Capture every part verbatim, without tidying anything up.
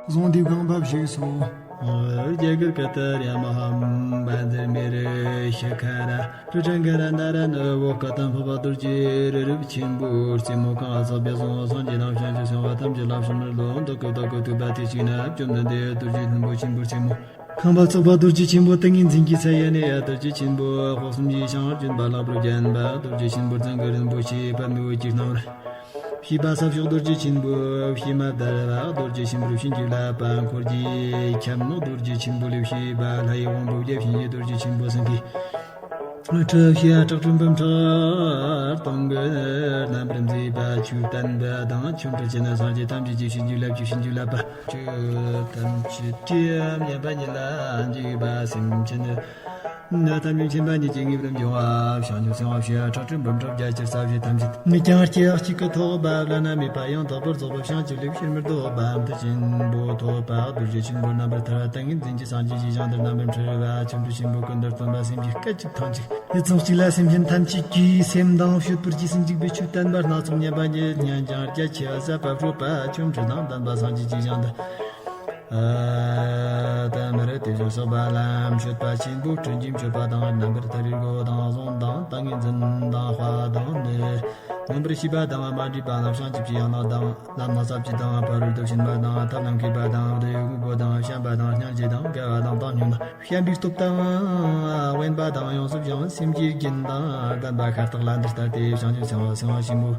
གཟུངས་འདི་གང་བབ་ཞིག་སོ། རྒྱ་གར་ཀ་ཏ་ར་མ་ཧམ་བཛྲ་མེ་རུ་ཤ་ཁ་ར་རུ་ཏྲ་ག་ར་ན་ར་ནུ་བོ་ཀ་ཏམ་ཕུ་བ་རྡོ་རྗེ་རི་རབ་ཆེན་པོའི་རྩེ་མོ་གང་ལ་ཚོགས་པའི་གཟུངས་སངས་རྒྱས་དང་བྱང་ཆུབ་སེམས་དཔའ་ཐམས་ཅད་ལ་ཕྱག་འཚལ་ལོ། འདི་སྐད་བདག་གིས་ཐོས་པ་དེ་གཅིག་ན་བཅོམ་ལྡན་འདས་རྡོ་རྗེ་ལྷུན་པོ་ཆེན་པོའི་རྩེ་མོ། ཁང་པ་བརྩེགས་པ་རྡོ་རྗེ་ཆེན་པོ། ཏིང་ངེ་འཛིན་གྱི་ས་ཡ་ནས་ཡ་རྡོ་རྗེ་ཆེན་པོ། དཔག་བསམ་གྱི་ཞིང་ལྗོན་པ་ལྷ་པོར་བརྒྱན་པ་རྡོ་རྗེ་ཆེན་པོ། རྫིང་གི་རིན་པོ་ཆེ་པདྨའི་འོད་ཀྱི་སྣང་བར། བྱིས་པ་ས་ཕྱོགས་རྡོ་རྗེ་ཆེན་པོ། བྱེ་མ་དར་བ་རྡོ་རྗེ་ཆེན་པོར་བྱིན་གྱིས་བརླབས་པ། འཁོར་གྱི་ཁྱབ་ནོ་རྡོ་རྗེ་ཆེན་པོ་ལས་བྱེད་པ། ལྷ་ཡི་དབང་པོ་བརྒྱ་བྱིན་གྱིས་རྡོ་རྗེ་ཆེན་པོ་སེང་གེ། ཁྲི་བཞི་ཁྲག་ཁྲིག་འབུམ་ཕྲག་སྟོང་གི་རྣམ་པར་མཛེས་པ། ཆོས་བསྟན་པ་དང་ཆོ་འཕྲུལ་ཅན། སངས་རྒྱས་ཐམས་ཅད་ཀྱིས་བྱིན་གྱིས་བརླབས་ཀྱིས་བྱིན་གྱིས་བརླབས་པ། ཆོས་ཐམས་ཅད་ཀྱི་མཉམ་པ་ཉིད་ལ་འཇུག་པ་སེམས་ཅན་ནི་ཐམས་ཅད་མཁྱེན་པ་ཉིད་ཀྱིས་ངེས་པར་འབྱུང་བ། བྱང་ཆུབ་སེམས་དཔའ་བཞི་ཁྲག་ཁྲིག་འབུམ་ཕྲག་བརྒྱ་ཅིར་རྩ་བཞི་ཐམས་ཅད་ངེས་ཀྱང་སྐྱེ་བ་གཅིག་གི་ཐོག་པ་བླ་ན་མེད་པ་ཡང་དག་པར་རྫོགས་པའི་བྱང་ཆུབ་ལས་ཕྱིར་མི་ལྡོག་པ་མཐུ་ཆེན་པོ་ཐོབ་པ། རྡོ་རྗེ་ཆེན་པོ་རྣམ་པར་ཐར་བ། ཏིང་ངེ་འཛིན་གྱི་སངས་རྒྱས་ཀྱི་ཞིང་དུ་རྣམ་པར་འཁྲིལ་བ། ཆོ་འཕྲུལ་ཆེན་པོ་ཀུན་ཏུ་སྟོན་པ། སེམས་ཀྱི་སྐད་ཅིག་ཐང་ཅིག་ཡིད་ཚིམ་གཅིག་ལ་སེམས་ཅན་ཐམས་ཅད་ཀྱི་སེམས་དང་སྤྱོད་པར་གྱིས་ཤིག་འཇུག་པའི་ཆོས་བསྟན་པ། སྣ་ཚོགས་མཉམ་པ་ཉིད་ཉན་ཅིང་རྒྱ་ཆེ་བ་ཟབ་པ་སྤྲོས་པ། ཆོ་འཕྲུལ་དང་ལྡན་པ་སངས་རྒྱས་ཀྱི་ཞིང་དུ། ཨ་ཏམ་རི་དེ་བཞིན་གཤེགས་པ་ལ་མཆོད་པ་ཆེན་པོ། དྲིན་གྱིས་མཆོད་པ་དང་། རྣམ་པར་ཐར་པའི་སྒོ་དང་གཟུངས་དང་ཏིང་ངེ་འཛིན་དང་དཔལ་དང་ནི། མངོན་པར་ཤེས་པ་དང་མ་འདྲེས་པ་དང་། བྱང་ཆུབ་ཀྱི་ཡན་ལག་དང་། ལམ་སྣ་ཚོགས་པ་དང་། ཕ་རོལ་ཏུ་ཕྱིན་པ་དང་། ཐབས་རྣམས་མཁས་པ་དང་། བདུད་དངོས་པོ་དང་། བྱམས་པ་དང་། སྙིང་རྗེ་དང་། དགའ་བ་དང་། བཏང་སྙོམས་དང་། བྱམས་པའི་སྟོབས་དང་། དབེན་པ་དང་། ཡོངས་སུ་སྦྱངས་པའི་སེམས་ཀྱི་རྒྱུན་དང་ལྡན་པ་ཤ་སྟག་ལ་འདི་ལྟ་སྟེ། བྱང་ཆུབ་སེམས་དཔའ་སེམས་དཔའ་ཆེན་པོ།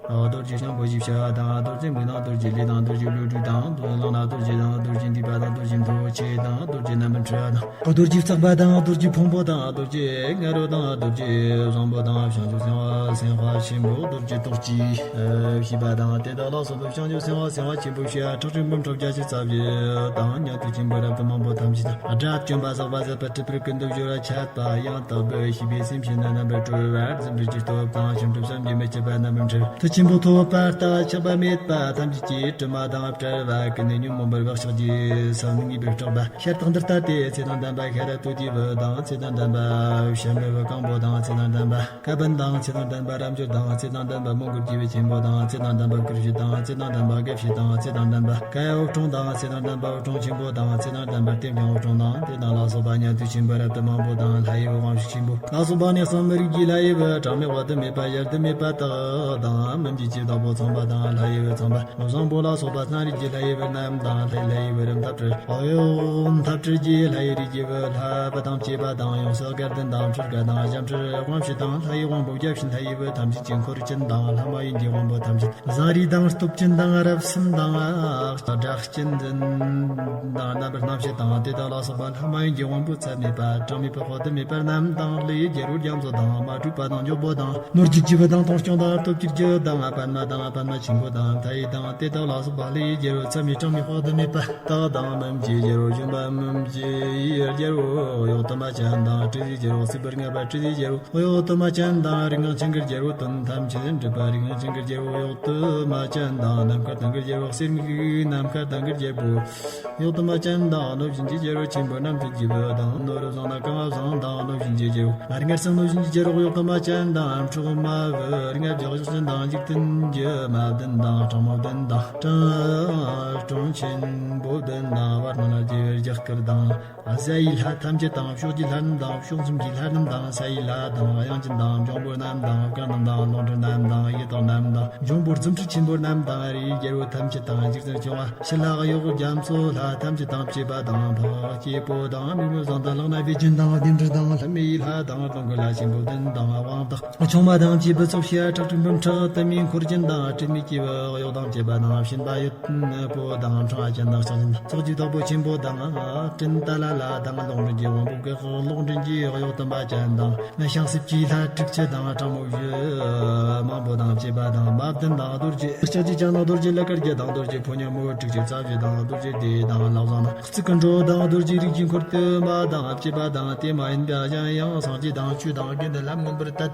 རྡོ་རྗེ་རྒྱལ་པོ་ཞེས་བྱ་བ་དང་། རྡོ་རྗེ་མིག་དང་། རྡོ་རྗེ་ལུས་དང་། རྡོ་རྗེ་བློ་གྲོས་དང་། རྡོ་རྗེ་ལག་ན་རྡོ་རྗེ་དང་། རྡོ་རྗེ་མདུད་པ་དང་། རྡོ་རྗེ་མཐུ་བོ་ཆེ་དང་། རྡོ་རྗེ་རྣམ་པར་འཁྲུལ་བ་དང་། རྡོ་རྗེ་བཙག་པ་དང་། རྡོ་རྗེ་ཕུང་པོ་དང་། རྡོ་རྗེ་ང་རོ་དང་། རྡོ་རྗེ་བཟང་པོ་དང་། བྱང་ཆུབ་སེམས་དཔའ་སེམས་དཔའ་ཆེན་པོ། རྡོ་རྗེ་ཏོག་ཅིག་ཤེས་པ་དང་། དེ་དག་ལ་སོགས་པའི་བྱང་ཆུབ་སེམས་དཔའ་སེམས་དཔའ་ཆེན་པོ་བཞི་ཁྲག་ཁྲིག་འབུམ་ཕྲག་བརྒྱ་ཅིག་རྩ་བཞི་དང་། ཉན་ཐོས་ཆེན་པོ་རབ་ཏུ་མང་པོ་ཐམས་ཅད་དང་། དགྲ་བཅོམ་པ་བསགས་པ་ཟད་པ་སྲིད་པར་ཀུན་ཏུ་སྦྱོར་བ་འཆད་པ་ཡང་དག་པར་ཤེས་པའི་སེམས་བསྐྱེད་ནི་རྣམ་པར་གྲོལ་བ། རྫུ་འཕྲུལ་གྱི་སྟོབས་དང་། བྱང་ཆུབ་སེམས་ཀྱི་མི་སྐྱིད་པ་རྣམ་པར་འཁྲུལ་བ། མཐུ་ཆེན་པོ་ཐོབ་པ་ལྟ་བ་ཆགས་པ་མེད་པ་ཐམས་ཅད་ཀྱིས་དྲི་མ་དང་བྲལ་བ། ཀུན་ནས་ཉོན་མོངས་པ་བག་ཆགས་ཀྱི་ས་བོན་ངེས་པར་སྐྲག་པ། ཤ་སྟག་འདི་ལྟ་སྟེ། ཚེ་དང་ལྡན་པ་ཤ་ར་དོ་ཏི་བུ་དང་། ཚེ་དང་ལྡན་པ་བྱམས་པའི་བུ་གང་པོ་དང་། ཚེ་དང་ལྡན་པ་ཀ་བན་དང་། ཚེ་དང་ལྡན་པ་རབ་འབྱོར་དང་། ཚེ་དང་ལྡན་པ་མོའུ་འགལ་གྱི་བུ་ཆེན་པོ་དང་། ཚེ་དང་ལྡན་པ་ཀུ་ཤུ་དང་། ཚེ་དང་ལྡན་པ་དགའ་བྱེད་དང་། ཚེ་དང་ལྡན་པ་ཀ་ཡ་འུབ་འཁྲུངས་དང་། ཚེ་དང་ལྡན་པ་འུབ་འཁྲུངས་ཆེན་པོ་དང་། ཚེ་དང་ལྡན་པ་ལྟེམ་རྐྱང་འུབ་འཁྲུངས་དང་། དེ་དག་ལ་སོགས་པ་ཉན་ཐོས་ཆེན་པོ་རབ་ཏུ་མང་པོ་དང་། ལྷ་ཡི་དབང་ཕྱུག་ཆེན་པོ་ལ་སོགས་པ་གནས་གསུམ་མི་རིགས་ཀྱི་ལྷ་ཡི་བུ། གྲངས་མེད་དཔག་ཏུ་མེད་པ་དབྱེར་དུ་མེད་པ་དག་དང་། མི་མཇེད་ཀྱི་བདག་པོ་ཚངས་པ་དང་། ལྷ་ཡི་བུ་ཚངས་པ་བཟང་པོ་ལ་སོགས་པ། སྣ་རིགས་ཀྱི་ལྷ་ཡི་བུ་རྣམས་དང་། ལྷ་ཡི་ལྷ་ཡི་བུ་རབ་འཐབ་བྲལ། འོ་ཡོ་འཐབ་བྲལ་གྱི་ལྷ་ཡི་རིགས་ཀྱི་བུ། ལྷ་བུ་དང་བཅས་པ་དང་། ཡོངས་སུ་དགའ་ལྡན་དང་། འཁྲུལ་དགའ་དང་། བྱམས་འཁྲུལ་དབང་ཕྱུག་དང་། ལྷ་ཡི་དབང་པོ་བརྒྱ་བྱིན་ལྷ་ཡི་བུ་ཐམས་ཅད་ཀྱི། འཁོར་ཅན་དང་། ལྷ་མ་ཡིན་གྱི་དབང་པོ་ཐམས་ཅད། བཟང་རིགས་དང་། སྟོབས་ཅན་དང་། རབ་སེམས་དང་། དགྲ་གཅན་འཛིན་དང་། རྣམ་པར་སྣང་མཆེད་དང་། དེ་དག་ལ་སོགས་པ་ལྷ་མ་ཡིན་གྱི་དབང་པོ་ཚད་མེད་པ། གྲངས་མེད་པ་དཔག་ཏུ་མེད་པ་རྣམས་དང་། ལྷ་ཡི་རྒྱལ་པོ་རྒྱ་མཚོ་དང་། མ་གྲུབ་པ་དང་། འཇོག་པོ་དང་། ནོར་གྱི་རྒྱུ་བུ་དང་། མཐོང་སྐྱོང་དང་། སྟོབས་ཀྱི་རྒྱུ་དང་། པདྨ་དང་། པདྨ་ཆེན་པོ་དང་། མཐའ་ཡས་དང་། དེ་དག་ལ་སོགས་པ་ལྷ་ཡི་རྒྱལ་པོ་ཚད་མེད་གྲངས་མེད་དཔག་ཏུ་མེད་པ་དག་དང་། མི་མཇེད་རྒྱལ་པོ། བྱོན་པ་མི་མཇེད་ཡི་རྒྱལ་པོ་གཡོག་དུ་མ་ཅན་དང་། དྲི་ཟའི་རྒྱལ་པོ། སྲིད་པར་མངའ་བ་དྲི་ཟའི་རྒྱལ་པོ་གཡོག་དུ་མ་ཅན་དང་། རིགས་ལྔ་ཅན་གྱི་རྒྱལ་པོ་དོན་ཐམས་ཅད་འགྲུབ་པ། རིགས་ལྔ་ཅན་གྱི་རྒྱལ་པོ་གཡོག་དུ་མ་ཅན་དང་། ནམ་མཁའ་དང་གི་རྒྱལ་པོ། གསེར་མིག་ནམ་མཁའ་དང་གི་རྒྱལ་པོ་གཡོག་དུ་མ་ཅན་དང་། གནོད་སྦྱིན་གྱི་རྒྱལ་པོ་ཆེན་པོ་རྣམ་ཐོས་ཀྱི་བུ་དང་། ནོར་བུ་བཟང་ན་གང་བ་བཟང་དང་། གནོད་སྦྱིན་གྱི་རྒྱལ་པོ། ལྷ་རིགས་ལྔར་སངས་གནོད་སྦྱིན་གྱི་རྒྱལ་པོ་གཡོག་དུ་མ་ཅན་དང་། འཕྲོག་མ་བུ་རིགས་ལྔ་བརྒྱ་བཞག་ཅན་དང་། འཇིག་རྟེན་གྱི་མ་བདུན་དང་། སྤྲང་མོ་བདུན་དང་། སྤྲང་སྤྲང་ཆེན་པོ་བདུན་དང་། བར་སྣང་ལ་རྒྱལ་བའི་རྒྱ་སྐུར་དང་། གཟའ་ཡི་ལྷ་ཐམས་ཅད་དང་། ཕྱོགས་ཀྱི་ལྷ་རྣམས་དང་། ཕྱོགས་གསུམ་གྱི་ལྷ་རྣམས་དང་། ས་ཡི་ལྷ་དང་། དབྱངས་ཅན་དང་། འབྱུང་པོ་རྣམས་དང་། སྐར་རྣམས་དང་། ལོང་འདྲ་རྣམས་དང་། ཡི་དྭགས་རྣམས་དང་། འབྱུང་པོ་རྫུ་འཕྲུལ་ཆེན་པོ་རྣམས་དང་། རིའི་རྒྱལ་པོ་ཐམས་ཅད་དང་། འཇིག་རྟེན་སྐྱོང་བ་ཕྱི་ལྷ་གཡོག་རྒྱ་མཚོ་ལྷ་ཐམས་ཅད་དང་བཅས་པ་དང་། འཕགས་སྐྱེས་པོ་དང་། མིག་མི་བཟང་དང་། ལག་ན་བེ་ཅོན་དང་། བདེ་འབྲེལ་དང་། ལྷ་མི་ཡི་ལྷ་དང་། གདོང་གི་ལྷ་ཆེན་པོ་བདུན་དང་། དབང་བདག་ཆུང་མ་དང་བཅས་པ་ཚོགས་བཞི་ཁྲག་ཁྲིག་འབུམ་ཕྲག་དུ་མའི་འཁོར་ཅན་དང་། སྤྲིན་མེད་སྐྱེས་བུ་གཡོག་དང་བཅས་པ་དང་། སྦྱིན་པ་ཡོད་པོ་དང་། འཕྲེང་བ་ཅན་དང་ལྕགས་ཅན་དང་། ཚོགས་ཀྱི་བདག་པོ་ཆེན་པོ་དང་། སྤྲིན་ཏཱ་ལ་ལ་དང་། ལོག་འདྲེན་གྱི་དབང་པོ་གི་ལོག་འདྲེན་གྱི་གཡོག་དུ་མ་ཅན་དང་། བྱང་སེམས་ཀྱི་ལྷ་དྲུག་ཅུ་དང་། སྤྲང་མོ་བཞི་མང་པོ་དང་བཅས་པ་དང་། མ་བདུན་དང་། རྡོ་རྗེ་ལྕགས་ཀྱི་ལྕགས་ནག་རྡོ་རྗེ་ལ་དཀར་རྒྱན་དང་། རྡོ་རྗེ་ཕོ་ཉ་མོ་དྲུག་ཅུ་རྩ་བཞི་དང་། རྡོ་རྗེ་སྡེ་དང་ལག་བཟང་དང་། གཙུག་གི་འགྲོ་དང་། རྡོ་རྗེ་རིགས་ཀྱི་འཁོར་དུ་མ་དང་བཅས་པ་དང་། དེ་མ་ཡིན་པ་གཞན་ཡང་སངས་རྒྱས་དང་ཆོས་དང་དགེ་འདུན་ལ་མངོན་པར་དད་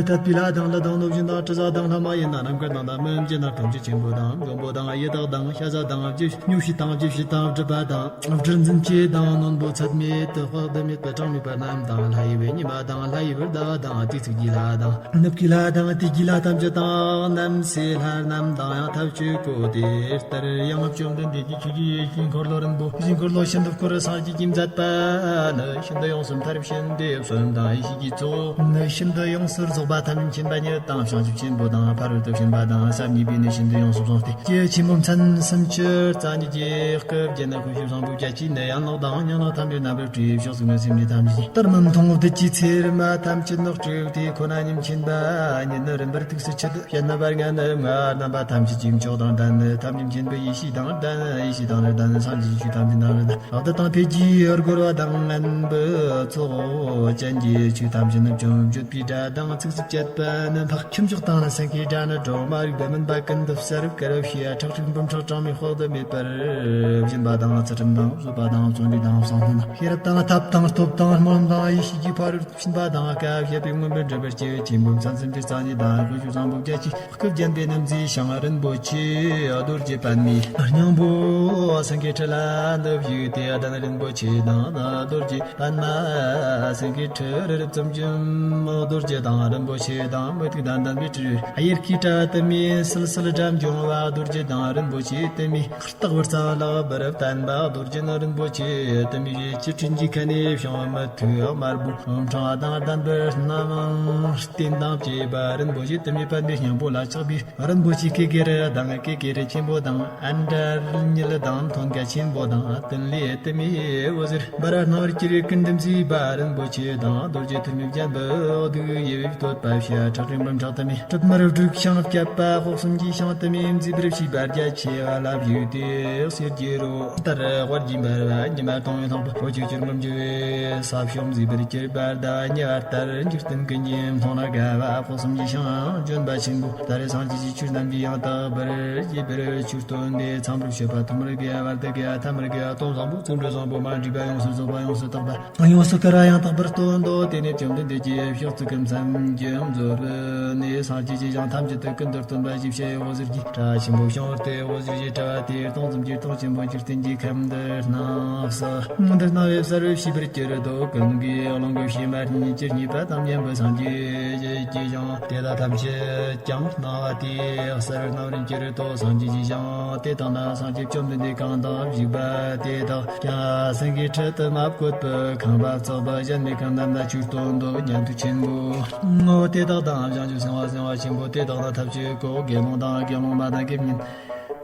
དད་པའི་ལྷ་དང་། ལྷ་དང་གནོད་སྦྱིན་དང་། དྲི་ཟ་དང་ལྷ་ ཡིན་ན་རྣམ་དཀར་དང་། ད་མི་འཇིགས་ན་ཐམས་ཅད་ཆེན་པོ་དང་། འཇོམས་པོ་དང་། ཡི་དྭགས་དང་། ཤ་ཟ་དང་། བཅུ་སྨྱོ་ཤས་དང་། བཅུ་བཞི་དང་། སྒྲིབ་པ་དང་། སྒྲིབ་འཛིན་བཅས་དང་། རྣོན་པོ་ཚད་མེད་དུ་དཔག་ཏུ་མེད་པ་གྲངས་མེད་པ་རྣམས་དང་། ལྷ་ཡི་བུ་ཉི་མ་དང་། ལྷ་ཡི་བུ་ཟླ་བ་དང་། དུས་ཚིགས་ཀྱི་ལྷ་དང་། ནུབ་ཀྱི་ལྷ་དང་། དུས་ཀྱི་ལྷ་ཐམས་ཅད་དང་། རྣམ་སྲས་ལྷ་རྣམས་དང་ཡང་ཐབས་ཅིག་གོ། དེ་ལྟར་ཡང་བཅོམ་ལྡན་འདས་ཀྱིས་ཆོས་ཀྱི་ཡེ་ཤེས་འཁོར་ལོ་རིན་པོ་ཆེའི་འཁོར་ལོ་ཤིན་ཏུ་བསྐོར། སངས་རྒྱས་ཀྱིས་མཛད་པ་ནི། ཤིན་ཏུ་ཡོངས་སུ་མཐར་ཕྱིན་ཏེ། གསུམ་དང་ཡེ་ཤེས་ཀྱི་ཚོགས་ནི། ཤིན་ཏུ་ཡོངས་སུ་རྫོགས་པ་ཐམས་ཅད་མཁྱེན་པ་ཉིད་དང་། བྱང་ཆུབ་ཆེན་པོ་དང་། ཕ་རོལ་ཏུ་ཕྱིན་པ་དང་། ཟབ་ཉེས་པའི་ནི་ཤིན་ཏུ་ཡོངས་སུ་བཟུང་སྟེ། ཀྱེ་ཆེན་པོ་མཚན་སུམ་ཅུ་རྩ་གཉིས་ཀྱི་སྐུ་བརྒྱན་ནི། དཀོན་མཆོག་བཟང་པོ་བརྒྱད་ཀྱིས་ནི། ཡན་ལག་དང་སྙིང་ལག་ཐམས་ཅད་རྣམ་པར་སྤྲས། ཕྱོགས་བཅུ་ནས་སེམས་ཅན་ཐམས་ཅད་ཀྱི། ལྟར་མི་མཐོང་བདུད་ཀྱི་ཚེར་མ་ཐམས་ཅད་ནི་དཀྲུགས་ཏེ། ཁོ་ན་ཉིད་མཁྱེན་པ་ཉིད་ནི་རིམ་པར་ཐུགས་སུ་ཆུད། ཕྱེད་ན་བར་ལྔ་ནི་ལྔ། རྣམ་པ་ཐམས་ཅད་ཀྱི་མཆོག་དང་ལྡན། ཐམས་ཅད་མཁྱེན་པའི་ཡེ་ཤེས་དང་ལྡན། ཡེ་ཤེས་དང་ནི་ལྡན། སངས་རྒྱས་ཀྱི་ཆོས་ཐམས་ཅད་དང་ནི་ལྡན། ལག་བརྡ་དང་ཕཊ་ཀྱི་རྒོལ་བ་དང་། ངན་པའི་ཚོགས་ཅན་གྱི་ཆོས་ཐམས་ཅད་ནི་བཅོམ། བརྗོད་པའི་སྒྲ་དང་ཚིགས་སུ་བཅད་པ་ནི་འཕགས། ཁྱུ་མཆོག་དང་ནི་སེང་གེའི་སྒྲ་ནི་སྒྲོན་མ་རིག་པ། མུན་པ་ཀུན་ཏུ་བསལ། དཀར་བ་ཕྱིའི་ཁྲག་ཁྲིག་འབུམ་ཕྲག་གྲངས་མེད་དཔག་ཏུ་མེད་པར་སྦྱིན་པ་དང་ཚུལ་ཁྲིམས་དང་བཟོད་པ་དང་བརྩོན་འགྲུས་དང་བསམ་གཏན་དང་ཤེས་རབ་དང་ཐབས་དང་སྟོབས་དང་སྨོན་ལམ་དང་ཡེ་ཤེས་ཀྱི་ཕ་རོལ་ཕྱིན་པ་དང་། བསྐལ་པའི་མངོན་པར་འགྲུབ་པར་བྱེད། ཆེན་པོ་མཚན་སུམ་ཅུ་རྩ་གཉིས་དང་། དཀོན་མཆོག་བཟང་པོ་བརྒྱད་ཀྱི་སྐུ་བརྒྱན་པའི་ནི་མཛེས་ཤིང་རིན་པོ་ཆེ་རྡོ་རྗེ་པདྨའི་སྙིང་པོ་སེང་གེའི་ཁྲི་ལ་ནུབ་བཞུགས་ཏེ། གདན་རིན་པོ་ཆེ་དང་རྡོ་རྗེ་པདྨ་སེང་གེའི་ཁྲི་རི་རབ་བརྩམས་ཀྱི་རྡོ་རྗེ་དང་རིན་པོ་ཆེ་དང་མུ་ཏིག་དང་ལྡན་པའི་ཁྲི་གཡེར་ཁའི་སྒྲ་དུ་མས་སིལ་སིལ་སྒྲ་འབྱུང་བ། རྡོ་རྗེ་དང་རིན་པོ་ཆེ་དུ་མས་ལྟག་པར་རྩ་ལག་པར་བརྟན་པ། རྡོ་རྗེ་ནི་རིན་པོ་ཆེ་དུ་མས་ཡེ་ཤེས་སྤྲིན་གྱི་ཁ་ནས་བྱུང་བ། མི་མཐུག་དམར་པོ་ཕྲེང་བ་དང་ལྡན་པའི་རྣམ་རྟེན་དང་བཅས་པ། རིན་པོ་ཆེ་དུ་མས་པདྨའི་སྙིང་པོ་ལ་ཆགས་པའི་རིན་པོ་ཆེ་ཀེ་ཀེ་ར་དང་། ཀེ་ཀེ་ར་ཆེན་པོ་དང་། ཨན་དྲ་རིན་ཉིལ་དང་མཐོན་ཀ་ཆེན་པོ་དང་། ཏིལ་ལེ་དུ་མས་འོད་ཟེར་འབར་བ། སྣང་བར་གྱུར་པའི་ཀུན་ཏུ་མཛེས་པ་རིན་པོ་ཆེ་དང་། རྡོ་རྗེ་ཐུར་མས་བརྒྱན་པའི་གདུགས་དབྱིབས་བསྟོད་པ་ཕྱི་ཁྲག་ཁྲིག་འབུམ་ཕྲག་དུ་མས་གྲིབ་དམར་དྲུག་ཤིང་བརྒྱད་པ། དཔོག་གསུམ་གྱི་ཤིང་དུ་མས་མཛེས་པར་བྱས་པ་རྒྱ་ཆེ་བ་ལ་བཞུགས་ཏེ། གསེར་གྱི་རོ་ལྟར་དབལ་གྱིས་འབར་བ། ཉི་མ་སྟོང་བའི་ལྷུང་པོ་འོད་ཆེས་ཀྱིས་མི་འགྱུར་བའི་ས་གཞོང་མཛེས་པར་གྱུར་པ་ཟླ་བ་ཉི་བ་ལྟར། འཇིག་རྟེན་ཀུན་གྱི་མཐོང་ལ་དགའ་བ། དཔོག་གསུམ་གྱི་ཤིང་ལྗོན་པ་ཆེན་པོ་ལྟར། སངས་རྒྱས་ཀྱི་ཆོས་རྣམས་ཀྱིས་ཡང་དག་པར་རྒྱས་པར་ཆོས་སྟོན་ཏེ། མཚམས་རོ་ཞེས་པ་ཐོག་མར་དགེ་བ་ལྟར་དགེ་བ་ཐ་མར་དགེ་བ་སྟོང་བཟང་པོ་བརྩོན་འགྲུས་བཟང་པོ་མ་འདྲིས་པ་ཡོངས་སུ་རྫོགས་པ་ཡོངས་སུ་དག་པ་ཡོངས་སུ་དཀར་བ་ཡང་དག་པར་སྟོན་ཏོ། དེ་ནས་བཅོམ་ལྡན་འདས་ཀྱིས་ཕྱོགས་གཅིག་གི་མཚམས་ཀྱི་མཛོད་ནས་སངས་རྒྱས་ཀྱི་ཞིང་ཐམས་ཅད་དུ་ཀུན་ཏུ་སྟོན་པ་ཞེས་བྱ་བའི་འོད་ཟེར་གྱི་སྒྲ་ཆེན་པོ་བྱུང་བར་ཐལ། འོད་ཟེར་གྱི་སྒྲ་དེས་སྟོང་གསུམ་གྱི་སྟོང་ཆེན་པོ་འཇིག་རྟེན་གྱི་ཁམས་འདི་སྣང་སོ། འདི་སྣང་བའི་སར་ཤེས་པར་གྱུར་ཏོ། ཀུན་གྱི་རླུང་གི་ཕྱེ་མ་སྙེད་ཀྱི་རྙེད་པ་དང་མཉམ་པའི་སངས་རྒྱས་ཀྱི་ཞིང་དེ་དག་ཐམས་ཅད་ཀྱང་སྣང་བ་དེའི་སར་སྣང་བར་གྱུར་ཏོ། སངས་རྒྱས་ཀྱི་ཞིང་དེ་དག་ན་སངས་རྒྱས་བཅོམ་ལྡན་འདས་གང་དང་བཞུགས་པ་དེ་དག་ཀྱང་སེང་གེའི་ཁྲི་དུ་མ་བཀོད་པའི་ཁང་པ་བརྩེགས་པ་གཞལ་མེད་ཁང་རྣམས་ན་ཆོས་སྟོན་ཏོ། ཉན་ཐོས་ཆེན་པོ་དེ་དག་དང་། བྱང་ཆུབ་སེམས་དཔའ་སེམས་དཔའ་ཆེན་པོ་དེ་དག་ན་ཐབས་ཅིག་གོ། དགེ་སློང་དང་དགེ་སློང་མ་དང་དགེ་བསྙེན་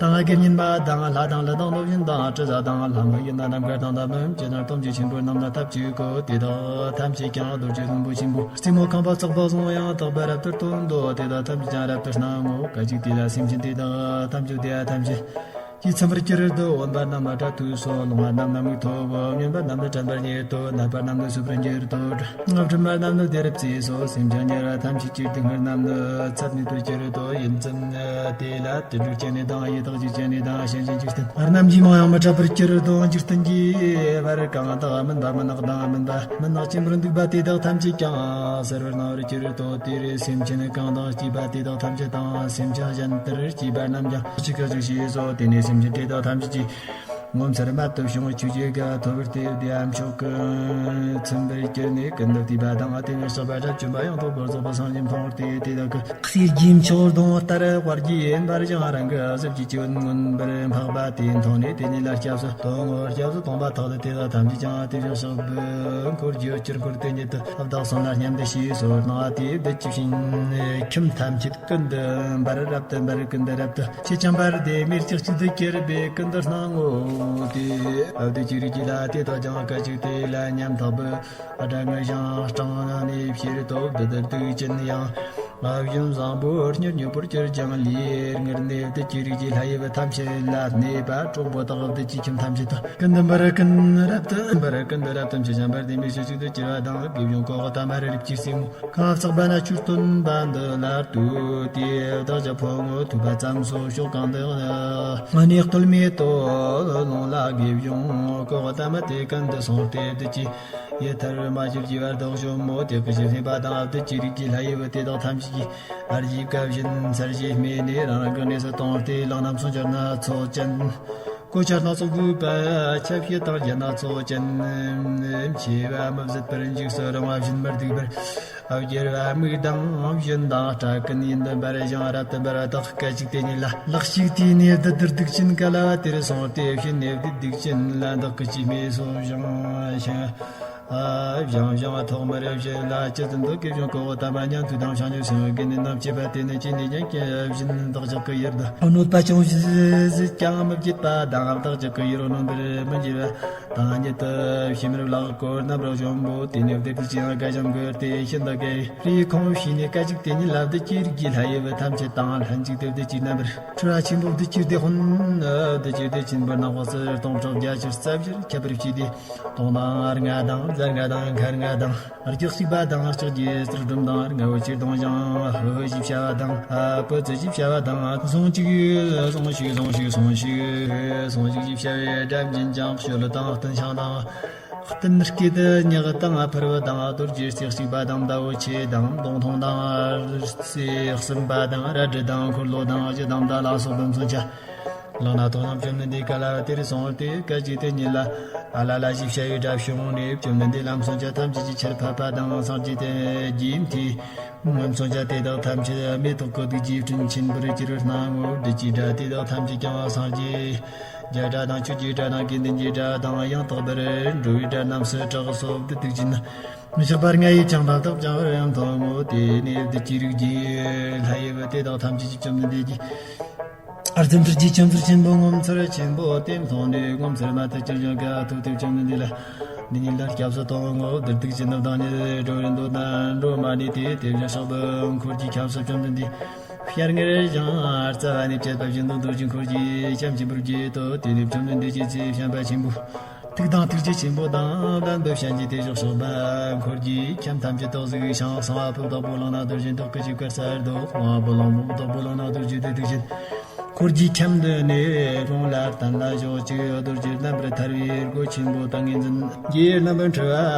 དང་དགེ་བསྙེན་མ་དང་ལྷ་དང་ཀླུ་དང་ཀླུ་གཞོན་དང་དྲི་ཟ་དང་ལྷ་མོ་ཡིན་ན་རྣམ་དཀར་དང་ལྷ་མོ་ཅན་དང་སྟོབས་ཆེན་པོ་རྣམས་ན་ཐབས་ཅིག་གོ། དེ་དག་ཐམས་ཅད་ཀྱང་རྡོ་རྗེ་རིན་པོ་ཆེན་པོ་རྩེ་མོ་ཁང་པ་བརྩེགས་པ་བཟུང་ཡང་དག་པར་རབ་ཏུ་སྟོན་ཏོ། དེ་དག་ཐམས་ཅད་ཀྱང་རབ་ཏུ་སྣང་ངོ་། སྐད་ཅིག་དེ་ལ་སེམས་ཅན་དེ་དག་ཐམས་ཅད་དེ་ཐམས་ཅད་ཀྱིས་ཚིམ་པར་གྱུར་ཏོ། འོན་པ་རྣམས་ལ་སྒྲ་ཐོས་སོ། ལོང་བ་རྣམས་ལ་མིག་ཐོབ་བོ། སྨྱོན་པ་རྣམས་ལ་དྲན་པར་ཉེ་ཏོ། ནད་པ་རྣམས་ལ་གསོ་བར་འགྱུར་ཏོ། སྒྲིབ་པ་རྣམས་ལ་བདེ་རབ་བརྩེ་སོ། སེམས་ཅན་དམྱལ་བ་ཐམས་ཅད་ཀྱི་སྡུག་བསྔལ་རྣམས་ལ་ཚད་མེད་དུ་གྱུར་ཏོ། ཡུད་ཙམ་དེ་ལ་དུད་འགྲོ་སྐྱེ་གནས་དང་། ཡི་དྭགས་ཀྱི་སྐྱེ་གནས་དང་། གཤིན་རྗེ་འཇིག་རྟེན་རྣམས་ཀྱིས་མང་ཡང་མི་འཕྲད་པར་གྱུར་ཏོ། འཇིག་རྟེན་གྱི་བར་གང་དག་སྨིན་པ་མུན་ནག་དང་། སྨིན་པ་མུན་ནག་ཆེན་པོར་འདུག་པ་དེ་དག་ཐམས་ཅད་ཀྱང་གསལ་བར་སྣང་བར་གྱུར་ཏོ། དེར་སེམས་ཅན་གང་དག་སྐྱེས་པ་དེ་དག་ཐམས་ཅད་དང་། སེམས་ཅན་གཞན་དག་སྐྱེས་པ་རྣམས་ཀྱང་ཅི་སྐད་ཅིག་ཤེས་སོ། དེ་ནས་སེམས་ཅན་དེ་དག་ཐམས་ཅད་ཀྱིས་ངོ་མཚར་རྨད་དུ་བྱུང་བའི་ཆོས་ཀྱི་དགའ་ཐོབ་པར་ཐལ། དེ་ཡང་མཆོག་གི་ཚིམ་པར་གྱུར་ནས་ཀུན་ཏུ་བལྟས་པ་དང་། དེ་ནས་བསགས་པ་དགྲ་བཅོམ་པ་ཡང་དག་པར་རྫོགས་པ་སངས་རྒྱས་མཐོང་བར་ཐལ། དེ་དག་གི་གསེར་གྱི་མཆོག་སྡོང་ལྟར་དཔལ་གྱིས་འབར་ཞིང་། རང་གི་གཟི་བརྗིད་ཀྱིས་མངོན་པར་འཕགས་པ་དེ་མཐོང་ནས་དེ་ཉིད་ལ་སྐྱབས་སུ་དོང་ངོ་། སྐྱབས་སུ་དོང་པ་ཐག་ཏུ་དེ་དག་ཐམས་ཅད་ཀྱང་དེ་བཞིན་གཤེགས་པའི་འཁོར་གྱིས་དཀྱིལ་འཁོར་དེ་ཉིད་དུ་བདག་གསུམ་ལ་སྙམ་དུ་ཞེས་སོ། སྣང་བ་དེས་བདུད་ཀྱི་ཁྱིམ་ཐམས་ཅད་ཀུན་ཏུ་འབར། རབ་ཏུ་འབར་ཀུན་ཏུ་རབ་ཏུ་ཕྱེད་ཅིང་འབར། དེ་མེར་ལྕག་གཅིག་ཏུ་གྱུར་པས་ཀུན་ཏུ་སྣང་ངོ་། དེ་བདུད་ཀྱི་རིགས་ཀྱི་ལྷ་དེ་དག་ཀྱང་སྐད་ཅིག་དེ་ལ་ཉམ་ཐག་པའི་སྒྲ་ངུ་ཞིང་སྐྲག་སྣང་ནས་ཕྱིར་ཐོབ། བདུད་བདུད་ཅན་ཡང་བཞིན་བཟང་པོ་མྱུར་མྱུར་པོར་གྱུར་ཅིང་ལས་ངུར་ནས། བདུད་ཀྱི་རིགས་ཀྱི་ལྷ་ཡི་བུ་ཐམས་ཅད་ལ་གནས་པ་གྲོགས་པོ་དག་བདུད་ཀྱི་ཁྱིམ་ཐམས་ཅད་དུ་ཀུན་ཏུ་འབར། ཀུན་རབ་ཏུ་འབར། ཀུན་ཏུ་རབ་ཏུ་ཕྱེད་ཅིང་འབར། དེ་མེར་ལྕག་གཅིག་ཏུ་གྱུར་པ་དང་། དགེ་སློང་གོའུ་ཏ་མ་རི་རབ་ཀྱི་སྲས་མོ་ཁང་བརྩེགས་པ་ན་ཆོས་སྟོན་པ་འདི་ལ་ལྟོས་ཏེ། བདག་ཅག་ཕོ་ངོ་ཐུག་པ་ཙམ་སོགས་ཕྱོགས་གང་དུ་གནས་སྟོད་སྨད་དུ་ལོང་ལ། དགེ་སློང་གོའུ་ཏ་མ་དེ་ཀུན་ཏུ་སོང་སྟེ་བདུད་ཀྱི་ཡུལ་ཐར་པར་མ་གྱུར་ཅིག་པར་བདག་བཞུགས་མོད། དེ་ཀུན་ཞིག་སྨྲས་པ་དང་། བདུད་ཀྱི་རིགས་ཀྱི་ལྷ་ཡི་བུ་དེ་དག་ཐམས་ཅད་ ཀྱི་ཨར་གྱི་བཀའ་བཞིན་ཚར་གྱིས་སྨྲས་ནས། རང་རང་གི་གནས་སུ་དོང་སྟེ་ལངས་རྣམས་སོང་གྱུར་ན་ཚོགས་ཅན། གོ་ཆ་སྣ་ཚོགས་འགོས་པ་ཆ་བྱད་དང་རྒྱ་སྣ་ཚོགས་ཅན། མཆེ་བ་མི་བཟད་པར་འཇིགས་སུ་རུང་བ་བཞིན་མི་སྡུག་པར་བསྒྱུར་བ་མིག་དང་བཞིན་དང་སྐྲ་ཀུན་ཡིན་འདོན་པར་ཞིང་རབ་ཏུ་འབར་བ་དག་སྐད་ཅིག་དེ་ཉིད་ལ། ལག་ཅིག་དེ་ནས་བདུད་འདུལ་སྡིག་ཅན་ག་ལ་བ་དེར་སོང་སྟེ། གཤིན་ནས་བདུད་སྡིག་ཅན་ལ་བདག་གིས་ཅིས་སྨྲས་སོ། ཞིང་ཞིང་ཨ་བཞིན་བཞིན་ཐོག་མར་བཞིན་ལ་ཅི་ཙམ་དུ་སྐད་བྱུང་ཀོ། ཏཱ་མ་ཉན་ཐོས་དང་བྱང་ཆུབ་སེམས་དགེ་འདུན་རྣམས་བཅས་པ་དེ་ནི་ཅི་ནས་ཀྱང་སྐད་བཞིན་བདག་ཅག་གི་ཡུལ་དུ་གནོད་པ་ཅུང་ཟད་ཀྱང་མི་བྱེད་པ་དང་། བདག་ཅག་གི་ཡུལ་གནོད་པར་མི་བྱེད་པ་དང་ཉིད་དུ་ཕྱི་མར་ལག་བསྐོར་རྣམ་པར་བྱོན་པོ། དེ་ནས་བདུད་བཞི་ཡང་དགའ་ཞིང་མགུ་སྟེ་ཤིན་ཏུ་དགའ་བའི་རིགས་ཁོང་བྱས་ནས་སྐད་ཅིག་དེ་ཉིད་ལ་བདུད་ཀྱི་རིགས་ཀྱི་ལྷ་ཡི་བུ་ཐམས་ཅད་དང་ལྷན་ཅིག་ཏུ་བདུད་ཀྱི་རྣམ་པར་འཁྲུལ་བ་ཆེན་པོ་བདུད་ཀྱི་སྡེ་དཔོན། བདུད་ཀྱི་སྡེ་ཆེན་པོ་རྣམ་པ་སུ་སྟོང་ཕྲག་བརྒྱད་ཅུ་རྩ་བཞིར་ཁྱབ་པར་བྱས་ཏེ། དོང་དང་རྔ་དང་རྫ་རྔ་དང་མཁར་རྔ་དང་། ལྕགས་ཅིག་པ་དང་ལྕགས་ཀྱི་གསེར་སྒྲོམ་དང་། རྔ་བོ་ཆེར་གཏོང་ཞིང་ཕུ་ཞེས་བྱ་བ་དང་། ཨ་ཕུ་ཙི་ཞེས་བྱ་བ་དང་། ཟོང་ཅིག་ཟོང་ཞིག་ཟོང་ཞིག་ཟོང་ཞིག་ཟོང་ཞིག་ཞེས་བྱ་བའི་སྒྲ་འབྱིན་ཅིང་། གཤོད་དང་རྟིང་ཤིང་དང་། རྟིང་སྐེད་ཉག་དང་ཕུར་བུ་དང་། རྡོ་རྗེ་རྩེ་གཅིག་པ་དང་། ཟླ་བོ་ཆེ་དང་མདུང་ཐུང་དང་། རྩེ་གསུམ་པ་དང་། རལ་གྲི་དང་འཁོར་ལོ་དང་། གཞུ་དང་མདའ་ལ་སོགས་པ་མཚོན་ཆ། ལག་ན་ཐོགས་རྣམས་བཅོམ་ལྡན་འདས་ག་ལ་བ་དེར་སོང་སྟེ། སྐད་ཅིག་དེ་ཉིད་ལ་ཨ་ལ་ལ་ཞེས་བྱ་བའི་སྒྲ་བྱུང་ནས། བཅོམ་ལྡན་འདས་ལ་མཚོན་ཆ་ཐམས་ཅད་ཀྱི་ཆར་ཕབ་པ་དང་། སངས་རྒྱས་དེ་རྒྱུའི་མཐུས་མཚོན་ཆ་དེ་དག་ཐམས་ཅད་མེ་ཏོག་གི་གདུགས་ཀྱིས་སྤྲིན་ཆེན་པོར་གྱུར་པར་སྣང་ངོ་། བདུད་ཀྱི་སྒྲ་དེ་དག་ཐམས་ཅད་ཀྱང་སངས་རྒྱས་རྒྱ་སྒྲ་དང་ཆོས་ཀྱི་སྒྲ་དང་དགེ་འདུན་གྱི་སྒྲ་དང་ཡང་དག་པར་འགྲོ་བའི་སྒྲ་རྣམས་སུ་གྲགས་སོ། བདུད་སྡིག་ཅན་བཞག་པ་ལྔ་ཡིས་ཀྱང་ཕབ་བཏབ་ཀྱང་བར་ཡང་མཐོང་ངོ་། དེ་ནས་བདུད་ཀྱི་རིགས་ཀྱི་ལྷ་ཡི་བུ་དེ་དག་ཐམས་ཅད་ཀྱིས་བཅོམ་ལྡན་འདས་ཀྱི་ཨར་ཙི་འདུལ་གྱི་ཁྱིམ་ཚུལ་ཆེན་པོ་ངོ་མཚར་ཆེན་པོ་དེ་མཐོང་ནས་ངོ་མཚར་མ་དད་ཀྱི་ཞིང་དགའ་ཐོས་ཏེ་བཅོམ་ལྡན་འདས་ལ་འདི་ཉིད་ལ་སྐྱབས་སུ་མཐོང་ངོ་། བདུད་སྡིག་ཅན་རྣམས་དང་ནི་འགྲོ་བའི་མདོ་དང་འགྲོ་མ་ནུས་ཏེ། དེ་བཞིན་གཤེགས་པའི་འཁོར་གྱི་ཁྱམས་སུ་བཅོམ་ལྡན་འདས་ཤར་ངེར་ཞིང་རྩ་བ་ནས་བཅད་པ་བཞིན་དུ་རྡོ་རྗེ་འཁོར་གྱི་ཁྱམས་ཆེན་པོར་བརྗིད་དོ། དེ་ནས་བཅོམ་ལྡན་འདས་ཀྱི་ཚེ་བྱམས་པ་ཆེན་པོ། ཐུགས་དང་ཐུགས་རྗེ་ཆེན་པོ་དང་། བློན་པོ་བྱིན་གྱིས་དེ་བཞིན་གཤེགས་པ་འཁོར་གྱི་ཁྱམས་ཐམས་ཅད་དག་གཟིགས་ཤིང་། གསང་བ་པོ་བདག་པོ་ལག་ན་རྡོ་རྗེ་བདག་གི་ཞིག་གར་གསལ་བཏབ། གསང་བ་པོ་གླང་པོ་བདག་པོ་ལག་ན་རྡོ་རྗེ་བདུད་སྡིག་ཅན་འཁོར་གྱི་ཁྱམས་འདི་ནས་རླུང་ལ་བརྟན་ལ་ཞོག་ཅིག་རྡོ་རྗེ་རྣམ་པར་ཐར་པའི་སྒོ་ཆེན་པོ་དང་། ངེས་འཛིན་གྱི་རྣམ་པར་འཁྲུལ་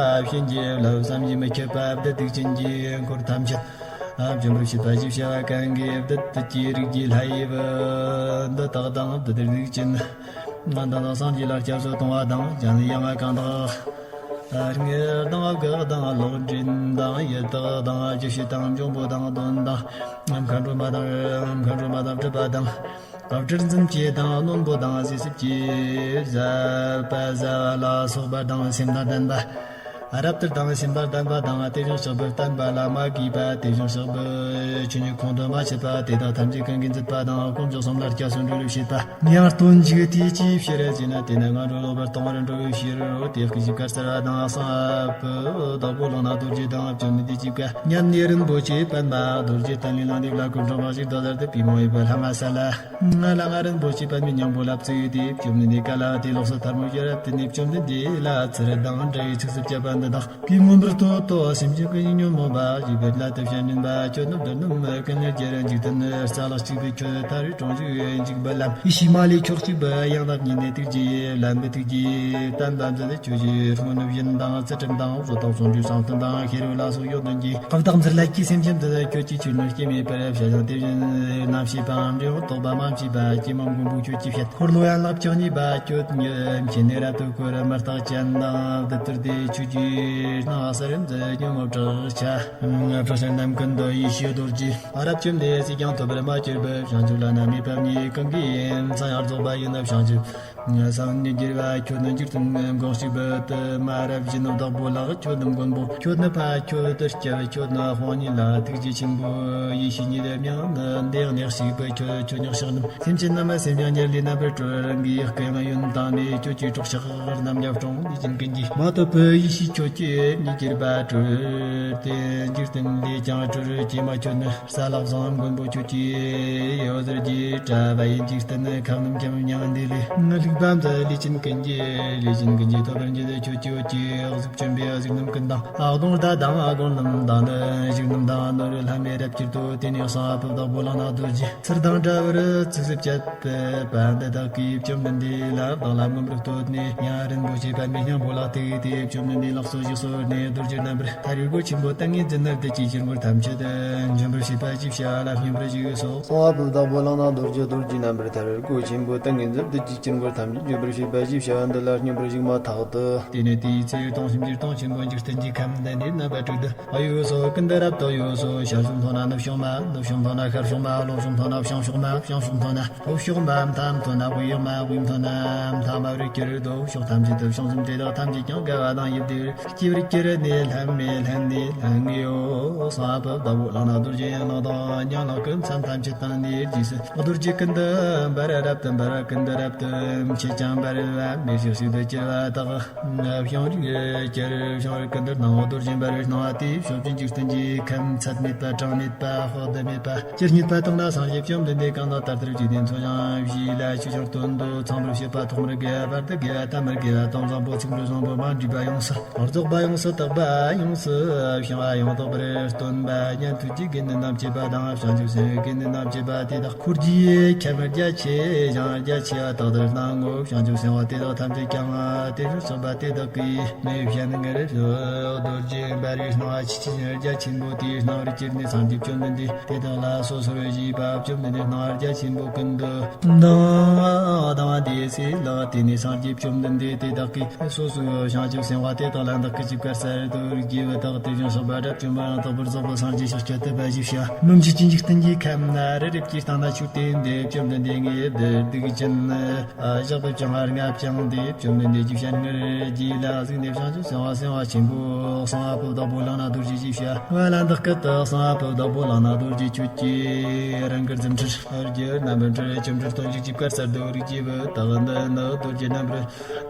བ་བྱིན་གྱིས་བརླབས། བསམ་གྱིས་མི་ཁྱབ་པ་བདུད་སྡིག་ཅན་གྱི་འཁོར་ཐམས་ཅད་བཅོམ་པར་བྱེད་པ་ཞེས་བྱ་བ་གང་གིས་བདུད་ཀྱི་རིགས་ཀྱི་ལྷ་ཡི་བུ་འདི་དག་དང་། བདུད་སྡིག་ཅན་ང་དང་དང་སངས་རྒྱས་ལ་སྐྱབས་སུ་གཏོང་བ་དང་། ཡང་ཡང་གང་དག་ངེར་དང་དགག་དང་ལོག་འདྲེན་དང་ཡི་དྭགས་དང་རྒྱུ་བྱེད་དང་འབྱུང་པོ་དང་གདོན་དང་མཁའ་འགྲོ་མ་དང་མཁའ་འགྲོ་མ་དང་སྒྲིབ་པ་དང་། སྒྲིབ་འཛིན་བཅས་དང་རྣོན་པོ་དང་ཟས་སྲིབ་ཀྱིས་ཟ་བ་ཟ་བ་ལ་སོགས་པ་དང་། སེམས་དང་ལྡན་པ་རབ་ཏུ་དང་སེམས་དང་ལྡན་པ་དང་། དེ་བཞིན་གཤེགས་པའི་བསྟན་པ་ལ་མ་གུས་པ། དེ་བཞིན་གཤེགས་པའི་ཆོས་ཉིད་ཁོང་དུ་མ་ཆུད་པ་དེ་དག་ཐམས་ཅད་གང་གིས་མཛད་པ་དང་། དཀོན་མཆོག་གསུམ་ལ་སྐྱབས་སུ་འགྲོ་བའི་བྱེད་པ། ཡང་སྟོན་མཇུག་དེ་ཅིའི་ཕྱིར་ཞེ་ན། དེས་ན་ང་འགྲོ་ལོག་པར་ལྟུང་བར་འགྲོ་བའི་ཕྱིར་རོ། དེ་སྐད་ཅིག་གར་གསལ་བ་དང་། གསང་བ་པོ་བདག་པོ་ལག་ན་རྡོ་རྗེ་དང་བཅོམ་ལྡན་འདས་ཀྱིས་བཀའ། མཉམ་ཉིད་རིན་པོ་ཆེའི་པདྨ་རྡོ་རྗེ་བསྟན་ལས་ལངས་ཏེ། བླ་གོས་འཕྲོག་མ་ཞིག་རྡོ་ལྟར་དུ་པུས་མོ་ཡོད་པའི་ལྷ་མ་ས་ལ། ང་ལ་ང་རིན་པོ་ཆེ་པདྨའི་སྙིང་པོ་ལ་བཙུགས་ཏེ། བཅོམ་ལྡན་འདས་ག་ལ་བ་དེའི་ལོགས་སུ་ཐལ་མོ་སྦྱར་ཏེ་ནས། བཅོམ་ལྡན་འདས་ལ་ཚུལ་དང་འདྲ་བའི་ཚིགས་སུ་བཅད་པ་འདི་དག་གིས་མངོན་པར་བསྟོད་དོ། སེམས་ཅན་ཀུན་གྱི་ཉོན་མོངས་པ་ཞི་བར་སླད་དུ་བྱ་ཉན་པ། ཁྱོད་ནི་བདུད་རྣམས་ཀུན་ལས་རྒྱལ། འཇིག་རྟེན་རྩ་ལག་གཅིག་པའི་ཁྱོད། མཐའ་རུ་གྲོང་ཞིག་འཇིག་པ་ལམ། ཡེ་ཤེས་མ་ལུས་ཁྱོགས་གཅིག་པུ་ཡང་དག་ཉིད་ནས་ཐུགས་རྗེ་ལམ་པའི་ཐུགས་ཀྱིས་བསྟན་པ་མཛད། ཁྱོད་ཀྱི་སྔོན་བཞིན་དང་ཚུལ་ཁྲིམས་དང་བཟོད་དང་བརྩོན་འགྲུས་བསམ་གཏན་དང་ཤེས་རབ་ལ་སོགས་ཡོན་ཏན་གྱི་བདག་འཛིན་ལས་ཀྱི་སེམས་ཅན་དེ་ཁྱོད་ཀྱི་ཆོས་ནི་སྐྱེ་མེད་པར་བྱ་ཞིང་། དེ་བཞིན་རྣམ་ཤེས་པའམ་འབྲས་བུ་རྟོགས་པ་མ་མཆིས་པ་ཀྱེ་མ་མགོན་པོ་ཁྱོད་ཀྱི་ཞལ། འཁོར་ལོ་ཡན་ལག་བཅུ་གཉིས་པ་ཁྱོད་ཉིད་མཁྱེན་ནས་རབ་ཏུ་བསྐོར། མི་རྟག་ཅན་དང་བདུད་ཐུལ་ཏེ་ཁྱོད་ཀྱི་སྣང་བ་གསལ་རིམ་མཛད། ཉོན་མོངས་བྲག་ཆ་བྲག་ཆ་རྣམས་ཀུན་ཏུ་ཡེ་ཤེས་རྡོ་རྗེ་རབ་བཅོམ་ནས་སུས་ཀྱང་ཐོབ་པར་མ་གྱུར་པའི་བྱང་ཆུབ་བླ་ན་མེད་པ་ཉིད། གང་གིས་ཡིན་ཙམ་ཡང་རྫོགས་པ་ཡིན་ན་བྱང་ཆུབ་སེམས་ཉིད་གྱུར་པ་ཁྱོད་ནི། འཇིག་རྟེན་མགོན་གཅིག་པུ་དུ་མ་རབ་བཞིན་བདག་པོ་ལགས། ཁྱོད་ནི་མགོན་པོ། ཁྱོད་ནི་ཕ། ཁྱོད་ནི་སྐྱབས། ཁྱོད་ནི་དཔང་ཉིད་ལ་ཐུགས་རྗེ་ཆེན་པོ། ཡེ་ཤེས་ཉིད་དུ་མྱང་ནི་འདི་ཡང་ནི་གཅིག་པུ་ཁྱོད། ཁྱོད་ཉག་ཤིང་རྣམས་སེམས་ཅན་རྣམས་སེམས་ཅན་ཉེར་ལེན་རྣམ་པར་གྲོལ། འགའི་སྐུ་ཡང་ཡོན་བཏང་ནས། ཁྱོད་ཀྱི་སྲོག་ཆགས་རྣམས་ཀྱང་བཀྲོངས། ལུས་ཅན་ཀུན་གྱི་མ་ཐོབ་པའི་ཡེ་ཤེས་ཁྱོད་ཀྱིས་ཉིད་གྱུར་པ་སྤྲུལ་ཏེ། འཇིག་རྟེན་ལས་ཀྱང་སྤྲུལ། ཀྱེ་མ་ཁྱོད་ནི་རྩ་ལག་བཟང་མགོན་པོ་ཁྱོད་ཀྱི་འོད་ཟེར་གྱིས་བཀྲ་བ་ཡི། འཇིག་རྟེན་ཁམས་རྣམས་ཀྱང་མྱང་འདི་ལས། བམ་དུ་ལུས་ཅན་ཀུན་གྱི། ལུས་ཅན་ཀུན་གྱི་ཐོབ་པར་འགྱུར་ཏེ་ཁྱོད་ཀྱི་འོད་ཀྱིས། གཟུགས་ཅན་པའི་གཟུགས་རྣམས་ཀུན་དང་། ཨ་གདོང་ལྟ་དང་ཨ་གོང་རྣམས་དང་ནི། བཞུགས་རྣམས་དང་ནོར་བུ་ལྷམ་མེ་རབ་གྱུར་ཏོ། དེ་ནས་གསང་བ་ཕུབ་བདག་པོ་ལག་ན་རྡོ་རྗེ། ཚུར་དང་འདྲ་བར་ཚུགས་སུ་བཅད་པ་འདི་དག་གིས། བཅོམ་ལྡན་འདས་ལ་བདག་ལ་མངོན་པར་བསྟོད་ནས། ཡང་རིན་པོ་ཆེ་པདྨའི་སྙིང་པོ་ལ་བཏུད་དེ། བཅོམ་ལྡན་འདས་ལགས་སོ་ཞེས་གསོལ་ནས། རྡོ་རྗེ་རྣམ་པར་ཐར་པའི་སྒོ་ཆེན་པོ་ཏིང་ངེ་འཛིན་ནི། བདུད་ཀྱི་ཕྱིར་འཁོར་ཐམས་ཅད་འཇོམས་པར་བྱེད་པ་ཞེས་བྱ་བ་ལ་སྙོམས་པར་ཞུགས་སོ། གསང་བ་ཕུབ་བདག་པོ་ལག་ན་རྡོ་རྗེ། རྡོ་རྗེ་རྣམ་པར་ཐར་པའི་སྒོ་ཆེན་པོ་ཏིང་ངེ་འཛིན་བདུད་ཀྱི་ཕྱིར་འཁོར་ཐམས་ཅད་འཇོམས་པར་བྱེད་པ་ཞེས་བྱ་བ་འདི་ལ་སྙོམས་པར་ཞུགས་མ་ཐག་ཏུ། དེ་ནས་དེའི་ཚེ་སྟོང་གསུམ་གྱི་སྟོང་ཆེན་པོ་འཇིག་རྟེན་གྱི་ཁམས་འདི་ནས་རྣམ་པ་དྲུག་ཏུ་གཡོས་སོ། ཀུན་ཏུ་རབ་ཏུ་གཡོས་སོ། ཞལ་ཤུགས་མཐོ་ན་ནུབ་བྱུང་མ། ནུབ་ཕྱོགས་མཐོ་ན་ཤར་ཕྱོགས་མ། ལྷོ་ཕྱོགས་མཐོ་ན་བྱང་ཕྱོགས་མ། བྱང་ཕྱོགས་མཐོ་ན་ལྷོ་ཕྱོགས་མ། མཐའ་མཐོ་ན་དབུས་མ། དབུས་མཐོ་ན་མཐའ་མ་རུ་གྱུར་ཏོ། ཕྱོགས་ཐམས་ཅད་དུ་བྱང་སེམས་དེ་དག་ཐམས་ཅད་ཀྱང་དགའ་བ་དང་ཡིད་བདེ་བར་སྐྱེ་བར་གྱུར་ནས་ལྷམ་མེ་ལྷན་ནེ་ལྷང་ངེ་ཡོད། གསང་བ་ཕུབ་བདག་པོ་ལག་ན་རྡོ་རྗེ་ཡན་ལག་དང་ཡན་ལག་གི་མཚམས་ཐམས་ཅད་དང་ནི་རྗེས་སུ་རྡོ་རྗེ་ཀུན་ཏུ་འབར་རབ་ཏུ་འབར། ཀུན་ཏུ་རབ་ཏུ་མཆེད་ཅིང་འབར་བ་མེ་ཤིག་ཤིག་ཏུ་གྱུར་པ་དག། བྱུང་རིག་གྱུར། བྱུང་རིག་ཀུན་ཏུ་སྣང་བ་རྡོ་རྗེ་འབར་བའི་སྣང་བ་དེས་ཕྱོགས་བཅུའི་འཇིག་རྟེན་གྱི་ཁམས་ཚད་མེད་པ། གྲངས་མེད་པ། དཔག་ཏུ་མེད་པ། ཇི་སྙེད་པ་དག་ན་སངས་རྒྱས་བཅོམ་ལྡན་འདས་གང་དག་ལྟར་དུ་བརྗོད་དེ་མཚོན་ཞིང་བཞེས་ལ། ཆོས་ཀྱང་སྟོན་ཏོ། ཚངས་པར་སྤྱོད་པ། ཐོག་མར་དགེ་བ། བར་དུ་དགེ་བ། ཐ་མར་དགེ་བ་དང་། བཟང་པོ་ཚིག་འབྲུ་བཟང་པོ། མ་འདྲིས་པ་ཡོངས་སུ་རྫོགས་པ། ཡོངས་སུ་དག་པ། ཡོངས་སུ་བྱང་བ། ཡང་དག་པར་སྟོན་པ། ཉན་ཐོས་ཀྱི་དགེ་འདུན་རྣམས་བཅས་པ་དང་། བྱང་ཆུབ་སེམས་དཔའི་དགེ་འདུན་རྣམས་བཅས་པ་དེ་དག་འཁོར་གྱི་ཁྱབ་པར་རྒྱ་ཆེ་ཞིང་རྒྱ་ཆེ་བ་དག་ཏུ་སྣང་ངོ་། བྱང་ཆུབ་སེམས་དཔའ་དེ་དག་ཐམས་ཅད་ཀྱང་དེ་བཞིན་གཤེགས་པ་དེ་དག་གིས་མི་བྱ་ངན་རྡོ་རྗེ་འབར་བའི་སྣང་བ་ཆེས་ཆེ་ཞིང་རྒྱ་ཆེན་པོ་དེའི་སྣང་བར་གྱུར་ནས་སངས་རྒྱས་བཅོམ་ལྡན་འདས་དེ་དག་ལ་སོ་སོར་བཞེས་པ། བཅོམ་ལྡན་འདས་སྣང་བར་རྒྱ་ཆེན་པོ་ཀུན་ཏུ་ལྡང་བ་དང་དེའི་ཚེ་ལགས། དེ་ནས་སངས་རྒྱས་བཅོམ་ལྡན་འདས་དེ་དག་གིས་སོ་སོའི་བྱང་ཆུབ་སེམས་དཔའ་དེ་དག་ལ་བདག་གིས་ཅི་བཀའ་སྩལ་ཏོ། རིགས་ཀྱི་བུ་དག། དེ་བཞིན་གཤེགས་པ་དགྲ་བཅོམ་པ་ཡང་དག་པར་རྫོགས་པའི་སངས་རྒྱས་ཤཱཀྱ་ཐུབ་པ་ཞེས་བྱ་བ་མུན་ཆད་ཀྱི་འཇིག་རྟེན་གྱི་ཁམས་ན་རི་རབ་ཀྱི་སྟེང་ན་བཞུགས་ཏེ། འདི་བཅོམ་ལྡན་འདས་ངའི་སྡིག་ཅན་བཤགས་པར་བྱ་བར་ངལ་བྱང་སྟེ། བཅོམ་ལྡན་འདས་ཀྱི་ཞལ་སྔར་རྗེས་ལ་གཟིགས་ནས་བྱང་ཆུབ་སེམས་དཔའ་སེམས་དཔའ་ཆེན་པོ་གསང་བ་ཕུབ་བདག་པོ་ལག་ན་རྡོ་རྗེ་ཞེས་བྱ་བ་ལ་འདི་སྐད་དུ། གསང་བ་ཕུབ་བདག་པོ་ལག་ན་རྡོ་རྗེ། ཁྱོད་ཀྱིས་རང་དགར་རྫུ་འཕྲུལ་རྒྱུད་རྣམ་པར་འཁྲུལ། ཁྱབ་འཕྲལ་སྟོང་ཞིག་ཅེས་བཀའ་སྩལ་ཏོ། རིགས་ཀྱི་བུ་དག། འདི་ནི་རྡོ་རྗེ་རྣམ་པར་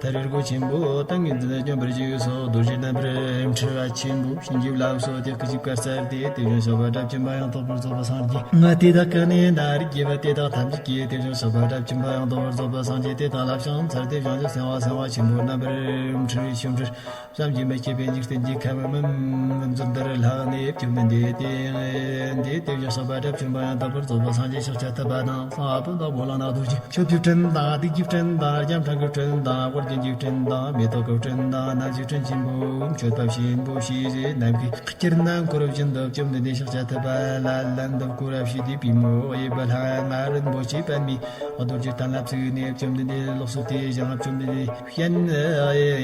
ཐར་པའི་སྒོ་ཆེན་པོ་ཏིང་ངེ་འཛིན་སྙོམས་པར་བཞེས་སོ། རྡོ་རྗེ་རྣམ་པར་འཁྲུལ་བ་ཆེན་པོ་བྱིན་གྱིས་བརླབས་སོ། དེ་སྐད་ཅེས་བཀའ་སྩལ་ཏེ། དེ་བཞིན་གཤེགས་པ་དགྲ་བཅོམ་པ་ཡང་དག་པར་རྫོགས་པའི་སངས་རྒྱས་ང་དེ་དག་གི་ནི་ན་རིགས་ཀྱི་བུ་དེ་དག་ཐམས་ཅད་ཀྱིས་དེ་བཞིན་གཤེགས་པ་དགྲ་བཅོམ་པ་ཡང་དག་པར་རྫོགས་པའི་སངས་རྒྱས་དེ་དག་ལ་ཕྱག་འཚལ་ཏེ། བྱང་ཆུབ་སེམས་དཔའ་སེམས་དཔའ་ཆེན་པོ་རྣམ་པར་འཁྲུལ་བའི་ཆོ་འཕྲུལ་བསམ་གྱིས་མི་ཁྱབ་པའི་འཇིག་རྟེན་གྱི་ཁམས་མུན་མཚོན་དུ་ལྷགས་ནས། བཅོམ་ལྡན་འདས་དེ་འདི་དེ་བཞིན་གཤེགས་པ་དགྲ་བཅོམ་པ་ཡང་དག་པར་རྫོགས་པའི་སངས་རྒྱས་ཤཱཀྱ་ཐུབ་པ་དང་། གསང་བ་ཕུབ་བདག་པོ་ལག་ན་རྡོ་རྗེ། མཆོད་པའི་སྤྲིན་དང་བདུད་ཀྱི་སྤྲིན་དང་རྒྱ་མཚོ་གི་སྤྲིན་དང་དཔལ་ལྡན་གྱི་སྤྲིན་དང་མེ་ཏོག་གི་སྤྲིན་དང་སྣང་སྲིད་སྤྲིན་ཆེན་པོ། མཆོད་པ་ཆེན་པོ་བྱས་རྣམས་ཀྱི་སྤྱིར་ན་འཁོར་བཞིན་དུ་བཅོམ་ལྡན་འདས་ཤཱཀྱ་ཐུབ་པ་ལ་ལན་དུ་བསྐོར་བ་བྱས་ཏེ། པུས་མོ་གཡས་པ་ལྷ་ང་རིན་པོ་ཆེ་པདྨའི་རྡོ་རྗེ་གདན་ལ་བཙུགས་ནས། བཅོམ་ལྡན་འདས་ལོགས་སུ་དེ་བཞིན་བཅོམ་ལྡན་འདས་སྤྱན་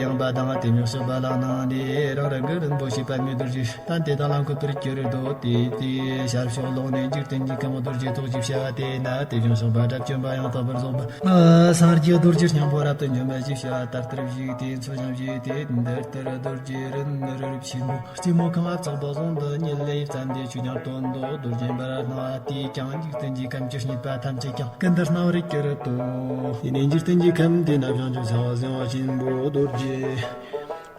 ཡངས་པ་དང་། དེ་ནས་གཤེགས་པ་ལག་ན་ནས་རང་རང་གི་རིན་པོ་ཆེ་པདྨའི་རྡོ་རྗེ་གདན་དེ་དག་ལ་འཁོད་པར་གྱུར་ཏོ། དེ་དེའི་ཤར་ཕྱོགས་ལོགས་ནས་འཇིག་རྟེན་གྱི་ཁམས་རྡོ་རྗེ་ཐོག་ཅེས་བྱ་བ་དེ་ན། དེ་བཞིན་གཤེགས་པ་དགྲ་བཅོམ་པ་ཡང་དག་པར་རྫོགས་པའི་སངས་རྒྱས་རྡོ་རྗེ་སྙིང་པོ་རབ་ཏུ་འཇོམས་པ་ཞེས་བྱ་བ་ལྟར་ལྟར་བཞུགས་ཏེ། མཚོན་ཞིང་བཞེས་ཏེ། འདི་ལྟར་རྡོ་རྗེ་རིན་རབ་ཆེན་པོ་རྩེ་མོ་ཁང་བ་བརྩེགས་པ་བཟུང་དུ་ཉིད་ལས་བརྩམས་ཏེ། ཆོས་ཀྱང་སྟོན་ཏོ། རྡོ་རྗེ་འབར་བ་སྣང་བ་དེས་ཀྱང་འཇིག་རྟེན་གྱི་ཁམས་ཇི་སྙེད་པ་ཐམས་ཅད་ཀྱང་ཀུན་ཏུ་སྣང་བར་གྱུར་ཏོ། དེ་ནས་འཇིག་རྟེན་གྱི་ཁམས་དེ་ན་བྱང་ཆུབ་སེམས་དཔའ་སེམས་དཔའ་ཆེན་པོ་རྡོ་རྗེ་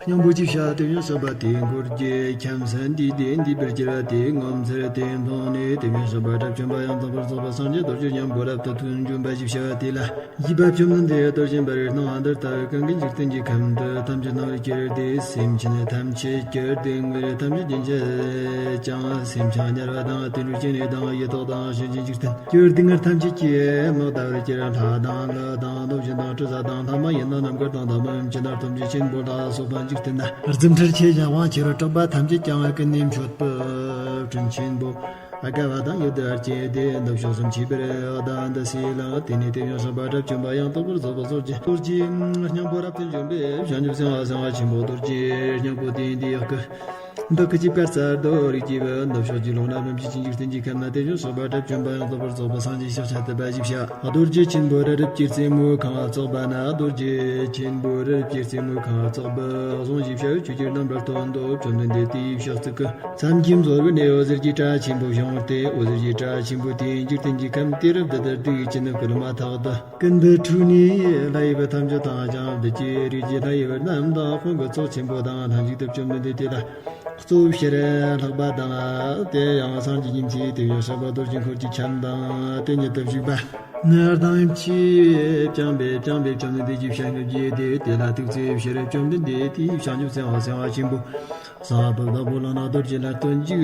སྙིང་པོ་ཅེས་བྱ་དེ་བཞིན་གཤེགས་པ་དེའི་འཁོར་གྱི་ཁྱིམ་སེམས་འདིས་དེ་འདུས་པར་གྱུར་པ་དེ་ངོ་མཚར་དེ་མཐོང་ནས། དེ་བཞིན་གཤེགས་པ་དགྲ་བཅོམ་པ་ཡང་དག་པར་རྫོགས་པའི་སངས་རྒྱས་རྡོ་རྗེ་སྙིང་པོ་རབ་ཏུ་ཐུགས་འཇོམས་པ་ཞེས་བྱ་བ་དེ་ལ། བཞེས་པ། བཅོམ་ལྡན་འདས་རྡོ་རྗེ་འབར་བའི་སྣང་བ་འདི་ལྟ་བུ་ཀུན་གྱི་འཇིག་རྟེན་གྱི་ཁམས་འདི་ཐམས་ཅད་སྣང་བར་གྱུར་ཏེ། སེམས་ཅན་ཐམས་ཅད་ཀྱི་སྡུག་བསྔལ་ཐམས་ཅད་རྒྱུན་ཆད་ཅིང་། སེམས་ཅན་དམྱལ་བ་དང་དུད་འགྲོའི་སྐྱེ་གནས་དང་ཡི་དྭགས་དང་གཤིན་རྗེའི་འཇིག་རྟེན་གྱི་སྡུག་བསྔལ་ཐམས་ཅད་ཀྱིས་དམག་བརྡབ་པར་གྱུར། ལྷ་དང་ཀླུ་དང་གནོད་སྦྱིན་དང་དྲི་ཟ་དང་ལྷ་མ་ཡིན་དང་རྣམ་དཀར་དང་དམ་པའི་བུམ་ཆེན་དང་ཐམས་ཅད་ཆེན་པོ་ལ་སོགས་པ་འཇིག་རྟེན་ན་རྫུ་འཕྲུལ་ཆེ་ཞིང་དབང་ཆེ་བར་གྲགས་པ་ཐམས་ཅད་ཀྱང་ཀུན་ནས་མཆོད་པའི་སྤྲིན་ཆེན་པོ། དགའ་བ་དང་ཡིད་བདེ་བར་བཅས་ཏེ། འདི་ཕྱོགས་སུ་མཆིས་པར་བདག་འདི་སྲས་ལགས། དེ་ནས་དེ་བཞིན་གཤེགས་པ་དགྲ་བཅོམ་པ་ཡང་དག་པར་རྫོགས་པའི་སངས་རྒྱས་རྡོ་རྗེ་སྙིང་པོ་རབ་ཏུ་འཇོམས་པས་བྱང་ཆུབ་སེམས་དཔའ་སེམས་དཔའ་ཆེན་པོ་རྡོ་རྗེ་སྙིང་པོ་དེ་འདི་ཡག་གི་འདི་སྐད་ཅེས་བཀའ་སྩལ་ཏོ། རིགས་ཀྱི་བུ། འདི་ཕྱོགས་ཀྱི་ལུང་ན་མུན་ཆད་ཀྱི་འཇིག་རྟེན་གྱི་ཁམས་ན་དེ་བཞིན་གཤེགས་པ་དགྲ་བཅོམ་པ་ཡང་དག་པར་རྫོགས་པའི་སངས་རྒྱས་ཤཱཀྱ་ཐུབ་པ་ཞེས་བྱ་རྡོ་རྗེ་ཆེན་པོ་རི་རབ་ཀྱི་རྩེ་མོའི་ཁང་བ་བརྩེགས་པ་ན། རྡོ་རྗེ་ཆེན་པོ་རི་རབ་ཀྱི་རྩེ་མོའི་ཁང་བ་བརྩེགས་པའི་གཟིངས་ཞེས་བྱ་བའི་ཆོས་ཀྱི་རྣམ་པར་སྟོན་ཏོ། བཅོམ་ལྡན་འདས་དེའི་ཕྱག་ཚིག་གི་མཚམས་ཀྱི་མཛོད་བོ་ནས་འོད་ཟེར་གྱི་སྒྲ་ཆེན་པོ་བྱུང་སྟེ། འོད་ཟེར་གྱི་སྒྲ་ཆེན་པོ་དེས་འཇིག་རྟེན་གྱི་ཁམས་དུས་རབས་འདི་ལྟར་བདུད་ཀྱི་སྤྱི་ནི་བསྐུལ་མ་ཐག་ཏུ་ཀུན་ཏུ་འཁྲུགས་ནས། ལྷ་ཡི་བུ་ཐམས་ཅད་དང་ཀྱང་བདུད་ཀྱི་རིགས་ཀྱི་ལྷ་ཡི་བུ་རྣམས་དང་དཔུང་གི་ཚོགས་ཆེན་པོ་དང་ལྷན་ཅིག་ཏུ་བཅོམ་ལྡན་འདས་དེ་ལ་ གཙོ་བོ་ཕྱིར་ལྷག་པ་དང་། དེ་ཡང་སངས་རྒྱས་ཀྱི་མཚན་དེ་ཡང་བཤགས་པ་རྡོ་རྗེ་འཁོར་གྱི་ཁྱམས་དང་དེ་ཉིད་དུ་བཞུགས་པ། ནི་ལྡང་ཕྱིར་བརྐྱངས་པས་བརྐྱངས་པས་བཅོམ་ལྡན་འདས་ཀྱིས་བཤད་ནུབ་ཀྱི་དེ་དེ་ལ་ཐུགས་བརྩེ་ཕྱིར་བཅོམ་ལྡན་འདས་དེའི་བྱང་ཆུབ་སེམས་དཔའ་སེམས་དཔའ་ཆེན་པོ། གསང་སྔགས་པའི་བདག་པོ་ལག་ན་རྡོ་རྗེ་སླར་སྟོན་འཇུག་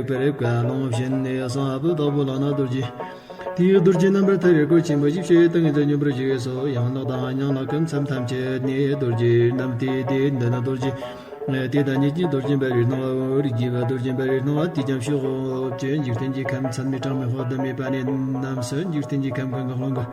པར་བཀའ་ལུང་བྱིན་ནས། གསང་སྔགས་པའི་བདག་པོ་ལག་ན་རྡོ་རྗེ། དེའི་རྡོ་རྗེ་རྣམ་པར་ཐར་པའི་སྒོ་ཆེན་པོ་བཞི་བཅུ་ཏིང་ངེ་འཛིན་སྙོམས་པར་ཞུགས་སོ། ཡང་ལག་དང་ཉང་ལག་གི་མཚམས་ཐམས་ཅད་ནས་རྡོ་རྗེ་རྣམས་ཏེ། དེ་འདི་ནི་རྡོ་རྗེ། དེ་དང་ཉིད་ཀྱི་རྡོ་རྗེ་འབར་བའི་སྣང་བ། རིགས་བརྒྱད་པ་རྡོ་རྗེ་འབར་བའི་སྣང་བ་དེས་ཀྱང་ཕྱོགས་བཅུའི་འཇིག་རྟེན་གྱི་ཁམས་ཚད་མེད་གྲངས་མེད་དཔག་ཏུ་མེད་པ་ནས་རྣམས་སུ་འཇིག་རྟེན་གྱི་ཁམས་ཀུན་གྱི་ཀློང་གི་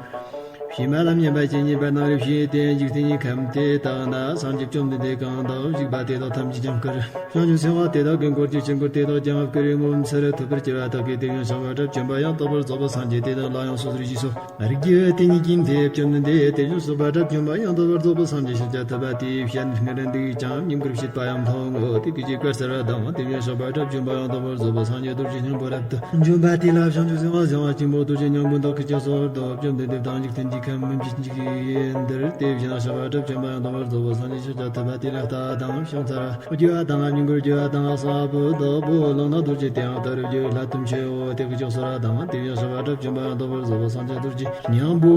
བྱེ་མ་ལམ་མཉམ་པ་ཇི་སྙེད་པ་སྣང་རུ་བྱས་ཏེ། འཇིག་རྟེན་གྱི་ཁམས་དེ་དག་ན་སངས་རྒྱས་བཅོམ་ལྡན་འདས་གང་དག་བཞུགས་པ་དེ་དག་ཐམས་ཅད་ཀྱང་བསྐུལ། བྱང་ཆུབ་སེམས་དཔའ་དེ་དག་གི་འཁོར་གྱི་དཀྱིལ་འཁོར་དེ་དག་ཀྱང་བསྐུལ་བའི་ངོ་བོ་མཚར་ཐོབ་པར་གྱུར་པ་དག་གིས་དེ་ཡང་བཤགས་པ་དགྲ་བཅོམ་པ་ཡང་དག་པར་རྫོགས་པའི་སངས་རྒྱས་དེ་དག་ལ་ཡང་སོ་སོར་ཞུས་སོ། རིགས་བརྒྱད་དེ་ཉིད་ཀྱིས་དེ་བཅོམ་ལྡན་འདས་དེ་བཞིན་གཤེགས་པ་དགྲ་བཅོམ་པ་ཡང་དག་པར་རྫོགས་པའི་སངས་རྒྱས་ཤཱཀྱ་ཐུབ་པ་དེའི་ཞལ་སྔར་འདུག་ཀྱང་ཉིན་དཀར་བྱེད་པ་ཡང་མཐོང་ངོ་། དེ་སྐད་ཅེས་བཀའ་སྩལ་པ་དང་། དེ་བཞིན་གཤེགས་པ་དགྲ་བཅོམ་པ་ཡང་དག་པར་རྫོགས་པའི་སངས་རྒྱས་རྡོ་རྗེ་སྙིང་པོ་རབ་ཏུ་འཇོམས་པ་དེ་ལ་བྱང་ཆུབ་སེམས་དཔའ་སེམས་དཔའ་ཆེན་པོ་རྡོ་རྗེ་སྙིང་པོ་མདོག་གི་ཅི་སོགས་བདག་བཅོམ་ལྡན་འདས་དང་འཇིག་རྟེན་གྱི་ཁམས་མི་མཇེད་འཇིག་འདིར། དེ་བཞིན་གཤེགས་པ་དགྲ་བཅོམ་པ་ཡང་དག་པར་རྫོགས་པའི་སངས་རྒྱས་ཤཱཀྱ་ཐུབ་པ་དེ་ལ་རྟ་དང་བྱང་ཚར་རྒྱུ་བ་དང་སྙིང་གར་རྒྱུ་བ་དང་གསང་སྔགས་པའི་བདག་པོ་ལག་ན་རྡོ་རྗེ་དེའང་རྟ་རུ་རྒྱུ་བའི་སླད་དུ་མཆིའོ། དེ་སྐད་ཅེས་གསོལ་བ་དང་། དེ་བཞིན་གཤེགས་པ་དགྲ་བཅོམ་པ་ཡང་དག་པར་རྫོགས་པའི་སངས་རྒྱས་རྡོ་རྗེ་སྙིང་པོ་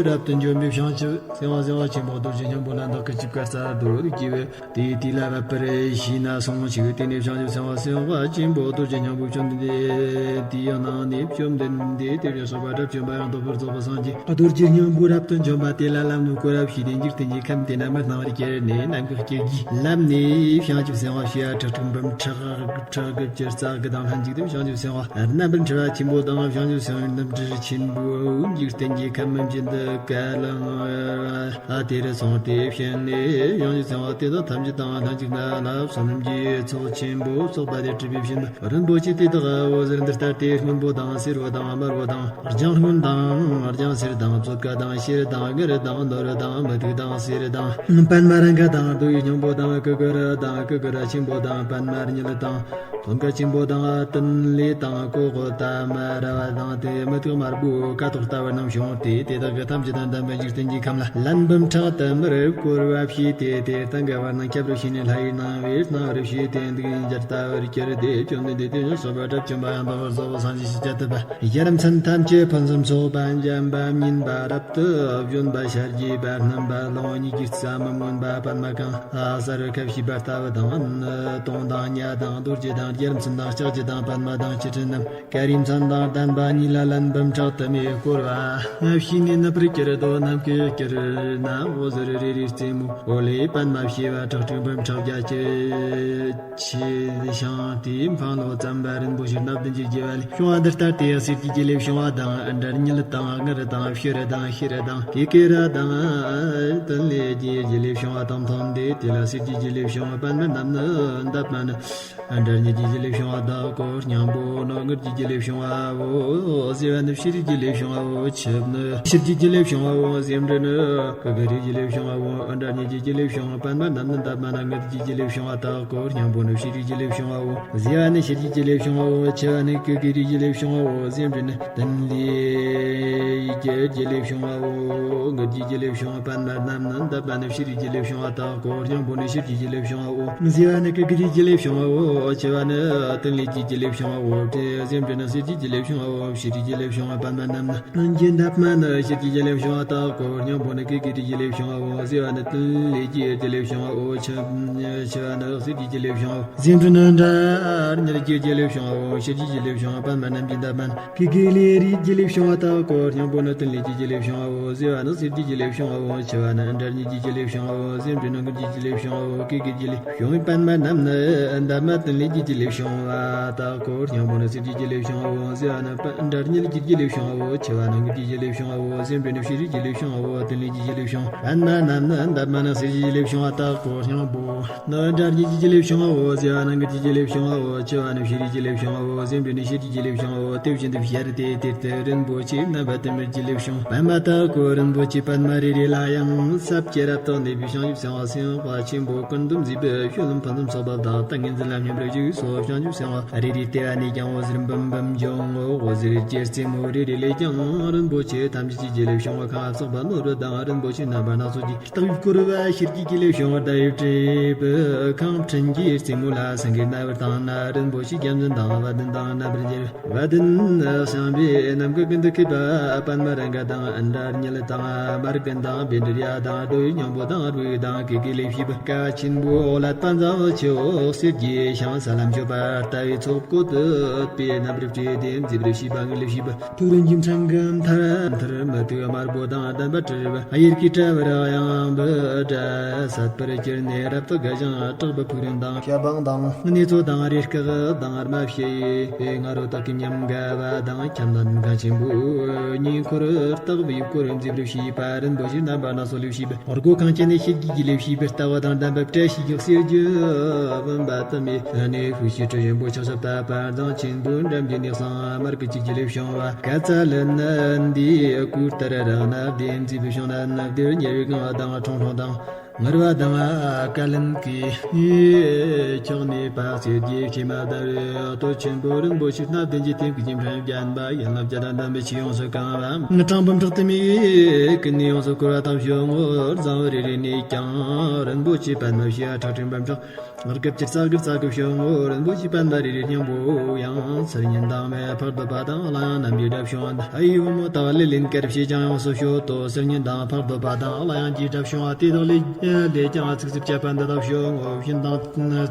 རབ་ཏུ་འཇོམས་པའི་བྱང་ཆུབ་སེམས་དཔའ་སེམས་དཔའ་ཆེན་པོ་རྡོ་རྗེ་སྙིང་པོ་ལ་བདག་གིས་ཅི་བཀའ་སྩལ་ཏོ་དགྱེས་པས། དེས་དེ་ལ་བབ་པར་བྱས་ནས་སོང་ཞིག་དེ་ནས་བྱང་ཆུབ་སེམས་དཔའ་སེམས་དཔའ་ཆེན་པོ་རྡོ་རྗེ་སྙིང་པོས་བཅོམ་ལྡན་འདས་དེའི་ནང་ནས་བཅོམ་ལྡན་འདས་དེ་བཞིན་གཤེགས་པ་དགྲ་བཅོམ་པ་ཡང་དག་པར་རྫོགས་པའི་སངས་རྒྱས་རྡོ་རྗེ་སྙིང་པོ་རབ་ཏུ་འཇོམས་པ་དེ་ལ་ལམ་ལུགས་བསྐོར་བ་བྱས་ཏེ། འཇིག་རྟེན་གྱི་ཁམས་དེ་ན་མི་སྣང་བར་གྱུར་ནས་ནམ་མཁའི་དཀྱིལ་གྱི་ལམ་ནས་བྱང་ཆུབ་སེམས་དཔའ་བྱེ་བ་ཁྲི་ཕྲག་འབུམ་ཕྲག་ཕྲག་དགུ་བཅུ་རྩ་དགུ་དང་ལྷན་ཅིག་ཏུ་བྱང་ཆུབ་སེམས་དཔའ་རྣམ་པར་འཕྲུལ་བ་ཆེན་པོ་དང་བྱང་ཆུབ་སེམས་དཔའི་རྣམ་འཕྲུལ་ཆེན་པོས་འཇིག་རྟེན་གྱི་ཁམས་མི་མཇེད་དུ་བཀའ་ལ། ཨ། དེར་སོང་སྟེ་བྱོན་ནས་བྱང་ཆུབ་སེམས་དཔའ་དེ་དག་ཐམས་ཅད་དང་ལྷན་ཅིག་ཏུ་ལ་བསོད་ནམས་ཀྱི་ཚོགས་ཆེན་པོ་བསགས་པ་དེ་སྤྲུལ་པའི་བྱིན་རླབས་རིན་པོ་ཆེ་དེ་དག་འོད་ཟེར་འདི་ལྟར་ཏེ། སྔོན་པོ་དང་སེར་པོ་དང་དམར་པོ་དང་ལྗང་སྔོན་དང་ལྗང་སེར་དང་བཙོ་ཀ་དང་ཤེལ་དང་དངུལ་དང་ནོར་དང་མུ་ཏིག་དང་གསེར་དང་པདྨ་རཱ་ག་དང་རྡོ་ཡི་སྙིང་པོ་དང་ཀུ་ཀུ་ར་དང་ཀུ་ཀུ་ར་ཆེན་པོ་དང་པདྨ་རྙིལ་དང་ཐོད་ཀ་ཆེན་པོ་དང་ཏིལ་ལི་དང་ཀོ་ཀོ་ཏ་མ་ར་བ་དང་དེ་མུ་ཏིག་དམར་པོའི་ཁ་དོག་ལྟ་བུ་རྣམས་བྱུང་སྟེ། དེ་དག་གི་ཐམས་ཅད་དང་ལྡན་པའི་འཇིག་རྟེན་གྱི་ཁམས་ལ་ལན་འབུམ་ཕྲག་དུ་མར་བསྐོར་བ་བྱས་ཏེ། དེ་སྟེང་གི་བར་སྣང་ཁྱབ་རུ་བྱས་ནས་ལྷ་ཡི་སྣང་བའི་སྣང་བར་བྱས་ཏེ། འདུག་ཡིན་འཇར་ལྟ་བུར་གྱུར་ཏེ། བཅོམ་ལྡན་འདས་དེ་བཞིན་གཤེགས་པ་དགྲ་བཅོམ་པ་ཡང་དག་པར་རྫོགས་པའི་སངས་རྒྱས་ཤཱཀྱ་ཐུབ་པ་ཡ་མཚན་ཐམས་ཅད་ཕུན་སུམ་ཚོགས་པ་འཇམ་པ་མཉེན་པ་རབ་ཏུ་བཞོན་པ་ཤར་གྱི་བར་སྣང་པ་ལོང་ཉིད་ཀྱི་རྩ་མི་མངོན་པ་པདྨ་གང་ས་རུ་ཁ་བྱེ་བ་ལྟ་བུ་དང་། དུང་དང་ཉ་དང་རྡོ་རྗེ་དང་རྒྱལ་མཚན་དང་ལྕགས་ཀྱུ་དང་པདྨ་དང་ཆུ་ཕྲན་རྣམས་ཀ་རིའི་མཚན་དང་ལྡན་པ་ཉིད་ལ་ལན་འབུམ་ཕྲག་དུ་མས་བསྐོར་བ་ཞིག་ནས་ནུབ་པར་གྱུར་ཏོ། ནམ་མཁའི་དཀྱིལ་ན་འོད་ཟེར་རེ་རེའི་རྩེ་མོའི་འོག་ལས་པདྨ་བྱེ་བ་ཁྲག་ཁྲིག་འབུམ་ཕྲག་བརྒྱ་ཅན་ཆེ་ཞིང་དེའི་འཕང་ལོ་ཙམ་པ་རིན་པོ་ཆེ་སྣ་བདུན་གྱི་རྒྱུ་བ་ལས་བྱུང་བ་འདི་ལྟར་ཏེ། གསེར་གྱི་རྒྱུ་ལས་བྱུང་བ་དང་། ཨ། ནི་རྙིལ་དང་དངུལ་དང་བྱུ་རུ་དང་ཤེལ་དང་ཀེ་ཀེ་ར་དང་ཏིལ་ལི་གི་རྒྱུ་ལས་བྱུང་བ་དང་མཐུན་ཏེ། དེ་ལ་གསེར་གྱི་རྒྱུ་ལས་བྱུང་བ་པདྨ་རྣམས་ནི་འདབ་མ་ནི། ཨ། ནི་རྙིལ་གྱི་རྒྱུ་ལས་བྱུང་བ་དག་གོ་སྙིང་པོ་ནི། དངུལ་གྱི་རྒྱུ་ལས་བྱུང་བའོ་ཟེར་བ་ནི། བྱུ་རུའི་རྒྱུ་ལས་བྱུང་བའོ། ཆུ་ནི་གསེར་གྱི་རྒྱུ་ལས་བྱུང་བའོ་ཟེར་བ་ནི། ཀེ་ཀེ་རའི་རྒྱུ་ལས་བྱུང་བའོ། ཨ། ནི་རྙིལ་གྱི་རྒྱུ་ལས་བྱུང་བ་པདྨ་རྣམས་ནི་འདབ་མ་ནི། དངུལ་གྱི་རྒྱུ་ལས་བྱུང་བ་དག་གོ་སྙིང་པོ་ནི། བྱུ་རུའི་རྒྱུ་ལས་བྱུང་བའོ་ཟེར་བ་ནི། གསེར་གྱི་རྒྱུ་ལས་བྱུང་བའོ། ཆུ་བ་ནི། ཀེ་ཀེ་རའི་རྒྱུ་ལས་བྱུང་བའོ་ཟེར་བ་ནི། ཏིལ་ལི་གི་རྒྱུ་ལས་བྱུང་བའོ། དངུལ་གྱི་རྒྱུ་ལས་བྱུང་བ་པདྨ་རྣམས་ནི་འདབ་མ་ནི། བྱུ་རུའི་རྒྱུ་ལས་བྱུང་བ་དག་གོ་སྙིང་པོ་ནི། གསེར་གྱི་རྒྱུ་ལས་བྱུང་བའོ་ཟེར་བ་ནི། ཀེ་ཀེ་རའི་རྒྱུ་ལས་བྱུང་བའོ། ཆུ་བ་ནི། ཏིལ་ལི་གི་རྒྱུ་ལས་བྱུང་བའོ་ཟེར་བ་ནི། གསེར་གྱི་རྒྱུ་ལས་བྱུང་བའོ། བྱུ་རུའི་རྒྱུ་ལས་བྱུང་བ་པདྨ་རྣམས་ནི། གསེར་གྱི་འདབ་མ་ནི། གསེར་གྱི་རྒྱུ་ལས་བྱུང་བ་དག་གོ་སྙིང་པོ་ནི། ཀེ་ཀེ་རའི་རྒྱུ་ལས་བྱུང་བའོ་ཟེར་བ་ནི། ཏིལ་ལི་གི་རྒྱུ་ལས་བྱུང་བའོ། ཆུ་ཆུ་བ་ནི། གསེར་གྱི་རྒྱུ་ལས་བྱུང་བའོ་ཟེར་བ་ནི། ཨ། ནི་རྙིལ་གྱི་རྒྱུ་ལས་བྱུང་བའོ། གསེར་གྱི་རྒྱུ་ལས་བྱུང་བ་པདྨ་རྣམས་ཀྱི་འདབ་མ་ནི། ཀེ་ཀེ་ལི་རིའི་རྒྱུ་ལས་བྱུང་བ་དག་གོ་སྙིང་པོ་ནི། ཏིལ་ལི་གི་རྒྱུ་ལས་བྱུང་བའོ་ཟེར་བ་ནི། གསེར་གྱི་རྒྱུ་ལས་བྱུང་བའོ། ཆུ་བ་ནི། ཨ། ནི་རྙིལ་གྱི་རྒྱུ་ལས་བྱུང་བའོ་ཟེར་བ་ནི། དངུལ་གྱི་རྒྱུ་ལས་བྱུང་བའོ། ཀེ་ཀེ་རྒྱུ་ལས་བྱུང་བའི་པདྨ་རྣམས་ནི། འདབ་མ་ཏིལ་ལི་གི་རྒྱུ་ལས་བྱུང་བ་དག་གོ་སྙིང་པོ་ནི། གསེར་གྱི་རྒྱུ་ལས་བྱུང་བའོ་ཟེར་བ་ནི། པ་ཨ། ནི་རྙིལ་གྱི་རྒྱུ་ལས་བྱུང་བའོ། ཆུ་བ་ནི། དངུལ་གྱི་རྒྱུ་ལས་བྱུང་བའོ་ཟེར་བ་ནི། བྱུ་རུའི་རྒྱུ་ལས་བྱུང་བའོ། ཏིལ་ལི་གི་རྒྱུ་ལས་བྱུང་བའོ། པདྨ་རྣམས་ནི། འདབ་མ་ནི། གསེར་གྱི་རྒྱུ་ལས་བྱུང་བ་དག་གོ་སྙིང་པོ་ནི། ཨ། ནི་རྙིལ་གྱི་རྒྱུ་ལས་བྱུང་བའོ་ཟེར་བ་ནི། དངུལ་གྱི་རྒྱུ་ལས་བྱུང་བའོ། ཆུ་བ་ནི། བྱུ་རུའི་རྒྱུ་ལས་བྱུང་བའོ་ཟེར་བ་ནི། གསེར་གྱི་རྒྱུ་ལས་བྱུང་བའོ། དེ་བཞིན་དུ་ཤར་ཏེ་དེར་དེ་རིན་པོ་ཆེ་རྣམ་པ་དུ་མའི་རྒྱུ་ལས་བྱུང་བ་པདྨ་དག་གོ་རིན་པོ་ཆེ་པདྨ། རེ་རེ་ལ་ཡང་ཟབ་ཀྱི་རབ་ཏུ་གནས་པའི་བྱང་ཆུབ་སེམས་དཔའ་སེམས་དཔའ་ཆེན་པོ་ཀུན་ཏུ་མཛེས་པའི་ཤུལ་ལམ་ཕུན་སུམ་ཚོགས་པ་དང་ཏིང་ངེ་འཛིན་ལ་སྙོམས་པར་འཇུག་སོགས་བྱང་ཆུབ་སེམས་དཔའ་རེ་རེའི་ལྟེ་བ་ནས་ཀྱང་འོད་ཟེར་འབུམ་འབུམ་འབྱུང་ངོ་། འོད་ཟེར་གྱི་རྩེ་མོ་རེ་རེ་ལས་ཀྱང་རིན་པོ་ཆེ་ཐམས་ཅད་ཀྱི་རྒྱུ་ལས་བྱུང་བ་ཁ་བཙོག་པ་ནོར་བུ་དང་རིན་པོ་ཆེ་རྣམ་པ་སྣ་ཚོགས་ཀྱི་རྟགས་བཀོད་པ་ཤེལ་གྱི་རྒྱུ་ལས་བྱུང་བ་ཟླ་བའི་སྤྲས་པའི་ཁང་ཕྲེང་གི་རྩེ་མོ་ལ་སེང་གེ་རྣ་བར་དང་ན་རིན་པོ་ཆེ་རྒྱལ་མཚན་དང་བ་དན་དང་རྣམ་པར་རྒྱལ་བ་བ་དན་ཞིང་པའི་ནམ་མཁའ་ཀུན་ཏུ་ཁེབས་པ་པདྨ་རཱ་ག་དང་ཨིནྡྲ་དངུལ་དང་མར་གན་དང་བཻ་ཌཱུརྱ་དང་རྡོ་རྗེ་སྙིང་པོ་དང་རུས་དང་གུ་གུལ་ལས་བྱས་པའི་ཀ་ཆེན་པོ་ལ་དཔལ་འཛམ་བུ་གླིང་གསེར་གྱི་ཞིང་ས་ལམ་མཆོད་པ་ལྟ་བུའི་ཚོགས་བཀོད་པའི་རྣམ་པར་སྤྲས་ཏེ་མཛེས་པར་བྱས་པ་དངུལ་ལས་བྱས་པའི་ཐུགས་རིན་གྱི་ཕྲེང་གི་མཐར་མཐར་མུ་ཏིག་དམར་པོ་དང་ལྡན་པ་དྲིལ་བུ་གཡེར་གྱི་དྲིལ་བུ་རིགས་ཡང་བུ་སྲད་པར་གྱུར་ནས་རབ་ཏུ་དགའ་ཞིང་གྲགས་པའི་ཕུག་རོན་དང་ཞལ་འབངས་དང་གནས་ཚོགས་དང་རེ་སྐག་དང་རྨ་བྱའི་ང་རོ་དག་གི་ཉམས་དགའ་བ་དང་ཁྱབ་བརྡལ་གང་ཆེན་པོའི་ཉེ་འཁོར་རྟག་པའི་སྐོར་མཛེས་པར་བྱས་པ་རིན་པོ་ཆེ་རྣམ་པ་སྣ་ཚོགས་ལས་བྱས་པའི་སྒོ་གང་ཆེན་ནས་ཤེལ་གྱི་རྒྱུ་ལས་བྱས་པའི་ལྟ་བ་དང་ལྡན་པའི་བཀྲ་ཤིས་ཀྱི་གསེར་གྱི་བུམ་པ་དུ་མས་གནས་ཤིང་ཤེལ་གྲི་ཆེན་པོ་ཕྱག་ཞབས་ཏ་པར་མཛངས་ཆེན་པོའི་འགྲམ་གྱི་གནས་བཟང་དམར་གྱི་ཆུ་རྒྱུ་ལས་བྱུང་བ་ཀ་ཙ་ལི་ནི་འདིའི་སྐུ་ལྟར་རང་ན་བདེ་མཛེས་པའི་བྱུང་ན་ནི་བདེར་ཉེ་བའི་གང་བ་དང་ཁྲུང་ཁྲུང་དང་། ངར་བ་དང་ཀ་ལན་གྱི་ཕྱོགས་ནས་དཔག་ཚད་བརྒྱད་ཀྱི་མ་དར་བའི་སྟོད་ཆེན་པོ་རིན་པོ་ཆེ་སྣ་བདུན་གྱི་ཐེམ་སྐས་ཀྱི་འཕྲེང་བརྒྱན་པ་ཡན་ལག་བརྒྱ་དང་ལྡན་པའི་ཆོས་ཡོངས་སུ་གང་བ་ངུར་སྤྲིན་འབུམ་ཕྲག་དུ་མས་ཀུན་ནས་ཡོངས་སུ་བསྐོར་བ་དང་བྱུང་ངོ་། རྫིང་བུ་རེ་རེ་ནས་ཀྱང་རིན་པོ་ཆེའི་པདྨ་བཞི་ཁྲག་ཁྲིག་འབུམ་ཕྲག་སྔར་སྐབས་ཀྱི་རྩ་གི་རྩ་གི་བྱུང་ངོ་། རིན་པོ་ཆེའི་པདྨ་རེ་རེ་སྙིང་པོ་ཡང་སེར་ཉི་ལྡང་མའི་ཕར་འདོད་པ་དང་གླང་ཡང་རྣམ་རྒྱལ་སྒྲ་བྱུང་བ། ཨ་ཡི་བུ་མོ་དག་ལས་ལེན་དཀར་བྱས་ཀྱང་ཡོངས་སུ་ཤོད་དོ། སེར་ཉི་ལྡང་ཕར་འདོད་པ་དང་གླང་ཡང་རྒྱས་སྒྲ་བྱུང་བ་དེ་དག་ལས་ལས་ཀྱང་ཚིག་རྩུབ་སྤྱད་པ་འདི་དག་བྱུང་ངོ་། བཞིན་དང་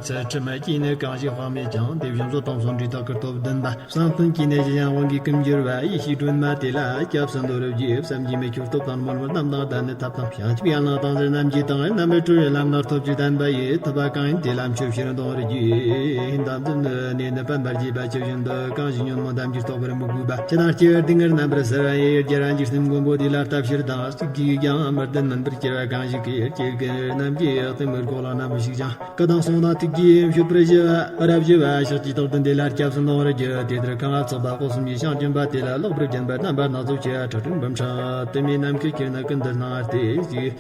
ཚད་ཁྲིམས་སྐྱེས་ནི་གང་ཞིག་དཔག་མེད་ཀྱང་དེ་བཞིན་གཟུགས་དང་ཚོང་འབྲེལ་དག་གི་སྟོབས་ལྡན་པ། བསམ་གཏན་གྱི་གནས་ཀྱི་ཡང་དབང་གིས་ཀུན་འགྱུར་བ་ཡེ་ཤེས་སྒྲོན་མ་དེ་ལ་སྐྱབས་སུ་འདོར་རྒྱུ་བསམ་གྱིས་མི་ཁྱབ་སྟོབས་དང་རྨོངས་པར་རྣམ་དང་ལྡན་ནི་ཐབས་དང་བྱང་ཆུབ་ཡན་ལག་དང་ཟེར་རྣམ་འབྱེད་དང་རྣམ་པར་གྲོལ་བའི་ལམ་སྣ་ཐོབ་ཅིང་ལྡན་པ་ཡི་ཐུབ་པ་གང་ཡིན་དེ་ལ་མཆོད་ཕྱིར་འདོང་བར་བགྱི། དམ་ཚིག་ནི་གནས་ནི་པདྨར་བརྒྱུས་པ་ཇི་བཞིན་དུ་གང་ཞིག་ཉོན་མོངས་དམ་གྱི་རྟོག་པར་མི་གུས་པ་ཕྱི་དང་སྐྱེ་བ་སྡུག་བསྔལ་རྣམ་པར་སེལ་བ་ཡི་རྒྱལ་བ་འཇིག་རྟེན་མགོན་པོ་དེ་ལ་བལྟ་ཕྱིར་དང་ཚིག་གིས་ཀྱང་མི་ལྡན་མིན་པར་གྱུར་པ་གང་ཞིག་གིས་སྐྱེ་རྒུའི་རྣམ་འབྱེད་གཏི་མུག་གོ་ལ་རྣམ་པར་ཞིག་ཀྱང་། སྐུ་དང་གསུང་དང་ཐུགས་ཀྱིས་མཆོད་པར་བགྱི་བ་རབ་བགྱི་བ་ཕྱག་གི་ཐོག་ཏུ་འདི་ལ་སྐྱབས་སུ་འདོང་བར་བགྱི། དེ་ལྟར་གང་ལ་སོགས་པ་དཔག་བསམ་གྱི་ཞིང་སྦྱིན་པ་དེ་ལ་ལོག་པར་སྦྱིན་པ་རྣམ་པ་སྣ་ཚོགས་ཀྱི་ཁྲག་ཁྲིག་འབུམ་ཕྲག་དུ་མའི་ནམ་མཁའི་ཁྱེར་ན་ཀུན་ཏུ་སྣང་སྟེ་ཞིག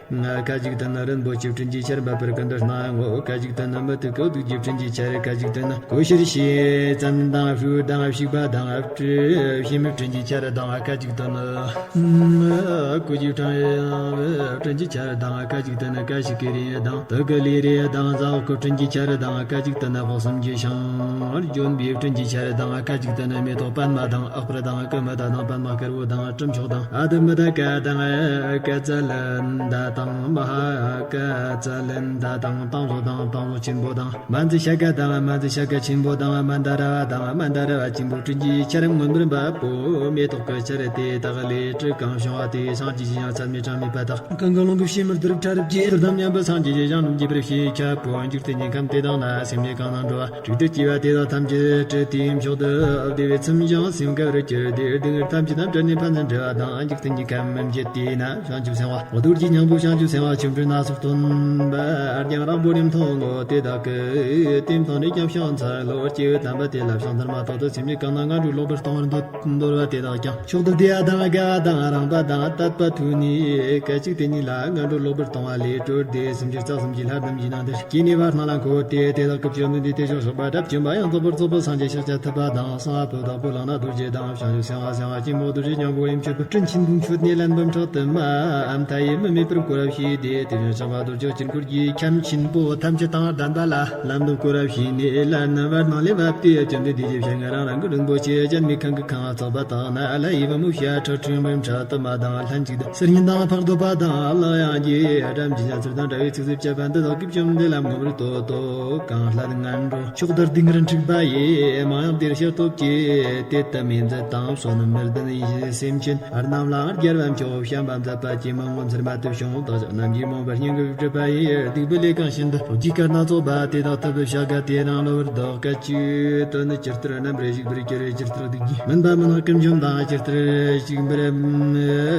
།ཁ་ཅིག་ཏུ་ནི་རིན་པོ་ཆེའི་སྤྲིན་གྱི་ཆར་འབབ་པར་ཀུན་ཏུ་སྣང་ངོ་། ཁ་ཅིག་ཏུ་ནི་མུ་ཏིག་གི་གདུགས་ཀྱི་སྤྲིན་གྱི་ཆར། ཁ་ཅིག་ཏུ་ནི་གོས་ཕྱིར་བྱས་ཙན་དན་དང་ཧྲུལ་དང་བྱུག་པ་དང་བྱེ་མའི་སྤྲིན་གྱི་ཆར་དང་། ཁ་ཅིག་ཏུ་ནི་ཀུ་ཅི་ཕྲེང་བའི་སྤྲིན་གྱི་ཆར་དང་། ཁ་ཅིག་ཏུ་ནི་ཀ་ཤི་ཀའི་རི་དང་ཏི་ཀ་ལི་རི་དང་ཟ་འོག་གི་སྤྲིན་གྱི་ཆར་དང་། ཁ་ཅིག་ཏུ་ནི་དཔག་བསམ་གྱི་ཞིང་ལྗོན་པའི་སྤྲིན་གྱི་ཆར་དང་། ཁ་ཅིག་ཏུ་ནི་མེ་ཏོག་པདྨ་དང་ཨ་ཀྲ་དང་ཀུ་མུ་ད་དང་པདྨ་དཀར་པོ་དང་ཀྲུམ་ཤོག་དང་ཨ་དྷ་མུ་ད་ཀ་དང་ཀ་ཙ་ལན་ད་དང་མ་ཧཱ་ཀ་ཙ་ལན་ད་དང་དང་བཟོ་དང་དང་བཟོ་ཆེན་པོ་དང་། མན་ཛ་ཤ་ཀ་དང་མན་ཛ་ཤ་ཀ་ཆེན་པོ་དང་མན་དཱ་ར་བ་དང་མན་དཱ་ར་བ་ཆེན་པོ་སྤྲིན་གྱི་ཆར་མངོན་པར་འབབ་པོ། མེ་ཏོག་གི་ཆར་དེ་དག་ལས་དྲི་གང་བྱུང་བ་དེ་སངས་རྒྱས་ཀྱི་ཡང་ཚད་མེད་གྲངས་མེད་པ་དག་གང་གི་རླུང་གིས་ཕྱི་མར་དུ་རབ་ཕྲ་རབ་ཀྱིས་དུར་དང་མཉམ་པར་སངས་རྒྱས་ཀྱི་ཞིང་རྣམས་རྒྱས་པར་བྱེད་ཁྱབ་པོ། འཇིག་རྟེན་གྱི་ཁམས་དེ་དག་ན་སེམས་ཅན་གང་དང་འགྲོ་བ་དྲུག་ཏུ་སྐྱེ་བ་དེ་དག་ཐམས་ཅད་དྲི་དེའི་མཆོག་ཏུ་བདེ་བའི་ཚིམ་ཞིང་སེམས་དགའ་བར་གྱུར་ཏེ། སྡུག་བསྔལ་ཐམས་ཅད་དང་བྲལ་ནས་ཕན་ཚུན་འབྲེལ་བ་དང་འཇིག་རྟེན་གྱི་ཁམས་མི་མཇེད་དེ་ན་བྱང་ཆུབ་སེམས་དཔའ་རྡོ་རྗེ་སྙིང་པོ་བྱང་ཆུབ་སེམས་དཔའ་ཆོ་འཕྲུལ་སྣ་ཚོགས་སྟོན་པ་རྒྱང་རིང་པོ་ནས་མཐོང་ངོ་། དེ་དག་གི་དེ་མཐོང་ནས་ཀྱང་ཕྱག་འཚལ་ལོ། སྐྱེ་བོ་དམ་པ་དེ་ལ་ཕྱག་འཚལ་མ་ཐག་ཏུ་སེམས་ཅན་གང་ན་ངན་འགྲོ་ལོག་པར་ལྟུང་བར་འདོད་འདོར་བ་དེ་དག་ཀྱང་མཆོག་ཏུ་བདེ་བ་དང་དགའ་བ་དང་རངས་པ་དང་དད་པ་ཐོས་ནས་སྐད་ཅིག་དེ་ཉིད་ལ་ངན་འགྲོ་ལོག་པར་ལྟུང་བ་ལས་གྲོལ་ཏེ་སེམས་ཅན་རྩ་གསུམ་གྱི་ལྷ་རྣམས་ཀྱི་ནང་དུ་སྐྱེས་ནས་བར་སྣང་ལ་འཁོད་དེ། དེ་དག་གི་བཅོམ་ལྡན་འདས་དེ་ཕྱོགས་གཤེགས་པ་དགྲ་བཅོམ་པ་ཡང་དག་པར་རྫོགས་པའི་སངས་རྒྱས་ཤཱཀྱ་ཐུབ་པ་དང་གསང་བ་པོ་དག་པོ་ལག་ན་རྡོ་རྗེ་དང་བྱང་ཆུབ་སེམས་དཔའ་སེམས་དཔའ་ཆེན་པོ་རྡོ་རྗེ་སྙིང་པོ་ལས་མཆོད་པའི་སྤྲིན་ཆེན་པོས་མཆོད་ནས་ལན་འབུམ་ཕྲག་དུ་མ་མཐའ་ཡས་མི་མེད་པར་བསྐོར་བ་བྱས་ཏེ། དེ་བཞིན་གཤེགས་པ་རྡོ་རྗེ་དཀྱིལ་འཁོར་གྱི་ཁྱམས་ཆེན་པོ་ཐམས་ཅད་དང་ལྡན་པ་ལ་ལམ་དུ་བསྐོར་བ་བྱས་ནས་ལར་ནི་བར་སྣང་ལས་བབས་ཏེ་བཅོམ་ལྡན་འདས་ཀྱི་ཞལ་སྔ་རང་རང་གི་རིན་པོ་ཆེ་སྤྱན་མིག་ཁང་གི་ཁང་བ་བརྩེགས་པ་དག་ན་ལྷ་ཡི་བུ་མོ་བྱ་ཁྲག་ཁྲིག་འབུམ་ཕྲག་དུ་མ་དང་ལྷན་ཅིག་ཏུ་གསེར་སྙན་དང་ཕག་གདུབ་པ་དང་གླང་ཡང་རྒྱས་སྒྲ་འབྱིན་ཅིང་ཚུལ་དང་འདྲ་བའི་ཚིག་རྩུབ་སྤྱད་པ་འདི་དག་གིས་བཅོམ་ལྡན་འདས་ལ་མངོན་པར་བསྟོད་དོ། གང་སླད་ངན་འགྲོ་མཆོག་ཏུ་སྡུག་བསྔལ་འཁྲིག་པ་ཡི། མང་ཡང་དེར་ཕྱིར་སྟོབས་ཀྱིས་དེ་ལྟ་མིན་མཛད་དང་། བསོད་ནམས་མི་ལྡན་ཡིད་བཞིན་སེམས་ཅན་རྣམས་ལའང་རྒྱལ་བ་མཆོག་བྱམས་པ་མཛད་པ་ཀྱེ་མི་མངོན་ཚེར་མ་དུ་བྱུང་། བདག་ཅག་རྣམས་ཀྱིས་རྨོངས་པ་སྙིང་གི་སྒྲིབ་པ་ཡིས། སྡིག་པའི་ལས་གང་བྱས་འདི་རྒྱུ་སྐར་སྣ་ཚོགས་པ་དེ་དག་ཐུབ་པའི་བྱ་དགའ་དེ་རང་ལོ་བར་བདག་སྐད་ཅིག་ཏུ་ནི་ཇི་ལྟར་རྣམ་རེ་ཞིག་པར་གྱུར། ཇི་ལྟར་སྡིག་གིས་མུན་པ་མུན་ནག་གིས་འཇོམས་དང་། ཇི་ལྟར་ཞིག་འབུར་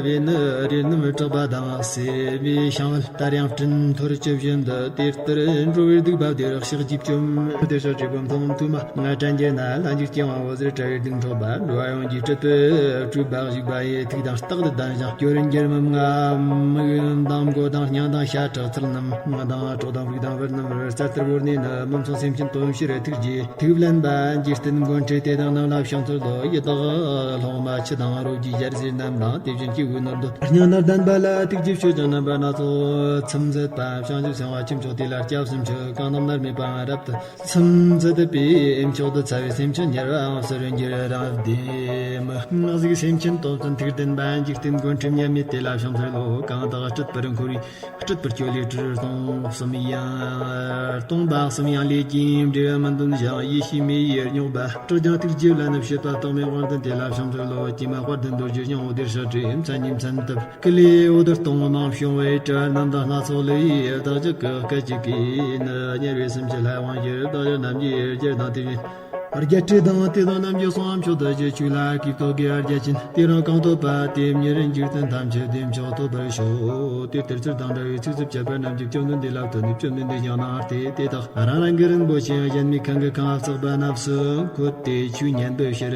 བས་ནི་རེ་ནུམ་དྲག་པ་དང་། སེར་བའི་ཤིང་བལ་ལྟར་ཡང་སྤྲིན་འཐོར་ཇི་བཞིན་དུ། དེ་ལྟར་འགྲོ་བའི་སྡིག་པ་དེ་རག་ཤག་ཅེས་བཅོམ་ལྡན་འདས་ཀྱིས་བཀའ་མཐོང་དུས། མ་ང་དྲན་རྒྱལ་ན་ལྷན་ཅིག་སྐྱེ་བ་འོད་ཟེར་བཀྲ་བའི་གདུང་འཕྲོག་པ། འགྲོ་བ་ཡོངས་ཀྱི་སྲིད་པའི་སྤྲུལ་པ་བཞུགས་པ་ཡི། ཐུགས་དང་རྟག་ཏུ་ལྡན་ཞིང་སྐྱོ་རིན་འགྱུར་མེད་ང་མིག་དང་མགོ་དང་སྙིང་དང་ཤ་ཁྲག་ཚིལ་རྣམས། ང་དང་གྲོགས་དང་རིགས་དང་བུ་རྣམས་རྩལ་ལྟར་བོར་ནས་ནི། མི་མཚུངས་སེམས་ཅན་དོན་ཕྱིར་ཐུགས་རྗེ། ཐུགས་ལེན་པ་འཇིག་རྟེན་མགོན་ཁྲི་དེ་དག་རྣམས་ལ་ཕྱག་འཚལ་ལོ། ཡི་དྭགས་སློབ་མ་ཆུ་དང་རོ་བརྒྱའི་ཞལ་ཟས་རྣམས་དང་། དེ་བཞིན་སྐྱེ་བོའི་ནོར་འདོད་སྙིང་ནར་ལྡན་པ་ལ། ཐུགས་རྗེས་སྤྱོད་ཅིང་རྣམ་པ་སྣ་ཚོགས་ཚིམ་མཛད་པ། བྱང་ཆུབ་སེམས་དཔའ་ཁྱུ་མཆོག་དེ་ལ་སྐྱབས་སུ་མཆི། གང་རྣམས་མནར་མེད་པའང་རབ་ཏུ་ཚིམ་མཛད་པའི། མཆོག་ཏུ་ཚ་བའི་སེམས་ཅན་ཉེར་བའང་། བསོད་རིན་གྱི་རང་བདེ་མི་གཟིགས་སེམས་ཅན་སྟོང་གསུམ་ཐུགས་ལྡན་པ། འཇིག་རྟེན་མགོན་ཁྲི་མཉམ་མེད་དེ་ལ་ཕྱག་འཚལ་ལོ། གང་དག་སྲིད་པར་འཁོར་བའི་སྲིད་པར་སྤྱོད་ལས་གྲུ་གཟིངས་གསུམ་ཡང་། སྟོང་པ་གསུམ་ཡང་ལས་ཀྱིས་འབྲེལ་བ་མི་འདོན་ཞིང་། ཡིད་ཆེས་མེ་ཡིས་རྙོག་པ་སྐྲག་ཀྱང་། ཐུགས་རྗེ་བླ་ན་མཆོད་པ་རྟག་མའི་དཔལ་ལྡན་དེ་ལ་ཕྱག་འཚལ་ལོ། ཀྱེ་མ་དཔལ་ལྡན་རྡོ་རྗེ་སྙིང་པོ་འདིར་ཕྱག་བྲིས། མཚན་ཉིད་མཚན་བཏབ་ཀུ་ལེ་འོད་ཟླ་སྟོང་མང་བྱུང་བའི། དྲི་བ་རྣམས་དང་སྣ་ཚོགས་ལས། བདག་ཅག་གི་སྐད་ཅིག་གིས་ནི། དམྱལ་བའི་སེམས་ཅན་ལྷ་དབང་བཞི། བདག་ཅག་རྣམས་ཀྱི་རྒྱུད་དང་དེ་བཞིན་རྒྱལ་སྲས་དང་དེ་དག་རྣམས་ཀྱི་གསུང་མཆོག་ཏུ་བཞེས། ཆོས་ལ་གུས་བསྟོད་དགེ་བ་རྒྱ་ཆེན་དེ་རང་གང་ཐོབ་པ། དེ་ཉིད་འཇིག་རྟེན་ཐམས་ཅད་བདེ་མཆོག་ཐོབ་པར་ཤོག་དེ་ལྟར་ཚུལ་དང་འདྲ་བའི་ཚིགས་སུ་བཅད་པ་རྣམས་ཀྱིས་བཅོམ་ལྡན་འདས་ལ་བསྟོད་ནས། བཅོམ་ལྡན་འདས་ཀྱང་ནང་དེ་དེ་དག་རང་རང་གི་རིན་པོ་ཆེ་གཞལ་མེད་ཁང་གི་ཁང་བརྩེགས་པ་རྣམས་སུ་འཁོད་དེ་ཆོས་ཉན་པའི་ཕྱིར་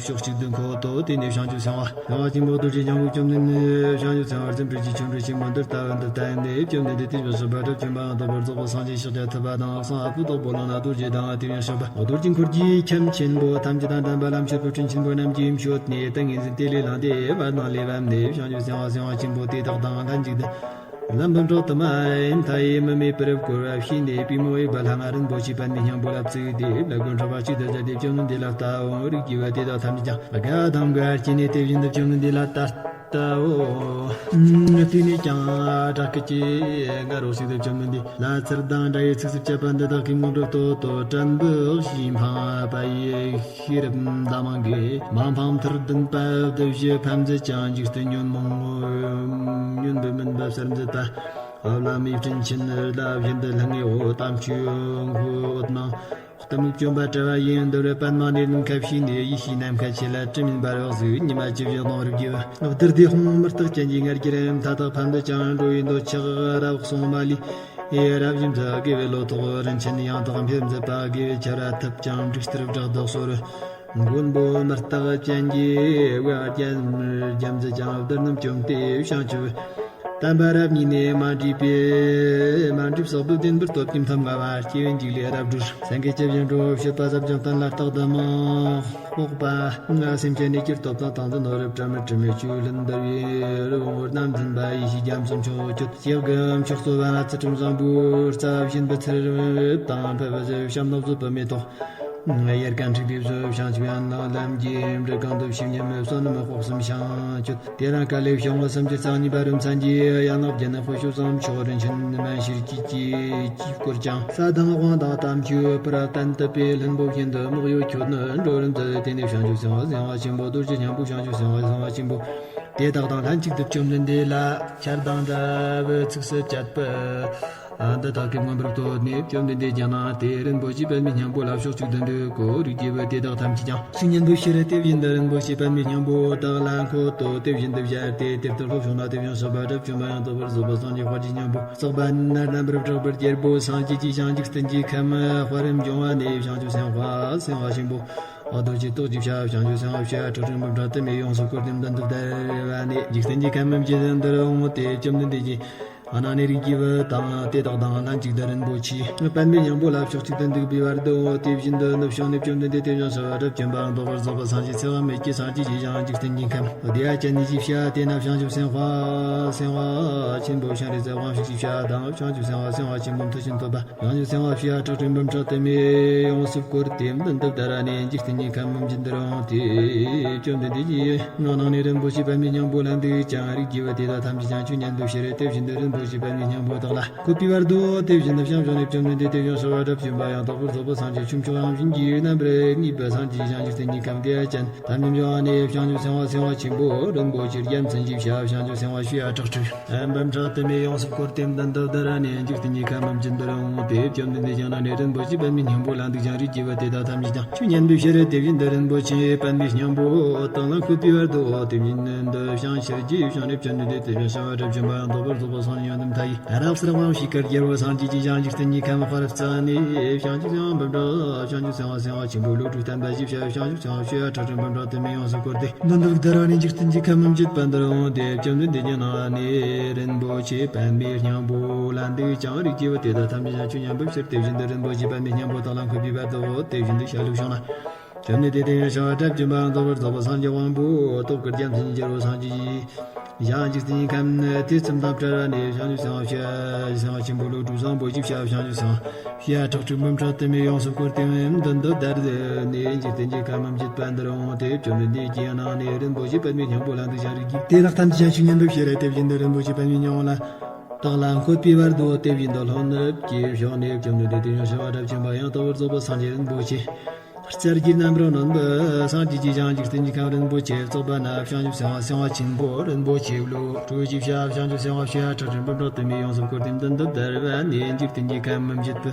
ཕྱོགས་གཅིག་ཏུ་འཁོད་དོ། དེ་ནས་བྱང་ཆུབ་སེམས་དཔའ་སེམས་དཔའ་ཆེན་པོ་རྡོ་རྗེ་སྙིང་པོས་བཅོམ་ལྡན་འདས་བྱང་ཆུབ་སེམས་དཔའ་རྩེ་འགྲུས་ཀྱི་ཆོ་འཕྲུལ་ཆེན་པོ་འདི་ལྟ་བུ་འདི་ལྟ་ཡིན་ཏེ། བཅོམ་ལྡན་འདས་དེ་བཞིན་གཤེགས་པ་དགྲ་བཅོམ་པའང་དག་པར་རྫོགས་པའི་སངས་རྒྱས་ཤཱཀྱ་ཐུབ་པ་དང་། གསང་བ་པོ་དག་པོ་ལོ་ན་རྡོ་རྗེ་དང་། དེ་བཞིན་གཤེགས་པ་རྡོ་རྗེ་འཁོར་གྱི་ཁྱམས་ཆེན་པོ་ཐམས་ཅད་དང་ལྡན་པ་ལ་མཆོད་པའི་སྤྲིན་ཆེན་པོ་རྣམས་ཀྱིས་མཆོད་ནས། ཏིང་ངེ་འཛིན་དེ་ལས་ལངས་ཏེ་བར་སྣང་ལས་བབས་ནས། བྱང་ཆུབ་སེམས་དཔའ་སེམས་དཔའ་ཆེན་པོ་དེ་དག་དང་ལྷན་ཅིག་ཏུ། ལམ་བུམ་ཕྲག་དུ་མ་ཡི་མཐའ་ཡས་མུ་མེད་པར་བསྐོར་བ་བྱས་ནས། པུས་མོ་གཡས་པ་ལྷ་ང་རིན་པོ་ཆེ་པདྨའི་སྙིང་པོ་ལ་བཙུགས་ཏེ། ལག་པའི་འཕྲོ་བ་གཅིག་ཏུ་སྦྱར་ཏེ། བཅོམ་ལྡན་འདས་ལ་ལྟ་འོང་། རིགས་ཀྱི་བུ་དེ་དག་ཐམས་ཅད་ཀྱང་དགའ་བ་དང་དགའ་བར་སྐྱེས་ནས། དེ་བཞིན་དུ་བཅོམ་ལྡན་འདས་ལ་ལྟ་ལྟའོ། དེ་ནས་ཀྱང་སྐྲག་སྐད་ཀྱིས་དགའ་རོགས་ཤིག་ཏུ་བཅོམ་ལྡན་འདས་ལ་ཚུལ་དང་འདྲ་བའི་ཚིགས་སུ་བཅད་པ་འདི་དག་གིས་མངོན་དུ་བསྟོད་དོ། དྲན་པའི་གཞི་འཕངས་པ་ཡི། ཤེས་རབ་མདའ་མང་གིས། མ་འཕངས་མཐར་ལྡན་པ་བདུད་བཞི་ཕམ་མཛད་ཅིང་། འཇིག་རྟེན་ཉོན་མོངས་ཉོན་པའི་མུན་པ་སེལ་མཛད་པ། བླ་མའི་དྲིན་ཆེན་བླ་བཞིན་དུ་ལྷང་ངེ་འོད། དམ་ཆོས་འཁོར་འོད་མང་། གཏི་མུག་བཅོམ་པ་གྲྭ་བ་ཡིན། འདུལ་བའི་པདྨ་ནས་ལུང་ཁ་ཕྱེས་ནས། ཡེ་ཤེས་ནམ་མཁའ་ཆེ་ལ་དྲི་མེད་འབར་བར་གཟིགས། ཉི་མ་བཅུ་བཞི་གནང་རབ་རྒྱུ་བ། བདུད་སྡེ་དཔུང་མུ་སྟེགས་ཅན་གྱི་ངར་གྱིས་མཐའ་དག་ཕམ་མཛད་ཅིང་། འགྲོ་བའི་འདོད་ཆགས་རབ་གསང་མ་ལུས། ཨེ་རབ་བཞིན་དུ་དགེ་བའི་བློ་ཐོག་རིན་ཆེན་ཡང་དག་འཕེལ་མཛད་པ། དགེ་བའི་ཆར་པ་ཐིབས་ཀྱང་འབྲུག་ལྟར་བསྒྲགས་བདག་སོགས། མགོན་པོ་མུ་སྟེགས་ཅན་གྱིས་དབུ་རྒྱན་རྒྱ་མཛད་ཅིང་། བདུད་རྣམས་བཅོམ་སྟེ་བྱང་ཆུབ་བསྟན་པ་རབ་བརྙེས་ནས། མ་འདྲིས་པའི་མ་འདྲིས་བསགས་པའི་བདེན་པར་སྟོབས་ཀྱིས་མཐའ་མངའ་བ། སྐྱེ་བོའི་འཇིགས་ལས་རབ་སྒྲོལ། སེང་གེ་ཇི་བཞིན་འགྲོ་བྱེད་པ། ཟབ་ཅིང་བརྟན་ལ་རྟག་ཏུ་མ་དཔོག་པ། སེམས་ཅན་གནས་ཀྱི་སྟོབས་དང་ཏིང་འཛིན་ནོར་བུ་དྲི་མེད་དྲི་མེད་བཅུད་ལེན་འདུལ་བའི་རི་བོང་བུ་རྣམ་འཛིན་པ། ཡེ་ཤེས་རྒྱ་མཚོ་མཆོག་གྱུར། སྐྱེ་རྒུ་མཆོག་གཙོ་བོ་ལ་ཚུལ་ཁྲིམས་བཟང་པོའི་རྩ་བཞིན་པའི་ཚུལ་དང་ཕུལ་བ་ཞབས་ནག་བཟོད་པའི་མེ་ཏོག་ཡལ་ག་འཁྲིགས་ཏེ་བཟོད་བྱང་ཆུབ་ཡན་ལག་ལམ་གྱི་འབྲས་གང་དུ་ཕྱིན་སྙམ་མི་བསོད་ནམས་དཔག་བསམ་བྱང་ཆུབ། དེ་རང་དཀའ་ལས་བྱུང་བ་བསམ་གྱིས་རྩ་གཉིས་པ་རིམ་མཚན་གྱི་ཡན་ལག་བརྒྱད་ནི་དཔེ་ཆོས་བཟང་མཆོག་རིན་ཆེན་མན་ཤེལ་གྱིས་ཀྱིས་བསྐོར་ཀྱང་། ས་དང་དབང་དང་དམ་ཆོས་པུ་ར་བསྟན་དུ་པའི་ལྷུན་པོ་བཞིན་དུ་མོག་ཡོད་ཁྱོད་ནི་འགྲོ་རིམ་དུ་དེ་ནས་བྱང་ཆུབ་སེམས་དཔའ་སེམས་དཔའ་ཆེན་པོ་རྡོ་རྗེ་སྙིང་པོ་བྱང་ཆུབ་སེམས་དཔའ་སེམས་དཔའ་ཆེན་པོ་དེ་དག་དང་ལྷན་ཅིག་ཏུ་བཅོམ་ལྡན་འདས་ལ་ཆར་དང་འདྲ་བའི་ཚིགས་སུ་བཅད་པ། འདི་དག་གིས་མངོན་པར་བསྟོད་ནས་བཅོམ་ལྡན་འདས་ཀྱང་ནང་དེ་རིན་པོ་ཆེའི་པདྨའི་སྙིང་པོ་ལ་ཕྱོགས་གཅིག་ཏུ་འདུག་གོ། རིགས་ཀྱི་བུ་དེ་དག་ཐམས་ཅད་ཀྱང་ཆོས་ཉན་པའི་ཕྱིར་དེ་བཞིན་དུ་རིན་པོ་ཆེའི་པདྨའི་སྙིང་པོ་དག་ལ་འཁོད་དོ། དེ་བཞིན་དུ་བྱ་སྟེ་དེ་ལྟར་སློབ་བྱུང་ན། དེ་བཞིན་གཤེགས་པ་དགྲ་བཅོམ་པ་ཡང་དག་པར་རྫོགས་པའི་སངས་རྒྱས་དཔལ་གྱི་སྙིང་པོ་བརྩེགས་པ་ནར་ལྡན་པར་གྲགས་པའི་རྒྱལ་པོ་སངས་རྒྱས་ཀྱི་ཞིང་འཇིག་རྟེན་གྱི་ཁམས་དཔལ་རིར་འབྱུང་བ་ནས། བྱང་ཆུབ་སེམས་དཔའ་སེམས་དཔའ་ཆེན་པོ་རྡོ་རྗེ་ཏོག་ཅེས་བྱ་བ། བྱང་ཆུབ་སེམས་དཔའ་བྱེ་བ་ཁྲག་ཁྲིག་འབུམ་ཕྲག་དུ་མས་ཡོངས་སུ་བསྐོར་ཏེ་མདུན་དུ་བདར་བ་ནས། འཇིག་རྟེན་གྱི་ཁམས་བརྒྱད་དུ་འདིར་འོངས་ཏེ། བཅོམ་ལྡན་འདས་ཀྱི་སྣང་ནས་རིགས་ཀྱི་བུ་དང་དེ་དག་དང་ལྷན་ཅིག་ཏུ་རིན་པོ་ཆེའི་པདྨའི་སྙིང་པོ་ལ་ཕྱོགས་གཅིག་ཏུ་འདུག་པའི་བར་དུ། དེ་བཞིན་དུ་ནུབ་བྱུང་ནས། བཅོམ་ལྡན་འདས་དེ་བཞིན་གཤེགས་པ་དགྲ་བཅོམ་པའང་དག་པར་རྫོགས་པའི་སངས་རྒྱས་ཚེ་དབང་མེད་ཀྱི་སངས་རྒྱས་ཀྱི་ཞིང་འཇིག་རྟེན་གྱི་ཁམས་བདེ་བ་ཅན་ཞེས་བྱ། དེ་ན་བྱང་ཆུབ་སེམས་དཔའ་སེམས་དཔའ་ཆེན་པོ་ཤིང་རིས་གསེར་དབང་ཕྱུག་ཅེས་བྱ་དང་། བྱང་ཆུབ་སེམས་དཔའ་སེམས་དཔའ་ཆེན་པོ་མཐུ་ཆེན་ཐོབ་པ། བྱང་ཆུབ་སེམས་དཔའ་བྱེ་བ་ཁྲག་ཁྲིག་འབུམ་ཕྲག་དུ་མས་ཡོངས་སུ་བསྐོར་ཏེ་མདུན་དུ་བདར་བ་ནས། འཇིག་རྟེན་གྱི་ཁམས་བརྒྱད་དུ་འོངས་ཏེ། བཅོམ་ལྡན་འདས་ཀྱི་སྔོ་ནང་ནས་རིན་པོ་ཆེའི་པདྨའི་སྙིང་པོ་ལ་འདུག་ཅིང་། རིགས་ཀྱི་བུ་དེ་དག་ཐམས་ཅད་ཀྱང་ཆོས་ཉན་པའི་ཕྱིར་དེ་བཞིན་དུ་རིན་པོ་ཆེའི་པདྨའི་སྙིང་པོ་དག་ལ་འཁོད་པའི་བར་དུ། དེ་བཞིན་དུ་བྱང་ཕྱོགས་ནས་བཅོམ་ལྡན་འདས་དེ་བཞིན་གཤེགས་པ་དགྲ་བཅོམ་པ་ཡང་དག་པར་རྫོགས་པའི་སངས་རྒྱས་ཆོས་མཆོག་དབྱངས་བྱིན་གྱིས་རྣམ་པར་བསྔགས་པའི་སངས་རྒྱས་ཀྱི་ཞིང་འཇིག་རྟེན་གྱི་ཁམས་བདེ་བ་ཅན་ཐམས་ཅད་འབྱུང་བ་ནས། བྱང་ཆུབ་སེམས་དཔའ་སེམས་དཔའ་ཆེན་པོ་རིན་པོ་ཆེའི་རྒྱལ་མཚན་ཞེས་བྱ་བ། བྱང་ཆུབ་སེམས་དཔའ་བྱེ་བ་ཁྲག་ཁྲིག་འབུམ་ཕྲག་དུ་མས་ཡོངས་སུ་བསྐོར་ཏེ་མདུན་དུ་བདར་བ་ནས། འཇིག་རྟེན་གྱི་ཁམས་བརྒྱད་དུ་འོངས་ཏེ། བཅོམ་ལྡན་འདས་ཀྱི་སྔོ་ནང་ནས་རིན་པོ་ཆེའི་པདྨའི་སྙིང་པོ་ལ་འདུག་ཅིང་། རིགས་ཀྱི་བུ་དེ་དག་ཐམས་ཅད་ཀྱང་ཆོས་ཉན་པའི་ཕྱིར་དེ་བཞིན་དུ་རིན་པོ་ཆེའི་པདྨའི་སྙིང་པོ་དག་ལ་འཁོད་པའི་བར་དུ། དེ་བཞིན་དུ་བྱང་ཕྱིར་རྒྱས་བྱུང་ནས། བཅོམ་ལྡན་འདས་དེ་བཞིན་གཤེགས་པ་དགྲ་བཅོམ་པ་ཡང་དག་པར་རྫོགས་པའི་སངས་རྒྱས་ ཡང་དུ་མཐའ་ཡས་རབ་གསལ་དབང་ཕྱུག་གི་རྒྱལ་པོ་སངས་རྒྱས་ཀྱི་ཞིང་འཇིག་རྟེན་གྱི་ཁམས་དཔལ་རྩལ་ནས་བྱང་ཆུབ་སེམས་དཔའ་འབུམ་ཕྲག་བྱང་ཆུབ་སེམས་དཔའ་སེམས་དཔའ་ཆེན་པོ་བློ་གྲོས་བརྟན་པ་ཞེས་བྱ་བའི་བྱང་ཆུབ་སེམས་དཔའ་ཕྱི་ཡ་ཁྲག་ཁྲིག་འབུམ་ཕྲག་དུ་མས་ཡོངས་སུ་བསྐོར་ཏེ། མདུན་དུ་བདར་བ་ནས་འཇིག་རྟེན་གྱི་ཁམས་མུ་མེད་པ་འདིར་འོངས་ཏེ། བཅོམ་ལྡན་འདས་ཀྱི་ནང་ནས་རིན་པོ་ཆེ་པདྨའི་སྙིང་པོ་ལ་འདུག་ཅིང་རིགས་ཀྱི་བུ་དེ་དག་ཐམས་ཅད་ཀྱང་ཆོས་ཉན་པའི་ཕྱིར། དེ་བཞིན་དུ་རིན་པོ་ཆེ་པདྨའི་སྙིང་པོ་དག་ལ་འཁོད་པའི་བར་དུ་དེ་བཞིན་དུ་ཤར་ལུགས་བྱུང་ན། བཅོམ་ལྡན་འདས་དེ་ཡང་བྱ་བ་གྲབས་ཀྱི་མ་ཡང་དག་པར་རྫོགས་པ་སངས་རྒྱས་དབང་པོ་ཏོག་གི་རྒྱལ་མཚན་གྱི་རྒྱལ་པོ་སངས་རྒྱས་ཀྱི་ཞིང་འཇིག་རྟེན་གྱི་ཁམས་ནི་དུས་གསུམ་དང་བྲལ་བ་ནས་བྱང་ཆུབ་སེམས་དཔའ་སེམས་དཔའ་ཆེན་པོ་བློ་གྲོས་བཟང་པོ་ཞེས་བྱ་བའི་བྱང་ཆུབ་སེམས་དཔའ་ཕྱི་ཡ་ཁྲག་ཁྲིག་འབུམ་ཕྲག་དུ་མས་ཡོངས་སུ་བསྐོར་ཏེ། མདུན་དུ་བདར་ནས་འཇིག་རྟེན་གྱི་ཁམས་མུ་མེད་པ་འདིར་འོངས་ཏེ། བཅོམ་ལྡན་འདས་ཀྱི་ནང་ནས་རིན་པོ་ཆེ་པདྨའི་སྙིང་པོ་ལ་འདུག་ཅིང་རིགས་ཀྱི་དེ་དག་ཐམས་ཅད་ཀྱང་ཆོས་ཉན་པའི་ཕྱིར། དེ་བཞིན་དུ་རིན་པོ་ཆེ་པདྨའི་སྙིང་པོ་ལ་དག་ལ་འཁོད་པའི་བར་དུ་དེ་བཞིན་དུ་ལྷོ་ནུབ་ཀྱི་ཕྱོགས་ནས། བཅོམ་ལྡན་འདས་དེ་ཡང་བྱ་བ་གྲབས་ཀྱི་མ་ཡང་དག་པར་རྫོགས་པ་སངས་རྒྱས་རིན་པོ་ཆེ། རྩ་བརྒྱད་རྣམ་པར་གནོན་པ་སངས་རྒྱས་ཀྱི་ཞིང་འཇིག་རྟེན་གྱི་ཁམས་རིན་པོ་ཆེ་བཙོག་པ་ན་བྱང་ཆུབ་སེམས་དཔའ་སེམས་དཔའ་ཆེན་པོ་རིན་པོ་ཆེ་བློ་གྲོས་ཀྱིས་བྱ་བྱང་ཆུབ་སེམས་དཔའ་ཕྱི་ཡ་ཁྲག་ཁྲིག་འབུམ་ཕྲག་དུ་མས་ཡོངས་སུ་བསྐོར་ཏེ། མདུན་དུ་བདར་བ་ནས་འཇིག་རྟེན་གྱི་ཁམས་མུ་མེད་པ་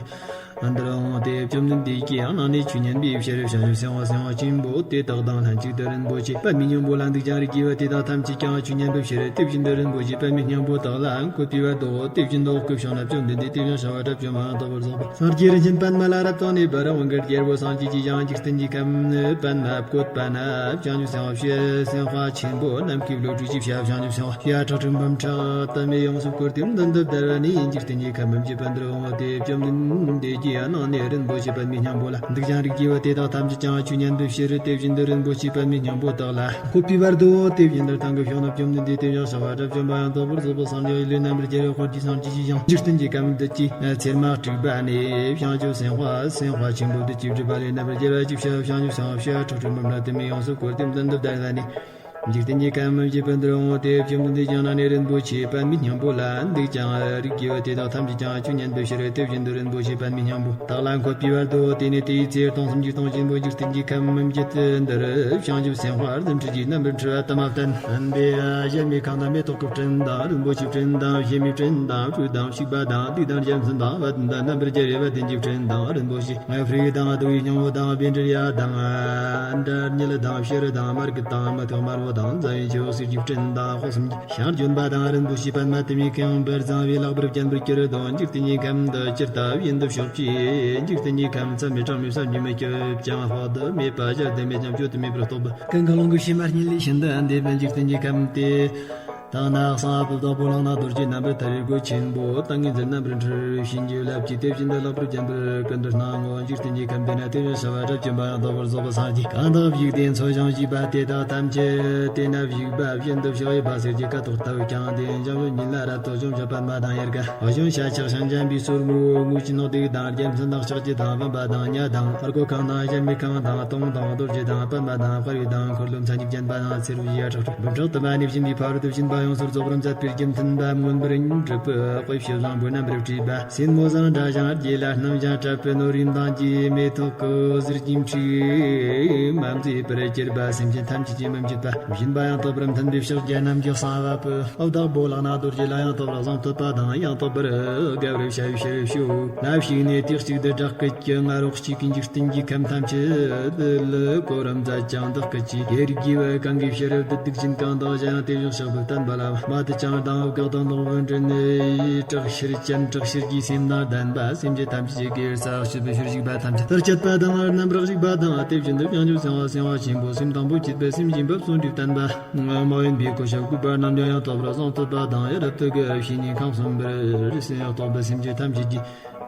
འདིར་འོངས་ཏེ། བཅོམ་ལྡན་འདས་ཀྱི་ནང་ནས་ཆོས་ཉན་པའི་ཕྱིར། བྱང་ཆུབ་སེམས་དཔའ་སེམས་དཔའ་ཆེན་པོ་དེ་དག་དང་ལྷན་ཅིག་ཏུ་རིན་པོ་ཆེ་པདྨའི་སྙིང་པོ་ལ་འདུག་ཅིང་རིགས་ཀྱི་བུ་དེ་དག་ཐམས་ཅད་ཀྱང་ཆོས་ཉན་པའི་ཕྱིར། དེ་བཞིན་དུ་རིན་པོ་ཆེ་པདྨའི་སྙིང་པོ་དག་ལ་འཁོད་པའི་བར་དུ་དེ་བཞིན་དུ་འཁོད་བྱུང་ན། བཅོམ་ལྡན་འདས་དེ་ཡང་བྱ་བ་གྲབས་ཀྱི་མ་ཡང་དག་པར་རྫོགས་པ་སངས་རྒྱས་རིན་ཆེན་པདྨ་ལ་རབ་ཏུ་གནས་པར་དབང་གི་རྒྱལ་པོ་སངས་རྒྱས་ཀྱི་ཞིང་འཇིག་རྟེན་གྱི་ཁམས་ནི་པདྨ་བཀོད་པ་ན་བྱང་ཆུབ་སེམས་དཔའ་སེམས་དཔའ་ཆེན་པོ་རྣམས་ཀྱི་བློ་གྲོས་ཀྱིས་བྱ་བྱང་ཆུབ་སེམས་དཔའ་ཕྱི་ཡ་ཁྲག་ཁྲིག་འབུམ་ཕྲག་དུ་མས་ཡོངས་སུ་བསྐོར་ཏེ། མདུན་དུ་བདར་བ་ནས་འཇིག་རྟེན་གྱི་ཁམས་མུ་མེད་པ་འདིར་འོངས་ཏེ། བཅོམ་ལྡན་འདས་ཀྱི་ནང་ནས་རིན་པོ་ཆེ་པདྨའི་སྙིང་པོ་ལ་འདུག་ཅིང་རིགས་ཀྱི་བུ་དེ་དག་ཐམས་ཅད་ཀྱང་ཆོས་ཉན་པའི་ཕྱིར། དེ་བཞིན་དུ་རིན་པོ་ཆེ་པདྨའི་སྙིང་པོ་དག་ལ་འཁོད་པའི་བར་དུ་དེ་བཞིན་དུ་ཐང་གི་ཕྱོགས་ན། བཅོམ་ལྡན་འདས་དེ་ཡང་བྱ་བ་གྲབས་ཀྱི་མ་ཡང་དག་པར་རྫོགས་པ་སངས་རྒྱས་ཀྱི་ལུས་རྣམ་པར་རྒྱལ་བའི་དཔལ་གྱིས་སངས་རྒྱས་ཀྱི་ཞིང་འཇིག་རྟེན་གྱི་ཁམས་འདི་ཀྱི་ཚེར་མ་དྲུག་པ་ནས་བྱང་ཆུབ་སེམས་དཔའ་སེམས་དཔའ་ཆེན་པོ་བདུད་ཀྱི་སྒྲིབ་པ་ལས་རྣམ་པར་རྒྱལ་བ་ཞེས་བྱ་བའི་བྱང་ཆུབ་སེམས་དཔའ་ཕྱི་ཡ་ཁྲག་ཁྲིག་འབུམ་ཕྲག་དུ་མས་ཡོངས་སུ་བསྐོར་ཏེ། མདུན་དུ་བདར་བ་ནས་འཇིག་རྟེན་གྱི་ཁམས་མུ་མེད་པ་འདིར་འོངས་ཏེ། བཅོམ་ལྡན་འདས་ཀྱི་ནང་ནས་རིན་པོ་ཆེ་པདྨའི་སྙིང་པོ་ལ་འདུག་ཅིང་རིགས་ཀྱི་བུ་དེ་དག་ཐམས་ཅད་ཀྱང་ཆོས་ཉན་པའི་ཕྱིར། དེ་བཞིན་དུ་རིན་པོ་ཆེ་པདྨའི་སྙིང་པོ་དག་ལ་འཁོད་པའི་བར་དུ་དེ་ནས་དེའི་ཚེ་སྟོང་གསུམ་གྱི་སྟོང་ཆེན་པོ་འཇིག་རྟེན་གྱི་ཁམས་མུ་མེད་འདིར་བྱང་ཆུབ་སེམས་དཔའ་རྫུ་འཕྲུལ་གྱིས་རྣམ་པར་འཁྲུལ་བ་དུ་མ་བསྟན་པས། གཞལ་མེད་ཁང་དང་མེ་ཏོག་གི་སྤྲིན་དང་། རིན་པོ་ཆེའི་སྤྲིན་དང་། བྱེ་མའི་སྤྲིན་དང་། སྤྲེའུ་དང་། བྱིས་པ་དང་། བདུད་དང་། རྒྱལ་མཚན་དང་། དཔལ་ལྡན་དང་། རྣམ་པར་རྒྱལ་བའི་དཔལ་ལྡན་གྱི་སྤྲིན་དང་། རིན་པོ་ཆེ་ལྔ་པོའི་དང་། བདུག་པའི་སྙིང་པོ་དང་། བཻ་ཌཱུརྱ་དང་། དྲ་མྱུལ་དང་། བྱུ་རུ་དང་། མར་གད་དང་། མི་ཐོག་དམར་པོ་དང་། ཛ་ཡི་ཆུ་བོ་གསེར་གྱི་སྤྲིན་དང་། དཔག་བསམ་གྱི་ཞིང་ལྗོན་པ་དང་། རིན་པོ་ཆེ་པདྨ་དུ་མས་ཁེངས་པར་བཟང་བའི་ལྷག་པར་བརྒྱན་པར་གྱུར་ཏོ། འཇིག་རྟེན་གྱི་ཁམས་འདི་ཇི་ལྟ་བ་བཞིན་དུ་ཕྱོགས་བཅུའི་འཇིག་རྟེན་གྱི་ཁམས་མཚམས་མེད་གྲངས་མེད་བསམ་གྱིས་མི་ཁྱབ་ཅིང་དཔག་ཏུ་མེད་པ་གཞལ་དུ་མེད་ཅིང་བརྗོད་དུ་མེད་པར་རྟོགས་པ། ཀུན་དགའ་རླུང་གི་བྱེ་མ་སྙེད་ལས་ཤིན་ཏུ་འདས་པའི་འཇིག་རྟེན་གྱི་ཁམས་དེ་དག་ན། གསང་བ་པོ་བདག་པོ་ལག་ན་རྡོ་རྗེ་རྣམ་པར་ཐར་པའི་སྒོ་ཆེན་པོ་ཏིང་ངེ་འཛིན་རྣམ་པར་འཁྲུལ་བའི་བྱིན་གྱིས་བརླབས་ཀྱིས་དེ་བཞིན་དུ་ལྷག་པར་བརྒྱན་པར་ཀུན་ཏུ་སྣང་ངོ་། འཇིག་རྟེན་གྱི་ཁམས་དེ་ན་དེ་བཞིན་གཤེགས་པ་གྲགས་ཅན་པ་ཡང་དག་པར་རྫོགས་པ་སངས་རྒྱས་གང་དག་བཞུགས་ཏེ་འཚོ་ཞིང་གཞེས་པ་དེ་དག་ཐམས་ཅད་དེ་ན་བཞུགས་པ་བཞིན་དུ་གཤེགས་པའི་སྦ་གསེར་གྱི་ཁ་དོག་ལྟ་བུ་ཀྱང་ལྡན་ཞིང་། གཡོན་ཉིད་ལ་རབ་ཏུ་བྱུང་ཞིང་པདྨ་དང་དབྱར་ཁ། གཞོན་ཤ་ཆགས་ཤིང་འཇམ་པའི་སོར་མོ། དངུལ་གྱི་སྣོད་དུག་དང་རྒྱལ་མཚན་དང་ལྕགས་ཀྱུ་དང་བུམ་པ་དང་ཉ་དང་ཨརྒོ་ཁང་དང་གཞལ་མེད་ཁང་དང་དུང་དང་རྡོ་རྗེ་དང་པདྨ་དང་དཔའ་བོ་དང་འཁོར་ལོ་མཚན་ཉིད་བརྒྱན་པ་དང་སེར་བའི་ཡ་བྲག་འབུམ་ཕྲག་དུ་མ་ནས་བྱིན་པའི་ཕ་རོལ་ཏུ་ཕྱིན་པ་ཡོངས་སུ་རྫོགས་པར་མཛད་པའི་རྒྱུ་མཐུན་པ་མངོན་པར་གྲུབ་པའི་དཔེ་བྱད་བཟང་པོས་རྣམ་པར་སྤྲས་པ། སེན་མོ་བཟང་འདྲ་ཞིང་རྒྱན་ལ་སྣམ་ཞིང་སྤྲ་བའི་ནོར་རིན་དང་བཅས་མེ་ཏོག་གི་ཟུར་གྱིས་འཁྲིགས་མ་མཛེས་པར་གྱུར་པ། སེམས་ཅན་ཐམས་ཅད་ཀྱི་མི་འགྱུར་བ་སྦྱིན་པ་ཡང་དག་པར་མཐུན་པའི་ཕྱག་རྒྱ་རྣམས་ཀྱི་གསང་བ་པོ། བདག་པོ་ལག་ན་རྡོ་རྗེ་ལ་ཡང་དག་པར་གཟུངས་ཐོབ་པ་དང་ཡང་དག་པར་དགའ་བར་བྱ་བའི་ཕྱིར་ཞུ། ལ་ཞིག་ནས་དུས་གཅིག་ཏུ་བྲག་སྐད་ཀྱི་ང་རོ་གཅིག་གིས་འཇིག་རྟེན་གྱི་ཁམས་ཐམས་ཅད་ལ་གོ་རིམ་མཛད་ཅིང་བདག་སྐད་ཀྱིས། དེ་རིགས་ཀྱི་བུ་གང་གིས་ཕྱི་རོལ་དུ་སྡིག་ཅན་གང་དག་གཞན་ཡང་དེ་བཞིན་གཤེགས་པ་བསྟན་པ་ལ་མ་དད་ཅིང་སྡང་བ་དགག་དང་སློང་བར་འདྲེན་ནས་དྲག་ཤེར་ཅན་དྲག་ཤེར་གྱི་སེམས་དང་ལྡན་པ། སེམས་ཅན་ཐམས་ཅད་ཀྱི་རྩ་བ་གཅོད་པའི་ཕྱིར་བཞུགས་པ་ཐམས་ཅད་དུ་སྤྱད་པ་དང་རྣམ་པར་གཞིག་པ་དང་། དེ་བཞིན་དུ་བྱང་ཆུབ་སེམས་དཔའ་སེམས་དཔའ་ཆེན་པོ་སེམས་དང་པོ་བསྐྱེད་པའི་སེམས་བྱིན་པ་བརྩོན་འགྲུས་བརྟན་པ། མ་ཡིན་པའི་གོ་ཆ་བགོས་པ་རྣམས་ཀྱང་ཡང་དག་པར་གཟུངས་ཐོབ་པ་དང་ཡ་རབ་ཏུ་དགའ་བའི་བཤེས་གཉེན་ཁམས་གསུམ་པར་སེམས་ཡང་དག་པའི་སེམས་ཅན་ཐམས་ཅད་ཀྱི་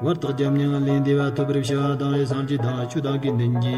བར་དག་རྒྱབ་སྙིང་ལས་འདས་པ་ཐོབ་པར་བྱ་བ་དང་། ཡ་སངས་རྒྱས་དང་ཆོས་དང་དགེ་འདུན་གྱི་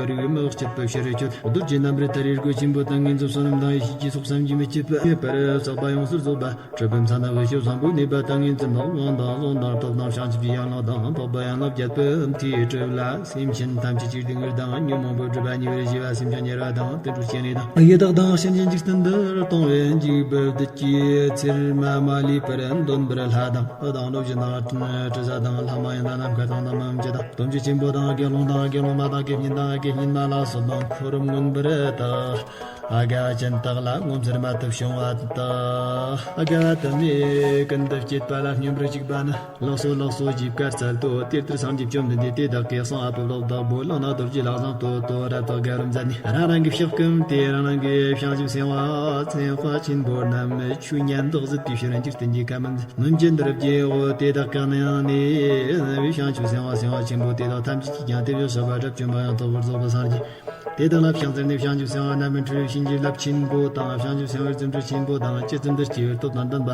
རིགས་མི་གཅིག་པའི་ཕྱིར་སྤྱོད་རྡོ་རྗེ་རྣམ་པར་ཐར་པའི་སྒོ་ཆེན་པོ་ཏིང་ངེ་འཛིན་བསོད་ནམས་དང་ཡེ་ཤེས་ཀྱི་ཚོགས་བསམ་གྱིས་མི་ཁྱབ་པ་མེད་པར་བསགས་པ་ཡོངས་སུ་རྫོགས་པ། གྲུབ་པའི་མཚན་དང་བྱང་ཆུབ་བཟང་པོའི་གནས་པ་ཏིང་ངེ་འཛིན་དང་དབང་དང་བསོད་དང་གྲུབ་དང་བྱང་ཆུབ་ཀྱི་ཡན་ལག་དང་། འཕགས་པའི་ཡན་ལག་བརྒྱད་པོ་མཐའི་གྲུབ་ལ། སེམས་ཅན་ཐམས་ཅད་ཀྱི་སྡུག་བསྔལ་དང་ཉོན་མོངས་པའི་སྒྲིབ་པ་ཉེ་བར་ཞི་བ། སེམས་ཅན་དམྱལ་བ་དང་དུད་འགྲོའི་སྐྱེ་གནས་དང་ཡི་དྭགས་དང་གཤིན་རྗེའི་འཇིག་རྟེན་འདིར་གཏོང་བའི་འཇིགས་པ་བདུད་ཀྱི་ཚེར་མ་མ་ལུས་པར་འདོན་པར་ལྷ་དང་། ཨུ་དང་གནོད་སྦྱིན་དང་དྲི་ཟ་དང་ལྷ་མ་ཡིན་དང་ནམ་མཁའ་དང་འདབ་མ་མི་མཇེད་དང་སྟོབས་ཆེན་ཆེན་པོ་དང་དགེ་སློང་དང་དགེ་སློང་མ་དང་དགེ་བསྙེན་དང་དགེ་བསྙེན་མ་ལ་སོགས་པ་འཁོར་མངོན་པར་བཏགས། དགེ་བ་ཅན་དག་ལ་ངོ་མཚར་རྨད་དུ་བྱུང་བ་དག། དགེ་བ་དུ་མས་ཀུན་ཏུ་སྤྱད་པ་ལ་སྙོམས་པར་ཞུགས་པ་ནི། ལགས་སོ་ལགས་སོ་ཞེས་བཀའ་སྩལ་ཏོ། དེ་ལྟར་སངས་རྒྱས་བཅོམ་ལྡན་འདས་དེ་དག་གི་གསང་བ་པོ་བདག་པོ་ལག་ན་རྡོ་རྗེ་ལ་བཟང་ཏོ་ཏོ་རབ་ཏུ་དགའ་རོ་མཛད་ནས། རང་རང་གི་ཕྱག་གམ་དེ་རང་རང་གི་བྱང་ཆུབ་སེམས་དཔའ་སེམས་དཔའ་ཆེན་པོ་རྣམས་ཆོས་ཉན་དག་གཟིགས་པའི་ཕྱིར་འཇིག་རྟེན་གྱི་ཁམས་མུན་ཅན་འདིར་སྐྱེའོ། དེ་དག་གི་ནང་ནས་བྱང་ཆུབ་སེམས་དཔའ་སེམས་དཔའ་ཆེན་པོ་དེ་དག་ཐམས་ཅད་ཀྱིས་ཀྱང་དེ་བཞིན་གཤེགས་པ་དགྲ་བཅོམ་པ་ཡང་དག་པར་རྫོགས་པའི་སངས་རྒྱས་དེ་དག་ལ་ཕྱག་འཚལ་ནས། བྱང་ཆུབ་སེམས་དཔའ་རྣམ་སྨིན་འཁྲུལ་བའི་བྱིན་གྱིས་བརླབས་ཆེན་པོ་དང་། བྱང་ཆུབ་སེམས་དཔའི་རྫུ་འཕྲུལ་ཆེན་པོ་དང་། ཇི་ཙམ་དུ་སྐྱེ་བའི་སྟོབས་དང་ལྡན་པ།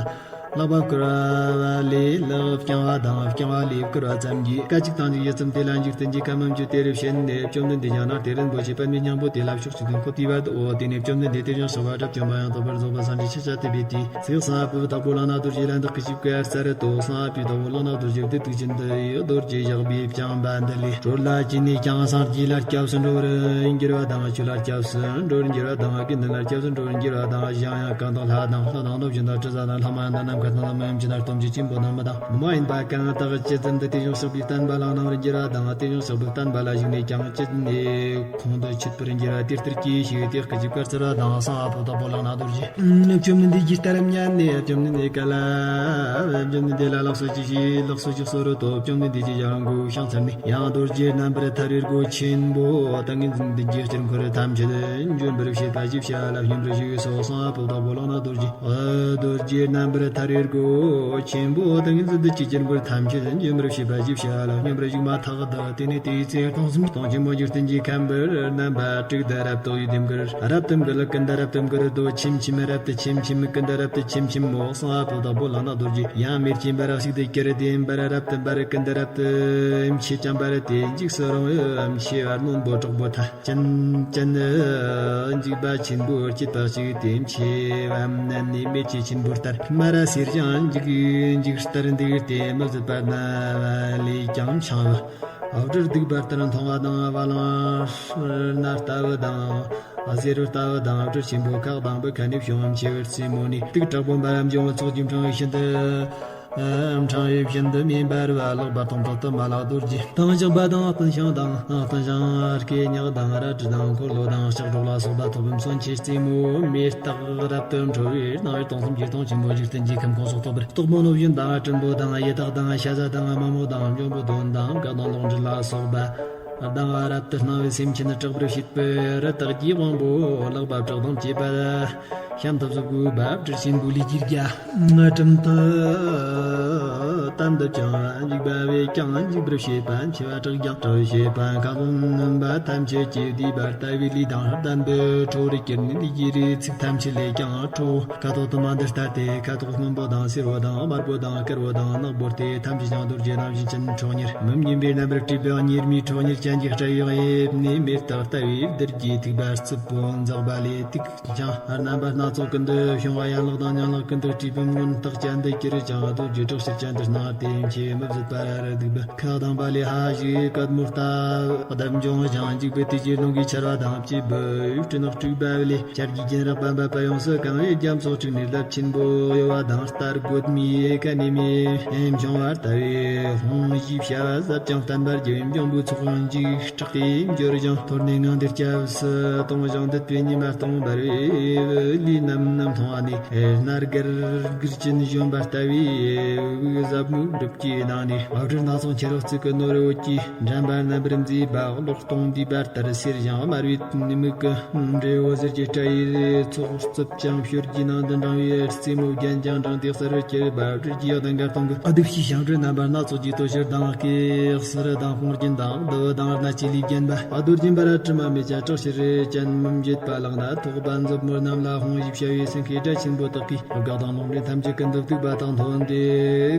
ལག་པ་བསྐུར་བ་ལས་ལག་བརྐྱང་བ་དང་། བརྐྱང་བ་ལས་བསྐུར་བ་ཙམ་གྱིས་སྐད་ཅིག་དང་གཅིག་ཇི་ཙམ་དེ་ལ་འཇིག་རྟེན་གྱི་ཁམས་མུན་ཅན་དེར་ཕྱིན་ནས། བཅོམ་ལྡན་འདས་ཀྱང་ནཱ་ཏེ་རིན་པོ་ཆེ་པདྨའི་སྙིང་པོ་དེ་ལ་ཕྱོགས་གཅིག་ཏུ་འཁོར་དུས་བར་དུའོ། དེ་ནས་བཅོམ་ལྡན་འདས་དེ་བཞིན་གཤེགས་པ་དགྲ་བཅོམ་པ་ཡང་དག་པར་རྫོགས་པའི་སངས་རྒྱས་ཤཱཀྱ་ཐུབ་པའི་དུས་ཚེ་གསང་བ་པོ་བདག་པོ་ལག་ན་རྡོ་རྗེ་ལ་བདག་གིས་ཞིབ་ཀྱིས་སྩལ་ཏོ། གསང་བ་པོ་བདག་པོ་ལག་ན་རྡོ་རྗེ་བདུད་དུག་ཅན་འདི་ཡི་རྡོ་རྗེ་ཞགས་པས་བརྐྱངས་པ་འདི་ལས། སྲོད་ལ་བཅས་ནས་ཀྱང་སངས་རྒྱས་ལ་སྐྱབས་སུ་འགྲོ་བར་འགྱུར་བ་དང་། ཆོས་ལ་སྐྱབས་སུ་འགྲོ་བར་འགྱུར་བ་དང་། དགེ་འདུན་ལ་སྐྱབས་སུ་འགྲོ་བར་འགྱུར་བ་དང་། གཞན་ཡང་གང་དག་ལྷ་དང་། ལྷ་དང་གནོད་སྦྱིན་དང་། དྲི་ཟ་དང་། ལྷག་མ་དང་། ནམ་མཁའ་དང་། ལྷ་མོ་ཡུམ་ཅན་དང་། སྟོབས་ཆེན་ཆེན་པོ་དང་། མི་དང་། མི་མ་ཡིན་པ་གང་དག་ཇི་ཙམ་དུ་དེ་བཞིན་གཤེགས་པའི་བསྟན་པ་ལ་གནང་བར་འགྱུར་བ་དང་། དེ་བཞིན་གཤེགས་པའི་བསྟན་པ་ལ་ཞུགས་ནས་ཀྱང་ཅི་ནས་ཁོང་དུ་ཆུད་པར་འགྱུར་བ་དེ་ལྟར་གྱིས་ཤིག། དེ་སྐད་ཅེས་བཀའ་སྩལ་བ་དང་། གསང་བ་པོ་བདག་པོ་ལག་ན་རྡོ་རྗེ་བཅོམ་ལྡན་འདས་ཀྱིས་ལྟར་སྙན་ནས། བཅོམ་ལྡན་འདས་ཀ་ལ། བཅོམ་ལྡན་འདས་ལ་ལགས་སོ་ཅི་ཞིག། ལགས་སོ་ཅི་གསོལ་ཏོ། བཅོམ་ལྡན་འདས་ཀྱིས་ཡང་མགོ་བོས་ཕྱག་འཚལ་ནས། ཡང་རྡོ་རྗེ་རྣམ་པར་ཐར་པའི་སྒོ་ཆེན་པོ་ཏིང་ངེ་འཛིན་བདུད་ཀྱི་དཀྱིལ་འཁོར་ཐམས་ཅད་འཇོམས་པར་བྱེད་པ་ཞེས་བྱ་བ་ལ་སྙོམས་པར་ཞུགས་སོ། གསང་བ་པོ་བདག་པོ་ལག་ན་རྡོ་རྗེ། རྡོ་རྗེ་རྣམ་པར་ཐར་པའི་སྒོ་ཆེན་པོ་ཏིང་ངེ་འཛིན་བདུད་ཀྱི་དཀྱིལ་འཁོར་ཐམས་ཅད་འཇོམས་པར་བྱེད་པ་ཞེས་བྱ་བ་ལ་སྙོམས་པར་ཞུགས་མ་ཐག་ཏུ། དེ་ནས་དེའི་ཚེ་སྟོང་གསུམ་སྟོང་ཆེན་པོ་འཇིག་རྟེན་གྱི་ཁམས་པར་རྣམ་པ་དྲུག་ཏུ་རབ་ཏུ་ཡུད་དེ་འགུལ། རབ་ཏུ་འགུལ། ཀུན་ཏུ་རབ་ཏུ་འགུལ། རྡོ་ཆེམ་ཆེམ་རབ་ཏུ་ཆེམ་ཆེམ། ཀུན་ཏུ་རབ་ཏུ་ཆེམ་ཆེམ་མོ། གསང་བ་པོ་བདག་པོ་ལག་ན་རྡོ་རྗེ། ཡང་མེར་གྱིས་འབར་ཞིང་དུ་གྱུར་ཏེ་འབར། རབ་ཏུ་འབར། ཀུན་ཏུ་རབ་ཏུ་མཆེད་ཀྱང་འབར་ཏེ། འཇིགས་སུ་རུང་བའི་མཆེ་བ་རྣོན་པོ་དྲག་པོ་ཐལ། ཅན་ཅན་འཇིགས་པ་ཆེན་པོས་བསྐྱེད་པ་ཞིག་སྟེ། མཆེ་བ་མནན་ནས་མེ་ལྕེ་ཆེན་པོ་ལྟར་དམར་སེར་ཞིང་འཇིགས་འཇིགས་ལྟར་འདུག་སྟེ། མི་བཟོད་པ་རྣམས་ལས་ཀྱང་འཕྱང་བ། འབྲུར་སྡིག་པ་ལྟར་མཐོང་བ་དང་། བ་ལང་སྣ་ལྟ་བུ་དང་། གཟེར་ལྟ་བུ་དང་། འབྲུ་ཆེན་པོ་ཁ་གདངས་པའི་ཁ་ནས་བྱུང་བ་མཆེ་བར་རྩེ་མོ་ནས། གདུགས་དྲག་པོ་འབར་བ་འབྱུང་བ་ཚོགས་ཀྱིས་འཕྲེང་བའི་ཤིན་ཏུ། འཕྲང་བའི་བཞིན་དུ་མེ་འབར་བ། ལག་པ་སྟོང་ཕྲག་ཏུ་མ་ལགས་རྡོ་རྗེ་དང་། ཞགས་པ་དང་། སྟོང་ཞགས་དང་། སྟོང་ཞགས་རྐེད་ཉག་དང་། རལ་གྲི་དང་། འཁོར་ལོ་དང་། ལྕགས་སྒྲོག་ལ་སོགས་པ་ཐོག་བུམ་གསོན་ཆེ་རྩེ་མོ། མེ་སྟག་རབ་ཏུ་འཕྲོ་བའི་སྣང་བས་སྟོང་གསུམ་གྱི་སྟོང་ཆེན་པོ་འཇིག་རྟེན་གྱི་ཁམས་ཁོངས་སུ་གཏོགས་པར། སྟག་མོ་རྣོ་བཞིན་དང་། སྲིན་པོ་དང་། ཡི་དྭགས་དང་། ཤ་ཟ་དང་། དམག་མོ་དང་། འབྱུང་པོ་གདོན་དང་། བཀའ་དང་ལོག་འདྲེན་ལ་སོགས་པ། གདངས་པ་རབ་ཏུ་སྣང་བའི་སེམས་ཅན་སྐྲག་པར་བྱེད་པའི་རི་དྭགས་ཀྱི་དབང་པོ། ལག་པ་བྲག་དང་བཅས་པ་ཤམ་ཐབས་སུ་བཀོད་པ། སྦྲུལ་ཆེན་པོ་ལས་ཀྱི་རྒྱ་གྲམ་དུ་བསྟན་དུ་བཅིངས་པ། འཇིགས་པ་བས་ཀྱང་འཇིགས་པར་བྱེད་པ། མཆེ་བ་བྲག་ཀྱང་བྲག་བྱེད་པ། ཁ་དོག་སྣུམ་པ་ཐམས་ཅད་ཀྱིས་བསྡུས་པ་ལྟ་བུའི་ལུས་དང་ལྡན་པའི་ཁྲོ་བོར་གྱུར་ནས། ལུས་ཀྱི་རིགས་ཚིགས་ཐམས་ཅད་ལས་ཀྱང་ཁྲོ་བོ། ཁ་དོག་དུ་མ་འདི་ལྟ་སྟེ། ཁ་དོག་སྔོན་པོ་དང་། སེར་པོ་དང་། དམར་པོ་དང་། དཀར་པོ་དང་། ནག་པོ་སྟེ། ཐམས་ཅད་ཀྱང་རྡོ་རྗེ་རྣམ་བཞིན་ཅན་ཁྲོ་གཉེར། མུ་གཉིས་པའི་རྣམ་པར་བཀྲུས་པའི་གཉེར་མའི་ཁྲོ་གཉེར་ཅན་གྱི་སྐྲ་ཡི་དབྱིབས་ནི་མེ་སྟག་ལྟ་བུའི་རྡུལ་གྱི་ཐིགས་པ་རྩུབ་པོ་འཛག་པ་ལས། དུག་ཅན་རྣམ་པ་སྣ་ཚོགས་ཀུན་ཏུ་བྱུང་བ། ཡན་ལག་དང་། ཉིང་ལག་ཀུན་ཏུ་བཀྲུས་པའི་མངོན་རྟགས་ཅན་དུ་གྱུར་ཅིང་། རྡོ་རྗེ་དྲག་ཤེད་ཅན་དུ་སྣང་སྟེ། མཆེ་མི་བཟོད་པ་རལ་གྲི་སྡིག་པ། ཁ་གདངས་པ་ལས་ཕ་གཞུ་གད་མོ་ལྟ་བུ་ལྡབ་འབྱུང་ཞིང་། འཇིགས་པའི་དུས་ཀྱི་རླུང་གིས་འཕྱར་བ་དང་བཅས་པའི་སྤྲིན་ནག་དྲུག་པ་ལས། བྱ་རྒྱུད་རྒྱན་རབ་པ་འབབ་པ་ཡོངས་སུ་གང་བའི་རྒྱ་མཚོ་དྲུག་ནས་རླབས་ཆེན་པོ་གཡོ་བ་དང་། རྟ་རྒོད་མའི་ཀ་ནས་མེ་འབྱུང་བ་ལྟ་བུའི་ཧཱུྃ་ཞེས་བྱ་བ་ཟབ་ཅིང་བརྟན་པར་བརྒྱུ་བའི་འབྱུང་པོའི་ཚོགས་འཇིགས་སྐྲག་གིས་འབྱོར་ཞིང་། ཐོར་ནས་ངང་དུ་སྐྱབས་སུ་གཏོང་ཞིང་། འདུད་པའི་ཉི་མ་སྟོང་འབར་བའི་ལུས་རྣམས་རྣམས་མཐོང་བ་ནས། སྣ་སྒར་སྒུར་ཅན་བཞོན་པ་ལྟ་བུའི་དབུགས་ཟབ་མོའི་སྒྲུབ་ཀྱི་ནང་ནས། སྦྲུལ་སྣ་ཚོགས་མཆེ་རོ་གཙིགས་ཀྱི་ནོར་བུ་གྱིས་འགྲམ་པ་རྣམ་པར་མཛེས་པ། གློག་སྟོང་བསྡུས་པ་ལྟར་སེར་ཞིང་དམར་བའི་མིག་གི་འབྲས་བུ་ཟེར་གྱི་སྐྲ་ཡི་ཚོགས་རྩུབ་ཅིང་བྱུར་གྱི་ནང་དུ་འབྲང་བའི་རྩེ་མོ་རྒྱན་ཀྱང་དྲངས་ཏེ་གསལ་བར་གྱུར་པ། སྦྲུལ་གྱི་ཡག་དང་མགར་སྟོང་གི་གདུགས་ཀྱི་ཞབས་འགྲོས་རྣམ་པ་སྣ་ཚོགས་ཀྱི་དོ་ཤལ་དང་སྐེགས་སུར་དང་དཔུང་རྒྱན་དང་གདུ་བུ་དང་སྣ་ལྕེ་ལས་བརྒྱན་པ། རྡོ་རྗེ་འབར་བ་དྲི་མ་མེད་ཅན་དྲག་ཤེད་ཅན་མི་འབྱེད་པ་ལག་ན་ཐོགས་པ་མཛུབ་མོ་རྣམས་ལ་ཧཱུྃ་ཞེས་བྱ་བའི་སེང་གེའི་སྒྲ་ཆེན་པོ་དག་གིས། བཀའ་དང་ལུང་འདྲེན་ཐམས་ཅད་ཀུན་ཏུ་གཏུགས་པ་དང་ཐོན་ཏེ།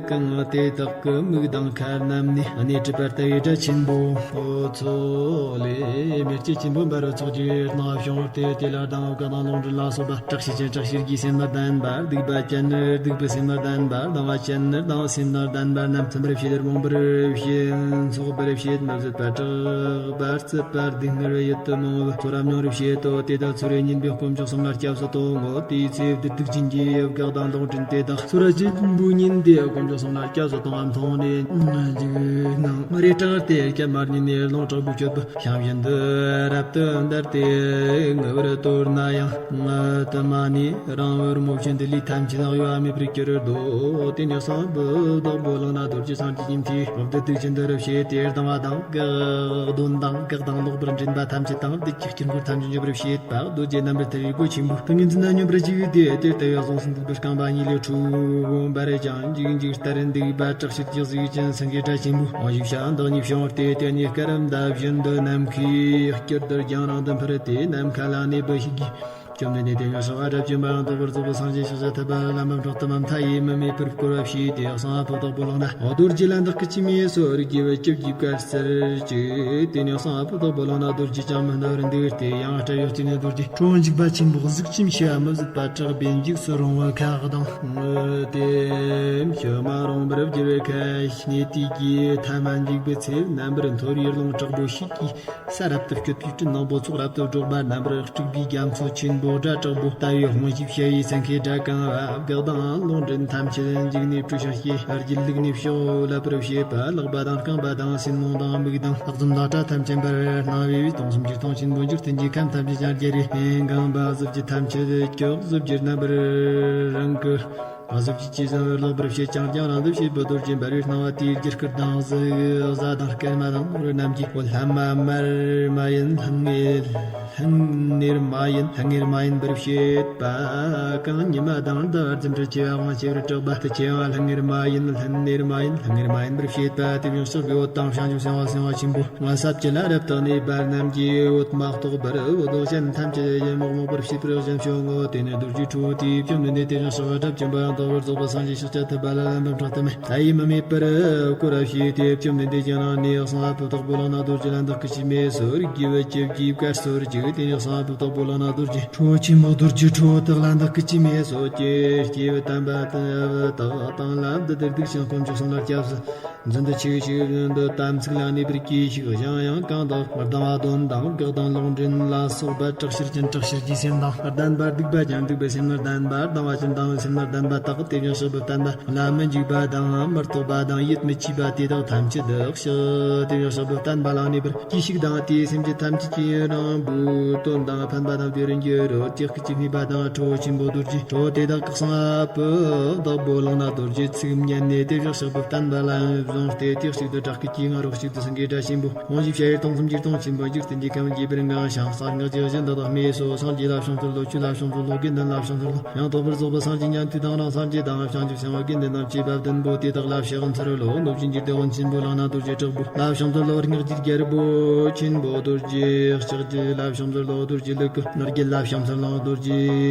གང་དེ་དག་གི་མིག་དང་ཁ་རྣམས་ནས་སྣེ་གྲིབ་པ་ལྟ་བུའི་སྒྲ་ཆེན་པོ་ཚོགས་ལས་མེ་ལྕེ་ཆེན་པོ་འབར་བ་ཚོགས་ཀྱི་སྣང་བ་བྱུང་སྟེ། དེ་ལ་སྡང་བའི་བཀའ་དང་ལུང་འདྲེན་ལ་སོགས་པ། དྲག་ཤེད་ཅན་དྲག་ཤེད་ཀྱི་སེམས་ལ་ལྡན་པ། སྡིག་པ་ཅན་སྡིག་པའི་སེམས་ལ་ལྡན་པ། སྡང་བ་ཅན་སྡང་བའི་སེམས་ལ་ལྡན་པ་རྣམས། ཚིམ་པར་བྱེད། རྨོངས་པར་བྱེད། འཚོག་པར་བྱེད། མི་བཟོད་པ་སྐྲག་པ་རྩུབ་པ་སྡུག་བསྔལ་བའི་ཡུལ་དུ་རྨོངས་པ། ཚོར་བ་མྱོང་བར་བྱེད་དོ། དེ་དག་ཚོར་བས་ཉེན་པའི་དཀོན་མཆོག་གསུམ་ལ་སྐྱབས་སུ་དོང་ངོ་། དེའི་ཚེ་བདུད་སྡིག་ཅན་གྱིས་བཀའ་དང་ལུང་འདྲེན་དེ་དག་ཚོར་བ་ཆེན་པོས་ཉེན་ཏེ། དཀོན་མཆོག་གསུམ་ལ་ སྐྱབས་སུ་གཏོང་བ་མཐོང་ནས་འཇིགས་སྣང་མ་རིག་སྐྲག་སྟེ། སྐྱབས་མ་རྙེད་ནས་ལོང་དྲག་པོའི་སྤྱོད་པ་ཤམ་བཞིན་དུ་རབ་ཏུ་འདར་ཏེ་ངུ་བར་དོར་ན་ཡང་དུ་མ་ནས་རང་བུ་རི་མོ་བཞིན་དུ་ལུས་ཐམས་ཅད་གཡོ་བ་མེད་པར་གྱུར་ཏོ། དེ་ནས་གསང་ཕུ་བདག་པོ་བླངས་ན་རྡོ་རྗེ་སངས་རྒྱས་ཀྱི་མཐུས་འོབ་ཏུ་དུག་ཅན་དུ་རུ་བྱས་ཏེ། སྡང་བ་དང་བཀག་གདོན་དང་བཀག་དང་ལོག་པར་འདྲེན་པ་ཐམས་ཅད་དང་བདུད་ཀྱི་དཀྱིལ་འཁོར་ཐམས་ཅད་འཇོམས་པར་བྱེད་པ་རྡོ་རྗེ་རྣམ་པར་ཐར་བའི་སྒོ་ཆེན་པོ། ཏིང་ངེ་འཛིན་ན་སྙོམས་པར་བཅུག་སྟེ། དེ་ལྟ་བུའི་གཟུངས་སུ་འདུས་པའི་རྐང་པ་གཉིས་ལས་འཕྲོས་པ་འབར་ཞིང་འཇིགས་འཇིགས་ལྟར་འདུག་པ་དྲག་ཤུལ་གྱི་གཟི་བརྗིད་ཅན་སེང་གེ་སྒྲ་ཆེན་པོ། དབང་ཞིག་ཤ་བདག་ཉིད་བྱུང་བར་ཏེ། དེ་ནས་སྐར་མདའ་བཞིན་དུ་ནམ་མཁའི་དཀྱིལ་དུ་རྒྱང་རིང་དུ་འཕུར་ཏེ་ནམ་མཁའ་ལ་གནས་པ་ཞིག་གིས། བཅོམ་ལྡན་འདས་དེ་ཉིད་གསང་བ་སྒྲ་བཅོམ་པ་ཡང་དག་པར་རྫོགས་པའི་སངས་རྒྱས་ཤཱཀྱ་ཐུབ་པ་ལམ་པ་མཁྲེགས་ཏུ་མ་མཐའ་ཡས་མུ་མེད་པར་བསྐོར་བ་བྱས་ཏེ། གསང་བ་ཕུ་བདག་པོ་བླངས་ན་རྡོ་རྗེ་ལ་འདེགས་ཀྱི་སྐྱེད་མོས་སོ། རིགས་རྒྱས་པའི་བཅུ་བརྒྱའི་བཀའ་ཟེར་གྱི། དེ་ནས་གསང་བ་ཕུ་བདག་པོ་བླངས་ན་རྡོ་རྗེ་ཅང་མི་སྣང་བར་འདུག་སྟེ། ཡང་སྐྲ་ཡོ་གཅིག་ནས་རྡོ་རྗེ་ཁྲོ་བོ་འཇིགས་པ་ཆེན་པོ། གཟུགས་ཅན་འཆི་བ་མི་བཟད་པ་དྲག་པས་འཇིགས་སུ་རུང་བ་ཁ་དང་དེ་ཕྱི་མ་རུང་བར་བསྒྱུར་བའི་ཁ་ཤས་ནས་དུས་ཀྱི་མཐའ་མ་འཇིག་པའི་ཚེ་རྣམ་པར་མཐོ་རིས་རླུང་དྲག་པོ་ཞིག་གིས། ས་རབ་ཏུ་བསྐྱོད་པའི་སྤྲིན་ནག་པོ་ཚོགས་རབ་ཏུ་སྒྲོག་པ། རྣམ་པར་དཀྲུགས་པའི་རྒྱ་མཚོ་ཆེན་པོ་སྒྲ་དྲག་པོ་ལྟ་བུའི་དབང་ཞིག་ཞུ་བའི་སེང་གེ་སྒྲ་གང་བ། བཀག་དང་ལོག་འདྲེན་ཐམས་ཅད་འཇིགས་ནས་བྲོས་ཤིང་སྐྱེ་བར་གྱི་ལུགས་ནས་ཕྱོགས་ལ་བུར་བྱེད་པ། ལག་པ་དང་རྐང་པ་དང་སེན་མོ་དང་མིག་དང་ལྷག་འཛུམ་དང་སྐྲ་ཐམས་ཅད་འབར་སྣང་བའི་སྟོང་གསུམ་གྱི་སྟོང་ཆེན་པོ་འཇིག་རྟེན་གྱི་ཁམས་ཐམས་ཅད་ཀྱང་རྒྱལ་བའི་ལྷན་ཁང་པ་གཟི་བརྗིད་ཐམས་ཅད་སྐྱོགས་གཟི་བརྗིད་རྣམ་པར་རང་གི། གཟི་བརྗིད་ཀྱི་བཟང་བར་ལོག་པར་བྱེད་ཅིང་རྒྱང་རིང་དུ་བྱེད་པའི་རྡོ་རྗེ་འབར་བའི་སྣང་བ་དེའི་རྒྱུད་སྐུར་དང་གཟུགས་གཟའ་དང་སྐར་མ་དང་ནོར་རྣམས་ཀྱི་འོད་ལྷ་མ་དམར་མ་ཡིན་ལྷང་ངེ་ལྷང་ངེར་མ་ཡིན་ལྷང་ངེར་མ་ཡིན་པར་བྱེད་པ་གང་ཉི་མ་དང་ཟླ་བར་རྫུ་འཕྲུལ་ཆེ་བ་དབང་ཆེ་བར་གྲགས་པ་དེ་ཆེ་བ་ལྷང་ངེར་མ་ཡིན་ལྷང་ངེར་མ་ཡིན་ལྷང་ངེར་མ་ཡིན་པར་བྱེད་པ། དེ་ཡང་ཕྱོགས་པའི་འོད་དང་བྱང་ཆུབ་སེམས་དབང་སེམས་དབང་ཆེན་པོ། ང་ས་བཅུ་ལ་རབ་ཏུ་གནས་པ་རྣམས་ཀྱིས་འོད་མ་གཏོགས་པར་འོད་གཞན་ཐམས་ཅད་ཡང་མོག་མོག་པར་བྱེད་པར་གཞན་བྱུང་ངོ་། དེ་ནས་རྡོ་རྗེ་ཁྲོ་བོ་དེས་བཅོམ་ལྡན་འདས་དེ་བཞིན་གཤེགས་པ་དགྲ་བཅོམ་པ་ཡང་དག་པར་རྫོགས་པ་སངས་རྒྱས་ཤཱཀྱ་ཐུབ་པ་ལ་ལམ་པ་མཁྲེགས་ཏུ་མ་མཐའ་ཡས་མུ་མེད་པར་བསྐོར་བ་བྱས་ཏེ། བཅོམ་ལྡན་འདས་ཀྱི་ནང་ནས་གསང་བ་ཕུ་བདག་པོ་བླངས་ན་རྡོ་རྗེ་ལ་འདེགས་ཀྱི་སྐྱེད་མོས་སོ། རིགས་རྒྱས་པའི་བཅུ་བརྒྱའི་བཀའ་སྩོལ་ཅིག་དེ་ནས་གསང་བ་ཕུ་བདག་པོ་བླངས་ན་རྡོ་རྗེ་ཁྲོ་བོ་ཆེན་པོ་རྡོ་རྗེ་ཁྲོ་བོ་དག་ལ་འདེགས་ཀྱི་སྐྱེད་མོས་སོ། ཀྱེ་སྐྱེས་བུ་དམ་པ་དག་དང་ལམ་འདི་ལྟར་སྡིག་ཅིང་དཀོན་མཆོག་གསུམ་ལ་སྐྱབས་སུ། འཛིན་དུ་ཆེ་ཞིག་འདི་དམ་ཚིག་ལ་གནས་པར་གྱིས་ཤིག་གཞན་ཡང་གང་དག་སྡང་བ་གདོན་དང་བཀག་དང་ལོག་འདྲེན་ལ་སོགས་པ་དྲག་ཤུལ་ཅན་དྲག་ཤུལ་གྱི་སེམས་དང་། ལྡན་པ་སྡིག་པ་ཅན་སྡིག་པའི་སེམས་ལ་ལྡན་པ། སྡང་བ་ཅན་སྡང་བའི་སེམས་ལ་ལྡན་པ་དག་དེ་བཞིན་གཤེགས་པའི་བསྟན་པ་ལ་མི་འཇིགས་པ་དང་མི་རྟག་པ་དང་ཡིད་མི་ཆེས་པ་དེ་དག་ཐམས་ཅད་བཤགས། དེ་བཞིན་གཤེགས་པའི་བསྟན་པ་ལ་གནས་པར་གྱིས་ཤིག་དང་། དེའི་སེམས་ཅན་ཐམས་ཅད་ཀྱི་རང་བུ་དོན་དང་ཕན་པ་དང་བདེ་རུ་འགྱུར་རོ། ཀྱེ་སྐད་ཅིག་སྨྲས་པ་དང་ཁྲོ་བོ་ཆེན་པོ་རྡོ་རྗེ་ཁྲོ་བོ་དེ་དག་གི་གསང་བ་ཕུ་བདག་པོ་བླངས་ན་རྡོ་རྗེ་ཚིག་སྙན་ནས་དེ་བཞིན་གཤེགས་པའི་བསྟན་པ་ལ་བཟུང་སྟེ། དེ་གཅིག་ཏུ་དྲག་སྐད་ཀྱིས་ང་རོ་གཅིག་ཏུ་སེང་གེའི་སྒྲ་ཆེན་པོ། དབང་ཞིག་ཤ་ཡི་སྟོང་གསུམ་གྱི་སྟོང་ཆེན་པོ་འཇིག་རྟེན་གྱི་ཁམས་རྒྱས་པར་ངང་ཞིང་གསང་སྔགས་ཀྱི་བཞིན་དུ་བདག་སྨྲས་སོ། སངས་རྒྱས་ལ་བྱང་ཚུལ་ལོ། ཆོས་ལ་བྱང་ཚུལ་ལོ། དགེ་འདུན་ལ་བྱང་ཚུལ་ལོ། ཡང་དག་པར་རྫོགས་པའི་སངས་རྒྱས་ཉན་ཐོས་དང་རང་སངས་རྒྱས་དང་བྱང་ཆུབ་སེམས་དཔའ་དགེ་འདུན་རྣམས་ཀྱིས་བ་བདུན་པོ་དེ་དག་ལ་ཕྱག་འཚལ་ལོ། ནོར་སྦྱིན་གྱི་དེ་དབང་ཆེན་པོ་བླངས་ན་རྡོ་རྗེ་དྲག་པོ་ལ་བྱང་ཚུལ་ལོ། སྔགས་ཀྱི་རྒྱལ་པོ་ཆེན་པོ་རྡོ་རྗེ་ལྕགས་ཀྱུ་ལ་བྱང་ཚུལ་ལོ། རྡོ་རྗེ་ལུ་གུ་ནོར་རྒྱལ་ལ་བྱང་ཚུལ་ལོ། རྡོ་རྗེ་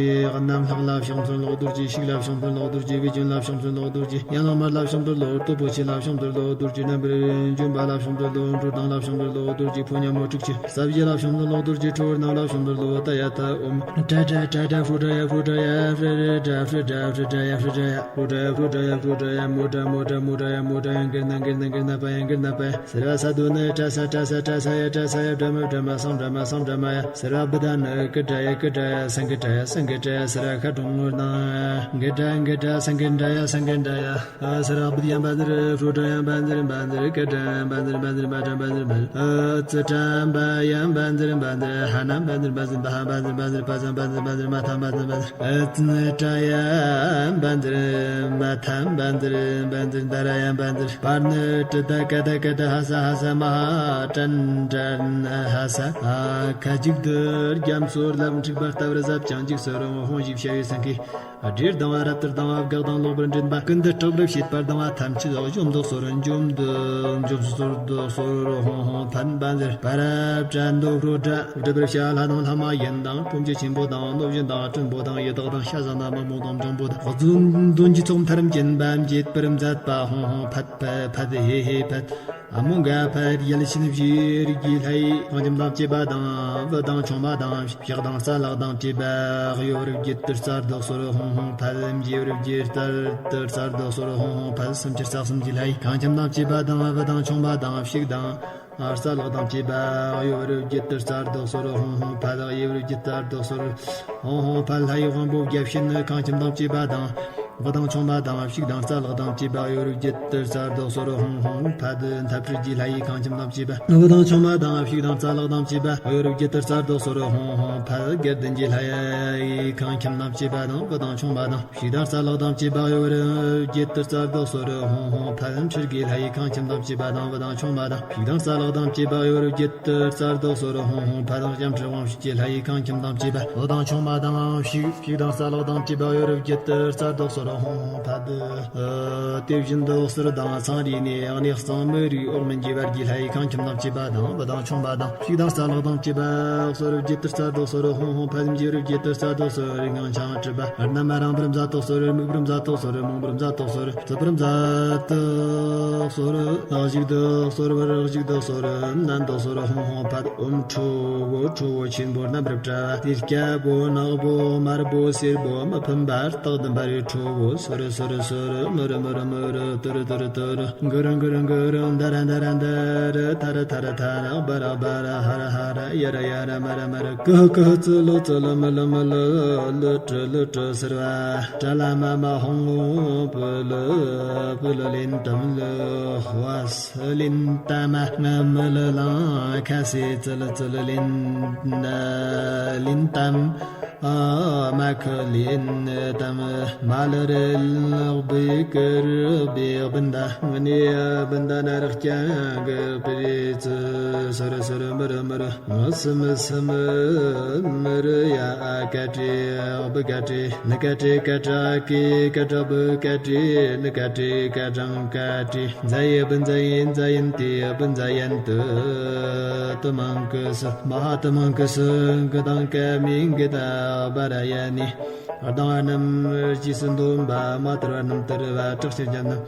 གནམ་ལྷགས་ལ་བྱང་ཚུལ་ལོ། རྡོ་རྗེ་ཤིག་ལ་བྱང་ཚུལ་ལོ། རྡོ་རྗེ་བེ་ཅོན་ལ་བྱང་ཚུལ་ལོ། རྡོ་རྗེ་ཡན་ལག་དམར་ལ་བྱང་ཚུལ་ལོ། སྟོབས་པོ་ཆེ་ལ་བྱང་ཚུལ་ལོ། རྡོ་རྗེ་རྣམ་པར་འཇོམས་པ་ལ་བྱང་ཚུལ་ལོ། འགྲོ་དང་ལ་བྱང་ཚུལ་ལོ། རྡོ་རྗེ་ཕོ་ཉ་མོ་ཁྲིག་ཆེ། ས་བཞི་ལ་བྱང་ཚུལ་ལོ། རྡོ་རྗེ་ཁྲོ་བོ་རྣམས་ལ་བྱང་ཚུལ་ལོ། ཏ་ཡ་ཏ་ཨོམ། ཏྲ་ཏྲ་ཏྲ་ཏྲ་ཧྥུ་ཏྲ་ཡ་ཧྥུ་ཏྲ་ཡ་ཧྥྲ་ར་ཏྲ་ཧྥྲ་ཏྲ་ཧྥྲ་ཏྲ་ཡ་ཧྥྲ་ཏྲ་ཡ། ཧྥུ་ཏྲ་ཡ་ཧྥུ་ཏྲ་ཡ་ཧྥུ་ཏྲ་ཡ། མོ་ཏྲ་མོ་ཏྲ་མོ་ཏྲ་ཡ་མོ་ཏྲ་ཡ། གི་ན་གི་ན་གི་ན་པ་ཡ་གི་ན་པ་ཡ། སེར་བ་ས་དུ་ན་ཏྲ་ས་ཏྲ་ས་ཏྲ་ས་ཡ་ཏྲ་ས་ཡ། བྲ་མ་བྲ་མ་སང་བྲ་མ་སང་བྲ་མ་ཡ། སེར་བ་བུ་ད་ན་ཀི་ཏྲ་ཡ་ཀི་ཏྲ་ཡ། སང་ཀི་ཏྲ་ཡ་སང་ཀི་ཏྲ་ཡ། སེར་བ་ཁ་གྲོང་ངོར་དང་ཀི་ཏྲ་ཀི་ཏྲ་སང་ཀི་ཏྲ་ཡ་སང་ཀི་ཏྲ་ཡ། ཨ་སེར་བ་བུ་ད་ཡ་བ་ཛི་ར་ཧྥུ་ཏྲ་ཡ་བ་ཛི་ར་བ་ཛི་ར། ཀི་ཏྲ་བ་ཛི་ར་བ་ཛི་ར། མ་ཏྲ་བ་ཛི་ར་བ་ཛི་ར། ཨ་ཙི་ཏྲ་བ་ཡ་བ་ཛི་ར་བ་ཛི་ར། ཧ་ན་བ་ཛི་ར་བ་ཛི་ར། བ་ཧ་བ་ཛི་ར་བ་ཛི་ར། པ་ཛ་བ་ཛི་ར་བ་ཛི་ར། མ་ཐ་བ་ཛི་ར་བ་ཛི་ར། ཨ་ཙི་ཏྲ་ཡ་བ་ཛི་ར། མ་ཐ་བ་ཛི་ར་བ་ཛི་ར། ད་ར་ཡ་བ་ཛི་ར། པར་ནི་ཏྲི་ད་ཀ་ད་ཀ་ད་ཧ་ས་ཧ་ས། མ་ཧ་ཏྲན་ཏྲན་ཧ་ས། ཨ་ཁ་ཅིག་ཏུ་རྒྱ་མཚོ་ལམ་འཁྲིགས་པ་ལྟ་བུར་ཟབ་ཅིང་འཇིགས་སུ་རུང་བ། དབང་ཞིག་ཤ་ཡི་སེང་གེ་སྒྲས་ལྡང་བ། རབ་ཏུ་ལྡང་བ། བཀག་དང་ལོག་པར་འདྲེན་པ། ཀུན་ཏུ་སྐྲག་པར་བྱེད་པ། ལྡང་བ་ཐམས་ཅད་གཞོམ་དུ་གསོལ། འཇོམས་དུ་འཇོམས་སུ་གསོལ་དུ་གསོལ། ཧོང་ཧོང་ཕན་བ་ཛིར། པ་རབ་དྲན་དུ་རོ་དྲ། སྒྲུབ་པར་བྱ་ལྷ་དང་ལྷ་མ་ཡིན་དང་། སྤོམ་གྱི་ཆེན་པོ་དང་། གནོད་སྦྱིན་དང་། སྲིན་པོ་དང་། ཡི་དྭགས་དང་། ཤ་ཟ་ན་མ་མོ་དང་། འབྱུང་པོ་དང་། རྫུན་གདོན་གྱི་ཚོགས་མཐར་འཕྱིན་པ་འབྱེད་པར་མཛད་པ། ཧོང་ཧོང་ཕད་ཕད་ཕད་ཧེ་ཧེ་ཕད། ཨ་མོ་འགའ་ཕར་ཡལ་ཕྱིན་བཞིར་གྱི་ལྷའི། གང་ཁྱིམ་དང་བཅས་པ་དང་། བུ་དང་ཆུང་མ་དང་། ཕྱག་དང་རྩ་ལག་དང་བཅས་པ། གཡོ་བར་བགྱིད་དུ་རྩལ་དུ་གསོལ། ཧོང་ཧོང་ཕལ། འབྱེ་བར་བགྱིད་དུ་རྩལ་དུ་གསོལ། ཧོང་ཧོང་ཕལ། སུམ་ཅུ་རྩ་གསུམ་གྱི་ལྷའི། གང་ཁྱིམ་དང་བཅས་པ་དང་། བུ་དང་ཆུང་མ་དང་། ཕྱག་དང་རྩ་ལག་དང་བཅས་པ། གཡོ་བར་བགྱིད་དུ་རྩལ་དུ་གསོལ། ཧོང་ཧོང་ཕལ། གཡེ་བར་བགྱིད་དུ་རྩལ་དུ་གསོལ། ཧོང་ཧོང་ཕལ། ལྷའི་དབང་པོ་བརྒྱ་བྱིན། གང་ཁྱིམ་དང་བཅས་པ་དང་། བུ་དང་ཆུང་མ་དང་ཕྱུགས་དང་རྩ་ལག་དང་བཅས་པ་གཡོ་རུ་བརྒྱད་དུ་རྩ་བདག་སོར་ཧོང་ཧོང་ཕད་འཐབ་ཁྲིད་ཀྱི་ལྷ་ཡི་ཁང་ཁྱིམ་དང་བཅས་པ། བུ་དང་ཆུང་མ་དང་ཕྱུགས་དང་རྩ་ལག་དང་བཅས་པ་གཡོ་རུ་བརྒྱད་དུ་རྩ་བདག་སོར་ཧོང་ཧོང་ཕད་དགེ་ལྡན་གྱི་ལྷ་ཡི་ཁང་ཁྱིམ་དང་བཅས་པ་དང་། བུ་དང་ཆུང་མ་དང་ཕྱུགས་དང་རྩ་ལག་དང་བཅས་པ་གཡོ་རུ་བརྒྱད་དུ་རྩ་བདག་སོར་ཧོང་ཧོང་ཕད་ཁྲིར་གྱི་ལྷ་ཡི་ཁང་ཁྱིམ་དང་བཅས་པ་དང་། བུ་དང་ཆུང་མ་དང་ཕྱུགས་དང་རྩ་ལག་དང་བཅས་པ་གཡོ་རུ་བརྒྱད་དུ་རྩ་བདག་སོར་ཧོང་ཧོང་ཕད་དང་སྐྱབས་འཕྲལ་དབང་ཕྱུག་གི་ལྷ་ཡི་ཁང་ཁྱིམ་དང་བཅས་པ། བུ་དང་ཆུང་མ་དང་ཕྱུགས་ཕྱུགས་དང་རྩ་ལག་དང་བཅས་པ་གཡོ་རུ་བརྒྱད་དུ་རྩ་བདག་སོར་ཧོང་ཧོང་ཕད། དེ་བཞིན་དུ་གསུར་དང་ཚངས་རིས་ནས་གནས་གཙང་མི་རིགས་འོག་མིན་གྱི་བར་གྱི་ལྷ་ཡི་ཁང་ཁྱིམ་དང་བཅས་པ་དང་། བུ་དང་ཆུང་མ་དང་ཕྱུགས་དང་རྩ་ལག་དང་བཅས་པ་གསོར་བརྒྱད་དུ་རྩ་བདག་སོར་ཧོང་ཧོང་ཕད་འཇིགས་རུ་བརྒྱད་དུ་རྩ་བདག་སོར་རིགས་ངང་འཆང་སྒྲིབ་པ་རྣམ་རང་བར་མཛད་དུ་གསོར། མིག་པར་མཛད་དུ་གསོར། རྨོངས་པར་མཛད་དུ་གསོར། རྩུབ་པར་མཛད་དུ་གསོར། ལག་ཞིག་ཏུ་གསོར། བར་ཞིག་ཏུ་གསོར། ནན་དུ་གསོར། ཧོང་ཧོང་ཕད། ཨོཾ་ཁྲོ་བོ། ཁྲོ་བོ་ཆེན་པོ་རྣམ་པར་བཀྲ་བ། དེ་སྐྱ་བོ་ནག་པོ་དམར་པོ་སེར་པོ་མི་ཕམ་པ་སྟག་ལྡན་པ་རེ། ཁྲོ་བོ་སོར་སོར་སོར། མུར་མུར་མུར། ཏུར་ཏུར་ཏུར། གུར་གུར་གུར། འདར་འདར་འདར། ཐར་ཐར་ཐར། འབར་འབར། ཧར་ཧར། ཡར་ཡར། མར་མར། ཀུ་ཀུ། ཙི་ལི་ཙི་ལི། མི་ལི་མི་ལི། ལི་ཀྲི་ལི་ཀྲི། སེར་བ་ཀྲ་ལ་མ་མ། ཧོང་ཧོང་པི་ལི་པི་ལི། ལིན་ཏམ་ལི། ཧ་སི་ལིན་ཏ་མ། ང་མི་ལི་ལང་ཁ་སེ་ཙི་ལི་ཙི་ལི། ལིན་ལིན་ཏམ། ཨ་མ་ཁི་ལིན་ཏམ། མ་ལི་རི་ལག་བི་ཀི་རི་བི་བིན་ད། ང་ནི་བིན་ད་ན་རག་ཀྱང་གི་པི་རི་ཙི། སི་རི་སི་རི། མི་རི་མི་རི། ང་སི་མི་སི་མི། མི་རི་ཡ་ཨ་ཀ་ཏྲི་བི་ཀ་ཏྲི། ནི་ཀ་ཏྲི་ཀ་ཏྲ་ཀི་ཀ་ཏྲ་བི་ཀ་ཏྲི། ནི་ཀ་ཏྲི་ཀ་ཏྲང་ཀ་ཏྲི། ཛ་ཡེ་བི་ཛ་ཡིན་ཛ་ཡིན་ཏི་བི་ཛ་ཡན་ཏི། ཏི་མང་ཀི་སི། མ་ཧཱ་ཏི་མང་ཀི་སི། གི་དང་ཀ་མིང་གི་ད་བ་ར་ཡ་ནི། གདང་བ་རྣམས་རྗེས་སུ་འདོན་པ། མ་དུལ་བ་རྣམས་དུལ་བ། དྲག་ཕྱིར་འཇམ་རྣམས་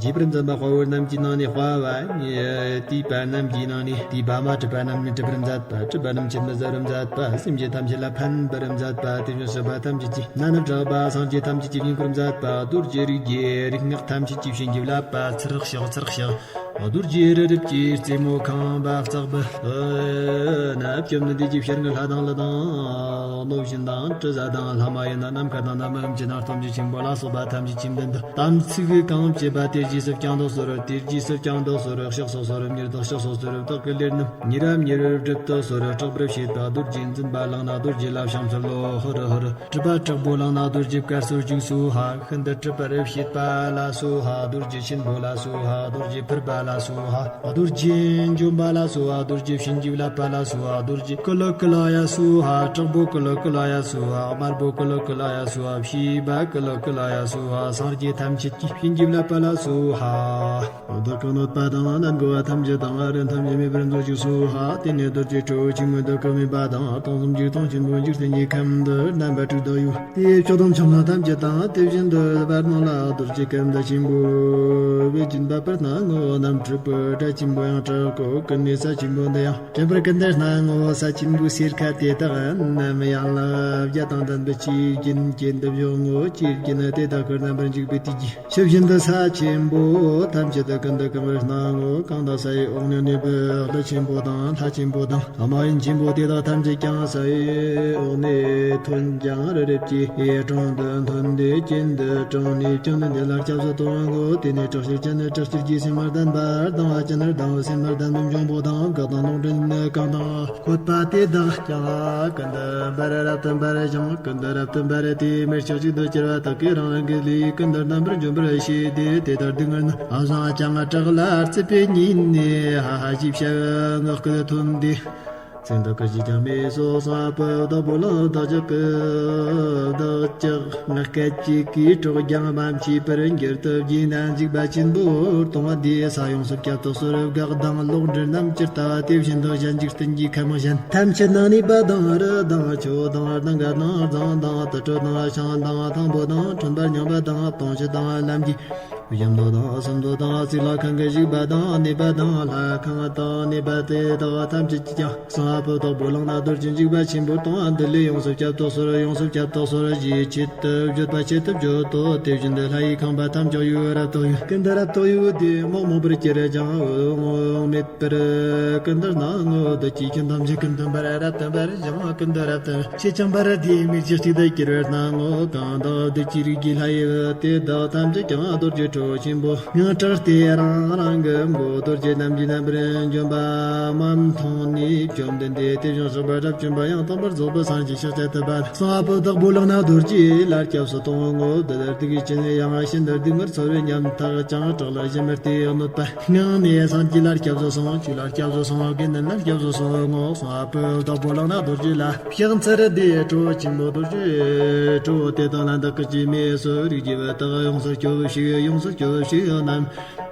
འཇིགས་པར་མཛད་པ། དཔའ་བོ་རྣམས་ཀྱི་ནང་ནས་དཔའ་བ། བསྡུས་པ་རྣམས་ཀྱི་ནང་ནས་བསྡུས་པ། མ་གྲུབ་པ་རྣམས་ནི་གྲུབ་པར་མཛད་པ། གྲུབ་པ་རྣམས་ཆེད་དུ་གཟབ་པར་མཛད་པ། སེམས་ཅན་ཐམས་ཅད་ལ་ཕན་པར་མཛད་པ། དེ་བཞིན་གཤེགས་པ་ཐམས་ཅད་ཀྱི་རྣ་ནུབ་བྲག་པ། སངས་རྒྱས་ཐམས་ཅད་ཀྱི་བསྙེན་བཀུར་མཛད་པ། རྡོ་རྗེ་རིགས་ཀྱི་རིག་སྔགས་ཐམས་ཅད་ཀྱི་བྱིན་གྱིས་བརླབས་པ། ཚུར་ཤོག་ཚུར་ཤོག་རྡོ་རྗེ་རི་རབ་ཀྱི་རྩེ་མོ་ཁང་པ་ལྕགས་པ་ན། བཅོམ་ལྡན་འདས་ཀྱི་ཞལ་སྔ་ལྷ་དང་ཀླུ་དང་གནོད་སྦྱིན་དང་དྲི་ཟ་དང་ལྷ་མ་ཡིན་ན་ནམ་མཁའ་དང་ནམ་མཁའ་ཅན་དང་སྟོབས་ཀྱི་ཆེན་པོ་ལ་སོགས་པ་ཐམས་ཅད་ཀྱི་མདུན་དུ་དམ་ཚིག་གང་བཅས་པ་དེ་རྗེས་སུ་བསྐྱང་དུ་གསོལ། དེ་རྗེས་སུ་བསྐྱང་དུ་གསོལ། ཕྱག་སོ་སོར་ཉེར་བདག་ཕྱག་སོ་སོར་བདག་གི་ལས་རྣམས་ཉེ་རབས་ཉེ་རུ་སྒྲུབ་ཏུ་གསོལ། སྐྲག་པར་བྱེད་པ་རྡོ་རྗེ་འཛིན་པ་བླངས་ན་རྡོ་རྗེ་ལ་ཕྱག་འཚལ་ལོ། ཧུར་ཧུར། གྲུབ་པ་དྲག་པོ་བླངས་ན་རྡོ་རྗེ་བཀའ་སྩལ་འཇུག་སྭཱ་ཧཱ། ཤིན་ཏུ་གྲུབ་པར་བྱེད་པ་ལ་སྭཱ་ཧཱ། རྡོ་རྗེ་ཆེན་པོ་ལ་སྭཱ་ཧཱ། རྡོ་རྗེ་ཕུར་པ་ལ་སྭཱ་ཧཱ། རྡོ་རྗེ་འཇོམས་པ་ལ་སྭཱ་ཧཱ། རྡོ་རྗེ་བྱིན་གྱིས་བརླབ་པ་ལ་སྭཱ་ཧཱ། རྡོ་རྗེ་ཀུ་ལུ་ཀུ་ལ་ཡ་སྭཱ་ཧཱ། དྲག་པོ་ཀུ་ལུ་ཀུ་ལ་ཡ་སྭཱ་ཧཱ། དམར་པོ་ཀུ་ལུ་ཀུ་ལ་ཡ་སྭཱ་ཧཱ། བྱིས་པ་ཀུ་ལུ་ཀུ་ལ་ཡ་སྭཱ་ཧཱ། སངས་རྒྱས་ཐམས་ཅད་ཀྱི་བྱིན་གྱིས་བརླབ་པ་ལ་སྭཱ་ཧཱ། བདག་གི་གནོད་པ་དང་ནད་འགོ་བ་ཐམས་ཅད་དང་རིམས་ཐམས་ཅད་མེད་པར་མཛོད་ཅིག་སྭཱ་ཧཱ། དེ་ནས་རྡོ་རྗེ་ཁྲོ་བོ་ཆེན་མོས་བདག་གི་སྨད་པ་དང་སྟོང་གསུམ་འཇིག་སྟོང་ཆེན་པོ་འཇིག་རྟེན་གྱི་ཁམས་འདི་རྣམ་པ་དྲུག་དང་ཡུལ་དེའི་ཕྱོགས་དང་ཕྱོགས་ན་ཐམས་ཅད་དང་། དེ་བཞིན་དུ་བར་སྣང་ལ་རྡོ་རྗེ་སྐར་མདའ་ཆེན་པོ་བེ་ཅོན་པ་པུར་སྣ་ལྔ་བོ་རྣམ་འཕྲུལ་པུར་སྒྲ་ཆེན་པོ་ཡང་དྲག་གོ་ཀུན་ནས་ས་ཆེན་པོ་འདི་ཡང་དྲན་པར་ཀུན་ཏུ་སྣང་ངོ་། ས་ཆེན་པོའི་སེར་ཁ་དེ་དག་རྣམས་ཡན་ལག་བརྒྱ་དང་ལྡན་པའི་ཆོས་རྒྱུན་གྱི་འདི་བཞིན་ངོ་། ཆོས་རྒྱུན་དེ་དག་གི་རྣམ་པར་འཇུག་པའི་དུས་ཀྱི་ཆུ་བཞིན་དུ་ས་ཆེན་པོ་ཐམས་ཅད་དུ་ཀུན་ཏུ་གང་བར་སྣང་ངོ་། གང་དག་ས་ཡི་འོག་ནས་གནས་པའི་ཀླུ་ཆེན་པོ་དང་ལྷ་ཆེན་པོ་དང་རྨ་ཡུམ་ཆེན་པོ་དེ་དག་ཐམས་ཅད་ཀྱང་ས་ཡི་འོག་ནས་ཐོན་ཀྱང་རི་རབ་ཀྱི་དྲུང་དུ་ཐོན་ཏེ་གྱེན་དུ་དྲངས་ནས་བཅོམ་ལྡན་འདས་ལ་སྐྱབས་སུ་དོང་ངོ་། དེ་ནས་དྲག་ཤུལ་ཅན་ནི་དྲག་ཤུལ་གྱི་སེམས་ལྡན་པ། སྡང་བ་ཅན་ནི་སྡང་བའི་སེམས་ལྡན་པའི་འབྱུང་པོ་དང་། བཀའ་དང་ལུང་དྲིན་ནི་གང་དང་འཁོད་པ་དེ་དག་ཀྱང་ཀུན་ཏུ་འབར་རབ་ཏུ་འབར་ཞིང་ཀུན་ཏུ་རབ་ཏུ་འབར་ཏེ་མེར་ཆག་ཅིག་ཏུ་གྱུར་པ་དག་གིས་རང་རང་གི་ལུས་ཀུན་ཏུ་རྣམ་པར་འཇོམས་པར་བྱེད་དེ། དེ་ལྟར་སྡུག་བསྔལ་རྣམས་བཟང་ཅང་དྲག་ལ་རྩུབ་པས་ཉེན་ནས་ཧ་ཧ་ཞེས་བྱ་བའི་ངག་གིས་ཐོན་ཏེ། ཚིག་འདི་སྐད་ཅིག་ཀྱང་མི་གསོ་གསང་བའི་བདག་པོ་ལ་བདག་ཅག་གི་བདག་ཅག་ངག་སྐད་ཅིག་གིས་གྲོགས་ཀྱང་མ་མཆིས་པར་འགྱུར་དུ་བགྱིས་ན་འཇིགས་པ་ཆེན་པོར་གཏོང་བ་འདིས་ས་ཡོངས་སུ་བསྐྱབ་ཏུ་གསོལ། བཀའ་དང་ལུང་འདྲེན་རྣམས་ཇི་ལྟ་བ་དེ་བཞིན་དུ་གཞན་འཇིག་རྟེན་གྱི་ཁམས་གཞན་ཐམས་ཅད་ན་གནས་པ་དང་རི་དང་ཆུ་དང་ལྡང་ག་དང་རྫོང་དང་དུར་ཁྲོད་དང་ཞིང་དང་ཐང་པོ་དང་ཁྲོན་པ་རྙིང་པ་དང་དུང་ཕྱུར་དང་ལམ་གྱི་ བཞི་མདོ་དང་གསུམ་མདོ་དང་རྩིག་ལྷ་ཁང་གི་བཞུགས་པ་དང་གནས་པ་དང་ལྷ་ཁང་དང་གནས་པ་དེ་དག་ཐམས་ཅད་ཀྱིས་ཀྱང་གསང་བ་པོ་དག་པོ་ལག་ན་རྡོ་རྗེ་འཇིགས་པ་ཆེན་པོ་དང་འདི་ལས་ཡོངས་སུ་བསྐྱབ་ཏུ་གསོལ། ཡོངས་སུ་བསྐྱབ་ཏུ་གསོལ། ཞེས་ཆེད་དུ་བརྗོད་པ་ཆེད་དུ་བརྗོད་དོ། དེ་བཞིན་དུ་ལྷ་ཡི་ཁང་པ་ཐམས་ཅད་ཡུལ་རབ་ཏུ་ཡུལ་ཀུན་ཏུ་རབ་ཏུ་ཡུལ་དེ་རྨོངས་རྨོངས་པར་གྱུར་ཀྱང་འོང་མེད་པར་ཀུན་ཏུ་སྣང་ངོ་། བདུད་ཀྱི་ཁྱིམ་ཐམས་ཅད་ཀུན་ཏུ་འབར་རབ་ཏུ་འབར་ཞིང་ཀུན་ཏུ་རབ་ཏུ་ཕྱེད་ཅིང་འབར་དེ་མིག་གི་གཅིག་ཏུ་གྱུར་པར་སྣང་ངོ་། གང་དག་བདུད་ཀྱི་རིགས་ཀྱི་ལྷ་ཡི་དེ་དག་ཐམས་ཅད་ཀྱང་རྡོ་རྗེ་ཁྲོ་ཆེན་པོ་ངང་དྲག་སྟེ་རང་རང་གི་མགོ་རྡོ་རྗེ་རྣམས་ཀྱི་རྣམ་པར་འཇོམས་པ་མ་མཐོང་ནས་བཅོམ་ལྡན་འདས་དེ་བཞིན་གཤེགས་པ་རབ་བྱུང་བ་ཡང་དག་པར་རྫོགས་པའི་སངས་རྒྱས་ཤཱཀྱ་ཐུབ་པ་གསང་བ་པོ་དག་པོ་ལག་ན་རྡོ་རྗེ་ལ་སྐྱབས་སུ་དོང་ངོ་། བདུད་སྡིག་ཅན་ཡང་ཤིན་ཏུ་སྡུག་བསྔལ་ཚོར་བའི་ཉམ་ཐག་ཅིང་སྐྲག་ལ་ཞུམ་པར་སྟེ་གནོད་པ་མྱངས་ནས་སངས་རྒྱས་ལ་སྐྱབས་སུ་སོང་། ཆོས་ལ་སྐྱབས་སུ་སོང་། དགེ་འདུན་ལ་སྐྱབས་སུ་སོང་ངོ་། གསང་བ་པོ་དག་པོ་ལག་ན་རྡོ་རྗེ་ལ་ཕྱག་འཚལ་ཏེ་ཁྲོ་ཆེན་པོ་རྡོ་རྗེ་ཁྲོ་དེ་དག་ལ་བདག་གི་སྤྱི་མེས་སུ་རིགས་ཀྱི་བུ་དག་ཡོངས་སུ་སྐྱོབས་ཤིག། ཡོངས་སུ་སྐྱོབས་ཤིག་རྣམས་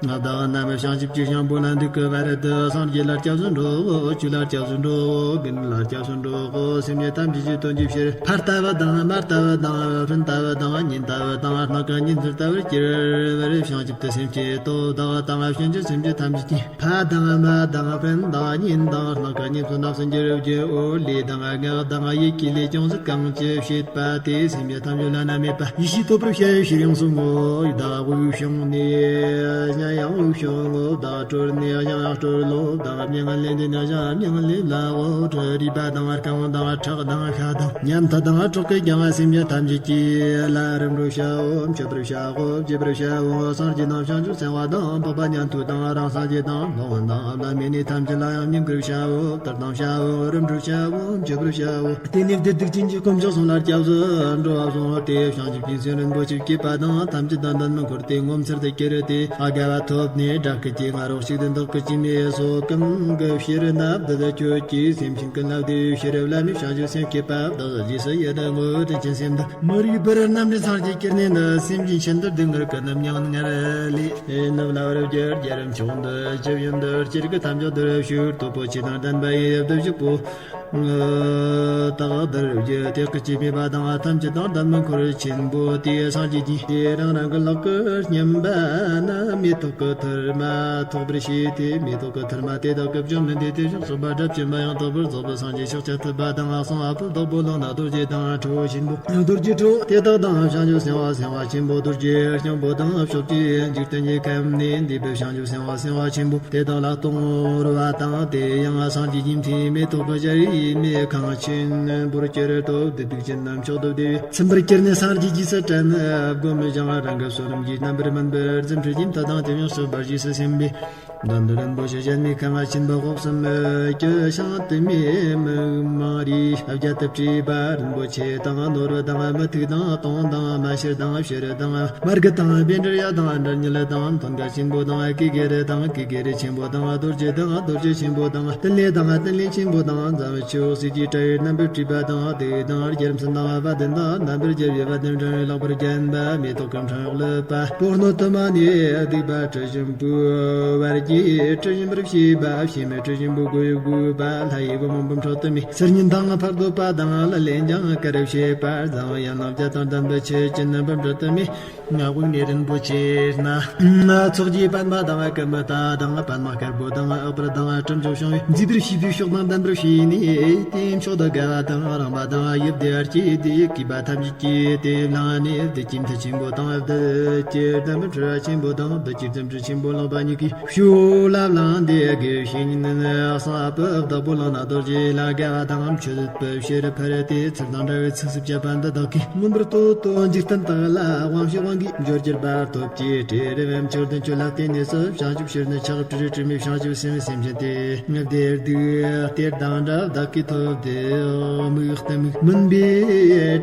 བདག་རྣམས་བྱང་ཆུབ་ཀྱི་ཤམ་བུ་ལ་འདུག་གི་བར་དུ་སངས་རྒྱས་ལ་སྐྱབས་སུ་འགྲོའོ། ཆོས་ལ་སྐྱབས་སུ་འགྲོའོ། དགེ་འདུན་ལ་སྐྱབས་སུ་འགྲོའོ། སེམས་ཅན་ཐམས་ཅད་ཀྱི་དོན་གྱི་ཕྱིར་ཕ་ལྟ་བུ་དང་མ་ལྟ་བུ་དང་སྤུན་ལྟ་བུ་དང་ཉིན་ལྟ་བུ་དང་སྣ་ཁ་གཉིས་འཛིན་ལྟ་བུར་གྱུར་པར་བྱང་ཆུབ་ཏུ་སེམས་བསྐྱེད་དོ། བདག་དང་གཞན་གྱི་སེམས་ཅན་ཐམས་ཅད་ཀྱི་ཕ་དང་མ་དང་སྤུན་དང་ཉིན་དང་སྣ་ཁ་གཉིས་སུ་རྣམ་སེམས་ཀྱི་རབ་ཀྱི་འོ་ལས་དང་ངག་དང་ཡིད་ཀྱི་ལས་ཅུང་ཟད་གང་ཅི་བྱེད་པ་དེ་སེམས་ཅན་ཐམས་ཅད་བླ་ན་མེད་པ་ཡེ་ཤེས་ཐོབ་པར་བྱ་བའི་ཕྱིར་ཡོངས་སུ་བསྔོ། བདག་དབུགས་ཕྱུང་ནས་གཞན་ཡང་དབུགས་ཕྱུང་ངོ་། བདག་གྲོལ་ནས་གཞན་ཡང་གྲོལ་ལོ། བདག་མྱ་ངན་ལས་འདས་ནས་གཞན་མྱ་ངན་ལས་སླའོ། རུས་པ་དང་རྐང་དང་ཁྲག་དང་ཤ་དང་ཉམ་ཐག་དང་ཁྲག་གིས་ཀྱང་སེམས་ཅན་ཐམས་ཅད་ཀྱི་ལ་རིམ་གྲོ་བྱའོ། མཆོད་པར་བྱའོ། བརྗིད་པར་བྱའོ། སངས་རྒྱས་དང་བྱང་ཆུབ་སེམས་དཔའ་དང་འཕགས་པ་ཉན་ཐོས་དང་རང་སངས་རྒྱས་དང་སློབ་དཔོན་དང་བླ་མེད་ནི་ཐམས་ཅད་ལ་ཡང་བསྙེན་བཀུར་བྱའོ། བསྟོད་དང་བྱའོ། རིམ་གྲོ་བྱའོ། མཆོད་པར་བྱའོ། དེ་ནས་བདུད་སྡིག་ཅན་གྱིས་དཀོན་མཆོག་གསུམ་ལ་སྐྱབས་སུ་འགྲོ་བར་སོང་སྟེ་བྱང་ཆུབ་ཀྱི་སེམས་རིན་པོ་ཆེ་བསྐྱེད་པ་དང་ཐམས་ཅད་དོན་དམ་དུ་འཁོར་ཏེ་ངོ་མཚར་དུ་གྱུར་ཏེ་དགའ་བ་ཐོབ་ནས་དགྲ་བགེགས་ཀྱི་ང་རོ་གཅིག་ཏུ་བདག་གི་སྤྱི་མེས་སོ། གང་གི་ཕྱིར་ན་བདུད་ཁྱོད་ཀྱིས་སེམས་ཅན་ཀུན་ལ་བདེ་བའི་ཕྱིར་བླ་མེད་བྱང་ཆུབ་སེམས་བསྐྱེད་པ་བདག་རྗེས་སུ་ཡི་དྭགས་ངོ་། དྲིན་ཅན་སེམས་འདི་མི་རིགས་པར་རྣམ་འདྲེན་སངས་རྒྱས་ཀྱི་གནས་འདི་སེམས་ཅན་ཤིན་ཏུ་སྡུག་བསྔལ་ཀུན་ནམ་མྱ་ངན་སྔར་ལས་ནུབ་ལ་བར་གྱུར། རྒྱལ་རིམ་མཆོག་འདི་ཇི་བཞིན་དུ་སྤྱིར་གྱི་ཐམས་ཅད་འདིར་བཞུགས། སྟོབས་པོ་ཆེ་དང་ལྡན་པ་ཡི་བདུད་བཞི་པོ་དག་འདིར་བཞུགས། དེ་སྐད་ཅེས་སྨྲས་པ་དང་ཐམས་ཅད་དང་ལྡན་མིན་འཁོར་ཆེན་པོ་དེས་སངས་རྒྱས་ཀྱིས་དེ་རང་རང་གི་ལག་གི་བསྙེན་པ་ན་མེ་ཏོག་གི་ཐུར་མ་ཐོགས་པར་བྱས་ཏེ། མེ་ཏོག་གི་ཐུར་མ་དེ་དག་གིས་བཅོམ་ལྡན་འདས་དེ་བཞིན་གཤེགས་པ་དགྲ་བཅོམ་པ་ཡང་དག་པར་རྫོགས་པའི་སངས་རྒྱས་ཤཱཀྱ་ཐུབ་པ་དང་གསང་བ་པོ་དག་པོ་ལག་ན་རྡོ་རྗེ་དང་ཁྲོ་ཆེན་པོ་རྡོ་རྗེ་ཁྲོ་དེ་དག་དང་བྱང་ཆུབ་སེམས་དཔའ་སེམས་དཔའ་ཆེན་པོ་རྡོ་རྗེ་སྙིང་པོ་དང་ཕྱོགས་བཅུའི་འཇིག་རྟེན་གྱི་ཁམས་ནས་འདས་པའི་བྱང་ཆུབ་སེམས་དཔའ་སེམས་དཔའ་ཆེན་པོ་དེ་དག་ལ་གཏོང་བ་དང་། དེ་ཡང་སངས་རྒྱས་ཀྱི་མཐུས་མེ་ཏོག་གི་ཞལ་ཡིས་མེ་ཁང་ཆེན་པོར་གྱུར་ཏོ། བདུད་སྡིག་ཅན་རྣམས་མཆོག་ཏུ་བདེ་བས་ཚིམ་པར་གྱུར་ནས་སངས་རྒྱས་རྗེས་སུ་དྲན་ནས་བསྒོམ་ཞིང་རང་གི་བསོད་ནམས་ཀྱི་རྣམ་པར་སྨིན་པར་རྫུ་འཕྲུལ་གྱི་མཐུ་དང་དེ་ཡང་གཤེགས་པ་རྗེས་སུ་ཟིན་པས། མདུན་དུ་རིན་པོ་ཆེ་ཞལ་མེ་ཁང་ཆེན་པོ་དབུ་གསུམ་གྱི་ཤིང་དུ་མའི་མིག་མང་རིས་བརྒྱད་དུ་སྤྲས་པ་རིན་པོ་ཆེ་དང་ནོར་བུ་དང་མུ་ཏིག་དང་དུང་དང་མ་ཤེལ་དང་བྱུ་རུ་དང་མར་གད་དང་བཻ་ཌཱུརྱ་དང་ཌཱ་ནིལ་དང་ཐང་ག་ཆེན་པོ་དང་ཀེ་ཀེ་རུ་དང་ཀེ་ཀེ་རུ་ཆེན་པོ་དང་རྡོ་རྗེ་དང་རྡོ་རྗེ་ཆེན་པོ་དང་ཏི་ལི་དང་ཏི་ལི་ཆེན་པོ་དང་འཛམ་བུ་ཆུ་གསེར་གྱི་སྤྲ་བའི་རྣམ་པར་སྤྲས་པ་དང་དེ་དང་རྒྱལ་མཚན་དང་བ་དན་དང་རྣམ་པར་རྒྱལ་བའི་བ་དན་སྤྲིན་ལེགས་པར་བརྒྱན་པ་མེ་ཏོག་གི་ཕྲེང་བ་ལུས་པ་པོ་སྣོད་དུ་མ་ནས་སྡིག་པ་དྲི་ཞིམ་པོའི་བར་གྱི་དྲི་ཞིམ་པར་བྱེད་པ་ཕྱི་མའི་དྲི་ཞིམ་པོ་གོས་དགོས་པ་ལྷ་ཡི་བུ་མོ་འབུམ་ཕྲག་དུ་མའི་སིལ་སྙན་དང་ཕག་གདུག་པ་དང་ལ་ལས་ཀྱང་དཀར་བྱེད་པ་རྫ་བ་ཡན་ལག་བརྒྱད་དང་ལྡན་པའི་ཆུ་ཅན་འབུམ་ཕྲག་དུ་མའི་ངག་དབང་ནས་རིན་པོ་ཆེ་སྣ་ཚོགས་ཀྱི་པདྨ་དང་ཀུ་མུ་ད་དང་པདྨ་དཀར་པོ་དང་ཨ་པྲ་དང་དྲི་མཆོག་བྱུང་བའི་མཛེས་པར་བྱེད་པའི་མཆོག་དང་ལྡན་པར་བྱས་ནས་དེའི་མཆོག་ཏུ་དགའ་བ་དང་རངས་པ་དང་ཡིད་བདེ་བར་བྱེད་དེ་བསྐུལ་བ་ཐམས་ཅད་ཀྱིས་དེ་བླངས་ནས་བདུད་ཀྱི་མཐུ་ཆེན་པོ་དང་བདུད་ཀྱི་དམ་པའི་ཕྲུ་གུ་ཆེན་པོ་དང་བདུད་ཀྱི་དམ་ཕྲུག་ཆེན་པོ་ལོངས་པ་ཉིད་ཀྱི་ཞུ་ལ་བླངས་ཏེ་དགེ་བའི་བཤེས་གཉེན་གསང་བ་བདག་པོ་ལག་ན་རྡོ་རྗེ་ལ་དགའ་བ་དང་མཆོད་པའི་ཕྱིར་ཕུལ་ཏེ་ཚུལ་དང་འདྲ་བའི་ཚིགས་སུ་བཅད་པ་འདི་དག་གིས་མངོན་པར་བསྟོད་དོ། འཇིག་རྟེན་དག་ལ་དབང་ཕྱུག་དབང་གིས་འབྱོར་གྱུར་པ་སྟོབས་ཀྱིས་སྤྲུལ་རེ་བའམ་ཕྱིར་དོན་བཅུ་ལ་བརྟེན་ནས་སུ་བྱང་ཆུབ་ཕྱིར་ནི་ཕྱག་སྤྲུལ་དྲི་མེད་བྱང་ཆུབ་སེམས་སེམས་ཅན་དེ་ངུ་བདེ་སྡུག་གཏེར་དང་འདྲ་བདག་གིས་ཐོབ་སྟེ་མིག་ལྟ་མིག་མུན་པའི་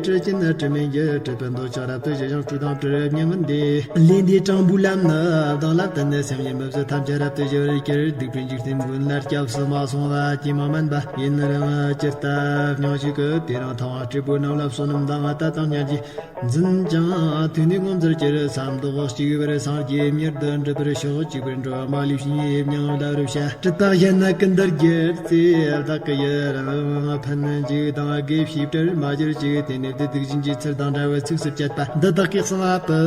སྤྲུལ་ཅན་དྲི་མེད་ཀྱི་སྤྲུལ་པའི་འདོད་ཆགས་རབ་ཏུ་ཞི་ཞིང་སྤྲོ་དང་སྤྲུལ་མྱ་ངན་འདས། ལས་འདས་དྲང་པོའི་ལམ་ནི་བདག་ལ་བསྟན་ནས་སེམས་ཅན་མི་བཟོད་ཐམས་ཅད་རབ་ཏུ་ཞི་བར་གྱུར། སྡིག་པའི་འཇིག་རྟེན་མགོན་ལ་སྐྱབས་སུ་མ་སོང་བ་ཅིས་མ་སྨན་པ་ཡིན་རུང་ཇི་ལྟར་སྙིང་ཞིག་གི་དེ་རིང་ཐུབ་དབང་སྤྲུལ་པོ་རྣམས་ལ་བསོད་ནམས་དང་ལྟ་སྟངས་ཉམས་ཀྱིས་འཛིན་ཅིང་ཐུགས་ནས་ངོ་ ཟེར་གྱི་རེད། ས་མདོག་གཅིག་པར་སངས་རྒྱས་མྱུར་དུ་འགྲུབ་པར་ཤོག་གཅིག་པར་འགྲོ་མ་ལུས་ཤིང་ཡེ་མྱང་ལ་རུ་ཤ་གྲུབ་པ་གཞན་ན་ཀུན་ཏུ་རྒྱལ་ཚེ་བདག་གི་ཡུལ་རང་ཕན་འཇིག་དང་དགེ་བཤེས་བྲལ་མ་གྱུར་ཅིག་དེ་ནས་བདུད་སྡིག་ཅན་གྱི་ཚུལ་དང་འདྲ་བའི་ཚིགས་སུ་བཅད་པ་འདི་དག་གིས་གསང་བ་པོ་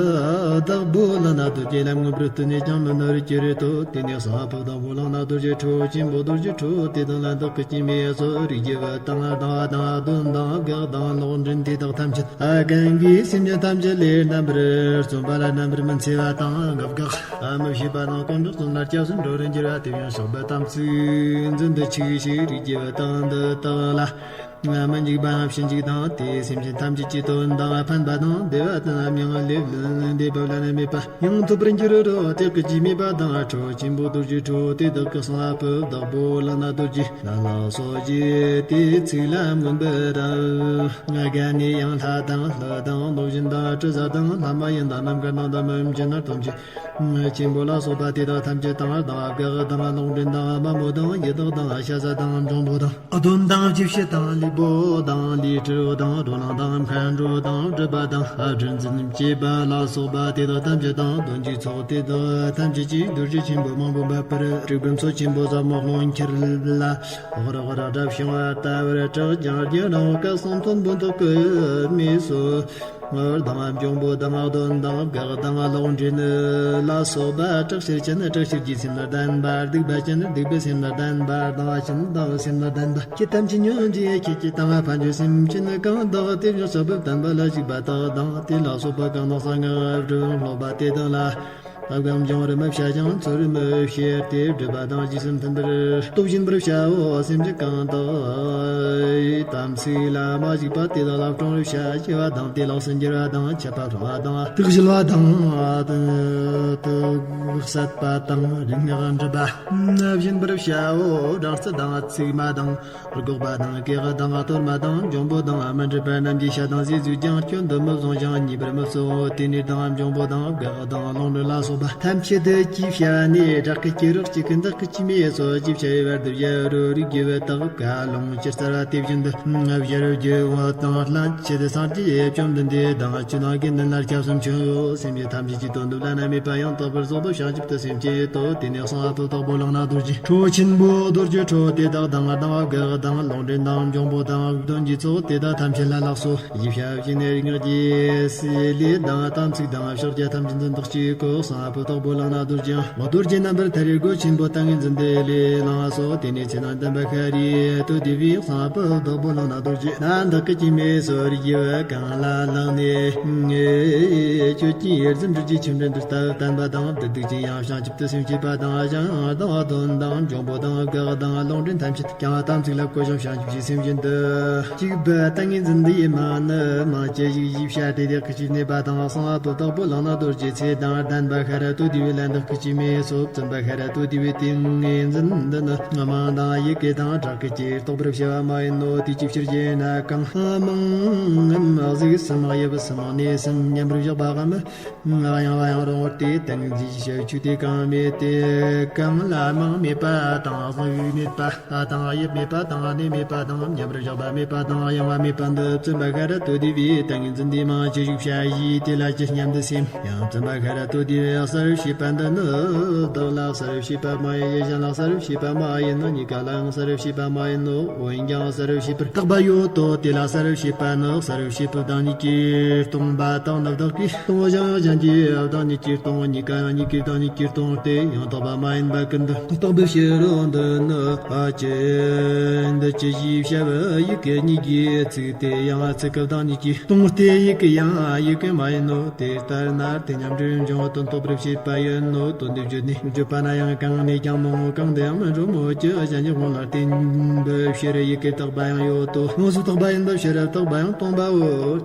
བདག་པོ་ལག་ན་རྡོ་རྗེ་ལ་མངོན་པར་བསྟོད་ནས་ཀྱང་མི་ནོར་གྱུར་ཏོ། དེ་ནས་གསང་བ་པོ་བདག་པོ་ལག་ན་རྡོ་རྗེ་ཁྲོ་ཆེན་པོ་རྡོ་རྗེ་ཁྲོ་དེ་དག་ལ་བདག་གི་སྐྱེ་མེད་སོ། རིགས་རྒྱུད་པ་དང་སྡང་བ་དང་གདོན་དང་བགེགས་དང་ལོག་འདྲེན་དེ་དག་ཐམས་ཅད་གང་གིས་སེམས་ཅན་ཐམས་ཅད་ལས་རྣམ་པར་རྩོམ་པ་ལ་རྣམ་པར་མི་འཚེ་བ་དང་། དགག་བགེགས་མི་བྱེད་པ་དང་། གང་གི་བརྩོན་ལ་སྐྱབས་སུ་འགྲོ་རུ་འགྱུར་བ། དེ་ཡང་གཤེགས་པ་དམ་ཚིག་འཛིན་དུ་ཆུག་ཤིག་རིགས་རྒྱུད་པ་དང་འདི་དག་ལ་མི་འཇིགས་པའམ་ཕྱིན་ཅིག་དང་། དེས་སེམས་ཅན་ཐམས་ཅད་ཀྱི་དོན་དང་ཕན་པ་དང་བདེ་བ་དང་ཡང་ལེགས་ལྡན་འདས་བབ་བླ་ན་མེད་པ་ཡང་ཐོབ་པར་འགྱུར་རོ། དེ་སྐད་ཅེས་སྨྲས་པ་དང་། ཁྲོ་ཆེན་པོ་རྡོ་རྗེ་ཁྲོ་དེ་དག་གིས་གསང་བ་པོ་བདག་པོ་ལག་ན་རྡོ་རྗེ་ལ་ལགས་སོ་ཞེས་དེའི་ཚིག་ལ་མངོན་པར་བརྒྱལ་ནས་ཡང་ལྷ་དང་ཀླུ་དང་ཀླུ་གཞོན་དང་དྲི་ཟ་དང་ལྷ་མ་ཡིན་དང་ནམ་མཁའ་དང་དམ་པའི་ཆོས་རྣམས་དང་། ཆེན་པོ་ལ་སོགས་པ་དེ་དག་ཐམས་ཅད་དང་། སྡང་བ་བགེགས་དང་ལོག་འདྲེན་དང་དམའ་མོ་དང་ཡི་དྭགས་དང་ཤ་ཟ་དང་འབྱུང་པོ་དང་གདོན་དང་བཅུ་བཤད་དང་ལུས་པོ་དང་ལུས་སྤྲུལ་དང་འགྲོ་ལང་དང་མཁའ་འགྲོ་དང་སྒྲིབ་པ་དང་སྒྲིབ་འཛིན་བཅས་པ་ལ་སོགས་པ་དེ་དག་ཐམས་ཅད་དང་། གདོན་གྱི་ཚོགས་དེ་དག་ཐམས་ཅད་ཀྱིས་རྡོ་རྗེ་ཆེན་པོ་མང་པོ་འབབ་པར་དཀྲུགས་པའི་མཚོ་ཆེན་པོ་ཟབ་མོ་ཀློང་འཁྱིལ་ལ་རག་ར་སྒྲ་བྱུང་བ་ལྟ་བུར་གྲགས་ཀྱང་། རྒྱལ་རང་བཀའ་གསུང་མཐོན་པོ་མདོག་གི་མེ་སོ། དང་འབྱུང་པོ་དང་གདོན་དང་བགེགས་དང་ལོག་འདྲེན་ལ་སོགས་པ། དྲག་ཤེས་ཅན་དྲག་ཤེས་ཀྱི་སེམས་ལ་ལྡན་པ། སྡིག་པ་ཅན་སྡིག་པའི་སེམས་ལ་ལྡན་པ། སྡང་བ་ཅན་སྡང་བའི་སེམས་ལ་ལྡན་པ། ཁྱེད་ཐམས་ཅད་ཉོན་ཅིག་ཁྱེད་ཀྱིས་དང་བ་ཕན་ཆད་སེམས་ཅན་གང་དག་དེ་བཞིན་གཤེགས་པའི་བསྟན་པ་ལ་ཞུགས་པ་དག་དང་། དེ་ལ་སོགས་པ་གང་དག་གསང་སྔགས་སྒྲུབ་སློབ་པ་དེ་དག་ལ། སྒོམ་སྦྱོང་རིམ་བྱ་ཞིང་ཚུལ་རིམ་བཤད་དེ་སྒྲུབ་པ་དང་རྗེས་སུ་མཐུན་པར་སྟོབས་ཆེན་པོར་བྱའོ། སེམས་ཅན་གང་དག་དམ་ཚིག་ལ་མ་ཞུགས་པ་དེ་དག་ལ་སྤྲང་བར་བྱ། སྐྱེ་བ་དང་དེ་ལ་སུན་འགྱུར་བ་དང་ཆད་པ་སློང་བ་དང་དུག་བཞིལ་བ་དང་དུག་བསད་པ་དང་རིག་སྔགས་འགྲུབ་པ་བྱིན་པར་བྱའོ། སྦྲང་རྩི་དང་ཚིག་མ་དང་། སྒོག་པ་དང་གེགས་དང་གཏོར་མ་དང་འབྱུང་པོ་དང་མི་འགྲིག་པ་རྣམས་ཀྱི་ཤ་དང་ཟས་ཟོས་ཀྱང་སྐྱོན་དུ་མི་བཟུང་ཞིང་ཉེས་པར་མི་བརྩོ། དེ་ནས་དང་འབྱུང་པོ་དང་གེགས་དང་ལོག་འགྲོ་ལ་སོགས་པ་ཐམས་ཅད་དུ་ཅིའི་ཕྱིར་ནི་བདག་གིས་ཅི་རོགས་ཅིག་གིས་བདག་གི་ཅི་མི་གསོ། ཅིའི་ཕྱིར་བར་དུ་བཞག་རོ། རིགས་རྒྱུད་པ་དག་བཀའ་ལུང་ཇི་ལྟར་བ་དེ་བཞིན་དུ་བཞག་རྒྱུ་བོ་དང་ལྷན་ཅིག་ཏུ་སངས་རྒྱས་བཅོམ་ལྡན་འདས་དང་ཆོས་དང་དགེ་འདུན་ལ་སྐྱབས་སུ་མཆིའོ། སེམས་ཅན་ཐམས་ཅད་ཀྱི་དོན་དུ་བླ་ན་མེད་པ་ཡང་དག་པར་རྫོགས་པའི་བྱང་ཆུབ་ཏུ་སེམས་བསྐྱེད་དོ། དེ་ནས་གསང་བ་པོ་དྭགས་པོ་ལག་ན་རྡོ་རྗེ་ཁྲོ་ཆེན་པོ་རྡོ་རྗེ་ཁྲོ་དེ་དག་དང་སྡང་བ་བགེགས་དང་ལོག་འདྲེན་དང་འབྱུང་པོ་དང་གདོན་གྱི་ཚོགས་དེ་དག་ཐམས་ཅད་ལ་ལགས་སོ། ཞེས་བྱ་བ་ནས་རིག་སྔགས་ཀྱི་ལས་དང་དམ་ཚིག་དང་ཕྱག་རྒྱ་ཐམས་ཅད་འཛིན་བདག་གཅིག་གོ། གསང་བ་པོ་དྭགས་པོ་ལག་ན་རྡོ་རྗེ་རྡོ་རྗེ་རྣམ་པར་ཐར་པའི་སྒོ་ཆེན་པོ་ཏིང་ངེ་འཛིན་ཏེ་ལས་བླངས་སོ། དེ་ནས་ཚེ་དང་ལྡན་པ་ཤཱ་རིའི་དུ་དེ་བས་གསང་བ་པོ་དྭགས་པོ་ལག་ན་རྡོ་རྗེ་ན་བདག་གི་སྐྱེ་མེད་སོ། རིགས་རྒྱུད་པ་གང་ལ་ལག་ནས་ཆོས་ཀྱི་ཡེར་ཟིན་འབྲུ་གཅིག་ཆེམ་དྲན་དུ་ལྟ་བུ་བསྟན་པ་དང་བདུད་སྡིག་ཅན་ཡང་བྱང་ཆུབ་ཏུ་སེམས་བསྐྱེད་པ་དང་ཞིང་སྡང་བ་གདོན་དང་འབྱུང་པོ་དང་བགེགས་དང་ལོག་འདྲེན་ཐམས་ཅད་ཀྱང་དམ་ཚིག་ལ་བཀོད་ཞིང་བྱང་ཆུབ་ཀྱི་སེམས་བཞིན་དུ་གཅིག་པུ་ཏིང་ངེ་འཛིན་འདི་ཡི་མ་ནི་མ་ཅི་ཞིག་ཞིབ་བཤད་དེ་དེ་ཀི་ཅི་གནས་པ་དང་གསང་བ་པོ་དྭགས་པོ་ལག་ན་རྡོ་རྗེ་ཚེ་དང་ལྡན་པ་ཤ་ར་ཏོ་དེ་བས་ལན་དག་ཀི་ཅི་མེད་སོ། བཙུན་པ་ཤ་ར་ཏོ་དེ་བས་ཏིང་ངེ་འཛིན་འདི་ནི་དམངས་དང་ཡི་གེ་དང་སྦྲགས་ཀི་ཅི་རྟོགས་པར་བྱ་བ་མ་ཡིན་ནོ། དེ་ཅི་ཕྱིར་ཞེ་ན་གང་དམངས་ངམ་གཟུགས་སམ་དབྱིབས་སམ་གནས་སམ་མཉམ་པར་བཞག་པ་གམ། ཡང་བ་ཡང་རུང་བར་ཏེ་ཏིང་ངེ་འཛིན་ཞབས་ཆུ་དེ་གང་མེད་དེ། གང་ལ་དམངས་མེད་པ་དང་གཟུགས་མེད་པ་དང་དབྱིབས་མེད་པ་དང་གནས་མེད་པ་དང་མཉམ་པར་བཞག་པ་མེད་པ་དང་ཡང་བ་མེད་པ་འདི་བཙུན་པ་ཤ་ར་ཏོ་དེ་བས་ཏིང་ངེ་འཛིན་འདི་མ་ཅི་ཞིག་བྱ་ཡི་དེ་ལ་ཅི་སྙམ་དུ་སེམས། ཡང་བཙུན་པ་ཤ་ར་ཏོ་དེ་བས་གསལ་བར་བྱེད་པ་འདི་ནི་བདག་ལ་གསལ་བར་བྱེད་པ་མ་ཡིན། གཞན་ལ་གསལ་བར་བྱེད་པ་མ་ཡིན་ནོ། གཉིས་ཀ་ལའང་གསལ་བར་བྱེད་པ་མ་ཡིན་ནོ། འོན་ཀྱང་གསལ་བར་བྱེད་པར་བརྟག་པ་ཡོད་དོ། དེ་ལ་གསལ་བར་བྱེད་པ་ནི་གསལ་བར་བྱེད་པའི་བདག་ཉིད་ཀྱིས་སྟོང་པ་དང་ནི་བདག་གིས་སྟོང་ཞིང་གཞན་གྱིས་བདག་ཉིད་ཀྱིས་སྟོང་། གཉིས་ཀ་ཡང་གཉིས་ཀྱིས་བདག་ཉིད་ཀྱིས་སྟོང་སྟེ་ཡང་དག་པ་མ་ཡིན་པ་ཀུན་ཏུ་རྟོགས་པའི་ཕྱིར་རོ། འདི་ནི་ཨ་ཅེ་འདི་ཅི་ཞེས་བྱ་བའི་ཡི་གེ་གཉིས་ཀྱི་ཚིག་དེ་ཡང་ཚིག་གི་བདག་ཉིད་ཀྱིས་སྟོང་སྟེ་ཡི་གེ་ཡང་ཡི་གེ་མ་ཡིན་ནོ། དེ་ལྟར་ན་དེ་མཉམ་འབྲེལ་འབྱུང་བ་དོན་རྟོགས་པར་བྱེད་པ་ཡིན་ནོ། དོན་དེ་བརྗོད་ནས་བརྗོད་པ་ན་ཡང་གང་ནས་ཀྱང་མི་འོང་། གང་དུ་ཡང་མི་འགྲོ་མོད་ཀྱི། གཞན་གྱི་དབང་ལ་བརྟེན་པའི་ཕྱིར་ཡི་གེར་བཏགས་པ་ཡང་ཡོད་དོ། དངོས་སུ་བཏགས་པ་ཡིན་པའི་ཕྱིར་བཏགས་པ་ཡང་སྟོང་པའོ།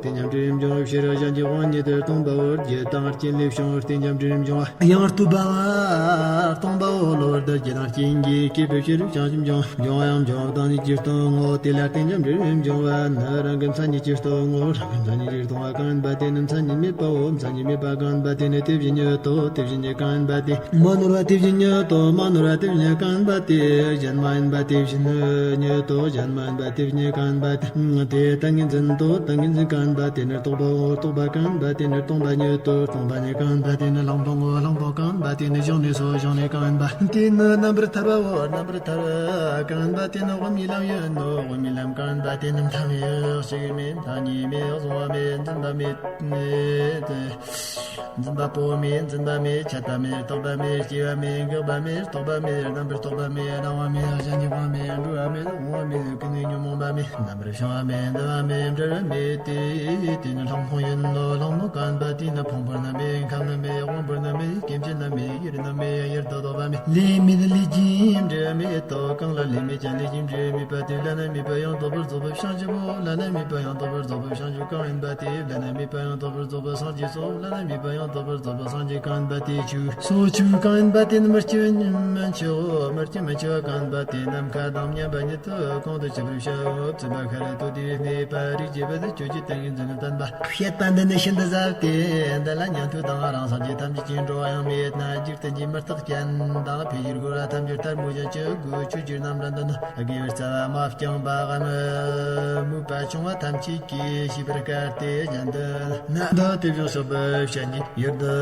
དེ་མཉམ་འབྲེལ་འབྱུང་བའི་ཕྱིར་གཞན་གྱི་དབང་ཉིད་དུ་སྟོང་པའོ། རྒྱུ་དང་རྐྱེན་ལས་བྱུང་བའི་རྟེན་མཉམ་འབྲེལ་འབྱུང་བ་ཡང་རྟོགས་པའོ། སྟོང་པའོ། གློ་བུར་དུ་སྐྱེ་དང་སྐྱེ་མཁན་གྱི་སྐྱེས་བུ་ཕྱི་རོལ་བྱང་ཆུབ་འབྱུང་། འབྱུང་བ་ཡང་འབྱུང་བ་དང་ནི་ཅི་སྟོང་ངོ་། དེ་ལ་རྟེན་འབྱུང་འབྲས་རིམ་འབྱུང་བ་ནི་རང་གི་མཚན་ཉིད་ཀྱིས་སྟོང་ངོ་། རང་གི་མཚན་ཉིད་ཀྱིས་སྟོང་བ་གང་ཡིན་པ་དེ་ནི་མཚན་ཉིད་མེད་པའོ། མཚན་ཉིད་མེད་པ་གང་ཡིན་པ་དེ་ནི་དེ་བཞིན་ཉིད་དོ། དེ་བཞིན་ཉིད་གང་ཡིན་པ་དེ། མ་ནོར་བ་དེ་བཞིན་ཉིད་དོ། མ་ནོར་བ་དེ་བཞིན་ཉིད་གང་ཡིན་པ་དེ། གཞན་མ་ཡིན་པ་དེ་བཞིན་ཉིད་དོ། གཞན་མ་ཡིན་པ་དེ་བཞིན་ཉིད་གང་ཡིན་པ་དེ། དེ་ལྟ་ངེས་འཛིན་དོ། ལྟ་ངེས་འཛིན་གང་ཡིན་པ་དེ་ནི་རྟོག་པའོ། རྟོག་པ་གང་ཡིན་པ་དེ་ནི་སྟོང་པ་ཉིད་དོ། སྟོང་པ་ཉིད་གང་ཡིན་པ་དེ་ནི་བླང་དོར་ངོ་། བླང་དོར་གང་ཡིན་པ་དེ་ནི་གཞན་ནུས་སོ། གཞན་ནུས་གང་ཡིན་པ་དེ་ནི་རྣམ་པར་ཐར་པའོ། རྣམ་པར་ཐར་པ་གང་ཡིན་པ་དེ་ནི་དབུ་མའི་ལམ་ཡིན་ནོ། དབུ་མའི་ལམ་གང་ཡིན་པ་དེ་ནི་མཐའ་མེད། གཅིག་མེད། མཐའ་གཉིས་མེད། གཟུང་བ་མེད། འཛིན་པ་མེད། འཛིན་པ་པོ་མེད། འཛིན་པ་མེད། ཆད་པ་མེད། རྟོག་པ་མེད། སྐྱེ་བ་མེད། འགག་པ་མེད། རྟོག་པ་མེད། རྣམ་པར་རྟོག་པ་མེད། སྣང་བ་མེད། གཞན་གྱི་དབང་མེད། འགྲོ་བ་མེད། འོང་བ་མེད། ཀུན་ནས་ཉོན་མོངས་པ་མེད། རྣམ་པར་བྱང་བ་མེད། འདུ་བ་མེད། འབྲལ་བ་མེད་དེ། དེ་ནི་ལྷག་མཐོང་ཡིན་ནོ། ལྷག་མཐོང་གང་ཡིན་པ་དེ་ནི་ཕུང་པོ་རྣམས་མེད། ཁམས་རྣམས་མེད། དབང་པོ་རྣམས་མེད། སྐྱེ་མཆེད་རྣམས་མེད། ཡུལ་རྣམས་མེད། ཡུལ་དུ་ལྡོག་པ་མེད། ལས་མེད། ལས་ཀྱི་འབྲས་མེད་དོ། གང་ལ་ལས་མེད་ཀྱང་ལས་ཀྱི་འབྲས་མེད་པ་དེ། བླ་ན་མེད་པ་ཡང་དག་པར་རྫོགས་པའི་བྱང་ཆུབ་བོ། བླ་ན་མེད་པ་ཡང་དག་པར་རྫོགས་པའི་བྱང་ཆུབ་གང་ཡིན་པ་དེ། བླ་ན་མེད་པ་ཡང་དག་པར་རྫོགས་པའི་སངས་རྒྱས་སོ། བླ་ན་མེད་པ་ཡང་དག་པར་རྫོགས་པའི་སངས་རྒྱས་གང་ཡིན་པ་དེ་ཆོས་སོ། ཆོས་གང་ཡིན་པ་དེ་ནི་མི་སྐྱེ་མི་འཆི་བོ། མི་སྐྱེ་མི་འཆི་བ་གང་ཡིན་པ་དེ། ནམ་མཁའ་དང་མཉམ་པ་ཉིད་དུ་གང་དུ་ཆུད་པར་བྱའོ། བཙུན་པ་ཤཱ་ར་དྭ་ཏིའི་གནས་པ་རིགས་བརྒྱད་པ་དེ་ཆོས་ཀྱི་ཏིང་ངེ་འཛིན་ལ་བརྟེན་པ། བཤད་པ་འདི་ནི་ཤིན་ཏུ་ཟབ་སྟེ། འདི་ལ་ཉན་ཐོས་དང་རང་སངས་རྒྱས་ཐམས་ཅད་ཀྱིས་འགྲོ་བ་ཡང་མེད་ན། རྒྱུད་བསྟན་གྱི་མུ་སྟེགས་ཅན་དང་ཕས་ཀྱི་རྒོལ་བ་ཐམས་ཅད་ལྟར་མོ་ཅན་གྱི་སྒོས་ཆོས་ཀྱི་རྣམ་གྲངས་འདི་ནི་དགེ་བའི་རྩ་བ་མ་བསྐྱངས་པའམ་མོས་པ་ཆུང་བ་ཐམས་ཅད་ཀྱིས་ཤེས་པར་དཀའ་སྟེ། གཞན་དུ་ན་འདི་དེ་བཞིན་གཤེགས་པའི་བཤད་ཉིད་ཡུལ་དུ་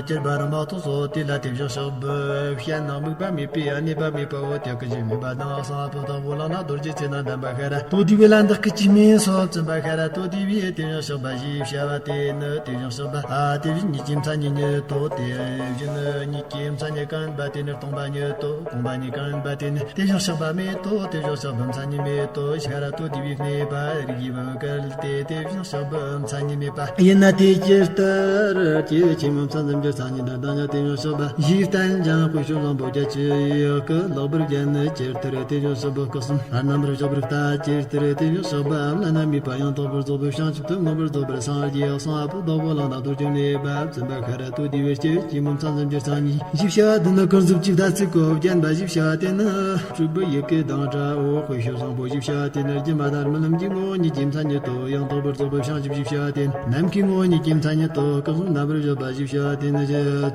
གྱུར་པ་རྣམས་མ་རྟོགས་སོ། དེ་ལ་དེ་བཞིན་གཤེགས་པའི་བཤད་ན་དམིགས་པ་མེད་པས་གནས་པ་མེད་པའོ། དེ་ཀུན་གཞི་མེད་པ་དང་། གསང་བ་པོ་དང་པོ་ལག་ན་རྡོ་རྗེ་ཚེ་ན་འདམ་པ་ཤཱ་ར་དྭ་ཏིའི་ལ་འདི་སྐད་ཅེས་སྨྲས་སོ། བཙུན་པ་ཤཱ་ར་དྭ་ཏི་བས་དེ་བཞིན་གཤེགས་པ་ཞེས་བྱ་བ་དེ་ནི་དེ་བཞིན་གཤེགས་པ་ཨ་དེ་བཞིན་ཉིད་ཀྱི་མཚན་ཉིད་ཉིད་དོ། དེ་བཞིན་ཉིད་ཀྱི་མཚན་ཉིད་གང་ཡིན་པ་དེ་ནི་སྟོང་པ་ཉིད་དོ། སྟོང་པ་ཉིད་གང་ཡིན་པ་དེ་ནི་དེ་བཞིན་གཤེགས་པ་མེད་དོ། དེ་བཞིན་གཤེགས་པའི་མཚན་ཉིད་མེད་དོ། ཤཱ་ར་དྭ་ཏི་བས་སྨྲས་པ། རིགས་ཀྱི་བུ་གལ་ཏེ་དེ་བཞིན་གཤེགས་པའི་མཚན་ཉིད་མེད་པ་ཡིན་ན། དེ་ཇི་ལྟར་སྐྱེ་བའི་ཆོས་མིན་མཚན་ཙམ་གྱི་མཚན་ཉིད་དང་། དེ་བཞིན་གཤེགས་པ་ཞེས་བསྟན་ཀྱང་དཔེ་བྱད་བཟང་པོ་རྒྱ་ཆེ་ཡི་གི་ལེགས་པར་བརྒྱན་ནས། ཇི་ལྟར་དེ་བཞིན་གཤེགས་པའི་སྐུ་གསུམ་རྣམ་པར་གཞག་པར་ལྟ། ཇི་ལྟར་དེ་བཞིན་གཤེགས་པ་བླ་ན་མེད་པ་ཡང་དག་པར་རྫོགས་པའི་བྱང་ཆུབ་ཏུ་མངོན་པར་རྫོགས་པར་སངས་རྒྱས་གསང་བ་པོ་དང་པོ་ལག་ན་རྡོ་རྗེ་གནས་པ་བཙུན་པ་ཤཱ་ར་དྭ་ཏི་བས་སྐྱེ་བའི་ཆོས་མིན་མཚན་ཙམ་གྱི་མཚན་ཉིད་ཞེས་བྱ་བ་འདི་ནི་ཀུན་རྫོབ་ཀྱི་བརྡ་ཚིག་གོ། བརྒྱན་པ་ཞེས་བྱ་བ་དེ་ནི་སྤྲུལ་པའི་ཡི་གེ་དང་འདྲའོ། དཔེ་བྱད་བཟང་པོ་ཞེས་བྱ་བ་དེ་ནི་སྒྱུ་མ་དང་རྨི་ལམ་གྱི་ངོ་བོ་ཉིད་ཀྱི་མཚན་ཉིད་དོ། ཡང་དག་པར་རྫོགས་པའི་བྱང་ཆུབ་ཞེས་བྱ་བ་དེ་ནི་ནམ་མཁའི་ངོ་བོ་ཉིད་ཀྱི་མཚན་ཉིད་དོ། སྐུ་གསུམ་རྣམ་པར་བཞག་པ་ཞེས་བྱ་བ་དེ་ནི་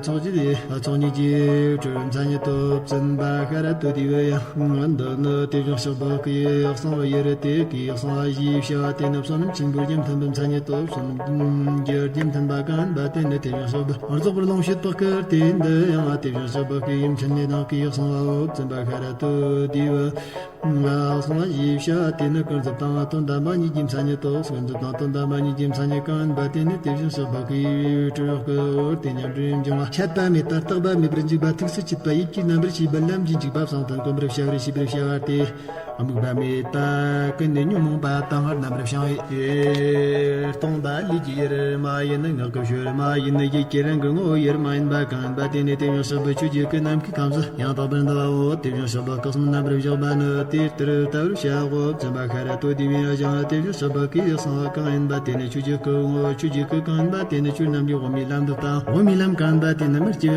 ཚོགས་ཀྱི་ཚོགས་གཉིས་ཀྱི་སྤྲུལ་པའི་མཚན་ཉིད་དོ། བཙུན་པ་ཤཱ་ར་དྭ་ཏི་བས་ཡང་འདི་ནི་དེ་བཞིན་གཤེགས་པ་སྐུ་ཡི་གསང་བ་ཡི་རུ་སྟེ། སྐུ་ཡི་གསང་བ་ཞེས་བྱ་བ་དེ་ནི་བསོད་ནམས་ཆེན་པོའི་རྒྱུ་མཐུན་པའི་མཚན་ཉིད་དོ། བསོད་ནམས་ཀྱི་རྒྱུ་མཐུན་པ་གང་ཡིན་པ་དེ་ནི་དེ་བཞིན་གཤེགས་པ་རྫོགས་པར་ལོངས་སྤྱོད་པའི་སྐུ་སྟེ། འདི་ཡང་དེ་བཞིན་གཤེགས་པ་སྐུ་ཡི་མཆིལ་མའི་མདངས། སྐུ་ཡི་གསང་བའོ། བཙུན་པ་ཤཱ་ར་དྭ་ཏི་བས་གསང་བ་ཞེས་བྱ་བ་དེ་ནི་ཀུན་རྫོབ་དང་དོན་དམ་པ་གཉིས་ཀྱི་མཚན་ཉིད་དོ། ཀུན་རྫོབ་དང་དོན་དམ་པ་གཉིས་ཀྱི་མཚན་ཉིད་གང་ཡིན་པ་དེ་ནི་དེ་བཞིན་གཤེགས་པ་སྐུ་ཡི་སྤྲུལ་པའི་སྐུའོ། དེ་ཉིད་འབྲས་བུ་འབྱུང་བ། ཆད་པ་མེད་པ། རྟག་པ་མེད་པར་འཇུག་པ། ཐུགས་སུ་ཆུད་པ། ཡིད་ཀྱི་རྣམ་པར་ཤེས་པ། ལམ་གྱི་འཇུག་པ། བསམ་དོན་བསྒོམ་པར་བྱ་བར་ཤེས་པར་བྱ་བ་སྟེ། དམིགས་པ་མེད་པ་ཀུན་ནས་ཉོན་མོངས་པ་དང་རྣམ་པར་བྱང་བའི་སྟོང་པ་ལས་ཀྱི་ཡུལ་མ་ཡིན། ངག་གི་ཆོས་མ་ཡིན། ཡིད་ཀྱི་རང་གི་ངོ་བོ་ཡུལ་མ་ཡིན་པ་གང་ཡིན་པ་དེ་ནི་དེ་ཉིད་གཤེགས་པའི་ཆོས་ཀྱི་སྐུ་ནམ་མཁའི་ཁམས་སུ་ཡང་དག་པར་འདུའོ། དེ་བཞིན་གཤེགས་པའི་སྐུ་གསུམ་རྣམ་པར་བཞག་པ་ནི་དེ་ལྟར་བལྟ་བར་བྱའོ། བཙུན་པ་ཤཱ་ར་དྭ་ཏི་བས་ཀྱང་དེ་བཞིན་གཤེགས་པ་སྐུ་ཡི་གསང་བ་གང་ཡིན་པ་དེ་ནི་ཆོས་ཀྱི་སྐུ་ངོ་། ཆོས་ཀྱི་སྐུ་གང་ཡིན་པ་དེ་ནི་ཆོས་རྣམས་ཀྱི་དབུ་མའི་ལམ་དུ་བཏང་། དབུ་མའི་ལམ་གང་ཡིན་པ་དེ་ནི་མི་སྐྱེ་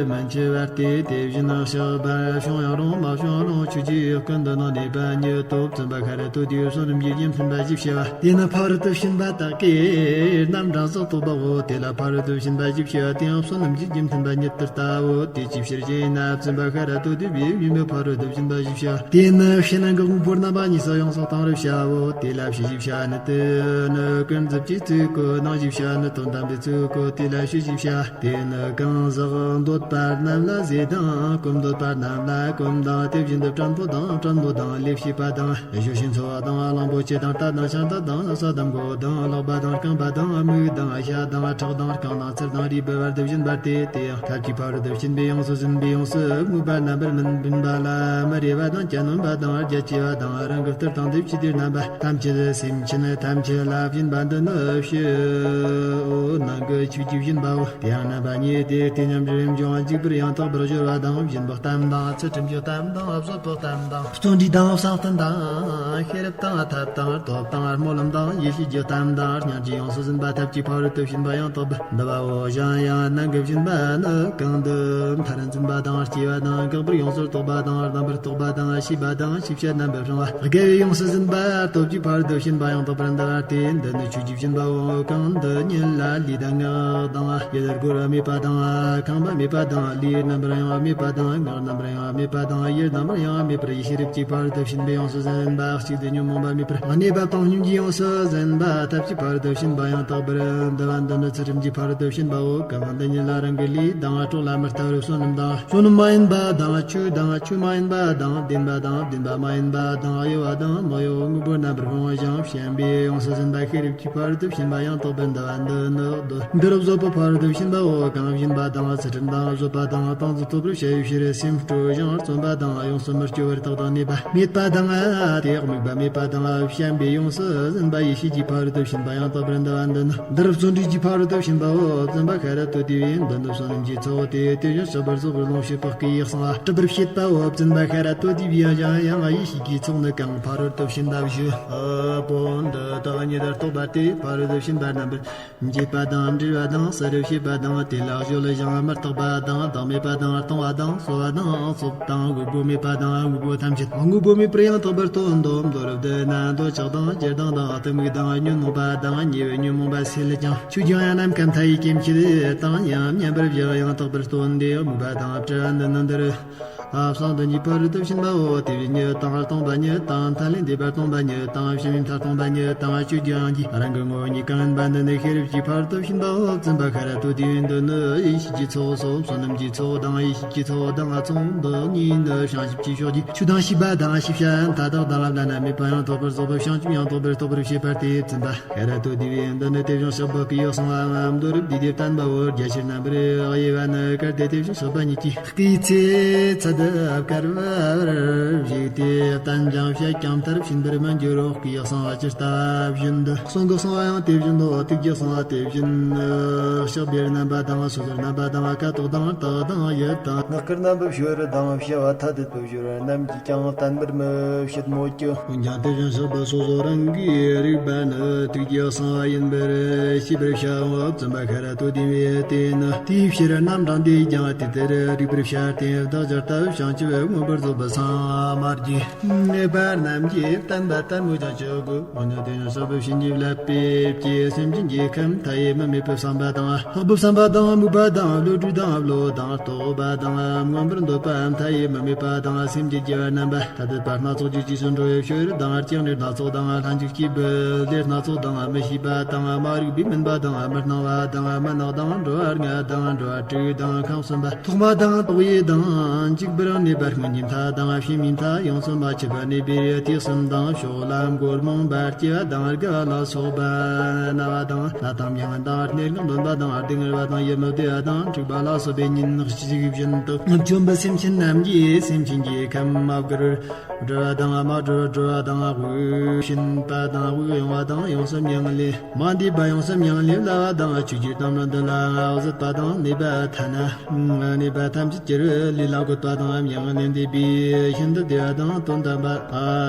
བ་མི་འཆི་བ་སྟེ། དེ་བཞིན་གཤེགས་པ་བྱུང་ཡང་རུང་མ་བྱུང་རུང་ཆོས་ཀྱི་སྐུ་མདུན་ན་གནས་པ་ཉིད་དོ། བཙུན་པ་ཤཱ་ར་དྭ་ཏིའི་བསོད་ནམས་ཀྱི་རྒྱུ་མཐུན་པ་ཞེས་བྱ་བ་དེ་ནི་ཕ་རོལ་ཏུ་ཕྱིན་པ་དག་གི་རྣམ་གྲངས་སུ་གཏོགས་པའོ། དེ་ལ་ཕ་རོལ་ཏུ་ཕྱིན་པ་ཞེས་བྱ་བ་དེའང་བསོད་ནམས་ཀྱི་རྒྱུ་མཐུན་པ་ཉིད་དུ་ལྟའོ། དེ་ཅིའི་ཕྱིར་ཞེ་ན། བཙུན་པ་ཤཱ་ར་དྭ་ཏི་བས་ཡུམ་པའི་ཕ་རོལ་ཏུ་ཕྱིན་པ་ཞེས་བྱ་བ་དེ་ནི་ཕྱི་ནང་གི་དབང་པོ་རྣམ་པ་གཉིས་སུ་ཡོངས་སུ་གཏང་བར་བྱའོ། དེ་ལ་ཕྱི་ཞེས་བྱ་བ་ནི་དེ་ནི་ཀུན་རྫོབ་ཀྱི་ཚིག་གོ། ནང་ཞེས་བྱ་བ་ནི་དོན་དམ་པའི་ཚིག་གོ། དེ་ལ་ཕྱི་ཞེས་བྱ་བ་དེ་ནི་གང་ཟག་འདོད་པ་རྣམས་ལ་ཟས་དང་། སྐོམ་འདོད་པ་རྣམས་ལ་སྐོམ་དང་། དེ་བཞིན་དུ་བྲན་པོ་དང་བྲན་མོ་དང་། ལས་བྱེད་པ་དང་། གཞོན་ཞིང་འཚོ་བ་དང་། གླང་པོ་ཆེ་དང་། རྟ་དང་། ཤིང་རྟ་དང་། ས་དང་། མགོ་དང་། ལག་པ་དང་། རྐང་པ་དང་། མིག་དང་། ཤ་དང་། ཁྲག་དང་། རྐང་དང་། ཚིལ་དང་། རུས་པའི་བར་དུ་བྱིན་པ་སྟེ། དེ་ཡང་ཐབས་ཀྱིས་ཕ་རོལ་ཏུ་ཕྱིན་པའི་ཡོངས་སུ་ཟིན་པའི་ཡོངས་སུ་བསྔོས་པ་རྣམ་པར་སྨིན་པ་ལ་མི་རེ་བ་དང་། གྱ་ནོམ་པ་དང་། རྒྱ་ཆེ་བ་དང་། རང་གི་ལྟར་དང་འདི་ཕྱི་དེ་རྣམ་པ་ཐམས་ཅད་སེམས་ཅན་ཐམས་ཅད་ལ་བྱིན་པ་འདི་ནི་ཕྱིའོ། ནང་གི་ཆོས་ཀྱི་བྱིན་པའོ། དེ་ཡང་རྣམ་པ་གཉིས་ཏེ། དེ་ཉམས་རིམ་བྱུང་བ་འཇུག་པར་ཡང་དག་པར་སྦྱོར་བ་དང་། སྦྱིན་པའི་གཏམ་དང་། ཚུལ་ཁྲིམས་ཀྱི་གཏམ་དང་། བཟོད་པའི་གཏམ་དང་། བརྩོན་འགྲུས་དང་ བསམ་གཏན་དང་ཤེས་རབ་དང་ཐབས་དང་སྟོབས་དང་སྨོན་ལམ་དང་ཡེ་ཤེས་ཀྱི་གཏམ་དང་སྙིང་རྗེ་ཡོངས་སུ་ཟིན་པ་ཐབས་ཀྱི་ཕ་རོལ་ཏུ་ཕྱིན་པ་ཡང་དག་པར་འདུལ་བའོ། གཞན་ཡང་ནང་གི་སྦྱིན་པ་ནི་གང་འདུལ་མཐར་འཛིན་པ་དང་སྐྱེ་བ་དང་འགག་པར་ཡོངས་སུ་རྟོག་པ་དང་རྣམ་པར་རྟོག་པ་དང་ཤེས་པ་དང་ཤེས་བྱ་རྣམ་པར་སྤྲང་བ་དགེ་བའི་ཡོངས་སུ་ཟིན་པ་སྟོབས་ཀྱི་ཕ་རོལ་ཏུ་ཕྱིན་པ་ཡང་དག་པར་འདུལ་བ་སྟེ། འདི་ནི་ཆོས་ཀྱི་སྦྱིན་པའོ། གང་འདི་ཉིད་ལ་ལུས་དང་ངག་དང་ཡིད་བསྒོར་བ་མེད་པ་དང་ཁེངས་པ་མེད་པ་དང་ལུས་རྣམ་པར་གཡེང་བ་མེད་པ་དང་ངག་རྣམ་པར་གཡེང་བ་མེད་པ་དང་ཡིད་རྣམ་པར་གཡེང་བ་མེད་པར་ཡེ་ཤེས་རབ་ཀྱི་ཕ་རོལ་ཏུ་ཕྱིན་པའི་ཡོངས་སུ་ཟིན་པ། གཅིག་ཏུ་ཉོན་མོངས་པ་མེད་པར་གནས་པ་དང་སྙོམས་འཇུག་ཡོངས་སུ་ཟིན་པ་ཐབས་ཀྱི་ཕ་རོལ་ཏུ་ཕྱིན་པ་ཡང་དག་པར་འདུལ་བ། འདི་ནི་ཚུལ་ཁྲིམས་ཀྱི་ཕ་རོལ་ཏུ་ཕྱིན་པའོ། གང་འདི་ཉིད་ལ་རང་གི་ལུས་དང་གྲོགས་ལ་མི་ལྟ་བར་བསོད་ནམས་དང་བསོད་ནམས་མ་ཡིན་པ་དང་ཆོས་དང་ཆོས་མ་ཡིན་པ་དང་བདེན་པ་དང་བདེན་པ་མ་ཡིན་པ་དང་གཡོ་བ་དང་མི་གཡོ་བའི་དངོས་པོ་རྣམ་པར་སྤངས་ཤིང་བྱམས་པའི་ཡོངས་སུ་ཟིན་པ་ཤེས་རབ་ཀྱི་ཕ་རོལ་ཏུ་ཕྱིན་པ་ཡང་དག་པར་འདུལ་བ། འདི་ནི་འདི་རུ་བཟོད་པའི་ཕ་རོལ་ཏུ་ཕྱིན་པའོ། གང་སྦྱིན་པ་དང་ཚུལ་ཁྲིམས་དང་བཟོད་པ་དང་ཏིང་འཛིན་ཐོབ་པར་བྱ་བའི་ཕྱིར་སེམས་སྤྲོ་ཞིང་བརྩོན་པ་དང་ཡོངས་སུ་མི་སྐྱོ་བར་དག་དང་ནུས་པ་མེད་པ་དང་དེ་དམིགས་པ་མེད་པ་དང་བྱམས་པའི་ཡོངས་སུ་ཟིན་པ་ཡེ་ཤེས་ཀྱི་ཕ་རོལ་ཏུ་ཕྱིན་པ་ཡང་དག་པར་འདུལ་བ། འདི་ནི་འདི་རུ་བརྩོན་འགྲུས་ཀྱི་ཕ་རོལ་ཏུ་ཕྱིན་པའོ། བརྩོན་པ་ཤ་ར་ཏོ་དེ་བས་འདི་ནི་བསོད་ནམས་ཀྱི་ཚོགས་ཏེ། དེ་བཞིན་གཤེགས་པ་རྫོགས་པའི་ལོངས་སྤྱོད་པོ་སྐུ་ཡི་གསང་བ་སྒྲུབ་པར་བྱེད་པའོ། བརྩོན་པ་ཤ་ར་ཏོ་དེ་བས་ཡང་ཡང་ཡེ་ཤེས་ཀྱི་ཚོགས་ནི་གང་ཕ་རོལ་ཏུ་ཕྱིན་པ་བཞི་པོ་འདི་དག་ཉིད་ལ་རྟོགས་པ་སྟེ་ཕ་རོལ་ཏུ་ཕྱིན་པ་རྣམ་པར་འབྱེད་པ་དང་འབྲེལ་བ་དང་བསལ་བར་བྱེད་པ་དང་དེ་ལ་གཞོལ་ཞིང་མི་རྟག་པ་དང་བདག་མེད་པ་དང་སྟོང་བ་དང་རྩོལ་བ་དང་རྩོབ་དང་དངོས་པོ་མེད་པ་དང་དངོས་པོ་ཐམས་ཅད་དངོས་པོ་མེད་པར་ཡང་དག་པར་སྟོན་ཏོ། མདོར་བསྡུ་ན་འདོད་ཆགས་དང་ཞེ་སྡང་དང་གཏི་མུག་དང་ཉོན་མོངས་པ་དང་ཉེ་བའི་ཉོན་མོངས་པ་སེལ་ཀྱང་ཆོས་ཀྱང་ཡང་ནམ་མཁའ་མཐའ་ཡས་སྐྱེ་མཆེད་དང་ཡང་མཉམ་པར་བཞག་ཡང་དག་པར་སྟོན་ཏེ། དམིགས་པ་དང་བྲལ་བ་འདི་ནི་འདིར། ཨ་བསམ་དོན་གྱི་ཕ་རོལ་ཏུ་ཕྱིན་པའོ། དེ་བས་ཉིད་དང་སྟོང་པ་ཉིད་དང་མཐའ་ལས་འདས་པ་སྟོང་པ་ཉིད་དང་བྱམས་པའི་མཐའ་སྟོང་པ་ཉིད་དང་ཆོས་ཀྱི་དབྱིངས་ཀྱི་རང་གི་ངོ་བོ་ཉིད་གང་ཡིན་པ་འདི་ནི་ཤེས་རབ་ཀྱི་ཕ་རོལ་ཏུ་ཕྱིན་པའོ། བརྩོན་པ་ཤ་ར་ཏོ་དེ་བས་འདི་ནི་ཡེ་ཤེས་ཀྱི་ཚོགས་སོ། བསོད་ནམས་ཀྱི་ཚོགས་དང་ཡེ་ཤེས་ཀྱི་ཚོགས་དང་ཚོགས་འདི་གཉིས་ནི་བྱང་ཆུབ་ཀྱི་ཕྱོགས་ཀྱི་ཆོས་དང་ཤེས་པ་དང་ཤེས་བྱ་མཐའ་དག་དང་བླ་ན་མེད་པ་ཡང་དག་པར་རྫོགས་པའི་བྱང་ཆུབ་ཡང་དག་པར་རྟོགས་པར་བྱེད་པ་སྟེ། བརྩོན་པ་ཤ་ར་ཏོ་དེ་བས་འདི་ནི་དེ་བཞིན་གཤེགས་པ་སྐུ་ཡི་གསང་བའམ་མདོར་བསྡུས་ཏེ་བསྟན་པའོ། རྒྱ་ཆེར་རྣམ་པར་དབྱེ་བ་ནི་གལ་ཏེ་དེ་བཞིན་གཤེགས་པ་ཉིད་ཀྱི་སྐུའི་ཚེ་ཚད་དུ་བསྐལ་པར་གཞིགས་ཏེ་བསྟན་ཅིང་བཤད་ཀྱང་མཐར་ཕྱིན་པར་མི་འགྱུར་རོ། སྐུ་ཡི་གསང་བ་ཇི་ལྟ་བ་བཞིན་དུ། གསུང་གི་གསང་བ་ཡང་དེ་བཞིན་ནོ། ཐུགས་ཀྱི་གསང་བ་དེ་བཞིན་ནོ། ཕྱག་འབུལ་རྣམ་པ་དང་སོ་སོར་རྣམ་པ་དང་ཁ་དོག་དང་རྟགས་དང་དབྱིབས་དང་། ངག་གི་རྣམ་པར་ཤོར་དང་བྱ་བ་ཐ་དད་པར་སྦྱོར་རྣམས་ཀྱིས་ཀྱང་བསྟན་པར་མི་བྱེད་མོད་ཀྱི། འོན་ཀྱང་དེ་བཞིན་གཤེགས་པ་སོ་སོ་རང་གིས་རིག་པ་ནི་ཐུགས་ཀྱི་གསང་བ་ཡིན་པར་ཤེས་པར་བྱའོ། བརྩོན་པ་ཤ་ར་ཏོ་དེ་བས་དེ་ནི་དེའི་ཕྱིར་རྣམ་གྲངས་དེས་ཀྱང་དེ་ལྟར་རིག་པར་བྱ་སྟེ། བདག་ཅག་ལྟ་བུ་བྱང་ཆུབ་མངོན་པར་རྫོགས་པར་སངས་རྒྱས་ནུས་པ་རྣམས་ཀྱིས་བསྟན་པ་ལྟ་མོད་ཀྱང་ཆོག་གོ། འོ་ན་དེ་ནི་གཤེགས་པ་བྱིན་གྱིས་བརླབས་པའི་ཀྱེ་སེམས་ཅན་གྱི་ཁམས་མཐའ་ཡས་མི་མེད་པའི་བསམ་པ་དང་ལྷག་པའི་བསམ་པ་དང་སྨོན་པ་དང་བློ་གྲོས་དང་བློ་དང་རྟོགས་པ་དང་མངོན་པར་འདོད་པ་མཐའ་ཡས་མི་མེད་པ་དང་སེམས་ཀྱི་དགེ་བ་རྣམ་པ་ཐ་དད་པ་སྣ་ཚོགས་ཀྱི་རྗེས་སུ་འགྲོ་བའི་ཕྱིར་དང་། སྐྱེ་གནས་སྣ་ཚོགས་དང་ལྷན་ཅིག་སྐྱེས་བུ་ལས་སྣ་ཚོགས་དང་མི་ཤེས་པ་དང་མ་རིག་པས་མུན་པ་དང་མི་སྣང་བ་དང་མི་ནག་དང་འགྲོ་བ་ལྔ་དང་འགྲོ་བ་དྲུག་དང་ཁམས་གསུམ་པ་ཐོག་མ་དང་ཏོག་དབྱིབས་དང་འཇིགས་པར་གནས་པ་སྔོན་གྱི་མཐའ་དང་ཕྱི་མའི་མཐའ་ཡོངས་སུ་མ་ཆད་པ་གནས་པའི་དུས་གསུམ་དང་ཕྱོགས་ལ་མགོ་རྨོངས་པ་སྐྱེ་བ་དང་རྒ་བ་ལ་སོགས་པ་ན་བ་དང་ན་དང་མྱ་ངན་དང་སྡུག་བསྔལ་འདོད་པ་དང་སྡུག་བསྔལ་བ་དང་ཡིད་མི་བདེ་བ་དང་འཁྲིག་པ་ལ་སོགས་པའི་ཉིན་གཅིག་བཞིན་དུ་བཅོམ་པའི་སེམས་ཅན་རྣམས་ཀྱིས་སེམས་ཅན་གྱི་ཁམས་མ་བསྒུལ་བར། བསྒྲལ་བ་དང་མ་བསྒྲལ་བར་བསྒྲལ་བ་དང་དབུགས་ཕྱིན་པ་དང་དབུགས་དབྱུང་བ་དང་ཡོངས་སུ་མྱ་ངན་ལས་མ་འདས་པ་ཡོངས་སུ་མྱ་ངན་ལས་བསླབ་པ་དང་ཆོས་ཀྱི་གཏམ་རྣམས་འདི་ལ་ངག་བཟོད་པ་དང་ནུས་པ་ཐ་ན་ནུས་པ་ཐམས་ཅད་ཀྱི་ལུས་ལ་བཀོད་པ་དང་མྱ་ངན་ལས་འདས་པའི་ཤིན་ཏུ་བདེ་བ་དང་དོན་དམ་པ་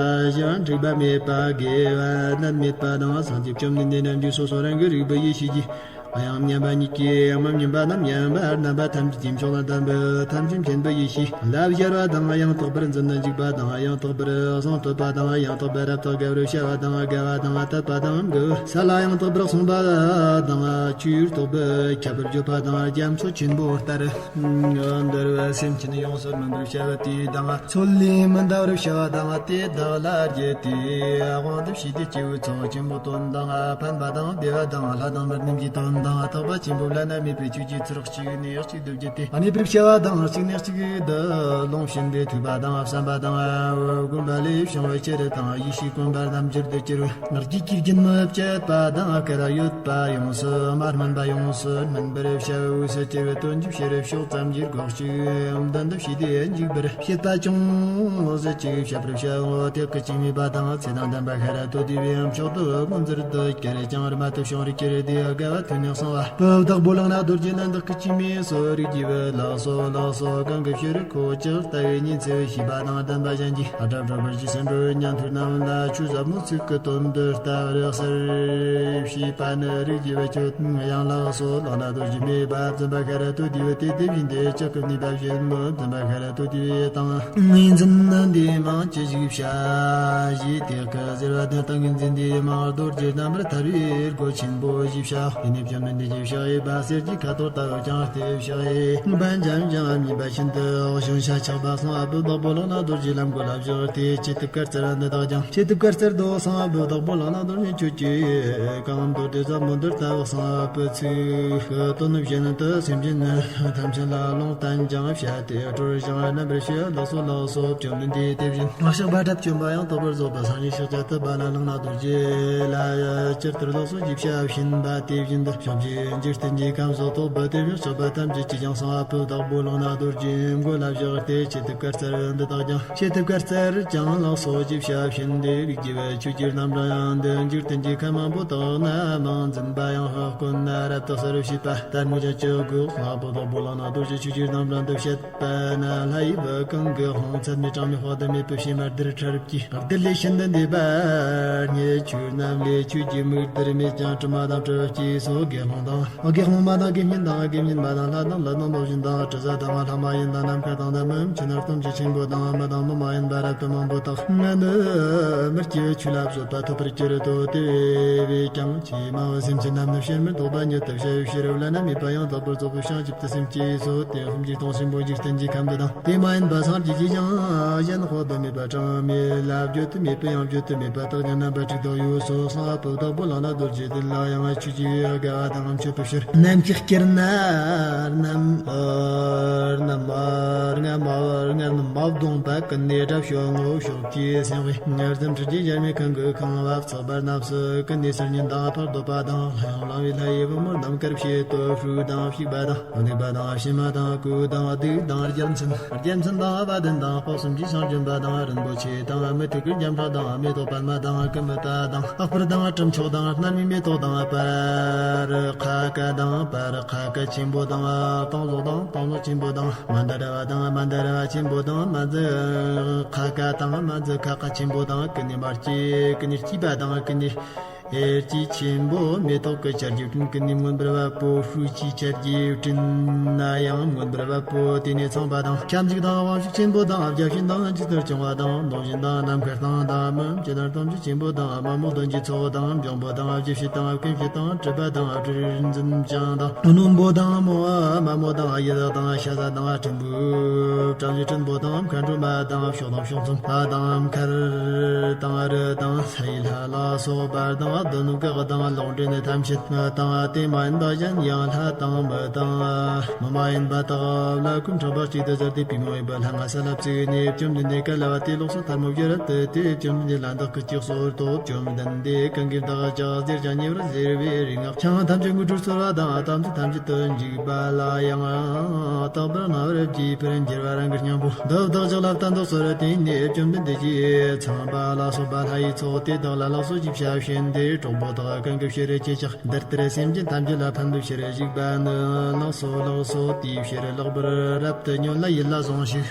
ཞི་བ་འཁྲིག་པ་མེད་པ་དགེ་བ་བླ་ན་མེད་པ་དང་སངས་རྒྱས་བཅོམ་ལྡན་འདས་རྣམས་ཀྱིས་སོ་སོ་རང་གི་རིག་པའི་ཡེ་ཤེས་ཀྱིས། དབྱངས་སྙན་པ་ཉིད་ཀྱིས་དབྱངས་མ་སྙན་པ་རྣམས་སྙན་པ་རྣམ་པ་ཐམས་ཅད་ཀྱི་མཆོག་དང་ལྡན་པའི་ཐམས་ཅད་མཁྱེན་པའི་ཡེ་ཤེས་ལ་སྦྱར་བ་དང་། ཡང་དག་པར་འཛིན་ནས་འཇུག་པ་དང་། ཡང་དག་པར་གསུང་ཐོས་པ་དང་། ཡང་དག་པར་རབ་ཏུ་དགའ་བར་བྱ་བ་དང་། དགའ་བ་དང་དད་པ་དང་གི་ས་ལ་ཡང་དག་པར་གསུངས་པ་དང་། ཆོས་རྟོགས་པའི་ཁྱད་པར་བརྗོད་པ་དང་། རྒྱ་མཚོ་ཆེན་པོ་ལྟར་འདུལ་བའི་སེམས་ཅན་ཡོངས་སུ་སྨིན་པར་བྱ་བ་དེ་དང་། ཚུལ་ལས་མི་འདའ་བར་བྱ་བ་དང་། དེ་བདག་ལ་བརྗོད་དེ་དབང་དུ་བྱས་ཏེ་སྐྱེས་བུའི་ཚོགས་ཆེན་པོ་དོན་དང་ཕན་པ་དང་བདེ་བ་དང་ལྷ་དང་མི་རྣམས་ཀྱི་དོན་དང་ཐེག་པ་ཆེན་པོའི་བླ་ན་མེད་པའི་ཆོས་ཀྱི་ཚུལ་གཅིག་ནས་གཅིག་ཏུ་བརྒྱུད་དེ་གནས་པར་བྱ་བ་དང་། གཅིག་ནས་གཅིག་ཏུ་ལུང་བྱིན་པའི་ཐོས་པ་དང་བསམ་པ་དང་བསྒོམ་པ་ལས་བྱུང་བའི་ཆོས་རབ་དང་ཡེ་ཤེས་སྐོམ་པ་རྣམས་འགྱུར་དུ་གྱུར་པའི་ངག་གི་རྒྱུན་མི་བཅད་པ་དང་བཀར་ཡོད་པ་ཡོངས་སུ་མ་སྨིན་པ་ཡོངས་སུ་སྨིན་པར་བྱ་བའི་འོད་གསལ་གྱུར་པའི་དོན་གྱི་ཕྱིར་ཕྱོགས་ཙམ་གྱི་སྒོ་གཅིག་མདུན་དུ་བྱས་ཏེ་འཇུག་པར་བྱེད་པ་ཅུང་ཟད་ཅིག་བྱ་བར་བྱའོ། ཐེག་གི་ཅིག་ནུས་པ་དང་ཚེ་དང་ལྡན་པ་ཤ་ར་ཏོ་དེ་བས་མཆོག་ཏུ་མངོན་གྱུར་དུ་གྱུར་ཅིང་རྨད་དུ་བྱུང་བར་གྱུར་ཏེ་དགའ་བ་ཐོས་ནས་ གསང་བ། བདག་པོ་ལག་ན་རྡོ་རྗེ་ལ་འདག་གི་ཅི་མེད་སོ། རིགས་རྒྱུད་པའི་ལགས་སོ་ལགས་སོ། གང་གི་ཕྱིར་ཁོ་ཅག་ལྟ་བའི་ཉིན་ཚེ་བའི་ཤེས་པ་དང་ལྡན་པ་གཞན་གྱིས་ཨ་གྲབ་གྲོལ་བར་གྱི་སེམས་པའི་ཉན་ཐོས་རྣམས་ལ་ཆོས་ཟབ་མོ་ཚིག་གི་དོན་འདི་ལྟ་བུར་གསལ་བྱེད་པ་ནི། རིགས་རྒྱུད་པའི་ཆོས་ཡང་ལགས་སོ། ལག་ན་རྡོ་རྗེ་མེད་པ་འཛིན་པ་ཤར་དུ་དེ་བས་དེ་དེ་བཞིན་དེ་ལྕགས་ཀྱི་ནུས་པ་བཞིན་མོ་འཛིན་པ་ཤར་དུ་དེ་བས་དང་། ངོས་འཛིན་འདི་མང་ཅི་ཞིག་བྱ། ཞེས་དེ་སྐད་ཟེར་བ་དེ་དང་། ངོས་འཛིན་འདི་མང་རྡོ་རྗེ་རྣམ་པར་ཐར་པའི་སྒོ་ཆེན་པོ་ཞེས་བྱ། ཡིན་ནས་བཅོམ་ལྡན་འདས་ཀྱིས་བཤགས་པ་གསེར་གྱི་ཁ་དོག་ལྟ་བུར་ཀྱང་སྟེ་བཤགས་པ། འཇམ་ཞིང་མཉེན་པ་ཤིན་ཏུ་གཞོན་ཤ་ཆགས་པ་གསང་བ་པོ་བདག་པོ་ལག་ན་རྡོ་རྗེ་ལམ་གོ་ལ་བཞག་སྟེ། ཆེ་ཐུབ་དཀར་གསལ་འདི་དག་ཀྱང་། ཆེ་ཐུབ་དཀར་གསལ་རྡོ་གསང་བ་པོ་བདག་པོ་ལག་ན་རྡོ་རྗེ་ཁྱོད་ཀྱིས་གང་མདོ་སྡེ་ཟབ་མོ་འདི་ལྟ་བུ་གསང་བ་པོ་ཚིག་གི་དོན་བཞིན་དུ་སེམས་ཅན་ཐམས་ཅད་ལ་ལུང་བསྟན་ཀྱང་བཤད་དེ་སྒྲོལ་ཞིང་རྣམ་པར་ཕྱེ། ལགས་སོ་ལགས་སོ། བཅོམ་ལྡན་འདས་དེ་བཞིན་བཤགས་པ་དྲག་བཅོམ་པ་ཡང་དག་པར་རྫོགས་པའི་སངས་རྒྱས་ཤཱཀྱ་ཐུབ་པ་ལ་ལག་ན་རྡོ་རྗེ་ལ་ཇི་ལྟར་ལགས་སོ་ཞེས་བྱ་བ་བྱིན་པ་དེ་བཞིན་དུ་བྱང་ཆུབ་འཇིག་རྟེན་གྱི་ཁམས་སུ་གཏོགས་པའི་དེ་བཞིན་གཤེགས་པ་ཐམས་ཅད་ཀྱིས་ཀྱང་གསང་བ་པོ་བདག་པོ་ལག་ན་རྡོ་རྗེའི་མགོ་ལ་བཞག་སྟེ། ཆེ་ཐུབ་དཀར་གསལ་འདི་དག་ཀྱང་། ཆེ་ཐུབ་དཀར་གསལ་ཀྱང་ལགས་སོ་ཞེས་བྱ་བ་བྱིན་ཏེ། རིགས་རྒྱུད་པའི་ཆོས་ཀྱི་རྣམ་གྲངས་ཡང་འདི་འཇིག་རྟེན་གྱི་ཁམས་མང་པོ་དག་ན་མང་འཛིན་པ་ཡང་དཀོན་ན་རབ་ཏུ་གསལ་བར་བྱེད་པ་ལྟར་མོ་ཅན་གྱི་སྒོ་ལྷག་པོ་བདག་པོ་ལག་ན་རྡོ་རྗེ་ཆོས་ཀྱི་རྣམ་གྲངས་འདི་བཤད་པ་ན། ལྷ་ཡི་བུ་གང་གི་དཔུང་ཚད་མེད་གྲངས་མེད་དཔག་ཏུ་མེད་པའི་བྱེ་མ་རྡུལ་ཕྲ་རབ་ཀྱི་རྡུལ་ལས་ཤིན་ཏུ་འདས་པ་རྙེད། ཆོས་རྣམས་ལས་ཆོས་ཀྱི་མིག་རྡུལ་མེད་ཀྱང་དྲི་མ་དང་བྲལ་བ་སྐྱེས་སོ། དགེ་སློང་དང་དགེ་སློང་མ་དང་དགེ་བསྙེན་དང་དགེ་བསྙེན་མ་དང་ལྷ་དང་ལྷ་དང་ལོ་ཆེན་དང་དྲི་ཟ་དང་ལྷ་མ་ཡིན་དང་ནམ་མཁའ་དང་དང་མི་ཁྱིམ་ནོར་སྟོང་གི་ཆེན་པོ་དང་མི་དང་མི་མ་ཡིན་པ་རབ་ཏུ་མང་པོ་དག་ང་ནི་མི་སྐྱེ་བའི་ཆོས་ལ་བཟོད་པ་ཐོབ་པར་གྱུར་ཏོ། དེ་བས་ཀྱང་ཆེས་མང་བའི་སེམས་ཅན་རྣམས་ནི་ཕྱིར་མི་ལྡོག་པ་ཉིད་དུ་བྱ་བའི་ཕྱིར་བླ་ན་མེད་པ་ཡང་དག་པར་རྫོགས་པའི་བྱང་ཆུབ་ཏུ་སེམས་བསྐྱེད་སོ། དེ་གསུམ་གྱི་སྟོང་ཆེན་པོ་འཇིག་རྟེན་གྱི་ཁམས་འདི་དང་། དེ་མ་ཡིན་པ་སངས་རྒྱས་ཀྱིས་ཀྱང་གཞན་དཔག་ཏུ་མེད་པ་གྲངས་མེད་ལ་བརྗོད་དུ་མེད་པའི་ཡང་བརྗོད་དུ་མེད་པ་དག་ཀྱང་རྣམ་པ་དྲུག་ཏུ་ཡོད་སོ། གསང་བ་པོ་བདག་པོ་ལག་ན་རྡོ་རྗེ་འདི་ལ་ཡང་ཆོས་ཀྱི་དགའ་བ་དང་མཆོད་པའི་ཕྱིར་ནམ་མཁའི་དཀྱིལ་ན་རྣམ་རྣམ་རྔ་མ་རྔ་མ་བརྡུངས་པ་ཀུན་ནས་སྒྲ་ཕྱོགས་སྔོ་ཕྱོགས་ཀྱི་སེང་བའི་ངར་འཛུམ་ཁྲི་རྒྱས་གཞལ་མེད་ཁང་གི་ཁང་བ་བརྩེགས་པ་རྣམས་སུ་ཀུན་ནས་གསེར་སྙན་དང་འཕགས་བསྟོད་པ་དང་ལྷ་ཡང་བླང་བའི་ལྷ་ཡི་བུ་མོ་རྣམས་དཀར་ཕྱེད་དུ་ཧྲུག་དང་བཤིག་པ་དང་། སྡིག་པ་དང་ཕྱི་མ་དང་སྐུ་དང་བདུད་དང་རྒྱལ་མཚན། རྒྱལ་མཚན་དང་བ་དན་དང་དཔག་བསམ་གྱི་ཞིང་བྱོན་པ་དང་རིན་པོ་ཆེ་དང་མུ་ཏིག་གི་རྒྱ་མཚོ་དང་མེ་ཏོག་པདྨ་དང་ཀུ་མུ་ད་དང་ལྷག་པར་དང་གྲུབ་མཆོག་དང་སྣར་མའི་མེ་ཏོག་དང་པར་ཁ་ཀ་དང་པར་ཁ་ཀ་ཆེན་པོ་དང་བཏང་ལོག་དང་བཏང་ལོག་ཆེན་པོ་དང་མན་དཱ་ར་བ་དང་མན་དཱ་ར་བ་ཆེན་པོ་དང་མ་ཛུ་ཁ་ཀ་དང་མ་ཛུ་ཁ་ཀ་ཆེན་པོ་དང་ཀུན་ནས་མ་སྐྱེས་ཀུན་ནས་སྐྱེས་པ་དང་ཀུན་ནས། ཨེར་གྱི་ཆེན་པོ་མེ་ཏོག་གི་ཆར་གྱིས་བཀྲུས། ཀུན་ནས་མངོན་པར་བབ་པོ། ཧྲུལ་གྱི་ཆར་གྱིས་བཀྲུས་ན་ཡང་མངོན་པར་བབ་པོ། དེ་ནས་ཚངས་པ་དང་ཁྱབ་འཇུག་དང་དབང་ཕྱུག་ཆེན་པོ་དང་བརྒྱ་བྱིན་དང་ཇི་ལྟར་བྱུང་བ་དང་མདོག་བཞིན་དང་ནམ་མཁའི་སྟེང་དང་མི་ཁྱིམ་ནོར་སྟོང་གི་ཆེན་པོ་དང་མ་མོ་གདོན་གྱི་ཚོགས་དང་འབྱུང་པོ་དང་བརྒྱུད་བྱེད་དང་ཀུན་བྱེད་དང་སྒྲིབ་པ་དང་སྒྲིབ་འཛིན་ཅན་དང་རྣོན་པོ་དང་མོ་མ་མོ་དང་ཡི་དྭགས་དང་ཤ་ཟ་དང་སྲིན་པོ་བྲམ་ཟེ་སྲིན་པོ་དང་མཁའ་འགྲོ་མ་དང་གཤོག་དང་གཤོག་འཛིན་པ་དང་མཁར་དང་རི་དང་ས་ཡི་ལྷ་ལ་སོགས་པ་དང་གདོན་བགེགས་དང་ལོག་འདྲེན་ཐམས་ཅད་དང་དེ་མ་ཡིན་པ་གཞན་ཡང་ལྷ་དང་མི་དང་མི་མ་ཡིན་པ་དག་ལ་ཀུན་ཕྲག་པ་གཅིག་ཏུ་ཟེར་ཏེ་པུས་མོ་གཡས་པ་ལྷ་ང་ས་ལ་བཙུགས་ནས་བཅོམ་ལྡན་འདས་བཀའ་སློབ་པ་དེ་ལོགས་སུ་ཐལ་མོ་སྦྱར་ཏེ་དེ་བཅོམ་ལྡན་འདས་ལ་འདི་སྐད་ཅེས་གསོལ་ཏོ། བཅོམ་ལྡན་འདས་གང་གིས་བདག་ཅག་ཟེར་ཀྱང་ཉེ་བར་ཟེར་བའི་རིག་སྔགས་འཆང་ཐམས་ཅད་དངོས་གྲུབ་སྩོལ་བ་དང་དམ་ཚིག་ཐམས་ཅད་དུ་འཇུག་པ་ལ་ཡང་དག་པར་སྨྲ་བར་བགྱིས་པར་འགྱུར་བ་རང་གི་སྙིང་པོ། འདི་བདག་ཅག་ལ་བསྟན་ཏོ་ཟེར། དེ་ནས་བཅོམ་ལྡན་འདས་ཀྱིས་ཚངས་པ་ལ་སོགས་པ་ལྷ་ཡི་ཚོགས་དེ་དག་ལ་ལགས་སོ་ཞེས་བྱ་བ་བྱིན་ཏེ། གྲོགས་པོ་དག་གང་གི་ཕྱིར་ཁྱེད་ཅག་འདི་ལྟར་སེམས་ཅན་ཐམས་ཅད་ལ་ཕན་པའི་ཕྱིར་བཞུགས་པ་ནི་ལགས་སོ་ལགས་སོ། དེའི་ཕྱིར་ལེགས་པར་རབ་ཏུ་ཉོན་ལ་ཡིད་ལ་ཟུངས་ཤིག་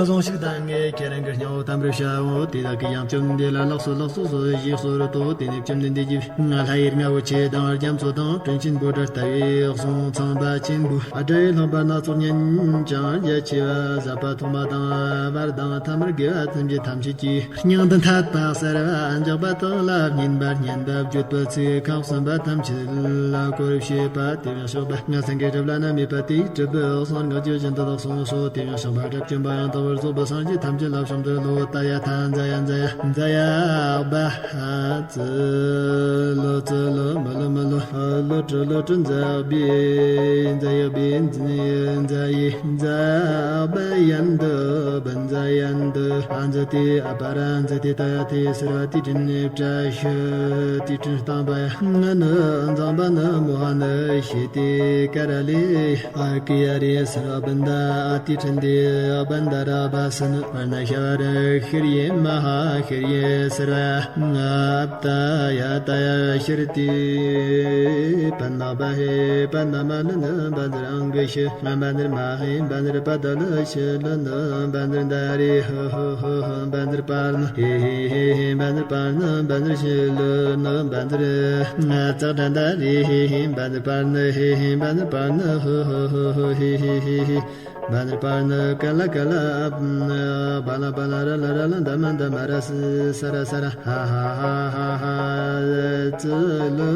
ཟུངས་ཤིག་དང་ངས་ཁྱེད་རང་གི་སྙིང་པོ་དམ་པར་བྱའོ། དེ་དག་གིས་ཡང་བཅོམ་ལྡན་འདས་ལ་ལགས་སོ་ལགས་སོ་ཞེས་གསོལ་ཏོ། དེ་ནས་བཅོམ་ལྡན་འདས་ཀྱིས་ལྷ་ཡི་རྔ་བོ་ཆེ་དང་རྒྱ་མཚོ་དང་དྲིན་ཆེན་པོ་སྒྲ་ལྟ་བུའི་གསུང་ཚངས་པ་ཆེན་པོའི་སྒྲ་ཡིས་ལྷག་པ་སྣ་ཚོགས་ཉན་ཅིང་རྒྱ་ཆེ་བ་ཟབ་པ་ཐོགས་མ་དང་བར་དང་ཐ་མར་དགེ་བ་ཐམས་ཅད་ཐམས་ཅད་ཀྱི་སྙིང་དུ་འཐད་པ་གསལ་བར་འཇོག་པ་དག་ལ་བསྙེན་པ་བསྙེན་པ་བརྗོད་པའི་ཚིག་ཁག་གསུམ་པ་ཐམས་ཅད་ལ་བཀོལ་བྱེད་པ། དེ་ཡང་གཤེགས་པ་སེང་གེ་གྲུབ་བླ་ན་མེད་པ་དེས་གྲུབ་པའི་གསང་སྔགས་ཀྱི་བཞིན་དུ་བདག་གསུངས་སོ། དེ་ཡང་གཤེགས་པ་དགྲ་བཅོམ་པ་ཡང་དག་པར་རྫོགས་པའི་སངས་རྒྱས་ཐམས་ཅད་ལ་བྱིན་གྱིས་རློབས། ཏདྱ་ཐཱ། ཛ་ཡ་ཛ་ཡ། ཛ་ཡ་བ། ཧ། ཙི། ལོ་ཙི་ལོ། མི་ལོ་མི་ལོ། ལོ་ཀྲི་ལོ་ཀྲི། ཛ་བི། ཛ་ཡ་བི། ཛ་ཡི། ཛ་བི་ཡན་དུ། བི་ཛ་ཡན་དུ། ཨ་ཛ་ཏི། ཨ་པ་ར་ཛ་ཏི། ཏ་ཡ་ཏི། སརྦ་ཏི་དྲིན་ནི་བཀྲ་ཤིས། ཏི་ཁྲིན་སྟངས་པ་ཡ། ང་ནི་འཛམ་བྷ་ནི་མོ་ཧ་ནི་ཤི་ཏི་ཀ་ར་ལི་ཨ་ཀི་ཡ་རི་སར་བ་བན་ད་ཨ་ཏི་ཁྲིན་ཏི་བན་ད་ར་བ་སི་ནི་བར་ན་ཤ་བ་རི་ཤིར་ཡེ་མ་ཧ་ཤིར་ཡེ་སར་བ་ཨབ་ད་ཡ་ད་ཡ་ཤིར་ཏི་པ་ན་བ་ཧེ་པ་ན་མ་ནི་ནི་བ་ཛ་རང་གི་ཤི། བན་ཛར་མ་ཧེ། བན་ཛར་པ་ད་ལ་ཤི་ལ་ན། བན་ཛར་ད་རི་ཧ་ཧ་ཧ་ཧ། བན་ཛར་པ་ན་ཧེ་ཧེ་ཧེ་ཧེ། བན་ཛར་པ་ན། བན་ཛར་ཤི་ལ་ན། བན་ཛར་ཙ་ད་ད་རི་ཧེ་ཧེ། བན་ཛར་པ་ན་ཧེ་ཧེ། བན་ཛར་པ་ན་ཧ་ཧ་ཧ་ཧ་ཧེ་ཧེ་ཧེ་ཧེ། བན་ཛར་པ་ན་ཀ་ལ་ཀ་ལ་བ་ལ་བ་ལ་ར་ལ་ར་ལ་འདམ་འདམ་ར་སི་ས་ར་ས་ར། ཧ་ཧ་ཧ་ཧ་ཧ། ཙི་ལི་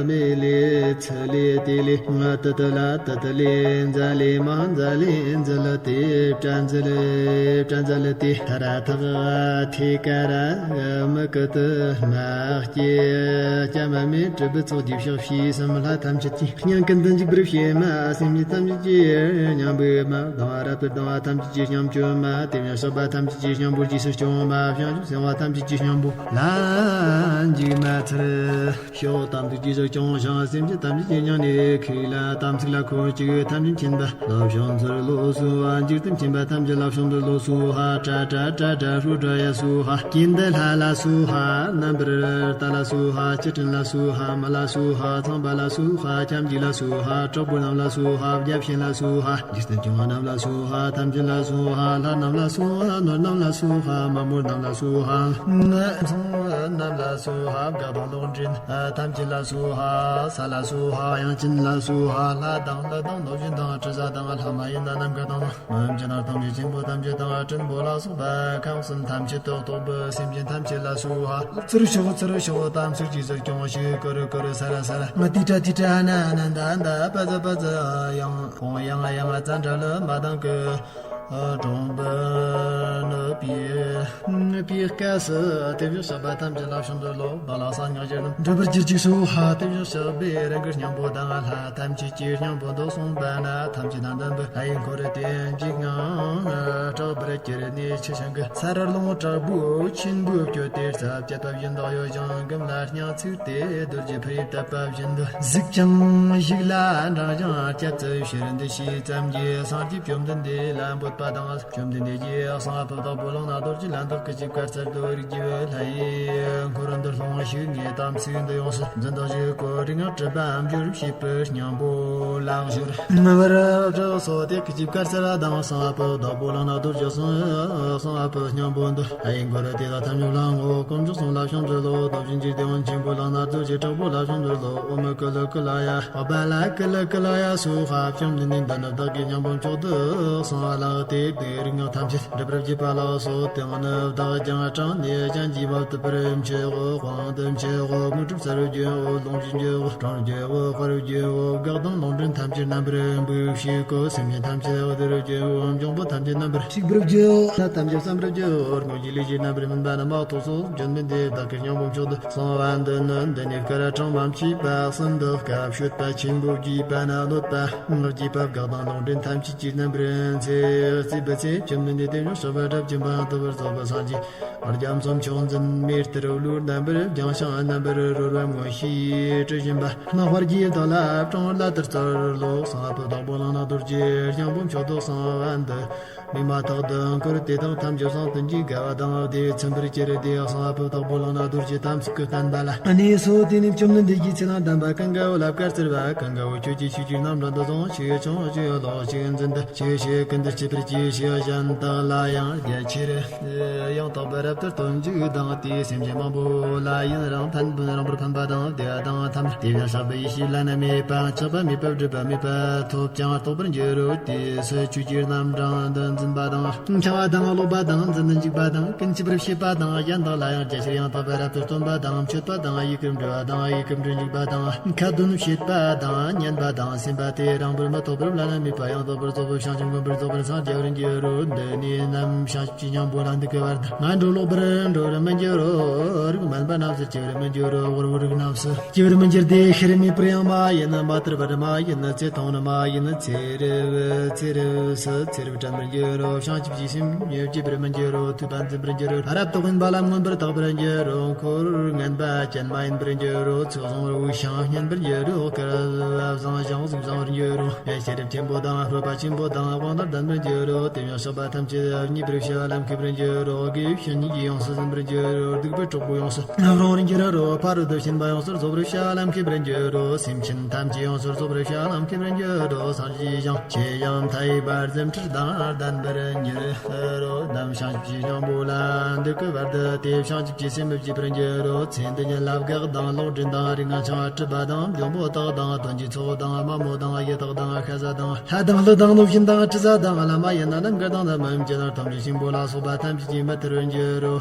མི་ལི་ཚི་ལི་ཏི་ལི། ང་ཏི་ཏི་ལ་ཏི་ཏི་ལི། ཛ་ལི་མ་ཛ་ལི་ཛི་ལི་ཏི། པྲ་ཛི་ལི་པྲ་ཛི་ལི་ཏི། ཐ་ར་ཐག་ཐི་ཀ་ར་མི་ཀི་ཏི་མ་སྐྱེ། སྐྱ་མ་མེ་དྲི་བུ་ཚོགས་ཀྱི་ཕྱག་ཕྱི་སམ་ལྷ་ཐམས་ཅད་ཀྱི། སྙིང་ཀུན་ཏུ་འཇུག་པར་བྱེད་མ། སེམས་ཅན་ཐམས་ཅད་ཀྱི་སྙིང་པོའི་མ། སྡང་བ་རབ་ཏུ་སྡང་བ་ཐམས་ཅད་ཀྱི་སྙིང་པོའི་མ། དེ་ཡང་བསགས་པ་ཐམས་ཅད་ཀྱི་སྙིང་པོ་རྗེས་སུ་སྐྱོང་མ། བྱང་ཆུབ་སེམས་དཔའ་ཐམས་ཅད་ཀྱི་སྙིང་པོ་ལ་འཇུག་མ་ཚར། ཕྱོགས་དམ་ཚིག་རྗེས་སུ་སྐྱོང་ཞིང་། སེམས་ཅན་ཐམས་ཅད་ཀྱི་སྙིང་ནས་ཁུག་ལ་དམ་ཚིག་ལ་ཁོ་གཅིག་ཐམས་ཅད་མཁྱེན་པ་ལ་ཕྱག་འཚལ་ལོ། སྭཱ་ཧཱ། འཇིག་རྟེན་མཁྱེན་པ་ཐམས་ཅད་ལ་ཕྱག་འཚལ་ལོ། སྭཱ་ཧཱ། ཏྲ་ཏྲ་ཏྲ་ཏྲ་ཧྲཱུ་ཏྲ་ཡ་སྭཱ་ཧཱ། ཀུན་ཏུ་ལྷ་ལ་སྭཱ་ཧཱ། རྣམ་པར་དག་ལ་སྭཱ་ཧཱ། སྐྱེ་ཕྲེང་ལ་སྭཱ་ཧཱ། མི་ལ་སྭཱ་ཧཱ། ཚངས་པ་ལ་སྭཱ་ཧཱ། ཁྱབ་འཇུག་ལ་སྭཱ་ཧཱ། དྲག་པོ་རྣམས་ལ་སྭཱ་ཧཱ། བརྒྱ་བྱིན་ལ་སྭཱ་ཧཱ། འཇིག་རྟེན་སྐྱོང་བ་རྣམས་ལ་སྭཱ་ཧཱ། ཐམས་ཅད་ལ་སྭཱ་ཧཱ། ལྷ་རྣམས་ལ་སྭཱ་ཧཱ། ནོར་རྣམས་ལ་སྭཱ་ཧཱ། མ་མོ་རྣམས་ལ་སྭཱ་ཧཱ། ངན་སོང་རྣམས་ལ་སྭཱ་ཧཱ། བཀའ་དང་ལོག་འདྲེན་ཐམས་ཅད་ལ་སྭཱ་ཧཱ། ས་ལ་སྭཱ་ཧཱ། དབྱངས་ཅན་ལ་སྭཱ་ཧཱ། ལྷ་དང་ཀླུ་དང་གནོད་སྦྱིན་དང་། དྲི་ཟ་དང་ལྷ་མ་ཡིན་ན་ནམ་མཁའ་དང་། མི་མཇེད་ནག་དང་མི་ཆེན་པོ་ཐམས་ཅད་དང་། སྲིན་པོ་ལ་སོགས་པ་ཁམས་གསུམ་ཐམས་ཅད་དུ་གཏོགས་པའི་སེམས་ཅན་ཐམས་ཅད་ལ་སྭཱ་ཧཱ། ཚུར་ཤོག་ཚུར་ཤོག་དམ་ཚིག་རྗེས་སུ་སྐྱོང་ཞིང་། ཀུ་རུ་ཀུ་རུ་ས་ར་ས་ར། ང་ཏི་ཏྲ་ཏི་ཏྲ་ཨ་ན་ཨ་ན་འདའ་འདའ། པ་ཛ་པ་ཛ། ཡང་ཧོང་ཡང་ཡང་ཙ་འདྲ་ལ་མ་དང་གི། གྲོང་པ་ནི་པའི་པའི་སྐབས་སུ་དེ་བཞིན་གཤེགས་པ་ཐམས་ཅད་ལ་ཕྱག་འཚལ་ལོ། བ་ལ་ས་ཉག་གི་འགྲོ་བར་གྱུར་ཅིག་སྭཱ་ཧཱ། དེ་བཞིན་གཤེགས་པའི་རང་གི་སྙིང་པོ་དང་། ལྷ་ཐམས་ཅད་ཀྱི་སྙིང་པོ་འདི་གསུངས་པ་ན། ཐམས་ཅད་དང་ལྡན་པའི་ལྷ་ཡི་འཁོར་དེ་འཇིགས་དངངས་སྐྲག་པར་གྱུར་ནས། ཆུ་ཤིང་གི་ས་རར་རླུང་དྲག་པོ་ཆེན་པོས་བསྐྱོད་དེ། རྩྭ་བཅད་པ་བཞིན་དུ་གཡོ་ཞིང་། སྒམ་ལ་སྙིང་ཚིག་སྟེ། རྡོ་རྗེ་ཕུར་བཏབ་པ་བཞིན་དུ་གཟིགས་ཀྱང་ཡིད་ལ་འདྲེན་ཞིང་སྐྱབས་སུ་ཕྱིར་འདི་ཞེས་བརྩམས་ཀྱིས། སངས་རྒྱས་བཅོམ་ལྡན་འདས་ལ་འབོད་པ་དང་། བཅོམ་ལྡན་འདས་ཀྱིས་གསང་བ་པོ་དྭགས་པོ་ལག་ན་རྡོ་རྗེ་ལ་བདག་གི་ཞིང་ཁར་གསར་དུ་རིགས་ཀྱི་ལྷ་ཡི་འཁོར་འདུ་སློང་ཞིག་ངས་དམ་ཚིག་འདི་ཡོངས་སུ་འཛིན་སྟངས་ཞིག་གོ། རིག་སྔགས་གྲུབ་པའམ་སྦྱོར་བྱེད་པའི་སྙིང་པོ་ལ་སྦྱོར། མི་བར་བྲག་སོགས་དེ་གི་ཞིང་ཁར་གསར་དང་། གསང་བ་པོ་དྭགས་པོ་ལག་ན་རྡོ་རྗེ་གསང་། གསང་བ་པོའི་སྙིང་པོ་འདི་ལྷ་ཡི་འཁོར་དེ་དག་ཐམས་ཅད་ལ་ངོ་། དཀོན་མཆོག་གསུམ་ལ་ཕྱག་འཚལ་ལོ། རྡོ་རྗེ་འཇིག་རྟེན་དབང་ཆེན་པོ་ལག་ན་རྡོ་རྗེ་དྲག་པོ་ལ་ཕྱག་འཚལ་ལོ། ཨོཾ་ཀུ་ལུ་ཀུ་ལ་ཡ། ཨ་བ་ལ་ཀུ་ལུ་ཀུ་ལ་ཡ་སྭཱ་ཧཱ། བཅོམ་ལྡན་འདས་འདི་ནི་བདག་གི་སྙིང་པོ་མཆོག་ཏུ་གསང་བ་ལགས་ཏེ། རིག་སྔགས་ཐམས་ཅད་འགྲུབ་པར་བགྱིད་པ་ལགས་སོ། དེ་ནི་བདག་ཀྱང་སྲང་ནས་གཞན་གྱིས་མ་བཏུབ་པར་མཆིའོ། དབང་དུ་མཆིའོ། དངོས་གྲུབ་གསལ་བར་བགྱིའོ། ལོངས་སྤྱོད་འཇལ་བའོ། གྲོང་འཇལ་བའོ། དཔལ་འཇལ་བའོ། བཀའ་དང་ལུང་འདྲེན་ཐམས་ཅད་རྣམ་པར་འབུལ་ཞིག་གོ། སེམས་ཅན་ཐམས་ཅད་བདེ་བར་བགྱིའོ། འབྱུང་པོ་ཐམས་ཅད་རྣམ་པར་ཞིག་པར་བགྱིའོ། ལྷ་ཐམས་ཅད་བསམ་པར་བགྱིའོ། སྔོན་གྱི་ལས་ཀྱི་རྣམ་པར་སྨིན་པ་རྣམས་མ་ཐོབ་སོ། བཅོམ་ལྡན་འདས་བདག་གི་སྙིང་པོ་མཆོག་ཏུ་གསང་བ་འདི་ནི། འདི་ནས་སྐར་གྲངས་མ་མཆིས་པ་གསུམ་དུ་སྐབས་ཤོད་པ་ཆེན་པོ་བགྱིས་པ་ན་གནོད་པ་བགྱིས་པ་བཀའ་དང་ལུང་འདྲེན་ཐམས་ཅད་ཀྱི་རྣམ་པར་འཚེ་རྩིས་པའི་ཚེ། བཅོམ་ལྡན་འདས་དེ་ཡང་གཤེགས་པ་དགྲ་བཅོམ་པ་ཐུབ་པར་གསོལ་བ་སངས་རྒྱས་རྒྱ་མཚོ་མཆོག་འཛིན་མའི་གཏེར་གླུ་རྣམ་པར་སྦྱངས་ཤིང་རྣམ་པར་རོལ་པ་མངོན་ཤེས་དྲི་བཞིན་པ། སྣང་བར་གྱིས་བདག་ལ་དྲངས་ལ་དུར་སྩལ་ལོ། གསང་བ་པོ་དྭགས་པོ་ལག་ན་རྡོ་རྗེའི་སྙིང་པོ་མཆོག་ཏུ་གསང་བ་འདི་ནས་མ་ཐག་ཏུ་འཁོར་དེ་དག་ཐམས་ཅད་བསངས་ཏེ་འཇིགས་དགའ་བ་དང་བདེ་ཚིམ་པར་གྱུར་ཏེ། གསང་བ་པོ་དྭགས་པོ་ལག་ན་རྡོ་རྗེ་དམ་ཚིག་གི་བསྟན་པ་ལ་གནས་སོ། དེ་ནས་བཅོམ་ལྡན་འདས་ཀྱིས་ཚེ་དང་ལྡན་པ་ཀུན་དགའ་བོ་ལ་བཀའ་སྩལ་པ། ཀུན་དགའ་བོ་ཁྱོད་ཀྱིས་ཆོས་ཀྱི་རྣམ་གྲངས་འདི་ཟུང་ཞིག་ཆུང་ཞིག་ལོག་ཅིག་འཛིན་དུ་ཆོས་བཤད་ཀུན་ཏུ་སྤྱད་པར་གྱིས་ཤིག་གཞན་དག་ལ་ཡང་རྒྱ་ཆེར་ཡང་དག་པར་རབ་ཏུ་སྟོན་འཇུག་དང་། དེས་སེམས་ཅན་མང་པོ་ལ་ཡུན་རིང་ཕན་རིང་པོར་ཕན་པ་དང་བདེ་བ་དང་ཐམས་ཅད་དེ་ཡང་བསགས་པའི་ཡེ་ཤེས་བླ་ན་མེད་པ་ཆགས་པ་མེད་པ་སྒྲིབ་པ་མེད་པ་ཐོབ་ཅིང་རྟོགས་པར་འགྱུར་རོ། དེས་ཆོས་ཀྱི་རྣམ་གྲངས་འདི་འཛིན་པ་དང་འཆང་བ་དང་ཀློག་པ་དང་འཛིན་དུ་འཇུག་པ་དང་ཀུན་སྤྱད་པར་བྱེད་པ་དང་གཞན་དག་ལ་ཡང་རྒྱ་ཆེར་ཡང་དག་པར་རབ་ཏུ་སྟོན་པ་དང་མཆོད་པ་དང་ཡི་གེར་འབྲི་བ་དང་ཡི་གེར་འབྲི་འཇུག་པ་དང་ཁ་འདོན་བྱེད་པ་དང་ཉན་པ་དང་སེམས་པ་དེ་རིང་པོར་མི་ཐོགས་པར་བླ་ན་མེད་པ་ཡང་དག་པར་རྫོགས་པའི་བྱང་ཆུབ་མངོན་པར་རྫོགས་པར་སངས་རྒྱ་བར་འགྱུར་རོ། འདི་ནི་ནམ་བྱང་ཆུབ་ཀྱི་སྙིང་པོ་ལ་འདི་སྐད་བར་དུ་ང་འགྲོ་ལོག་པར་འགྲོ་བར་མི་འགྱུར་རོ། རིགས་དམན་པ་རྣམས་སུ་སྐྱེ་བར་མི་འགྱུར་རོ། དབུལ་བོའི་རིགས་རྣམས་སུ་སྐྱེ་བར་མི་འགྱུར་ཏེ། ཤི་རིམ་མེད་པར་ཡང་མ་ཡིན། མ་དུལ་བར་མ་ཡིན། ཚེ་ཐུང་ནི་མ་ཡིན། ཚེ་རབས་སུ་ཚེ་རབས་དྲན་པར་འགྱུར། འགྱུར་རོ། བྱང་ཆུབ་ཀྱི་སེམས་ཉེར་སྐྱེས་པར་མི་འགྱུར་རོ། ཐོས་པ་འཛིན་པར་འགྱུར་རོ། རབ་རྟོག་ཡིན་པ་ལ་མངོན་པར་བརྟགས་པར་འགྱུར་རོ། འཁོར་ངན་པ་ཅན་མ་ཡིན་པར་འགྱུར་རོ། ཚོགས་བཟང་བོར་བའི་ཤིང་བསྙེན་པར་འགྱུར་རོ། སྐལ་བཟང་ཞིང་གཟུགས་བཟང་བར་འགྱུར་རོ། ཤེས་རབ་ཆེན་པོ་དང་སྤོབས་པ་ཆེན་པོ་དང་དབང་དུ་ལྡན་པར་འགྱུར་རོ། དེ་ཡང་བཤགས་པ་ཐམས་ཅད་ཉེས་པར་བྱ་བ་ལམ་ཁྱེར་བར་འགྱུར་རོ། དགེ་བའི་བཤེས་གཉེན་གྱི་ཡོངས་སུ་ཟིན་པར་འགྱུར་རོ། སྡིག་པའི་གྲོགས་པོ་ཡོངས་སུ་སྤངས་པར་འགྱུར་རོ། ཕ་རོལ་ཏུ་ཕྱིན་པ་ཡོངས་སུ་རྫོགས་པར་བྱ་བ་ལམ་ཁྱེར་བར་འགྱུར་རོ། སེམས་ཅན་ཐམས་ཅད་ཡོངས་སུ་རྫོགས་པར་བྱ་བ་ལམ་ཁྱེར་བར་འགྱུར་རོ། སངས་རྒྱས་ཀྱང་ཆེ་ཡང་མཐའ་ཡས་པ་རྫུ་འཕྲུལ་དང་ལྡན་པར་འགྱུར་རོ། ནམ་བྱང་ཆུབ་ཀྱི་སྙིང་པོ་ལ་འདུག་གི་བར་དུ་དེ་བྱང་ཆུབ་ཀྱི་སེམས་མི་བརྗེད་པར་འགྱུར་རོ། ཚེ་འདི་ཉིད་ལ་བགེགས་དང་ལོག་འདྲེན་དང་རིགས་ལྔ་འཆིང་བ་གྲུབ་པ་དང་འབྱུང་པོ་དག་དང་དོན་གྱི་ཚོགས་དང་དམའ་མོ་དང་ཡི་དྭགས་དང་ཤ་ཟ་དང་ལྷ་དང་ཀླུ་དང་གནོད་སྦྱིན་དང་དྲི་ཟ་དང་བླ་མ་ཡིན་ན་ནམ་མཁའ་དང་ནམ་མཁའ་མཉམ་གྱི་ནང་ཐམས་ཅད་ཆེན་པོ་ལ་སོགས་པ་ཐམས་ཅད་ཀྱིས་མི་ཐར་བར་འགྱུར་རོ།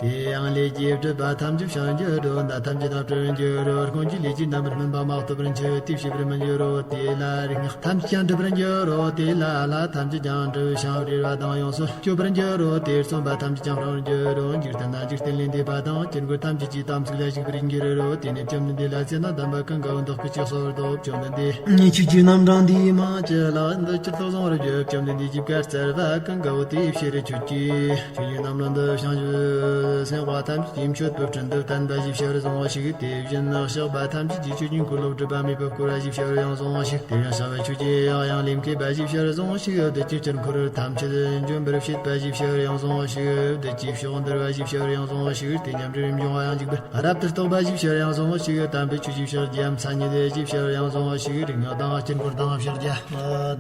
དེ་ཡང་ལས་ཀྱི་སྒྲིབ་པ་ཐམས་ཅད་བྱང་འགྱུར་རོ། མནའ་ཐམས་ཅད་དང་བྲལ་འགྱུར་རོ། སྔོན་གྱི་ལས་ཀྱི་རྣམ་པར་སྨིན་པ་མ་གཏོགས་པར་འཆི་བས་དེ་ཤེས་པར་མི་འགྱུར་རོ། དེ་ལ་རིགས་ལྔ་ཐམས་ཅད་ཀྱང་འགྲུབ་པར་འགྱུར་རོ། དེ་ལ་ལྷ་ཐམས་ཅད་ཀྱང་འགྲུབ་ཞིང་རེ་བ་དང་ཡོངས་སུ་སྐྱོབ་པར་འགྱུར་རོ། དེར་བརྩོན་པ་ཐམས་ཅད་ཀྱང་སྤང་བར་འགྱུར་རོ། འཇིག་རྟེན་ན་འཇིག་རྟེན་ལས་འདས་པ་དང་དཀྱིལ་འཁོར་ཐམས་ཅད་ཀྱི་དམ་ཚིག་ལ་ཞུགས་པར་འགྱུར་རོ། དེ་ནས་བཅོམ་ལྡན་འདས་ལ་ཚེ་དང་ལྡན་པ་གང་དགའ་བོ་བདག་གིས་ཅི་གསོལ་ཏོ། བཅོམ་ལྡན་འདས་ཆོས་ཀྱི་རྣམ་གྲངས་འདིའི་མན་ཆད་ལ་འདི་ཕྱིར་ཐོག་བཟང་བར་བརྗོད། བཅོམ་ལྡན་འདས་ཀྱིས་བཀའ་སྩལ་པ། གང་དགའ་བོ་དེའི་ཕྱིར་ཁྱོད་ཀྱིས་ཆོས་ཀྱི་རྣམ་གྲངས་འདི་བྱང་ཆུབ་སེམས་དཔའ་ཐམས་ཅད་ཀྱིས་མཆོད་པའི་སྤྲིན་དུ་བརྟན་པ་ཞིག་བྱ་བར་བཟུང་ཞིག་དེ་བཞིན་གཤེགས་པ་ཐམས་ཅད་ཀྱིས་ཆོས་ཀྱི་འཁོར་ལོ་སྒྲིབ་པ་མེད་པར་བསྐོར་བ་ཞིག་བྱ་བར་ཡང་བཟུང་ཞིག་དེ་ཡང་བྱ་བ་ཆོས་ཀྱི་གཡང་ལས་འཁེལ་བ་ཞིག་བྱ་བར་བཟུང་ཞིག་བདུད་ཀྱི་དཀྱིལ་འཁོར་ཐམས་ཅད་འཇོམས་པར་བྱེད་པ་ཞིག་བྱ་བར་ཡང་བཟུང་ཞིག་བདུད་ཀྱི་ཕྱོགས་འདུལ་བ་ཞིག་བྱ་བར་ཡང་བཟུང་ཞིག་དེ་ཉམས་དྲགས་འབྱུང་བ་ཡང་འཇིག་པར་རབ་ཏུ་རྟོག་པ་ཞིག་བྱ་བར་ཡང་བཟུང་ཞིག་དམ་པའི་ཆོས་ཀྱི་ཕྱག་རྒྱ་མཚན་ཉིད་ཞིག་བྱ་བར་ཡང་བཟུང་ཞིག་རིགས་ལྔ་དང་དཀྱིལ་འཁོར་དང་ཕྱག་རྒྱ་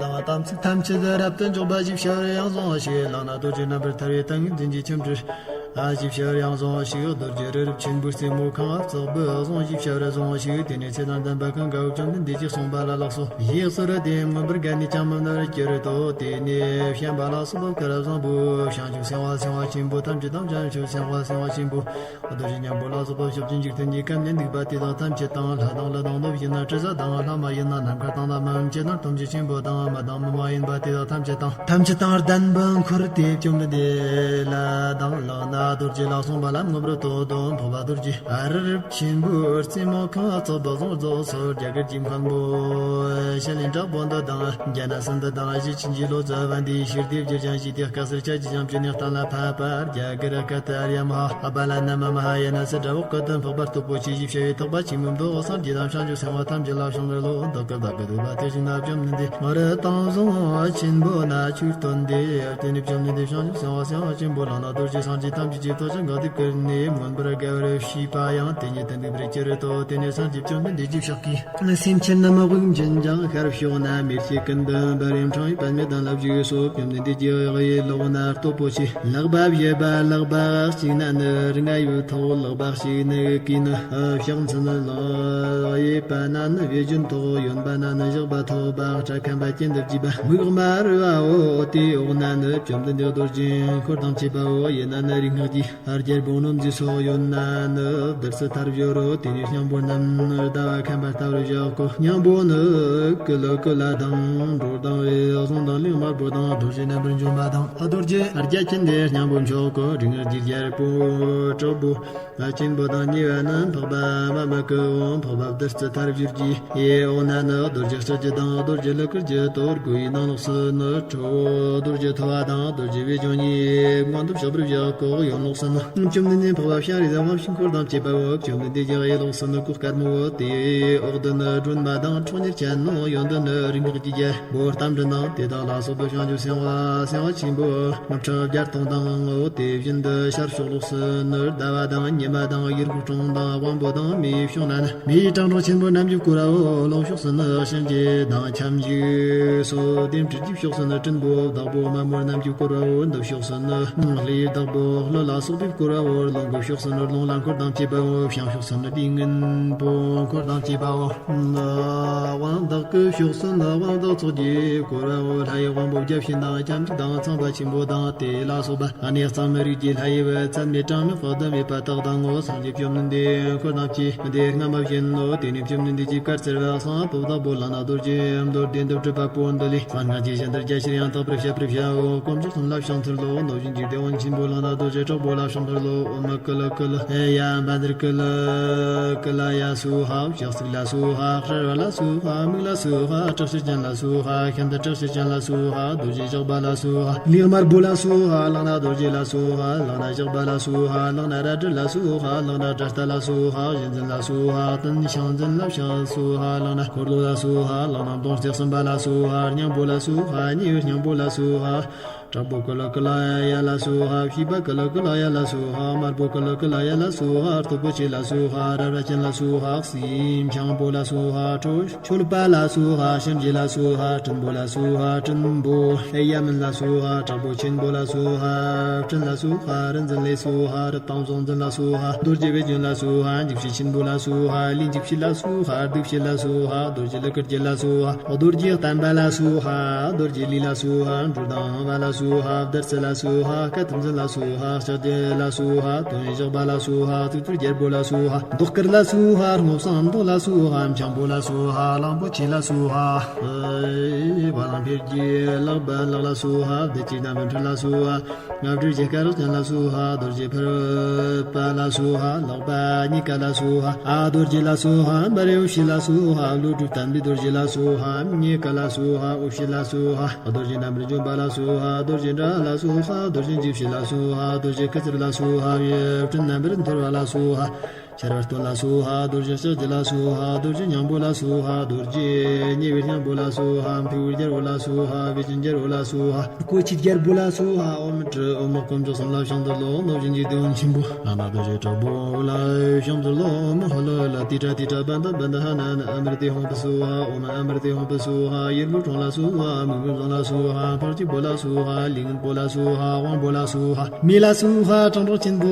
དང་དམ་ཚིག་ཐམས་ཅད་རབ་ཏུ་འཇོག་པ་ཞིག་བྱ་བར་ཡང་བཟུང་ཞིག་ལག་ན་རྡོ་རྗེ་རྣམ་པར་ཐར་པའི་ཏིང་ངེ་འཛིན་གྱི་ཁྱིམ་བྲིས་ཞིག་བྱ་བར་ཡང་བཟུང་ཞིག་རྡོ་རྗེ་རི་རབ་ཆེན་པོའི་རྩེ་མོ་ཁང་བརྩེགས་པའི་གཟིངས་ཞིག་བྱ་བར་བཟུང་ཞིག་དེ་ནས་ཚེ་དང་ལྡན་པ་གང་དགའ་བོ་བཅོམ་ལྡན་འདས་ཀྱིས་གསུངས་པ་ལ་ལགས་སོ། ཞེས་སོར་དེ་མངོན་པར་བརྒལ་ནས་ཀྱང་མི་ནུབ་པར་གྱུར་ཏོ། དེ་ནས་བྱམས་པ་ལ་སོགས་པ་སྐལ་བཟང་པོ་བྱང་ཆུབ་སེམས་དཔའ་སེམས་དཔའ་ཆེན་པོ་ཐམས་ཅད་དང་། བྱང་ཆུབ་སེམས་དཔའ་སེམས་དཔའ་ཆེན་པོ་རྡོ་རྗེ་སྙིང་པོ་ལ་སོགས་པ་ཕྱོགས་བཅུའི་འཇིག་རྟེན་གྱི་ཁམས་ནས་འདུག་པ་དེ་དག་ཐམས་ཅད་དང་། ལྷ་དང་ཀླུ་དང་གནོད་སྦྱིན་དང་དྲི་ཟ་དང་། ལྷ་མ་ཡིན་ན་ནམ་མཁའ་དང་ནམ་མཁའ་མཉམ་གྱི་ནང་ཐམས་ཅད་ཆེན་པོ་དང་། མི་དང་མི་མ་ཡིན་པ་དེ་དག་ཐམས་ཅད་དང་། ཐམས་ཅད་དང་ལྡན་པའི་འཁོར་དེ་བཅོམ་ལྡན་འདས་ལ་དང་ལག་ན་རྡོ་རྗེ་ལ་གསུངས་པ་ལ་མངོན་པར་བསྟོད་དོ། འཕགས་པ་རྡོ་རྗེ་རི་རབ་ཆེན་པོའི་རྩེ་མོ་ཁང་བརྩེགས་པའི་གཟིངས་རྫོགས་སོ། རྒྱ་གར་གྱི་མཁན་པོ་ཤཱི་ལེན་དྲག་པོ་འདི་དང་། རྒྱ་ནག་སིན་དྷུ་དང་ཨ་ཞེ་ཆུ་འཇིག་ལོ་ཙཱ་བ་འདིའི་ཕྱིར་དེ་བསྒྱུར་ཀྱང་ཞེས་དེ་སྐད་ཟེར་ཅག་གི་ཞིང་བཅུ་ནས་གཏན་ལ་ཕབ་པར། རྒྱ་གར་ཀ་ཏ་ཨཱརྱ་མ་ཧཱ་བ་ལ་ན་མ་མ་ཧཱ་ཡ་ན་སི་དྲ་བོ་ཀ་ཏུ་འཕགས་པ་སྟོབས་པོ་ཆེ་ཞེས་བྱ་བའི་ཐེག་པ་ཆེན་མོའི་མདོ་སངས་རྒྱས་དང་བྱང་ཆུབ་སེམས་དཔའ་ཐམས་ཅད་ལ་བྱུང་བའི་ལོ། བདག་གིས་བདག་གི་ཐེག་པ་དེ་བཞིན་ན་བཅོམ་ལྡན་འདས་ང་རང་དང་གཟིངས་ཆེན་པོ་ན་ཆོས་སྟོན་ཏེ། དེ་ནས་བཅོམ་ལྡན་འདས་བྱང་ཆུབ་སེམས་དཔའ་སེམས་དཔའ་ཆེན་པོ་ལག་ན་རྡོ་རྗེ་སངས་རྒྱས་ཐམས་ཅད་ཀྱི་ཐོག་ཆ་འགག་སྡེ་བཀུར་ནས་མངོན་པར་དགའ་བར་བྱས་པ་ཡང་དེ་ཉིད་དུ་འདུག་པར་གྱུར་ཏོ། དེ་ནས་སངས་རྒྱས་བཅོམ་ལྡན་འདས་ཀྱིས་ཕྱག་གིས། སེམས་ཅན་རྣམས་དབུགས་འབྱིན་ཅིང་ཤར་ཕྱོགས་ན། མེར་སྐྱེས་ཀུན་ཏུ་འབར་བའི་འཕྲེང་བའི་པདྨའི་གདན་ལ་བཞུགས་སོ། བཅོམ་ལྡན་འདས་ཀྱི་གཡས་ལོགས་ན་སྟོབས་པོ་ཆེ། ལག་པ་བཞི་པ། ལག་པ་གཅིག་ན་ནི་རྔ་ཡབ་ཐོགས། ལག་པ་གཅིག་ནི་གུས་ནི་ཕྱག་མཚན། ལག་གཡས་པ་ན་ནི་བེ་ཅོན་ཐོགས། གཡོན་པ་ན་ནི་ཞགས་པ་ཐོགས་པ། སྐྲ་ཁམ་པ་གྱེན་དུ་བརྗིད་པ། མིག་དམར་བའོ། དེའི་འོག་ན་ནི་བཅོམ་ལྡན་འདས་རྡོ་རྗེ་འཁོར་དང་བཅས་པའོ། གཡས་ན་ནི་རིགས་སྔགས་ཀྱི་རྒྱལ་པོ་ནོར་རྫས་སོགས། གཡོན་ན་ནི་བདུད་རྩི་ཐར་བཞུར་རོ། དེ་ནས་སྙིང་པོ་རྣམས་ཟླ་བ་ཁམ་པར་ལྟ་བུར་བཞག་གོ། སྙིང་པོ་ནི་ཀུ་ལུ་ཀུ་ལ་དང་། གྲོ་དང་བའི་གཟིངས་དང་ལིང་དམར་པོ་དང་། རྡོ་རྗེ་རྣམ་པར་འཇོམས་པ་དང་། རྡོ་རྗེ་རྒྱ་ཆེན་དེ་སྙིང་པོ་མཆོག་གོ། རིགས་སྔགས་ཀྱི་རྒྱལ་པོ་དྲག་པོ་ཆེན་པོ་དང་། གཉིས་པ་ནི་འཕགས་པ་མ་མི་བསྐྱོད་པའོ། འཕགས་པ་བདུད་རྩི་ཐར་བཞུར་གྱི་འོག་ན་ནི་རྡོ་རྗེ་གསེར་གྱི་མདངས། རྡོ་རྗེ་ལུ་གུ་རྒྱུད་དོ། སྒོ་ཡི་ནང་ལོགས་སུ་ནི་ཁྲོ་བོ་རྡོ་རྗེ་ཐུ་བ་དང་། རྡོ་རྗེ་བེ་ཅོན་གཉིས་མངོན་དུ་ཕྱག་པར་བཞག་གོ། གཡོན་ལོགས་སུ་ནི་བཅོམ་ལྡན་འདས་འཕགས་པ་སྤྱན་རས་གཟའ་དབང་ཕྱུག་འཁོར་དང་བཅས་པའོ། བཅོམ་ལྡན་འདས་ཀྱི་གཡས་ལོགས་སུ་ནི་གོས་དཀར་མོའོ། དེའི་འོག་ཏུ་ནི་སྒྲོན་མ་དང་ཁྲོ་གཉེར་ཅན་ནོ། གཡོན་དུ་ནི་རིགས་སྔགས་ཀྱི་རྒྱལ་པོ་རྟ་མགྲིན་དང་། དེ་དག་ལ་སོགས་པའི་བྱང་ཆུབ་སེམས་དཔའ་སེམས་དཔའ་ཆེན་པོ་དངངས་སྐྲག་བརྒྱ་སྟོང་དང་ངོ་། དེ་བཞིན་དུ་ཤར་ཕྱོགས་ལོགས་སུ་ནི་ཟླ་བ་དང་ཉི་མ་དང་ཡུལ་གོས་ཀྲོང་དང་དབང་པོ་དང་། མེ་ཡི་ཕྱོགས་ན་ནི་མེ་ཡི་བྲང་ཕྲེང་ཆེན་པོ་རྣམས་ཀྱིས་བསྐོར་བའོ། རླུང་ཕྱོགས་སུ་ནི་གཤིན་རྗེ་དང་ཁྱབ་འཇུག་སོ། དེ་སྤྲིན་གྱི་ཕྱོགས་སུ་ནི་སྲིན་པོ་བདག་པོ་དམར་མོ་རྣམས་ཀྱིས་བསྐོར་བའོ། འདབ་ཕྱོགས་སུ་ནི་ཀླུའི་བདག་པོ་ཀླུ་ལ་སོགས་པས་བསྐོར་བའོ། རླུང་གི་ཕྱོགས་སུ་ནི་རླུང་ལྷ་འཁོར་དང་བཅས་པའོ། བྱང་ཕྱོགས་སུ་ནི་ལུས་རྔན་པོ་འཁོར་དང་བཅས་པའོ། དབང་བདག་གི་ཕྱོགས་སུ་ནི་དབང་བདག་ཚོགས་ཀྱིས་བསྐོར་བའོ། ལྷ་ཡི་དབང་པོ་བརྒྱ་བྱིན་དང་ལྕམ་དྲལ་དང་ཚངས་པ་ཆེན་པོ་དང་། དེ་ལ་སོགས་པ་གནས་གཙང་མའི་རིགས་ཀྱི་ལྷ་ཡི་བུ་ཚད་མེད་གྲངས་མེད་དཔག་ཏུ་མེད་པ་དག་དང་ངོ་། སངས་རྒྱས་བཅོམ་ལྡན་འདས་འཁོར་དང་བཅས་ཏེ་རྔ་མ་བྱིན་ནོ། དེ་ནས་བཅོམ་ལྡན་འདས་ཀྱིས་བཀའ་སྩལ་པ། གསང་སྔགས་པོ་བདག་པོ་ལག་ན་རྡོ་རྗེ་མདོར་བསྡུས་འདི་སྒྲུབ་པ་པོ་འདི་ལས། གསང་སྔགས་ཀྱི་གཞན་དོན་རྒྱ་ཆེར་ཡང་དག་པར་བཤད་པར་བྱའོ། དཀོན་མཆོག་གསུམ་ལ་ཕྱག་འཚལ་ལོ། གནོད་སྦྱིན་གྱི་དེད་དཔོན་ཆེན་པོ་ལག་ན་རྡོ་རྗེ། དྲག་པོ་ལ་ཕྱག་འཚལ་ལོ། ཨོཾ་ཀུ་ལུ་ཀུ་ལུ་ཡ། བཛྲ་ཀུ་ལུ་ཀུ་ལ་ཡ་སྭཱ་ཧཱ། ཞག་ཚིགས་ལ་སྭཱ་ཧཱ། ཤ་ར་བ་ལ་སྭཱ་ཧཱ། མིག་ལ་སྭཱ་ཧཱ། དྲག་ཤུལ་ཅན་ལ་སྭཱ་ཧཱ། ཤམ་ཐབས་དྲག་ཤུལ་ཅན་ལ་སྭཱ་ཧཱ། རྡོ་རྗེ་ཞགས་པ་ལ་སྭཱ་ཧཱ། ལག་དམར་པོ་ལ་སྭཱ་ཧཱ། ལག་ན་རྡོ་རྗེ་ལ་སྭཱ་ཧཱ། ལག་ན་ཞགས་པ་ལ་སྭཱ་ཧཱ། ལག་ན་རལ་གྲི་ལ་སྭཱ་ཧཱ། ལག་ན་དགྲ་སྟ་ལ་སྭཱ་ཧཱ། གཞུ་འཛིན་ལ་སྭཱ་ཧཱ། རྟེན་ཕྱག་འཛིན་ལ་ཕྱག་སྭཱ་ཧཱ། ལག་ན་འཁོར་ལོ་ལ་སྭཱ་ཧཱ། ལག་ན་མདུང་རྩེ་གསུམ་པ་ལ་སྭཱ་ཧཱ། སྙིང་པོ་ལ་སྭཱ་ཧཱ། ཉེ་བའི་སྙིང་པོ་ལ་སྭཱ་ཧཱ། དྲག་པོ་ཀུ་ལུ་ཀུ་ལ་ཡ་ལ་སྭཱ་ཧཱ། བཤེས་པ་ཀུ་ལུ་ཀུ་ལ་ཡ་ལ་སྭཱ་ཧཱ། དམར་པོ་ཀུ་ལུ་ཀུ་ལ་ཡ་ལ་སྭཱ་ཧཱ། སྟོབས་པོ་ཆེ་ལ་སྭཱ་ཧཱ། རལ་གྲི་ཅན་ལ་སྭཱ་ཧཱ། སེམས་ཆེན་པོ་ལ་སྭཱ་ཧཱ། ཁྲོ་མཆོད་པ་ལ་སྭཱ་ཧཱ། ཞབས་རྗེས་ལ་སྭཱ་ཧཱ། སྤྲིན་པོ་ལ་སྭཱ་ཧཱ། སྤྲིན་པོ་ཡ་མིན་ལ་སྭཱ་ཧཱ། དྲག་པོ་ཆེན་པོ་ལ་སྭཱ་ཧཱ། སྤྲིན་ལ་སྭཱ་ཧཱ། རིག་འཛིན་ལ་སྭཱ་ཧཱ། རི་དྭགས་གཟུགས་འཛིན་ལ་སྭཱ་ཧཱ། རྡོ་རྗེ་བེ་ཅོན་ལ་སྭཱ་ཧཱ། འཇིགས་བྱེད་ཆེན་པོ་ལ་སྭཱ་ཧཱ། ལས་འཇིགས་བྱེད་ལ་སྭཱ་ཧཱ། གདུག་བྱེད་ལ་སྭཱ་ཧཱ། རྡོ་རྗེ་ལུ་གུ་རྒྱལ་ལ་སྭཱ་ཧཱ། རྡོ་རྗེ་བསྟན་པ་ལ་སྭཱ་ཧཱ། རྡོ་རྗེ་ལུས་ལ་སྭཱ་ཧཱ། འགྲོ་དང་བ་ལ་སྭཱ་ཧཱ། བདུད་རྩི་ལ་སྭཱ་ཧཱ། སྐད་ཐམས་ཅད་ལ་སྭཱ་ཧཱ། ལྕགས་ཀྱུ་ལ་སྭཱ་ཧཱ། དོན་ཞགས་པ་ལ་སྭཱ་ཧཱ། གཙུག་ཏོར་རྒྱལ་པོ་ལ་སྭཱ་ཧཱ། མདོག་དཀར་ལ་སྭཱ་ཧཱ། སྔོ་བསངས་མདོག་ལ་སྭཱ་ཧཱ། འཆང་པོ་ལ་སྭཱ་ཧཱ། གླང་པོ་ཆེ་ལ་སྭཱ་ཧཱ། བ་ལང་འཕེལ་གྱི་ལག་པ་ལག་ལ་སྭཱ་ཧཱ། བདེ་སྐྱིད་རྣམ་པའི་འཕྲུལ་ལ་སྭཱ་ཧཱ། ལྔ་བཅུ་རྒྱལ་དཀར་ཅན་ལ་སྭཱ་ཧཱ། རྡོ་རྗེ་ཕུར་པ་ལ་སྭཱ་ཧཱ། ལག་པ་གཉིས་ཀ་ལ་སྭཱ་ཧཱ། ཨ་རྡོ་རྗེ་ལ་སྭཱ་ཧཱ། འབར་བའི་འོད་ཟེར་ལ་སྭཱ་ཧཱ། ཀླུ་སྒྲུབ་བསྟན་པའི་རྡོ་རྗེ་ལ་སྭཱ་ཧཱ། གཉིས་ཀ་ལ་སྭཱ་ཧཱ། འོད་ཟེར་ལ་སྭཱ་ཧཱ། རྡོ་རྗེ་རྣམ་པར་འཇོམས་པ་ལ་སྭཱ་ཧཱ། རྡོ་རྗེ་དགྲ་ལ་སྭཱ་ཧཱ། རྡོ་རྗེ་འཇིགས་བྱེད་ལ་སྭཱ་ཧཱ། རྡོ་རྗེ་སྐུ་ཚེར་ལ་སྭཱ་ཧཱ། སྤྲིན་རྣམ་པར་འཐོར་བ་ལ་སྭཱ་ཧཱ། ཤར་བ་སྟོད་ལ་སྭཱ་ཧཱ། རྡོ་རྗེ་ལྕགས་ཀྱུ་ལ་སྭཱ་ཧཱ། རྡོ་རྗེ་སྙིང་པོ་ལ་སྭཱ་ཧཱ། རྡོ་རྗེ་ཉེ་བའི་སྙིང་པོ་ལ་སྭཱ་ཧཱ། འཕེལ་བའི་རྒྱལ་པོ་ལ་སྭཱ་ཧཱ། བེ་ཅོན་རྒྱལ་པོ་ལ་སྭཱ་ཧཱ། གོ་ཆའི་རྒྱལ་པོ་ལ་སྭཱ་ཧཱ། ཨོཾ་ཏྲི་ཨོཾ་དཀོན་མཆོག་གསུམ་ལ་ཕྱག་འཚལ་ལོ། རྣམ་བཞིན་གྱི་དེད་དཔོན་ཆེན་པོ་ལག་ན་རྡོ་རྗེ་དྲག་པོ་ལ་ཕྱག་འཚལ་ལོ། ཨོཾ་ཧ་ལ་ལ་ཏི་ཏྲ་ཏི་ཏྲ་བན་དྷ་བན་དྷ་ཧ་ན་ན་ཨ་མྲ་ཏི་ཧཱུྃ་ཕཊ་སྭཱ་ཧཱ། ཨོཾ་ཨ་མྲ་ཏི་ཧཱུྃ་ཕཊ་སྭཱ་ཧཱ། ཡུར་བུ་གྲོང་ལ་སྭཱ་ཧཱ། མིག་མིག་བཟང་ལ་སྭཱ་ཧཱ། འཕགས་སྐྱེས་པོ་ལ་སྭཱ་ཧཱ། ལས་ངན་པོ་ལ་སྭཱ་ཧཱ། དབང་པོ་ལ་སྭཱ་ཧཱ། མེ་ལ་སྭཱ་ཧཱ། སྤྲང་ཕྲུག་ཆེན་པོ་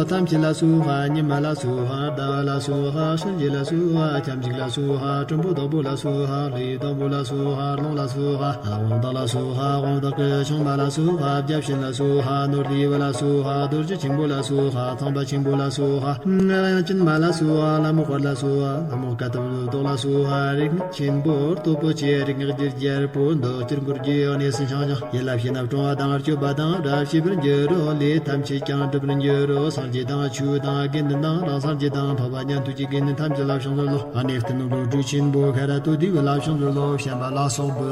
ཐམས་ཅད་ལ་སྭཱ་ཧཱ། ཉི་མ་ལ་སྭཱ་ཧཱ། ཟླ་བ་ལ་སྭཱ་ཧཱ། ཤར་རྗེས་ལ་སྭཱ་ཧཱ། ཁྱབ་འཇུག་ལ་སྭཱ་ཧཱ། སྲིན་པོ་བདག་པོ་ལ་སྭཱ་ཧཱ། ལྷའི་བདག་པོ་ལ་སྭཱ་ཧཱ། རླུང་ལ་སྭཱ་ཧཱ། དབང་བདག་ལ་སྭཱ་ཧཱ། དབང་བདག་གི་ཆུང་མ་ལ་སྭཱ་ཧཱ། བརྒྱ་བྱིན་ལ་སྭཱ་ཧཱ། ནོར་ལྷའི་བུ་ལ་སྭཱ་ཧཱ། རྡོ་རྗེ་ཆེན་པོ་ལ་སྭཱ་ཧཱ། ཚངས་པ་ཆེན་པོ་ལ་སྭཱ་ཧཱ། དབྱངས་ཅན་མ་ལ་སྭཱ་ཧཱ། ལྷ་མོ་དཔལ་ལ་སྭཱ་ཧཱ། ལྷ་མོ་དཀའ་ཐུབ་བཟློག་ལ་སྭཱ་ཧཱ། རིག་སྔགས་ཆེན་པོ་སྟོབས་པོ་ཆེ། རིག་སྔགས་ཀྱི་རྒྱལ་པོ་འདི་ཕྱིར་འཁོར་གྱི་གནས་སུ་འཆང་ཞིང་། ཡིད་ལ་བྱས་ན་སྲུང་བ་དང་སྐྱོབ་པ་དང་བཀྲ་ཤིས་པར་འགྱུར་རོ། ལས་ཐམས་ཅད་ཀྱང་འགྲུབ་པར་འགྱུར་རོ། སངས་རྒྱས་དང་ཆོས་དང་དགེ་འདུན་དང་རང་སངས་རྒྱས་དང་འཕགས་པ་ཉན་ཐོས་ཀྱི་དགེ་འདུན་ཐམས་ཅད་ལ་ཕྱག་འཚལ་ལོ། གནས་བརྟན་ནོར་བུ་གྲུ་ཆེན་པོ་ཤ་ར་དྭ་ཏིའི་བུ་ལ་ཕྱག་འཚལ་ལོ། བྱམས་པ་ལ་སོགས་པའི་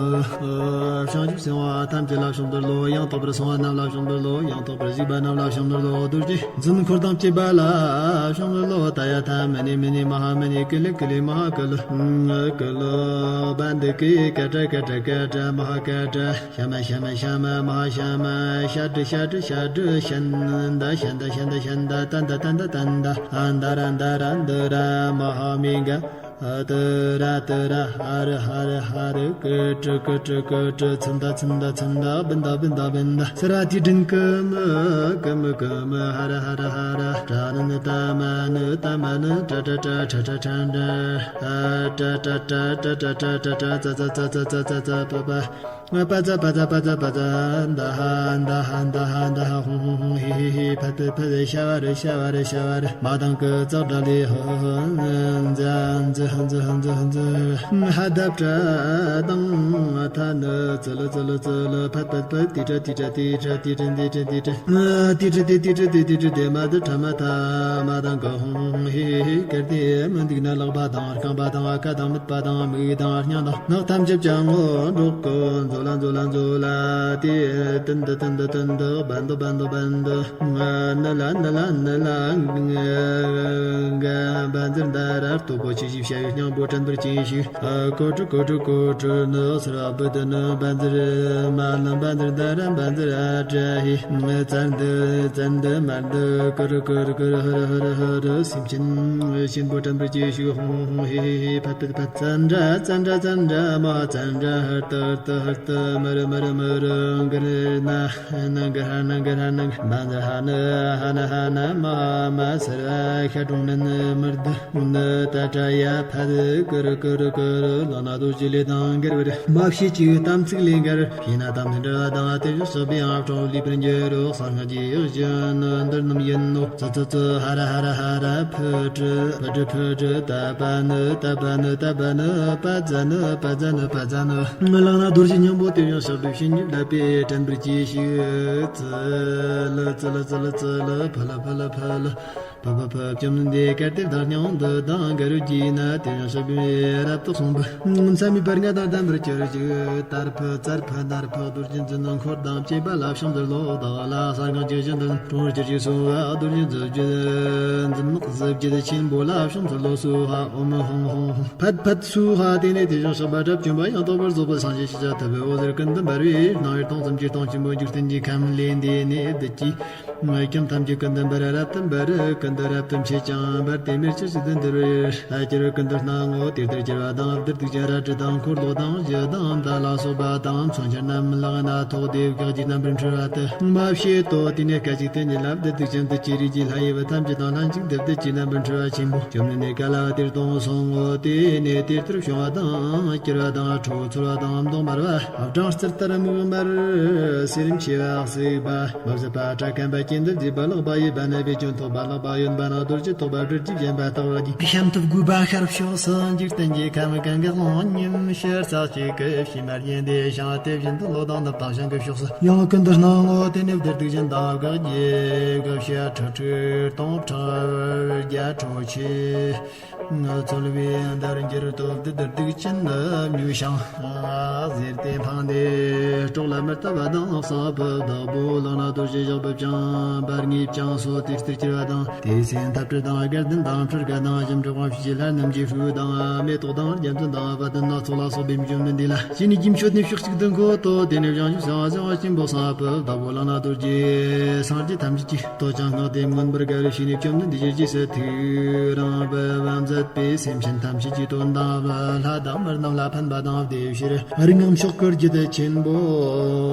བྱང་ཆུབ་སེམས་དཔའ་ཐམས་ཅད་ལ་ཕྱག་འཚལ་ལོ། ཡང་དག་པར་སོང་བ་རྣམས་ལ་ཕྱག་འཚལ་ལོ། ཡང་དག་པར་གཟིགས་པ་རྣམས་ལ་ཕྱག་འཚལ་ལོ། རྡོ་རྗེ་འཛིན་འཁོར་དང་བཅས་པ་ལ་ཕྱག་འཚལ་ལོ། ཏདྱ་ཐཱ། མ་ཎི་མ་ཎི་མ་ཧཱ་མ་ཎི། ཀུ་ལི་ཀུ་ལི་མ་ཧཱ་ཀུ་ལི། ཀུ་ལི་བན་དྷི་ཀ་ཡེ་ཀ་ཏྲ་ཀ་ཏྲ་ཀ་ཏྲ་མ་ཧཱ་ཀ་ཏྲ། ཤ་མ་ཤ་མ་ཤ་མ་མ་ཧཱ་ཤ་མ། ཤ་ཏྲི་ཤ་ཏྲི་ཤ་ཏྲི། ཤནྡ་ཤནྡ་ཤནྡ་ཤནྡ། ཏནྡ་ཏནྡ་ཏནྡ། ཨནྡ་ར་ཨནྡ་ར་ཨནྡ་ར། མ་ཧཱ་མི་ག་ཏུ་ར་ཏུ་ར། ཧ་རུ་ཧ་རུ་ཧ་རུ། ཀུ་ཀྲི་ཀུ་ཀྲི་ཀུ་ཀྲི། ཚནྡ་ཚནྡ་ཚནྡ། བིནྡ་བིནྡ་བིནྡ། སི་ར་ཏི་ཏྲིན་ཀུ་མུ་ཀུ་མུ་ཀུ་མུ། ཧ་ར་ཧ་ར་ཧ་ར། ཏྲ་ནུ་ནུ་ཏ་མ་ནུ་ཏ་མ་ནུ། ཏྲ་ཏྲ་ཏྲ་ཏྲ་ཏྲ་ཏྲ། ཏྲ་ཏྲ་ཏྲ་ཏྲ་ཏྲ་ཏྲ་ཏྲ། ཙ་ཙ་ཙ་ཙ་ཙ་ཙ། པ་པ། པ་ཙ་པ་ཙ་པ་ཙ་པ་ཙ། ད་ཧ་ད་ཧ་ད་ཧ་ད་ཧ། ཧུང་ཧུང་ཧུང་། ཧི་ཧི་ཧི། ཕད་ཕད་ཕད། ཤ་བ་རི་ཤ་བ་རི་ཤ་བ་རི། མ་དང་ཀི་ཙག་སྒྲ་ལི། ཧི་ཧི་ཧི། ཛ་ཛ་ཛ་ཛ་ཛ། ཧ་ད་པྲ་དང་། ཐ་ན་ཙི་ལི་ཙི་ལི་ཙི་ལི། ཕད་ཕད་ཕད། ཏི་ཏྲ་ཏི་ཏྲ་ཏི་ཏྲ། ཏི་ཏྲ་ཏི་ཏྲ་ཏི་ཏྲ། ཏི་ཏྲ་ཏི་ཏྲ་ཏི་ཏྲ་ཏི་ཏྲ། ཏེ་མ་དི་ཕྲ་མ་ཐ། མ་དང་ཀི། ཧུང་ཧུང་ཧུང་། ཧི་ཧི་ཧི། གལ་ཏེ་མི་འདུག་ན་ལག་པ་དང་རྐང་པ་དང་ཁ་དང་མིད་པ་དང་མིག་དང་སྙིང་དང་ངག་ཐམས་ཅད་ཀྱང་ངོ་འགྲོགས་ཀོ། མཛོད་ལ་མཛོད་ལ་མཛོད་ལ། ཏེ་ཏན་ཏི་ཏན་ཏི་ཏན་ཏི། བན་དི་བན་དི་བན་དི། ནི་ལ་ནི་ལ་ནི་ལ། ག་བཛྲ་ཏ་ར། སྟོབས་པོ་ཆེ་ཞེས་བྱ་བའི་སྙིང་པོ་དྲན་པར་གྱིས་ཤིག། ཀོ་ཊི་ཀོ་ཊི་ཀོ་ཊི་ནི། སུ་ར་བུ་དི་ནི། བཛྲ་མ་ལ། བཛྲ་ཏ་ར། བཛྲ་ཨ་ཏྲ་ཧི། ཙན་དི་ཙན་དི་མར་དི། ཀུ་རུ་ཀུ་རུ་ཀུ་རུ། ཧུ་རུ་ཧུ་རུ་ཧུ་རུ། སེམས་ཅན་ཆེན་པོ་དྲན་པར་གྱིས་ཤིག། ཧུང་ཧུང་ཧུང་། ཧི་ཧི་ཧི། ཕད་ཕད་ཕད། ཙན་དྲ་ཙན་དྲ་ཙན་དྲ། མ་ཧཱ་ཙན་དྲ། ཧར་ཏི་ཧར་ཏི་ཧར་ཏི། མུ་རུ་མུ་རུ་མུ་རུ། གུ་རུ་ན་ན་གུ་ཧ་ན་གུ་ཧ་ན། བཛྲ་ཧ་ནུ་ཧ་ན་ཧ་ན། མ་ཧཱ་མ་སརྦ་ཤ་ཀྲོང་ན་ནུ་མུརྡུ་ནུ་ཏ་ཏྲ་ཡ། ཐད་ཀར་ཀར་ཀར་ལག་ན་རྡོ་རྗེ་ལས་དང་འགལ་བར། མ་བྱེད་ཅིག་དམ་ཚིག་ལས་འགལ། བྱས་ན་དམ་ཚིག་འདྲ་བ་དང་། དེ་བཞིན་གཤེགས་པའི་ཨ་ཁྲོ་ལུས་པར་འགྱུར་རོ། གསང་སྔགས་ཀྱི་ཡེ་ཤེས་ནི་འདི་རྣམས་ཡིན་ནོ། ཙི་ཙི་ཙི། ཧ་ར་ཧ་ར་ཧ་ར། ཕུ་ཏྲི་ཕུ་ཏྲི་ཕུ་ཏྲི། ཏ་པ་ནི་ཏ་པ་ནི་ཏ་པ་ནི། པ་ཛ་ནི་པ་ཛ་ནི་པ་ཛ་ནི། ལག་ན་རྡོ་རྗེ་སྙིང་པོ། དེ་བཞིན་གཤེགས་པའི་བྱིན་གྱིས་བརླབས་པས་དྲན་པར་གྱིས་ཤིག་ཙི་ལི་ཙི་ལི་ཙི་ལི་ཙི་ལི། ཕུ་ལ་ཕུ་ལ་ཕུ་ལ། ཕུ་ཕུ་ཕུ། བཅོམ་ལྡན་འདས་གལ་ཏེ་བདག་སྙིང་འདི་དང་འགལ་གྱི་ན། དེ་ཡང་ཞབས་པད་རབ་ཏུ་གསུངས་པ། མཚན་མའི་པར་ང་དང་ལྡན་པར་གྱུར་ཅིག་དར་ཕུ་ཙར་ཕུ་ནར་ཕུ། རྡོ་རྗེ་འཛིན་འཁོར་དང་བཅས་པ་ལ་ཕྱག་འཚལ་ལོ། བདག་ལ་གསང་སྔགས་ཀྱི་ཞིང་འདི་ནི་འཁྲུངས་པར་གྱུར་ཅིག་སྭཱ་ཧཱ། རྡོ་རྗེ་གཟི་བརྗིད་འཛིན་གཟི་བརྗིད་ཆེན་པོ་ལ་ཕྱག་འཚལ་ལོ། སྭཱ་ཧཱ། ཨོཾ་ཧཱུྃ་ཧཱུྃ་ཧཱུྃ་ཕཊ་ཕཊ་སྭཱ་ཧཱ། དེ་ནས་དེ་བཞིན་གཤེགས་པ་དགྲ་བཅོམ་པ་ཡང་དག་པར་རྫོགས་པའི་སངས་རྒྱས་ཤཱཀྱ་ཐུབ་པའི་འོད་ཟེར་ཀུན་ཏུ་འབར་བའི་སྣང་བའི་སྟོང་ཙམ་གྱི་སྟོང་ཆེན་པོ་འཇིག་རྟེན་གྱི་ཁམས་ལས་འདས་ནས་བདུད་ཀྱི། ཁྱིམ་ཐམས་ཅད་ཀུན་ཏུ་འབར། རབ་ཏུ་འབར། ཀུན་ཏུ་རབ་ཏུ་མཆེད་ཅིང་འབར་ཏེ་མེར་ཅི་ཞིག་ཏུ་འདུར་བར་གྱུར། ཀུན་ཏུ་སྣང་ངོ་། དེ་ལྟར་གྱུར་པ་དང་། བདུད་སྡིག་ཅན་རལ་གྲི་དང་འཁོར་ལོ་དང་གཞུ་དང་མདའ་ལ་སོགས་པ་དང་མཚོན་ཆ་རྣམས་ལག་ན་ཐོགས་ཏེ་བཀའ་བརྒྱད་རྣམ་པར་འཁྲུལ་བ་དུ་མ་བྱེད་དོ། དེ་ནས་སྐད་ཅིག་དེ་ཉིད་ལ་བདུད་སྡིག་ཅན་བདུད་ཀྱི་རིས་ཀྱི་ལྷ་ཡི་བུ་ཐམས་ཅད་དང་ལྷན་ཅིག་ཏུ་བདུད་ཀྱི་རྣམ་པར་འཁྲུལ་བ་ཆེན་པོ་བཅོམ་ལྡན་འདས་ག་ལ་བ་དེར་དོང་སོང་ངོ་། དེ་ནས་དེ་ལྟར་བྱུང་བ་དང་གྱུར་པ་དང་། ཁྲོ་བོ་ཚོར་བ་དང་། མདོག་དམར་བ། སྦྲང་རྩི་ལྟར་མིག་དམར། སེར་མཆེ་བ་གསུག་པ། མི་བཟད་པ། སྐྲ་ཁམ་པ། གྱེན་དུ་འཛེགས་པ། ལག་པ་གཡོན་པ། སྣ་བས་ཅུང་ཐོགས་པ། ལག་པ་གཡོན་པ་ན་རྡོ་རྗེ་ཐོགས་པ། སྦྲུལ་གྱིས་བརྒྱན་པ། ལྟག་པར་རྒྱུ་ཤམ་ཐབས་དགུ་པ་ཤར་ཕྱོགས་སུ། འཇིག་རྟེན་གྱི་ཁམས་གང་གི་རླུང་ཉིམ་ཕྱིར་རྩ་གཅིག་གི་ཕྱི་མར་ཡིན་ཏེ་ཞིང་། དེ་བཞིན་དུ་ལྷོ་དང་ནུབ་དང་བྱང་གི་ཕྱོགས་སུ་ཡང་ཀུན་ཏུ་སྣང་ངོ་། དེ་ནས་བདུད་སྡིག་ཅན་དག་གི་རྒྱུད་དགུ་བཤད་ཁྲག་ཁྲིག་སྟོང་ཕྲག་བརྒྱད་ཁྲོ་ཆུ། ཚོལ་བས་འདར་འགྱུར་ཏོ། བདུད་སྡིག་ཅན་ནི་མྱོས་ཤིང་ཟེར་ཏེ་འཕངས་ཏེ་སྲོག་ལ་མི་ལྟ་བ་དང་། གསང་ཕུད་བདག་པོ་ལག་ན་རྡོ་རྗེ་ཞགས་པ་བཅིངས་པ་རྔུལ་བཅིངས་སོ། དེ་ལྟར་གྱུར་པ་དང་། དེའི་སེན་ཐབ་སྤྲུལ་དང་སྒལ་ལྡན་དང་སྤྲུལ་སྐལ་དང་། ཞབས་འབྲུ་དབང་ཕྱུག་གི་ལྷ་རྣམས་ཀྱི་ཧྲཱུྃ་དང་མེ་ཏོག་དང་རྒྱལ་མཚན་དང་བ་དན་སྣ་ཚོགས་ལ་སོགས་པས་བཅོམ་ལྡན་འདས་ལ་བྱིན་གྱིས་མཆོད་ནས་ཕྱོགས་གཅིག་ཏུ་འཁོད་དོ། དེ་ནས་བྱང་ཆུབ་སེམས་དཔའ་སེམས་དཔའ་ཆེན་པོ་གསང་ཕུད་བདག་པོ་ལག་ན་རྡོ་རྗེ་སངས་རྒྱས་ཐམས་ཅད་ཀྱིས། ལྟོ་ཆང་བསྔགས་ཏེ་མངོན་པར་དགའ་བར་བྱས་ནས། བཅོམ་ལྡན་འདས་ཀྱི་རྗེས་སུ་ཐུགས་རིང་བབ་བ་མཛད་པས། སེམས་ཅན་ཐམས་ཅད་ཀྱི་དོན་དང་། ལྷ་དང་མི་རྣམས་ལ་ཕན་པ་དང་། བདེ་བའི་ཕྱིར་རིགས་ལྔ་མཆོག་གི་རྒྱུད་ཆེན་པོ་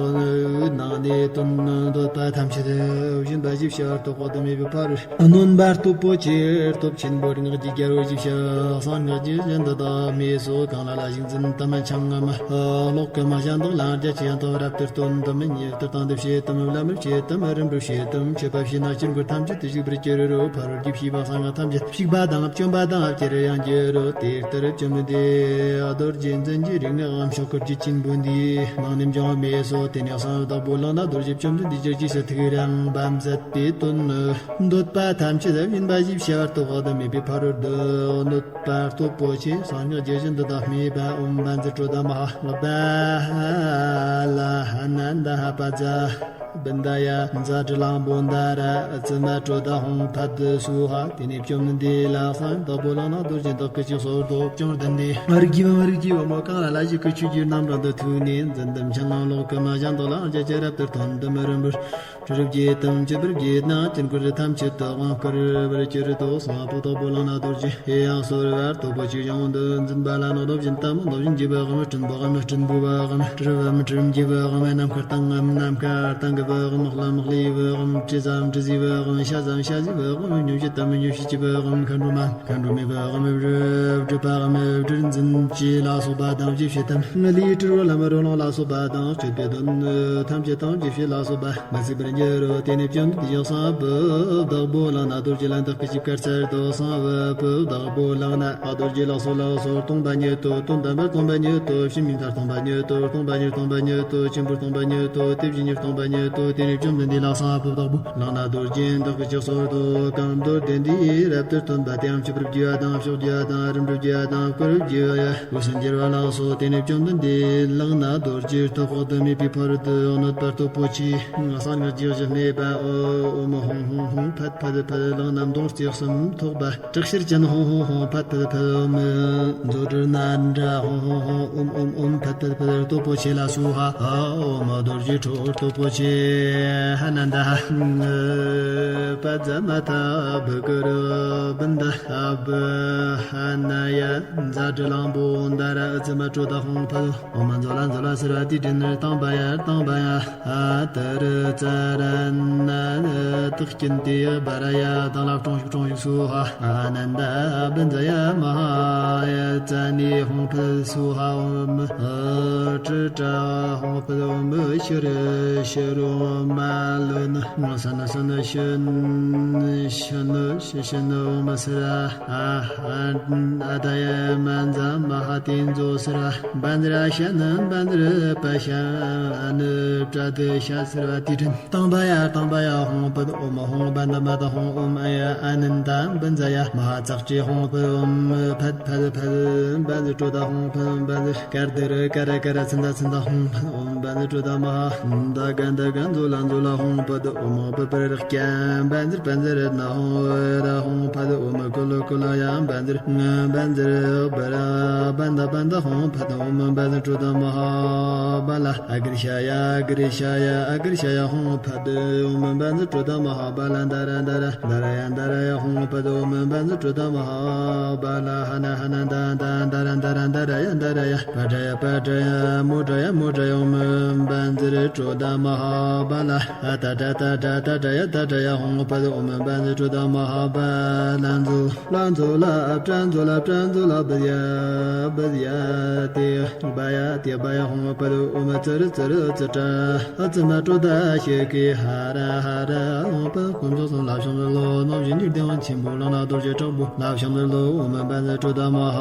ནང་ནས་དོན་འདོད་པ་ཐམས་ཅད་སྦྱིན་པ་ཞེས་བྱ་བ་རྟོགས་པ་དུ་མེད་པའི་ཕ་རོལ་གནོན་པ་སྟོབས་པོ་ཆེ། སྟོབས་ཆེན་པོ་སྔགས་ཀྱི་རྒྱལ་པོ་ཞེས་བྱ་བ། གསང་སྔགས་ཀྱི་ཞིང་འདི་དག་མེད་སོ། གང་ལ་ལ་ཞིག་འཛིན་དུ་མི་འཆང་ངམ། ཀློག་གི་མི་བྱ་འདོགས་ལ་རྒྱ་ཆེ་ཡང་དག་རབ་ཏུ་སྟོན་དུ་མི་ཉན། ལྟར་དང་འདི་བྱེད་དམ། བླ་མར་བྱེད་དམ། རིམ་གྲོ་བྱེད་དམ། མཆོད་པ་བྱས་ན་ཆོས་འཁོར་ཐམས་ཅད་དུ་ཞུགས་པར་འགྱུར་རོ། ཕ་རོལ་གྱི་བྱིས་པ་གསང་སྔགས་ཐམས་ཅད་བཤིག་པ་དང་བཅོམ་པ་དང་བསྐྱུར་ཡང་འགྱུར་རོ། དེ་ལྟར་བཅོམ་ལྡན་འདས་རྡོ་རྗེ་འཛིན་གྱི་རིགས་ལྔའམ་མཆོག་གི་རྒྱུད་ཆེན་པོ་འདིའི་ནང་ནས་འབྱུང་བ་མེད་སོ། དེ་ནས་གསང་བདག་པོ་ལག་ན་རྡོ་རྗེ་བཅོམ་ལྡན་འདས་ཀྱི་རྗེས་སུ་ཐུགས་རིང་བབ་མཛད་པའི་དོན་ནི། འདོད་པ་ཐམས་ཅད་སྦྱིན་པ་ཞེས་བྱ་བ་རྟོགས་པ་དུ་མེད་པའི་ཕ་རོལ་ཏུ་འདོད་པ་སྟོབས་པོ་ཆེ། གསང་སྔགས་ཀྱི་ཞིང་འདི་དག་སྨྲས་པ། ཨོཾ་བཛྲ་ཀྲོ་དྷ་མ་ཧཱ་ནཱ་ལ་ཧ་ན་ད་ཧ་པ་ཛ། བིནྡ་ཡ། ཛ་དྲི་ལང་པོ་ནྡྷ་ར་ཙི་མ་ཀྲོ་དྷ་ཧཱུྃ་ཕཊ་སྭཱ་ཧཱ། དེ་ནས་བཅོམ་ལྡན་འདས་ལ་གསང་བདག་པོ་ལག་ན་རྡོ་རྗེ་འདེགས་ཀྱི་ཅིག་སོར་དུ་བཅོམ་ལྡན་འདས། རིགས་ཀྱི་བུ་རིགས་ཀྱི་བུ་མོ་གང་ལ་ལ་ཞིག་གིས་ཆོས་ཀྱི་རྣམ་གྲངས་འདི་ཐོས་ནས། འཛིན་དུ་འཆང་ལ་ཀློག་གི་མི་བྱ་འདོགས་ལ་རྒྱ་ཆེ་རབ་ཏུ་ཐོན་དུ་མི་རིམ་པར། སྤྲུལ་བགྱིད་དམ་བཅུ་པར་བགྱིད་ན། དཀྱིལ་འཁོར་ཐམས་ཅད་དུ་དབང་བསྐུར་བར་གྱུར་ཏོ། གསང་བ་པོ་བདག་པོ་ལག་ན་རྡོ་རྗེ་ཡང་གསོལ་བ་སྟོབས་པོ་ཆེ་ཡོངས་འདུ་འཛིན་པ་ལ་ནི་སྟོབས་བཞིན་དམ་སྟོབས་བཞིན་གྱི་བུའམ་སྤྲིན་པོའམ་སྤྲིན་པོའི་བུའམ་སྤྲུལ་བའམ་སྤྲུལ་གྱི་བུའམ་ནམ་མཁའི་སྟེང་ངམ་ནམ་མཁའི་སྟེང་གི་བུའམ་ལྷ་མི་ལྷའི་བུའམ་དྲི་ཟའམ་དྲི་ཟའི་བུའམ་ཤ་ཟའམ་ཤ་ཟའི་བུའམ་སྙུང་བྱེད་དམ་སྙུང་བྱེད་ཀྱི་བུའམ་མཁའ་འགྲོ་མ་མཁའ་འགྲོ་མའི་བུའམ་སྤྲུལ་པའམ་སྤྲུལ་འཛིན་བཅས་ལ་སོགས་པ་དང་བཅས་བྱེད་དམ་ལས་སྤྲུལ་བ་ལམ་རོ་ལངས་ལ་སོགས་པ་དང་སྤྱོད་པའི་དོན་ཐམས་ཅད་དང་བཅས་བྱེད་ལ་སོགས་པ། མ་ཚིག་པར་འགྱུར་རོ། དེ་ནས་བཅོམ་ལྡན་འདས་ཀྱིས་གསང་བ་པོ་བདག་པོ་ལག་ན་རྡོ་རྗེ་ལ་བདག་གི་ཞིབ་དཀར་ཚར་དུ་གསང་བ་པོ་བདག་པོ་ལག་ན་རྡོ་རྗེ་ལག་སོ་ལག་སོར་སྟོང་པ་ཉིད་དོ། དོན་དམ་པར་སྟོང་པ་ཉིད་དོ། ཕྱི་མིག་མཐར་སྟོང་པ་ཉིད་དོ། སྟོང་པ་ཉིད་སྟོང་པ་ཉིད་དོ། ཆེན་པོར་སྟོང་པ་ཉིད་དོ། དེ་བཞིན་ཉིད་སྟོང་པ་ཉིད་དོ། དེ་ནས་བཅོམ་ལྡན་འདས་ལ་གསང་བ་པོ་བདག་པོ་ལག་ན་རྡོ་རྗེ་འདེགས་ཀྱི་ཅིག་སོར་དུ་གང་མདོར་བསྟན་ཏེ་རབ་ཏུ་སྟོན་པ་དེའང་ཆུབ་པར་བགྱི་བ་དང་ཕྱོགས་བགྱི་བ་དང་རིམ་གྲོ་བགྱི་བ་དང་བསྐུར་བར་བགྱི་བ་ཡང་དངོས་སུ་འགྱུར་བ་ལགས་སོ། དེ་ནས་བཅོམ་ལྡན་འདས་ལག་ན་རྡོ་རྗེ་སྟོབས་དཔག་ཏུ་མེད་པའི་ཕ་རོལ་ཏུ་གནོད་པ་སྟོབས་པོ་ཆེ། གསང་སྔགས་ཀྱི་ཞལ་སྨྲས་པ། ཨོཾ་ཧཱུྃ་ཧཱུྃ་ཧཱུྃ་ཕཊ་ཕཊ་ཕཊ། ལག་ན་མདོངས་བརྩེགས་གསུམ་ཐོགས་པ། དྲག་ཤེད་ཅན། ཧཱུྃ་ཧཱུྃ་ཧཱུྃ་ཕཊ་ཕཊ་ཕཊ། ཨོཾ་མཛོད་སྤྲིན་སྣ་འདྲ། ཧཱུྃ་ཧཱུྃ་ཧཱུྃ། ཨོཾ་ཨོཾ་ཨོཾ་ཕཊ་ཕཊ་ཕཊ། སྟོབས་པོ་ཆེ་ལ་སྭཱ་ཧཱ། ཨོཾ་རྡོ་རྗེ་ཁྲོ་བོ་སྟོབས་པོ་ཆེ་ཧ་ན་ད་ཧ། པ་ཛ་མ་ཐ་བྷི་ཀ་རུ་བིནྡ་ཧ་བྷི་ཧ་ན་ཡ། ཛ་དྲི་ལང་པོ་ནྡྷ་ར་ཙི་མ་ཀྲོ་དྷ་ཧཱུྃ་ཕཊ། ཨོཾ་མཛོད་ལ་མཛོད་ལ་སེར་བ་དུས་དྲན་སྟོང་པ་ཡ་སྟོང་པ་ཡ། ཨ་ཏི་རི་ཙ་ ར་ན་དག་ཀྱིན་ཏེ་བ་ར་ཡ་དང་ལ་ཀྲོང་ཞིག་ཀྲོང་ཞིག་སུ་ཧ། ཨ་ནན་ད་བི་ཛ་ཡ་མ་ཧ་ཡ་ཙ་ནི་ཧོང་ཕུད་སུ་ཧ། ཨོ་མི་ཨ་ཏྲི་ཏྲ་ཧོང་ཕུད་ཨོ་མི་ཤི་རི་ཤི་རོ་མ་ལོ་ནི་ང་ས་ན་ས་ན་ཤི་ནི་ཤི་ནི་ཤི་ཤི་ནི་ཨོ་མི་སི་ར། ཨ་ཨ་ད་ཡ་མན་ཛ་མ་ཧ་ཏིན་ཛོ་སི་ར། བན་ཛི་ར་ཤ་ནི་བན་ཛི་རི་པ་ཤ་ཨ་ནི་པྲ་ཏི་ཤ་སི་ར་ཏི་ཏྲིན། ཏང་བ་ཡ་ཏང་བ་ཡ་ཧོང་ཕུད་ཨོ་མ་ཧོང་བན་ད་མ་ད་ཧོང་ཨོ་མ་ཡ་ཨ་ནན་ད་བན་ཛ་ཡ་མ་ཧ་ཙག་ཅི་ཧོང་ཕུད་ཨོ་མ་ཕད་ཕད་ཕད། བན་ཛི་ཀྲོ་ད་ཧོང་ཕུད་བན་ཛི་ཀར་དི་རི་ཀ་ར་ཀ་ར་ཚན་ད་ཚན་ད་ཧོང་ཕུད་ཨོ་མ་བན་ཛི་ཀྲོ་ད་མ་ཧ། ད་གན་ད་གན་ཛོ་ལ་ཛོ་ལ་ཧོང་ཕུད་ཨོ་མ་བི་པར་རི་ཀ་བན་ཛི་བན་ཛི་རི་ན་ཧོང་ར་ཧོང་ཕུད་ཨོ་མ་ཀུ་ལོ་ཀུ་ལོ་ཡ་བན་ཛི་རི་བན་ཛི་རི་བ་ར་བན་ད་བན་ད་ཧོང་ཕུད་ཨོ་མ་བན་ཛི་ཀྲོ་ད་མ་ཧ་བ་ལ། ཨ་གར་ཤ་ཡ་ཨ་གར་ཤ་ཡ་ཨ་གར་ཤ་ཡ་ཧོང་ཕུད་ཨོ་མ་བན་ཛི་ཀྲོ་ད་མ་ཧ་བ་ལ། ད་ར་ད་ར་ད་ར་ཡ་ད་ར་ཡ་ཧོང་ཕུད་ཨོ་མ་བན་ཛི་ཀྲོ་ད་མ་ཧ་བ་ལ། ཧ་ན་ཧ་ན་ད་ད་ད་ར་ད་ར་ད་ར་ཡ་ད་ར་ཡ། པ་ཏྲ་ཡ་པ་ཏྲ་ཡ་མོ་ཏྲ་ཡ་མོ་ཏྲ་ཡ་ཨོ་མ་བན་ཛི་རི་ཀྲོ་ད་མ་ཧ་བ་ལ། ཨ་ཏ་ཏ་ཏ་ཏ་ཏ་ཏྲ་ཡ་ཏ་ཏྲ་ཡ་ཧོང་ཕུད་ཨོ་མ་བན་ཛི་ཀྲོ་ད་མ་ཧ་བ་ལ། ཛོ་ལ་ཛོ་ལ་ཨ་པྲ་ཛོ་ལ་པྲ་ཛོ་ལ་བི་ཡ་བི་ཡ་ཏི་བ་ཡ་ཏི་བ་ཡ་ཧོང་ཕུད་ཨོ་མ་ཙི་རི་ཙི་རི་ཙི་ཏྲ། ཨ་ཙི་མ་ཀྲོ་ད་ཤི་ཀི་ཧ་ར་ཧ་ར་ཧོང་ཕུད་དཀོན་མཆོག་གསུམ་ལ་ཕྱག་འཚལ་ལོ། རྣམ་བཞི་འཇིག་རྟེན་དབང་ཆེན་པོ་བླ་ན་རྡོ་རྗེ་དྲག་པོ་ལ་ཕྱག་འཚལ་ལོ། ཨོ་མ་བན་ཛི་ཀྲོ་ད་མ་ཧ་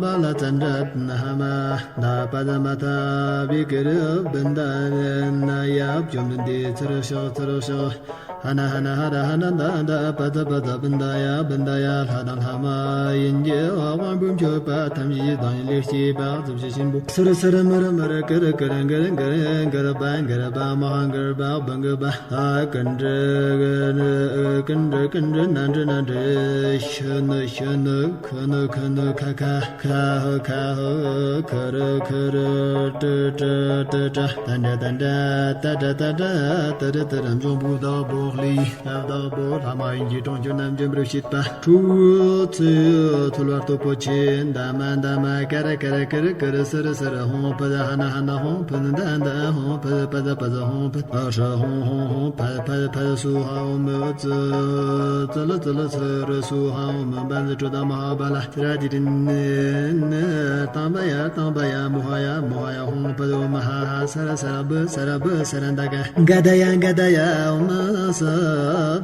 བ་ལ། ཙན་དྲ་ན་ཧ་མ་ད་པ་ཛ་མ་ཐ་བི་ཀི་རི་བི་ན་ན་ཡ། བཅོམ་ལྡན་འདས་ཚུར་ཕྱག་ཚུར་ཕྱག་ཧ་ན་ཧ་ན་ཧ་ར་ཧ་ན་ད་ད་པ་ཛ་པ་ཛ་བི་ན་ཡ་བི་ན་ཡ། ལྷ་དང་ལྷ་མ་ཡིན་གྱི་དབང་པོ་མཆོད་པ་ཐམས་ཅད་དང་ལས་སྐྱེས་པ་ཙུབ་ཞི་ཆེན་པོ། སུ་རུ་སུ་རུ་མུ་རུ་མུ་རུ་ཀུ་རུ་ཀུ་རུ་གུ་རུ་གུ་རུ་གུ་རུ་པ་གུ་རུ་པ་མ་ཧཱ་གུ་རུ་པ་བྷ་གུ་པ། ཨ་ཀུན་དྲི་ཀུན་དྲི་ཀུན་དྲི་ནན་དྲི་ནན་དྲི། ཤུ་ནུ་ཤུ་ནུ་ཁུ་ནུ་ཁུ་ནུ་ཁ་ཁ་ཁ་ཧུ་ཁ་ཧུ་ཁུ་རུ་ཁུ་རུ་ཏྲི་ཏྲི་ཏྲི་ཏྲ། ཏན་ཏྲ་ཏན་ཏྲ་ཏ་ཏྲ་ཏ་ཏྲ་ཏི་རི་ཏི་རི། འབྱུང་པོའི་བདག་པོ་ལྷའི་བདག་པོ་ལྷ་མ་ཡིན་གྱི་གྲོང་ཁྱེར་རྣམས་འཇོམས་པར་བྱེད་པ། ཁྲོ་ཚུལ་ཚུལ་བ་སྟོབས་པོ་ཆེ། འདམ་འདམ་ཀ་ར་ཀ་ར་ཀུ་རུ་ཀུ་རུ་སུ་རུ་སུ་རུ། ཧོང་ཕུད་ཧ་ན་ཧ་ན་ཧོང་ཕུད་ད་ད་ཧོང་ཕུད་པ་ཛ་པ་ཛ་ཧོང་ཕུད། ཨ་ཧྲ་ཧོང་ཧོང་ཧོང་ཕད་ཕད་ཕད་སུ་ཧ་ཨོ་མི་ཙི་ཙི་ལི་ཙི་ལི་ཙི་རི་སུ་ཧ་ཨོ་མི་བན་ཛི་ཀྲོ་ད་མ་ཧ་བ་ལ། ཙི་ར་ཏི་ཏི་ནི་ནི་ཏམ་བ་ཡ་ཏམ་བ་ཡ་མོ་ཧ་ཡ་མོ་ཧ་ཡ་ཧོང་ཕུད་ཨོ་མི་ཧ་ཧ་ས་ར་ས་ར་བུ་ས་ར་བུ་ས་ར་ད་ག་ག་ད་ཡ་ག་ད་ཡ་ཨོ་མི་ས་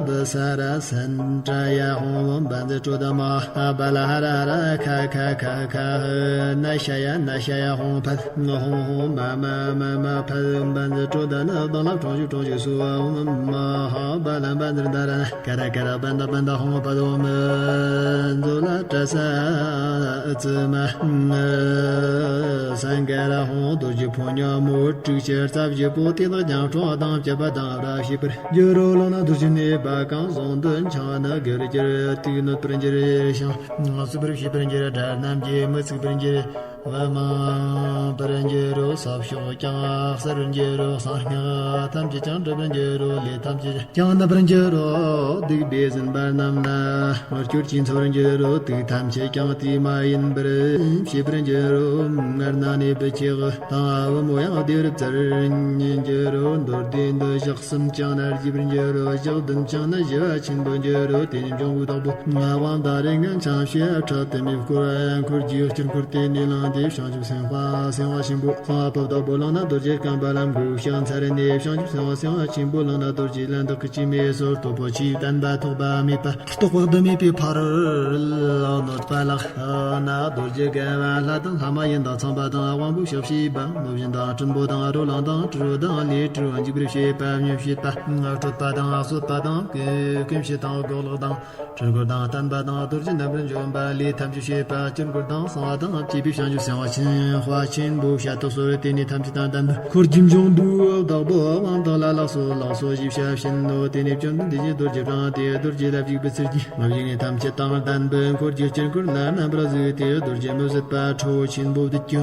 བུ་ས་ར་སན་ཏྲ་ཡ་ཧོང་བན་ཛི་ཀྲོ་ད་མ་ཧ་བ་ལ། ཧ་ར་ཧ་ར་ཁ་ཁ་ཁ་ཁ་ཧི་ན་ཤ་ཡ་ན་ཤ་ཡ་ཧོང་ཕད། ཧོང་ཧོང་མ་མ་མ་མ་ཕད། བན་ཛི་ཀྲོ་ད་ནི་དང་ལ་གྲོང་ཞུ་གྲོང་ཞུ་སུ་ཨོ་མི་མ་ཧ་བ་ལ། བན་ཛི་ད་ར་ན་ཀ་ར་ཀ་ར་བན་ད་བན་ད་ཧོང་ཕད་ཨོ་མི་ཛོ་ལ་ཏྲ་ས་ཨི་ཙི་མ་སན་ཀ་ར་ཧོང་རྡོ་རྗེ་ཕོ་ཉ་མོ་དྲུག་ཅུ་རྩ་བཞི་པོ། དེ་དག་ཀྱང་ཁྲོ་དང་བཅས་པ་དང་རབ་ཤེས་པར་འགྱུར་རོ། ལོ་ན་རྡོ་རྗེ་གནས་པ་གང་ཟུང་དུ་འཆང་ན་དགེ་བར་འགྱུར། དུག་ནོད་པར་འགྱུར་ཞིང་། གསོད་པར་བྱེད་པར་འགྱུར། དགྲ་རྣམས་ཀྱིས་མི་ཚུགས་པར་འགྱུར། བ་མང་པར་འགྱུར་རོ། ས་ཕྱོགས་ཀྱང་གསལ་བར་འགྱུར་རོ། གསང་སྔགས་ཐམས་ཅད་ཀྱང་གྲུབ་པར་འགྱུར་རོ། ལས་ཐམས་ཅད་ཀྱང་ནུབ་པར་འགྱུར་རོ། སྡིག་པས་ཟིན་པ་རྣམས་ལ་སྐྱོར་གྱིས་འཚོ་བར་འགྱུར་རོ། དུག་ཐམས་ཅད་ཀྱང་དུས་མ་ཡིན་པར་ཞི་བར་འགྱུར་རོ། ངར་ན་ནི་བུ་ཆེ་དང་བུ་མོ་ཡང་བདེ་བར་བཙིར་འགྱུར་རོ། མདོར་བསྡུས་འདི་ཞག་གསུམ་ཀྱང་ནར་རྒྱས་པར་འགྱུར་རོ། ཞག་བདུན་ཀྱང་ནི་ཞི་བ་ཆེན་པོར་འགྱུར་རོ། དེ་ནས་འབྱུང་པོའི་བདག་པོ་ངག་དབང་དང་རིགས་ངན་ཆང་ཕྱིར་ཕྲག་དུ་མའི་འཁོར་བ་འཁོར་གྱི་སྐྱིལ་འཁོར་དེ་ནས་ལངས་ཏེ་བྱང་ཆུབ་སེམས་དཔའ་སེམས་དཔའ་ཆེན་པོ་གསང་བ་པོ་བདག་པོ་བླངས་ན་རྡོ་རྗེ་རྐང་པ་ལ་འགུགས་ཤིང་མཚར་ནས་བྱང་ཆུབ་སེམས་དཔའ་སེམས་དཔའ་ཆེན་པོ་བླངས་ན་རྡོ་རྗེ་ལན་བདག་གི་སྤྱི་མེས་སོར་རྟོག་པོ་ཆེའི་བརྟན་པ་ཐོགས་པ་མེད་པ། རྟོག་པ་དུ་མེད་པའི་ཕ་རོལ་གནོད་པ་ལགས་ན། རྡོ་རྗེ་དགའ་བ་ལྷ་དང་ལྷ་མ་ཡིན་དང་ཚངས་པ་དང་དབང་པོ་ཕྱག་བྱེད་པ། མོ་བཞིན་དང་སྲིན་པོ་དང་རོ་ལངས་དང་སྤྲུལ་དང་ལས་སྤྲུལ་འཇིགས་པར་བྱེད་པ་མྱུར་བྱེད་པ། སྐྲོད་པ་དང་གསོད་པ་དང་སྐུ་མཁྱེན་དང་སྒོག་ལག་དང་། དཀྱིལ་འཁོར་དང་བརྟན་པ་དང་རྡོ་རྗེ་རྣམ་པར་འཇོམས་པ། ལས་ཐམས་ཅད་བྱེད་པ་དཀྱིལ་འཁོར་དང་གསང་བ་དང་བཅས་པའི་བྱང་ཆུབ་སེམས་དཔའ་ཆེན་པོ་ཞལ་དུ་གསོལ་ཏེ་ནི་ཐམས་ཅད་དང་ལྡན་པ་འཁོར་གྱི་འབྱུང་པོའི་བདག་པོ་དབང་དང་ལ་ལགས་སོ་ལགས་སོ་ཞེས་བྱ་བྱིན་ནོ། དེ་ནས་བཅོམ་ལྡན་འདས་ཀྱིས་རྡོ་རྗེ་བླངས་ཏེ་རྡོ་རྗེ་ལ་བཞུགས་པའི་ཚུལ་གྱིས་མ་བཞུགས་ནས་ཐམས་ཅད་དང་ལྡན་པའི་འཁོར་གྱི་དཀྱིལ་འཁོར་ལ་རྣམ་པར་གཟིགས་ཏེ་རྡོ་རྗེ་མི་བཟོད་པ་ཁྲོ་བོ་ཆེན་པོ་བདུད་ཀྱི་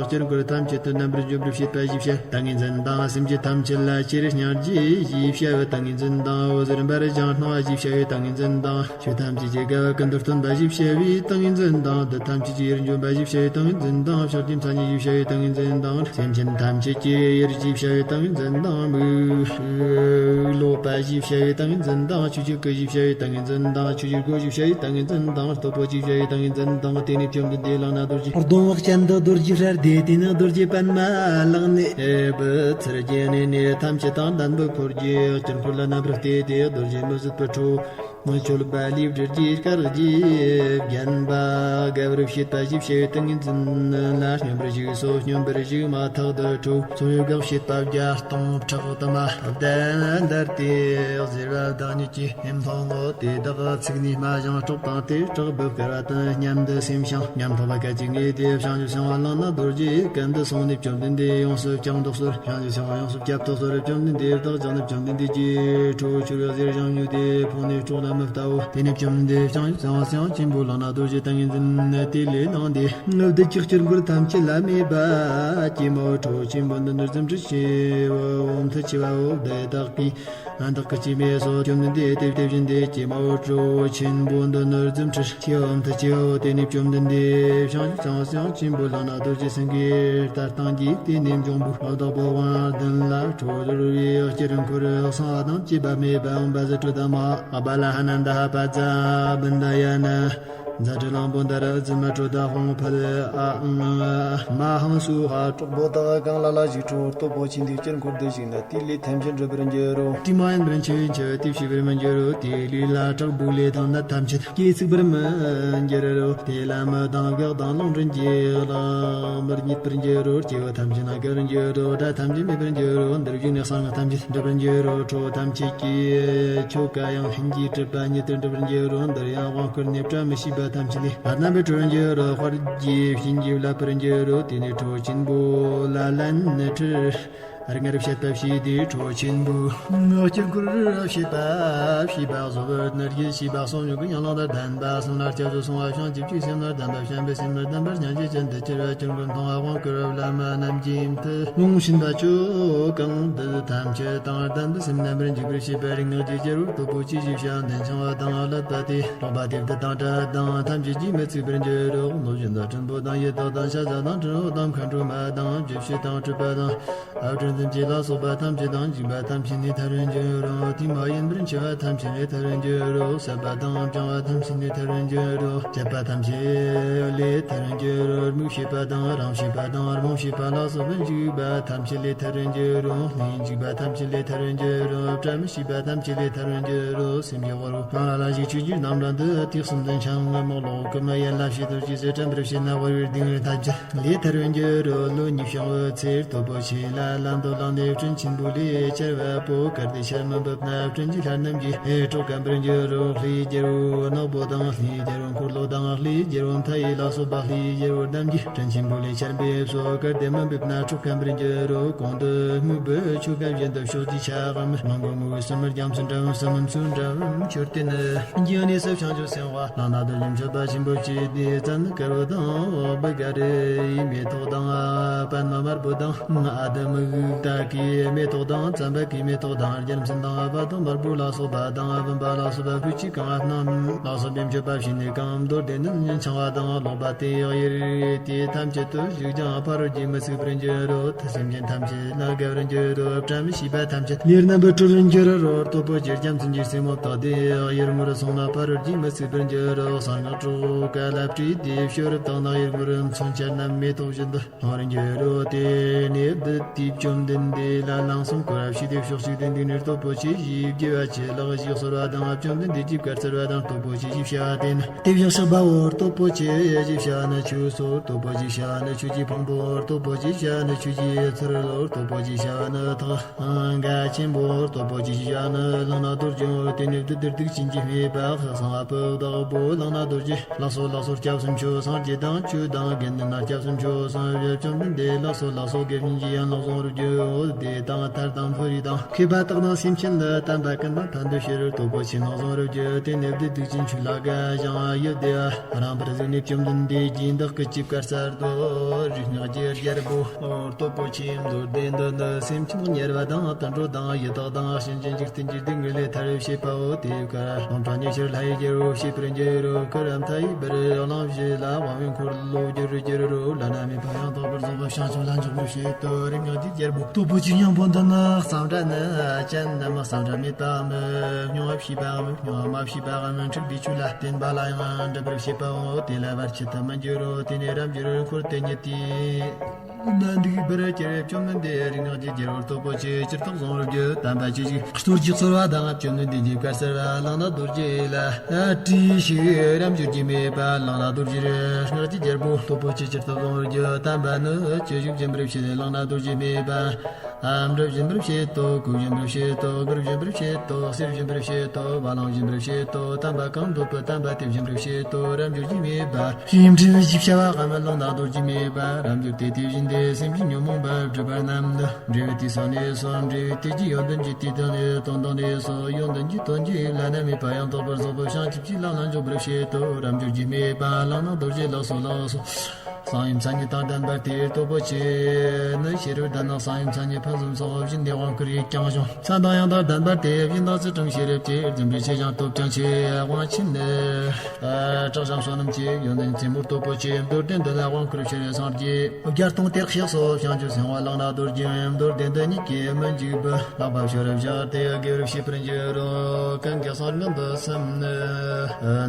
དཀྱིལ་འཁོར་ཐམས་ཅད་དུ་རྣམ་པར་འཇོམས་པར་བྱེད་པ་ཞེས་བྱ། ཏིང་ངེ་འཛིན་དང་སེམས་ཅན་ཐམས་ཅད་ལ་ཆེར་སྙིང་རྗེ་ཞེས་བྱ་བའི་ཏིང་ངེ་འཛིན་དང་། འོད་ཟེར་འབར་ཞིང་སྣང་བ་ཞེས་བྱ་བའི་ཏིང་ངེ་འཛིན་དང་། ཆོས་ཐམས་ཅད་ཀྱི་དགའ་བ་ཀུན་ཏུ་སྟོན་པ་ཞེས་བྱ་བའི་ཏིང་ངེ་འཛིན་དང་། བདུད་ཐམས་ཅད་ཀྱི་ཡིད་འཇོམས་པ་ཞེས་བྱ་བའི་ ཏིང་ངེ་འཛིན་དང་། ཕྱོགས་བཅུའི་མཚན་ཉིད་ཞེས་བྱ་བའི་ཏིང་ངེ་འཛིན་དང་། སེམས་ཅན་ཐམས་ཅད་ཀྱི་ཡུལ་ཞེས་བྱ་བའི་ཏིང་ངེ་འཛིན་དང་། མིག་ཀློག་པ་ཞེས་བྱ་བའི་ཏིང་ངེ་འཛིན་དང་། ཆོས་ཀྱི་སྐུ་ཞེས་བྱ་བའི་ཏིང་ངེ་འཛིན་དང་། ཆོས་ཀྱི་སྒོ་ཞེས་བྱ་བའི་ཏིང་ངེ་འཛིན་དང་། སྟོབས་པོ་ཞེས་བྱ་བའི་ཏིང་ངེ་འཛིན་དང་། དེ་ནས་བཅོམ་ལྡན་འདས་ལག་ན་རྡོ་རྗེ་སྡོང་བོ་གཅན་དུ་རྡོ་རྗེ་ཕྲ་རྡེ། དེ་ནས་རྡོ་རྗེ་པདྨ་ལག་ནས་བུ་ཚར་གྱི་གནས་ནས་ཐམས་ཅད་དང་ལྡན་པའི་འཁོར་གྱི་དཀྱིལ་འཁོར་ལ་རྣམ་པར་བལྟས་ཏེ་རྡོ་རྗེ་མི་བཟད་པའི་ཁྲོ། མཆོད་པ་ལས་སྤྲུལ་གྱི་སྐར་གྱིས་བརྒྱན་པ། དགའ་བར་བྱེད་པ་ཞེས་བྱ་བའི་ཏིང་ངེ་འཛིན་ལ་སྙོམས་པར་ཞུགས་སོ། སྙོམས་པར་ཞུགས་མ་ཐག་ཏུ་ཁྲོ་ཚོགས་ཡོད་དགག་བྱེད་པ་བརྒྱ་སྟོང་ཕྲག་དུ་མ་བདུན་བདར་ཏེ་གཟིར་བ་བདག་ཉིད་ཀྱི་ཉམ་ཐག་ངོ་། དེ་དག་ཚིག་ནི་སྨྲ་ཞིང་སྲོག་དང་བཅས། སྲོག་བོ་དཀར་བ་དང་མཉམ་དུ་སེམས་ཤིང་ཉམ་ཐག་པ་སྐད་ཅིག་ངེས་ཏེ། བྱང་ཆུབ་སེམས་དཔའ་ལག་ན་རྡོ་རྗེའི་གན་དུ་སོང་ནས་བཅོམ་ལྡན་འདས་ཡོངས་སུ་བསྐྱངས་འདུག་གསོལ། བྱང་ཆུབ་སེམས་དཔའ་ཡོངས་སུ་བསྐྱབ་ཏུ་གསོལ། བཅོམ་ལྡན་འདས་བདག་ཅག་ནི་བཅོམ་ལྡན་འདས་ཀྱི་ཁྲོ་ཆུ་རུ་གཟེར་ཞིང་མྱོས་ཏེ་ཕོངས་ནས་སྲོག་ལ་མི་ལྟའོ། དེ་ནས་བཅོམ་ལྡན་འདས་བྱང་ཆུབ་སེམས་དཔའ་སེམས་དཔའ་ཆེན་པོ་ལག་ན་རྡོ་རྗེ་ཏིང་ངེ་འཛིན་དེ་ལས་བླངས་ཏེ། བདུད་ཀྱི་དཀྱིལ་འཁོར་ཐམས་ཅད་ལ་མེད་པ། ཀྱེ་མའོ་ཁྲོ་ཆེན་པོ་འདི་ནོར་འཛིན་ཁྲིར་ཆེའོ། མཐུ་ཆེ་བའོ་བདག་གིས་བདག་གི་ཅི་མེད་སོ། བཅོམ་ལྡན་འདས་དེ་བསྟེན་བཞིན་ཏེ། ཀྱེ་མའོ་ཁྲོ་ཆེན་པོ་འདི་ནོར་འཛིན་ཁྲིར་ཆེའོ། མཐུ་ཆེའོ། དེ་ནས་བཅོམ་ལྡན་འདས་བྱང་ཆུབ་སེམས་དཔའ་སེམས་དཔའ་ཆེན་པོ་ལག་ན་རྡོ་རྗེ་སེང་གེའི་ལྟ་སྟངས་ཀྱིས་བསྟེན་ནས་འབྱུང་པོའི་བདག་པོ་དབང་བདུན་ལ་ཁྲོ་བོར་བའི་དཀྱིལ་འཁོར་གསང་བ་དང་བཅས་པ་མེད་པའམ་བཛྲ་ཀྲོ་དྷ་མ་ཧཱ་པཱ་ལ་ཧ་ནནྡ་ཧ་པ་ཙ་བིནྡ་ཡ་ན། ཛ་དྲག་གླང་པོ་མནྡ་ར་ཛི་མ་ཀྲོ་དྷ་ཧཱུྃ་ཕཊ། ཨ་ཨ་མ་ཧཱུྃ་སྭཱ་ཧཱ། གྲོགས་པོ་དག་གང་ལ་ལ་ཞིག་ཁྲོ་སྟོབས་པོ་ཆེ་འདིའི་དཀྱིལ་འཁོར་དུ་ཞུགས་ན་དེའི་ལས་ཐམས་ཅད་འགྲུབ་པར་འགྱུར་རོ། དྲི་མ་ཡིན་པར་འཆི་བའི་འཆི་བ་དེ་ཞི་བར་མི་འགྱུར་རོ། དེའི་ལུས་ལ་དྲག་པོའི་ལས་དང་ནད་ཐམས་ཅད་སྐྱེ་ཚུགས་པར་མི་འགྱུར་རོ། དེ་ལ་མི་དང་གག་དང་རླུང་འཕྲིན་གྱིས་ལངས་པར་མྱུར་བར་འགྱུར་རོ། སྐྱེ་བོ་ཐམས་ཅད་ན་དགའ་བར་འགྱུར་རོ། དགྲ་ཐམས་ཅད་མེད་པར་འགྱུར་རོ། འདིར་བཞུགས་ནས་གསང་སྔགས་ཐམས་ཅད་འགྲུབ་པར་འགྱུར་རོ། ཁྲོ་ཐམས་ཅད་ཀྱི་ཆོ་ག་ཡང་ལྷུན་གྱིས་གྲུབ་པ་ཉིད་དུ་འགྲུབ་པར་འགྱུར་རོ། འདིར་ཡང་དབང་བསྐུར་ནས་བཀྲ་མི་ཤིས་པ་ཐམས་ཅད་ལས་རྣམ་པར་གྲོལ་འགྱུར་རོ། དཔལ་གྱི་བྱིན་གྱིས་བརླབ་པར་འགྱུར་རོ། དེ་ནས་ཁྲོ་ཆེན་པོ་ལ་ལན་ཁྲིར་སྔར་བཤད་པ་བྱས་ཏེ། ཁྲོ་ཆེན་པོའི་དཀྱིལ་འཁོར་བྱེད་པ་བྱིས་པ་གཟུ་བོར་ནུར་གྱིས་བྱིས་པ་གསུམ་ཡོད་ཀྱི་ཡན་ལག་དང་ལྡན་པ། གསུམ་ལ་སྐྱབས་སུ་སོང་བ་བྱང་ཆུབ་ཀྱི་སེམས་ལ་ལྡན་པ། བྱམས་པའི་སེམས་ལ་ལྡན་པ། སྙིང་རྗེ་ཅན་དུ་གྱུར་པ། དཀྱིལ་འཁོར་མཐོང་བ་དབང་བསྐུར་བ་བླ་མ་རྣམས་ཀྱི་མཐུ་ལུང་བྱིན་པ་ཆོ་གང་འདི་ཐམས་ཅད་དང་ལྡན་པའི་སེམས་རྣམ་པར་འཇིག་པར་བྱེད་པ་རིག་སྔགས་ཀྱི་རྒྱལ་པོ་སྟོབས་པོ་ཆེ་ཞེས་བྱ། མདུན་བྱང་བ་དང་ཀླད་པ་སྟེ། ལག་པ་སྟེ་བདུད་དང་དགྲ་དང་ཐམས་ཅད་ཀྱིས་མི་ཚིག་པར་འགྱུར་རོ། གནོད་སྦྱིན་དང་སྲིན་པོ་དང་ཡི་དྭགས་དང་ཤ་ཟ་དང་གྲི་རོ་དང་མཁའ་འགྲོ་མ་དང་བཅུ་བཞི་དང་གྲུབ་པ་དང་། ཨ་བྲན་ཙམ་གྱི་ལ་སོགས་པ་ཐམས་ཅད་དང་འཇིགས་པ་ཐམས་ཅད་ནས་ཐར་བར་འགྱུར་རོ། དྲི་མ་ཡིན་པར་འཆི་བ་ཐམས་ཅད་ལས་ཐར་བར་འགྱུར་རོ། སྲེད་པ་དང་བྱང་བ་ཐམས་ཅད་ལས་ཐར་བར་འགྱུར་རོ། སྲེད་པ་ཐམས་ཅད་ལས་ཐར་བར་འགྱུར་རོ། རྨུགས་བྱེད་པ་དང་རང་བྱེད་པ་དང་རྨོངས་བྱེད་པ་ལ་སོགས་པའི་འཇིགས་པ་ཐམས་ཅད་ལས་ཐར་བར་འགྱུར་རོ། ལྷའི་འཇིགས་པ་ཐམས་ཅད་ལས་ཐར་བར་འགྱུར་རོ། བཀྲ་མི་ཤིས་པ་ཐམས་ཅད་ལས་ཐར་བར་འགྱུར་རོ། སེམས་ཀྱི་དབང་པོ་གང་ལ་ལ་ཞིག་ཆོས་ཀྱི་རྣམ་གྲངས་འདི་དུས་གསུམ་དུ་འཆང་ངམ། གློག་གི་མི་ཡན་ལ་ཞིག་ཏུ་ཅི་ཟེར་དྲན་པར་བྱས་ན། དབུལ་བའི་སྡུག་བསྔལ་ཐམས་ཅད་ལས་ཐར་བར་འགྱུར་རོ། ལོ་ཉི་ཤུ་བའི་ཚེ་སྟོབས་པོ་ཆེ་ལ་ལམ་དུ་བླངས་ནས་སྤྲིན་ཆེན་པོ་ལས་ཆར་བབ་པོ། གལ་ཏེ་ཆར་མི་འབབ་ན་སྤྲིན་གྱི་ལྷ་རྣམས་ཀྱིས་སྲོག་བསྐམ་པར་འགྱུར་རོ། ལྷའི་རྒྱལ་པོ་ནག་པོ་དང་། ལྷའི་རྒྱལ་པོ་འཁོར་ལོ་དང་། ལྷའི་རྒྱལ་པོ་མཐའ་ཡས་ལ་སོགས་པ། ལྷའི་རྒྱལ་པོ་རྣམས་ཀྱིས་སྤྲིན་ཆེན་པོ་ལས་ཆར་འབེབས་སོ། གལ་ཏེ་མི་འབེབས་ན་སྲོག་བསྐམ་པར་འགྱུར་རོ། གོང་དུ་སྨོས་པའི་ཆོ་ག་བཞིན་དུ་ཕྱོགས་ཀྱི་ཆ་བམ་མང་པོ་མོའི་སུམ་རྒྱམ་སུ་འདྲ་བམ་སུམ་སུ་འདྲ་བམ་མཆོད་རྟེན་ནི། འཇིག་གནས་སུ་བྱང་ཆུབ་སེམས་དཔའ་ལག་ན་རྡོ་རྗེ་མཆོད་པ་ཆེན་པོ་བྱས་ཏེ། རྩ་ནི་དཀར་པོ་དང་བི་ཀ་རི་ཡི་མེ་ཏོག་དང་། པདྨ་དམར་པོ་དང་། ཨ་དམ་གུག་ཏ་གི་མེ་ཏོག་དང་། ཙམ་པ་གི་མེ་ཏོག་དང་། རྒྱལ་མཚན་དང་། པ་དང་དམར་པོ་ལ་སོགས་པ་དང་། བུམ་པ་ལ་སོགས་པ་ཕུད་ཀྱིས་གང་བ་སྣམ་ལ་སོགས་པའི་མཆོད་པ་བྱས་ནས། གང་མདོར་བསྡུས་ནི་འཆང་བ་དང་། ཀློག་པ་སྟེ་གཡས་རེ་སྟེ་ཐམས་ཅད་དུ་བཞུགས་ཀྱང་ཕ་རོལ་གྱིས་མི་ཚིག་པར་འགྱུར་རོ། དེ་སེམས་ཅན་ཐམས་ཅད་ལ་དགའ་བར་འགྱུར་རོ། བཀྲ་མི་ཤིས་པ་ཐམས་ཅད་ལས་རྣམ་པར་གྲོལ་བར་འགྱུར་རོ། སྟོབས་པོ་ཆེ་རྒྱལ་མཚན་གྱི་སེན་མོ་བཏེགས་ཏེ་གཡས་ངོར་སོང་ན་ཕ་རོལ་གྱིས་མི་ཚིག་པར་འགྱུར་རོ། གསང་སྔགས་གྲོགས་ཀ་ལ་བྲིས་ཏེ་ཤོ་རབ་བཏང་ན་གཡོན་ངོར་མཚོན་ཆ་རྣམས་མེ་ཏོག་བཞིན་དུ་ལྷུང་བར་འགྱུར་རོ། དེ་ནས་བདུད་དེས་བཅོམ་ལྡན་འདས་ལ་ལན་གསུམ་བསྐོར་བ་བྱས་ཏེ། ཕྱོགས་གཅིག་ཏུ་འདུག་ནས་སྟོབས་པོ་ཆེ་ཞེས་བགྱི་བ་ཅི་ལགས་ཞེས་གསོལ་བ་དང་། བཅོམ་ལྡན་འདས་ཀྱིས་བཀའ་སྩལ་བ་དང་། སྟོབས་པོ་ཆེ་ཞེས་བྱ་བ་དེ་ནི་དེ་བཞིན་གཤེགས་པའོ། སྟོབས་པོ་ཆེ་ཞེས་བྱ་བ་ནི་ཆོས་སོ། སྟོབས་པོ་ཆེ་ཞེས་བྱ་བ་ནི་ཆོས་ཀྱི་ཕུང་པོའོ། སྟོབས་པོ་ཆེ་ཞེས་བྱ་བ་ནི་ཆོས་ཀྱི་ཚུལ་ལོ། སྟོབས་པོ་ཆེ་ཞེས་བྱ་བ་ནི་ཐེག་པ་ཆེན་པོའོ། སྟོབས་པོ་ཆེ་ཞེས་བྱ་བ་ནི་ལག་ན་རྡོ་རྗེའོ། དེ་ནས་བདུད་འདི་སྡིག་ཅན་གྱིས་སྨྲས་པ། ལྷག་བསམ་བ་པོ་བདག་པོ་ལག་ན་རྡོ་རྗེ་ལགས་སོ་ལགས་སོ། སྐྱབས་སུ་མཆིའོ། སངས་རྒྱས་དང་ཆོས་དང་དགེ་འདུན་ལ་སྐྱབས་སུ་མཆིའོ། བསམ་ཡས་བཅོམ་ལྡན་འདས་ལགས་སོ་ལགས་སོ། དགེ་བསྙེན་གྱི་ཡན་ལག་བཟང་པོར་གྱུར། འོད་སྡེ་དང་ཐར་དང་ཕུ་རི་དང་མཁས་པ་དག་དང་སེམས་ཅན་ལ་དམ་པ་ཀུན་དང་ཕན་འདོད་ཕྱིར་སྟོབས་པོ་ཆེ་ནོ་གཟུངས་རབ་རྒྱུད་དེ་ནི་བདུད་སྡིག་ཅན་ཆོས་ལ་དགའ་ཞིང་ཡིད་བདེ་བ་རང་བར་གཟིགས་ནས་བཅོམ་ལྡན་འདས་ཀྱིས་བདག་གི་ཅིབ་དཀར་གསལ་རྡོ་རིག་སྔགས་ཀྱི་རྒྱལ་པོ་སྟོབས་པོ་ཆེའི་མདོར་བསྡུས་འདི་ནི་སེམས་ཅན་དམྱལ་བ་དང་དུད་འགྲོ་དང་ཡི་དྭགས་དང་གཤིན་རྗེ་འཇིག་རྟེན་གྱི་སྡུག་བསྔལ་ལས་ཐར་བའི་བྱེད་པའོ། དེ་ཀ་ལོང་ཕྲ་ཉེ་ཕྱིར་ལྷ་ཡི་རྒྱལ་པོ་བྱེད་པར་འགྱུར་རོ། ཀ་ར་མཐའ་ཡི་བར་གླང་བཞི་ལ་དབང་བའི་འཁོར་ལོ་བསྒྱུར་འགྱུར་རོ། བླ་ན་མེད་པ་ཡང་དག་པར་རྫོགས་པ་བྱང་ཆུབ་ལ་འཇུག་པར་བྱེད་དོ། རིག་སྔགས་ཀྱི་རྒྱལ་པོ་སྟོབས་པོ་ཆེ་སྙིང་པོ་འདི་ནི་གཙང་སྦྲ་ནི་ཅན་ནམ་གཙང་སྦྲ་མེད་པའམ་སྨྱུང་བ་བྱས་པའམ་སྨྱུང་བ་མ་བྱས་པའམ་འཁྲུགས་པའི་ཆོས་ལ་བརྟེན་པ་ལ་ཡང་འགྲུབ་པར་བྱེད་པའོ། དེ་ལ་བར་ཆད་དུ་མི་འགྱུར་རོ། དེ་ནས་རབ་འབྱོར་འཁོར་དེ་ཉིད་དེ། ན་འདུག་པར་གྱུར། བཅོམ་ལྡན་འདས་རིག་སྔགས་ཀྱི་རྒྱལ་པོ་སྟོབས་པོ་ཆེ་ཇི་ལྟར་གཟུངས་རབ་རྒྱུད་དམ་པ་ཆོས་ཀྱི་གཏོར་གྱི་གསོལ་བ་དང་། བཅོམ་ལྡན་འདས་ཀྱི་བཀའ་སྩལ་བ་བླ་ན་རྡོ་རྗེ་ལ་བྲིས་ཤིག་རབ་འབྱོར་གྱིས་སྨྲས་པ། བླ་ན་རྡོ་རྗེ་རིག་སྔགས་ཀྱི་རྒྱལ་པོ་སྟོབས་པོ་ཆེ་ཇི་ལྟར་གཟུངས་རབ་རྒྱུད་དམ་པ་ནི་ཅི་ཞིག་སྦྱིན་པར་བྱེད། བླ་ན་རྡོ་རྗེས་སྨྲས་པ། ཨ་འབྲུ་སྦྱིན་པར་བྱེད་དོ། གོས་སྦྱིན་པར་བྱེད་དོ། གུར་སྦྱིན་པར་བྱེད་དོ། གསེར་སྦྱིན་པར་བྱེད་དོ། བ་ལང་སྦྱིན་པར་བྱེད་དོ། དམ་པ་གང་འདོད་པའི་དམ་པ་དེ་སྦྱིན་པར་བྱེད་དོ། རབ་འབྱོར་གྱིས་སྨྲས་པ། ཞིང་བྲི་བའི་ཞིབ་བྱ་བ་གམ་བླ་ན་རྡོ་རྗེས་སྨྲས་པ། རབ་འབྱོར་དེ་དེ་བཞིན་ཏེ་སེམས་ཅན་ཉོན་མོངས་པ་སྒྲིབ་པ་རྣམས་ལ་འབྲས་བུ་དེ་སོ་ནས་སོ། འབྲས་བུ་དེ་ཀྱི་ཡོན་ཏན་གྱི་དེ་དང་ནི་དོན་དང་ནི་སོ། ཡོན་ཏན་གྱི་དོན་གྱི་བླ་ན་མེད་པ་ཡང་དག་པར་རྫོགས་པའི་བྱང་ཆུབ་ཀྱི་ལམ་ལ་འཇུག་པར་བྱེད་དོ། རབ་འབྱོར་གྱིས་སྨྲས་པ། བླ་ན་རྡོ་རྗེ་ལགས་སོ་ལགས་སོ། གསང་བའི་མཚན་ཉིད་དང་ལྡན་པ་དེའི་སྟོབས་པོ་ཆེ་ནི་ཤེས་རབ་ལྡན་ན་གསང་བའི་མཚན་ཉིད་ཕུན་སུམ་ཚོགས་པ་བཞིན་ནི་དབང་བསྐུར་ཡིད་ཀྱང་གཞུང་མཚན་དང་ཡང་དག་ལྡན་པ་དེ་བཞིན་དག་ཚུལ་ཁྲིམས་ཤེས་རབ་ཀྱིས་འཛིན་པའི་ཆོས་ཀྱང་སྟོབས་ཀྱང་ཆེ། དབང་ཆེན་ནི་དྲག་ཞན་བསོད་ནམས་ཀྱི་ཡོན་ཏན་རྩེ་མོ་སྟོབས་པོ་ཆེ། མདོར་བསྟན་འདི་ལ་དབང་བསྐུར་ཕྱིར་སངས་རྒྱས་བརྒྱ་སྟོང་དེར་གཤེགས་སོ། བྱང་ཆུབ་སེམས་དཔའ་བླ་ན་རྡོ་རྗེ། མདོར་བསྟན་འདི་ཉིད་ཀྱིས་མི་འཇིགས་པའི་ལག་པ་ཤོ་རབ་བཞག་སྟེ་དགེ་བར་བྱེད་པར་འགྱུར་རོ། གང་གིས་གསང་སྔགས་འདི་གསན་ནས་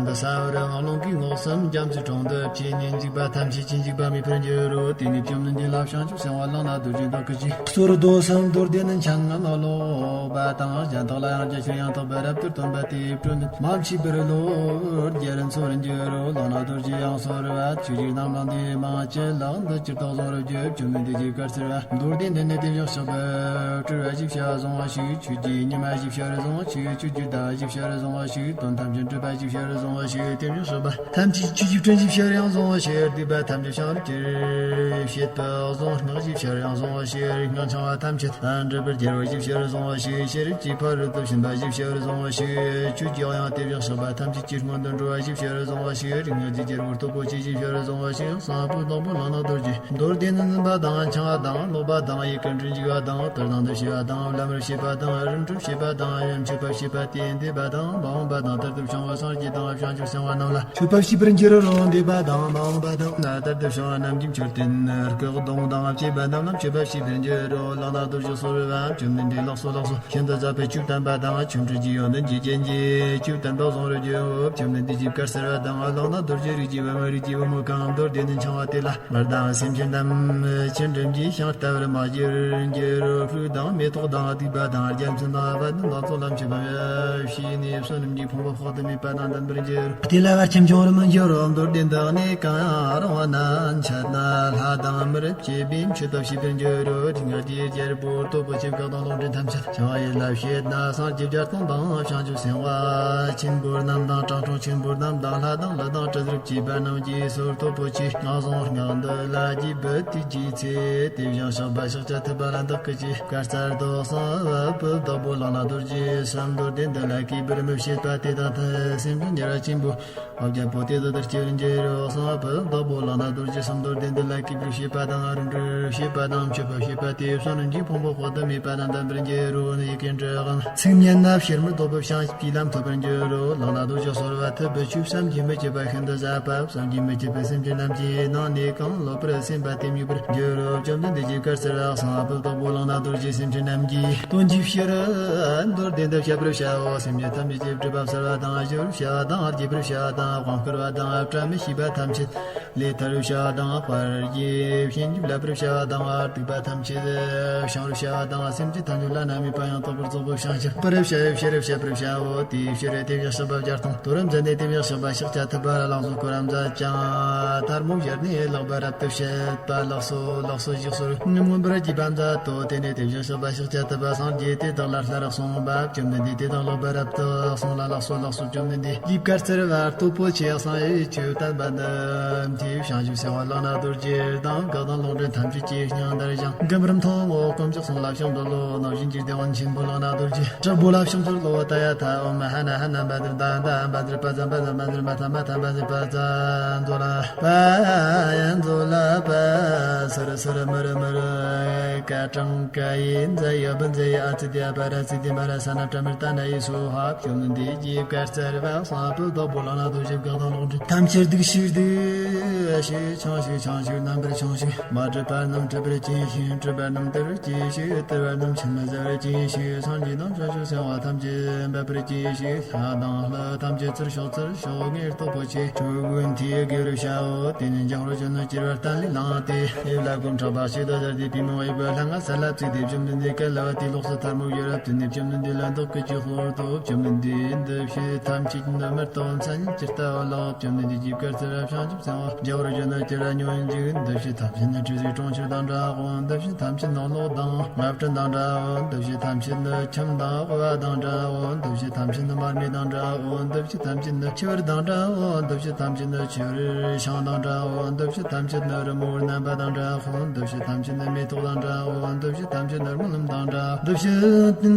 འདི་གསན་པར་ངག་རླུང་གིས་རྔོག་བསམ་རྒྱ་མཚོའི་དྲུང་དུ་བྱས་ནས་འཇིགས་པ་ཐམས་ཅད་ཀྱི་འཇིགས་པ་མེད་པར་འགྱུར་རོ། དེ་ནས་བཅོམ་ལྡན་འདས་ལ་བྱང་ཆུབ་སེམས་དཔའ་བླ་ན་རྡོ་རྗེ་བདག་གིས་ཅི་གསོལ་ཏོ་གསུངས། མདོར་བསྡུས་ནི་འཆད་ཉན་ཀློག་པ་དང་གཞན་དག་ལ་ཡང་རྒྱ་ཆེར་ཡང་དག་པར་རབ་ཏུ་སྟོན་པ་དེས་སྤྲོ་ནས་མ་མཆིས་པར་བློ་བསྒྱུར་འཚོལ་འགྱུར་རོ། བླ་ན་རྡོ་རྗེ་ཡང་གསོལ་བ། ཆོས་ཀྱི་རྣམ་གྲངས་འདི་མང་ཅི་ལགས། འདི་ཇི་ལྟར་གསུངས་རབ་རྒྱུད། བཅོམ་ལྡན་འདས་ཀྱིས་བཀའ་སྩལ་པ། མདོར་བསྡུས་འདི་ནི་དེ་བཞིན་གཤེགས་པ་སྤྲུལ་པ་བཞི་བྱ་བཟུང་བ་ཞིག་ཆོས་ཀྱི་ཉི་མ་བཞི་བྱ་རུ་བཟུང་བ་ཞིག་ཆོས་ཀྱི་ཟླ་བཞི་བྱ་རུ་བཟུང་བ་ཞིག་དོན་ཐམས་ཅད་གྲུབ་པ་བཞི་བྱ་རུ་བཟུང་བ་ཞིག་དེ་བཞིན་གཤེགས་པ་ཐམས་ཅད་ཆོས་ཀྱི་སྤྲིན་བཞི་བྱ་རུ་ཡང་བཟུང་བ་ཞིག་སྡིག་པ་ཐམས་ཅད་བྱང་རུ་གྱུར་བྱེད་པ་བཟུང་། སྔགས་བཞི་བྱ་རུ་ཡང་བཟུང་བ་ཞིག་རིག་སྔགས་འཆང་བ་ཐམས་ཅད་འགྲུབ་པར་བྱ་བ་བཞི་བྱ་རུ་བཟུང་བ་ཞིག་ཤེས་རབ་ཀྱི་ཕ་རོལ་ཏུ་ཕྱིན་པ་བཞི་བྱ་རུ་བཟུང་བ་ཞིག་ཆོས་ཀྱི་དབྱངས་དེ་བཞིན་གཤེགས་པ་ཐམས་ཅད་ཀྱི་སྔོན་དུ་འགྲོ་བ་བཞི་བྱ་རུ་བཟུང་བ་ཞིག་རིག་སྔགས་ཀྱི་རྒྱལ་པོ་སྟོབས་པོ་ཆེ་བཞི་བྱ་རུ་བཟུང་བ་ཞིག་གསང་བ་པོ་བདག་པོ་བླ་ན་རྡོ་རྗེ། མདོར་བསྡུས་ནི་འཛིན་པ་དང་འཆིང་བ་དང་སློབ་པ་དང་ཡི་གེར་འབྲུ་འཇུག་པ་དང་དོར་དང་བསྡུ་བྱེད་པ་དང་བླ་མར་བྱེད་པ་དང་རིམ་གྲོར་བྱེད་པ་དང་མཆོད་པར་བྱེད་པ་སྟེ་འདས་པ་དང་མ་འོངས་པ་དང་དུས་དེར་བྱུང་བ་སངས་རྒྱས་དང་བྱང་ཆུབ་སེམས་དཔའ་རྣམས་ལ་མཆོད་པ་བྱེད་པར་འགྱུར་རོ། འདས་པ་དང་མ་འོངས་པ་དང་དུས་དེར་བྱུང་བ་རྣམས་ཀྱི་མཆོད་རྟེན་སྐུ་གདུང་དང་བཅས་པ་རྣམས་ལ་མཆོད་པ་བྱེད་པར་འགྱུར་རོ། བླ་ན་རྡོ་རྗེ་གསོལ་བ། བཅོམ་ལྡན་འདས་ལགས་སོ་ལགས་སོ། ཤིན་ཏུ་ཟབ་པའི་ཆོས་བསྟན་པ་དང་ཆོ་འཕྲུལ་གྱི་ཡོན་ཏན་གྱི་རྒྱན་གྱིས་ཆོས་བསྟན་པ་གཟུངས་རབ་རྒྱུད། བཅོམ་ལྡན་འདས་ཀྱིས་བཀའ་སྩལ་པ་དང་། བླ་ན་རྡོ་རྗེ་རིགས་ཀྱི་བུ་མོ་རིགས་ཀྱི་བུ་མོ་གང་མདོར་བསྡུས་ནས་འཆིང་བ་དེ་ལ་བར་དང་སེམས་ཅན་རྣམས་ཆུ་འབྲུམ་གྱི་ཤིང་ལྟ་བུར་མ་གྱུར་འགྱུར་རོ། ཕུག་དང་མེ་ཏོག་དང་སྡིག་པ་དང་རྒྱལ་མཚན་དང་དཔལ་ལྡན་དང་ཚོགས་ལ་མཆོད་པ་བྱས་ནས་བསོད་ནམས་ཀྱི་ཕུང་པོ་དཔག་ཏུ་མེད་པ་དང་ལྡན་པར་འགྱུར་རོ། དེ་ལ་བར་ཆད་འབྱུང་བར་མི་འགྱུར་རོ། མདོར་བསྡུས་འདི་ནི་གང་རུང་བ་ན་འཆད་ན་ལྷ་དང་མིར་བཅས་པས་མཆོད་པ་བྱེད་པར་འགྱུར་རོ། རིག་སྔགས་ཀྱི་རྒྱལ་པོ་སྟོབས་པོ་ཆེ་བཀའ་དང་ལུང་འདྲེན་ཐམས་ཅད་འཆང་བ་ཡིད་ལ་བྱེད་ན་སངས་རྒྱས་བརྒྱ་སྟོང་དང་བྱང་ཆུབ་སེམས་དཔའ་ཆེན་པོ་རྣམས་དང་དྲང་སྲོང་ཆེན་པོ་རྣམས་དང་ལྷ་དང་ཀླུ་དང་དྲི་ཟར་བཅས་པ་རྣམས་ཀྱིས་གསོལ། སྟོབས་པོ་ཆེ་སྔགས་གཟུངས་སྔགས་འདི་ལ་རྒྱས་པའི་དུས་ཀྱི་ཚེ། དེ་བཞིན་གཤེགས་པ་ཤཱཀྱ་ཐུབ་པ་ལ་བདག་གིས་ཅི་བཀའ་སྩལ་ཏོ། གསང་བ་པོ་བདག་པོ་བླ་ན་རྡོ་རྗེ་གསུམ། མདོར་བསྡུས་འདི་ལ་གུས་པར་མི་བྱེད་པ་དེ་དག་ནི་སེམས་ཅན་དམྱལ་བ་ཆེན་པོའི་རྒྱལ་པོ་དེ་དག་ཏུ་སྐྱེ་བར་འགྱུར་རོ། གསང་བ་པོ་བདག་པོ་བླ་ན་རྡོ་རྗེ་གསུམ། མདོར་བསྡུས་འདི་ལ་གུས་པར་བྱེད་པ་དང་རིམ་གྲོར་བྱེད་པ་དང་མཆོད་པར་བྱེད་པ་དེས་བསོད་ནམས་ཀྱི་ཕུང་པོ་དཔག་ཏུ་མེད་པ་དང་ལྡན་པར་འགྱུར་རོ། ཡི་གེ་འབྲི་འམ་ཚིག་སྙན་ན་ཕྱིར་མི་ལྡོག་པའི་བྱང་ཆུབ་ཀྱི་ལམ་ཐོབ་པར་འགྱུར་རོ། བླ་ན་རྡོ་རྗེ་གསོལ་བ་ཐུབ་པའི་ཆོས་བསམ་གྱིས་མི་ཁྱབ་པ་ཤིན་ཏུ་ཟབ་པ། བསམ་གྱིས་མི་ཁྱབ་པའི་སེམས་ཅན་རྣམས་ཀྱི་ནང་ནས་གང་སློབ་པར་སེམས་པ་དེ་མོས་པར་འགྱུར་རོ། བཅོམ་ལྡན་འདས་ཀྱིས་བཀའ་སྩལ་པ། གསང་བ་པོ་བདག་པོ་བླ་ན་རྡོ་རྗེ་སེམས་ཅན་རྣམས་ཀྱི་དོན་གྱི་ཕྱིར་མདོར་བསྡུས་འདི་བཤད་པར་བྱའོ། སེམས་ཅན་ཐམས་ཅད་ཀྱི་སྒྲིབ་པ་བསལ་བ་དང་གཞོམ་པར་བྱ་བ་དང་རྒྱས་པར་བྱ་བ་དང་དབང་བསྐུར་བ་དང་བཀྲ་མི་ཤིས་པ་ཐམས་ཅད་ལས་ཐར་བར་བྱ་བ་དང་དཔལ་གྱི་བྱིན་རླབས་བརླབ་པར་བྱ་བ་དང་སྡིག་པ་ཐམས་ཅད་བྱང་བར་བྱ་བ་དང་སེམས་ཅན་ཐམས་ཅད་བླ་ན་མེད་པ་ཡང་དག་པར་རྫོགས་པའི་བྱང་ཆུབ་པར་བྱ་བའི་ཕྱིར་བཤད་པར་བྱའོ། དེའི་ཕྱིར་དེ་བཞིན་གཤེགས་པ་བརྒྱ་སྟོང་དུ་རུ་མཛད་ནས་དེ་བཞིན་གཤེགས་པ་ཤཱཀྱ་ཐུབ་པ་ལ་ལག་བཟུང་སྐོར་ར་མཛད་ཅིང་ཐལ་མོ་སྦྱར་ནས་ལེགས་པར་རབ་ཏུ་བཤད་པ། ལགས་སོ་ལགས་སོ་ཞེས་གསོལ། མངོན་པར་བརྗོད་པ་མཛད་དོ། དེ་ནས་དེ་བཞིན་གཤེགས་པ་ཤཱཀྱ་ཐུབ་པ་སངས་རྒྱས་དེ་དག་ལ་སླར་གསུངས་པ། བཅོམ་ལྡན་འདས་དེ་དག་ལེགས་པར་རབ་ཏུ་གསུངས་ལ། ལགས་སོ་ལགས་སོ། བཅོམ་ལྡན་འདས་ཀྱིས་བཀའ་སྩལ་པ། སྟོབས་པོ་ཆེ་གསང་བའི་ཆོས་བསྟན་པ་འདི་དེའི་བྱང་ཆུབ་ སེམས་དཔའ་ལག་ན་རྡོ་རྗེ་དང་། འགག་དང་ལོག་འདྲེན་ཐམས་ཅད་ཀྱི་སྙིང་འདར་ཞིང་། གང་བར་མཐོང་ངོ་། དཀོན་མཆོག་གསུམ་ལ་ཕྱག་འཚལ་ལོ། རྣམ་བཞིན་གྱི་བདེ་བ་ཆེན་པོ་ལག་ན་རྡོ་རྗེ། དྲག་པོ་ལ་ཕྱག་འཚལ་ལོ། ཏདྱ་ཐཱ། ཨོཾ་ཨ་ཧ་ན་ཨ་ཧ་ན། བཛྲ་ཏ་ཏ། བཛྲ་པ་ཛ་པ་ཛ། བཛྲ་མ་ཐ་མ་ཐ། བཛྲ་པ་ཛ། མཛོ་ལ་པ་ཡ། མཛོ་ལ་པ། སུ་རུ་སུ་རུ། མུ་རུ་མུ་རུ། ཀ་ཀྲང་ཀ་ཡེ་ཛ་ཡ་བུ་ཛ་ཡ། ཨ་ཙི་ཏི་ཨ་པ་ར་ཙི་ཏི། མ་ར་ས་ན། པྲ་མི་རྟ་ན་ཡེ་སྭཱ་ཧཱ། བཅོམ་ལྡན་འདས་ཀྱིས་བཀའ་སྩལ་པ། སེམས་དཔའ་བདག་པོ་ལག་ན་རྡོ་རྗེ། འགག་དང་ལོག་འདྲེན་ཐམས་ཅད་སྡིགས་ཤིག་སྡིགས་ཤིག་ཆང་ཞིག་ཆང་ཞིག་རྣམ་པར་ཆང་ཞིག་མ་གྲུབ་པ་རྣམས་གྲུབ་པར་གྱིས་ཤིག་གྲུབ་པ་རྣམས་དུལ་བར་གྱིས་ཤིག་དུལ་བ་རྣམས་ཆུད་མི་ཟ་བར་གྱིས་ཤིག་སངས་རྒྱས་དང་བྱང་ཆུབ་སེམས་དཔའ་ཐམས་ཅད་འབབ་པར་གྱིས་ཤིག་ལྷ་དང་ཀླུ་ཐམས་ཅད་ཚུར་ཤོག་ཚུར་ཤོག་ངའི་སྟོབས་པོ་ཆེ། ཁྲོ་དགུན་ཐིག་གེ་རུ་ཤའོ། དེ་ནས་འཇམ་རོ་ཅན་ནི་སྐྱེ་བར་བརྟན་ལས་ལངས་ཏེ། ཡབ་ལ་སྒོམ་ཕྲག་པ་ཞིག་ཏུ་སྦྱར་ཏེ། པུས་མོ་གཡས་པའི་ལྷ་ང་ས་ལ་བཙུགས་ཏེ། བཅོམ་ལྡན་འདས་སྐད་ལ་བ་དེའི་ལོགས་སུ་ཐལ་མོ་ཡོད་རབ་བཏོན་ནས། བཅོམ་ལྡན་འདས་ལ་བདག་གིས་ཅི་ཕུལ་ཏོ། བཅོམ་ལྡན་འདས། འདི་ཕྱི་ཐམས་ཅད་ནི་མེ་ཏོག་མཚན་ཉིད་ཇི་ལྟ་བ་ལགས། བཅོམ་ལྡན་འདས་ཀྱིས་བཀའ་སྩལ་པ། བྱང་ཆུབ་སེམས་དཔའ་རྒྱལ་བ་རྒྱ་ནག་གི་ར་ཉོན་ཅིག་འདི་ཕྱི་ཐམས་ཅད་ནི་དྲི་ཟའི་གྲོང་ཁྱེར་དང་འདྲའོ། འདི་ཕྱི་ཐམས་ཅད་ནི་གློག་དང་ལྔ་སྤྲིན་དང་འདྲའོ། འདི་ཕྱི་ཐམས་ཅད་ནི་ཁྱིམ་དང་དབུ་བ་དང་འདྲའོ། འདི་ཕྱི་ཐམས་ཅད་ནི་མར་མེ་དང་འདྲའོ། འདི་ཕྱི་ཐམས་ཅད་ནི་ཆུ་བུར་དང་འདྲའོ། འདི་ཕྱི་ཐམས་ཅད་ནི་ཆུ་བུར་ཤིང་དང་འདྲའོ། འདི་ཕྱི་ཐམས་ཅད་ནི་རི་མོར་རྣམ་པ་དང་འདྲའོ། འདི་ཕྱི་ཐམས་ཅད་ནི་མེ་ཏོག་དང་འདྲའོ། འདི་ཕྱི་ཐམས་ཅད་ནི་རྨི་ལམ་དང་འདྲའོ། འདི་ཕྱི་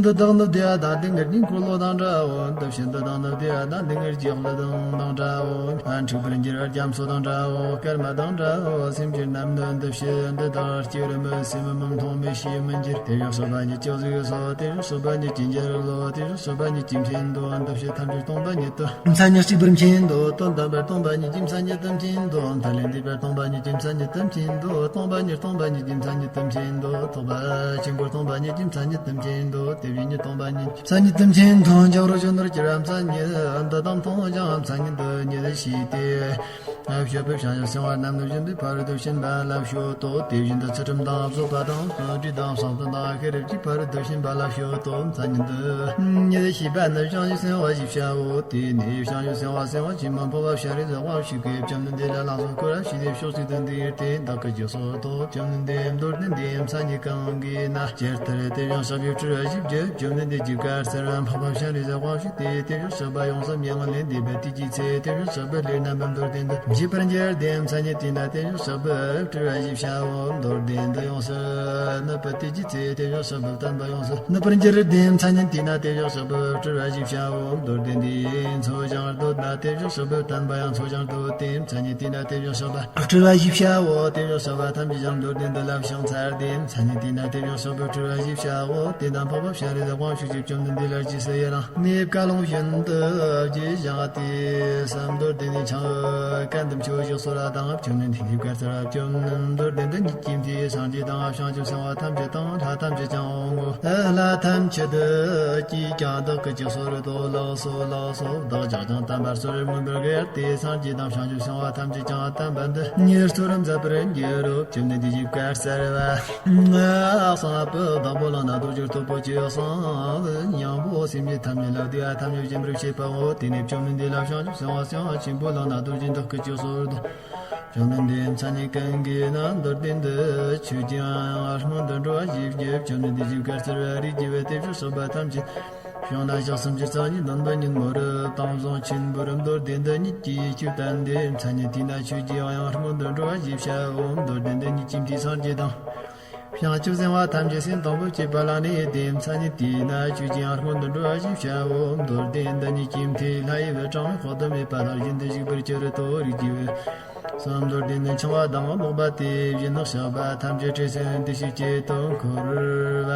འདི་དག་ནི་བདེ་བ་དང་ལྡན་པའི་དཀྱིལ་འཁོར་ལོ་དང་འདྲའོ། འདི་ཕྱི་འདི་དག་ནི་བདེ་བ་དང་ལྡན་པའི་རྒྱུ་ཀླུ་དང་དང་འདྲའོ། འཁྲིག་པར་འགྱུར་བ་རྒྱ་མཚོ་དང་འདྲའོ། སྐར་མ་དང་འདྲའོ། སེམས་ཅན་རྣམས་ནི་འདི་ཕྱི་འདི་དག་སྐྱེ་རུ་མི་སྲིད། མི་མཐོང་མི་ཤེས་མི་འགྱུར། དེ་བཞིན་གཤེགས་པ་ཉིད་ཀྱང་གཟིགས་སོ། དེ་བཞིན་གཤེགས་པ་ཉིད་ཀྱིས་མཁྱེན་ལོ། དེ་བཞིན་གཤེགས་པ་ཉིད་ཀྱིས་མཁྱེན་ཏོ། འདི་ཕྱི་ཐམས་ཅད་སྟོང་པ་ཉིད་དུ་མཚན་ཉིད་གཅིག་པར་མཁྱེན་ཏོ། དོན་དམ་པར་སྟོང་པ་ཉིད་ཀྱིས་མཚན་ཉིད་དུ་མཁྱེན་ཏོ། མཐའ་ལས་འདས་པར་སྟོང་པ་ཉིད་ཀྱིས་མཚན་ཉིད་དུ་མཁྱེན་ཏོ། སྟོང་པ་ཉིད་སྟོང་པ་ཉིད་ཀྱིས་མཚན་ཉིད་དུ་མཁྱེན་ཏོ། ཐེག་པ་ཆེན་པོ་སྟོང་པ་ཉིད་ཀྱིས་མཚན་ཉིད་དུ་མཁྱེན་ཏོ། དེ་བཞིན་ཉིད་སྟོང་པ་ཉིད་ཀྱིས་མཚན་ཉིད་དུ་མཁྱེན་ཏོ། འཇམ་རོ་ཅན་ནོར་གྱུར་པ་མཚན་ཉིད་འདི་དག་མཐོང་ཞིང་མཚན་ཉིད་འདི་ཉིད་ཤེས་ཏེ། སྤྱོད་པའི་བྱང་ཆུབ་སེམས་དཔའ་རྣམས་ནི་བཞིན་དུ་ཕ་རོལ་ཏུ་ཕྱིན་པ་ལ་སྤྱོད་དོ། དེ་བཞིན་དུ་ཚུལ་ཁྲིམས་དང་བཟོད་པ་དང་བསོད་ནམས་དང་བསམ་གཏན་དང་ཤེས་རབ་ཀྱིས་ཕ་རོལ་ཏུ་ཕྱིན་པ་ལ་སྤྱོད་དོ། མཚན་ཉིད་འདི་ཉིད་ཤེས་པ་ནི་བྱང་ཆུབ་སེམས་དཔའ་ཞེས་བྱའོ། དེ་ནས་བྱང་ཆུབ་སེམས་དཔའ་སེམས་དཔའ་ཆེན་པོ་འཕགས་པ་ཤཱ་རིའི་བུས་དབང་ཞུས་ཏེ། བཅོམ་ལྡན་འདས་ལ་ལགས་སོ། འཁོར་བ་ཞི་སྟེ་ཕྱོགས་གཅིག་ཏུ་འདུག་སྟེ་བདག་གིས་ཅི་གསུང་ཐོས། བཅོམ་ལྡན་འདས། མདོར་བསྟན་འདིའི་མཚན་ཉིད་གང་གིས་ན། ཇི་ལྟར་དེ་བཞིན་གཤེགས་པའི་སྤྲུལ་པ་བཞི་བརྒྱུད། བཅོམ་ལྡན་འདས་ཀྱིས་བཀའ་སྩལ་པ། འཕགས་པ་ཤཱ་རིའི་བུས་དབང་ཞུས་ཏེ། དེ་བཞིན་གཤེགས་པ་ཡོངས་སུ་མྱ་ངན་ལས་འདས་པའི་དུས་ཀྱི་ཚེ། དེ་བཞིན་གཤེགས་པའི་ལུས་རྣམ་པར་མདོར་བསྟན་དུ་བྱེད་པར་འགྱུར་ཏེ། མཚན་ཉིད་དེས་ན་དེ་བཞིན་གཤེགས་པའི་སྤྲུལ་པ་བཞི་བྱའོ། མདོར་བསྟན་འདི་ཡོངས་སུ་ནུབ་པའི་དུས་ཀྱི་ཚེ། དེ་བཞིན་གཤེགས་པའི་བསྟན་པ་ཡོངས་སུ་ནུབ་པར་འགྱུར་ཏེ། མཚན་ཉིད་དེས་ན་དེ་བཞིན་གཤེགས་པའི་སྤྲུལ་པ་བཞི་བྱའོ། མདོར་བསྟན་འདིའི་མཚོ་ཞིང་རྡོལ་ན། དེ་བཞིན་གཤེགས་པའི་བསྟན་པ་ཡང་མཚོ་ཞིང་རྡོལ་ཏེ། མཚན་ཉིད་དེས་ན་དེ་བཞིན་གཤེགས་པའི་སྤྲུལ་པ་བཞི་བྱའོ། དེ་བཞིན་གཤེགས་པ་ཐམས་ཅད་ཀྱང་མདོར་བསྟན་འདི་ལ་བྱང་ཚར་ཏེ། མཚན་ཉིད་དེས་ན་དེ་བཞིན་གཤེགས་པའི་སྤྲུལ་པ་བཞི་བྱའོ། དེ་རྣམས་འཕགས་པ་ཤཱ་རིའི་བུས་དབང་ཞུས་ཏེ། བཅོམ་ལྡན་འདས་ལ་རྗེས་སུ་ཡི་རང་ནས་བཀའ་ལུང་བཞིན་དུ་བགྱིས་བཞག་སྟེ། མདོར་བསྟན་ནས་འཆང་བའི་བཀའ་འདི་མཆོག་བཞུགས་གསོལ་བ་དང་། བཅོམ་ལྡན་འདས་ཀྱིས་བཀའ་སྩལ་པ། བཅོམ་ལྡན། མདོར་བསྟན་འདི་ཉིད་ཀྱི་མཐུས་སངས་རྒྱས་དང་བྱང་ཆུབ་སེམས་དཔའ་ཐམས་ཅད་དང་ལྷ་ཐམས་ཅད་ཀྱང་ངོ་། ལྷ་ཐམས་ཅད་ཀྱིས་ཀྱང་བདག་གིས་ཅི་གསོལ་ཏོ། ལགས་སོ་ལགས་སོ། བདག་ཅག་ཀྱང་དམ་པར་གསོལ་བའི་མངོན་པར་དགའ་སྟེ། སངས་རྒྱས་དང་བྱང་ཆུབ་སེམས་དཔའ་ཐམས་ཅད་ཀྱང་དམ་པ་འདི་ཉིད་གསོལ་མཛད་པར་འགྱུར་རོ། བཅོམ་ལྡན་འདས་ཀྱིས་བཀའ་སྩལ་པ། སེམས་དཔའ་བདག་པོ་ལག་ན་རྡོ་རྗེ་སྟོབས་པོ་ཆེ་གསང་བའི་སྙིང་པོ་སེམས་ཅན་ཐམས་ཅད་ལ་བདེ་བ་ཐམས་ཅད་སྦྱིན་པར་བྱེད་པའོ། དེ་ནས་བཅོམ་ལྡན་འདས་ལ་བྱང་ཆུབ་སེམས་དཔའ་སེམས་དཔའ་ཆེན་པོ་ལག་ན་རྡོ་རྗེས་བདག་གིས་ཅི་གསོལ་ཏོ། བཅོམ་ལྡན་འདས། མཚན་ཉིད་གང་གིས་ན། མདོར་བསྟན་འདི་ཆོས་ཀྱི་དབྱིངས་སྔོན་དུ་འགྲོ་བ་ཞེས་བགྱི། བཅོམ་ལྡན་འདས་ཀྱིས་བཀའ་སྩལ་པ། རིགས་ཀྱི་བུ། དེ་བཞིན་གཤེགས་པ་ཐམས་ཅད་བྱུང་ན་ཞག་གསུམ་གྱི་རྩ་བ་ཉིད་འདོན་པ་ཉིན་མོར་དང་བཟང་ཆེན་པོར་མདོར་བསྟན་འདི་ཉིད་ཀྱིས་ཆོས་བསྟན་ཏེ། མཚན་ཉིད་དེས་ན་ཆོས་ཀྱི་དབྱིངས་སྔོན་དུ་འགྲོ་བ་ཞེས་བྱའོ། མདོར་བསྟན་འདི་ཉིད་ཀྱི་མཐུས་སངས་རྒྱས་དང་བྱང་ཆུབ་སེམས་དཔའ་ཐམས་ཅད་སེམས་དང་པོ་བསྐྱེད་པ་ལ་གནས་ཏེ། མཚན་ཉིད་དེས་ན་ཆོས་ཀྱི་དབྱིངས་སྔོན་དུ་འགྲོ་བ་ཞེས་བྱའོ། མདོར་བསྟན་འདི་ཉིད་ཀྱི་མཐུས་ལྷ་ཡི་བུ་གྲངས་མེད་དཔག་ཏུ་མེད་པ་དང་བཞིན་དུ་བཞུགས་པར་གྱུར་ཏོ། རིགས་ཀྱི་བུ། གསུམ། མདོར་བསྟན་ནི་འཆང་བ་དང་ཀློག་པ་དེ་བཞིན་གཤེགས་པ་ཐམས་ཅད་དྲི་ཟར་འདི་ཞེས་བསྐྱེད་དོ། འཁོར་བ་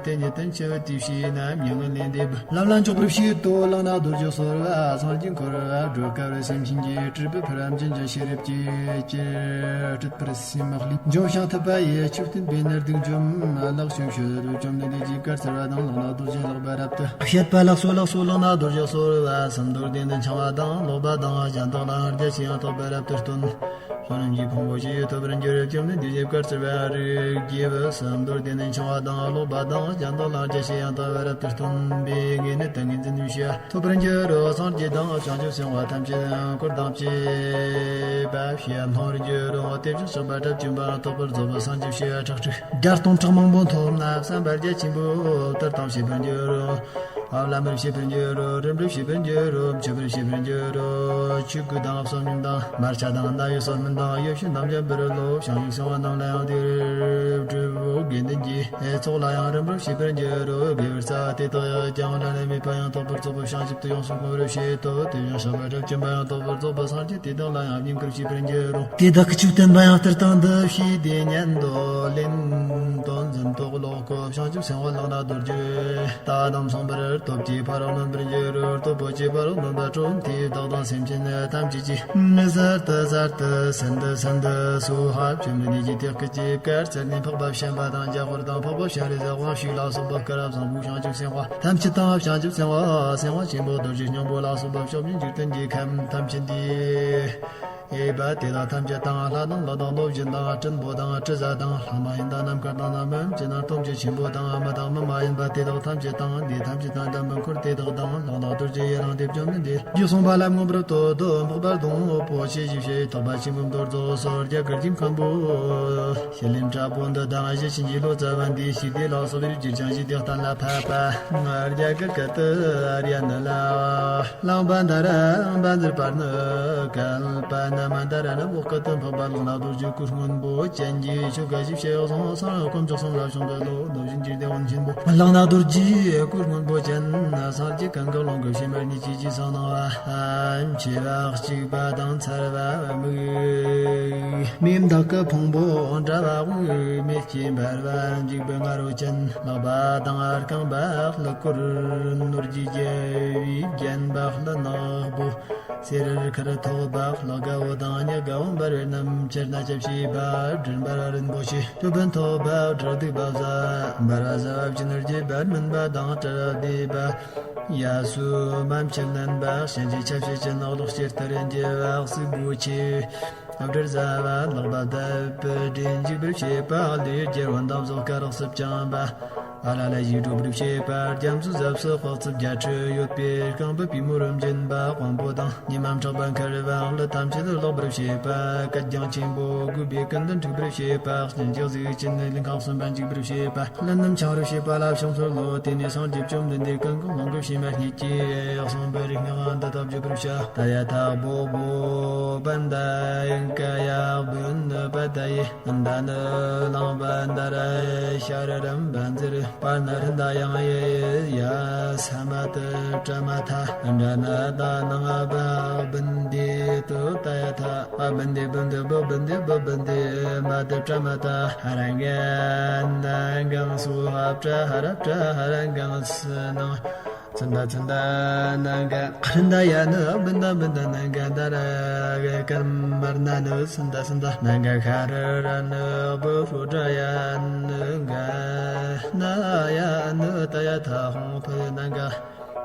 དེ་ཉིད་དུ་འཆི་བའི་དུས་ཤེས་ན། མྱ་ངན་ལས་འདས་པའི་ལམ་ལ་འཇུག་པར་བྱེད་དོ། ལག་ན་རྡོ་རྗེ་གསོལ་བ། སངས་རྒྱས་འཁོར་བ་སྒྲོལ་དཀའ་བའི་སེམས་ཅན་གྱི་སྲིད་པའི་ཕུང་པོ་འབྱིན་ཅིང་ཤེས་རབ་ཀྱི་སྤྱོད་པར་སེམས་མ་བསླུས། འཇོམས་ཤིང་ཐུབ་པ་ཡི་ཆོས་བསྟན་པའི་ནུས་ལྡན་འཇོམས་ལག་ཆོས་ཕྱིར་བཅོམ་ལྡན་འདས་ཀྱིས་བཀའ་སྩལ་པ་དང་། ལག་ན་རྡོ་རྗེས་ཀློག་པ་རབ་ཏུ་བཤད་པ། ལགས་སོ་ལགས་སོ། ལག་ན་རྡོ་རྗེ་གསོལ་བ་གསུམ། མདོར་བསྟན་ནི་འཆང་བ་དང་ཀློག་པ་དང་། གཞན་དག་ལའང་རྒྱ་ཆེ་ཡང་དག་པར་རབ་ཏུ་སྟོན། བསོད་ནམས་ཀྱི་ཕུང་པོ་ཞིག་ཐོབ་པར་འགྱུར། བཅོམ་ལྡན་འདས་ཀྱིས་བཀའ་སྩལ་པ། རིགས་ཀྱི་བུ་གསུམ། མདོར་བསྟན་ནི་འཆང་བ་དང་ཀློག་པ་དང་། གཞན་དག་ལའང་རྒྱ་ཆེ་ཡང་དག་པར་རབ་ཏུ་སྟོན་པའི་དངོས་གནས་དང་ངེས་འཛིན་ནུས་ཤེས་ཐོབ་པར་འགྱུར་རོ། སངས་རྒྱས་དང་བྱང་ཆུབ་སེམས་དཔའ་ཐམས་ཅད་འཁོར་དང་བཅས་པ་ཞེས་མཐོང་བར་འགྱུར་རོ། དེ་བཞིན་གཤེགས་པ་དགྲ་བཅོམ་པ་རྟོགས་པར་རྫོགས་པ་སངས་རྒྱས་ཞེས་ཁྲག་ཁྲིག་བརྒྱ་སྟོང་ཕྲག་མང་པོ་ཐོབ་ན་བསམ་པ་རྒྱ་ཆེན་པོ་ལྟར་དང་བྱེད་པར་འགྱུར་རོ། བླ་མར་བྱེད་པར་འགྱུར་རོ། རིམ་གྲོ་བྱེད་པར་འགྱུར་རོ། མཆོད་པར་བྱེད་པར་འགྱུར་རོ། ཆོས་གོས་དང་བསོད་སྙོམས་དང་། དམར་ཆ་དང་། རྣ་བའི་བསོད་སྨན་དང་། ཡིད་བཞིན་རྣམ་རྒྱལ་འབུལ་ལོ། བྱང་ཆུབ་སེམས་དཔའ་རྣམས་ལ་ཡང་དེར་སྒྲུབ་བོ། དགེ་འདུན་གྱི་ཚོགས་ལ་ཡང་རིམ་གྲོ་བྱེད་པར་འགྱུར་རོ། དགེ་བའི་རྩ་དེ་དག་ཡང་བླ་ན་མེད་པ་ཡང་དག་པར་རྫོགས་པའི་བྱང་ཆུབ་ཏུ་ཡོངས་སུ་བསྔོ་བར་བྱེད་དོ། དེ་ཡང་བཤགས་པ་རབ་འབྱམས་པ་ཡང་དག་པར་རྫོགས་པ་སངས་རྒྱས་དེ་དག་ལ་ཡང་བསྙེན་བཀུར་བྱེད་པར་འགྱུར་རོ། དེ་དག་གི་ཆོས་བསྟན་པ་ཡང་ལྟར་དང་འདི་ཕྱིའི་དེ་ཉན་དོ། ལན་དོན་འཛིན་རྟོག་ལོག་གོ། བྱང་ཆུབ་སེམས་དཔའ་ལག་ན་རྡོ་རྗེ་ལྟ་རྣམས་མཚུངས་པར། སྟོབས་ཀྱིས་ཕ་རོལ་གནོན་པར་འགྱུར་རོ། སྟོབས་པོ་ཆེས་ཕ་རོལ་གནོན་པ་དྲོམ་དེས་བདག་དང་སེམས་ཅན་ཐམས་ཅད་ཀྱི། གསར་དུ་གསར་དུ་སན་དུ་སན་དུ་སྭཱ་ཧཱ། བཅོམ་ལྡན་འདས་ཀྱིས་དེ་སྐད་ཅེས་བཀའ་སྩལ་ནས། འཕགས་པ་བྱམས་པ་དང་། རྒྱ་ཧོར་དང་། འཕགས་པ་སྤྱན་རས་གཟིགས། དབང་ཕྱུག་ལ་སོགས་པ་སྐུ་རབ་བཟང་པོ། བྱང་ཆུབ་སེམས་དཔའ་ཐམས་ཅད་དང་། བྱང་ཆུབ་སེམས་དཔའ་སེམས་དཔའ་ཆེན་པོ་རྡོ་རྗེ་སྙིང་པོ་ལ་སོགས་པ་བཅོམ་ལྡན་འཇིག་རྟེན་གྱི་ཁམས་ཐམས་ཅད་འདི། ཨེ་བ་དེ་དག་ཐམས་ཅད་དང་། ལྷ་དང་ཀླུ་དང་གནོད་སྦྱིན་དང་། སྲིན་པོ་དང་དྲི་ཟ་དང་། ལྷ་མ་ཡིན་དང་། ནམ་མཁའ་དང་། ནམ་མཁའ་མ་ཡིན་པ་དེ་དག་ཐམས་ཅད་དང་། མི་དང་མི་མ་ཡིན་པ་དེ་དག་ཐམས་ཅད་དང་། ལས་ཐམས་ཅད་དང་། འདམ་བུ་འཁོར་དེ་དག་དང་། ལག་ན་རྡོ་རྗེ་ཡི་རང་བདེ་བཅོམ་ལྡན་འདས་ཀྱིས་གསུངས་པ་ལ་མངོན་པར་བསྟོད་དོ། འཕགས་པ་སྡོང་པོ་ཆེ་བཞི་བྱེ་བྲག་པ་ཆེན་པོའི་མདོ་རྫོགས་སོ། རྒྱ་གར་གྱི་མཁན་པོ་ཤཱི་ལམ་དྲག་པོ་འདི་དང་། གཞི་ཆེན་གྱི་ལོ་ཙཱ་བ་འདིའི་ཞི་བདེ་ལ་སོགས་པའི་རྒྱུད་ཀྱང་ཞི་བདེ་གཏན་ལ་ཕབ་པ། རྒྱ་གར་སྐད་དུ་ཨཱརྱ་ཎི་ལ། གླང་པོ་མནྡ་ར་བཛྲ་པཱ་ཎི། ཀལ་པ་ན་མནྡ་ར་ནི་འོག་སྐད་དུ་འཕགས་པ་ལག་ན་རྡོ་རྗེ་སྐུ་སྔོན་པོ་ཅན་གྱི་ཆོ་ག་བཞི་བྱས་ཡོ་བཟང་སང་དཀོན་མཆོག་གསུམ་ལ་བྱུང་བའི་བློ་ནོར་བཞིན་གྱི་བདེ་བ་ཆེན་པོ་ལག་ན་རྡོ་རྗེའི་སྐུ་སྔོན་པོ་ཅན། སངས་རྒྱས་གང་གི་ཀློང་གི་བྱེ་མ་སྙེད་ཀྱི་རྗེས་སུ་གནང་བ། མཆེ་བ་གཅིག་པ་དང་ཚར་བ་མིག། མེ་མདག་གི་ཕུང་པོ་འདྲ་བ་དབུས་མེ་ལྕེ་འབར་བ་འཇིགས་པའི་ང་རོ་ཅན། ལག་པ་དང་རྐང་པ་ཀླུ་གོར་ནོར་གྱིས་རྒྱལ་བའི་རྒྱན་པ། ཀླུ་ནག་པོ་སེར་ཁར་ཐོགས་པ། ལག་དགའ་བོ་དང་སྙིང་དགའ་བོ་འབར་བའི་རྣམ་ཅན་ན་སྐྱབས་ཞེས་པ། སྦྲུལ་འབར་བ་རིན་པོ་ཆེ་ཏོ་བན་ཐོགས་པ། སྦྲུལ་གདུག་པ་བཟའ་འབར་བ་བཟའ་བ་བཅུད་ནོར་གྱི་བར་མིན་པ་དང་བྲལ་བསྡད་པ། གཡས་སུ་མ་མཆེ་བསྣན་པ། གཤིན་རྗེ་ཆ་བྱད་ཅན་ནག་ལོག་སྐྱེ་སྟེ་རེ་འགྱེལ་བ། གཟུགས་པོ་ཆེ་སྦྲུལ་བཟའ་བ། ལག་པ་བརྡབ་པའི་སྒྲས་འཇིགས་པར་བྱེད་པ། ལུས་རྒྱལ་བ་འདམ་བཟོ་ཀ་རགས་སུ་བཅིངས་པ། ཨ་ལ་ལ་ཞིག་སྒྲོ་སྦུབས་བྱེད་པ། རྒྱ་མཚོའི་ཟབས་སུ་དཔག་ཚད་བརྒྱད་ཁྲི་ཡོད་པའི་རྐང་པ་པུས་མོ་རུ་འབྱིན་པ། དབང་པོ་དང་ཉི་མ་མཁྲེགས་པ་འཁར་བ། ཀླུ་ཐམས་ཅད་ལོག་པར་བྱེད་པ། སྐད་རྒྱང་ཆེན་པོ་དགུ་པའི་ཀུན་ཏུ་འཁྲིག་པར་བྱེད་པ། གཅིན་སྐྱག་གཟུགས་ཅན་ལུས་ཁམས་གསུམ་པ་འཇིག་པར་བྱེད་པ། ཀླུ་རྣམས་འཆིང་བར་བྱེད་པ་ལ་བྱང་ཚུལ་ལོ། དེ་ནས་སངས་རྒྱས་བཅོམ་ལྡན་འདས་ཀུན་གྱི་ཀློང་གི་བྱེ་མ་སྙེད་ཀྱིས་གསུངས་པའི་རིག་སྔགས་འདི་དག་བརྗོད་པར་བྱ། ཏདྱ་ཐཱ། བྷོ་བྷོ་པནྡ་ཡ་ཀ་ཡ་བུ་ནུ་པ་ད་ཡེ། ད་ནི་གླང་པོ་མནྡ་ར་ཤྭ་ར་རམ་བཛྲ་པཱ་ཎི་ཧྲྀ་ད་ཡང་ཡེ་ཡ་ས་མ་ཏི་པྲ་མ་ཐ་དྲ་ན་ད་ནང་བྷནྡེ་ཏུ་ཏདྱ་ཐཱ། བྷནྡེ་བྷནྡེ་བྷོ་བྷནྡེ་བྷོ་བྷནྡེ་མ་ཏི་པྲ་མ་ཐ་ཧ་ར་ག་ན་གང་སྭཱ་ཧཱ་པྲ་ཧ་ར་པྲ་ཧ་ར་གང་སུ་ནང་། ཙནྡ་ཙནྡ་ན་ག་ཧྲྀ་ད་ཡ་ནི། བྷནྡ་བྷནྡ་ན་ག་ད་ར་ག་མ་ར་ན་ནི། སནྡ་སནྡ་ན་ག་ཤྭ་ར་ར་ནི། བྷོ་ཧྲཱུ་ཏྲ་ཡ་ནི་ག་ན་ཡ་ནི། ཏདྱ་ཐཱ། ཧཱུྃ་ཕཊ་ན་ག་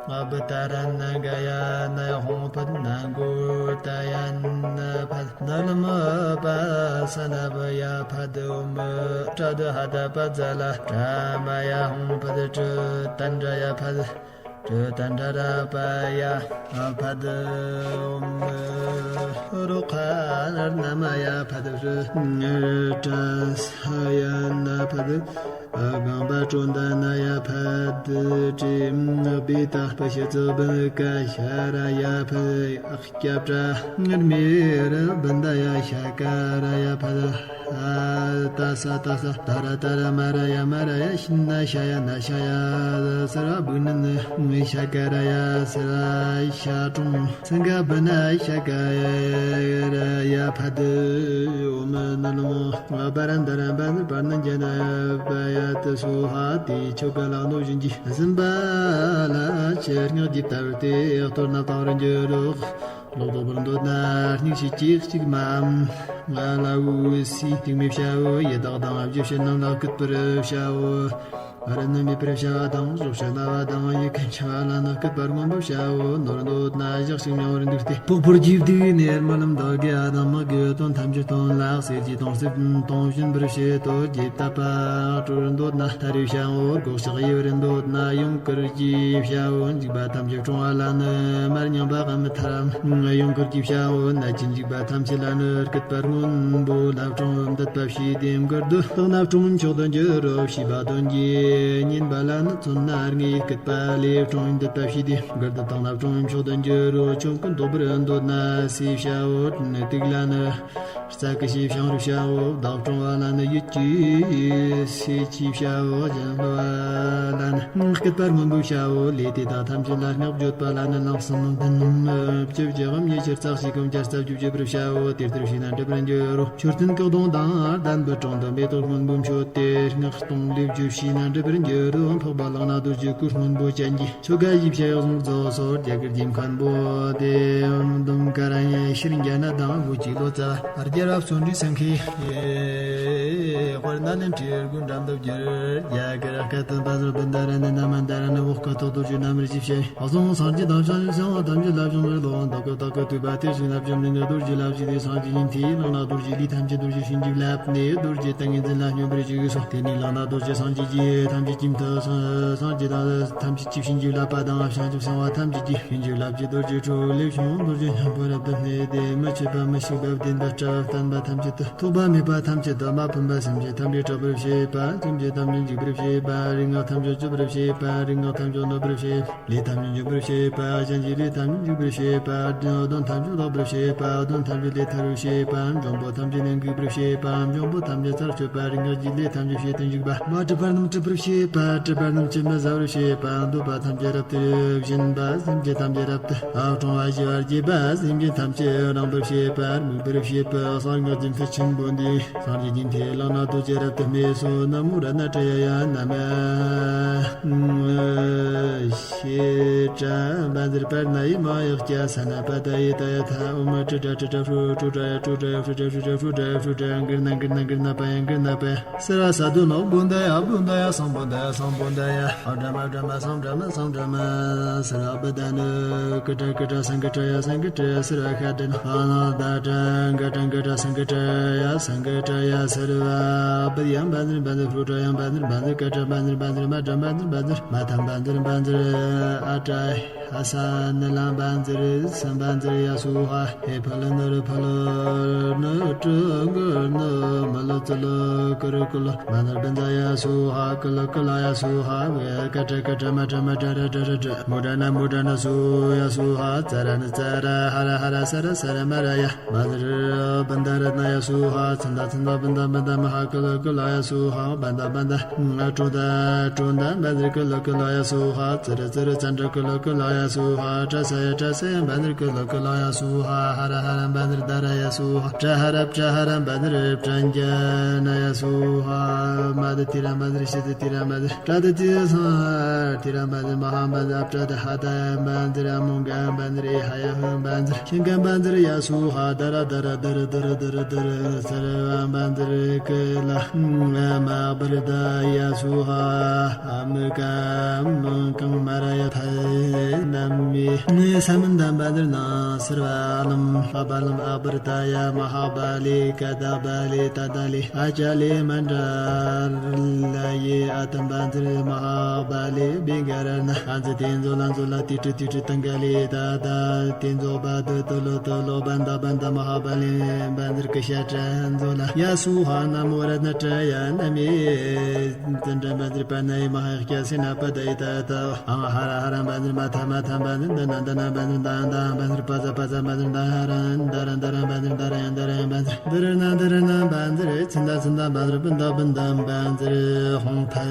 བྷཱུ་ཏ་ར་ན་ག་ཡ་ན་ཡ། ཧཱུྃ་ཕཊ་ན་གོ་ཏ་ཡ་ན་ཕཊ། ན་ལམ་པ་ས་ན་བྷ་ཡ་ཕཊ། ཨོཾ་ཏྲ་དྷཱ་ད་པ་ཙ་ལ་པྲ་མ་ཡ། ཧཱུྃ་ཕཊ་ཏྲི་ཏནྟྲ་ཡ་ཕཊ། ཏྲི་ཏནྟྲ་ར་པ་ཡ་ཕཊ། ཨོཾ་རུ་ཀ་ན་མ་ཡ་ཕཊ། ཏྲ་ས་ཡ་ན་ཕཊ། གང་པ་ཀྲོ་ད་ན་ཡ་ཕཊ། ཏྲི་བི་ཏ་པ་ཤ་ཙ་བི་ཀ་ཤྭ་ར་ཡ་ཕཊ། སྐྱབས་ར་མེ་ར་བྷནྡ་ཡ་ཤྭ་ཀ་ར་ཡ་ཕཊ། ཏ་ས་ཏ་ས་ཏ་ར་ཏ་ར་མ་ར་ཡ་མ་ར་ཡ། ཤི་ན་ཤ་ཡ་ན་ཤ་ཡ། སརྦ་ནི་ཤྭ་ཀ་ར་ཡ། སརྦ་ཤ་ཀྲོང་སིང་ག་བི་ན་ཤྭ་ཀ་ར་ཡ་ཕཊ། ཨོཾ་ན་ལམ་པ་ར་ན་ད་ར་བཛྲ་པཱ་ཎི་ཛྙཱ་ན་བྷ་ཡ་ཏི་སྭཱ་ཧཱ། དེའི་ཆོ་ག་ལ་གནོད་སྦྱིན་གྱིས་ཟིན་པ་ལ་ཆེར་སྙིང་རྗེ་ལྟར་དེ་གཏོར་ན་བཏང་བར་འགྱུར་རོ། ལོག་རྟོག་པར་འདོད་ན་སྙིང་ཤས་ཀྱིས་གཅིག་མ། ང་ལ་འུ་སི་གཅིག་མི་བྱའོ། ཡི་དྭགས་དང་བརྒྱུད་པ་རྣམས་ལ་བསྐུལ་བར་བྱའོ། རིན་མེད་པར་བྱ་བ་དང་། གཞོགས་ཕྱི་ན་བ་དང་། ཡིད་ཁམས་འཆིང་བ་ལ་ནི་བསྐུལ་བར་མངོན་པར་བྱའོ། ནོར་འདོད་ན་ཞག་གཅིག་མྱང་བར་འདུག་སྟེ། འཕགས་པོར་གྱུར་པའི་གནས་མ་ལམ་བདག་གི་ཨ་དང་མ་གི་དོན་ཐམས་ཅད་དོན་ལ་གསེར་གྱི་དུང་སེར་དུང་བྱིན་པར་བྱེད་དོ། རྒྱས་བཏབ་པ་སྤྲོར་འདོད་ན་ད་རེས་བྱའོ། སྒོག་ལྕགས་གཡས་པར་འདོད་ན་ཡུངས་ཀར་གྱིས་བྱའོ། འཇིགས་པ་ཐམས་ཅད་བཀྲོང་བ་ལ་ནི་མར་རྙིང་པ་ཨ་མི་ཐ་ར་ཡུངས་ཀར་གྱིས་བྱའོ། ནད་ཀྱི་འཇིགས་པ་ཐམས་ཅད་ལ་ནི་བསྐུལ་བར་སྔོན་པོ་ལ་བཀྲོང་བ་འདུད་པ་བྱས་ཏེ་མགུར་དུ་བཏགས་ན་བཀྲོང་མཆོག་ཏུ་འགྱུར་རོ། ཞེས་པ་དོན་གྱི་ བསྙེན་པ་ལ་ནི་མཚོན་ན་ལྔའི་སྐུད་པ་ལས། བཀྲོངས་འདུད་པ་བྱས་ཏེ་དགུ་འདུད་བཏང་ན་བཀྲོངས་མཆོག་ཏུ་འགྱུར་རོ། ཆོམ་རྐུན་བཟློག་པར་འདོད་ན་ཟོས་བྱའོ། དུག་ལ་ནི་རྩྭ་ཀི་ཞེས་བྱང་རུ་བྱའོ། བདག་བཀྲོངས་པ་ལ་ནི་ཡིད་ཀྱི་ཟས་ཀྱིས་བྱའོ། སྦྱིན་པ་ལ་ནི་སྐུད་པ་སྔོན་པོས་བྱའོ། ལས་དེ་དག་ཐམས་ཅད་ལ་བསྔགས་བརྗོད་པ་ལ་ནི་ལན་གསུམ་མམ་བདུན་མམ་བཅུ་བཞི་གམ་ཉི་ཤུ་རྩ་གཅིག་གམ་བརྒྱ་རྩ་བརྒྱད་བརྗོད་པར་བྱའོ། དེ་ལྟར་བྱས་ན་འགྲུབ་པར་འགྱུར་རོ། མཆོད་རྟེན་བཀག་དོང་དང་ལྡན་པའི་དྲུང་དུ་མེ་ཏོག་སྔོན་པོས་མཆོད་དེ། སྔགས་སྟོང་ལས་བརྗོད་བྱས་ན་འགྲུབ་པར་འགྱུར་རོ། འཕགས་པ་ལག་ན་རྡོ་རྗེ་སྐུ་སྔོན་པོ་ཅན་གྱི་ཆོ་ག་བཞི་བྱས་གཟུངས་རྫོགས་སོ། རྒྱ་གར་གྱི་མཁན་པོ་དེ་དུང་དཀར་ཡང་ཤེར་འགྱ་ན་དང་བོད་ཀྱི་ལོ་ཙཱ་བ་རྒྱལ་བ་བརྩོན་འགྲུས་སེང་གེ་དཔལ་ནཱ་ལེནྡྲའི་དགུང་འགྲམ་དུ་བསྒྱུར། རྒྱ་གར་སྐད་དུ་བཛྲ་བྷཱུ་ཏ་ར་ནི་ན་མ་ད་ར་ནི་འོག་ཀ་ཐོག་རྡོ་རྗེ་རྣམ་པར་ཞིབ་བཤད། གཟུངས་སངས་རྒྱས་དང་བྱང་ཆུབ་སེམས་དཔའ་ཐམས་ཅད་ལ་བྱུང་བའི་ལོ་དག་གི་དག་གི་ཐུབ་པ་དེ་བཞིན་ལ་བཅོམ་ལྡན་འདས་རྡོ་རྗེ་ལ་བཞུགས་ཏེ། སངས་རྒྱས་ཀྱི་མཐའི་ལག་ན་རྡོ་རྗེ་ལས་ཐམས་ཅད་རྡོ་རྗེ་བྱིན་གྱིས་བརླབས་ནས་རྡོ་རྗེ་ཏིང་ངེ་འཛིན་ལ་སྙོམས་པར་ཞུགས་སོ། དེ་ནས་ལག་ན་རྡོ་རྗེ་སངས་རྒྱས་ཀྱིས་ཐམས་ཅད་ཀྱི་མཐུ་སངས་རྒྱས་དང་ཐམས་ཅད་ཀྱིས་བྱིན་གྱིས་བརླབས་པ་དང་། བྱང་ཆུབ་སེམས་དཔའ་ཐམས་ཅད་ཀྱིས་བྱིན་གྱིས་བརླབས་ཀྱི་རྡོ་རྗེ་དྲིལ་བུ་ལས་བྱུང་རྡོ་རྗེ་སྙིང་པོ་རབ་ཏུ་གནས་ཏེ། མི་ཕྱེད་པ་མི་ཤིགས་པ་བདེན་པ་སྐྲ་བརྟན་པ་ཐམས་ཅད་དུ། ཐོགས་པ་མེད་པ་ཐམས་ཅད་དུ། མ་ཕམ་པ་སེམས་ཅན་ཐམས་ཅད་སྐྲག་པར་བྱེད་པ། སེམས་ཅན་ཐམས་ཅད་འཇིགས་པར་བྱེད་པ། རིག་སྔགས་ཐམས་ཅད་གཅོད་པར་བྱེད་པ། རིག་སྔགས་ཐམས་ཅད་གནོད་པར་བྱེད་པ། ལས་ཐམས་ཅད་འཇོམས་པར་བྱེད་པ། གཞན་གྱི་ལས་ཐམས་ཅད་འཇིག་པར་བྱེད་པ། གདོན་ཐམས་ཅད་བཟློག་པར་བྱེད་པ། གདོན་ཐམས་ཅད་ལས་ཐར་བར་བྱེད་པ། འབྱུང་པོ་ཐམས་ཅད་ནད་འགོག་པར་བྱེད་པ། འབྱུང་པོ་ཐམས་ཅད་ཚར་གཅོད་པ། རིག་སྔགས་ཀྱི་ལས་ཐམས་ཅད་བྱེད་དུ་འཇུག་པ། མ་གྲུབ་པ་རྣམས་གྲུབ་པར་བྱེད་པ། གྲུབ་པ་རྣམས་ཀྱིས་མི་ཟ་བར་བྱེད་པ། འདོད་པ་ཐམས་ཅད་རབ་ཏུ་སྦྱིན་པ། སེམས་ཅན་ཐམས་ཅད་རབ་ཏུ་བཀྲོང་བ་ཞི་བར་བྱེད་པ། སེམས་ཅན་ཐམས་ཅད་སྦྲང་བར་བྱེད་པ། རྨུགས་པར་བྱེད་པ། གསང་སྔགས་ཀྱི་མཐུ་ཆེན་པོ་འདི། སངས་རྒྱས་ཀྱི་མཐུ་ལག་ན་རྡོ་རྗེ་རབ་ཏུ་སྨྲས་སོ། ན་མོ་རཏྣ་ཏྲ་ཡ་ཡ་ན་མ་ཤེས་ཏྲ་བཛྲ་པར་ཎ་ཡེ་མ་ཡེ་ཀྱ་ས་ན་པ་ཏ་ཡེ་ཏ་ཡ་ཐ། ཨོ་མ་ཏྲ་ཏྲ་ཏྲ་ཏྲ་ཧྲུ་ཏྲ་ཏྲ་ཡ་ཏྲ་ཏྲ་ཡ་ཧྲུ་ཏྲ་ཧྲུ་ཏྲ་ཧྲུ་ཏྲ་ཧྲུ་ཏྲ། གུར་ཎ་གུར་ཎ་གུར་ཎ་པ་ཡ་གུར་ཎ་པ་ཡ། སརྦ་སཱ་དྷུ་ནོ་བྷུན་ད་ཡ་བྷུན་ད་ཡ་སཾ་བྷུན་ད་ཡ་སཾ་བྷུན་ད་ཡ། ཨ་བྲ་མ་བྲ་མ་སཾ་བྲ་མ་སཾ་བྲ་མ། སརྦ་བྷུ་ཏ་ནི་ཀི་ཏྲ་ཀི་ཏྲ་སཾ་ཀི་ཏྲ་ཡ་སཾ་ཀི་ཏྲ། སརྦ་ཁ་ཏ་ནི་ཨ་ན་ད་ཏྲ་ག་ཏྲ་ག་ཏྲ་སཾ་ཀི་ཏྲ་ཡ་སཾ་ཀི་ཏྲ་ཡ། སརྦ་བྷུ་ཏ་ཡ་བཛྲ་བཛྲ། ཧྲུ་ཏྲ་ཡ་བཛྲ་བཛྲ། ཀ་ཏྲ་བཛྲ་བཛྲ། མ་ཏྲ་བཛྲ་བཛྲ། མ་ཐ་བཛྲ་བཛྲ། ཨ་ཏྲ། ཨ་ས་ནི་ལ་བཛྲ། སཾ་བཛྲ་ཡ་སྭཱ་ཧཱ། ཧེ་ཕ་ལ་ནུ་རུ་ཕ་ལུ་ནུ་ཀྲུ་གུ་ནུ་མུ་ལུ་ཙུ་ལུ་ཀུ་རུ་ཀུ་ལུ། བཛྲ་བཛྲ་ཡ་སྭཱ་ཧཱ། ཀུ་ལུ་ཀུ་ལ་ཡ་སྭཱ་ཧཱ། ཀ་ཏྲ་ཀ་ཏྲ། མ་ཏྲ་མ་ཏྲ། ར་ཏྲ་ར་ཏྲ། མུ་ཏྲ་ན་མུ་ཏྲ་ན་སྭཱ་ཧཱ། ཡ་སྭཱ་ཧཱ། ཙ་ར་ནི་ཙ་ར། ཧ་ར་ཧ་ར། ས་ར་ས་ར། མ་ར་ཡ། བཛྲ་བྷུན་ད་རཏྣ་ཡ་སྭཱ་ཧཱ། ཙནྡ་ཙནྡ། བྷནྡ་བྷནྡ། མ་ཧཱ་ཀུ་ལུ་ཀུ་ལ་ཡ་སྭཱ་ཧཱ། བྷནྡ་བྷནྡ། ཀྲོ་ད་ཀྲོ་ད། བཛྲ་ཀུ་ལུ་ཀུ་ལ་ཡ་སྭཱ་ཧཱ། ཙི་ར་ཙི་ར། ཙནྡྲ་ཀུ་ལུ་ཀུ་ལ་ཡ་སྭཱ་ཧཱ། ཏྲ་ས་ཡ་ཏྲ་ས་ཡ། བཛྲ་ཀུ་ལུ་ཀུ་ལ་ཡ་སྭཱ་ཧཱ། ཧ་ར་ཧ་ར། བཛྲ་དྷ་ར་ཡ་སྭཱ་ཧཱ། པྲ་ཧ་ར་པྲ་ཧ་ར། བཛྲ་པྲཛྙཱ་ན་ཡ་སྭཱ་ཧཱ། མ་དྷ་ཏི་ར། བཛྲ་ཤ་དྷ་ཏི་ར། བཛྲ་ཏྲ་དྷ་ཏི་ས་ཏི་ར། བཛྲ་མ་ཧཱ། བཛྲ་ཨ་པྲ་དྷ་ཧ་ད་ཡ། བཛྲ་ཨ་མོ་ག། བཛྲ་ཨེ་ཧ་ཡ་ཧཱ། བཛྲ་ཤིང་ཀ། བཛྲ་ཡ་སྭཱ་ཧཱ། དྷ་ར་དྷ་ར་དྷ་རུ་དྷ་རུ་དྷ་རུ་དྷ་རུ། སརྦ་བཛྲ་ཀུ་ལ་མ་པྲ་དྷ་ཡ་སྭཱ་ཧཱ། ཨ་མི་ཀ་མི་ཀང་མ་ར་ཡ་ཕ་ན་མི། ས་མནྟ། བཛྲ་ན་སརྦ་ཨ་ལམ་ཨ་བ་ལམ་ཨ་པྲ་ད་ཡ། མ་ཧཱ་བ་ལི་ཀ་དྷ་བ་ལི་ཏ་དྷ་ལི། ཨ་ཅ་ལི་མནྟ་ལ་ཡེ། ཨ་ཏམ་བཛྲ་མ་ཧཱ་བ་ལི་བི་ག་ར་ཎ། ཨ་ཛི་ཏེ་མཛོ་ལ་མཛོ་ལ། ཏི་ཏྲི་ཏི་ཏྲི། ཏང་ག་ལི་ཏ་ད་ཏེ་མཛོ་བ་དུ་ཏུ་ལོ་ཏུ་ལོ། བྷནྡ་བྷནྡ། མ་ཧཱ་བ་ལི་བཛྲ་ཀུ་ཤ་ཏྲ་མཛོ་ལ། ཡ་སྭཱ་ཧཱ། ན་མོ་རཏྣ་ཏྲ་ཡ་ན་མི། ཙནྡྲ་བཛྲ་པར་ཎ་ཡེ་མ་ཧཱ་ཀྱ་སེ་ན་པ་ད་ཡེ་ཏ་ད། ཨང་ཧ་ར་ཧ་ར། བཛྲ་མ་ཐ་མ་ཐ། བཛྲ་དྷ་ན་དྷ་ན། བཛྲ་དྷ་དྷ། བཛྲ་པ་ཛ་པ་ཛ། བཛྲ་དྷ་ར་དྷ་ར་དྷ་ར། བཛྲ་དྷ་ར་དྷ་ར་དྷ་ར། བཛྲ་དྷ་ར་ན་དྷ་ར་ན། བཛྲ་ཙནྡ་ཙནྡ། བཛྲ་བྷནྡ་བྷནྡ། བཛྲ་ཧཱུྃ་ཕཊ་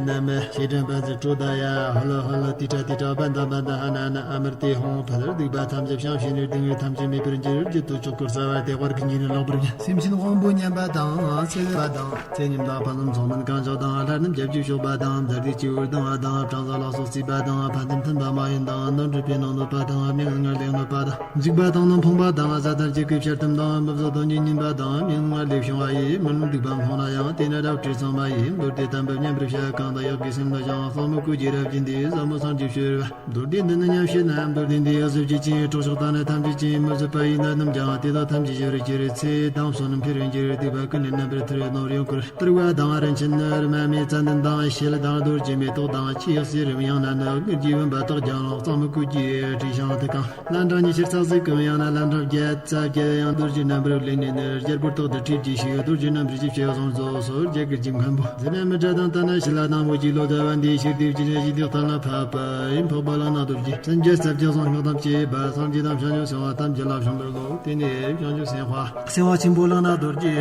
ན་མ། ཤེས་སྒྲ་བཛྲ་ཀྲོ་ད་ཡ། ཧ་ལ་ཧ་ལ། ཏི་ཏྲ་ཏི་ཏྲ། བྷནྡ་བྷནྡ། ཧ་ན་ན། ཨ་མྲྀ་ཏི་ཧཱུྃ་ཕཊ། སྡིག་པ་ཐམས་ཅད་བྱང་ཞིང་ནུས་ལྡན་དངོས་ཐམས་ཅད་མེད་པར་འགྱུར། རྒྱུད་དུ་ཆོག་གི་རྩ་བ་དེ་བར་གྱི་ཉེ་རིང་ལོག་པར་གྱུར། སེམས་ཅན་དབང་པོ་ཉམས་པ་དང་། སེལ་བ་དང་། ཚེ་ཉམས་དང་། ཕ་ལམ་ཚོགས་མིན་གང་ཆགས་དང་། ལྷ་རྣམས་སྐྱབས་ཀྱིས་གཤེགས་པ་དང་། མཛའ་བདེ་སྐྱེས་བུ་སྡང་བ་དང་། སྦྲང་རྩི་ལ་སོགས་བརྩིས་པ་དང་། ཕན་ཚུན་མཐུན་པ་མ་ཡིན་དང་། ནོར་འཁྲུལ་པས་ནོར་གནོད་པ་དང་། མྱ་ངན་ལས་གནོད་པ་དང་། འཇིགས་པ་དང་ནི་ཕོངས་པ་དང་། ཟ་དང་བཅད་ཀྱི་བྱར་སྡོམ་དང་། མི་བཟོད་གདོན་གྱིས་ཉེན་པ་དང་། མྱ་ངན་ལས་བྱུང་བ་ཡིས། མི་ལུས་སྡིག་པ་སྤངས་ན་ཡང་། དེ་ནི་རབ་བཀྲེས་སོང་བ་ཡིན། མདོར་བསྡུས་དམ་པའི་མཉམ་པར་བྱ། གང་དག་ཡབ་ཀྱི་སེམས་ལ་བྱང་། གཙང་མའི་སྐུ་གྱི་རབ་བརྗིད་འདི། ཟབ་མོ་སངས་རྒྱས་ཤེས་རབ། མདོར་བསྡུས་འདི་ནི་མཉམ་བྱེད་ན། མདོར་བསྡུས་འདི་ཡང་གཟི་བརྗིད་ཅན། གྲོགས་ཤོག་དང་ནི་ཐམས་ཅད་ཅན། མི་བཟོད་པ་ཡིས་ནད་རྣམས་ཀྱང་། དེ་དག་ཐམས་ཅད་ཞི་བར་གྱུར། ཚེ་དང་བསོད་ནམས་འཕེལ་བར་འགྱུར། སྡིག་པ་ཀུན་ནས་རྣམ་པར་ཐར། ནོར་ཡོད་དགུར། སྟེར་བ་དང་རིན་ཆེན་ནི་རྨ་མེ་ཙན་དན་དང་། ཤེལ་དང་རྡོ་རྗེ་མེ་ཏོག་དང་། ཆུ་ཡི་གསེར་རམ་ཡང་ན་ནི། དངུལ་གྱིས་བུམ་པ་དག་ཀྱང་ལགས། གཙང་མའི་སྐུ་གྱི་བྲིས་ཤིང་ཐིག་རྐང་། ལན་གྲངས་ ཉི་ཤར་ཚགས་ཚུད་གང་ཡང་ན་ལམ་འགྲམ་བརྒྱད་རྩ་བརྒྱད་ཡང་རྡོ་རྗེ་རྣམ་པར་ལེན་ནས་ནི་རྒྱལ་པོར་ཐོག་ཏུ་ཁྲིད་ཀྱི་ཞིག་རྡོ་རྗེ་རྣམ་རིགས་ཀྱི་ཕྱེ་བ་སོང་རྫོགས་སོ། རྒྱ་གར་གྱི་མཁན་པོ་ཟི་ན་མི་དྲ་དང་ཏ་ན་ཤི་ལ་དང་བོ་གྱི་ལོ་ཙཱ་བ་འདིའི་ཕྱིར་དེ་བཅུ་ཞེ་བཞི་དེ་གཏན་ལ་ཕབ་པ་ཡིན། འཕགས་པ་ལག་ན་རྡོ་རྗེ་སེམས་རྒྱ་རྩ་བརྒྱ་སོང་སྔགས་དམ་བཅས་པ་སངས་རྒྱས་དང་བྱང་ཆུབ་སེམས་དཔའ་ཐམས་ཅད་ལ་བྱུང་བར་ལོ། དེ་ནས་བྱང་ཆུབ་སེམས་དཔའ་སེམས་དཔའ་ཆེན་པོ་ལག་ན་རྡོ་རྗེ་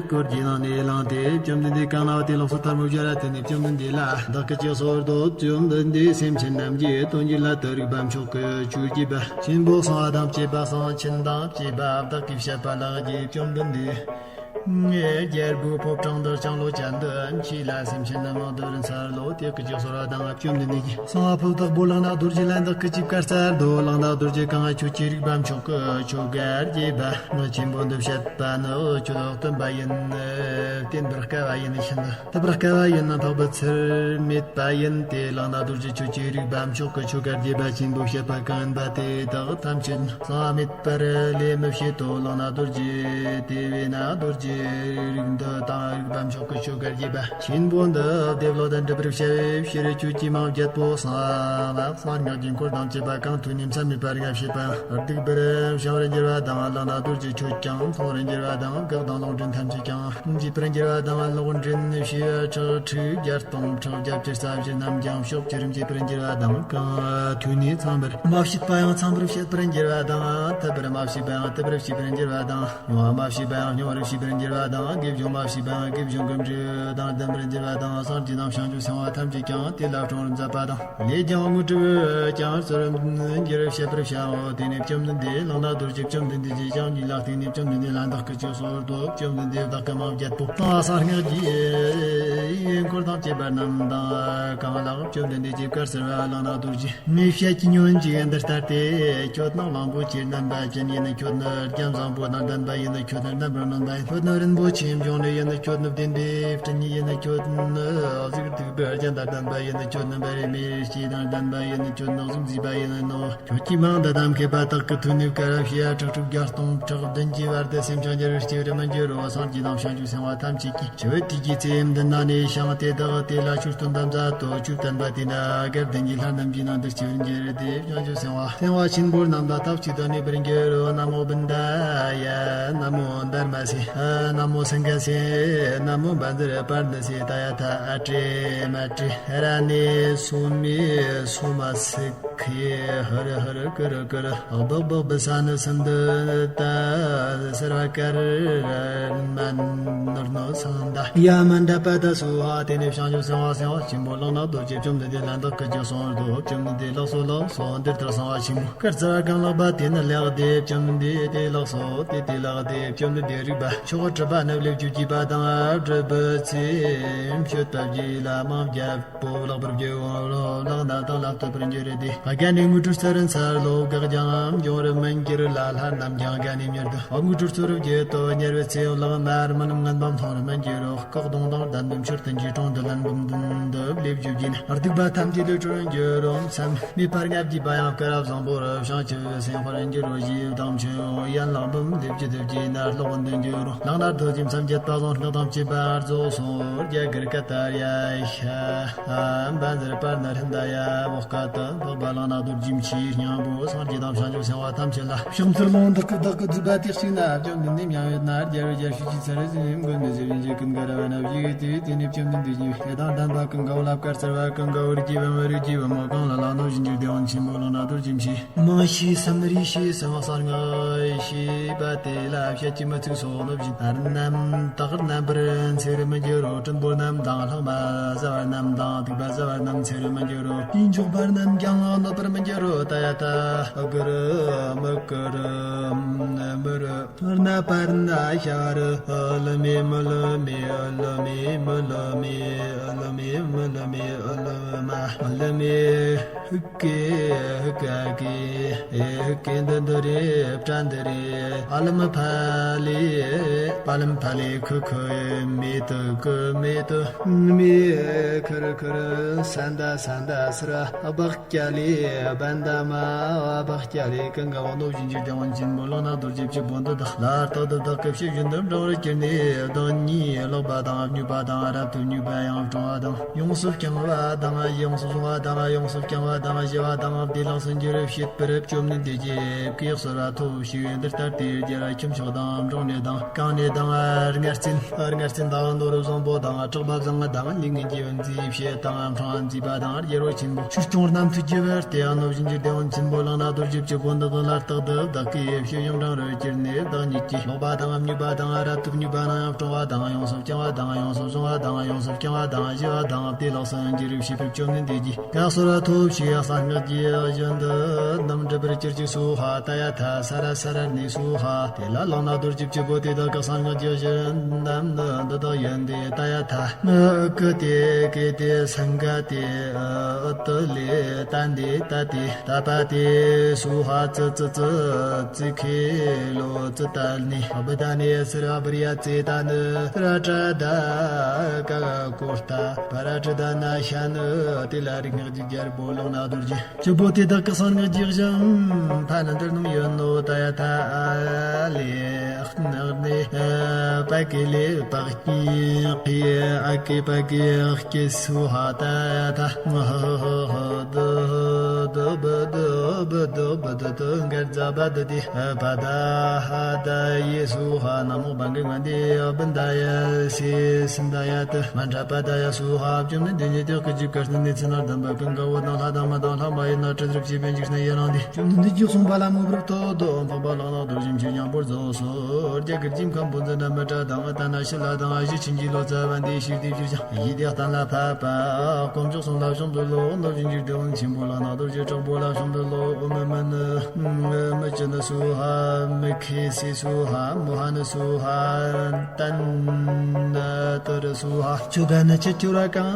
སྐོར་གྱི་ནང་ནས་ལངས་ཏེ་བཅོམ་ལྡན་འདས་གང་ལ་བ་དེ་ལོགས་སུ་ཐལ་མོ་སྦྱར་ར། དེ་ནས་བཅོམ་ལྡན་འདས་ལ་བདག་གིས་ཅི་གསོལ་ཏོ། བཅོམ་ལྡན་འདས་སེམས་ཅན་རྣམས་ཀྱི་དོན་གྱི་ལ་དུ་རིག་པ་མཆོག་གི་ཆོས་ཀྱི་བ་ཆེན་པོ་གསང་བ་དང་བཅས་པ་གསང་ཆེན་དང་བཅས་པ་བདག་གིས་བཤད་པ་ལགས་ཀྱིས། བཅོམ་ལྡན་འདས་རྒྱལ་པོའི་ཕོ་བྲང་དུ་ལྕང་ལོ་ཅན་དུ་མཆིས་ལ། སེམས་ཅན་རྣམས་ལ་དོ་རིན་འཚལ་ལོ། དེ་སྐད་ཅེས་གསོལ་བ་དང་བཅོམ་ལྡན་འདས་ཀྱིས་གསང་བ་ཕོ་བདག་པོ་ལག་ན་རྡོ་རྗེ་ལ་བདག་གིས་ཅི་བཀའ་སྩལ་ཏོ། ལག་ན་རྡོ་རྗེ་གང་ཆོས་ཀྱི་རིག་པ་མཆོག་གི་ཆོ་ག་རྒྱས་པ་ཆེན་པོ་འདི་བཤད་པ་ནི་ཆོས་ལོག་སྟོན་པ་ཡིན། བསྟན་པར་དཀའ་བ་ཡིན་ཕྱིན། ཐུབ་པར་དཀའ་བ་ཡིན་ན་འཕགས་པའི་ཚུལ་མེད་པ་ཡིན་ཏེ། ལག་ན་རྡོ་རྗེ་ཆོས་ཀྱི་རིག་པ་མཆོག་གི་ཆོ་ག་རྒྱས་པ་ཆེན་པོ་བཤད་པ་གང་ཡིན་པ་དེ་དག་ཐམས་ཅད་གསང་བ་མེད་པར་ལས་མི་བྱེད་དོ། ལག་ན་རྡོ་རྗེ་དེ་བས་ན་རྡོ་རྗེ་རིགས་འདི་དང་རིག་པ་མཆོག་གི་ཆོ་ག་རྒྱས་པ་ཆེན་པོ་འདི་སྡེ་ལོ་དང་འགྲུབ་པར་བྱ་བའི་ཕྱིར་ཆོས་ཀྱི་མིང་བརྒྱད་པོ་གསང་བ་གསང་སྔགས་ཀྱི་འཁོར་དང་བཅས་པ་གང་ཐོས་ནས་མཚམས་མེད་པར་ངེས་བྱེད་པ་སྡིག་པར་བྱང་བར་འགྱུར་བ་དང་། ལག་ན་རྡོ་རྗེ་ཆོས་ཀྱང་མཐོང་བར་འགྱུར་བ་དང་། འགག་དང་ལོག་འདྲེན་ཐམས་ཅད་ཀྱང་འབྱེད་པར་འགྱུར་བ་དང་། ལོག་འདྲེན་བྱེད་པ་ཁྲག་ཁྲིག་བརྒྱ་སྟོང་ཕྲག་བརྒྱ་བཅུ་རྩ་བཞི་རྣམས་ཀྱང་ཕྱོགས་བཅུར་འབྱེད་པར་འགྱུར་བ་དང་། གང་ཐོས་ནས་ཚངས་པར་མ་བྱེད་པ་ཡང་ཚངས་པར་བྱེད་པར་འགྱུར་བ་དང་། ཐུབ་པར་མ་བྱེད་པ་ཡང་ཐུབ་པར་བྱེད་པར་འགྱུར་བ་དང་། མྱོང་བ་མ་བྱས་པའང་མྱོང་བར་བྱེད་པར་འགྱུར་བ་དང་། དགེ་སྦྱོང་མ་བྱས་པའང་དགེ་སྦྱོང་གི་འབྲས་བུ་དང་ལྡན་པར་འགྱུར་བ་དང་། སངས་རྒྱས་དང་བྱང་ཆུབ་སེམས་དཔའ་ཐམས་ཅད་ཀྱང་དེ་ལ་སྲུང་བར་མཛད་པ་དང་། ལས་ཀྱང་དངོས་གྲུབ་ཀྱང་སྩོལ་བར་འགྱུར་བཤད་པར་བྱའོ། དེ་ནས་བཅོམ་ལྡན་འདས་ལག་ན་རྡོ་རྗེ་བཅོམ་ལྡན་འདས་ཀྱི་ཞབས་གཉིས་ལ་བརྟེན་ནས་བཅོམ་ལྡན་འདས་ལ་བདག་གིས་ཅི་གསོལ་ཏོ། བཅོམ་ལྡན་འདས་བདག་གི་མིང་བརྒྱད་པོ་གསང་སྔགས་ཀྱི་འཁོར་དང་བཅས་པ་རྣམས་དང་། གང་ལགས། བཅོམ་ལྡན་འདས་ཀྱིས་བཀའ་སྩལ་པ། ལག་ན་རྡོ་རྗེ། ངས་བཤད་ཀྱི་ཉོན་ཅིག་འདི་ལྟར་ཏེ། ཁྱོད་ནི་གླང་པོ་ཆེའི་རྣམ་པ་ཅན་ཡིན། ཁྱོད་ནི་རྒྱན་བཟང་པོ་དང་ལྡན་པ་ཡིན། ཁྱོད་ནི་རྣམ་པར་གནོན་པ་ཡིན། ཁྱོད་ནི་རིན་པོ་ཆེའི་འབྱུང་གནས་ཡིན། ཁྱོད་ནི་བདེན་པའི་སྤྲིན་ཡིན། ཁྱོད་ནི་གཟུགས་སྡིག་པའི་རྒྱན་དང་ལྡན་པ་ཡིན། ཁྱོད་ནི་འབར་བའི་མེ་ལྕེ་དང་ལྡན་པ་ཡིན། ཁྱོད་ནི་གཟུགས་མཛེས་པ་ཡིན་ནོ། ཁྱོད་ཀྱི་མིང་འདི་དང་མཁས་པ་དག་གིས་ཐོས་ནས་བསྐལ་པ་ཁྲག་ཁྲིག་བརྒྱ་སྟོང་ཕྲག་བདུན་གྱི་བར་དུ་སེམས་ཅན་སྐྱེ་བར་སྐྱེ་བར་མི་འགྱུར་རོ། སངས་རྒྱས་དང་བྱང་ཆུབ་སེམས་དཔའ་ཐམས་ཅད་ཀྱིས། འཆི་བའི་དུས་ཀྱི་ཚེ་འདི་ན་ནས་ཤིང་དེ་དག་དེ་ལ་ཆོས་སྟོན་པ་མཛད་དོ། ཆོས་བསྟན་པ་དེས་ན་བརྒྱ་བདུན་གྱི་ལྷ་རྣམས་ཀྱི་ནང་དུ་སྐྱེ་བར་འགྱུར་ཏེ། བྱང་ཆུབ་སེམས་དཔའ་སེམས་དཔའ་ཆེན་པོ་རྣམས་ལ་ཐབས་ཅིག་ཏུ་གནས་པར་འགྱུར་རོ། ན་མོ་བུདྡྷཱ་ཡ། ན་མོ་དྷརྨཱ་སྱ། ན་མོ་སངྒྷ་སྱ། ན་མོ་བཛྲ་པཱ་ཎ་སྱ། ཏདྱ་ཐཱ། ཨ་ཏྲེ་མ་ཏྲེ་ར་ཎེ་སོ་མེ་སོ་མ་སི། ཁེ་ཧ་ར་ཧ་ར་ཀ་ར་ཀ་ར། བག་བག་བི་ས་ནི་སན་དི་ཏ། སརྦ་ཀརྨ་ནོར་ནོ་སན་དྷ་ཡ་མན་ཌ་པ་ཏ་སྭཱ་ཧཱ། དེ་ནས་བྱང་ཆུབ་སེམས་དཔའ་སེམས་དཔའ་ཆེན་པོ་ལག་ན་རྡོ་རྗེ་བཅོམ་ལྡན་འདས་ལ་བདག་གིས་ཅི་གསོལ་ཏོ། བཅོམ་ལྡན་འདས་ལགས་སོ་ལགས་སོ། འདིར་ལྟར་གསང་བ་ཆེན་པོའི་བཀའ་སྩལ་པ་གང་ལགས་པ་དེ་ནི་ལེགས་ཏེ། བཅོམ་ལྡན་འདས་དེ་ལགས་སོ། དེ་དེ་ལེགས་ཏེ། བཅོམ་ལྡན་འདས་རིག་པ་མཆོག་གྲུབ་པ་ནི་ལེགས་བརྗོད་རྒྱས་པ་དང་། གྲུབ་པའི་ཚེ་མཆོད་པ་བགྱིས་ལ་མིང་བརྒྱད། པོ་ལེགས་པར་བརྗོད་པ་ལག་ན་བདག་ལ་བསྟོད་པར་འགྱུར་ཏེ། བརྒྱ་ནས་དངོས་གྲུབ་སྩལ་རན་འཚལ་ལོ། བཀག་ཀྱང་འབྱུང་བར་མི་འགྱུར་ལ། ལྷ་རྣམས་ཀྱང་བརྒྱ་ནས་མྱུར་དུ་དངོས་གྲུབ་སྩོལ་བར་བགྱིད་དོ། ཉེར་བའི་ཚེ་ལག་ན་རྨི་ལམ་ངན་པ་མཐོང་བར་མི་འགྱུར་རོ། བཀག་གདོང་དང་ལྡན་པའི་མཆོད་རྟེན་གྱི་དྲུང་དུ་ལན་འབུམ་བདུན་འདི་ལེགས་བརྗོད་བགྱིས་ནས། སྡིག་པ་ཐམས་ཅད་ལས་གྲོལ་འགྱུར་རོ། མཚམས་མེད་པར་ལྔ་བགྱིས་པ་ཡང་སྐལ་བ་བཟང་པོར། བྱང་ཆུབ་སེམས་དཔར་འགྱུར་རོ། ཞེས་དམ་ཆོས་ཡན་ལག་འབུམ་ལེགས་བརྗོད་དུ་བགྱིས་ནས་ཀློག་འདོན་འགྱུར་རོ། ལག་ན་རྡོ་རྗེ་མཚམས་བརྒྱད་པ་གསང་སྔགས་དང་བཅས་པ་རྫོགས་སོ། རྒྱ་གར་ཀ་ཏཱ་ཡ་ཤ། བཛྲ་པཱ་ཎ་ཧྲྀ་ད་ཡ། འོག་ཁ་ཏུ་འཕགས་པ་ལག་ན་རྡོ་རྗེ་མཆིས་སྙིང་པོ། སངས་རྒྱས་དང་བྱང་ཆུབ་སེམས་དཔའ་ཐམས་ཅད་ལ་ཕྱག་འཚལ་ལོ། བདག་གི་བདག་གི་བརྫུས་པ་དེ་གཅིག་ན་བཅོམ་ལྡན་འདས་མྱང་ཡོད་ན། རྒྱལ་བའི་རྒྱལ་སྲས་ཀྱི་ཚེ་རིང་མགོན་མེད་ཟས་བཞིན་གྱི་ཀུན་དགའ་ར་བ་ན་བཞུགས་ཏེ། དེ་ནས་བཅོམ་ལྡན་འདས་ཀྱིས་དེ་དང་ལྡན་པ་ཀུན་དགའ་བོ་ལ་བཀའ་སྩལ་པ། ཀུན་དགའ་བོར་གྱིས་པའམ་རིགས་ཀྱིས་པའམ་གང་ལ་ལག་ན་རྡོ་རྗེ་འཇུག་བདེ་བ་ཆེན་པོ་ལག་ན་རྡོ་རྗེ་མཆིས། མིང་ཤེས་སམ་རིག་ཤེས་སམ་གསང་སྔགས་ཤེས་པ་དེ་ལ་བཤད་ཀྱིས་མི་ཚུགས་སོ། ནོར་བཞིན་རྣམས་དག་རྣམ་པར་འཚེ་བར་མི་འགྱུར་རོ། གྲུང་པོ་རྣམས་དང་ལྷག་མ་ཟ་བ་རྣམས་དང་སྡིག་པ་ཟ་བ་རྣམས་འཚེ་བར་མི་འགྱུར་རོ། ཡིད་འཇོག་པ་རྣམས་ཀྱང་གནོད་པར་མི་འགྱུར་རོ། ཏདྱ་ཐཱ། ཨ་གུ་རུ་མུ་ཀུ་རུ་མུ་རུ། རྣ་པར་ན་ཤ་རུ་ཨ་ལུ་མེ་མུ་ལུ་མེ་ཨ་ལུ་མེ་མུ་ལུ་མེ་ཨ་ལུ་མེ་མུ་ལུ་མེ་ཨ་ལུ་མ་ཨ་ལུ་མེ། ཧུ་ཀེ་ཧུ་ཀ་ཀེ། ཨེ་ཧུ་ཀེ་འདི་འདི་རེད་པྲ་འདི་རེད། ཨ་ལམ་ཕ་ལེ་པ་ལམ་ཕ་ལེ། ཁུ་ཁུ་མེ་ཏུ་ཀུ་མེ་ཏུ་མེ། ཁུ་རུ་ཁུ་རུ་སན་ད་སན་ད་སུ་ར་ཨ་བག་སྐྱ་ལེ་བན་ད་མ་བ་བག་སྐྱ་ལེ། ཀུན་དགའ་བོ་ནོར་བཞིན་གྱི་ལྡེ་བ་ཆེན་པོ་ལག་ན་རྡོ་རྗེ་བཅུ་པོ་འདི་དག་ལ་རྟག་ཏུ་བདག་གི་ཕྱི་བཞིན་དུ་འབྲང་བར་གྱུར་ནས། གདོད་ནས་ལོག་པ་དང་སྨྱོས་པ་དང་རབ་ཏུ་སྨྱོས་པ་ཡང་སྤྲོ་བ་དང་ཡོངས་སུ་བསྐྱང་བ་དང་ཡོངས་སུ་བཟུང་བ་དང་ཡོངས་སུ་བསྐྱང་བ་དང་ཞི་བ་དང་བདེ་ལེགས་སུ་འགྱུར་བྱེད་པར་ བཅོམ་ལྡན་འདས་ཀྱིས་བགེགས་གསོལ་བ་ཐོབ་ཞེས་འདི་ལྟར་དེའི་རྒྱལ་ཁྱུ་མཆོག་དང་འབྲོང་ནད་དང་རྐང་ནད་དང་རྔ་རྩིན། རྔ་རྩིན་དང་ནོར་བུ་བཟང་པོ་དང་གྲགས་པ་བཟང་ངན་དང་ལས་ངན་གྱི་མཛེས་བྱེད་དང་འཕྲང་མཛེས་པ་དང་རྒྱལ་པོ་ཆེན་པོ་ཆོས་སྐྱོང་རྣམས་ཐུགས་རྒྱལ་བར་དེ་ཡང་ནོར་བཞིན་གྱི་བདེ་བ་ཆེན་པོ་ལག་ན་རྡོ་རྗེ་བཅུ་པོ་འདི་དག་ལ་རྟག་ཏུ་བདག་གིས་ཞུ་ཡང་གྲང་རུ་གྱུར་ནས་བདག་ཉིད་ཀྱིས་ལོག་པ་དང་མྱུག་པ་དང་རབ་ཏུ་མྱུག་པ་རྣམས་ཡང་བཀྲུང་བ་དང་ཡོངས་སུ་བསྐྱང་བ་དང་ཡོངས་སུ་བཟུང་བ་དང་ཡོངས་སུ་བསྐྱང་བ་དང་ཞི་བ་དང་དེ་ལགས་སུ་འགྱུར་བར་བྱེད་པའི་བཅོམ་ལྡན་འདས་ཀྱིས། བགེགས་གསོལ་བ་ཐོབ་ཞེས་གསང་སྔགས་ཀྱི་གཞུང་འདི་རྣམས་འགྲུབ་པར་གྱུར་ཅིག་སྭཱ་ཧཱ། ཏདྱ་ཐཱ། སཱ་ར་སཱ་ར་ཎི་སྭཱ་ཧཱ། དེ་ལ་ལག་ན་རྡོ་རྗེ་བཅུ་པོ་དེ་དག་གི་གསང་སྔགས་ཀྱི་གཞུང་རྣམས་ནི་འདི་དག་ཡིན་ཏེ། ཏདྱ་ཐཱ། ཀུ་ཏེ་ཀེ་ཏེ་སཾ་ག་ཏེ་ཨུ་ཏུ་ལེ་ཏ་ནྡེ་ཏ་ཏེ་ཏ་པ་ཏེ་སྭཱ་ཧཱ། ཙི་ཙི་ཙི་ཙི་ཁེ་ལོ་ཙི་ཏ་ནི་ཨ་བི་དྷ་ནི་སརྦ་རི་ཡ་ཙེ་ཏ་ནི་ར་ཏྲ་དྷ་ཀ་ཀོ་ཏ་པ་ར་ཏྲི་ད་ན་ཤ་ནི་དེ་ལ་རིག་སྔགས་ཀྱི་རྒྱལ་པོ་ལག་ན་རྡོ་རྗེ་བཅུ་པོ་དེ་དག་གི་གསང་སྔགས་ཀྱི་གཞུང་ཕ་ནི་འདིར་རྣམས་ཡོད་ནོ། ཏདྱ་ཐཱ། ཨ་ལེ་ཨ་ནི་པ་ཀེ་ལེ་པ་ཀེ་ཨ་ཀེ་པ་ཀེ་ཨ་ཀེ་སྭཱ་ཧཱ། ཏདྱ་ཐཱ། ཧ་ཧ་ཧ་ཧ་དུ་དུ་བུ་དུ་བུ་དུ་བུ་དུ་དུ་གར་ཛ་བ་དུ་དི་པ་ད་ཧ་ད་ཡེ་སྭཱ་ཧཱ། ན་མོ་བྷ་ག་བ་ཏེ་ཨ་བི་ནནྡ་ཡ་སེ་སི་ནནྡ་ཡ་ཏུ་མནྟ་པ་ད་ཡ་སྭཱ་ཧཱ། བཅོམ་ལྡན་འདས་ཉིད་དེ་སྐད་ཅིག་གར་སྟོན་ནས་ཚེ་ན་དམ་པ་ཀུན་དགའ་བོ་དང་ལྷ་དང་མི་དང་ལྷ་མ་ཡིན་ན་དྲིན་གཟོ་བྱེད་པའི་འཇིགས་སྣང་ཡི་རངས་ཏེ། བཅོམ་ལྡན་འདས་ཀྱིས་གསུངས་པ་ལ་མོས་པར་ཐོགས་དོ། འཕགས་པ་ལག་ན་རྡོ་རྗེ་མཆོག་སྙིང་པོར་བཟུང་སོ། རྒྱ་གར་གྱི་མཁན་པོ་མཛད་ན་མི་ཏྲ་དང་ཏ་ན་ཤི་ལ་དང་ཨ་ཞེ་ཆོས་ཀྱི་ལོ་ཙཱ་བ་འདིའི་ཤེས་སྡེ་བཞིར་ཀྱང་ཡིད་བདེ་གཏན་ལ་ཕབ་པ། དཀོན་མཆོག་གསུམ་ལ་ཕྱག་འཚལ་ལོ། ནོར་བཞིན་གྱི་བདེ་བ་ཆེན་པོ་ལག་ན་རྡོ་རྗེ་དྲག་པོ་ལ་ཕྱག་འཚལ་ལོ། ཨོཾ་མི་ནི་མི་ཅི་ནི་སྭཱ་ཧཱ། མི་ཁེ་སི་སྭཱ་ཧཱ། མོ་ཧ་ནི་སྭཱ་ཧཱ། ཏན་ཏུ་རི་སྭཱ་ཧཱ། ཆོ་ག་ནི་ཆུ་སྐྱོར་བ་གང་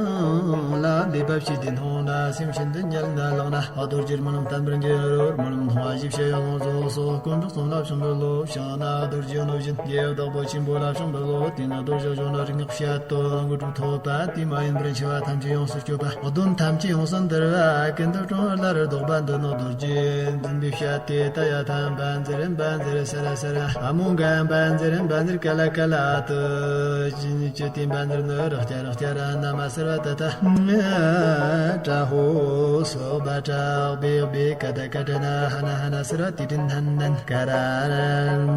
ལ་ལུས་པ་བྱས་ཏེ་འཐུངས་ན་སེམས་ཤིན་ཏུ་དམྱལ་ན་ལངས་ན་རྡོ་རྗེར་རྨི་ལམ་བསྟན་པར་འགྱུར་རོ། རྨི་ལམ་མཐོང་བ་བཞི་བྱས་ཡོངས་ལ་རྫོགས་སོ། དཀོན་མཆོག་གསུམ་ལ་ཕྱག་འཚལ་ལོ། བྱང་ན་རྡོ་རྗེ་གནོད་སྦྱིན་གྱི་བདག་པོ་ཆེན་པོ་ལ་ཕྱག་འཚལ་ལོ། དེ་ནི་རྡོ་རྗེ་གཞུང་ལ་རིག་སྔགས་བཤད་དོ། དངོས་གྲུབ་ཐོབ་པ་དེ་མ་ཡིན་པར་འཆི་བ་ཐམས་ཅད་ཡོངས་སུ་སྐྱོབ་པ། གདོན་ཐམས་ཅད་ཡོངས་སུ་འདུལ་བ། ཀུན་ཏུ་སྲུང་བར་བླ་རུ་བཟློག་པ་འདི་ནི་རྡོ་རྗེ་འཛིན་པའི་བཤད་དེ། ཏདྱ་ཐཱ། བཛྲ་བཛྲ་བཛྲ་ས་ར་ས་ར་ཨ་མོ་ག་བཛྲ་བཛྲ་ཀ་ལ་ཀ་ལ་ཏུ་ཅི་ནི་ཅི་ཏི་བཛྲ་ནི་ར་ཀྱ་ར་ཀྱ་ར་ན་མ་སརྦ་ཏ་ཏ་ཏྲ་ཧོ་སོ་བ་ཏྲ་བེ་བེ་ཀ་ཏ་ཀ་ཏ་ན་ཧ་ན་ཧ་ན་སརྦ་ཏི་ཏི་ན་ན་ཀ་ར་ར་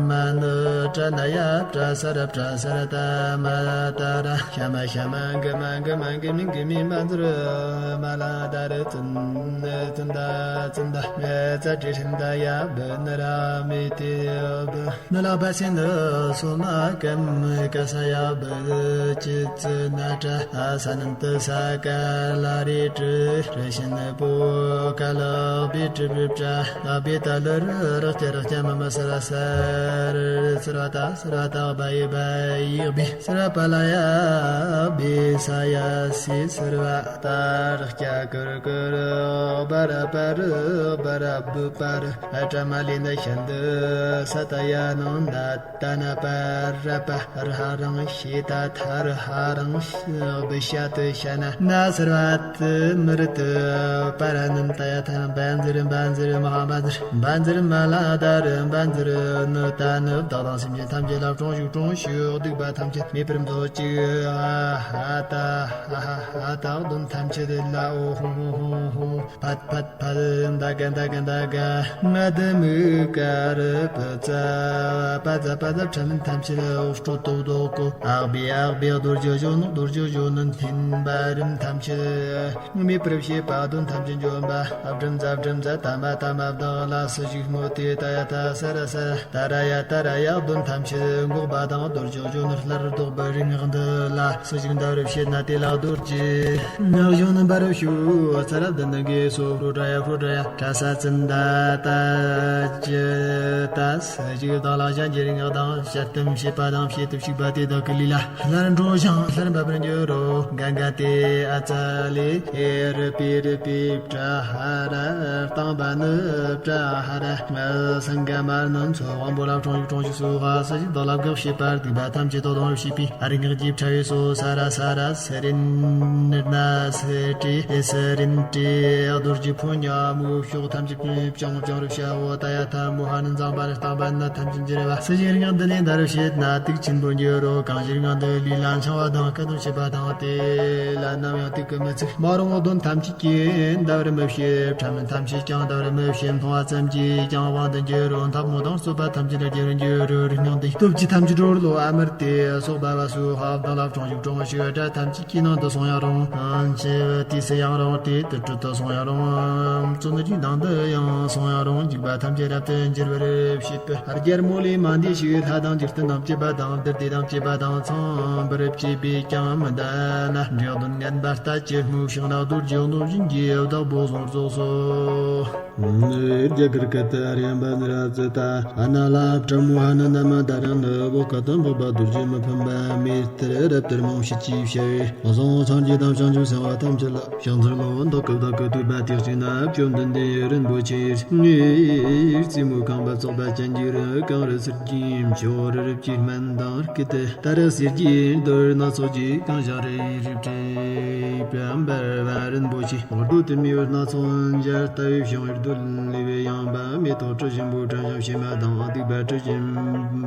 མ་ནུ་ཏྲ་ན་ཡ་ཏྲ་ས་ར་ཏྲ་ས་ར་ཏ་མ་ཏ་ར། ཤ་མ་ཤ་མ་ག་མ་ག་མ་གི་མི་གི་མི་མ་ཛུ་རུ་མ་ལ་ད་རུ་ཙུན་ཙུན་ད་ཙུན་ད་ཙ་ཏྲི་ཧྲིན་ད་ཡ་བུ་ན་ར་མི་ཏི་བུ་ན་ལ་བ་སི་ནི་སོ་མ་ཀ་མི་ཀ་ས་ཡ་བུ་ཅི་ཙི་ན་ཏྲ་ས་ནན་ཏི་ས་ཀ་ལ་རི་ཏྲི་ཏྲི་ཤིན་པོ་ཀ་ལ་བི་ཏྲི་བི་ཏྲ་བི་ད་ལ་རི་ར་ཅ་ར་ཅ་མ་མ་ས་ར་ས་རི་ས་ར་ད་ས་ར་ད་བ་ཡི་བ་ཡི་བི། སརྦ་ལ་ཡ་བི་ས་ཡ་སི་སརྦ་ཏ་ར་ཀྱ་ཀུ་རུ་ཀུ་རུ་བ་ར་པ་རུ་བ་ར་བུ་པ་རུ་ཨ་ཏྲ་མ་ལི་ན་ཤ་འདུ་ས་ཏ་ཡ་ནང་ད་ཏ་ན་པ་ར་པ་ར་ཧ་རང་ཤི་ཏ་ཐ་ར་ཧ་རང་བི་ཤ་ཏུ་ཤ་ན་ན་སརྦ་ཏུ་མི་རུ་ཏུ་པ་ར་ནམ་ཏ་ཡ་ཐ་བཛྲ་བཛྲ་མ་ཧ་བཛྲ་བཛྲ་མ་ལ་ད་རུ་བཛྲ་ནུ་ཏ་ནུ་བདག་དང་སེམས་ཅན་ཐམས་ཅད་ལ་སྲུང་ཞིང་སྲུང་ཞིང་སྡིག་པ་ཐམས་ཅད་མེད་པར་མཛོད་ཅིག་ཨ་ཧ་ཏ་ཧ་ཧ་ཧ་ཏ་གདོན་ཐམས་ཅད་ལ་ཨོ་ཧུང་ཧུང་ཧུང་ཧུང་ཕད་ཕད་ཕད་ད་ག་ད་ག་ད་ག་ང་དི་མུ་ཀ་རུ་པ་ཙ་པ་ཙ་པ་ཙ་ཕྲ་མིན་ཐམས་ཅད་ལ་ཨོ་སྤྲོ་ཏོ་བདོག་གོ་ཨག་བི་ཨག་བི་རྡོ་རྗེ་གཞོན་ནུ་རྡོ་རྗེ་གཞོན་ནུ་འཐེན་པ་རིམ་ཐམས་ཅད། མེད་པར་བྱེད་པ་གདོན་ཐམས་ཅད་འཇོམས་པ། ཨབ་བྲམ་ཛ་བྲམ་ཛ་ཏ་མ་ཏ་མ་བདག་ལ་སུ་ཞིག་སྨོད་དེ། ཏདྱ་ཐཱ། ས་ར་ས་ར་ཏཱ་ར་ཡ་ཏཱ་ར་ཡ། གདོན་ཐམས་ཅད་འགོག་པ་དང་རྡོ་རྗེ་གཞོན་ནུར་སླར་བཟློག་པའི་རིག་སྔགས་འདི་ལ་སུ་ཞིག་བཟླ་བར་བྱེད་ན་དེ་ལ་རྡོ་རྗེ་སྔགས་གཞུང་རྣམ་པར་ཞུ། ས་ར་བདུན་ནི་གེ་སོ་ཧྲོ་ཏྲ་ཡ་ཧྲོ་ཏྲ་ཡ་ཏྲ་ས་ཙན་ད་ཏ་ཅི་ཏ། སུ་ཞིག་བདག་ལ་གཞན་གྱི་རིག་སྔགས་དང་བཤད་གཏམ་བྱེད་པ་དང་བྱེད་དུ་བཅུག་པ་དེ་དག་གི་ལུས་ལ་སླར་འགྲོ་ཞིང་སླར་འབབ་པར་འགྱུར་རོ། ག་ག་ཏེ་ཨ་ཙ་ལེ། ཨེ་རུ་པི་རུ་པི་པྲ་ཧ་ར། རྟིང་པ་ནི་པྲ་ཧ་ར། སིང་ག་མ་རྣམས་ཚོགས་དབང་པོ་ལ་དྲོངས་ཤིག་དྲོངས་ཤིག་སྭཱ་ཧཱ། སུ་ཞིག་བདག་ལ་བགེགས་བྱེད་པ་སྡིག་པ་ཐམས་ཅད་དོ་དམ་བྱེད་པའི་རིག་སྔགས་ཀྱི་ཕྲ་བའི་སོ། ས་ར་ས་ར་སི་རི་ན་སི་ཏྲི་སི་རི་ཏྲི། རྡོ་རྗེ་ཕོ་ཉ་མུ་ཕྱོགས་ཐམས་ཅད་བྱང་བྱང་རུ་བྱའོ། ཏདྱ་ཐཱ། མོ་ཧ་ནི་མཛངས་པ་ནི་རྟིང་པ་ནི་ཐམས་ཅད་འཇིགས་པ། སུ་ཞིག་རིག་སྔགས་འདི་ལས་འདའ་རུ་བྱེད་ན་སྡིག་ཆེན་པོར་འགྱུར་རོ། གང་ཞིག་རིག་སྔགས་འདི་ལུས་ལ་འཆང་བ་དང་སྐད་དུ་བྱེད་པ་དང་དེ་ལ་ནམ་ཡང་སྡིག་གིས་མི་ཚིག་མ་རུངས་གདོན་ ཐམས་ཅད་ཀྱིས་འདའ་བར་མི་བྱེད། ཕྲ་མེན་ཐམས་ཅད་ཀྱང་འདའ་བར་མི་བྱེད། མཐོང་བ་ཙམ་གྱིས་ཀྱང་དབང་དུ་འགྱུར་རོ། འཐབ་མོ་དང་རྩོད་པ་ཐམས་ཅད་ལ་རྒྱལ་བར་འགྱུར་རོ། རིགས་ངན་དང་སྟོབས་ཀྱིས་ཐམས་ཅད་སྒྲོལ་ལོ། ཨ་མར་ཏེ་སོགས་པ་ལ་སོགས། ལྷ་དང་ལྷ་གྲོང་ཞིང་གྲོང་ཞིང་དགྲ་ཐམས་ཅད་ཀྱི་ནང་དུ་སོང་ཡང་རུང་། ཕྱི་དུས་སུ་ཡང་རུང་། དེ་དུར་ཁྲོད་དུ་སོང་ཡང་རུང་། བཙོན་རའི་ནང་དུ་ཡང་སོང་ཡང་རུང་། འཇིགས་པ་ཐམས་ཅད་རབ་ཏུ་འཇིལ་བར་བྱེད་པའི་རྒྱལ་མོ་ལས་མ་འདས་ཤིང་། ལྷ་དང་འཇིག་རྟེན་དང་བཅས་པ་དང་། དུར་སྡེ་དང་བཅས་པ་དང་། ཚངས་པར་བཅས་པས་ཀྱང་མི་འདའ་ལ། འབྲས་གདོན་ངན་པ་ལྟ་ཅི་སྨོས་ཤིག་ན། རྡོ་རྗེ་ནོར་བཞིན་གྱི་བདག་པོ་གསུང་རྫོགས་སོ། རྒྱ་གར་སྐད་དུ། རེམ་པ་ནི་ར་ཙི་ཏ། ཨ་ན་ལ་པྲ་མོ་ཧ་ན་ན་མ་ད་ར་ནི། བོ་ཀ་ཏམ་བོ་པ་རྡོ་རྗེ་མི་ཕམ་པ་མེ་ལྟར་རབ་ཏུ་རྨོངས་བྱེད་ཅེས་བྱ་བའི་གཟུངས་སངས་རྒྱས་དང་བྱང་ཆུབ་སེམས་དཔའ་ཐམས་ཅད་ལ་ཕྱག་འཚལ་ལོ། བདག་གི་བདག་གི་ཐུབ་པ་དེ་གཅིག་ན། བཅོམ་ལྡན་འདས་རིན་པོ་ཆེའི་རྩེ་མོ་རྐང་པ་བཙོག་པ་ཅན་གྱི་རི་གངས་རི་སེར་གྱི་མཆོག་རི་རབ་ཀྱི་སྨན་དང་། སྐད་དེ་ལྟར་གསེར་གྱི་རྡོ་སྣ་ཚོགས་ཀྱི་གང་ཞིག་རེ་རེ་བྲིས་པའམ་འབར་བ་རིན་པོ་ཆེ་རྡོ་དུ་མའི་སྣ་ཚོགས་འཇའ་ལྟ་བུའི་བྱུང་བའི་རྡོ་ལེབ་ཡངས་པ། མེ་ཏོག་དྲི་ཞིམ་པོ་དྲི་ཞིམ་ཕྱེ་མ་དང་། བདུག་པ་དྲི་ཞིམ་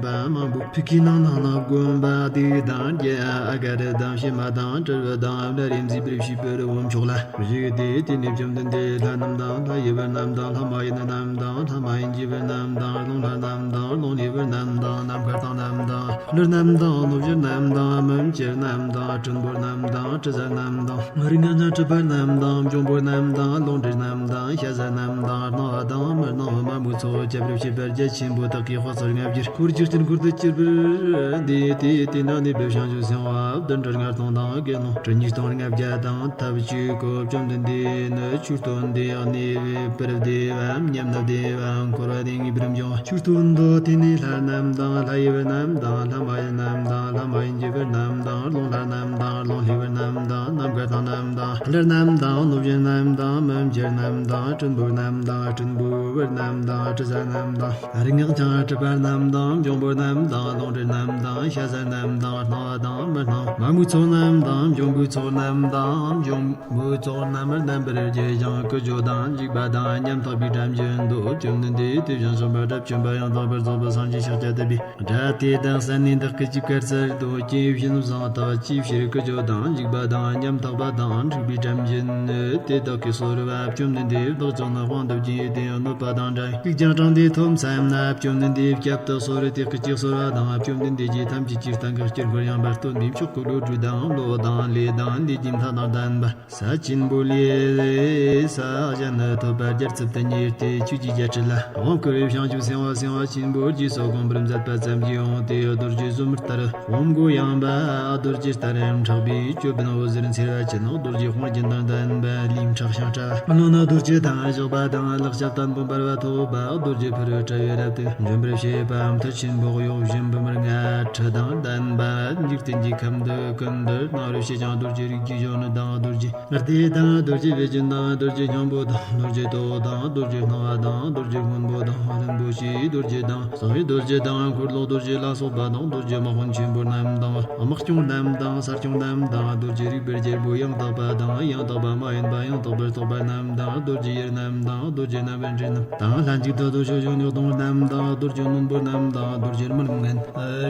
པ་མང་པོ་ཕུད་ཀྱི་ནང་ན་ནག་དགོན་པ་བདུག་དང་རྒྱ་ཨ་ག་རི་དང་ཕྱེ་མ་དང་། དྲིལ་བུ་དང་བླ་རེ་མཛེས་པར་བྱས་པའི་རི་བོ་མཆོག་ལ་བཞུགས་ཏེ། དེ་ནས་བཅོམ་ལྡན་འདས་ལྷ་རྣམས་དང་། ལྷ་ཡི་བུ་རྣམས་དང་། ལྷ་མ་ཡིན་རྣམས་དང་། ལྷ་མ་ཡིན་གྱི་བུ་རྣམས་དང་། རླུང་ལྷ་རྣམས་དང་། རླུང་ལྷའི་བུ་རྣམས་དང་། ནམ་མཁའ་དང་རྣམས་དང་། ཀླུ་རྣམས་དང་། གནོད་སྦྱིན་རྣམས་དང་། མི་མཇེད་རྣམས་དང་། སྲིན་པོ་རྣམས་དང་། དྲི་ཟ་རྣམས་དང་། རིགས་ལྔ་ལྔ་གྲུབ་པ་རྣམས་དང་། འབྱུང་པོ་རྣམས་དང་། ལོང་འདྲེ་རྣམས་དང་། ཤ་ཟ་རྣམས་དང་། སྣང་བ་དང་མི་སྣང་བ་མ་མོའི་ཚོགས་ཁྱབ་པར་བྱེད་པ་རྒྱ་ཆེན་པོ་དག་གིས་དཔག་ཚད་ལྔ་བརྒྱར་འཁོར་འཇིག་རྟེན་འཁོར་དུ་གྱུར་པར་འདུས་ཏེ། དེ་ནང་ནས་བྱང་ཆུབ་སེམས་དཔའ་བདུན་ཕྲག་ལྔ་སྟོང་དང་དགེ་སློང་ཁྲི་ཉིས་སྟོང་ལྔ་བརྒྱ་དང་ཐབས་ཅིག་གོ། བཅོམ་ལྡན་འདས་ནི་ཆོས་སྟོན་ཏེ་གནས་པར་བདེ་བའམ་ཉམས་ལ་བདེ་བའམ་འཁོར་བ་དེ་ངེས་པར་འབྱུང་བ། ཆོས་སྟོན་ཏོ། དེ་ནས་ལྷ་རྣམས་དང་། ལྷ་ཡི་བུ་རྣམས་དང་། ལྷ་མ་ཡིན་རྣམས་དང་། ལྷ་མ་ཡིན་གྱི་བུ་རྣམས་དང་། རླུང་ལྷ་རྣམས་དང་། རླུང་ལྷའི་བུ་རྣམས་དང་། ནམ་མཁའ་དང་རྣམས་དང་། ཀླུ་རྣམས་དང་། གནོད་སྦྱིན་རྣམས་དང་། མི་མཇེད་རྣམས་དང་། སྲིན་པོ་རྣམས་དང་། སྲིན་པོའི་བུ་རྣམས་དང་། དྲི་ཟ་རྣམས་དང་། རིགས་ལྔ་ལྔ་གྲུབ་པ་རྣམས་དང་། འབྱུང་པོ་རྣམས་དང་། ལོང་འདྲེ་རྣམས་དང་། ཤ་ཟ་རྣམས་དང་། སྣང་བ་དང་མི་སྣང་། མ་མོའི་ཚོགས་རྣམས་དང་། འབྱུང་པོའི་ཚོགས་རྣམས་དང་། འབྱུང་པོའི་ཚོགས་རྣམས་རྣམ་པར་རྒྱལ་ཞིང་ཀུ་ཅོ་དང་འཇིགས་པ་དང་ཉམ་ཐག་པའི་སྒྲ་འབྱིན་ཏོ། བཅོམ་ལྡན་འདས་དེ་བཞིན་གཤེགས་པ་དགྲ་བཅོམ་པ་ཡང་དག་པར་རྫོགས་པའི་སངས་རྒྱས་ཤཱཀྱ་ཐུབ་པས། སྒྲ་དེ་དག་གསན་ནས་བདག་གིས་ཅི་བཀའ་སྩལ་ཏོ། ཀྱེ་ཡིད་བཞིན་བཟང་དག་ཅིའི་ཕྱིར་ཀུ་ཅོ་དང་འཇིགས་པ་དང་ཉམ་ཐག་པ་དང་འཁྲིག་པའི་སྒྲ་འབྱིན་ནི་དེ་དག་གིས་གསོལ་བ། བཅོམ་ལྡན་འདས་བདག་ཅག་ནི་དཔང་དུ་བགྱིས་ཏེ་གནོད་པ་དང་འདྲ་བའི་ལུགས་ཀྱང་དྲངས་ཏེ་ཐོབ་བསམ་ན། བཅོམ་ལྡན་འདས་བསྐྱབ་ཏུ་གསོལ། དེ་སྐད་ཅེས་གསོལ་བ་དང་། བཅོམ་ལྡན་འདས་ཀྱིས་ཐམས་ཅད་ཀྱི་སྟེང་གི་དཀྱིལ་འཁོར་ཡངས་པ་སྟོན་པའི་མཆོག་གི་བློ་གྲོས་དང་བློ་དང་ལས་དང་ལས་ཀྱི་མཐའ་དང་ལྡན་པ། ས་ཆེན་པོ་ལས་ས་གཞན་ཐོབ་པ་བརྒྱ་རྩིབས་དུ་ཉེ་སྟེ་ཆོས་ཀྱི་རྒྱལ་སྲིད་ལ་དབང་བསྐུར་བའི་བྱང་ཆུབ་སེམས་དཔའ་སེམས་དཔའ་ཆེན་པོ་རྗེས་སུ་དགོངས་པར་མཛད་པ་ཙམ་གྱིས་འོངས་ཏེ། རྡོ་རྗེ་ཟུར་མོ་ལྟར་ཕུང་པོ་ཡངས་པ། རྡོ་རྗེ་ལྟར་མཁྲེགས་པའི་ཅོད་པན་འོད་ཟེར་འཚེར་བ་ཅན། རྡོ་རྗེ་དཔུང་རྒྱན་དང་ལྡན་པ། ལུས་མཁྲེགས་ཤིང་ཕྲ་བ། རླུང་ནག་རྡོ་རྗེ་དང་བཞག་པ་དང་། ལག་ཞབས་དང་པོ་འབར་བ་ཐོགས་པ། རྡོ་རྗེ་ཕུར་བུ་དྲ་བས་རབ་ཏུ་འཇོམས་པར་བྱེད་པ། མཐུ་ཆེན་པོ་གཡོ་བ་བཞིན་པུས་མོར་ལྔ་ཁྲི་དང་ལྡན་པ། འཇིག་རྟེན་གྱི་ཁམས་འདི་ཀུན་ཏུ་སྣང་བར་བྱེད་ཅིང་། རྡོ་རྗེ་རིགས་ཀྱི་གཞོན་ནུ་དང་། རྡོ་རྗེ་སྡེ་དང་། རྡོ་རྗེ་བེ་ཅོན་དང་། རྡོ་རྗེ་སྙིང་པོ་དང་། རྡོ་རྗེ་ཏོག་དང་། རྡོ་རྗེ་སྣང་བ་དང་། རིན་པོ་ཆེའི་རྡོ་རྗེ་དང་། གསང་བའི་རྡོ་རྗེ་དང་། འཁོར་ལོ་རྡོ་རྗེ་ལ་སོགས་པ་དང་། རྡོ་རྗེ་དམག་དཔོན་ཆེན་པོ་རྣམས་དང་། དམག་སྐྱོང་རྣམས་དང་། ས་སྐྱོང་རྣམས་དང་། རྡོ་རྗེ་རིག་པའི་རྒྱལ་པོ་ཡང་དག་པ་དང་། ཡང་དག་པ་མ་ཡིན་པ་ཡང་དག་པར་རྟོགས་པ་རྣམས་དང་། རྡོ་རྗེ་ཡུལ་རྣམས་དང་། རྡོ་རྗེ་རྣམ་པར་འདྲེན་རྣམས་དང་། ལྷན་ཅིག་ཏུ་རྡོ་རྗེ་གཞོན་ནུ་གདོང་རྣམས་དང་། རྡོ་རྗེ་རྣོན་པོ་རྣམས་དང་། རྡོ་རྗེ་མིག་ངན་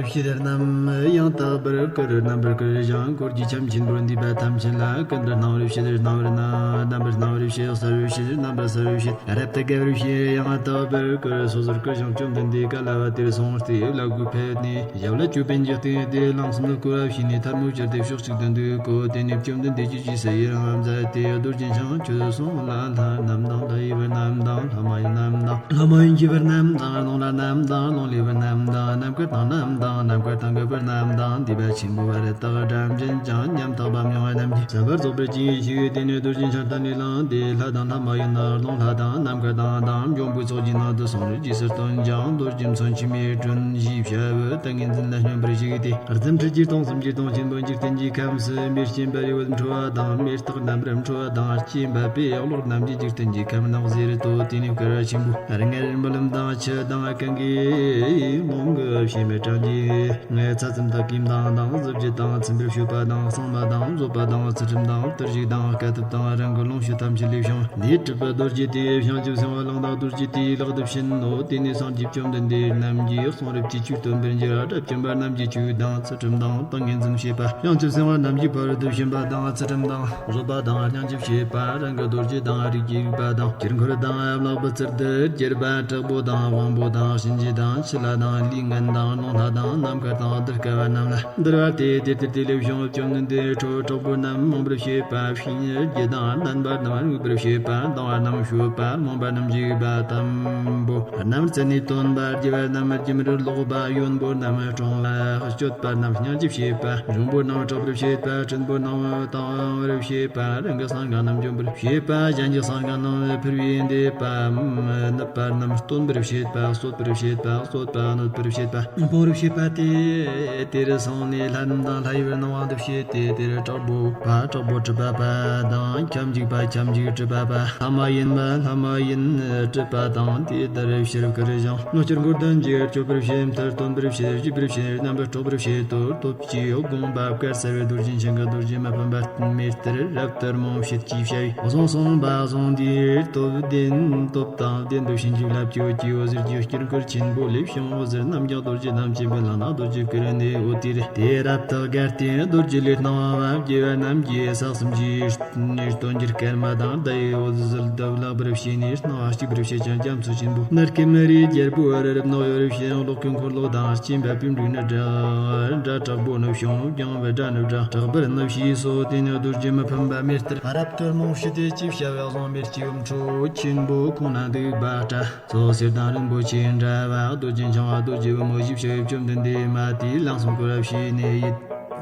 ཕྱེ་དར་རྣམས་ཡང་དག་པར་བསྐུར། རྣམ་པར་བསྐུར་ཞིང་འཁོར་གྱི་ཁྱམས་ཆེན་པོར་འདུས་པ་ཐམས་ཅད་ལ་ཀུན་ཏུ་སྣང་བར་བྱེད། རྣམ་པར་སྣང་བར་བྱེད། གསལ་བར་བྱེད། རྣམ་པར་གསལ་བར་བྱེད། རབ་ཏུ་དགའ་བར་བྱེད། ཡང་དག་པར་བསྐུར། སོ་སོར་བསྐུར་ཞིང་བཅོམ་ལྡན་འདས་ག་ལ་བ་དེར་སོང་སྟེ་བླ་གོས་ཕུད་ནས་ཞབས་ལ་ཅོད་པན་གྱིས་བཏེགས་ཏེ་ལམ་གསུམ་དུ་བསྐོར་བ་བྱས་ནས་ཐལ་མོ་སྦྱར་ཏེ་ཕྱོགས་གཅིག་ཏུ་འདུག་གོ། དེ་ནས་བཅོམ་ལྡན་འདས་ཀྱིས་རྗེས་སུ་ཡི་རང་མཛད་དེ། རྡོ་རྗེ་འཆང་ཁྱོད་སོང་ལ་ལྷ་རྣམས་དང་། ལྷ་ཡི་བུ་རྣམས་དང་། ལྷ་མ་ཡིན་རྣམས་དང་། ལྷ་མ་ཡིན་གྱི་བུ་རྣམས་དང་། རླུང་ལྷ་རྣམས་དང་། རླུང་ལྷའི་བུ་རྣམས་དང་། ནམ་མཁའ་དང་རྣམས་དང་། ནམ་མཁའ་དང་གི་བུ་རྣམས་དང་། འདུས་པ་ཆེན་པོ་བར་དག་སྒྲ་འབྱིན་ཅིང་ཉམ་ཐག་པ་མྱོང་བ་རྣམས་ཀྱིས་གསན་པར་རྫོགས་པར་གྱིས་ཤིག་དེ་ནས་རྡོ་རྗེ་འཆང་གཏན་ནས་ལངས་ཏེ། ལྷ་དང་ལྷ་མ་ཡིན་དང་། རླུང་ལྷ་དང་། ནམ་མཁའ་དང་དང་། འབྱུང་པོའི་ཚོགས་ཀྱི་ནང་དུ་སོང་ནས་རྗེས་སུ་སྟོན་ཅིང་། རྡོ་རྗེ་མཚོན་ཆུ་མེ་སྒྲོན་བཞིའི་ཞབས་ཏུ་ཏིང་ངེ་འཛིན་ལ་སྙོམས་པར་ཞུགས་ཏེ། རྫུ་འཕྲུལ་གྱི་སྟོང་གསུམ་གྱི་སྟོང་ཆེན་པོ་འཇིག་རྟེན་གྱི་ཁམས་སུ་མེར་སྐྱེམས་པ་ཡི་འོད་འཕྲོ་བ་དང་། མེ་སྟག་རྣམ་པར་འཕྲོ་བ་དང་། སྐྱེམས་པ་པོའི་གློག་རྣམས་ཀྱིས་འཇིག་རྟེན་གྱི་ཁམས་ནག་ཟེར་ཏོ། དེ་ནས་བསྐལ་པ་ཆེན་པོའི་ རིགས་ལྔའི་རིན་པོ་ལམ་དང་ཆུ་དང་། གང་གི་ངང་གིས་བྱེ་མའི་སྐྲ་འཇིགས། ཚ་ཙུམ་དང་སྐེམ་དང་དང་། གཟི་བརྗིད་དང་ཚིམ་པར་བྱེད་པ་དང་། གཙང་མ་དང་བཟོད་པ་དང་། ཚུལ་ཁྲིམས་དང་བརྟུལ་ཞུགས་དང་། དཀའ་ཐུབ་དང་རང་གི་ལོངས་སྤྱོད་ཐམས་ཅད་ལས་བྱུང་། ལས་གྲུབ་པ་རྡོ་རྗེ་སྟེ། བྱང་ཆུབ་སེམས་དཔའ་ལུང་དང་རྡོ་རྗེ་སྟེ། ལེགས་གྲུབ་ཕྱིར་ནོ། དེ་ནས་སངས་རྒྱས་བཅོམ་ལྡན་འདས་རྣམས་ཀྱིས་གསུང་རབ་ཀྱི་ཆོས་སྟོན་པར་འགྱུར། སྒྲ་བཅོམ་པ་རྣམས་ཀྱིས་ཆོས་དང་། ཚུལ་ཁྲིམས་དང་ཏིང་ངེ་འཛིན་བྱེད་པ། བྱང་ཆུབ་སེམས་དཔའ་རྣམས་ཀྱིས་ཕ་རོལ་ཏུ་ཕྱིན་པ་དང་། ཚུལ་ཁྲིམས་དང་བཟོད་པ་དང་། སྙིང་རྗེ་བྱེད་པ། རང་གི་རྡོ་རྗེ་དང་། རིགས་ཀྱི་རིག་པ་དང་། དཀྱིལ་འཁོར་དང་། ཡན་ལག་པོ་ཏི་ཏི་བསྐྱེད་པ། དྲག་པོ་དང་། དབང་པོ་དང་། གཤིན་རྗེ་དང་། ཕྱི་ལྷ་དང་། ལས་ངན་དང་། རླུང་ལྷ་དང་། ནམ་མཁའ་དང་། གདུལ་དཀའ་བ་རྣམས་ལ་འདུལ་བ་སྟེ། དེ་ལྟར་དེ་ལས་བྱུང་བ་བཅོམ་ལྡན་འདས་ཁྲོ་བོ་དྲག་པོ་རྣམས་རྨོངས་པར་བྱེད་པ། གཤིན་རྗེ་དང་བརྣན་པ་རྣམས་རྔུལ་བར་བྱེད་པ། སྡང་བ་རྣམས་གཞོམ་པ། རྨོངས་པ་རྣམས་འཇིག་པ། དམ་པོ་རྣམས་རྩད་ནས་བཏོན་པ། དགེ་བ་རྣམས་རྒྱུན་མི་འཆད་པ། གཡོ་བ་རྣམས་སྐྱེ་མེད་ལོག་པ། གཡོ་འབོལ་རྣམས་སྐྲངས་པ། གཅོད་པ་རྣམས་སྙིང་རྗེ་བྱེད་པ། འབྱུང་པོ་རྣམས་སྐྲག་པར་བྱེད་པ། སྲིན་པོ་རྣམས་དང་བར་བྱེད་པ། རང་གི་གསང་སྔགས་རྣམས་འཇོམས་པར་བྱེད་པ། གཞན་གྱི་གསང་སྔགས་རྣམས་ཕུལ་བའི་འདོད་པ། གནོད་པ་རྣམས་སྟོན་པར་བྱེད་པ། གསོད་པར་བྱེད་པ། གསོད་པ་གནོད་པར་བྱེད་པ། སྤོང་བར་བྱེད་པ་སྟེ། དེར་སོང་ནས་ལྷ་རྣམས་དང་ལྷ་ཡི་བུ་རྣམས་དབང་དུ་བྱས་ཏེ། དེར་དྲག་པོ་པ། དྲག་པོ་གྲུབ་པ་པ་དང་། ཁྱབ་འཇུག་པ། ཁྱབ་འཇུག་གྲུབ་པ་པ། ལྷ་མ་ཡིན་པ། ལྷ་མ་ཡིན་གྲུབ་པ་དང་། དེ་ལྟར་ཕྱིར་ཁར་བཞེངས། ལོངས་སྤྱོད་འཁོར་དང་བཅས། སྤྱོད་པར་བྱེད། མཐར་སྟོན་པར་བྱེད། བྱེད་པར་བྱེད། རྣམ་པར་འཕྲོག་པར་བྱེད། དོ། སྟོབས་ཀྱིས་དགོངས་པ་བཀའ་སྩལ་བའི་རྡོ་རྗེ་འཆང་གིས་རྡོ་རྗེ་མ་ཕམ་པ་མེ་ལྟར་རབ་ཏུ་རྨོངས་བྱེད་ཅེས་བྱ་བའི་གཟུངས་གསུངས་པ་གསུངས་ཏེ། སྟོབས་ལྡན། སྟོབས་དང་ལྡན་པའི་བྱིན་གྱིས་བརླབ་ཀྱིས། འོ་ཟེར་གྱི་དཀྱིལ་འཁོར་ཆེན་པོ་ལས་བྱུང་། འོ་ཟེར་རྣམས་ཀྱང་རྡོ་རྗེ་ཐམས་ཅད་པའི་ལག་ན་རྡོ་རྗེ་གུར་ནས། འོ་དེར་དེ་རབ་ཏུ་དགའ་སྟེ་རྡོ་རྗེ་ལས་སྣང་བ་བ། དགེ་བ་རྣམས་ཀྱིས་བསགས་སམ་ཅི། སྟོན་གྱི་སྐར་མ་དང་ཟླ་བའི་འོད་ཟེར་དུ་བརླག་པར་བྱས་ནས། སྣང་བ་སྐྱིད་པར་བྱེད་ཅིང་རྒྱ་མཚོ་ཆེན་པོ་ནར་སྐད་མི་རེ་རྒྱལ་པོ་རི་རབ་ནག་གཡོ་བར་བྱེད། གློག་གི་འཁོར་ལོ་དང་། སྐྱེམས་པ་པུས་འགྲོས་ནི་སྒྲ་སྒྲ་དྲག་པོ་ནི་བྱུང་། རྒྱང་བའི་སྒྲ་ནི་སྒྲ་དྲག་པར་ནི་བྱས་སོ། དེ་ནས་རྡོ་རྗེ་མི་ཕམ་པ་མེ་ལྟར་རབ་ཏུ་རྨོངས་བྱས་ཏེ། ཅེས་བྱ་བའི་གཟུངས་མེ་ལྕེའི་འོམ་འཕྲོ་ཆེན་པོ་ཁོང་ན་འདུག་པ་འདྲ། ཚོགས་གསེར་དང་རིན་པོ་ཆེ་འདྲ་བ། རྡོ་རྗེ་འཆང་བ་རྡོ་རྗེ་བུ་མོ་བཞི་བྱ་བའི་བཅོམ་ལྡན་འདས་མ་དེས་ལམ་གསུམ་བསྐོར་བ་བྱས་ནས། ཡིད་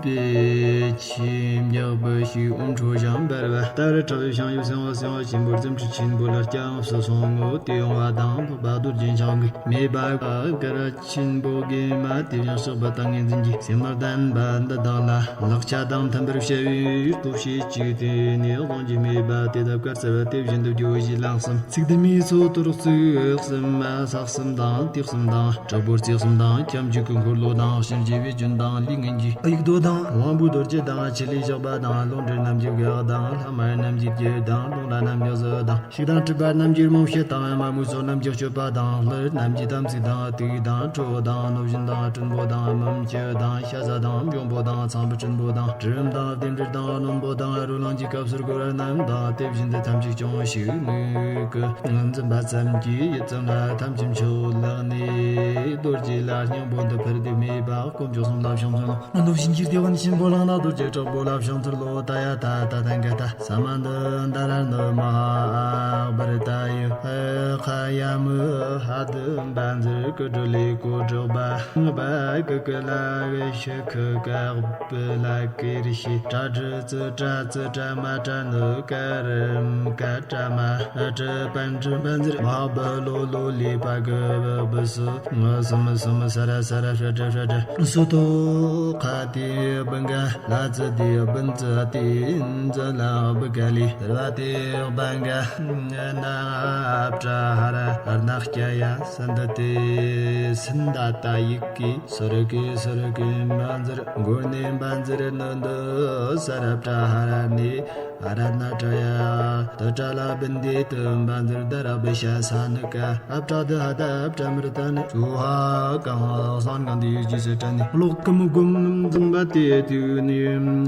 པས་ཆེས་མགྱོགས་པར་ཞིག་འོམ་འཕྲོ་ཞིང་འབར་བ་ལྟར། ཕྲག་པའི་བྱང་ཡུལ་སེང་བ་སེང་བ་ཆེན་པོ་རྫུ་འཕྲུལ་ཆེན་པོ་ལ་སྐྱབས་སུ་སོང་ངོ་། དེ་ཡོང་བ་དང་འཕགས་པ་རྡོ་རྗེ་འཆང་གིས་མེ་འབར་བ་དཀར་ཆེན་པོ་གི་མ་དེ་བཞིན་གཤེགས་པ་ཏིང་ངེ་འཛིན་གྱི་སེམས་ལ་ལྡན་པ་འདི་དག་ལ་ལག་ཆ་དང་མཐུན་པར་བྱ་བའི་སྟོབས་བྱེད་ཅིག་དེ་ནས་གཟུངས་ཀྱི་མེ་འབར་དེ་དག་དཀར་གསལ་བ་དེ་བཞིན་དུ་བརྗོད་ཅིང་ལམ་གསུམ། ཚིག་དུ་མའི་ཚོགས་གཏོར་ཚིག་གསུམ་མ་ས་གསུམ་དང་ཏེ་གསུམ་དང་དྲག་པོ་རྩེ་གསུམ་དང་ཁྱབ་འཇུག་གི་འཁོར་ལོ་དང་ཕྱིན་ཆད་པའི་རྒྱུན་དང་ལས་ངན་གྱི་དབྱུག་ཏོ་དང་དབང་པོའི་རྡོ་རྗེ་དང་ཆུ་ལས་བཞག་པ་དང་རླུང་འདྲེ་རྣམས་ཀྱི་གེགས་དང་ལྷ་དམར་རྣམས་ཀྱི་རྒྱུད་དང་རླུང་ལྷ་རྣམས་ཀྱི་གཟུགས་དང་ཤིག་དང་གྲིབ་པ་རྣམས་ཀྱི་རྨོངས་བྱེད་དང་མ་མོའི་ཚོགས་རྣམས་ཀྱི་སྤྱོད་པ་དང་ལྷ་རྣམས་ཀྱི་དམ་ཚིག་དང་དུག་དང་ཁྲོ་བོ་དང་གནོད་སྦྱིན་དང་སྲིན་པོ་དང་མུམ་ཆུ་དང་ཤ་ཟ་དང་འབྱུང་པོ་དང་ཚངས་པའི་སྲིན་པོ་དང་གྲི་རིམ་དང་བདེན་བྲལ་དང་རློན་པོ་དང་རོ་ལངས་ཀྱི་སྐབས་སུ་སྒོ་ར་རྣམས་དང་དེ་བཞིན་དུ་ཐམས་ཅད་བྱུང་ཞིག་མོས་གུས་འཛིན་པ་ཙམ་གྱིས་ཡིད་ཙམ་ལ་ཐམས་ཅད་མཆོད་ལགས་ནས། རྡོ་རྗེ་ལ་སྙིང་པོ་འདི་ཕུལ་དུ་མེད་པ་དཀོན་མཆོག་གསུམ་ལ་ཕྱག་འཚལ་ལོ། གནོད་སྦྱིན་གྱི་སྡེ་དཔོན་ཆེན་པོ་ལག་ན་རྡོ་རྗེ་དྲག་པོ་ལ་ཕྱག་འཚལ་ལོ། ཏདྱ་ཐཱ། ཏདྱ་ག་ཏ། ས་མ་འདི་ད་ར་འདི་མ་ཧཱ་ཨ་བར་ཏ་ཡུ། ཧ་ཁ་ཡ་མུ་ཧ་དུ་བཛྲ་ཀུ་ཌི་ལི་ཀོ་ཌི་བ། བ་ཀུ་ཀུ་ལ་གི་ཤི་ཁུ་ཀ་བུ་ལ་ཀིར་ཤི། ཏྲ་ཏྲི་ཙི་ཏྲ་ཙི་ཏྲ་མ་ཏྲ་ནུ་ཀ་རི་ཀ་ཏྲ་མ། ཏྲི་པན་ཏྲི་བཛྲ་མ་ཧཱ་བི་ལོ་ལོ་ལི་པ་གི་བི་བི་སི། ང་སུ་མི་སུ་མི་ས་ར་ས་ར་ཧྲ་ཏྲ་ཧྲ་ཏྲ། སོ་ཏོ་ཁ་ཏི་བི་ག་ལ་ཙི་ཏི་བིན་ཙི་ཏི་ཛི་ལ་བི་ག་ལི། དར་བ་ཏི་བ་ག་ན་ཨ་པྲ་ཧ་ར་ཨར་ན་ཀྱ་ཡ་སན་ད་ཏི་སན་ད་ཏ་ཡིག་གི་སོ་ར་གི་སོ་ར་གི་བཛྲ་མགོ་ནས་བཛྲ་ནི་འདི་ས་ར་པྲ་ཧ་ར་ནི། ཨ་ར་ན་ཏྲ་ཡ། ཏི་ཏྲ་ལ་བིན་དི་ཏི་བཛྲ་དྷ་ར་བི་ཤ་ས་ནུ་ཀ། ཨ་པྲ་དྷ་ཧ་ཏ་ཨ་པྲ་མི་ར་ཏ་ནི། སུ་ཧ་ག་ཧ་སང་གང་དི་ཡུ་ཇི་སེ་ཏྲ་ནི། གློག་གི་མི་སྒོམ་འཛིན་པ་དེ་དུས་ནི།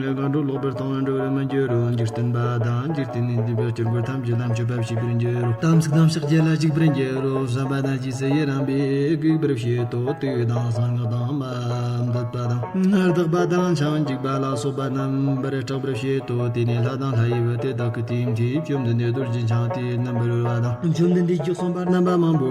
གང་འགྲོ་ལོག་པར་ལྟུང་བར་འགྲོ་བར་མི་འགྱུར་རོ། འཇིག་རྟེན་པ་དང་འཇིག་རྟེན་ནས་འདས་པའི་སྐྱེ་དགུའི་ཐམས་ཅད་ལ་མཆོད་པ་བྱེད་པར་འགྱུར་རོ། དམ་ཚིག་དང་ཕྱག་རྒྱ་ལ་འཇུག་པར་འགྱུར་རོ། བསམ་པ་དང་རྗེས་སུ་ཡི་རང་བས་སྒུག་པར་བྱེད་དོ། དུས་དང་གསང་སྔགས་དང་མ་འདོད་པ་དང་། སྣ་ལྡག་པ་དང་ཆང་འཇིག་པ་ལ་སོགས་པ་རྣམ་པར་སྐྲག་པར་བྱེད་དོ། དེ་ནས་ལྷ་དང་ལྷ་ཡི་བུ་དེ་དག་གིས་དེའི་མཐའི་བཅོམ་ལྡན་འདས་རྡོ་རྗེ་འཆང་དེ་རྣམ་པར་རོལ་བ་དང་། བཅོམ་ལྡན་འདས་ཀྱིས་གསུངས་པ་རྣམ་པ་མང་པོ་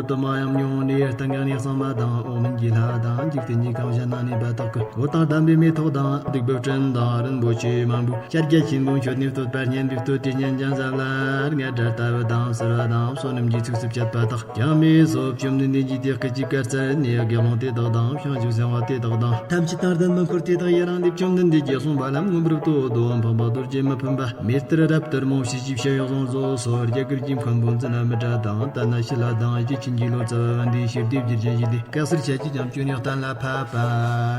དུ་མ་ཡང་མྱོང་ནས། སྟེང་གང་ནས་གཙང་མ་དང་འོག་མིན་གྱི་ལྷ་དང་འཇིག་རྟེན་གྱི་གང་ཞིག་ན་གནས་པ་དག་གི་གོ་དང་ལྡན་པའི་མེ་ཏོག་དང་བདུག་སྤོས་སྤྲིན་དང་རིན་པོ་ཆེ་མང་པོས་སྐྱ་རྒྱ་ཆེན་པོ་མཆོད་ནས་བསྟོད་པ་སྙན་པའི་བསྟོད་ཀྱི་སྙན་ཅིང་ཟབ་ལ་རྔ་སྒྲ་ལྟ་བུ་དང་གསོལ་བ་དང་བསོད་ནམས་ཀྱི་ཚིགས་སུ་བཅད་པ་དག་ཀྱང་མེད་སོ། བཅོམ་ལྡན་འདས་ཀྱིས་དེ་སྐད་ཅེས་བཀའ་སྩལ་ནས། དགེ་སློང་དེ་དག་དང་བྱང་ཆུབ་སེམས་དཔའ་དེ་དག་དང་། ཐམས་ཅད་དང་ལྡན་མི་འཁོར་དེ་དག་ཡི་རང་ལས་བཅོམ་ལྡན་འདས་ཀྱིས་གསུངས་པ་ལ་མངོན་པར་བསྟོད་དོ། འཕགས་པ་རྡོ་རྗེ་མི་ཕམ་པ་ མེ་ལྟར་རབ་ཏུ་རྨོངས་ཤེས་ཀྱི་བྱ་ཡག་བཟང་བཟོ་སོགས། རྒྱ་གར་གྱི་མཁན་པོ་འཛིན་ན་མི་དྲ་དང་། ལྟ་ན་ཤི་ལ་དང་། རྒྱུ་ཆེན་གྱི་ལོ་ཙཱ་བ་འདིའི་ཞི་བདེ་བསྒྱུར་ཅན་ཞི་བདེ་བཀའ་སར་ཆ་གྱི་ཀྱང་བཅོས་ནས་གཏན་ལ་ཕབ་པ།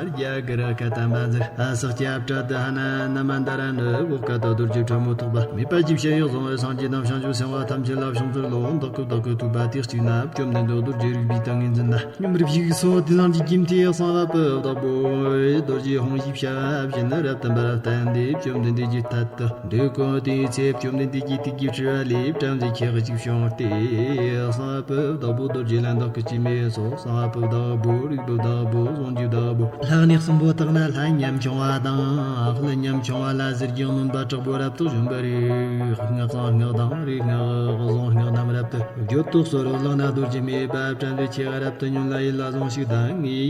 རྒྱ་གར་ཁ་ཏ་མ་ཟེར་ཨ་སག་སྐྱ་བྲ་དུ་ཧ་ན་ན་མ་འདའ་ར་ནི་འོག་ཀ་ཏོ་རྡོ་རྗེ་ཕྲ་མོ་ཐོགས་པ། མེད་པ་ཀྱི་བྱ་ཡག་བཟང་བའི་སངས་རྒྱས་དང་བྱང་ཆུབ་སེམས་དཔའ་ཐམས་ཅད་ལ་བྱུང་ཚུལ་ལོ་འདག་གི་བདག་གི་ཐུག་པ་དེ་གཅིག་ན་བཅོམ་ལྡན་འདས་རྡོ་རྗེ་རིག་པའི་ཏིང་ངེ་འཛིན་ན། སྙོམས་རིག་ཞིག་སོ་དེ་བཟང་གི་རྒྱུ་མཐའི་གསང་བ་པོ་བདག་པོ་རྡོ་རྗེ་ཧཱུྃ་ཞེས་བྱ་བ་བཞིན་རབ་ཏུ་འབར་བ་བསྟན་ཏེ། བཅོམ་ལྡན་འདས་ཀྱི་ཐད་དུ་འདུག་གོ། དེའི་ཚེ་བཅོམ་ལྡན་འདས་ཀྱི་ཐུགས་ཀྱི་དྲི་བ་ལས་བྲམ་ཟེ་ཁྱེད་ཅིག་བྱུང་སྟེ། གསང་བ་པོ་བདག་པོ་རྡོ་རྗེ་ལ་འདག་གི་ཅི་མེད་སོགས། གསང་བ་པོ་བདག་པོ་རིག་པོ་བདག་པོ་གཟུངས་ཀྱི་བདག་པོ། ལྷག་ནས་གསུམ་པོ་དག་ན་ལྷ་ཉམ་ཆུང་བ་དང་། ལྷ་ཉམ་ཆུང་བ་ལ་ཟེར་རྒྱུ་སྣོན་པ་དྲག་པོ་རབ་ཏུ་བྱུང་བ་རེད། སྔགས་གསང་སྔགས་དང་རིག་སྔགས་གཟུངས་སྔགས་རྣམས་རབ་ཏུ་བརྗོད་དོ་གསོལ་བླངས་ན། རྡོ་རྗེ་མེད་པ་བྲམ་ཟེ་ཆེ་བ་རབ་ཏུ་ཉོན་ལ་ཡིད་ལ་ཟུངས་ཤིག་དང་ངེས་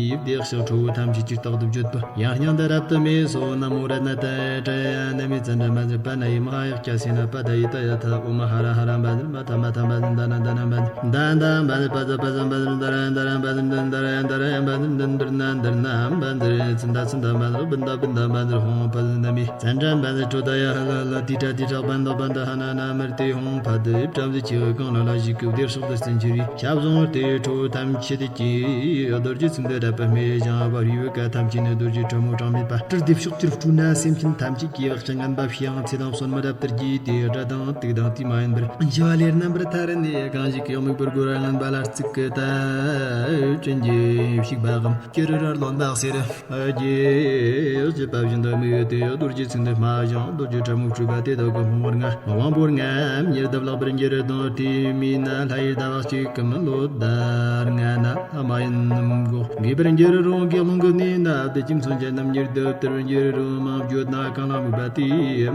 ཡིབ་བདེ་གཤེགས་ཁྲོ་བོ་ཐམས་ཅད་ཀྱི་རྟག་ཏུ་བརྗོད་པ། ཡང་སྙིང་འདི་རབ་ཏུ་མེད་སོ། ན་མོ་རཏྣ་ཏྲ་ཡ་ན་མི་ཙན་དྲ་མ་ཟེར་པ་ན་ཡི་མ་ཧ་ཡག་སྐྱ་སེ་ན་པ་ད་ཡི་ད་ཡ་ཐ་འོ་མ་ཧ་ར་ཧ་ར་མ་ཟེར་མ་ཐ་མ་ཐ་མ་ཟེར་ད་ན་ད་ན་མ་ཟེར་ད་ད་མ་ཟེར་པ་ཛ་པ་ཛ་མ་ཟེར་ད་ར་ད་ར་མ་ཟེར་ད་ད་ར་ཡ་མ་ཟེར་ད་འདིར་ན་འདིར་ན་མ་ཟེར་ཚིན་ད་ཚིན་ད་མ་ཟེར་བིན་ད་བིན་ད་མ་ཟེར་ཧོང་པ་ཟེར་ན་མི་ཙན་དྲ་མ་ཟེར་ཁྲོ་ད་ཡ་ཧ་ལ་ལ་དི་ཏྲ་དི་ཏྲ་བན་ད་བན་ད་ཧ་ན་ན་མར་ཏེ་ཧོང་ཕ་དེ་བྲམ་ཟེ་ཆེ་བའི་གང་ལ་ལ་ཞིག་གི་བདེར་སོགས་དུ་བརྩོན་ཕྱིར་ཡིས། ཞབས་ཟུང་སྟེ་ཁྲོ་བོ་ཐམས་ཅད་ཀྱིས་རྡོ་རྗེ་ཚིགས་འདི་རབ་པ་སྨྲས་ཀྱང་བ་རུས་པའི་བཀའ་ཐམས་ཅད་ནི་རྡོ་རྗེ་ཕྲ་མོ་གྲངས་མེད་པ་སྤྲུལ་ཏེ་ཕྱོགས་བཅུར་སྤྲུལ་ན། སེམས་ཅན་ཐམས་ཅད་ཀྱི་བག་ཆགས་ངན་པ་ཕྱི་ཡང་ཚེ་དང་བསོད་མར་རབ་ཏུ་རྒྱས་ཏེ། དགྲ་དང་དུག་དང་དུས་མ་ཡིན་པར་འཆི་བ་ལས་རྣམ་པར་ཐར་ནས། གང་ཞིག་གི་དམིགས་པར་རྒོལ་བ་ངན་པ་ལ་གཙིགས་ཀྱི་ད་དྲིན་གྱིས་ཕྱུག་པའམ་སྐྱུ་རུ་ར་རློན་པ་ཟེར། རྒྱས་བྱེད་པ་བཞིན་དུ་དམིགས་ཏེ་རྡོ་རྗེ་ཚིགས་འདི་སྨྲ་ཞིང་རྡོ་རྗེ་ཕྲ་མོ་སྤྲུལ་པ་དེ་དག་གི་སྔོན་པོར་ང་དབང་པོར་ངམ་ཉེར་བསྡུ་ལེགས་པར་འགྱུར་རོ། དེ་མིན་ན་ལྷ་ཡི་ཟླ་བ་གཅིག་གམ་ལོ་ཟླ་ལྔ་ན་ལྷ་མ་ཡིན་རྣམས་འགོག་འགོས་པར་འགྱུར་རོ། དགེ་སློང་གི་གནས་ན་བདེ་སྐྱིད་མཚོན་ཆ་རྣམས་ཉེར་བསྡུ་བསྟར་བར་འགྱུར་རོ། མ་བརྗོད་ན་གང་ལ་དམིགས་པ་དེ་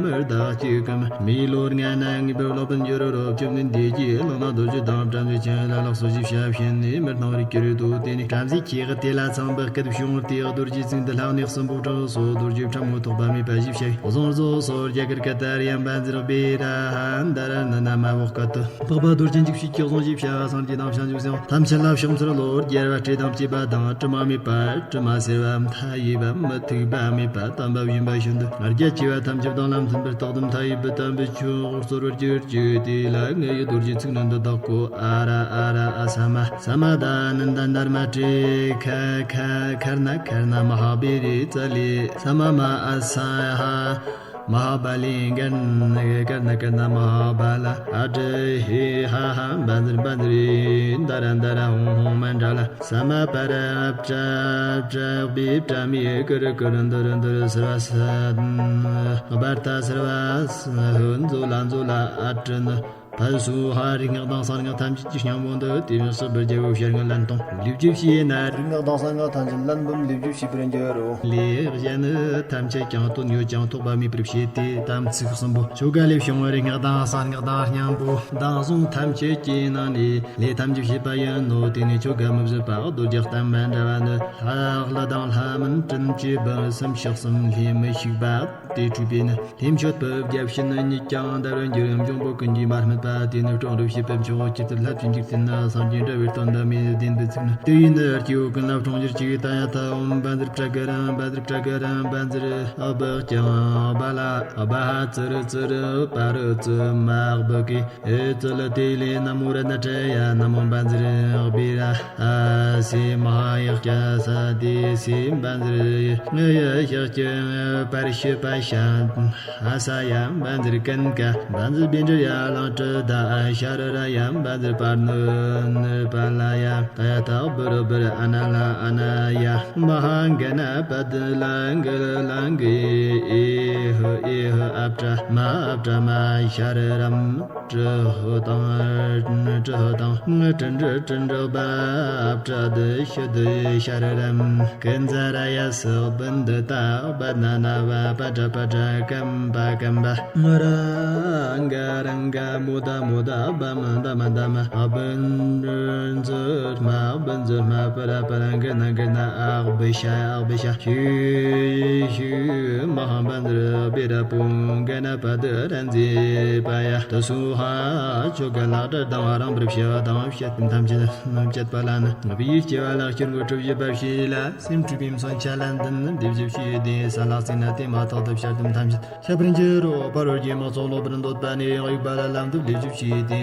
མི་ཟླ་གཅིག་གམ་མི་ལོ་ལྔ་ན་ངེས་པར་ལེགས་པར་འགྱུར་རོ། བཅོམ་ལྡན་འདས་ཀྱིས་བླངས་ན་རྡོ་རྗེ་དང་བྲམ་ཟེ་ཆེན་ལ་ལགས་སོ་ཞེས་བྱ་བ་བྱིན་ནས་མི་སྣང་བར་གྱུར་ཏོ། དེ་ནས་བྲམ་ཟེ་ཁྱེད་དེ་ལ་ཚངས་པའི་སྐད་བྱུང་སྟེ། རྡོ་རྗེ་ཚིགས་འདི་ལྷག་ནས་གསུམ་པོ་དྲངས་སོ། རྡོ་རྗེ་ཕྲ་མོ་ཐོགས་པ་མེད་པ་ཞེས་བྱ་བའི་གཟུངས་བཟོ་སོ། རྒྱ་གར་སྐད་དུ་ར་ཡ་བཛྲ་བེ་ར་ཧ་འདྲ་ར་ན་ན་མ་འོག་སྐད་དུ། འཕགས་པ་རྡོ་རྗེ་འཇིགས་བྱེད་ཀྱི་གཟུངས་ཞེས་བྱ་བ་སངས་རྒྱས་དང་བྱང་ཆུབ་སེམས་དཔའ་ཐམས་ཅད་ལ་བྱུང་ཚུལ་ལོ། རྒྱལ་བ་སྲས་དང་བཅས་པ་དང་དྲི་མ་མེད་པ། དྲི་མ་སེར་བ་མཐའ་ཡས་པ། མུ་ཐུག་པ་མེད་པ། དམ་པ་སྦྱིན་པ་བཞིན་དུ་རྒྱ་ཆེ་བ་ཐམས་ཅད་དང་ལམ་མཐུན་པར་རྟག་ཏུ་མཐའ་ཡས་པའི་དམ་པའི་ཆོས་འོག་གཙོར་བར་གྱུར་ཅིག་དེ་ལ་ངེད་ཀྱི་རྡོ་རྗེ་ཚིགས་ནི་འདི་དག་གོ། ཨ་ར་ཨ་ར་ཨ་ས་མ་ས་མ་ད་ནི་ད་འདར་མ་ཏྲེ་ཁ་ཁ་ཁར་ན་ཁར་ན་མ་ཧཱ་བེ་རེ་ཙ་ལེ། ས་མ་མ་ཨ་ས་ཧ། མ་ཧཱ་བ་ལི་གར་ན་གར་ན་གར་ན་མ་ཧཱ་བ་ལ། ཨ་ཏྲ་ཧེ་ཧ་ཧ་བཛྲ་བཛྲ་ཧེ་ད་ར་ད་ར་ཧོང་ཧོང་མན་དྲ་ལ། ས་མ་པ་ར་ཨ་པྲ་པྲ་བི་པྲ་མི་ཀུ་རུ་ཀུ་རུ་འདུ་རུ་འདུ་རུ་སར་བ་ས། བར་ཐ་སར་བ་ས་ཧུ་མཛོ་ལ་མཛོ་ལ་ཨ་ཏྲ་ནི། ཕ་སུ་ཧ། རིག་སྔགས་དང་གསང་སྔགས་ཐམས་ཅད་ཀྱི་སྙིང་པོ་འདི་དེ་བཞིན་གཤེགས་པའི་རྒྱལ་པོ་ཞལ་སྔ་ལན་སྟོང་ལེགས་བཅོས་བྱས་ན། རིག་སྔགས་དང་གསང་སྔགས་ཐམས་ཅད་ལན་འབུམ་ལེགས་བཅོས་བྱས་པར་འགྱུར་རོ། ལེགས་བཤད་ནི་ཐམས་ཅད་ཀྱང་དོན་ཡོད་ཀྱང་ཐོགས་པ་མེད་པར་བྱེད་དེ། དམ་ཚིག་གསུམ་པོ་ཆོ་ག་ལས་བྱུང་བའི་རིག་སྔགས་དང་གསང་སྔགས་དང་སྙིང་པོ་དང་གཟུངས་ཐམས་ཅད་ཀྱི་ནང་ནས་ལས་ཐམས་ཅད་བྱེད་པ་ཡིན་ནོ། དེ་ནི་ཆོ་ག་མི་བཟོད་པ་རྡོ་རྗེ་གཏམས་པ་འདྲ་བ་ནི། ལྷ་ལྷ་དང་ལྷ་མིན་དྲིན་གྱི་བུ་གསུམ་ཕྱག་གསུམ་ལྷས་མི་ཤིགས་པ། དེ་འཁྲུལ་པས་ནི་ལྷས་མཆོད་པའི་རྒྱབ་ཕྱི་ནི་ཉིད་ཀྱང་འདར་བར་འགྱུར། འབྱུང་པོ་ཀུན་གྱིས་མ་སྨད་པ། དེ་ནི་བསྐྲུན་རབ་བྱེད་པའི་མཆོག་གི་ཚུལ། ལྷ་བཅས་འཇིག་རྟེན་ན་སངས་རྒྱས་འདྲ་བའི་སྟོན་ཟླ་མེད་བདེན་པའི་ཚིག་ནི། དེ་ཡིས་ནི་སྐྱེ་བོ་ཀུན་ལ་བསྐྲུན་གྱུར་ཅིག་ད་ཡ་ཐ་ཨོཾ་བཛྲ་པྲ་ག་ར་བཛྲ་པྲ་ག་ར་བཛྲ་ཨ་བྷ་ཀྱང་བྷ་ལ་ཨ་བྷ་ཧ་ཙི་རུ་ཙི་རུ་པ་རུ་ཙི་མ་བྷ་གི། ཨེ་ཙི་ལ་ཏི་ལི་ན་མོ་ར་ན་ཏྲ་ཡ་ན་མོ་བཛྲ་བི་ར་ཨ་སི་མ་ཧཱ་ཡ་ཀྱ་ས་ཏི་སི་བཛྲ་ཡ་ཡ་ཤ་ཀྱ་པར་ཤི་པ་ཤ་ཨ་ས་ཡ་བཛྲ་ཀན་ཀ་བཛྲ་བི་འདྲ་ཡ་ལང་ཏྲ་ད་ཨ་ཤ་ར་ར་ཡ་བཛྲ་པར་ནུ་ནུ་པ་ལ་ཡ་ད་ཡ་ཐག་བུ་རུ་བུ་རུ་ཨ་ན་ལ་ཨ་ན་ཡ། མ་ཧཱ་ག་ན་པ་དི་ལ་གི་ལ་གི་ཨེ་ཧུ་ཨེ་ཧུ་ཨ་པྲ་མ་ཨ་པྲ་མ་ཤ་ར་རམ། ཀྲི་ཧུ་དང་། ཀྲི་ཧུ་དང་། ཀྲི་འགྲི་ཀྲི་འགྲི་བ། ཨ་པྲ་དི་ཤི་དི་ཤ་ར་རམ། ཀི་ཛ་ར་ཡ་སི་བི་འདི་ཏ། བ་ན་ན་བ། པ་ཏྲ་པ་ཏྲ། ཀམ་པ་ཀམ་པ། ར་ག་ར་ག། མུ་ད་མུ་ད། བ་མ་ད་མ་ད་མ། བི་འཛི་མ། བི་འཛི་མ། པ་ར་པ་ར། གི་ན་གི་ན། ཨ་བི་ཤ། ཨ་བི་ཤ། ཤི་ཤི་མ་ཧཱ་བཛྲ་བི་ར་པུ་ག་ན་པ་དི་ར་འཛི་པ་ཡ། དི་སུ་ཧ། ཆོ་ག་ལག་བྲ་དང་རིམ་པར་བྱ་བ་དང་བཤད་དོན་ཐམས་ཅད་རྣམ་བཅད་པ་ལ་ནི། བི་ཡི་སྐྱེ་བ་ལ་སྐྱེ་དགུ་གྲུབ་བཞི་པ་བྱས་ལ། སེམས་འཁྲུལ་པའི་མཚོན་ཆ་ལ་འདི་ནི་འདི་བཞི་བྱས་ཏེ་ས་ལ་བརྩིགས་ན་དེ་མ་ཐག་ཏུ་ ཞལ་འདེབས་ཐམས་ཅད་ཤེས་པར་འགྱུར་རོ། ཕ་རོལ་གྱི་དམག་ཚོགས་ལོག་པར་འདོད་པ་ནི། དབྱུག་པ་ལ་ལམ་དུ་ལེགས་བཅུག་བྱས་ཏེ།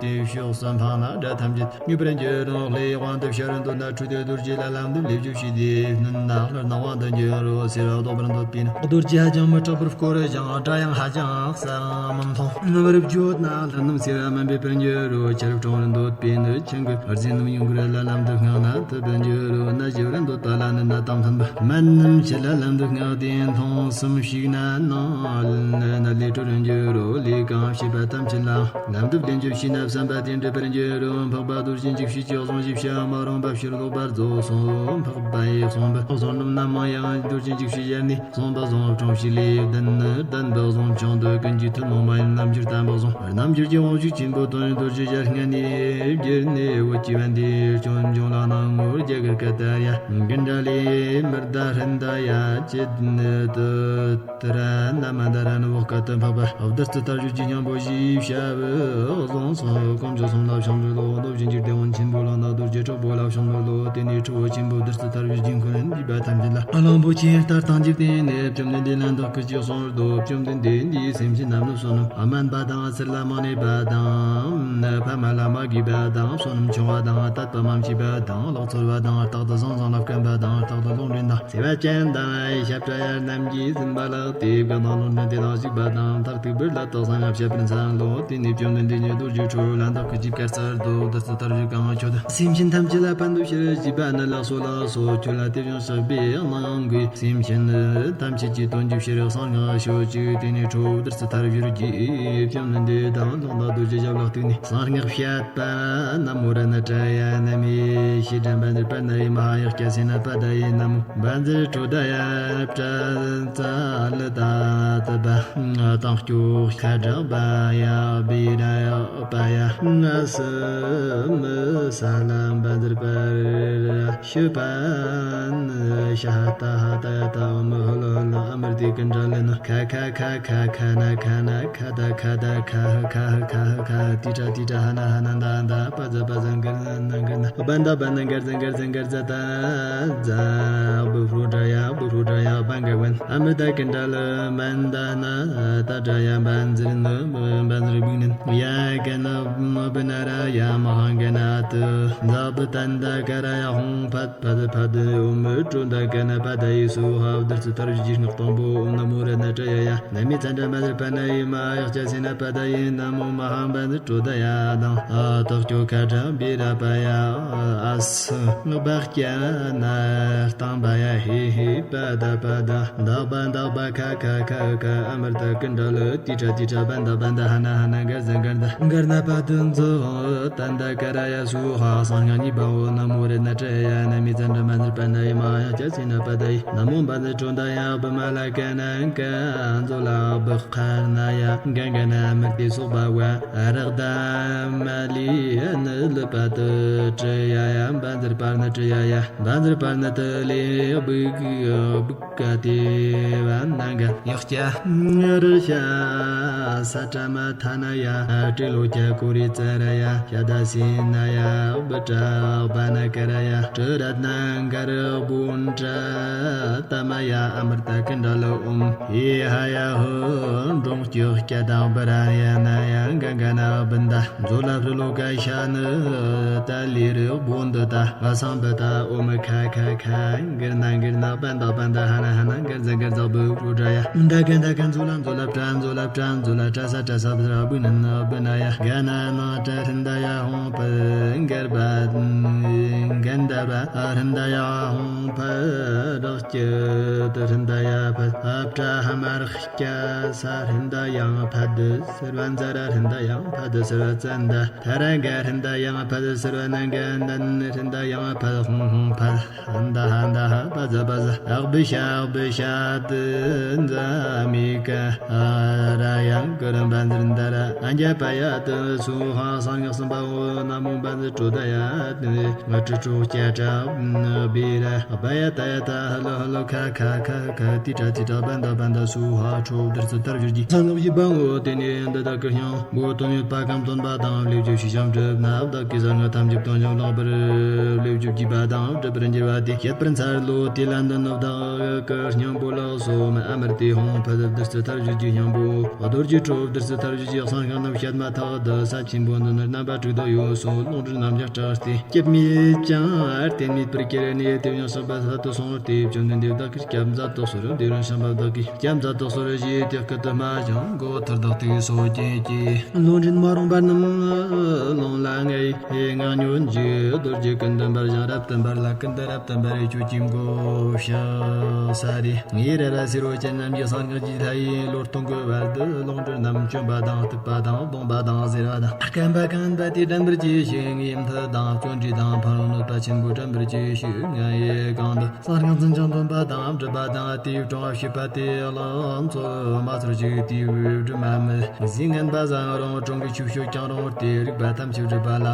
དེ་ཕྱོགས་སུ་འཕངས་ན་དགྲ་ཐམས་ཅད་མྱོས་པར་འགྱུར་རོ། ལྷའི་དབང་དུ་བྱ་རུ་འདོད་ན། ཁྲོས་ཏེ་རྡོ་རྗེ་ལ་ལམ་དུ་ལེགས་བཅུག་བྱས་ཏེ། སྣུན་ན་ལྷར་སྣང་བ་དུ་འགྱུར་རོ། སེར་བ་ལྡོག་པར་འདོད་པས་ན། རྡོ་རྗེ་ཧ་ཅང་མི་སྐྲག་པར་བསྐོར་ཞིང་། སྒྲ་ཡང་ཧ་ཅང་གསལ་མི་མཐོང་། རྣམ་པར་བརྗོད་ན་ལྷ་རྣམས་སེར་བ་མི་འབེབས་པར་འགྱུར་རོ། ཆར་སྐྲངས་པར་འདོད་པས་ནི། ཆུ་འགོའི་རྫས་རྣམས་ཡུངས་ཀར་ལ་ལམ་དུ་བསྔགས་ན་ཐུབ་པར་འགྱུར་རོ། གནོད་སྐྱེལ་བར་འདོད་པ་ལ་ནི། ནད་དང་མཐུན་པ་སྨན་རྣམས་ཕྱི་ལ་ལམ་དུ་བསྔགས་ཏེ། མཐོང་གསུམ་ཞིག་ན་ནི། ནད་ལས་གྲོལ་བར་འགྱུར་རོ། ལས་གང་བྱས་པ་ཐམས་ཅད་ལ་ལམ་དུ་ལེགས་འགྱུར་བྱས་ན། བསམ་པ་དེ་འགྲུབ་པར་འགྱུར་རོ། འཕགས་པ་རྡོ་རྗེ་འཇིགས་བྱེད་ཀྱི་གཟུངས་ཞེས་བྱ་བ། མ་རུངས་པ་ཕྱིར་ལྡོག་པར་རྫོགས་སོ། འཕགས་པ་ཡི་གསུངས་པའི་གཟུངས་རྣམས་ནམ་ཡང་རྡོ་རྗེ་འཇིགས་བྱེད་ཡབ་ནས་གསུངས་པ་གཟུངས་སྐྱོང་བྱས་ལས་བདུན་ནི། བདུན་པ་གཟུངས་སྐྱོང་དུ་ཀུན་གྱི་ཐུན་མོང་མ་ཡིན་རྣམ་འགྱུར་བརྟན་པ་གཟུངས། རྣམ་འགྱུར་གྱི་དབང་ཕྱུག་ཆེན་པོ་དོན་རྡོ་རྗེ་ཞལ་སྔ་ནས་བསྒྱུར་ནས། བོད་ཀྱི་བན་དེ་སྐྱོན་འབྱུང་ལ་ནང་ངོར་རྒྱ་གར་ཀ་ཏ་ཡ་ཀུན་དྲ་ལས་མི་རྡ་ཧྲན་ད་ཡ་ཅི་ནི་དུ་ཏི་ར་ན་མ་ད་ར་ནི་འོག་ཀ་ཏུ་འཕགས་པ་བདུད་རྩི་ཐར་བྱུས་ཀྱི་སྙིང་པོ་ཞེས་བྱ་བའི་གཟུངས་སོ། དཀོན་མཆོག་གསུམ་ལ་ཕྱག་འཚལ་ལོ། རྡོ་རྗེ་འཇིགས་བྱེད་དབང་ཆེན་པོ་ལ་ནི། རྡོ་རྗེ་དྲག་པོ་ལ་ཕྱག་འཚལ་ལོ། དེ་ནས་ཁྲོ་བོ་ཆེན་པོ་བདུད་རྩི་ཐར་བྱུས་ཀྱི་འཁོར་ལོས་སྒྲིབ་པ་ཐམས་ཅད་ལ་གླང་པོ་ཆེའི་རྟ་དང་འཇིག་རྟེན་ནས། བཅོམ་ལྡན་འདས་ལ་བདག་གིས་ཅི་གསུངས་སོ། བཅོམ་ལྡན་འདས་ཀྱིས་སེམས་ཅན་རྣམས་ནི་བསོད་ནམས་དམན་པ་དང་། ཚུར་ལ་མ་གནས་པ་དང་། ཕ་མ་ལ་མ་དགའ་བ་དང་། བསོད་ནམས་ཆུང་བ་དང་། དད་པ་མ་བྱས་པ་དང་། ལག་འཚོལ་བ་དང་། རྟག་ཏུ་ཟང་ཟིང་ལ་བརྐམ་པ་དང་། རྟག་ཏུ་ལོག་འདྲེན་དང་། སེར་བ་ཅན་དང་། ཞབས་ཕྲ་ཡ་རྣམས་ཀྱིས་ཟིན་པ་ལགས་ཏེ། བགེགས་དང་ལོག་འདྲེན་དེ་དག་ཞིག་པ་དང་། མཐར་ཐུག་པའི་ལ་དྭགས་སྔགས་ཞབས་པར་འཚལ་ལོ། དེ་ནས་བཅོམ་ལྡན་འདས་ཀྱིས་རྡོ་རྗེ་ཁྲོ་བོ་ལ་བདག་གིས་ཅི་སྐད་ཟེར་དོ། བདུད་རྩི་ཐར་བྱུས་གང་བ་ཁྱོད་སེམས་ཅན་ཐམས་ཅད་ལ་ཕན་འདོགས་ཕྱིར་བགྱིས་པ་ནི་ལགས་སོ་ལགས་སོ། ཁྱོད་ལ་དེ་བཞིན་གཤེགས་པའི་སྣང་ཡང་གི་སེམས་ཅན་ཐམས་ཅད་ཀྱི་དོན་བགྱི་ཕྱིར་གསང་སྔགས་ཤོད་ཅིག་དེ་ནས་ཁྲོ་བོ་བདུད་རྩི་ཐར་བྱུས་ཀྱིས་བཅོམ་ལྡན་འདས་དང་ལྷག་མཐོང་རྡོ་རྗེ་ཞབས་ལ་གཏུགས་ནས་གསང་སྔགས་བཤད་པ། ན་མོ་རཏྣ་ཏྲཱ་ཡ་ན་མི་ཤི་དྲ་བཛྲ་པྲ་ཎཱ་ཡེ་མ་ཧཱ་ཡེ་ཤ་ས་ན་པ་དྷཱ་ཡེ། ན་མོ་བཛྲ་ཀྲོ་དྷ་ཡ་པྲ་ཙ་ལི་ཏ་ཏི་པ། བཏང་སྐྱོ་ཁ་དྲག་པ་ཡ་བི་ར་པ་ཡ། ང་སི་མི་ས་ལ་བཛྲ་པ་རི་ར་ཤི་པ་ན་ཤ་ཧ་ཏ་ཧ་ཏ་ཡ་ཏ་ཨོ་མི་ཧོ་ལོ་ཧོ་ལོ་ཨ་མི་རི་ཏི་ཀུན་དྲ་ལི་ནི་ཁ་ཁ་ཁ་ཁ་ཁ་ན་ཁ་ན་ཁ་ད་ཁ་ད་ཁ་ཧི་ཁ་ཧི་ཁ་ཧི་ཁ་ཧི། ཏི་ཏྲ་ཏི་ཏྲ་ཧ་ན་ཧ་ན་ད་ད་པ་ཛ་པ་ཛ་ག་ར་ན་ག་ར་ན། བན་ད་བན་ན་གར་ཛ་གར་ཛ་གར་ཛ་ད་ཛ། བུ་ཧྲུ་ཏྲ་ཡ་བུ་ཧྲུ་ཏྲ་ཡ་བན་ག་བན། ཨ་མི་ད་ཀུན་དྲ་ལི་མན་ད་ན་ད་ཏྲ་ཡ་བཛྲ་ནི་བཛྲ་བི་ནི། ཡ་ག་ན་བི་ན་ར་ཡ་མ་ཧ་ག་ན་ཏི། ཛ་བུ་ཏན་ད་ག་ར་ཡ་ཧོང་ཕད། ཕ་དྷ་ཕ་དྷ་ཨོ་མི་ཀྲོ་དྷ་ག་ན་པ་དྷ་ཡེ་སྭཱ་ཧཱ། བདུད་རྩི་ཐར་བྱུས་ཀྱི་སྔགས་དང་པོ། ཨོཾ་ན་མོ་རཏྣ་ཏྲཱ་ཡ་ཡ། ན་མི་ཙནྡྲ་བཛྲ་པྲ་ཎཱ་ཡེ་མ་ཧཱ་ཡེ་ཤ་ས་ན་པ་དྷཱ་ཡེ། ན་མོ་མ་ཧཱ་བཛྲ་ཀྲོ་དྷ་ཡ་དང་། ཨ་ཏོ་ཀྱོ་ཁ་ཏྲ་བི་ར་པ་ཡ། ཨ་སུ་བྷ་ཀྱ་ན་སྟང་པ་ཡ། ཧེ་ཧེ་པ་དྷ་པ་དྷ། དག་པ་དག་པ་ཁ་ཁ་ཁ་ཁ། ཨ་མི་ར་ད་ཀུན་དྲ་ལི། ཏི་ཏྲ་ཏི་ཏྲ་བན་ད་བན་ད་ཧ་ན་ཧ་ན་གར་ཛ་གར་ཛ། གར་ན་པ་དྷ་ཛ། ཏན་ད་ག་ར་ཡ་སྭཱ་ཧཱ། གསང་སྔགས་གཉིས་པའོ། ན་མོ་རཏྣ་ཏྲཱ་ཡ། ན་མི་ཙནྡྲ་བཛྲ་པྲ་ཎཱ་ཡེ་མ་ཧཱ་ཡེ་ཤ་ས་ན་པ་དྷཱ་ཡེ། ན་མོ་བཛྲ་ཀྲོ་དྷ་ཡ་བི་མ་ལ་ཀ་ན་ཀ་ཛོ་ལ་བྷི་ཀ་ན་ཡ་ག་ག་ན་མི་ཏི་སྭཱ་བྷ་ཝ། རཀྟ་མ་ལི་ནི་ལི་པ་ཏི་ཏྲི་ཡ་ཡ། བཛྲ་པ་ཎི་ཏྲི་ཡ་ཡ། བཛྲ་པ་ཎི་ཏི་ལི་བྷི་བྷི་ཀ་ཏི་ཝ་ན་ག། ཡག་སྐྱ་རི་ཤ་ས་ཏྲ་མ་ཐ་ན་ཡ། ཏྲི་ལོ་ཀྱ་ཀུ་རི་ཙ་ར་ཡ། ཤ་ད་སི་ན་ཡ། བི་ཏྲ་བ་ན་ཀ་ར་ཡ། ཏྲི་རཏྣ་གར་བྷོ་ཏྲ་ཏ་མ་ཡ། ཨ་མི་ར་ད་ཀུན་དྲ་ལི། ཨོཾ་ཧེ་ཧ་ཡ་ཧོ། འབྲོང་སྐྱོགས་སྐྱ་དང་བི་ར་ཡ་ན་ཡ། ག་ག་ན་བི་ད། ཛོ་ལ་ཕྲི་ལོ་ཀ་ཤ་ནི་ཏ་ལི་རི་བྷོ་འདི་ཏ། བ་སང་བི་ཏ། ཨོ་མི་ཁ་ཁ་ཁ། གི་ར་ན་གི་ར་ན། བན་ད་བན་ད། ཧ་ན་ཧ་ན། གར་ཛ་གར་ཛ། བྷི་བྷྲུ་ཏྲ་ཡ། ད་ག་ད་ག་ཛོ་ལ་ཛོ་ལ་ཏྲ་ཛོ་ལ་ཏྲ་ཛོ་ལ་ཏྲ་ས་ཏྲ་ས། བི་ཛ་བྷུ་ན་ན་བྷུ་ན་ཡ། ག་ན་ན་ཏྲ་ཧྲྀ་ད་ཡ་ཧོང་ཕ་གར་བ་གན་ད་བ། ཧྲྀ་ད་ཡ་ཧོང་ཕ་རག་སྐྱི་ཏི་ཧྲྀ་ད་ཡ་ཕ། ཨ་ཏྲ་ཧ་མ་རག་སྐྱ་ས་ཧྲྀ་ད་ཡང་ཕ་དི་སར་བ། ཛ་ར་ཧྲྀ་ད་ཡང་ཕ་དི་སར་བ། ཙན་ད། ཐ་ར་ག་ཧྲྀ་ད་ཡང་ཕ་དི་སར་བ། ན་ག་ནན་ཧྲྀ་ད་ཡང་ཕ་ཧོང་ཧོང་ཕ། ཧན་ད་ཧན་ད་ཧ་པ་ཛ་པ་ཛ། ཨག་བི་ཤ་ཨག་བི་ཤ་ཏི་ཛ་མི་ཀ་ར་ཡང་ཀུ་རམ་བཛྲ་ད་ར། ཨ་ཛ་པ་ཡ་ཏི་སྭཱ་ཧཱ། གསང་སྔགས་གསུམ་པའོ། ན་མོ་བཛྲ་ཀྲོ་ད་ཡ་ཏི། ང་ཀྲི་ཀྲོ་ཀྱ་ཏྲ་བི་ར། བ་ཡ་ཏ་ཡ་ཏ་ཧ་ལོ་ཧ་ལོ་ཁ་ཁ་ཁ་ཁ་ཏི་ཏྲ། ཏི་ཏྲ་བན་ད་བན་ད་སུ་ཧ་ཁྲོ་བདུད་རྩི་ཐར་བཞུར་གྱི་གསང་སྔགས་བཞི་པའོ། དེ་ནས་འདི་དག་གི་སྙིང་པོ་དོན་ཡོད་པ་གམ་སྟོན་པ་དང་ལས་བཅུ་ཞེས་བྱ་བྲིས་ན་བདག་གིས་གསང་སྔགས་ཐམས་ཅད་སྟོན་ཅིང་བཀླག་པར་ལས་བཅུ་བགྱིས་པ་དང་སྒྲུབ་པར་འགྱུར་བ་དེ་བཤད་པར་འཚལ་ལོ། དེ་ལ་འདི་ནི་བདག་གི་སྙིང་པོ་ལགས་སོ། ཨ་མར་ཏེ་ཧཱུྃ་ཕཊ་བདུད་རྩི་ཐར་བཞུར་གྱི་སྙིང་པོ། རྡོ་རྗེ་ཁྲོ་བོ་བདུད་རྩི་ཐར་བཞུར་གྱི་གསང་སྔགས་རྣམས་བཤད་མ་ཐག་ཏུ་ས་ཆེན་པོ་འདི་ནི་རྣམ་པ་དྲུག་ཏུ་གཡོས་སོ། ལོངས་སྤྲུལ་རྣམས་ཀྱང་སྐྲག་སྟེ་སྐྱབས་མེད་ཀྱང་རྟེན་མེད་པར་གྱུར་ནས་དེ་ཡང་སོགས་པ་ས་དུ་སོང་སྟེ། བཅོམ་ལྡན་འདས་བདག་གིས་སྐྱབས་མཛད་དུ་གསོལ། དེ་རིང་བྱམས་པ་བདག་གིས་སྐྱབས་མཛད་དུ་གསོལ་ཞེས་དེ་སྐད་དུ་སྨྲ་ཞིང་མགོ་ཐུར་དག་སྟེ་སོ་སྐྱེས་ཀྱིས་ལོངས་སྤྲུལ་མ་རུངས་པ་རྣམས་ལོངས་ལ་ངའི་ངག་ཉོན་གྱིས་རྡོ་རྗེ་ཀུན་ཏུ་འབར་ཞིང་རབ་ཏུ་འབར་ལ། ཀུན་ཏུ་རབ་ཏུ་འབར་བའི་ཁྱོད་ཀྱི་མགོ་བཤགས་ས་རེ། ངའི་རལ་པ་སེར་པོ་ཅན་རྣམས་ཀྱི་གསང་སྔགས་ཀྱི་ལྷ་ཡི་ལོ་སྟོང་གི་བར་དུ་ལོངས་སྤྲུལ་རྣམས་བཅོམ་པ་དང་གཏུབས་པ་དང་བརྡུངས་པ་དང་གཟེར་བ་དང་སྐམ་པ་གང་བ་དེ་དྲན་པར་གྱིས་ཤིག་ངའི་མཐུ་དང་བརྩོན་འགྲུས་དང་ཕ་རོལ་གནོད་པ་ཆེན་པོ་དྲན་པར་གྱིས་ཤིག་ང་ཡི་གང་དུ་གསང་སྔགས་འཛིན་ཅིང་འདོན་པ་དང་སྒྲུབ་པ་དང་དེའི་སྲུང་བ་བྱེད་པ་དེ་ལ་ཚོད་མ་ཚོར་ཅིག་དེའི་སྒྲུབ་མ་མི་ཟིན། ངན་པ་བཟང་རུང་གྲོང་གི་ཆོས་སྤྱོད་ཀྱང་རུང་སྟེ་རིག་པ་ཐམས་ཅད་སྒྲུབ་པ་ལ་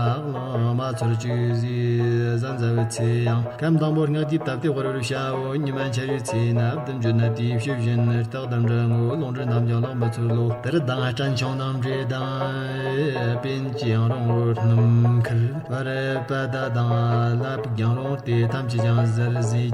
མ་ཚོར་ཅིག་ཟེར་ཟན་ཟ་བའི་ཚེ་ཡང་ཁམས་དང་པོ་སྔགས་ཀྱི་སྟབས་བདེ་བར་བྱའོ། ཉི་མ་འཆར་བའི་ཚེ་ན་བདུན་ཅུ་ན་དེའི་ཕྱི་བཞིན་རྟགས་དང་འདྲ་ངོ་། ལོངས་སྤྲུལ་རྣམས་ཀྱང་ལག་མི་ཚོལ་ལོ། དར་དང་སྤྲིན་ཆུང་རྣམས་འདྲེ་དང་། པཎ་ཆེན་རུང་སྣུམ་མཁར་བར་པ་དང་ལ་ཕུག་ཀྱང་རུང་སྟེ་ཐམས་ཅད་ཀྱང་ཟུར་ཟའི་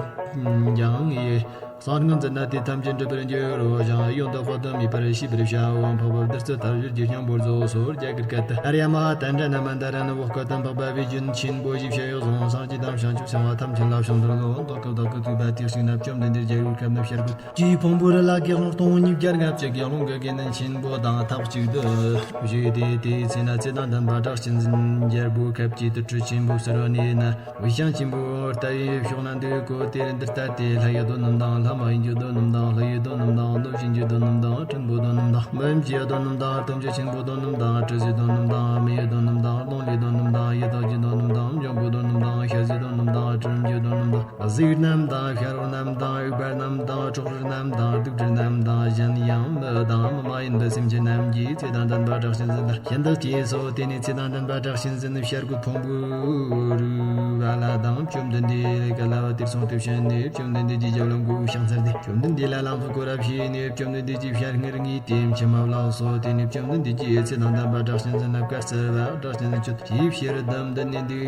ཀྱང་ཡི། གསང་སྔགས་འཛིན་ན་དེ་ཐམས་ཅད་འགྲུབ་པར་འགྱུར་རོ། ཞིང་ཡོངས་སུ་དཔག་ཏུ་མེད་པར་ཤེས་པར་བྱའོ། འཕགས་པ་བདུད་རྩི་ཐར་བཞུར་གྱི་སྙིང་པོར་རྫོགས་སོ། རྒྱ་གར་སྐད་དུ། ཨཱརྱ་མ་ཧཱ་ཏནྟྲ་ན་མནྡ་ར་ནུ་བོ་ཀ་ཏམ། འཕགས་པ་བེ་ཅོན་ཆེན་པོ་ཞེས་བྱ་བའི་གཟུངས་སངས་རྒྱས་དང་བྱང་ཆུབ་སེམས་དཔའ་ཐམས་ཅད་ལ་ཕྱག་འཚལ་ལོ། བདག་གི་བདག་གི་ཐུབ་པ་དེ་གཅིག་ན་བཅོམ་ལྡན་འདས་རྒྱལ་པོའི་ཁབ་ན་བྱ་རྒོད་ཀྱི་ཕུང་པོ་རི་ལ་དགེ་སློང་སྟོང་ཉིས་བརྒྱ་ལྔ་བཅུ་དགེ་སློང་གི་དགེ་འདུན་ཆེན་པོ་དང་ཐབས་གཅིག་ཏུ་བཞུགས་ཏེ། དེའི་ཚེ་ན་ཚེ་དང་ལྡན་པ་སྒྲ་གཅན་འཛིན་རྒྱལ་པོའི་ཁབ་ཀྱི་དུར་ཁྲོད་ཆེན་པོ་ཟེར་བ་ནས་ན། འོད་ཞིང་ཆེན་པོ་ལྟ་བུའི་ཕྱོགས་ན་འདུག་གོ། དེར་འདི་ལྟ་སྟེ། ལྷ་ཡི་སྡོད་རྣམས་དང་། ལྷ་མ་ཡིན་གྱི་སྡོད་རྣམས་དང་། ལྷ་ཡི་སྡོད་རྣམས་དང་། གནོད་སྦྱིན་གྱི་སྡོད་རྣམས་དང་། སྲིན་པོའི་སྡོད་རྣམས་དང་། མི་ཡུལ་གྱི་སྡོད་རྣམས་དང་། དམ་ཆོས་ཆེན་པོའི་སྡོད་རྣམས་དང་། དྲི་ཟའི་སྡོད་རྣམས་དང་། མི་ཡི་སྡོད་རྣམས་དང་། རླུང་ལྷའི་སྡོད་རྣམས་དང་། ཡི་དྭགས་ཀྱི་སྡོད་རྣམས་དང་། འབྱུང་པོའི་སྡོད་རྣམས་དང་། ཞ་ཡི་སྡོད་རྣམས་དང་། གྲུ་རིམ་གྱི་སྡོད་རྣམས་དང་། གཟིག་རྣམས་དང་། ཤ་རོགས་རྣམས་དང་། འུག་པ་རྣམས་དང་། ཁྲོག་རེག་རྣམས་དང་། དུག་སྦྲུལ་རྣམས་དང་། གཞན་ཡང་མི་དང་མི་མ་ཡིན་པའི་སེམས་ཅན་རྣམས་ཀྱིས་ཚེ་དང་ལྡན་པ་སྒྲ་གཅན་འཛིན་ལ་ཤིན་ཏུ་གྱིས་སོ། དེ་ནས་ཚེ་དང་ལྡན་པ་སྒྲ་གཅན་འཛིན་བྱ་རྒོད་ཕུང་པོའི་རུས་པ་ལ་དང་བཅོམ་ལྡན་འདས་ཀ་ལ་བ་དེར་སོང་སྟེ་ཕྱིན་ནས་བཅོམ་ལྡན་འདས་ཀྱི་རྒྱབ་ལ་མགོ་བོས་ཕྱག་འཚལ་ཏེ། བཅོམ་ལྡན་འདས་ལ་ལམ་དུ་བསྐོར་བ་བྱས་ནས། བཅོམ་ལྡན་འདས་ཀྱིས་བྱ་རྒོད་ངས་དེ་མཆི་མ་བླངས་སོ། དེ་ནས་བཅོམ་ལྡན་འདས་ཀྱིས་ཚེ་དང་ལྡན་པ་སྒྲ་གཅན་འཛིན་ལ་བཀའ་སྩལ་པ། སྒྲ་གཅན་འཛིན་ཁྱོད་ཀྱིས་ཕྱིར་བདམས་འདི་ནས་འདུག་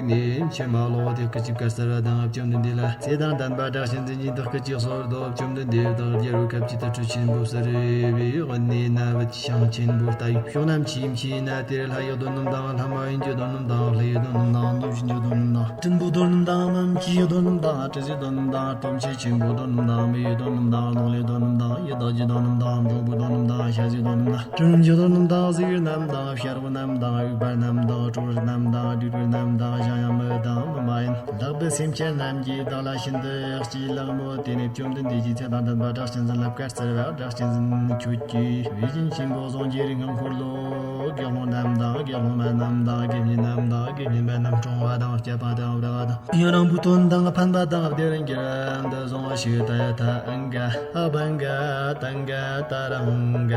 ནས་མཆི་མ་བླངས་ཏེ་སྐད་ཅིག་བཀའ་སྩལ་པ་དང་། བཅོམ་ལྡན་འདས་ལ་ཚེ་དང་ལྡན་པ་སྒྲ་གཅན་འཛིན་གྱིས་འདི་སྐད་ཅེས་གསོལ་ཏོ། བཅོམ་ལྡན་འདས་བདག་རྒྱལ་པོའི་ཁབ་ཀྱི་དུར་ཁྲོད་ཆེན་པོ་ཟེར་བའི་གནས་ན་བུད་ཤིང་ཆེན་པོ་ལྟ་བུའི་ཕྱོགས་རྣམས་ཀྱི་མཆིས་ན། དེར་ལྷ་ཡི་སྡོད་རྣམས་དང་། ལྷ་མ་ཡིན་གྱི་སྡོད་རྣམས་དང་། ལྷའི་སྡོད་རྣམས་དང་། གནོད་སྦྱིན་གྱི་སྡོད་རྣམས་དང་། སྲིན་པོའི་སྡོད་རྣམས་དང་། མི་མཇེད་ཀྱི་སྡོད་རྣམས་དང་། དྲི་ཟའི་སྡོད་རྣམས་དང་། ལྟོ་འཕྱེ་ཆེན་པོའི་སྡོད་རྣམས་དང་། མི་ཡི་སྡོད་རྣམས་དང་། རླུང་ལྷའི་སྡོད་རྣམས་དང་། ཡི་དྭགས་ཀྱི་སྡོད་རྣམས་དང་། འབྱུང་པོའི་སྡོད་རྣམས་དང་། ཞ་ཡི་སྡོད་རྣམས་དང་། གྲུ་རིམ་གྱི་སྡོད་རྣམས་དང་། གཟིག་རྣམས་དང་། ཤ་རོགས་རྣམས་དང་། འུག་པ་རྣམས་དང་། ཁྲོག་རེག་རྣམས་དང་། དུག་སྦྲུལ་རྣམས་དང་། གཞན་ཡང་མི་དང་མི་མ་ཡིན་བདག་པའི་སེམས་ཅན་རྣམས་ཀྱིས་བདག་ལ་ཤིན་ཏུ་གྱིས་ལགས་མོད། དེ་ནས་བཅོམ་ལྡན་འདས་ཀྱིས་ཚེ་དང་ལྡན་པ་སྒྲ་གཅན་འཛིན་ལ་བཀའ་སྩལ་པ། སྒྲ་གཅན་འཛིན་ཁྱོད་ཀྱིས་བེ་ཅོན་ཆེན་པོ་གཟུངས་ཀྱི་རིགས་ལྔ་འཁོར་ལོ། དགེ་སློང་རྣམས་དང་། དགེ་སློང་མ་རྣམས་དང་། དགེ་བསྙེན་རྣམས་དང་། དགེ་བསྙེན་མ་རྣམས་སྲུང་བ་དང་། སྐྱོབ་པ་དང་། བདག་དང་། ཡུན་རིང་པོའི་དོན་དང་ཕན་པ་དང་བདེ་བར་འགྱུར་བ་འདི་གཟུངས་ཤིག་ཏ་ཡ་ཐ་ཨང་ག་ཨ་བང་ག་ཏང་ག་ཏ་རང་ག་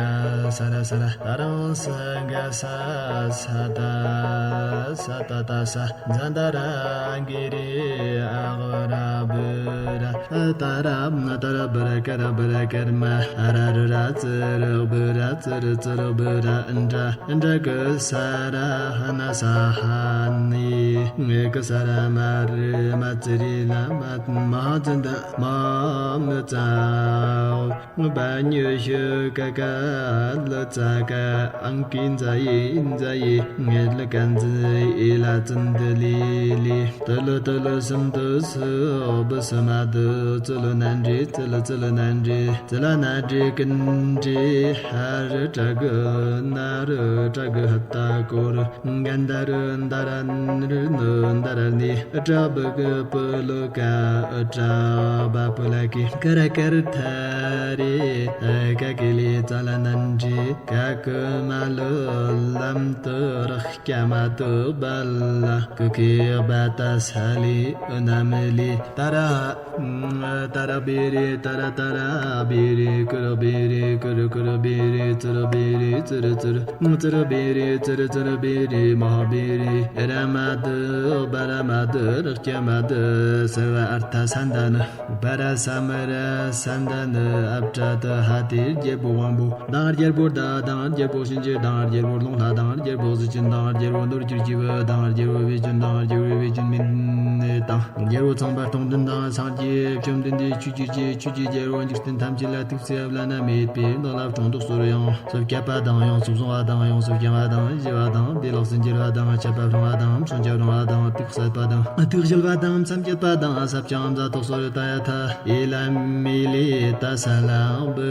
ས་ར་ས་ར་ཏ་རང་ས་ག་ས་ས་ཏ་ས་ཏ་ཏ་ས་ཛ་ཏ་ར་གི་རི་ཨ་ག་ར་བུ་ར་ཏ་ར་ཏ་ར་བུ་ར་ཀ་ར་བུ་ར་ཀརྨ་ཨ་ར་རུ་ར་ཙི་རུ་བུ་ར་ཙི་རུ་ཙི་རུ་བུ་ར་ཨིན་དྲ་ཨིན་དྲ་གི་ས་ར་ཧ་ན་ས་ཧ་ནི་ངེ་གི་ས་ར་མ་རི་མ་ཙི་རི་ལ་མ་མ་ཙི་འདི་མ་མི་ཙ་བ་ཉི་ཤུ་ཀ་ཀ་ལ་ཙ་ཀ་ཨང་ཀི་ཛ་ཡི་ཛ་ཡི་ངེ་ལ་ཀ་ཛི་ཨི་ལ་ཙི་འདི་ལི་ལི། ཏི་ལི་ཏི་ལི་སི་འདི་སི་འོ་བི་སི་མ་དི་ཙི་ལི་ན་འདྲི་ཙི་ལི་ཙི་ལི་ན་འདྲི་ཙི་ལ་ན་འདྲི་ཀི་འདྲི་ཧ་རི་ཏྲ་གི་ན་རི་ཏྲ་གི་ཧ་ཏ་ཀོ་རི། གན་ད་རུ་ད་ར་ན་རུ་ནུ་ད་ར་ནི། ཏྲ་བུ་གུ་པུ་ལུ་ཀ་ཨུ་ཏྲ་བ་པུ་ལ་ཀི། ཀ་ར་ཀ་རུ་ཐ་རི་ཀ་ཀི་ལི་ཙ་ལ་ན་འདྲི། ཀ་ཀུ་མ་ལུ་ལམ་ཏུ་ར་ཀྱ་མ་ཏུ་བ་ལ། ཀུ་ཀི་བ་ཏ་ས་ལི་ཨུ་ན་མི་ལི། ཏ་ར་ཏ་ར་བི་རི་ཏ་ར་ཏ་ར་བི་རི། ཀུ་རུ་བི་རི་ཀུ་རུ་ཀུ་རུ་བི་རི། ཙུ་རུ་བི་རི་ཙུ་རུ་ཙུ་རུ་ཙུ་རུ། བཻ་རེ་ཙི་རི་ཙི་རི་བཻ་རེ་མ་ཧཱ་བཻ་རེ། ཨ་ར་མ་དུ་པ་ར་མ་དུ་ར་ཀྱ་མ་དུ་སརྦ་ཨར་ཐ་སན་དྷ་ནུ། པ་ར་ས་མ་ར་སན་དྷ་ནུ་ཨབ་ཏྲ་ཏུ་ཧ། དེ་རྒྱལ་པོ་དབང་པོ་དང་། རྒྱལ་པོ་ད་དང་། རྒྱལ་པོ་གཤིན་རྗེ་དང་། རྒྱལ་པོ་རླུང་ལྷ་དང་། རྒྱལ་པོ་གཟི་བྱིན་དང་། རྒྱལ་པོ་ནོར་གྱི་སྐྱེས་བུ་དང་། རྒྱལ་པོ་བེ་ཅོན་དང་། རྒྱལ་པོ་བེ་ཅོན་མིན་དང་། རྒྱལ་པོ་ཚངས་པ་སྟོང་ལྡན་དང་། སངས་རྒྱས་བཅོམ་ལྡན་འདས་ཆོས་ཀྱི་རྗེ། ཆོས་ཀྱི་རྒྱལ་པོ་འཇིག་རྟེན་ཐམས་ཅད་ལ་ཐུགས་སྲས་བླ་ན་མེད་པའི་བདག་ལ་སྲུང་བདག་སོགས་ཡོངས་སུ་བསྐྱབ་པ་དང་། ཡོངས་སུ་བཟུང་བ་དང་། ཡོངས་སུ་བསྐྱང་བ་དང་། ཞི་བ་དང་། བདེ་ལེགས་སུ་འགྱུར་བ་དང་། ཆད་པ་སྲུང་བ་དང་། བསྲུང་བྱ་སྲུང་བ་དང་། དུག་གསད་པ་དང་། དུག་དབྱུང་བ་དང་། མཚམས་བཅད་པ་དང་། ས་བཅད་མཛའ་ཐོག་སོར་ཏ་ཡ་ཐ། ཨེ་ལ་མི་ལེ་ཏ་ས་ལ་བུ་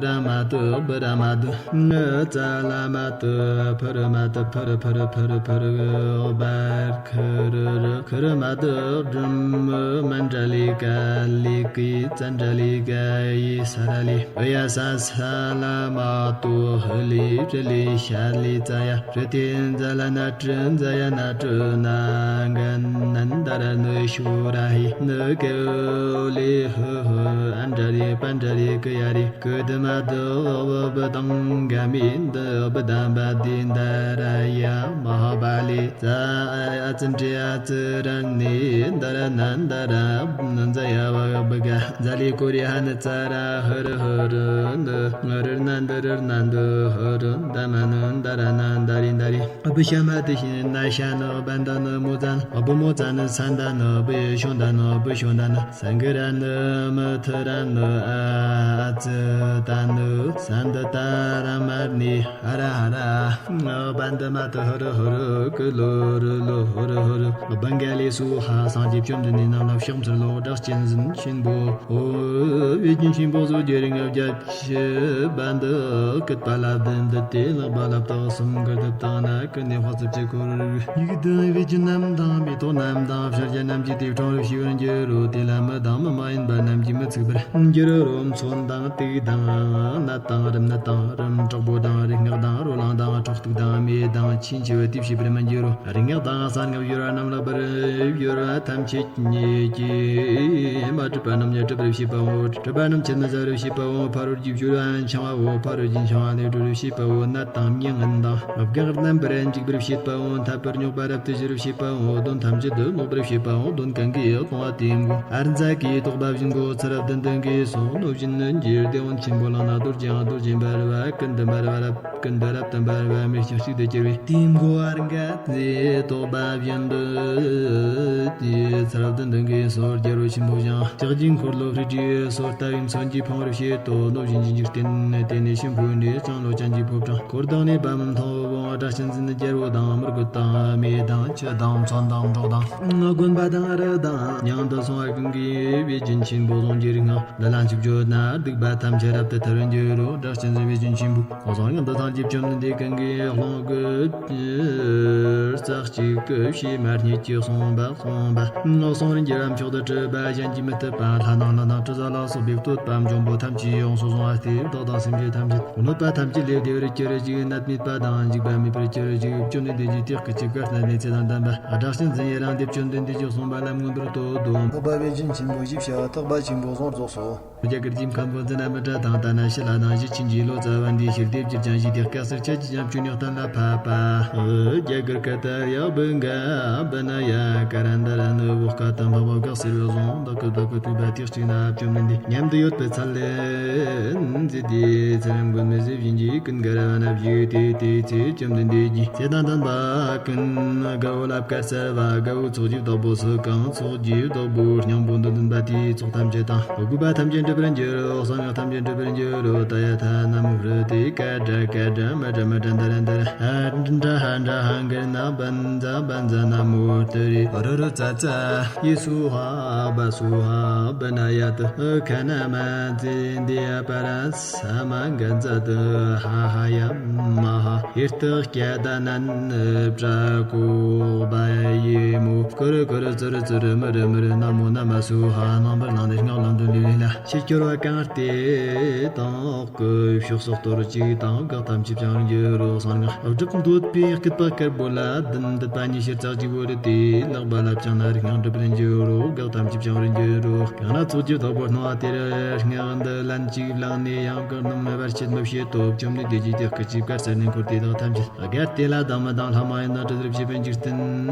ར་མ་ཏུ་བུ་ར་མ་ཏུ། ཙ་ལ་མ་ཏུ་ཕུ་རུ་མ་ཏུ་ཕུ་རུ་ཕུ་རུ་ཕུ་རུ་ཕུ་རུ། བར་ཁུ་རུ་རུ་ཁུ་རུ་མ་ཏུ་སྒྲུབ་མུ་མཎྜ་ལི་ཀ་ལི་ཀི་ཙཎྜ་ལི་ཀ་ཡི་ས་ར་ལི། ཨུ་ཡ་ས་ས་ལ་མ་ཏོ་ཧི་ལི་རི་ལི་ཤ་ལི་ཙ་ཡ། རི་ཏི་ཛ་ལ་ན་ཏྲི་ཛ་ཡ་ན་ཏྲི་ན་ག་ན་ན་ད་ར་ནུ་ཤུ་ར་ཧི་ནུ་ཀེ་ལི་ཧུ་ཧུ། ཨ་འདྲ་རི་པ་འདྲ་རི་ཀི་ཡ་རི་ཀི་དི་མ་དི་བི་བི་དང་ག་མི་འདི་བི་དམ་པ་དི་ད་ར་ཡ་མ་ཧ་པ་ལི། ཙ་ཨ་ཙི་འདྲི་ཨ་ཙི་ར་ནི་ད་ར་ན་ད་ར་ན་ཛ་ཡ་བ་བི་ག་ཛ་ལི་ཀུ་རི་ཧ་ནི་ཙ་ར་ཧི་རི་ཧི་རི་ནི་ང་རི་ན་འདི་རི་ན་འདི་ཧི་རི་ད་མ་ནི་ད་ར་ན་ད་རི་ད་རི། བི་ཤ་མ་དི་ཤི་ན་ཤ་ནི་བན་ད་ནི་མོ་ཙ་ནི་བི་མོ་ཙ་ནི་སན་ད་ནི་བི་ཤོན་ད་ནི་བི་ཤོན་ད་ནི་སན་གི་ར་ནི་མི་ཐི་ར་ནི་ཨ་ཙི་ད་ནི་སན་ད་ད་ར་མ་ནི། ཧ་ར་ཧ་ར། བན་དྷ་མ་ཏི་ཧ་རུ་ཧ་རུ་ཀི་ལོ་རུ་ལོ་ཧ་རུ་ཧ་རུ། བང་ག་ལི་སྭཱ་ཧཱ། སངས་རྒྱས་བཅོམ་ལྡན་འདས་རྣམས་ལ་ཕྱག་འཚལ་ལོ། སྒྲ་གཅན་འཛིན་ཆེན་པོ། ཨོ། བེ་ཅོན་ཆེན་པོ་སོགས་ཀྱི་རིགས་ལྔ་བརྒྱ་བཞི་པ་འདི་བསྐུལ་པ་ལ་བདུན་འདི་སྟེ། ལེགས་པ་ལ་བརྟག་གསུམ་གྱིས་བསྡུ་བཏང་ན། ཀུན་ནས་དཔག་ཚད་བཅུ་སྐོར། ཡིག་དང་བེ་ཅོན་རྣམས་དང་མེ་ཏོག་རྣམས་དང་ཕྱག་རྒྱ་རྣམས་ཀྱིས་དེ་བཀྲོང་རུ་ཤེས་པར་འགྱུར་རོ། དེ་ལ་མི་དང་མི་མ་ཡིན་པ་རྣམས་ཀྱིས་མི་ཚུགས་པར་འགྱུར་རོ། མཚོན་དང་དུག་དང་ནད་དང་རིམས་ནད་དང་རིམས་དྲག་པོ་དང་རིགས་ངན་དང་རོ་ལངས་དང་ཁྲག་སྟུག་དང་མེ་དང་ཆུས་འཆི་བ་དེ་བྱེད་པར་མི་འགྱུར་རོ། རིགས་ངན་དང་གསང་སྔགས་གཡོ་བ་རྣམས་ལེགས་པར་གཡོ་བ་ཐམས་ཅད་ཀྱིས་མ་གྲུབ་པ་རྣམས་ཀྱང་གྲུབ་པར་བྱེད་པའོ། གྲུབ་པ་རྣམས་ཀྱིས་མི་ཟད་པར་བྱེད་པའོ། ཕ་རོལ་གྱི་སྦྱོར་བ་འཆིང་བའོ། ཕ་རོལ་གྱི་འཆིང་བ་ལས་གྲོལ་བར་བྱེད་པའོ། ནད་དང་མྱི་ངན་དང་བགེགས་རྣམ་པར་འཇིག་པར་བྱེད་པའོ། འཐབ་པར་སྙོགས་པ་རབ་ཏུ་ཞི་བར་བྱེད་པའོ། གདོན་ཐམས་ཅད་དུ་ལོག་པར་བྱེད་པའོ། གདོན་གང་གིས་སློང་བ་དེའི་མགོ་ཨར་ཛ་གི་དོགས་པ་བཞིན་གོ་ཚུལ་བདུན་ལྡན་གྱི་སོགས་གནོད་སྦྱིན་གྱི་བདེ་བ་ཆེན་པོ་བླངས་ན། རྡོ་རྗེའང་རྡོ་རྗེ་འབར་བ་ཀུན་ཏུ་འབར་བ་རབ་ཀུན་ཏུ་རབ་ཏུ་འབར་བ་མེ་ལྕེ་གཅིག་ཏུ་གྱུར་པའི་དེའི་མགོ་ཨར་ཛ་གི་དོགས་པ་བཞིན་དུ་ཚུལ་བདུན་ལྡན་གྱི་སོགས་རྒྱལ་པོ་ཆེན་པོ་ཞིང་ལྕགས་ཀྱི་འཁོར་ལོ་རིགས་དྲུག་སོགས་ལྟ་བུའི་མཚོན་གྱིས་འཕང་བར་བྱེད་དོ། གནོད་སྦྱིན་གྱི་འཇིག་རྟེན་དེ་ནས་ཤིང་ཕུག་ནས་ལྕང་ལོ་ཅན་གྱི་ཕོ་བྲང་འཁོར་དང་ནི་བ་མོ་མཐོ་བོ་སྒྲ་གཅན་འཛིན་རྒྱལ་པོ་དང་། མི་རྒོད་དང་མེ་དང་ཆུ་དང་མཚོན་དང་གྲོག་དང་། དགོན་པ་དང་རི་དང་མྱང་དུ་སོང་བ་ཀུན་གྱི་བེ་ཅོན་ཆེན་པོ་ཟུང་གི་རིགས་ལྔ། འདི་ལ་འཆི་བཅོས་ན་སྡིག་པ་ཐམས་ཅད་རབ་ཏུ་ཐར་བར་འགྱུར་རོ། སྒྲ་གཅན་འཛིན་བེ་ཅོན་ཆེན་པོ། གསང་སྔགས་འདི་ཐམས་ཅད་བཅོམ་ལྡན་འདས་ཀུན་གྱི་ཀློང་གི་རྩ་གཅིག་གི་ཕྱི་མ་སྙེད་ཀྱི་གསུངས་པ་གསུངས་པ། གསུང་རིག་འགྱུར་བ་མཆོག་ཏུ་གྲུབ་པ། གཞན་གྱིས་མི་ཐུབ་པ། ལྷ་དང་ཀླུ་དང་དྲི་ཟ་ལ་སོགས་པའི་བསྟོད་པ་འབྱུང་པོ་ཐམས་ཅད་ཡོངས་སུ་བཟུང་བ་སྟེ། བདག་དང་སེམས་ཅན་ཐམས་ཅད་གནོད་པ་ཐམས་ཅད་ལས་བདེ་བར་གྱུར་ཅིག་ནད་མེད་པ་དང་འཇིགས་པ་མེད་པར་གྱུར་ཅིག་བཅོམ་ལྡན་འདས་ཀྱིས་དེ་སྐད་ཅིག་ག་སྣ་ནས་ཚེ་དང་ལྡན་པ་སྒྲ་གཅན་འཛིན་ཡི་རངས་ཏེ་བཅོམ་ལྡན་འདས་ཀྱིས་གསུངས་པ་ལ་མངོན་པར་བསྟོད་དོ། ཐེག་པ་བེ་ཅོན་ཆེན་པོ་ཞེས་བྱ་བ་ཐེག་པ་ཆེན་པོ་གསུངས་རྫོགས་སོ། རྒྱ་གར་གྱི་མཁན་པོ་ཛི་ན་མི་ཏྲ་དང་ཏཱ་ན་ཤི་ལ་དང་ཞི་ཆིན་གྱིས་ལོ་ཙཱ་བ་འདིའི་ཕྱིར་དེ་བསྒྱུར་ཀྱང་ཞི་དེ་སྐད་གསེར་ཆ་གྱིས་ཀྱང་བཅུ་ནི་གཏན་ལ་ཕབ་པ། རྒྱ་གར་ཀ་ཏ་ཡག་བུ་ག་བི་ན་ཡ་ཀ་ར་འདྲ་ར་ནི་བོ་ཀ་ཏ་འཕགས་པ་ག་གསེར་བཟང་དག་གི་བདག་གི་ཐུག་པ་དེ་གཅིག་ན་བཅོམ་ལྡན་འདས་མཉམ་དུ་ཡོད་པའི་ཚལ་ལས་མཛེས་ཏེ་ཚེ་རིང་མགོན་མེད་ཟས་སྦྱིན་གྱིས་ཀུན་དགའ་ར་བ་ན་བཞུགས་ཏེ། དེའི་ཚེ་བཅོམ་ལྡན་འདས་ཀྱིས་ཚེ་དང་ལྡན་པ་ཀུན་དགའ་བོ་ལ་བཀའ་སྩལ་པ། དགའ་བོའི་ཚོགས་ཀྱི་བདག་པོ་སུ་གང་ཚོགས་ཀྱི་བདག་པོའི་སྙིང་པོ་འདི་འདུན་པ་དེའི་ཚོགས་ཐམས་ཅད་དང་། གུས་པ་ཐམས་ཅད་འགྲུབ་པར་འགྱུར་རོ། གསང་སྔགས་ཐམས་ཅད་འགྲུབ་པར་འགྱུར་རོ། ཏདྱ་ཐཱ། ན་མོ་ཧྲཱིཿ་ཀ་ཌ་ཀ་ཌ་མ་ཌ་མ་ཌ་ད་ར་ད་ར། ཧ་ཌ་ཧ་ཌ་ཧ་ག་ན་བཛྲ་བཛྲ། ན་མོ་ཏུ་རེ་རུ་རུ་ཙ་ཙ། ཡེ་སྭཱ་ཧཱ་བ་སྭཱ་ཧཱ། བི་ན་ཡ་ཏུ་ཁ་ན་མ་ཛེ་འདི་ཡ་པ་ར་ས་མ་ག་ཛ་ཏུ་ཧ་ཧ་ཡ་མ་ཧ། ཧེ་ཏུ་ཀྱ་ད་ན་ནི་པྲ་ཀོ་བ་ཡེ་མོ། ཀུ་རུ་ཀུ་རུ་ཙུ་རུ་ཙུ་རུ་མུ་རུ་མུ་རུ། ན་མོ་ན་མ་སྭཱ་ཧཱ། རྣམ་པར་སྣང་ནས་སྔགས་ལམ་དུ་ལུས་ལ། ཕྱི་སྐྱོར་བ་གང་སྟེ་དང་སྐུ་ཕྱོགས་སུ་གཏོར་ཅིག་དང་། བགེགས་ཐམས་ཅད་བྱང་བར་འགྱུར་རོ། གསང་སྔགས་སྒྲུབ་འདོད་པའི་སྐུད་པ་དཀར་པོ་ལ་བདུན་བཏབ་པ་ཉིད་ཕྱིར་ཚར་གཅིག་བོར་ཏེ། ལག་པ་ལ་བཅངས་ན་རིག་སྔགས་འགྲུབ་པར་འགྱུར་རོ། བགེགས་ཐམས་ཅད་བྱང་བར་འགྱུར་རོ། གང་ན་ཚོགས་ཀྱི་བདག་པོ་སྣང་བ་དེར། སྔགས་འདི་ལན་གཅིག་བླངས་ནས་ཡང་བསྐུལ་རྣམས་བར་ཆད་མི་བྱེད་དོ། བཅོམ་ལྡན་འདས་ཀྱིས་དེ་སྐད་ཅེས་བཀའ་སྩལ་ནས། འཁོར་དེ་དག་ཐམས་ཅད་བརྒལ་ཏེ་ལྷ་དང་མི་དང་ལྷ་མ་ཡིན་དང་དྲི་ཟར་བཅས་པའི་འཇིག་རྟེན་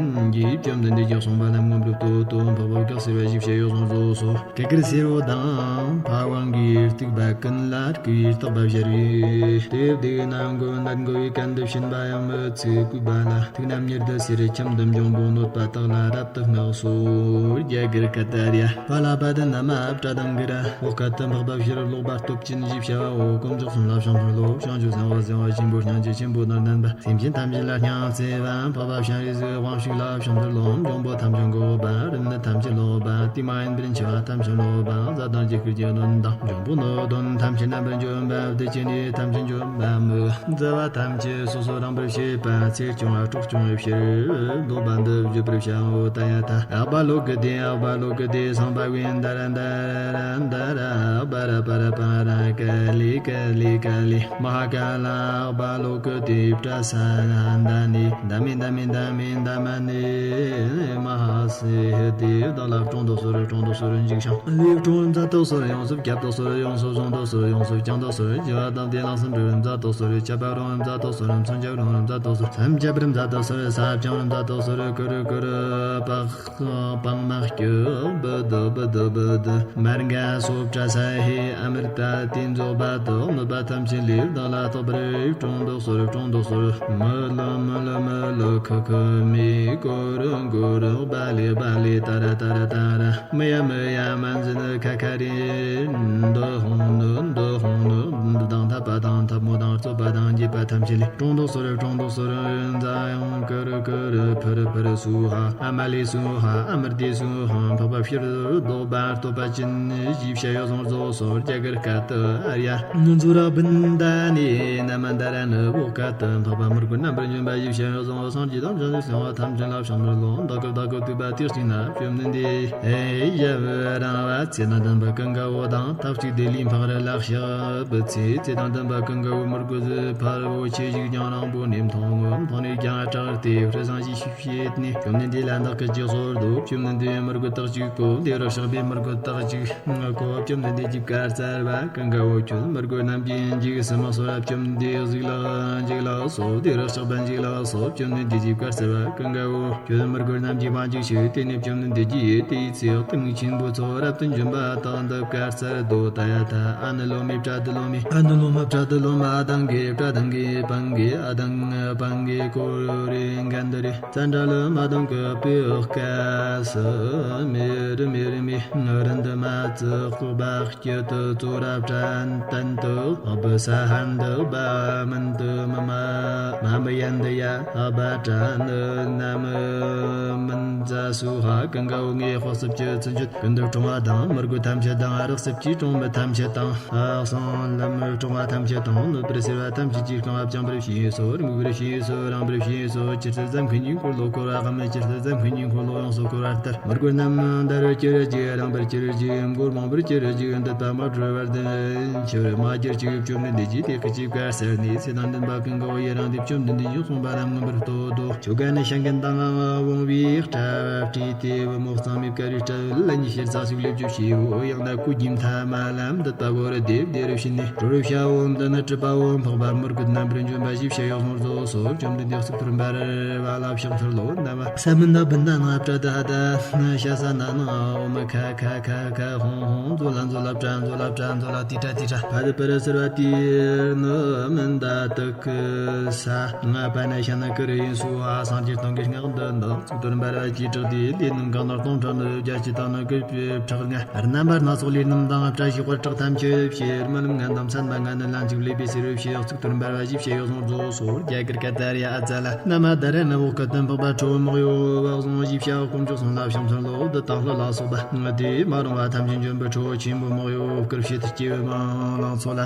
གྱི་བཅོམ་ལྡན་འདས་ཀྱིས་གསུངས་པ་རྣམས་མངོན་པར་བསྟོད་དོ། འཕགས་པ་བགེགས་སེལ་བ་བཞི་བྱས་ཡོ་བཟང་རྫོགས་སོ། གེ་ཀར་སེར་པོ་དང་ཕ་ཝང་གི་རྟུག་པ་ཀུན་ལ་སྐུའི་རྟག་པ་སྦྱར་བས། དེ་བདུག་ན་མགོ་ནད་འགོ་བའི་གན་དུ་བྱིན་པ་ཡང་མི་ཚུགས། སྐུད་པ་ལ་ཐུག་རྣམས་མྱུར་དུ་སེར། ཁྱིམ་དུ་འབྱུང་པོ་གནོད་པ་དག་ལ་རབ་ཏུ་བསྔགས་སོ། རྒྱ་གར་ཀ་ཏ་ར་ཡ། པཱ་ལ་པ་དི་ན་མ་པྲ་དང་གི་ར། འོག་ཁ་ཏུ་འཕགས་པ་ཕྱིར་ལོག་པ་སྟོབས་ཅན་བཞི་བྱ་བའོ། དཀོན་མཆོག་གསུམ་ལ་བྱང་ཆུབ་བློ། བྱང་ཆུབ་སེམས་དཔའ་སེམས་དཔའ་ཆེན་པོ་སྙིང་རྗེ་ཆེན་པོ་དང་ལྡན་པ། སེམས་ཅན་ཐམས་ཅད་ལ་སྙིང་བརྩེ་བ། འཕགས་པ་སྤྱན་རས་གཟིགས་དབང་ཕྱུག་ལ་བྱང་ཆུབ་བློ། འབྱུང་པོ་ཐམས་ཅད་འགོག་པ། རིམས་ནད་ཐམས་ཅད་ལོག་པ། དུས་མ་ཡིན་པར་འཆི་བ་ཐམས་ཅད་ལོག་པ། གཟའ་དང་བརྗེ་ཁུལ་གྱི་གདོན་དང་། འབྱུང་པོ་ནད་གདོན་ཐམས་ཅད་རྣམ་པར་འཇོམས་པ། བདུད་ཀྱི་གནས་ཐམས་ཅད་འཇོམས་པ། མི་བཟའ་བ་ཐམས་ཅད་སོ་སོ་རངས་པར་བྱེད་པ། ཚེ་སྐྱོང་བ་སྲོག་སྐྱོང་བའི་ཕྱིར། བཟློག་པ་འདི་བརྗོད་པར་བྱའོ། ཏདྱ་ཐཱ། ཨཱཿ་པཱ་ལོ་ཀི་ཏེ། ཨཱཿ་པཱ་ལོ་ཀི་ཏེ། སཾ་བྷ་ཝེ་ཨནྡ་ར་ཨནྡ་ར་ཨནྡ་ར། ཨཱཿ་པཱ་ར་པཱ་ར་པཱ་ར། ཀཱ་ལི་ཀཱ་ལི་ཀཱ་ལི། མ་ཧཱ་ཀཱ་ལ་ཨཱཿ་པཱ་ལོ་ཀི་ཏེ། པྲ་ས་ཧ་ཨནྡ་ནི། དྷ་མི་དྷ་མི་དྷ་མི་དྷ་མ་ནི། མ་ཧཱ་སིདྡྷི། བདག་ལ་སྲུང་བདག་སོར་སྲུང་བདག་སོར་འཇིགས་ཤིང་ལས། སྲུང་རིམ་བཟའ་བདག་སོར་ཡོངས་སུ་བསྐྱབ་བདག་སོར་ཡོངས་སུ་བཟུང་བདག་སོར་ཡོངས་སུ་བསྐྱངས་བདག་སོར་བྱི་བ་དང་བདེ་ལ་སྲིན་བུ་རིམ་བཟའ་བདག་སོར་ཆད་པ་རང་རིམ་བཟའ་བདག་སོར། མཚོན་ཆ་རང་རིམ་བཟའ་བདག་སོར། མཚམས་བཅད་རིམ་བཟའ་བདག་སོར། ས་བྱང་རིམ་བཟའ་བདག་སོར། ཀུ་རུ་ཀུ་རུ་པག་པང་མ་སྐྱོ་བུ་དུ་བུ་དུ་བུ་དུ། མར་འགའ་སོ་པྲ་ས་ཧེ་ཨ་མྲྀ་ཏ་དེ་རྫོགས་པ་དག། གནོད་པ་ཐམས་ཅད་ལས་བདག་ལ་རྟག་པར་སྲུང་བདག་སོར་སྲུང་བདག་སོར། མི་ལུ་མི་ལུ་མི་ལུ་ཁུ་ཁུ་མི་ཀུ་རུ་ཀུ་རུ་བ་ལི་བ་ལི་ཏ་ར་ཏ་ར་ཏ་ར། མི་ཡ་མི་ཡ་མ་འཛི་ནི་ཁ་ཁ་རི། འདི་ཧོང་ནི་འདི་ཧོང་ནི། འདི་དང་འཐབ་པ་དང་འཐབ་མོ་དང་རྩོད་པ་དང་འགྱེད་པ་ཐམས་ཅད་ལས། སྲུང་བདག་སོར་སྲུང་བདག་སོར། འཛའ་ཡང་ཀུ་རུ་ཀུ་རུ་ཕུ་རུ་ཕུ་རུ་སྭཱ་ཧཱ། ཨ་མ་ལི་སྭཱ་ཧཱ། ཨ་མྲྀ་ཏི་སྭཱ་ཧཱ། འཕགས་པ་ཕྱིར་བཟློག་པ་སྟོབས་པ་ཅན་བཞི་བྱས་ཡོ་བཟང་རྫོགས་སོ། རྒྱ་གར་ཀ་ཏ་ར་ཡ། མཛོད་ར་བིན་ད་ནི་ན་མ་ད་ར་ནི། འོག་ཁ་ཏུ་འཕགས་པ་མི་རྒོད་རྣམ་པར་འཇོམས་པ་བཞི་བྱས་ཡོ་བཟང་སངས་རྒྱས་དང་བྱང་ཆུབ་སེམས་དཔའ་ཐམས་ཅད་ལ་བྱང་ཆུབ་བློ། བདག་གི་བདག་གི་ཐུབ་པ་དེ་གཅིག་ན། བཅོམ་ལྡན་འདས་ཡབ་རིང་བ་ཚེ་དང་ལྡན་པ་ཀུན་དགའ་བོ་དང་། ཐབས་གཅིག་དེ་ལས་འཕགས་རི་ལ་གཤེགས་པའི་ཚེ། ཚེ་དང་ལྡན་པ་ཀུན་དགའ་བོ་མི་རྒོད་ཕ་རོལ་ཆས་ཞིག་རྒྱང་རིང་པོ་ནས་མཐོང་ངོ་། མཐོང་ནས་རྒྱང་གྲགས་ཏེ་སྲིད་ཟིང་ཞེས་བྱས་ནས། བཅོམ་ལྡན་འདས་ལ་འདི་སྐད་ཅེས་གསོལ་ཏོ། བཅོམ་ལྡན་འདས། མི་རྒོད་རྟགས་གཅིག་གོ། དེ་རུ་གཤེགས་པའི་མི་རྒོད་རྟགས་གཅིག་གོ། བཅོམ་ལྡན་འདས་ཀྱིས་བཀའ་སྩལ་པ། ཀུན་དགའ་བོ་ཁྱོད་མི་རྒོད་རྣམས་ཀྱི་འཇིགས་སུ་མི་སོ། བཅོམ་ལྡན་འདས་གཟིགས་ལ་འཇིགས་ལ་སོ། དེ་རུ་གཤེགས་པ་འཇིགས་ལ་སོ། བཅོམ་ལྡན་འདས་ཀྱིས་བཀའ་སྩལ་པ། ཀུན་དགའ་བོ་ཁྱོད་མི་རྒོད་རྣམས་ཀྱི་དབང་ཅིག་ཞུ། དེ་ནས་བཅོམ་ལྡན་འདས་ཀྱིས་དེའི་ཚེ་སྟེང་ཆེན་པོའི་ཚོགས་རབ་ཏུ་འབྱོན་པ་དག་འདི་སྐད་གསལ་དོ། ཏདྱ་ཐཱ། ཨ་ནུ་ལོ་མི་པྲ་ཏི་ལོ་མི། ཨ་ནུ་ལོ་མ་པྲ་ཏི་ལོ་མ། ཨ་དང་གི་པྲ་དང་གི་པང་གི། ཨ་དང་པང་གི་ཀོ་རུ་རི་གན་དི་རི། ཙན་དྲ་ལི་མ་དང་གི་པི་ཨོ་ཀ་སི་མི་རི་མི་རི་མི། རི་འདི་མ་ཙི་ཀོ་བ་སྐྱི་ཏི་ཙོ་ར་པྲ་ཏན་ཏི་བི་ས་ཧན་དི་བ་མན་དི་མི་མ་མ་མི་ཡན་དི་ཡ་བ་ཏྲ་ནི་ན་མི་མན་ཛ་སྭཱ་ཧཱ། ཀུན་དགའ་བོ་ངའི་དཔག་བསམ་གྱི་ཚུལ་འཆོས། ཀུན་ཏུ་སྲུང་བ་དང་མི་རྒོད་ཐམས་ཅད་དང་། རིགས་སྲིབ་ཀྱིས་སྲུང་མི་ཐམས་ཅད་དང་། གསང་ལམ་སྲུང་བ་ཐམས་ཅད་དང་། གནོད་པར་སེལ་བ་ཐམས་ཅད་ཀྱིས་བསྐང་བ་སྦྱངས་པར་བྱས་སོ། རྨུགས་པར་བྱས་སོ། རངས་པར་བྱས་སོ། ཇི་ལྟར་རྫ་མཁན་གྱིས་འཁོར་ལོ་བསྐོར་བ་སྒམ་ཇི་ལྟར་རྫ་མཁན་གྱིས་འཁོར་ལོ་ཡོངས་སུ་བསྐོར་བ་ལྟར། མི་རྒོད་རྣམས་འདར་བར་གྱུར་ཅིག་རངས་པར་གྱུར་ཅིག་མགོ་རྨོངས་པར་གྱུར་ཅིག་འདོད་པ་མ་བྲལ་བར་འདི་འཆི་བར་མ་གྱུར་ཅིག་བཅོམ་ལྡན་འདས་ཀྱིས་དེ་སྐད་ཅེས་བཀའ་སྩལ་ནས། ཚེ་དང་ལྡན་པ་ཀུན་དགའ་བོ་ཡི་རངས་ཏེ་བཅོམ་ལྡན་འདས་ཀྱིས་གསུངས་པ་ལ་མངོན་པར་བསྟོད་དོ། ཆོ་ག་ནི་ཤིང་གི་མདངས་འོང་བའི་སྤྲ་བ་སྤྲས་ཏེ། བུ་མོ་གཙང་མའི་དཀར་བའི་སྤྲ་བ་ལ་ཉི་ཤར་རྩ་གཅིག་ལས་བཅོས་བྱས་ཡོད། ཡང་ན་སྐུ་གྱིས་མཐའ་མ་ལ་འདུད་པ་བོར་ཏེ་བདེ་རུ་ཕྱིན་ནས། གྲོ་རུ་ཤ་བོ་འདི་ནི་གྲུབ་པ་བོ་འཕགས་པ་མི་རྒོད་རྣམ་པར་འཇོམས་པ་ཞེས་བྱ་ཡོ་བཟང་རྫོགས་སོ། བཅོམ་ལྡན་འདས་གཙུག་ཏོར་འབར་བ་ལ་ཕྱག་འཚལ་ལོ། ན་མ་ས་མི་ན་བུན་ད་ན་པྲ་ད་ད་ན་ཤ་ས་ན་ན་ཨོ་མ་ཁ་ཁ་ཁ་ཁ་ཧོང་ཧོང་ཛོ་ལ་ཛོ་ལ་པྲ་ཛོ་ལ་པྲ་ཛོ་ལ་ཏི་ཏྲ་ཏི་ཏྲ་ཕ་དི་པ་ར་སར་བ་ཏི་ནི་མི་ད་ཏི་ཀི་ས། ང་པ་ན་ཤ་ན་ཀི་རི་ཡིན་སུ་ཨ། སངས་རྒྱས་སྟོང་གི་སྔགས་འདི་དང་། གཙུག་ཏོར་འབར་བ་གྱིས་དྲེགས་ཏེ། ལས་རྣམས་གང་དང་སྟོང་ཕྲག་ནི། བརྒྱ་བྱིན་དང་ནི་སྐུད་པའི་ཕྲག་ལྔ། རྣམ་པ་སྣ་ཚོགས་ལས་རྣམས་དང་། བཀྲ་ཤིས་སྤོས་དྲག་ཐམས་ཅད་ཕྱིར། རྨི་ལམ་ངན་དང་མཚན་མ་ངན་ནི་ལན་གཅིག་ལས་པའི་ཕྱིར་ཕྱིར། གཙུག་ཏོར་འབར་བ་བཞི་བྱས་ཡོ་བཟང་རྫོགས་སོ། རྒྱ་གར་ཀ་ཏ་རི་ཡ་ཨ་ཙ་ལ་ན་མ་ད་ར་ན། འོག་གི་སྟོན་པ་ཁྲོ་བོ་མོ་ཡོ་བཟང་བཞི་བྱས་དཀོན་མཆོག་གསུམ་ལ་ཕྱག་འཚལ་ལོ། བདུད་དང་ཀླུ་ལ་སོགས་པ་དེས་མ་རུངས་པ་ཐམས་ཅད་འཇོམས་པའི་ཁྲོ་བོ་ཆེན་པོ་མོ་ཡོ་སྐུར་བྱེད་དུ་སྐྱེ་བོའི་མང་ལང་ཚོ་ལ།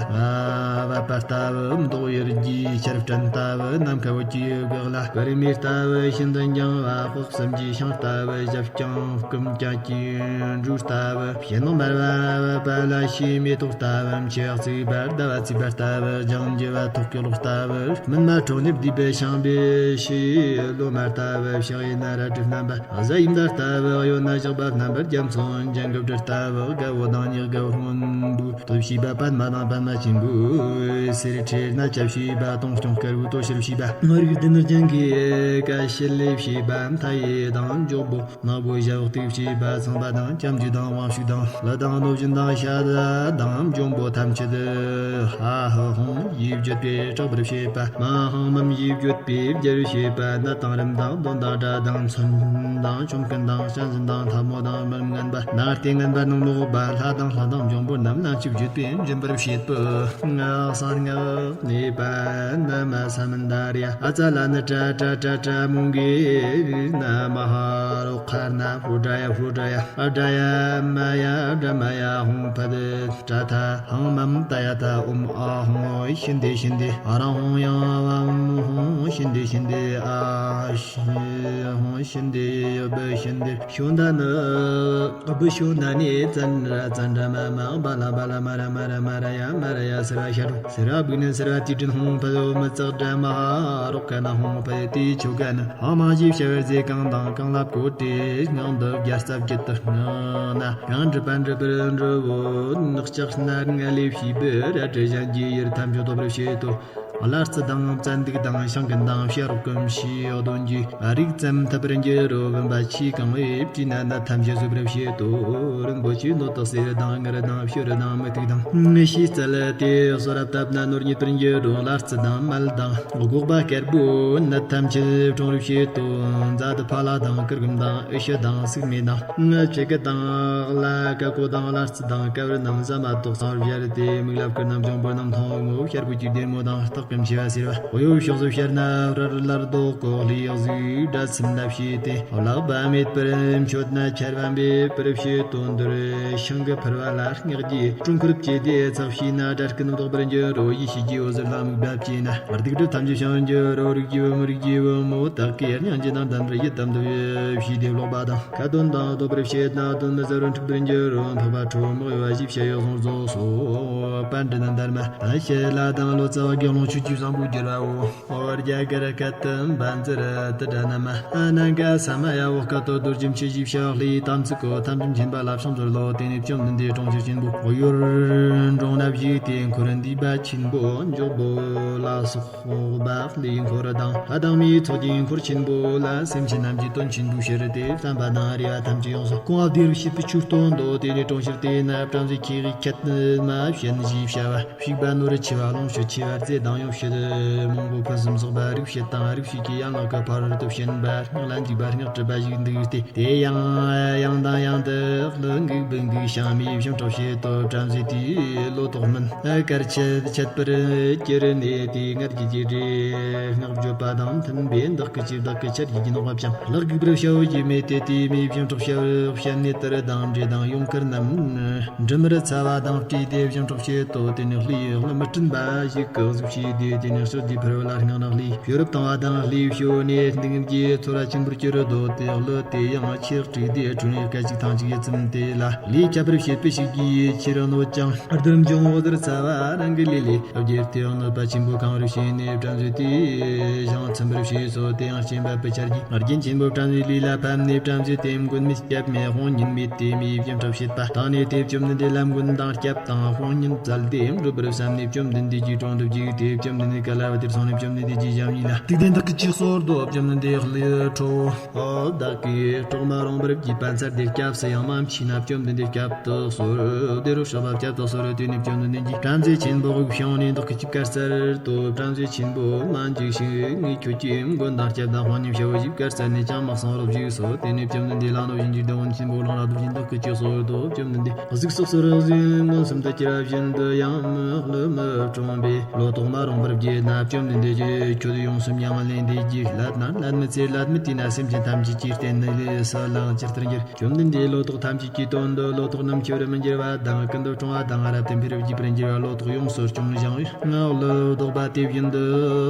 བ་པ་ལྟ་བུ་མདོག་ཡུལ་གྱི་ཆར་སྤྲིན་ལྟ་བུ། ནམ་མཁའ་བོད་ཀྱི་འོད་གེགས་ལ། སྐུ་རིས་མེ་ལྟ་བུ་ཤིན་ཏུ་འགྱིང་བ། དཔག་བསམ་གྱི་ ལྟ་བུ། ཞབས་རྐྱང་བསྐུམ་རྐྱང་གི་འབྲུ་ལྟ་བུ། ཕྱི་ནང་མར་བབས་པ་ལ་ཕྱིའི་མེ་ཏོག་ལྟ་བུ། མཆེ་བ་གཙིགས་པ་ཟླ་བ་བཙུགས་པ་ལྟ་བུ། ལྗང་འགྱུར་བ་ཐོག་གི་གློག་ལྟ་བུ། སྨིན་མ་ཁྲོ་གཉེར་བསྡུས་པའི་ཤིང་པའི་ཕྱི་ལོ་མ་ལྟ་བུ། ཕྱག་གཡས་ན་རལ་གྲི་བསྣམས་པ། གཟུ་ཡིབ་མདའ་ལྟ་བུ། གཡོན་ན་ཞགས་པ་བསྣམས་པ། རྒྱ་མཚོ་འཇང་གི་སྦྲུལ་ལྟ་བུ། རྒད་པོ་དང་ཉག་གི་སྔོན་པོའི་སྟོབས་ཤེས་པ། པདྨ་དང་པདྨ་ཆེན་པོའི་སེར་ཁྲིར་ན་ཁྱབ་ཤེས་པ། སྟོང་སྐྱོང་དཀར་པོའི་དོ་ཤལ་ཤེས་པ། མི་རིགས་བདུན་ནི་ལྗང་གི་ཀ་ཤལ་ལས་ཤེས་པ། མཐའ་ཡས་དང་འཇོག་པོ། ནག་པོ་ཞབས་སྟེགས་བྱས་པ། ཚངས་པ་དང་སྐྱབས་འཇུག་དང་དབང་ཕྱུག་དང་ཀླུ་དང་གནོད་སྦྱིན་དང་ཤ་ཟ་དང་འབྱུང་པོ་ཐམས་ཅད་ཧ་ཧ་ཧོང་ཡིས་བརྗོད་པས་སྐྲག་པར་བྱེད་པ། མ་ཧང་མམ་ཡིས་བརྗོད་པས་བརྒྱལ་བར་བྱེད་པ། ནད་དང་རིམས་དང་གདོན་དང་དགྲ་དང་མཚོན་དང་ཆོམ་རྐུན་དང་གཅན་གཟན་དང་ཐལ་མོ་དང་མི་རིམས་ངན་པ། ནད་རྟེན་ངན་པ་ནང་ལོག་པ། ལྷ་དང་ལྷ་དང་འབྱུང་པོ་རྣམས་ནང་བཅུག་བརྗོད་པས་འབྱིན་པར་བྱེད་པ། སངས་རྒྱས་ནི་པ་ན་མ་ས་མན་ད་ར་ཡ། ཨ་ཙ་ལ་ནི་ཏྲ་ཏྲ་ཏྲ་ཏྲ་མོང་གི་ན་མ་ཧ་རོ་ཁ་ན་ཧུ་དྲ་ཡ་ཧུ་དྲ་ཡ། ཨ་དྲ་ཡ་མ་ཡ་དྲ་མ་ཡ་ཧོང་ཕ་དི་ཏྲ་ཐ་ཧང་མམ་ཏ་ཡ་ཐ་ཨོམ་ཨ་ཧོང་ཤིན་དི་ཤིན་དི་ཨ་རང་ཧོང་ཡང་ཨ་བམ་ཧོང་ཤིན་དི་ཤིན་དི་ཨ་ཤི་ཧོང་ཤིན་དི་ཡ་བི་ཤིན་དི། ཤོ་ན་ནི་བི་ཤོ་ན་ནི་ཙན་ར་ཙན་ར་མ་མ་བ་ལ་བ་ལ་མ་ར་མ་ར་མ་ར་ཡ་མ་ར་ཡ་སེར་བ་ཤ་དྲུང་སེར་བ་བུག་ནི་སེར་བ་དུས་དྲན་ཧོང་ཕ་ཡོ་མི་ཙག་དྲ་མ་ཧ་རོག་ཀ་ན་ཧོང་ཕ་ཡོ་དེའི་ཆོ་ག་ནི་ཧ་མ་ཞིབ་བྱ་བར་རྫས་གང་དང་གང་ལ་བཀོད་དེ་ངང་དུ་བརྒྱ་རྩ་བརྒྱད་དུ་སྔགས་ན་གང་འགྲུབ་པ་འགྲུབ་པར་འགྲུབ་བོ། ནག་ལྕགས་སྣ་ལྔ་ལས་བྱས་པའི་རལ་གྲི་གཞན་གྱི་ཡུལ་ཐམས་ཅད་ཐོབ་པར་བྱེད་དོ། བླ་རྩི་དང་བཙན་དུག་དང་ཤིང་ཀུན་དང་ཕྱི་རོག་གམ་ཕྱིའི་གདོན་གྱི་རིགས་ཙམ་ཐུབ་པར་འགྱུར་རོ། བུམ་པ་ཆེ་གང་བས་བྲིས་ན་ནད་ཐམས་ཅད་གསོ་བར་བྱེད་དོ། རིན་པོ་ཆེའི་སྣོད་དག་གསེར་དང་དངུལ་དང་བྱུ་རུ་དང་མུ་ཏིག་དང་ཕྱིའི་རྩལ་དེ་གསོལ་རབ་བཏབ་ན་ནོར་རྙེད་པར་འགྱུར་རོ། བླ་རྩི་དང་མལ་དང་སྒོག་པ་དཀར་པོ་ནད་ཐམས་ཅད་གྲོང་རུ་བྱེད་དོ། མཛའ་དུ་ཕ་ལ་དང་ཀིར་གུམ་དང་ཨི་ཤི་དང་སིག་མེ་དང་ཕྱེད་ཀ་དང་ལ་ཀ་ཀོ་དང་བླ་རྩི་དང་ཀ་བར་རྣམས་ཟ་མ་ཏོག་ཚང་བར་བཞར་ཏེ་མིག་ལ་བསྐུར་རྣམས་འབྱུང་པོ་རྣམས་མཐོང་ངོ་། ཤར་བུ་གཅིག་བདེ་མོ་དང་སྟག་གམ་ཆེ་བ་སེར་བ་གཡོ་ཕྱོགས་སུ་ཤར་ན་རར་ལར་རྡོ་ཀོ་ལི་གཟུགས་སྒྲ་ཚིམ་ལ་བྱས་ཏེ་བརླག་པ་མེད་པར་མཆོད་ན་ཆར་བ་འབེབས་པར་བྱེད་དོ། འདིར་ཤིང་གི་ཕུར་བ་ལ་སྔགས་ཀྱི་དྲུང་འཁོར་བཅས་ཏེ་ཚབ་བྱས་ན་དགྲ་ཀུན་ལྡོག་པར་འགྱུར་རོ། ཡེ་ཤེས་ཀྱི་འོད་ཟེར་ལ་དམིགས་པ་བཅས་ན་སྡིག་སྒྲིབ་ཐམས་ཅད་བྱང་འགྱུར་རོ། རིགས་ཀྱི་བུ་མོ་རིགས་ཀྱི་བུ་མོ་དག་གིས་སྙིང་རྗེ་དང་ལྡན་པར་ཡིད་དམ་དུ་བྱས་ཏེ་ལོག་པ་དང་ཁ་འདོན་དང་ལྡོག་པར་བྱེད་ན་གདོན་མི་ཟ་རུ་འཁྲུགས་པར་འགྱུར་རོ། འཕགས་པ་ཁྲོ་བོ་དམག་ཡོ་བ་ཞིག་བྱ་ཡོ་གཟུངས་རྫོགས་སོ། པཎ་ཌི་ཏ་དྷརྨ་ད་ཤེ་ལ་དང་ལོ་ཙཱ་བ་དགེ་སློང་ཆོས་ཀྱི་བཟང་པོ་བསྒྱུར་བའོ། ཨོ་རྒྱ་གར་སྐད་དུ་བཛྲ་ཏི་དྷ་ན་མ་ཨ་ན་ག་ས་མ་ཡ་འོ་སྐད་དོ་རྡོ་རྗེ་མཆེད་བཞི་བྱ་ལྷའི་དམ་ཚིག་གོ་ཐམས་ཅད་མཁྱེན་པ་ལ་ཕྱག་འཚལ་ལོ། དེ་ནས་བཅོམ་ལྡན་འདས་གྲོང་ཁྱེར་ཆེན་པོ་གཡུལ་འབྲོང་ན་བཞུགས་ཏེ་འཁོར་འདུས་པ་ཆེན་པོ་འཇོག་པོ་ལ་སོགས་པ་ལྷའི་འཁོར་དང་ལྷ་དང་མིའི་ཚོགས་ཀྱི་འཁོར་ཆེན་པོ་ལ་སེམས་ཅན་རྣམས་ཀྱི་དོན་ཆེན་པོའི་ཕྱིར་ཏེ་བསམ་པ་དང་རེ་བ་ཐམས་ཅད་ཡོངས་སུ་བསྐང་བ་བདེ་རུ་བྱེད་པའི་ཆོས་སྟོན་ཏོ། དེ་ནས་གྲོང་ཁྱེར་དེ་ན་བྲམ་ཟེ་ཁྱེའུ་ཁྱད་མ་བྱིན་ཞེས་བྱ་བ། བཤིག་པ་ནོར་ཆེ་བ་ལོངས་སྤྱོད་ཆེ་བ་རྫས་དང་ཡོ་བྱད་མང་པོ་ཕུན་སུམ་ཚོགས་པ་རིགས་བྱེད་དང་རིགས་བྱེད་ཀྱི་ཡན་ལག་གི་ཕ་རོལ་ཏུ་ཕྱིན་པ་སྔགས་ལ་འཇུག་པ་སྔགས་གྲུབ་པ་ཞིག་འདུག་སྟེ། དེ་ཡང་ཡང་དང་ཡང་དུ་ཀླུ་འགུགས་བུ་འགུགས་ཤིང་མིའི་བྱང་ཕྱོགས་བྱེད་དོ། བྲམ་ཟེ་དེའི་ལོ་ཏོག་སྨིན་དཀར་ཆད་ཆད་པར་གྱུར་ནས་དེའི་མངལ་གྱི་རྗེས་འབྲས་སྔགས་བརྗོད་པ་དང་མཐུན་པའི་བདག་གི་ཆོས་བདག་གི་ཆར་གྱིས་ཀྱི་ནོག་པ་བྱང་ལག་གུག་པར་བྱའོ་ཞེས་སྨྲས་ཏེ། དེའི་མིའི་བྱང་ཕྱོགས་བྱ་བྱ་ནས་དར་དང་འབྲས་དང་ཡུངས་ཀར་རྣམས་འབྲུ་མར་ཚ་བ་དང་སྤྲས་ཏེ་བྱང་ཕྱོགས་བྱེད་དོ། དེ་ནས་ལྷའི་ལྷ་མི་སྲིན་པ་ཞིག་གི་གཟུགས་བྱས་ཏེ། དེ་ནས་ཕྱོགས་དེའི་ཕུར་བུ་ལ་སྔགས་ནག་ལྷའི་ཕྱི་རབ་དང་བ་དང་ལྷའི་ཕྱོགས་ནས་སྡུག་བསྔལ་གྱི་ཚོར་བ་ཆེན་པོར་གྱུར་ཏོ། དེ་ལྷ་དེ་ཡང་ཆེར་དཀྲུགས་ཏེ་ཁྲོ་ནས་སྐད་ཅིག་ཐང་ཅིག་ཡིད་ཙམ་དེ་ལ་ལས་ཁྱབ་པར་བྱེད་པའི་ཞིག་གིས་ཆེར་གནོད་ཅིང་། རྡུལ་འབྱུང་འོད་ཟེར་ཚ་བ་རང་གི་ལུས་ལས་བརྒྱུད་དེ་གནོད་པ་ཆེན་པོ་གང་རུ་བྱས་ནས་བྲམ་ཟེ་དེའི་ཞིང་ཚིམ་པར་བྱས་སོ། དེ་ཡང་སྐྱེས་པ་པུ་ཆར་གྱི་རྒྱན་ཆེན་པོ་བྲམ་ཟེའི་ལུས་ལ་ཕབ་ནས་བྲམ་ཟེ་དེ་མགོན་མེད་སྐྱབས་མེད་དཔུང་གཉེན་མེད་དེ་མིའི་བྱང་ཕྱོགས་བྱེད་པ་དང་ནས། དེ་བཅོམ་ལྡན་འདས་ལ་མགོན་དང་སྐྱབས་དང་དཔུང་གཉེན་བཙལ་ཏེ་འགྲུབ་པར་བསམ་ནས་བཅོམ་ལྡན་འདས་ཀྱི་དྲུང་དུ་བརྒྱུགས་ཏེ། བཅོམ་ལྡན་འདས་ག་ལ་བ་དེར་སོང་ནས་བཅོམ་ལྡན་འདས་ཀྱི་ཞབས་གཉིས་ལ་དུས་ལྡན་བདག་གིས་ཅི་གསོལ་ཏོ། བཅོམ་ལྡན་འདས་ལྷའི་ཁྲོ་བོ་བདག་གིས་གྲོག་མ་རུངས་པར་བགྱིས་པ་ཚར་ཏེ་སྐྱབས་སུ་ཡང་མ་མཆིས་ན། བཅོམ་ལྡན་འདས་སྐྱབས་སུ་གསོལ། དེ་རུ་གཤེགས་པ་སྐྱབས་སུ་གསོལ་ཏོ། དེ་ནས་བཅོམ་ལྡན་འདས་ཀྱིས་བྲམ་ཟེ་ཆེན་པོ་དབུགས་ཕྱུང་ནས་བདག་གི་སྐྱབས་ཀ་སར་ཏོ། བྲམ་ཟེ་ཆེན་པོ་མ་འཇིགས་ཤིག་ངས་ཁྱོད་ཀྱི་མགོན་དང་སྐྱབས་དང་དཔུང་གཉེན་བྱའོ་ཞེས་ཀ་སར་ནས་ཀྱང་མ་གསང་བར་བཞུགས་སོ། དེ་ནས་བཅོམ་ལྡན་འདས་ལ་གནོད་སྦྱིན་གྱི་བདག་མགོན་ཆེན་པོ་གླང་ར་ལྡུམ་བཞིན་བདག་གིས་ཅི་གསོལ་ཏོ། བཅོམ་ལྡན་འདས་གཟིགས་སོ། གསོལ་རས་གཟིགས་མངོན་སུམ་དུ་གྱུར་པ་བཞིན་དུ་ཡང་མི་ལུས་མི་གྲོངས་པའི་ལོ་ཏོག་མ་ པར་བགྱིད་ན། བཅོམ་ལྡན་འདས་ཀྱིས་ཁྱོད་ཡོངས་སུ་མྱ་ངན་ལས་འདས་ཀྱིས་བླ་ན་བླ་མའི་ཚེ་བླ་མའི་དུས་ན་སེམས་ཅན་ཐམས་ཅད་ཀྱི་རྟེན་ནི་ལས་སུ་ལེགས་ཆེར་སྟེར་འགྱུར། བཅོམ་ལྡན་འདས་ལོ་ཏོག་ཐམས་ཅད་ཀྱི་དོན་དུ་ལོ་ཏོག་རྣམས་འཆི་བར་མི་འགྱུར་བ་དང་། ཀུན་ཏུ་འཁྲུངས་པ་དང་རབ་ཏུ་འཕེལ་བར་བགྱིད་པར་འགྱུར་བ། ལོ་ཏོག་ཡོངས་སུ་སྐྱོང་ཞིང་། ངག་ལུས་བདོག་པ་དེ་བཞིན་དུ་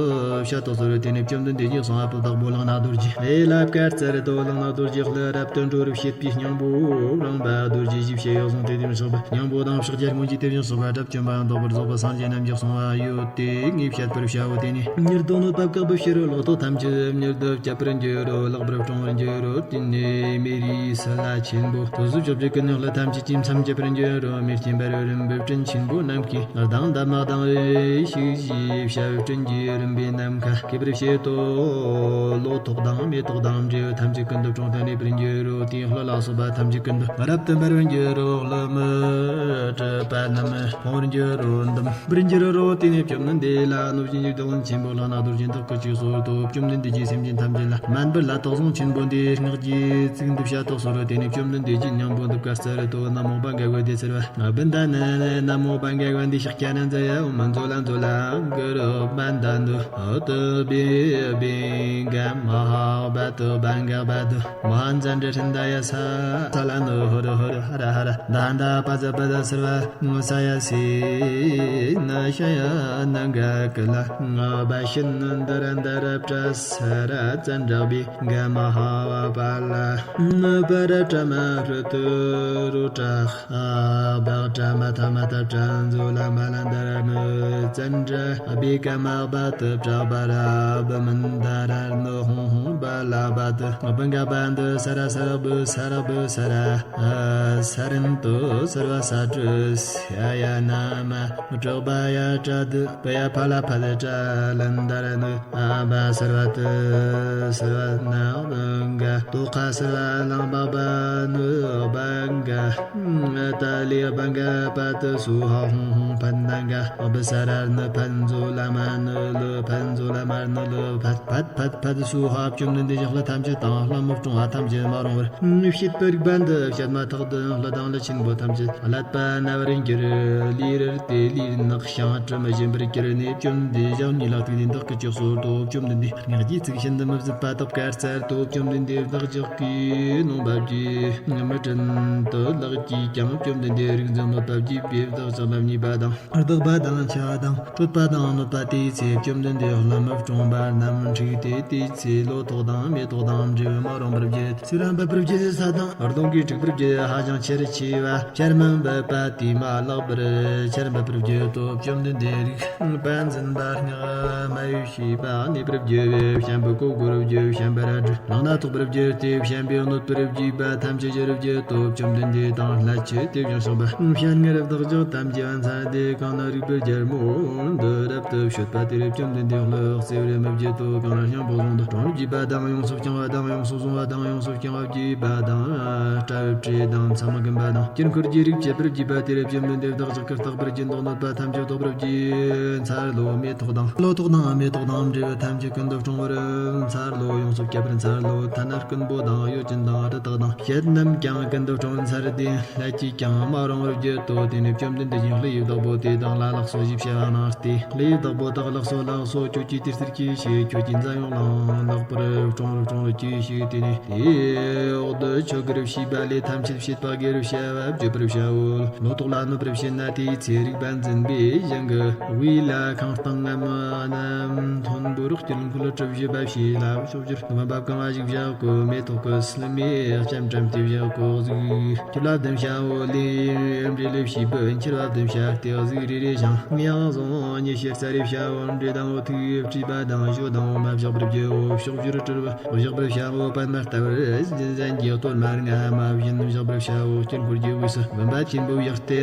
བྱ་དོག་སོར་བ་དེ་ནས་བཅོམ་ལྡན་འདས་ཀྱིས་གསུངས་པ། བདག་པོ་ལག་ན་རྡོ་རྗེ་ཨེ་ལ་བཀའ་སྩལ་ཏོ། ལག་ན་རྡོ་རྗེ་ལྷ་རབ་ཏུ་འགྲོ་བར་བྱེད་པའི་སྙིང་པོ་རིང་བ་རྡོ་རྗེ་བཞི་བྱས་ཡོག་བཟུང་སྟེ་དེ་བཞིན་གཤེགས་པ། སྙིང་པོ་དང་ཕྱག་རྒྱ་སྔོན་གྱི་དེ་བཞིན་གཤེགས་པ་དགྲ་བཅོམ་པ་དང་བདག་པོར་རྫོགས་པ་སངས་རྒྱས་རྣམས་ཀྱིས་གསུངས་པ་ཡོད་དེ། ངས་བཤད་པར་བྱའོ། དེ་ནས་མྱུར་དུ་གནོད་པ་བཀག་པའི་ཕྱིར། ལོ་ཏོག་ཐམས་ཅད་མྱུར་དུ་བསྐྱབ་པར་འགྱུར་རོ། ལེགས་པར་སྐྱོང་བར་འགྱུར་རོ། དེ་ནས་མེ་རིའི་སཱ་ལ་ཆེན་པོ་དུས་སུ་བཅོ་བརྒྱད་ཀྱི་ནང་ལྷ་ཐམས་ཅད་ཀྱིས་མཚམས་བཅད་པར་འགྱུར་རོ། མེ་སྐྱེས་འབར་བའི་རིམ་པའི་སྤྲིན་ཆེན་པོ་རྣམས་ཀྱིས་གདངས་དང་དམག་དང་རེ་ཞིག་བཞིའི་བྱ་བའི་སྤྲིན་གྱི་རིམ་པས་ནམ་མཁའ་སྐེད་པར་བྱེད་དོ། ལོ་ཏོག་དང་མེ་ཏོག་དང་འབྲས་བུ་ཐམས་ཅད་ཀུན་ཏུ་འཁྲུངས་ཏེ་གནས་པར་འགྱུར་རོ། དེའི་ལྷ་ལ་སོགས་པ་ཐམས་ཅད་ཀུན་ཏུ་རབ་ཏུ་འབར་བར་འགྱུར་རོ། ལྷ་མི་སྲིད་པ་རྣམས་ཕོངས་པར་འགྱུར་རོ། འདུམ་པར་འགྱུར་རོ། དེ་ནས་བཅོམ་ལྡན་འདས་ལ་གནོད་སྦྱིན་གྱི་བདག་ཉིད་ཆེན་པོ་ལག་ན་རྡོ་རྗེ་བདག་གིས་ཅིག་གསོལ་ཏོ། བཅོམ་ལྡན་འདས་ཀྱིས་སེམས་ཅན་ཐམས་ཅད་ལ་སྨན་པ་ལ་དོགས་ཟོན་ཆེན་པོ་འདི་སྔགས་ཀྱི་ཚིག་འདི་བཤད་དོ་གསོལ་རོ། དེ་ནས་བཅོམ་ལྡན་འདས་ཀྱིས་སྙིང་པོ་འདི་བཀའ་སྩལ་ཏོ། ན་མོ་བྷ་ག་ཝ་ཏེ་སརྦ་བྷ་ད་ན་ན་མོ་བྷ་ག་ཝ་ཏེ་ཤཱཀྱ་ན་ཛ་ཡ་ཨོཾ་ཛོ་ལ་ཛོ་ལ་གུ་རུ་བྷ་ད་ནུ་ཨོ་ཏུ་བྷི་བྷི་ག་མ་ཧ་བྷ་ཏུ་བྷ་ག་བྷ་ཏུ་མ་ཧཱ་ཛ་འདྲ་ཧྲྀན་ད་ཡ་ས་ས་ལ་ནུ་ཧུ་རུ་ཧུ་རུ་ཧ་ར་ཧ་ར་ད་ད་པ་ཛ་པ་ཛ་སརྦ་ས་ཡ་སི་ན་ཤ་ཡ་ན་ག་ཀི་ལ་ང་བ་ཤིན་ན་འདི་ར་འདི་ར་པྲ་ས་ར་ཙ་འདྲ་བི་ག་མ་ཧ་བ་པ་ལ་ན་པ་ར་པྲ་མ་ཧྲ་ཏུ་རུ་ཏྲ་ཨ་བག་ཏྲ་མ་ཐ་མ་ཐ་ཏྲ་ཛོ་ལ་མ་ལ་འདི་ར་ནུ་ཙ་འདྲ་བི་ག་མ་བ་ཏུ་པྲ་བ་ར་བི་མ་འདི་ར་ནུ་ཧུང་ཧུང་བ་ལ་བ་ཏུ་བི་ག་བ་འདི་ས་ར་ས་ར་བུ་ས་ར་བུ་ས་ར། ས་རན་ཏོ་སརྦ་ས་ཏྲ་ས་ཡ་ན་མ་དྲག་པ་ཡ་ཏྲ་དི་པ་ཡ་ཕ་ལ་ཕ་ལ་ཏྲ་ལན་ད་ར་ནུ་ཨ་བ་སརྦ་ཏི་སརྦ་ན་བ་ག་ཏོ་ཁ་སརྦ་ལང་བ་བ་ནུ་བ་ག་ཏ་ལི་བ་ག་པ་ཏི་སུ་ཧ་ཧུང་ཧུང་ཕན་ན་ག་བ་ས་ར་ནུ་ཕན་ཛོ་ལ་མ་ནུ་ལུ་ཕན་ཛོ་ལ་མ་ནུ་ལུ་ཕད་ཕད་ཕད་ཕད་སུ་ཧ། བཅོམ་ལྡན་འདས་ཀྱིས་ལྷ་ཐམས་ཅད་དང་ལྷ་མི་སྲུང་བ་ཐམས་ཅད་མ་རུངས་པར་བྱེད་པའི་རིག་པ་འདི་བཤད་མ་ཐག་ཏུ་ལྷ་དང་ལྷ་ཆེན་པོ་ཐམས་ཅད་ཀླད་པ་ན་བར་འགྱུར། ལུས་རལ་ཏེ་ལུས་ནག་ཞིང་དྲི་མི་ཞིམ་པར་གྱུར་ནས། བཅོམ་ལྡན་འདས་ཞབས་གཉིས་ལ་གཏུགས་ཏེ་བདག་གིས་ཅི་གསོལ་ཏོ། བཅོམ་ལྡན་འདས་སྔགས་ཀྱི་ཚིག་བཞིན་དུ་མི་བཟོད་པ་དག་བཀའ་སྩལ་ཏོ། བཅོམ་ལྡན་འདས་བདག་ཅག་གིས་ནོངས་པ་བགྱིས་མི་དྲན་དུ་ལག་གིས་ཀྱང་། བཅོམ་ལྡན་འདས་རིག་འཛིན་གནོད་པ་བགྱིས་པས་བདག་ཅག་ལ་བརྙས་པ་དང་བརྡེག་པ་དང་འཆི་བ་དང་སྲོད་པ་དང་གནོད་པ་དེའི་ཚེ། བཅོམ་ལྡན་འདས་ལྷ་མི་སྲུང་བ་རྣམས་འཁྲུགས་ཏེ་དེའི་ཚེ་ལོ་ཏོག་དང་མེ་ཏོག་དང་འབྲས་བུ་མ་རུངས་པར་བགྱིད། ཚེ་རབས་འབབ་པར་བགྱིད། ས་དང་རླུང་གིས་འཁྲུགས་པར་བགྱིད། ཧ་ཅང་ཆེར་ཆེ་བ་ཆར་མི་འབབ་པ་དེས་མ་བརླག་པར་ཆར་འབབ་པར་བགྱིད་དོ། བཅོམ་ལྡན་འདས་རིག་པ་འཛིན་པ་སྔགས་མ་ཡིས་ཤེས་པ་གནས་པར་བགྱིད། བྱམས་པའི་གོ་བགོ་རུ་བགྱིད། བྱམས་པ་ར་སྒྲོ་ལག་ན་ཐོགས་པར་བགྱིད་དེ། བྱམས་པས་གནོད་པར་བགྱིས་པ་ཐམས་ཅད་ཞི་རུ་བགྱིད་དོ། བཅོམ་ལྡན་འདས་དང་ལྷ་ཆོས་དེ་བཞིན་གཤེགས་པ་སྤྱན་སྔར་བདག་ཅག་ཐམས་ཅད་མཚན་ཏེ། གང་ན་རིག་པའི་རྒྱལ་མོ་འདི་རབ་ཏུ་བྱེད་པ་དེར། བཅོམ་ལྡན་འདས་ལྷ་བརྩེ་བར་མི་བགྱིད་དོ། གང་ལ་སྙིང་པོ་བཟུང་དུ་དྲང་བར་བགྱིས་པ་དང་། ཡོངས་སུ་བསྐྱང་བ་དང་། ཡོངས་སུ་བཟུང་བ་དང་། ཡོངས་སུ་བསྐྱང་བ་བགྱིས་པ་དང་། སྐྲ་བྲེགས་དང་མཚམས་སྒམ་པ་དང་། དཀྱིལ་འཁོར་གྱི་རིགས་བཅད་པར་བགྱིས་པ་དེར། བཅོམ་ལྡན་འདས་བདག་ཅག་གིས་རྟག་པར་སྦྱིན་དང་གནོད་པ་ཐམས་ཅད་བཟློག་པར་བགྱིས། མཚར་ལོ་མེ་ཏོག་དང་། ལོ་ཏོག་དང་མེ་ཏོག་དང་འབྲས་བུ་ཐམས་ཅད་ཀུན་ཏུ་འཁྲུངས་པར་མཚར་ལོ། ཡོངས་སུ་བསྐྱབ་པར་མཚར་ལོ། ཐ་ན་རྐུན་པོ་དང་གཡོ་ཅན་དང་རི་དྭགས་དང་བྱད་རྣམས་ཀྱང་ཀུན་ཏུ་འཁྲུངས་པར་མཚར་ཏེ། ལྷ་གིས་ཀྱང་མ་རུངས་པར་བགྱིད་དོ། དེ་ནས་བཅོམ་ལྡན་འདས་ཀྱིས་ལྷའི་བདག་པོ་དེ་དག་ལ་ལགས་སོ་ཞེས་བྱ་བ་གནང་སྟེ། ལྷའི་བདག་པོ་དག་ལགས་སོ་ལགས་སོ། ཁྱོད་ཀྱིས་དེ་ལྟར་གྱིས་ཤིག་ཁྱོད་ཀྱི་མཛའ་ཡོངས་ལའང་ལེགས་པར་སྲུང་རོགས། སྲུང་རོགས་གྱིས་ཤིག་དེ་ནས་དེའི་འོག་ཏུ་ཆོས་དགེ་བྱས་པ་ལས་ཐམས་ཅད་བྱེད་པ་དགེ་བའི་བྱ་བ་བརྗོད་པར་བྱའོ། ལོ་ཏོག་ལ་གནོད་པར་བྱེད་ན་དེའི་ཚེ་རིག་པ་འཛིན་པའི་ཞིང་གི་དབུས་ལ་ཁང་སྟེང་ངམ་མཐོན་པོར་དཀྱིལ་འཁོར་གྲུ་བཞི་པ་བྱས་ལ་ཕྱོགས་བཅུར་བུམ་པ་བཀང་བ་ཞིག་བཞག་གོ། མེ་ཏོག་གི་སིལ་མས་ལྕམ་དྲངས་ཏེ་བཞག་གོ། གཟུགས་ཁྱོད་ལ་བདུན་བྱའོ། ལས་འབྲས་ལས་བྱས་པའི་འཁྱིལ་བ་བདུན་བྱ་སྟེ། གཟུགས་རེ་རེ་ཞིང་ཡང་ཟུང་ཉི་ཤུ་རྩ་རེ་བྱའོ། འབྲས་དང་འོ་ཐུག་བཀྲུས་པ་དང་ཞོ་དང་འོ་མ་བཞག་པར་བགྱིའོ། ཕྱོགས་བཅུར་སྤྲུལ་པ་བཞག་པར་བྱའོ། པདྨ་ལྟ་བུར་གཟན་གྱི་གཏོར་མ་ལྔ་མ་བཞིན་བཞག་པར་བྱའོ། དཀྱིལ་འཁོར་གྱི་དབུས་སུ་བུམ་པ་ཆེན་པོ་བཞག་སྟེ།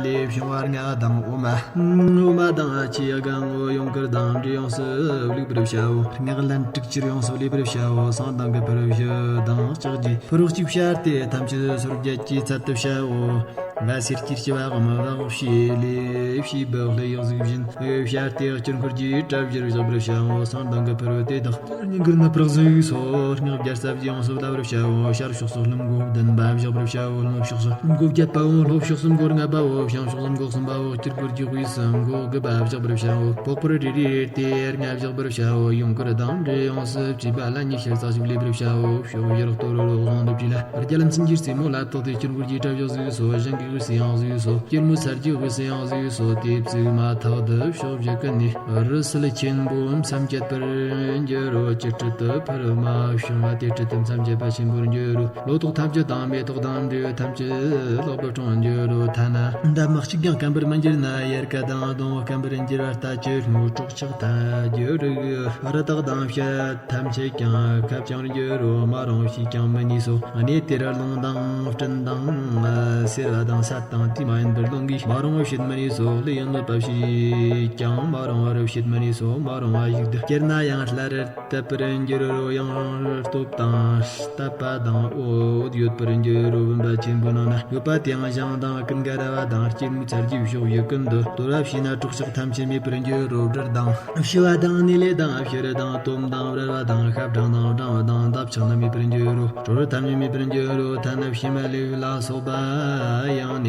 ལས་བྱུང་བ་ལྔ་དང་འོ་མ་འོ་མ་དང་ཆུ་གང་འོ་ཡུངས་ཀར་དང་འབྲས་ཡོངས་སུ་བླུགས་པར་བྱའོ། སྔགས་ལན་དྲུག་ཅུར་ཡོངས་སུ་བླུགས་པར་བྱའོ། བསང་དང་གི་ཕུར་བཞི་དང་ལྕགས་ཀྱི་ཕུར་གཅིག་བྱས་ཏེ་ཐམས་ཅད་སོར་བརྒྱད་ཀྱི་ཚད་དུ་བྱའོ། ང་སེར་སྐྱའི་ལྕི་བ་དབང་བག་ཕྱེ་ལས་ཕྱིས་བུ་ལྷོད་ཡག་གཟུགས་བཞིན། ཡོད་བྱ་སྟེ་སྐྱུར་འཁོར་གྱི་གྲལ་བཞིར་བཞག་པར་བྱའོ། སང་དང་གི་ཕུར་བུ་དེ་དག་སྙིང་གི་ནུབ་པར་གཟུགས་སོ། སྔགས་བརྒྱ་རྩ་བཞི་ཡོངས་སུ་བཟླ་བར་བྱའོ། ཤར་ཕྱོགས་སུ་ལྷུན་སྒོ་བདུན་པ་བཞག་པར་བྱའོ། ནུབ་ཕྱོགས་སུ་ལྷུན་སྒོ་བརྒྱད་པའོ། ལྷོ་ཕྱོགས་སུ་སྒོ་ལྔ་པའོ། བྱང་ཕྱོགས་སུ་སྒོ་གསུམ་པའོ། སྐྱུར་འཁོར་གྱི་དབུས་སུ་སྒོ་དགུ་པ་བཞག་པར་བྱའོ། ཕོག་པར་རེ་རེ་སྟེ་ལྔ་བཞག་པར་བྱའོ། ཡུངས་ཀར་དང་འབྲས་ཡོངས་སུ་བཅས་པ་ལ་ཉི་ཤུ་རྩ་གཅིག་ལེན་པར་བྱའོ། ཕྱོགས་བཞིར་གཏོར་རོ་གཟུངས་འདི་བྲིས་ལ། རྒྱལ་མཚན་གྱི་རྩེ་མོ་ལ་བཏགས་ཏེ་སྐྱུར་འཁོར་གྱི་གྲལ་བཞག་གཟུགས་སོ། ཞིང་གི་དབུས་སུ་ཡང་གཟུགས་སོ། སྐྱེད་མོས་ཚལ་གྱི་དབུས་སུ་ཡང་གཟུགས་སོ། དེ་བཙུགས་མ་ཐག་ཏུ་ཕྱོགས་བཞི་ཀུན་ནས་རི་སུལ་ཆེན་པོ་མཚམས་བཅད་པར་འགྱུར་རོ། ཅི་སྤྲུལ་དུ་ཕུར་མ་བྱུང་བ་དེ་སྤྲུལ་དུ་མཚམས་བཅད་པ་ཆེན་པོར་འགྱུར་རོ། ལོ་ཏོག་ཐམས་ཅད་དང་མེ་ཏོག་དང་འབྲས་བུ་ཐམས་ཅད་ལེགས་པར་འཁྲུངས་འགྱུར་རོ། ཐ་ན་འདབ་མ་གཅིག་ཀྱང་སྐམ་པར་མི་འགྱུར་ན། ཡལ་ག་དང་སྡོང་བོ་སྐམ་པར་འགྱུར་བ་ལྟ་ཅི་སྨོས། སྲོག་ཆགས་ཐ་འགྱུར་རིགས་རི་དྭགས་དང་བྱ་ཐམས་ཅད་ཀྱང་ཁ་བྱང་འགྱུར་རོ། མ་རུངས་བྱས་ཀྱང་མི་ནུས་སོ། གནས་དེར་རླུང་དང་སྤྲིན་དང་སེར་བ་དང་སད་དང་དུས་མ་ཡིན་པར་རླུང་གིས་མ་རུངས་པ་བྱེད་མི་ནུས་སོ། ཀླུ་ཡི་གནོད་པ་བྱས་ཀྱང་མ་རུངས་པར་བྱེད་མི་ནུས་སོ། མ་རུངས་པ་ཞིག་ཏུ་སྐྱེས་ན་ཡང་སླར་དད་པར་འགྱུར་རོ། ཡང་སྟོབས་དང་དད་པ་དང་འོད་ཡོད་པར་འགྱུར་རོ། བུམ་པ་ཆེན་པོའི་ནང་ན་ཡོད་པ་དེའང་ཞིང་དང་ཀུན་དགའ་ར་བ་དང་སྐྱེད་མོས་ཚལ་གྱི་ཕྱོགས་བཞི་ཀུན་ཏུ་གཏོར་བ་བྱས་ན་སྲོག་ཆགས་ཐམས་ཅད་མེད་པར་འགྱུར་རོ། སྦྲུལ་དང་ཤི་བ་དང་ནི་ལས་དང་བྱུ་རུ་དང་དོམ་དང་རལ་བ་དང་ཤ་སྦྲང་དང་སྦྲང་བུ་དང་འདབ་ཆགས་ནི་མེད་པར་འགྱུར་རོ། དྲོ་རུ་ཐམས་ཅད་མེད་པར་འགྱུར་རོ། ཐ་ན་བྱེ་མ་ལེབ་ལ་སོགས་པ་ཡང་ནས་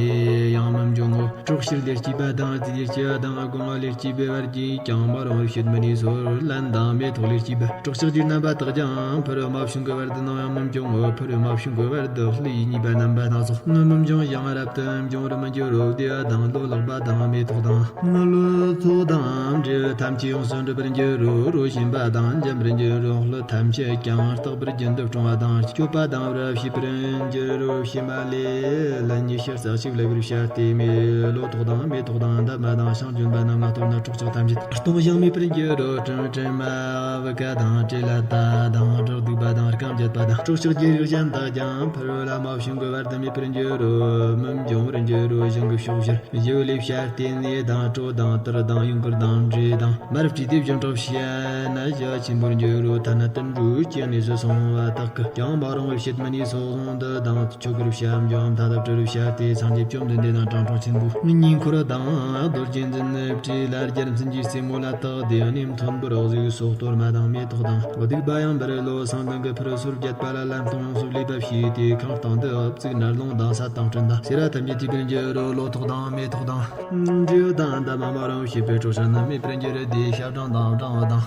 ཡང་མི་འབྱུང་ངོ་། སྲོག་ཕྱི་ལས་སྐྱེས་པ་དང་རྩིས་ལས་སྐྱེས་པ་དང་སྒོ་ང་ལས་སྐྱེས་པའི་བར་གྱིས་ཀྱང་མ་རུངས་པར་བྱེད་མི་ནུས་སོ། ལན་དང་མེ་ཏོག་ལས་སྐྱེས་པ་སྲོག་ཆགས་ཀྱི་རྣམ་པ་དག་ཀྱང་ཕུར་མ་བྱུང་གི་བར་དུ་ནམ་ཡང་མི་འབྱུང་ངོ་། ཕུར་མ་བྱུང་གི་བར་དུ་ཀླུ་ཡི་ཉེས་པ་རྣམ་པ་སྣ་ཚོགས་ནི་མི་འབྱུང་ཡང་རབ་ཏུ་འབྱུང་བར་མི་འགྱུར་རོ། བདེ་བ་དང་ལོ་ལེགས་པ་དང་མེ་ཏོག་དང་ལོ་ཏོག་དང་འབྲས་བུ་ཐམས་ཅད་ཡོངས་སུ་འགྲུབ་པར་འགྱུར་རོ། རོ་བྱིན་པ་དང་འཇམ་པར་འགྱུར་རོ། ཀླུ་ཐམས་ཅད་ཀྱང་རྟག་པར་རྒྱུན་དུ་འཁྲུངས་པ་དང་སྐྱོབ་པ་དང་བར་བྱེད་པར་འགྱུར་རོ། བྱེ་མ་ལེབ་ལ་ཉི་ཤུ་རྩ་གཅིག་ལེན་པར་བྱ་སྟེ། མེ་ལོ་ཏོག་དང་མེ་ཏོག་དང་འདབ་མ་དང་ཤིང་ལྗོན་པ་རྣམས་ལ་གཏོར་ན་སྲོག་ཆགས་ཐམས་ཅད་སྟོང་ཞིང་མེད་པར་འགྱུར་རོ། སྤྲིན་སྤྲིན་མ་བུ་ག་དང་བྲེ་ལ་ཏ་དང་བྲག་བདུག་པ་དང་རྐང་བརྒྱད་པ་དང་སྲོག་ཆགས་ཀྱི་རིགས་གཞན་དག་ཀྱང་ཕུར་བུ་ལ་མ་བྱུང་གི་བར་དུ་མེད་པར་འགྱུར་རོ། མི་འབྱུང་བར་འགྱུར་རོ། ཞིང་གི་ཕྱོགས་བཞིར་བཞི་བོ་ལས་བྱ་སྟེ་ནས་དང་གྲོ་དང་དར་དང་ཡུངས་ཀར་དང་འབྲས་དང་མར་སྤྲས་ཏེ་བྱང་དྲག་བྱས་ན་བྱ་ཆེན་པོར་འགྱུར་རོ། ཐ་ན་དུད་འགྲོའི་སྐྱེ་གནས་སུ་སོང་བ་དག་གི་ཀྱང་མ་རུངས་པར་བྱེད་མི་ནུས་སོ། གཟུངས་འདི་དང་ཆོ་གར་བྱ་འབྱུང་མཐའ་དག་བྲི་རུ་བྱ་སྟེ། སངས་རྒྱས་བཅོམ་ལྡན་འདས་དང་དྲང་སྲོང་ཆེན་པོ་ཉེ་འཁོར་དང་རྡོ་རྗེ་འཛིན་བྲིས་ལ་རྒྱལ་མཚན་གྱི་རྩེ་མོ་ལ་བཏགས་ཏེ་གནས་མཐོན་པོར་གཟིགས་སོ། གཏོར་མ་དང་མེ་ཏོག་དང་བདུག་པ་ཡང་འབུལ་ལོ། སང་དང་གི་ཕུར་ཟུར་བརྒྱད་པ་ལ་ལན་སྟོང་སུ་ལས་པ་བྱས་ཏེ་ཁང་སྟེང་དུ་བཙུགས་ན་རླུང་དང་སད་དང་སྤྲིན་དང་སེར་བ་ཐམས་ཅད་ཐིབས་པར་འགྱུར་རོ། ལོ་ཏོག་དང་མེ་ཏོག་དང་འབྲས་བུ་དང་འདབ་མ་མ་རུངས་བྱེད་པའི་སྲོག་ཆགས་རྣམས་མེད་པར་འགྱུར་ཏེ། ཤ་སྦྲང་དང་སྦྲང་བུ་དང་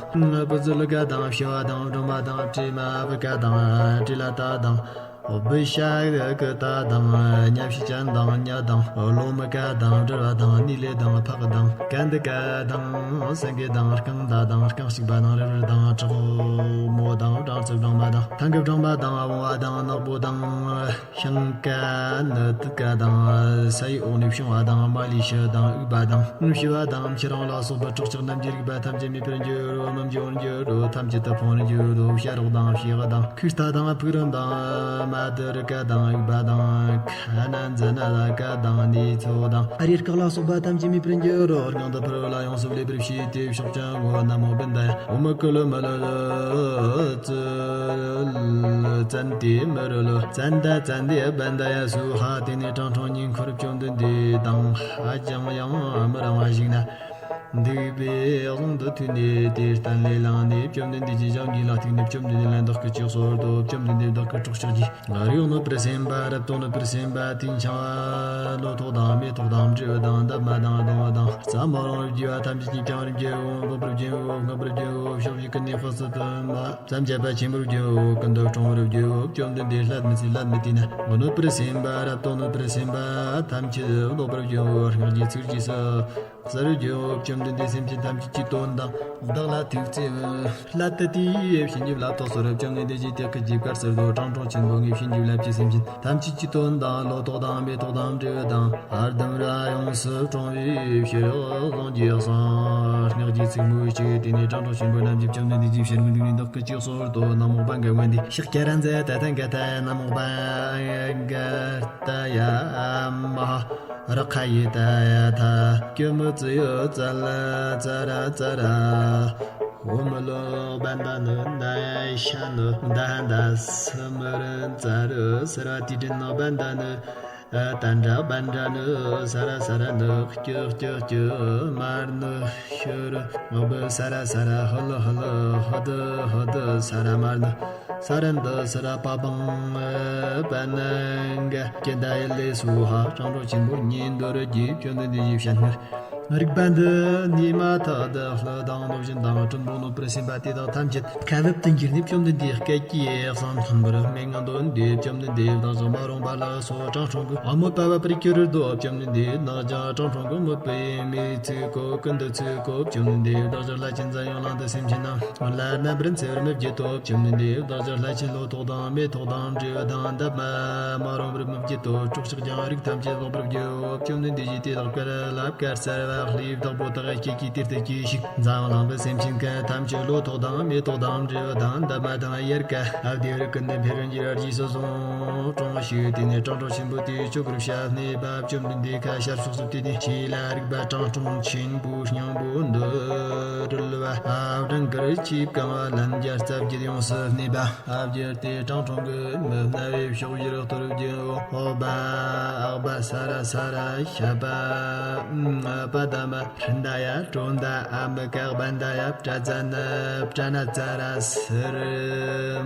སྤུ་ཟིལ་ག་དང་བྱི་བ་དང་སྦྲུམ་མ་དང་བྲེ་མ་བུ་ག་དང་བྲེ་ལ་ཏ་དང་སྦི་ཤ་གི་ཏ་དང་ཉ་ཕྱི་ཅན་དང་ཉ་དང་ལོ་མི་ག་དང་དྲིལ་བ་དང་ནི་ལེ་དང་ཕག་དང་གན་དི་ག་དང་སེང་གེ་དང་རྐང་ད་དང་རྐང་གཅིག་པ་དང་རི་རི་དང་གྲག་མོ་དང་སྦྲང་རྩི་སྦྲང་མ་དང་ཐང་གི་སྦྲང་མ་དང་བོང་བ་དང་ནག་པོ་དང་ཤིང་ཀ་ནི་དི་ཀ་དང་ས་ཡི་འོག་ནས་བྱུང་བ་དང་མ་ལུས་ཤི་དང་དབུགས་པ་དང་ཤི་བ་དང་ཁྱི་རང་ལ་སོགས་པའི་སྲོག་ཆགས་རྣམས་ཀྱི་རིག་པ་ཐམས་ཅད་མེད་པར་འགྱུར་རོ། མི་འབྱུང་འགྱུར་རོ། ཐམས་ཅད་དུ་ཕུང་བར་འགྱུར་རོ། བྱ་རོག་དང་བྱེ་ག་དང་ཁུག་རྟ་དང་ཕུག་རོན་དང་མ་དི་རི་ཀ་དང་དབུགས་པ་དང་ཁ་ན་ཛ་ན་ལ་ཀ་དང་ནི་ཚོ་དང་ཨ་རིའི་སྐག་ལ་སོགས་པ་ཐམས་ཅད་མེད་པར་འགྱུར་རོ། རྐང་དང་ཕུར་བུ་ལ་ཡོངས་སུ་ལེན་པར་བྱས་ཏེ་ཕྱོགས་ཀྱང་ངོ་ན་མོ་བན་དཱ་ཡ། ཨོ་མ་ཀུ་ལུ་མ་ལུ་ལུ་ཙི་ཙན་ཏེ་མི་རུ་ལུ་ཙན་ད་ཙན་དེ་བན་དཱ་ཡ་སུ་ཧ། དེ་ནས་དྲང་སྲོང་ཉེ་འཁོར་བཅོམ་ལྡན་འདས་དང་ཧ་ཅང་ཡང་མི་རིང་བ་ཞིག་ན། འདུག་པའི་གཟུངས་འདི་ཐོས་ནས་དེ་གཏན་ལས་བླངས་ནས་བཅོམ་ལྡན་འདས་ཀྱི་ཞབས་ཀྱི་ལ་ཐུག་ནས་བཅོམ་ལྡན་འདས་ལ་བདག་གིས་ཅི་གསོལ་ཏོ། བཅོམ་ལྡན་འདས་བདག་གིས་སྲོག་ཆགས་ཀྱི་རིགས་གནོད་པར་སེམས་པ་རབ་ཏུ་གནོད་པར་སེམས་པ་དེ་འཆང་བ་ལོ་ཏོག་དང་མེ་ཏོག་དང་འབྲས་བུ་དང་འདབ་མ་དང་སྡོང་བུ་དང་རྩྭ་མ་རུངས་པར་བགྱིས་པ་ཐམས་ཅད་ཀྱིས་ཀྱང་བར་འགྱུར་རོ། འབུམ་པར་བརྒྱུད་འོ། རྔམ་པར་བརྒྱུད་འོ། ཕྱོགས་བཞི་ཀུན་ནས་དཔག་ཏུ་མེད་པ་མཚམས་བཅད་པ་ཆེན་པོར་བརྒྱུད་འོ། ཀུན་ཏུ་འཁྲུངས་པར་བརྒྱུད་འོ། བཅོམ་ལྡན་འདས་སླད་མི་སྲིད་སླད་མི་བཏུལ་ན་གནོད་པར་སེམས་པ་རབ་ཏུ་གནོད་པར་སེམས་པ་ཐམས་ཅད་བཟློག་པར་བརྒྱུད་འོ། སྔགས་ཀྱི་ཚིག་རྗེས་སུ་གསལ་བར་བརྗོད། བཅོམ་ལྡན་འདས་སེམས་ཅན་ཐམས་ཅད་ཀྱི་དོན་དང་བདག་ལ་ཐུགས་བརྩེ་བས། སླད་དུ་དེའི་བྱིན་གྱིས་བརླབ་ཏུ་གསོལ། བཅོམ་ལྡན་འདས་ཀྱིས་དེ་སྐད་ཅེས་བཀའ་སྩལ་ཏོ། དྲང་སྲོང་ཆེན་པོ་ངས་བྱིན་གྱིས་བརླབ་ཀྱི་སེམས་ཅན་ཐམས་ཅད་ཀྱི་དོན་དང་ལོ་ཏོག་དང་མེ་ཏོག་དང་འབྲས་བུ་དང་ལྡུམ་ར་ཡོངས་སུ་བཀྲོངས་པའི་ཕྱིར་གཟུངས་ཀྱིས་གསོལ། སྔགས་ཀྱི་ཚིག་མོ་གཅིག་དེ་ནས་དྲང་སྲོང་ཆེན་པོ་རྣམས་ཀྱིས་བཅོམ་ལྡན་འདས་ཀྱི་ཞལ་སྔོན་འདུག་ནས་བདག་གིས་ཅི་གསོལ་ཏོ། ན་མོ་བན་ག་ཝན་དེ་ཤཱཀྱ་ར་ཛ་ཏ་ཐཱ་ག་ཏ། ན་མོ་བན་གར་ཏ་ཡ་མ་ཧ། ར་ཁ་ཡི་ཏ་ཡ་ཐ། ཀྱུ་མུ་ཙི་ཡོ་ཙ་ལ་ཙ་ར་ཙ་ར། ཧོ་མི་ལོ་བན་ད་ནི་ན་ཤ་ནི་ད་ཧ་ད་སི་མི་རི་ཙ་རི་སི་ར་ཏི་དྲི་ནི་བན་ད་ནི་ ཏན་ཏྲ་བན་ཏྲ་ནི། ས་ར་ས་ར་ནི། སྐྱི་སྐྱི་སྐྱི། མར་ནི་ཤི་རི། ཨ་བི་ས་ར་ས་ར། ཧི་ལི་ཧི་ལི། ཧི་དི་ཧི་དི། ས་ར་མར་ནི། ས་ར་འདི་ས་ར། པ་བང་། པ་ནང་ག་ཀྱི་ད་ཡི་ལེ་སུ་ཧ། སྤྲང་ཕྲུག་ཆེན་པོ་ཉིད་འདོར་རྒྱུ། བཅོམ་ལྡན་འདས་ཀྱིས་བཤད་ནི། རིག་པ་འདི་ནི་མ་ཐག་ཏུ་ཀླུ་དང་གནོད་སྦྱིན་དང་སྲིན་པོ་གནོད་པར་སེམས་པ་དེ་དག་ཐམས་ཅད་ཁ་འབབ་ཏུ་གྱུར་ནས་བཅོམ་ལྡན་འདས་སྐད་ཀྱིས་གསང་མཐོན་པོར་སྨྲེ་སྔགས་འདོན་ཏེ། བཅོམ་ལྡན་འདས་བདག་ཅག་མ་རུངས་པ་ལ་སོགས་སྤྲང་ཕྲུག་གི་དམོད་པ་འབབ་པར་གྱུར་ཏོ། བཅོམ་ལྡན་འདས་བདག་ཅག་སྤྲང་ཕྲུག་གི་དམོད་པའི་མེས་ཚིག་གོ། ཀུན་ཏུ་ཚིག་གོ། བཅོམ་ལྡན་འདས་བདག་ཅག་ལྷ་ཆེན་འཛམ་གླིང་དུ་སེམས་ཅན་རྣམས་ལ་རྣམ་པར་འཚེ་བར་མི་བགྱིད་དོ། བཅོམ་ལྡན་འདས་བདག་ཅག་ལྷ་ཆེན་ལོ་ཏོག་དང་མེ་ཏོག་དང་འབྲས་བུ་དང་འདབ་མ་མ་རུངས་པར་མི་བགྱིད་དོ། སྲོག་ཆགས་ཀྱང་རིགས་ཐམས་ཅད་བཀླག་པར་བགྱིའོ། བཅོམ་ལྡན་འདས་ཀྱིས་དེ་དག་བཀར་ལ་བཀར་སར་བ་ལྷའི་བདག་པོ་དག་ཁྱེད་ཀྱིས་དེར་དུ་གྱིས་ཤིག་འཛམ་གླིང་གི་སེམས་ཅན་ཀུན་ཐམས་ཅད་ལོ་ཏོག་དང་མེ་ཏོག་དང་འབྲས་བུ་དང་འདབ་མ་དང་དབྱར་ཀ་ཨ་བདེ་བར་ཀུན་ཏུ་འཕེལ་བར་འགྱུར་བར་རྗེས་སུ་བཟུང་། སྤྲང་ཞིག་དེ་ནས་སྤྲང་ཕྲུག་ཆེན་པོ་དེས་ཆོས་གོས་བྱ་སྨྲས་པ། བཅོམ་ལྡན་འདས་ཁ་ཤར་ཕྱོགས་སུ་བལྟས་ནས་ཆོས་ལ་རིག་པ་སྤྲང་སྤྲང་ཆེན་པོའི་སྙིང་པོ་འདི་དྲིལ་བ། ཨ་བྲང་དཀར་གྱིས་བཀང་བ་ལན་བརྒྱ་རྩ་བརྒྱད་ཡོངས་སུ་སྨྲས་པ། ཨ་བརྒྱུད་དེ་སྤྲང་སྤྲང་གི་མི་སྨྲ་བའི་ཕྱོགས་བཞིར་གཏོར་བགྱིའོ། ཨོ་བ་ཨག་བ་ས་ར་ས་ར་ཤ་པ་པ་ད་མ་ཧྲིན་ད་ཡ་ཀྲོ་ན་ད་ཨ་མི་ཀ་བན་ད་ཡ་པྲ་ཙ་ན་པྲ་ན་ཙ་ར་སི་རི་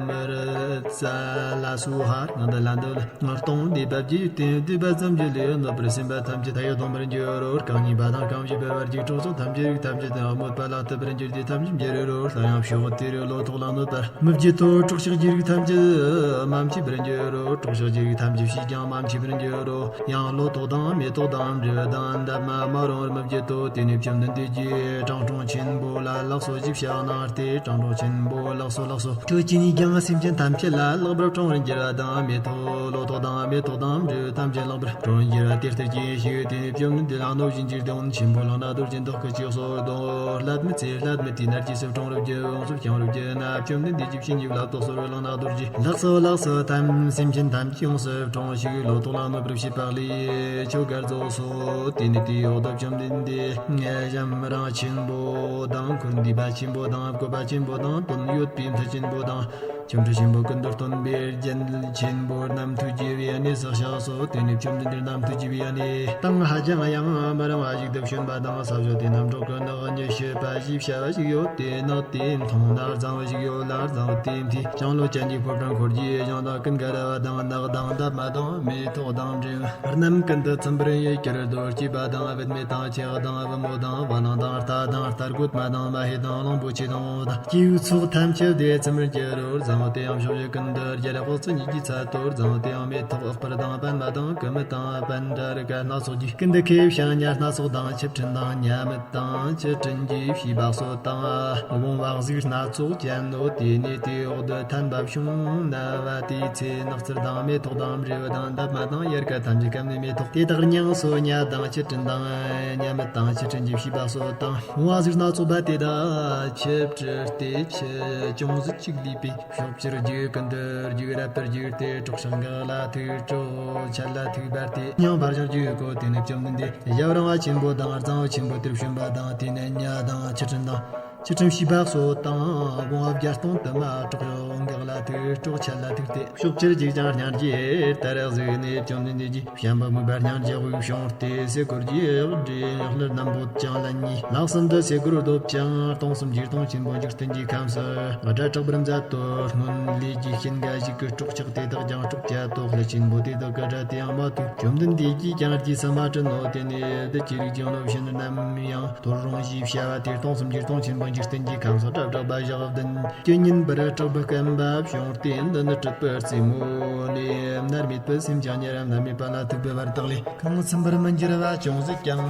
མི་རི་ཙ་ལ་སུ་ཧ་ནང་ད་ལ་འདི་ལ། སྟོང་ནས་བབ་ཀྱི་སྟེང་དུས་པ་ཙམ་གྱི་ལས་གནོད་པར་སེམས་པ་ཐམས་ཅད་ད་ཡོད་གཏོང་བར་འགྱུར་རོ། རྐང་གཉིས་པ་དང་རྐང་བཞི་པའི་བར་གྱི་གྲོགས་སོགས་ཐམས་ཅད་རིགས་ཐམས་ཅད་དང་དམོད་པ་ལ་ལྟོས་པར་འགྱུར་ཏེ་ཐམས་ཅད་འགྱུར་རོ། སླར་ཡང་ཕྱོགས་དེ་རུ་ལོ་ཏོག་ལ་གནོད་པར་མི་བགྱིད་དོ། སྲོག་ཆགས་ཀྱི་རིགས་ཐམས་ཅད་མ་མཆིས་པར་འགྱུར་རོ། སྲོག་ཆགས་ཀྱི་རིགས་ཐམས་ཅད་ཕྱིས་ཀྱང་མ་མཆིས་པར་འགྱུར་རོ། ཡང་ལོ་ཏོག་དང་མེ་ཏོག་དང་འབྲས་བུ་དང་འདབ་མ་མ་རུངས་པར་མི་བགྱིད་དོ། དེ་ནས་བཅོམ་ལྡན་འདས་ཀྱིས་སྤྲང་སྤྲང་ཆེན་པོ་ལ་ལགས་སོ་ཞེས་བྱ་གནང་སྟེ། སྤྲང་སྤྲང་ཆེན་པོ་ལགས་སོ་ལགས་སོ། ཁྱོད་ཀྱིས་ནི་ཀྱང་སེམས་ཅན་ཐམས་ཅད་ལ་ལེགས་པར་སྤྲང་བར་འགྱུར་བ་དང་། མེ་ཏོག་ལོ་ཏོག་དང་མེ་ཏོག་དང་འབྲས་བུ་ཐམས་ཅད་ལེགས་པར་སྤྲང་བར་འགྱུར་བ་དེ་ལྟར་གྱིས་ཤིག་དེ་ནས་བཅོམ་ལྡན་འདས་ལ་གནོད་སྦྱིན་གྱི་གདོན་ཆེན་པོ་ལག་ན་རྡོ་རྗེ་འདོགས་ཀྱི་ལྕགས་སྲོག་དང་། སླད་མི་ཚེ་སླད་མི་དུས་ན་རྗེས་སུ་སྤྲང་བར་བགྱི། ཡོངས་སུ་བྱང་བར་བགྱི་ན། བཅོམ་ལྡན་འདས་ཀྱིས་བྱིན་གྱིས་བརླབ་ཏུ་གསོལ་བའི་ལག་ན་རྡོ་རྗེ། ལགས་སོ་ལགས་སོ། ཐམས་སེམས་ཅན་ཐམས་ཅད་ཡོངས་སུ་སྤྲང་ཞིག་ལོ་ཏོག་ལ་གནོད་པར་བྱེད་པ་ལས་ཁྱོད་གར་རྫོགས་སོ། དེ་ནས་དེའི་འོག་ཏུ་བཅོམ་ལྡན་འདས་ཞབས་རིང་ཆེན་པོ་དང་འཁོར་འདུས་པ་ཆེན་པོ་དང་བཀོད་པ་ཆེན་པོ་དང་དོན་ཡོད་པའི་མཐུ་ཆེན་པོ་དང་། ཆོ་འཕྲུལ་ཆེན་པོ་ཀུན་ཏུ་སྟོན་པའི་རྒྱན་ཆེན་པོ་རྣམས་ཐུགས་དགྱེས་པའི་གནས་སུ་གཤེགས་སོ། དེ་ནས་བཅོམ་ལྡན་འདས་རྣམས་ཐུགས་དགྱེས་པའི་གནས་དང་ཧ་ཅང་ཡང་མི་རིང་བ་ཞིག་ཏུ་བྱོན་པ་དང་། ས་ཕྱོགས་དེ་རྣམ་གྲོལ་གྱི་ནགས་ཉི་ཤུ་པ་ཞེས་བྱ་བ་ཞིག་ཡོད་དེ། ནགས་དེའི་མཐོངས་ན་རྫིང་བུ་ཞིག་ཡོད་ལ། རྫིང་བུ་དེའི་མཐའི་ལྕང་ལོ་ཅན་གྱི་ཕོ་བྲང་འཁོར་གྱི་ལྗང་དང་ཀུན་དགའ་ར་བ་དང་ནགས་དང་འདབ་མ་དང་མེ་ཏོག་དང་འབྲས་བུ་རྣམས་ཀུན་ཏུ་ཚིམ་པར་གྱུར་ཏོ། སྐྱེས་པ་དང་བུད་མེད་དང་ཆས་དང་བུ་མོ་དང་བ་ལང་དང་རྟ་དང་རྟ་རྒོད་མ་དང་མ་ཧེ་དང་གླང་པོ་ཆེ་དང་འོ་དང་སྐྱེ་བོའི་ཚོགས་ཐམས་ཅད་དེ་ཚིམ་པར་འགྱུར་རོ། རྫིང་བུ་དེ་ཡང་ཕྱོགས་བཞི་ཀུན་ཏུ་རྒྱལ་པོ་ཚོགས་གཉིས་ཀྱི་ཚལ་ཏོ། རྫིང་བུ་དེ་ཡང་མེ་ཏོག་ཨ་སྤུར་དང་པདྨ་དང་ཀུ་མུད་དང་པཎ་ཌཱ་རི་ཀ་སྣ་ཚོགས་ཀྱི་ཀུན་ཏུ་ཁེབས་ཤིང་ཉ་སྣ་ཚོགས་དང་ཆུ་སྤྲིན་དང་ཉ་མིད་དང་ཆུ་སྤྲིན་གྱི་བྱིས་པ་སོགས་དང་བོང་བ་གཟིག་སྣ་ཚོགས་ཅན་ནོ། དེ་ནས་དེའི་འོག་ཏུ་ཐན་པ་བྱུང་ན་བ་དེའི་ཚེ་ནགས་ཚལ་དང་མེ་ཏོག་དང་འབྲས་བུ་དང་འདབ་མ་དང་དབྱར་ཀ་ཐམས་ཅད་སྐམ་ནས་མེ་ཏོག་དེ་དག་རྙིང་སོ། ཉ་དང་ཆུ་སྤྲིན་དང་ཉ་མིད་དང་ཆུ་སྤྲིན་གྱི་བྱིས་པ་སོགས་དང་བོང་བ་གཟིག་སྣ་ཚོགས་པ་དེ་དག་ཆུ་སྤྲུལ་ཏེ་ཆུ་ཅུང་ཟད་ཅིག་ལུས་པས། ཕྱོགས་བཅུར་རྒྱུག་ཀུན་ཏུ་རྒྱུག་རབ་ཏུ་རྒྱུག་སྟེ། སྲོག་ཆགས་འགག་ལ་ཐུག་སྲོག་ཆད་ལ་ཐུག་འབར་ཏེ་སྙིང་འབར་ཞིང་རྒྱུག་གོ། དེ་ནས་བཅོམ་ལྡན་འདས་ཞབས་རིང་བ་ཆེན་པོ་དང་རྫིང་བུ་ཆེན་པོ་དེར་བྱོན་པ་དང་། དེ་ནས་ཉ་དང་ཆུ་སྤྲིན་དང་ཆུ་སྤྲིན་བྱིས་པ་སོགས་དང་བོང་བ་བརྒྱ་སྟོང་དུ་མ་སྲོག་འགག་ལ་ཐུག་སྲོག་ཆད་ལ་ཐུག་སྟེ། ཕྱོགས་བཅུར་རྒྱུག་ཀྱང་སྙིང་རྗེ་ལྟར་གཟིགས་ནས་བཅོམ་ལྡན་འདས་ཀྱིས་བྱམས་པ་མོས་པ་སྙིང་རྗེ་དབུགས་བྱུང་སྟེ་ཟས་གོས་ཀྱི་སྒྲས་ལྷ་རྣམས་བོད་ཀྱང་ལན་གཉིས་ལག་གསུམ་དུ་ཟས་གོས་བསྡོམས་ཀྱང་སྟོང་གསུམ་གྱི་སྟོང་ཆེན་པོ་འཇིག་རྟེན་གྱི་ཁམས་སུ་སྒྲ་གྲགས་པར་མཛད་དོ། སྔོན་ལས་ཀྱི་རྐྱེན་འགའ་ཞིག་གིས་སྲོག་ཆགས་དེ་དག་ཀྱང་སྲོག་བཅད་དོ། ལྷ་ཆེན་པོ་དེ་དག་གི་སྒྲ་དེའང་མ་ཐོས། བཅོམ་ལྡན་འདས་ཀྱིས་ཀྱང་རྗེས་སུ་མ་དྲན་ནོ། དེ་ནས་བདུད་ཀྱི་རིགས་ཀྱང་གནོད་སྦྱིན་རྣམས་ཡང་དོ་རུང་ཞེས་བྱ་བ་དེ་སྟོང་གསུམ་གྱི་སྟོང་ཆེན་པོ་འཇིག་རྟེན་གྱི་ཁམས་སུ་སྒྲ་གྲགས་པ་ཞག་བདུན་ཅུ་ཉིན་པར་སྲེག་པའི་སྐམ་པ་བྱུང་སྟེ། འདི་ནི་སྲེག་པའི་རྩེ་མོ་ནས་མནར་མེད་པའི་སེམས་ཀྱང་ཉེ་རབས་མནར་མེད་པ་ལ་ཐུག་པའི་བར་དག་ལས་གང་ཚིམ་པར་མི་འགྱུར་བ་ཅུང་ཟད་ཀྱང་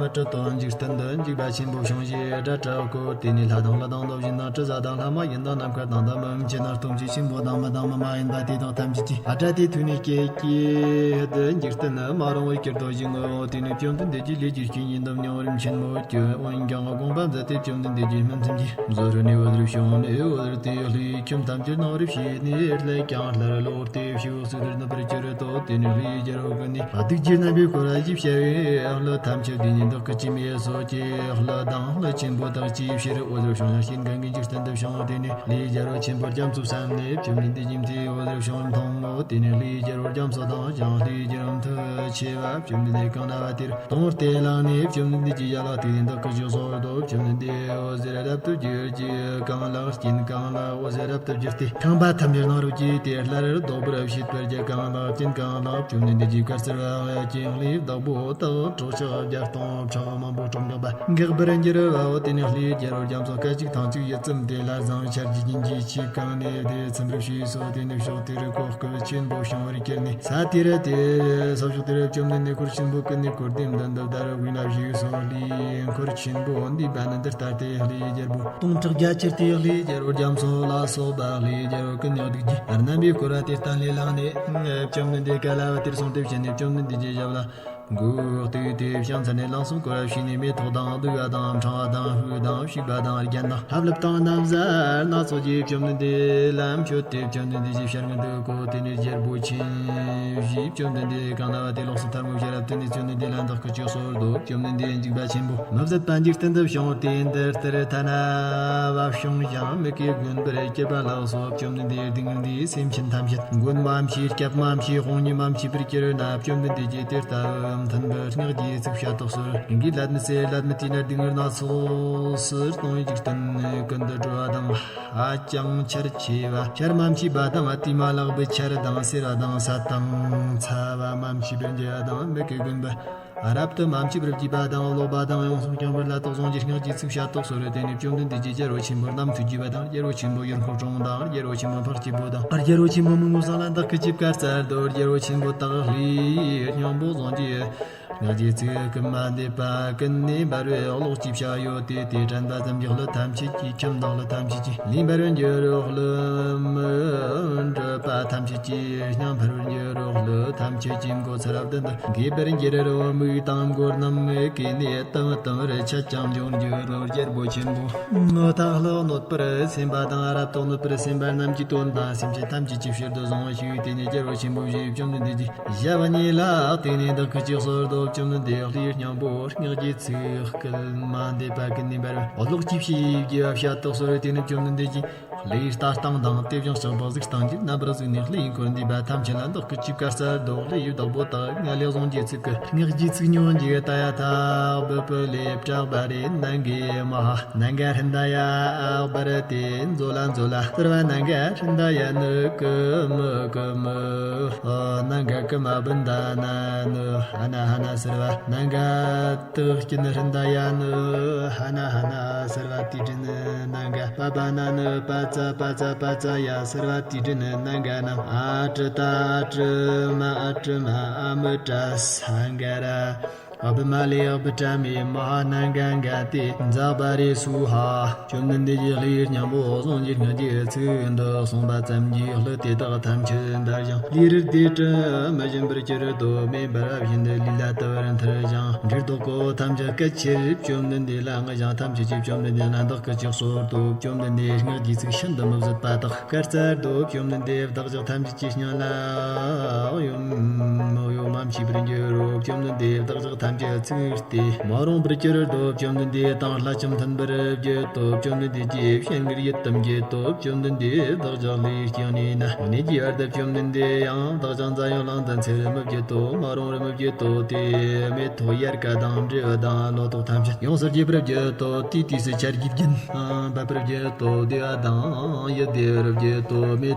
མི་སྲིད་དོ། འཇིག་རྟེན་དུ་འཇིགས་པ་ཆེན་པོ་བྱུང་ཞེས་སྒྲ་གྲགས་གོ། དེ་ནས་ལྷ་དང་ཀླུ་དང་གནོད་སྦྱིན་དང་དྲི་ཟ་དང་ལྷ་མ་ཡིན་དང་ནམ་མཁའ་དང་འདབ་མ་ཡུམ་ཆེན་དང་སྟོབས་ཆེན་ཆེན་པོ་དང་མི་དང་མི་མ་ཡིན་པ་དེ་དག་ཐམས་ཅད་ཀྱིས་སྒྲ་དེ་ཐོས་ནས་སྐད་ཀྱིས། འདི་འཇིག་རྟེན་ནི་མ་རུངས་པར་གྱུར་ཏོ་ཞེས་བསྔོ། དེ་ནས་བཅོམ་ལྡན་འདས་ཀྱིས་ལས་ཀྱི་རྐྱེན་གྱིས་འདམ་ཉམས་རིམ་ཆེན་མོ་བཅུ། འོན་ཀྱང་དགོངས་པ་མཛད་དེ་བཅོམ་ལྡན་འདས་ཀྱིས་སྨིན་མཚམས་ཀྱི་མཛོད་ནས་འོད་ཟེར་བྱུང་ནས། འོད་ཟེར་དེས་ཀླུའི་ཁྱིམ་ཐམས་ཅད་སྣང་བར་བྱས་ནས་ཀླད་ཀྱང་སླར་ལོག་སྟེ་ཕྱི་བོ་སུ་དུར་ ནུབ་པར་གྱུར་ཏོ། དེ་ནས་ལྷའི་རྒྱལ་པོ་ཀུན་ནས་སྡིག་བགྱིས་རྣམ་པའི་སྐོར་ལ་ཞེས་བྱ་བའི་གླུ་ཐམས་ཅད་དེ་ནས་བདག་གིས་ཅིས་མི་གསོད་ཀྱི་གླུ་དང་གླུ་ཆེན་པོ་དག་ཅེས་ཕྱིར། འོད་ཟེར་ཕྱོགས་བཞིར་སྐྱེ་མཁན་གྱི་འཇིག་རྟེན་དུ་བྱུང་། དེ་ནས་ལྷའི་རྒྱལ་པོ་ཆེན་པོ་རྒྱ་མཚོ་བསམས་ནས་བཅོམ་ལྡན་འདས་ཀྱི་མཐུས་འོད་ཟེར་ཕྱོགས་མཐོང་ངོ་། དེ་ནས་ལྷའི་རྒྱལ་པོ་རྒྱ་མཚོ་དང་ཞིང་ལྷའི་རྒྱལ་པོ་མཐུ་ཆེ་བ་བཅོམ་ལྡན་འདས་གང་ན་བ་དེར་དོང་སྟེ་ལངས་ནས་བཅོམ་ལྡན་འདས་ཀྱི་ཞབས་ལ་བཏེགས་ནས་བདག་གིས་ཅི་གསོལ་ཏོ། བཅོམ་ལྡན་འདས་འོད་ཟེར་རབ་ཏུ་གྱུར་ཅིག་གང་ལགས་སྐྱེས་གང་ལགས་འོད་ཟེར་རབ་ཏུ་གྱུར་ཏེ། ཁང་པ་ཐམས་ཅད་ནང་རུ་སྐྱེས་ཏེ། སླར་ལྡོག་པར་བྱེད་པར་བྱ་གང་ལགས་སྐྱེས་གང་ལགས། བཅོམ་ལྡན་འདས་ཀྱིས་བཀའ་སྩལ་པ། ཀྱེ་ལྷའི་བདག་པོ་དག་སྲོག་ཆགས་བརྒྱ་སྟོང་ཕྲག་མང་པོ་བཀྲོངས་པ་འགག་པར་འགྱུར་བའོ། དེ་ནས་ལྷའི་རྒྱལ་པོ་རྒྱ་མཚོ་སྐད་ཅིག་ཐེངས་གཅིག་ཡིད་ཙམ་དེ་ལ་བཟང་ཆར་གྱི་རྒྱུན་གྱིས་ཆུས་བཀང་ནས་དེ་ཚིམ་པར་བྱས་སོ། དེ་ནས་ཕྱོགས་དེར་གོ་སྐབས་ཆེན་པོ་བྱུང་བར་གྱུར་ནས། ས་དེར་དེ་ས་ཕྱོགས་དེར་བཅོམ་ལྡན་འདས་འཁོར་ཆེན་པོ་ཀུན་ནས་བསྐོར་ཏེ་མདུན་དུ་བདར་བའི་ན་བཞུགས་སོ། ལྷའི་འཁོར་ཆེན་པོ་འདུས་པ་ནི་འདི་ལྟ་སྟེ། ལྷའི་རྒྱལ་པོ་སྟོང་ཕྲག་བརྒྱ་ཁྱེར་ཏེ་ལྷའི་རྒྱལ་པོ་རྒྱ་མཚོ་ལ་སོགས་པ་ལྷའི་རྒྱལ་པོ་ཀུན་ནས་སྡིག་བགྱིས་རྣམ་པའི་སྐོར་བ་དེ་བསྟན་ལས་ལངས་ནས་བཅོམ་ལྡན་འདས་ག་ལ་བ་དེར་སོང་སྟེ་ཕྱིན་ནས་བཅོམ་ལྡན་འདས་ཀྱི་ཞབས་ལ་མགོ་བོས་བཏེགས་ཏེ་ཕྱག་འཚལ་ནས་ལམ་གསུམ་བསྐོར་བ་བྱས་ནས། མེ་ཏོག་དང་བདུག་པ་དང་ཕྲེང་བ་དང་ཧཱུྃ་དང་བྱུག་པ་དང་རྒྱན་དང་ལྷ་བླུགས་དང་སྣམ་བཟའ་སྣ་ཚོགས་ཀྱིས་བཅོམ་ལྡན་འདས་ལ་མཆོད་དེ། བཅོམ་ལྡན་འདས་ཀྱི་ཞལ་སྔོན་དུ་བཀོད། དེ་ནས་རྒྱལ་པོ་ཆེན་བཞིས་བཅོམ་ལྡན་འདས་གང་ན་བ་དེ་ལོགས་སུ་ཐལ་མོ་སྦྱར་རབ་ཏུ་ནི་བཅོམ་ལྡན་འདས་ལ་བདག་གིས་ཅི་གསོལ་ཏོ། བཅོམ་ལྡན་འདས་འཇིགས་པ་ཆེན་པོ་མི་བཟད་པ་འཇིག་རྟེན་དུ་བྱུང་སྟེ། འདི་ལྟར་ཐ་ན་བ་བྱུང་ཞིང་མི་དགེ་བཀོན་པར་གྱུར་པ་ལགས་སོ། བཅོམ་ལྡན་འདས་སྡུག་བསྔལ་འདིས་སེམས་ཅན་ཐམས་ཅད་མགོན་མ་མཆིས་སྐྱབས་མ་མཆིས་དཔུང་གཉེན་མ་མཆིས་པར་གྱུར་ན། བཅོམ་ལྡན་འདས་ཀྱིས་དེ་ལྟར་མཐུན་པར་སྔགས་ཀྱི་ཚིག་བཤད་དོ་གསོལ། ཀུན་གྱིས་བླ་མེད་ཟེར་བླ་མེད་བཏུས་ན། སྡུག་བསྔལ་སྣ་ཚོགས་སུ་གཏོང་བའི་འཇིག་རྟེན་ཀུན་ཏུ་འགྲོ་བ་དང་། ཧ་ཅང་ཆར་ཆེ་བ་ཆར་མ་མཆིས་པ་དང་། དེ་མ་ལགས་པའི་ཆར་དང་སེར་བ་དང་སད་དང་ཚ་བ་མ་མཆིས་པར་འགྱུར་བ་དང་། མི་དགེ་བཀོན་པ་རབ་ཏུ་མ་མཆིས་པར་བགྱིས་པ་དང་། ཀློག་པ་དང་ཡོངས་སུ་བསྐྱངས་པ་ལ་དོགས་ཟོན་གྱི་སྔགས་ཀྱི་ཚིག་བཤད་དོ་གསོལ། དེ་ནས་བཅོམ་ལྡན་འདས་ཀྱིས་རྒྱལ་པོ་ཆེན་པོ་རྣམ་ཐོས་རྒྱལ་བ་དང་། རྒྱལ་པོ་ཆེན་པོ་ཡུལ་འཁོར་གྲོང་དང་། རྒྱལ་པོ་ཆེན་པོ་འཕགས་སྐྱེས་པོ་དང་། རྒྱལ་པོ་ཆེན་པོ་མི་མངོན་པ་ལ་བདག་གིས་ཅི་བཀའ་སྩལ་ཏོ། རྒྱལ་པོ་ཆེན་པོ་དག་ལྷའི་སྙིང་པོ་བཟུང་གིས། སྔགས་ཀྱི་ཚིག་ཀུན་མ་འདས་པ་ཀུན་ནས་འབར་བའི་གློག་ཅེས་བྱ་ཡོད་དེ། དེ་དྲན་པ་ཙམ་གྱིས་ཀླུ་ཐམས་ཅད་ཀྱིས། ཁྱིམ་དང་ལྷ་ཐམས་ཅད་ཀྱིས་ལུས་འབར་བར་འགྱུར་རོ། ཀླུ་མི་འདྲེས་པ་ཐམས་ཅད་ཀྱིས་སྙིང་འཕར་བར་འགྱུར་རོ། ཀླུ་ཐམས་ཅད་ཀྱི་མགོ་ཚུར་མདུན་དུ་འགས་པར་འགྱུར་རོ། མིག་དང་མགོ་རྣམས་གས་ནས་དུམ་དུམ་བར་ཆད་ཀྱང་འབྱུང་འགྱུར་རོ། རྒྱལ་པོ་ཆེན་པོ་ནི་དག་ལྷག་གནོད་པར་སེམས་པ་དང་། རབ་ཏུ་གནོད་པར་སེམས་པ་རྣམས་ཀྱི་དོན་དང་། སེམས་ཅན་ཐམས་ཅད་ཀྱི་ཕྱིར་དུ་བཟུང་བ་ཞིག་དེ་ནས་རྒྱལ་པོ་ཆེན་པོ་བཞིས་བཅོམ་ལྡན་འདས་ཀྱི་ཞབས་གཉིས་ལ་བཏེགས་ནས་བདག་གིས་ཅི་གསོལ་ཏོ། བཅོམ་ལྡན་འདས་ལྷའི་སྙིང་པོ་སྔགས་ཀྱི་ཚིག་ཀུན་མ་འདས་པ་ཀུན་ནས་འབར་བའི་གློག་ཅེས་བྱ་ཡི་བགྱི་བ་བཤད་དོ་གསོལ། དེ་ནས་བཅོམ་ལྡན་འདས་ཀྱིས་ལྷའི་ལྟ་སྟངས་དང་། དེ་བཞིན་གཤེགས་པ་གཟིགས་སྟངས་ཀྱིས་རྣམ་པར་གཟིགས་ནས། ལྷའི་འཁོར་འདུས་པ་ཐམས་ཅད་ལ་བདག་གིས་ཅི་བཀའ་སྩལ་ཏོ། ལྷའི་བདག་པོ་དག་ང་ལས་བཟུང་རྒྱལ་ཚིག་གི་སྔགས་ཀྱི་ཚིག་ཉོན་ཅིག་ཏདྱ་ཐཱ། བི་པུ་ལེ་བྲག་བ་རེ་ནན་གེ་མ་ཧཱ། ནན་ག་ཧྲྀན་ཏ་ཡ་ཨཱ་པ་ར་ཏེ་མཛོ་ལ་མཛོ་ལ་སརྦ། ནན་ག་ཧྲྀན་ཏ་ཡ་ནུ་ཀུ་མུ་ཀུ་མུ། ནན་ག་ཀུ་མ་བུན་ད་ན་ནུ་ཧ་ན་ཧ་ན་སརྦ། ནན་ག་ཏུ་ཀྱིན་ཧྲྀན་ཏ་ཡ་ནུ་ཧ་ན་ཧ་ན་སརྦ་ཏི་ཀྲིན། ནན་ག་པ་བ་ན་ནུ་པ་ཙ་པ་ཙ་པ་ཙ་ཡ་སརྦ་ཏི་ཀྲིན། ནན་ག་ན་ཨ་ཏྲ་ཏ་ཨ་ཏྲ་མ་ཨ་ཏྲ་མ་ཨ་མུ་ཏྲ་སན་ག་ར། ཨ་བི་མ་ལེ་ཨ་བི་ཏྲ་མེ་མ་ཧཱ་ནན་ག་ག་ཏེ་ཛ་བ་རེ་སྭཱ་ཧཱ། བཅོམ་ལྡན་འདས་ཀྱིས་ལྷའི་སྙིང་པོ་བཟུང་རྒྱལ་སྔགས་ཀྱི་ཚིག་འདི་གསུངས་པ་ཙམ་གྱིས་ཀླུ་དེ་དག་ཐམས་ཅད་འདར་ཞིང་ལུས་རེག་དེ་དྲི་མི་ཞིམ་པར་གྱུར་ཏོ། མེ་འབར་བ་བཞིན་དུ་ལུས་ལ་བཏུབ་པར་འཐུར་ཞིང་འདྲེ་བདག་པོ་ཐམས་ཅད་སྐད་ཆེར་བཅོམ་ལྡན་འདས་ལ་ངུ་ཞིང་ཐམས་ཅད་ཀྱིས་བཅོམ་ལྡན་འདས་ལ་བདག་གིས་ཅི་གསོལ་ཏོ། བཅོམ་ལྡན་འདས་སྔགས་ཀྱི་ཚིག་ཤིན་ཏུ་མི་བཟད་པ་དག་བཀའ་སྩལ་ཏོ། བཅོམ་ལྡན་འདས་བདག་ཅག་ཐམས་ཅད་ཀྱི་སྙིང་ལ་གཡོ་མོ་གཡོ་མ་མཆིས་པར་འགྱུར་རོ། བཅོམ་ལྡན་འདས་བདག་ཅག་ཐམས་ཅད་ཚིག་སྟེ་མ་རུངས་པར་གྱུར་ཏོ། བཅོམ་ལྡན་འདས་དང་ལྷ་ཁྱིམ་མཐུན་པར་བགྱིད་དོ། བཅོམ་ལྡན་འདས་ཀྱི་སྤྱན་སྔར་ཡིད་དུ་བགྱིད་དོ། བཅོམ་ལྡན་འདས་བདག་ཅག་ལུས་སྐྱེས་ནས་ན་གནས་ཀྱི་བར་དུ་བཅོམ་ལྡན་འདས་ཡང་བདག་ཅག་འཛམ་གླིང་ལ་ཚེ་རིང་བར་མི་བགྱིད་དོ། མ་རུངས་པར་མི་བགྱིད་དོ། དེ་མེ་ཏོག་དབྱར་ཀ་དང་འབྲས་བུ་དང་ལོ་ཏོག་ཐམས་ཅད་ཡོངས་སུ་རྒྱས་པར་བགྱིད་དོ། དེའི་དུས་སུ་ཆར་གྱི་རྒྱུན་འབབ་པར་བགྱིད་དོ། བདེ་བ་དང་ཡིད་བདེ་བར་བགྱིད་དོ། མེ་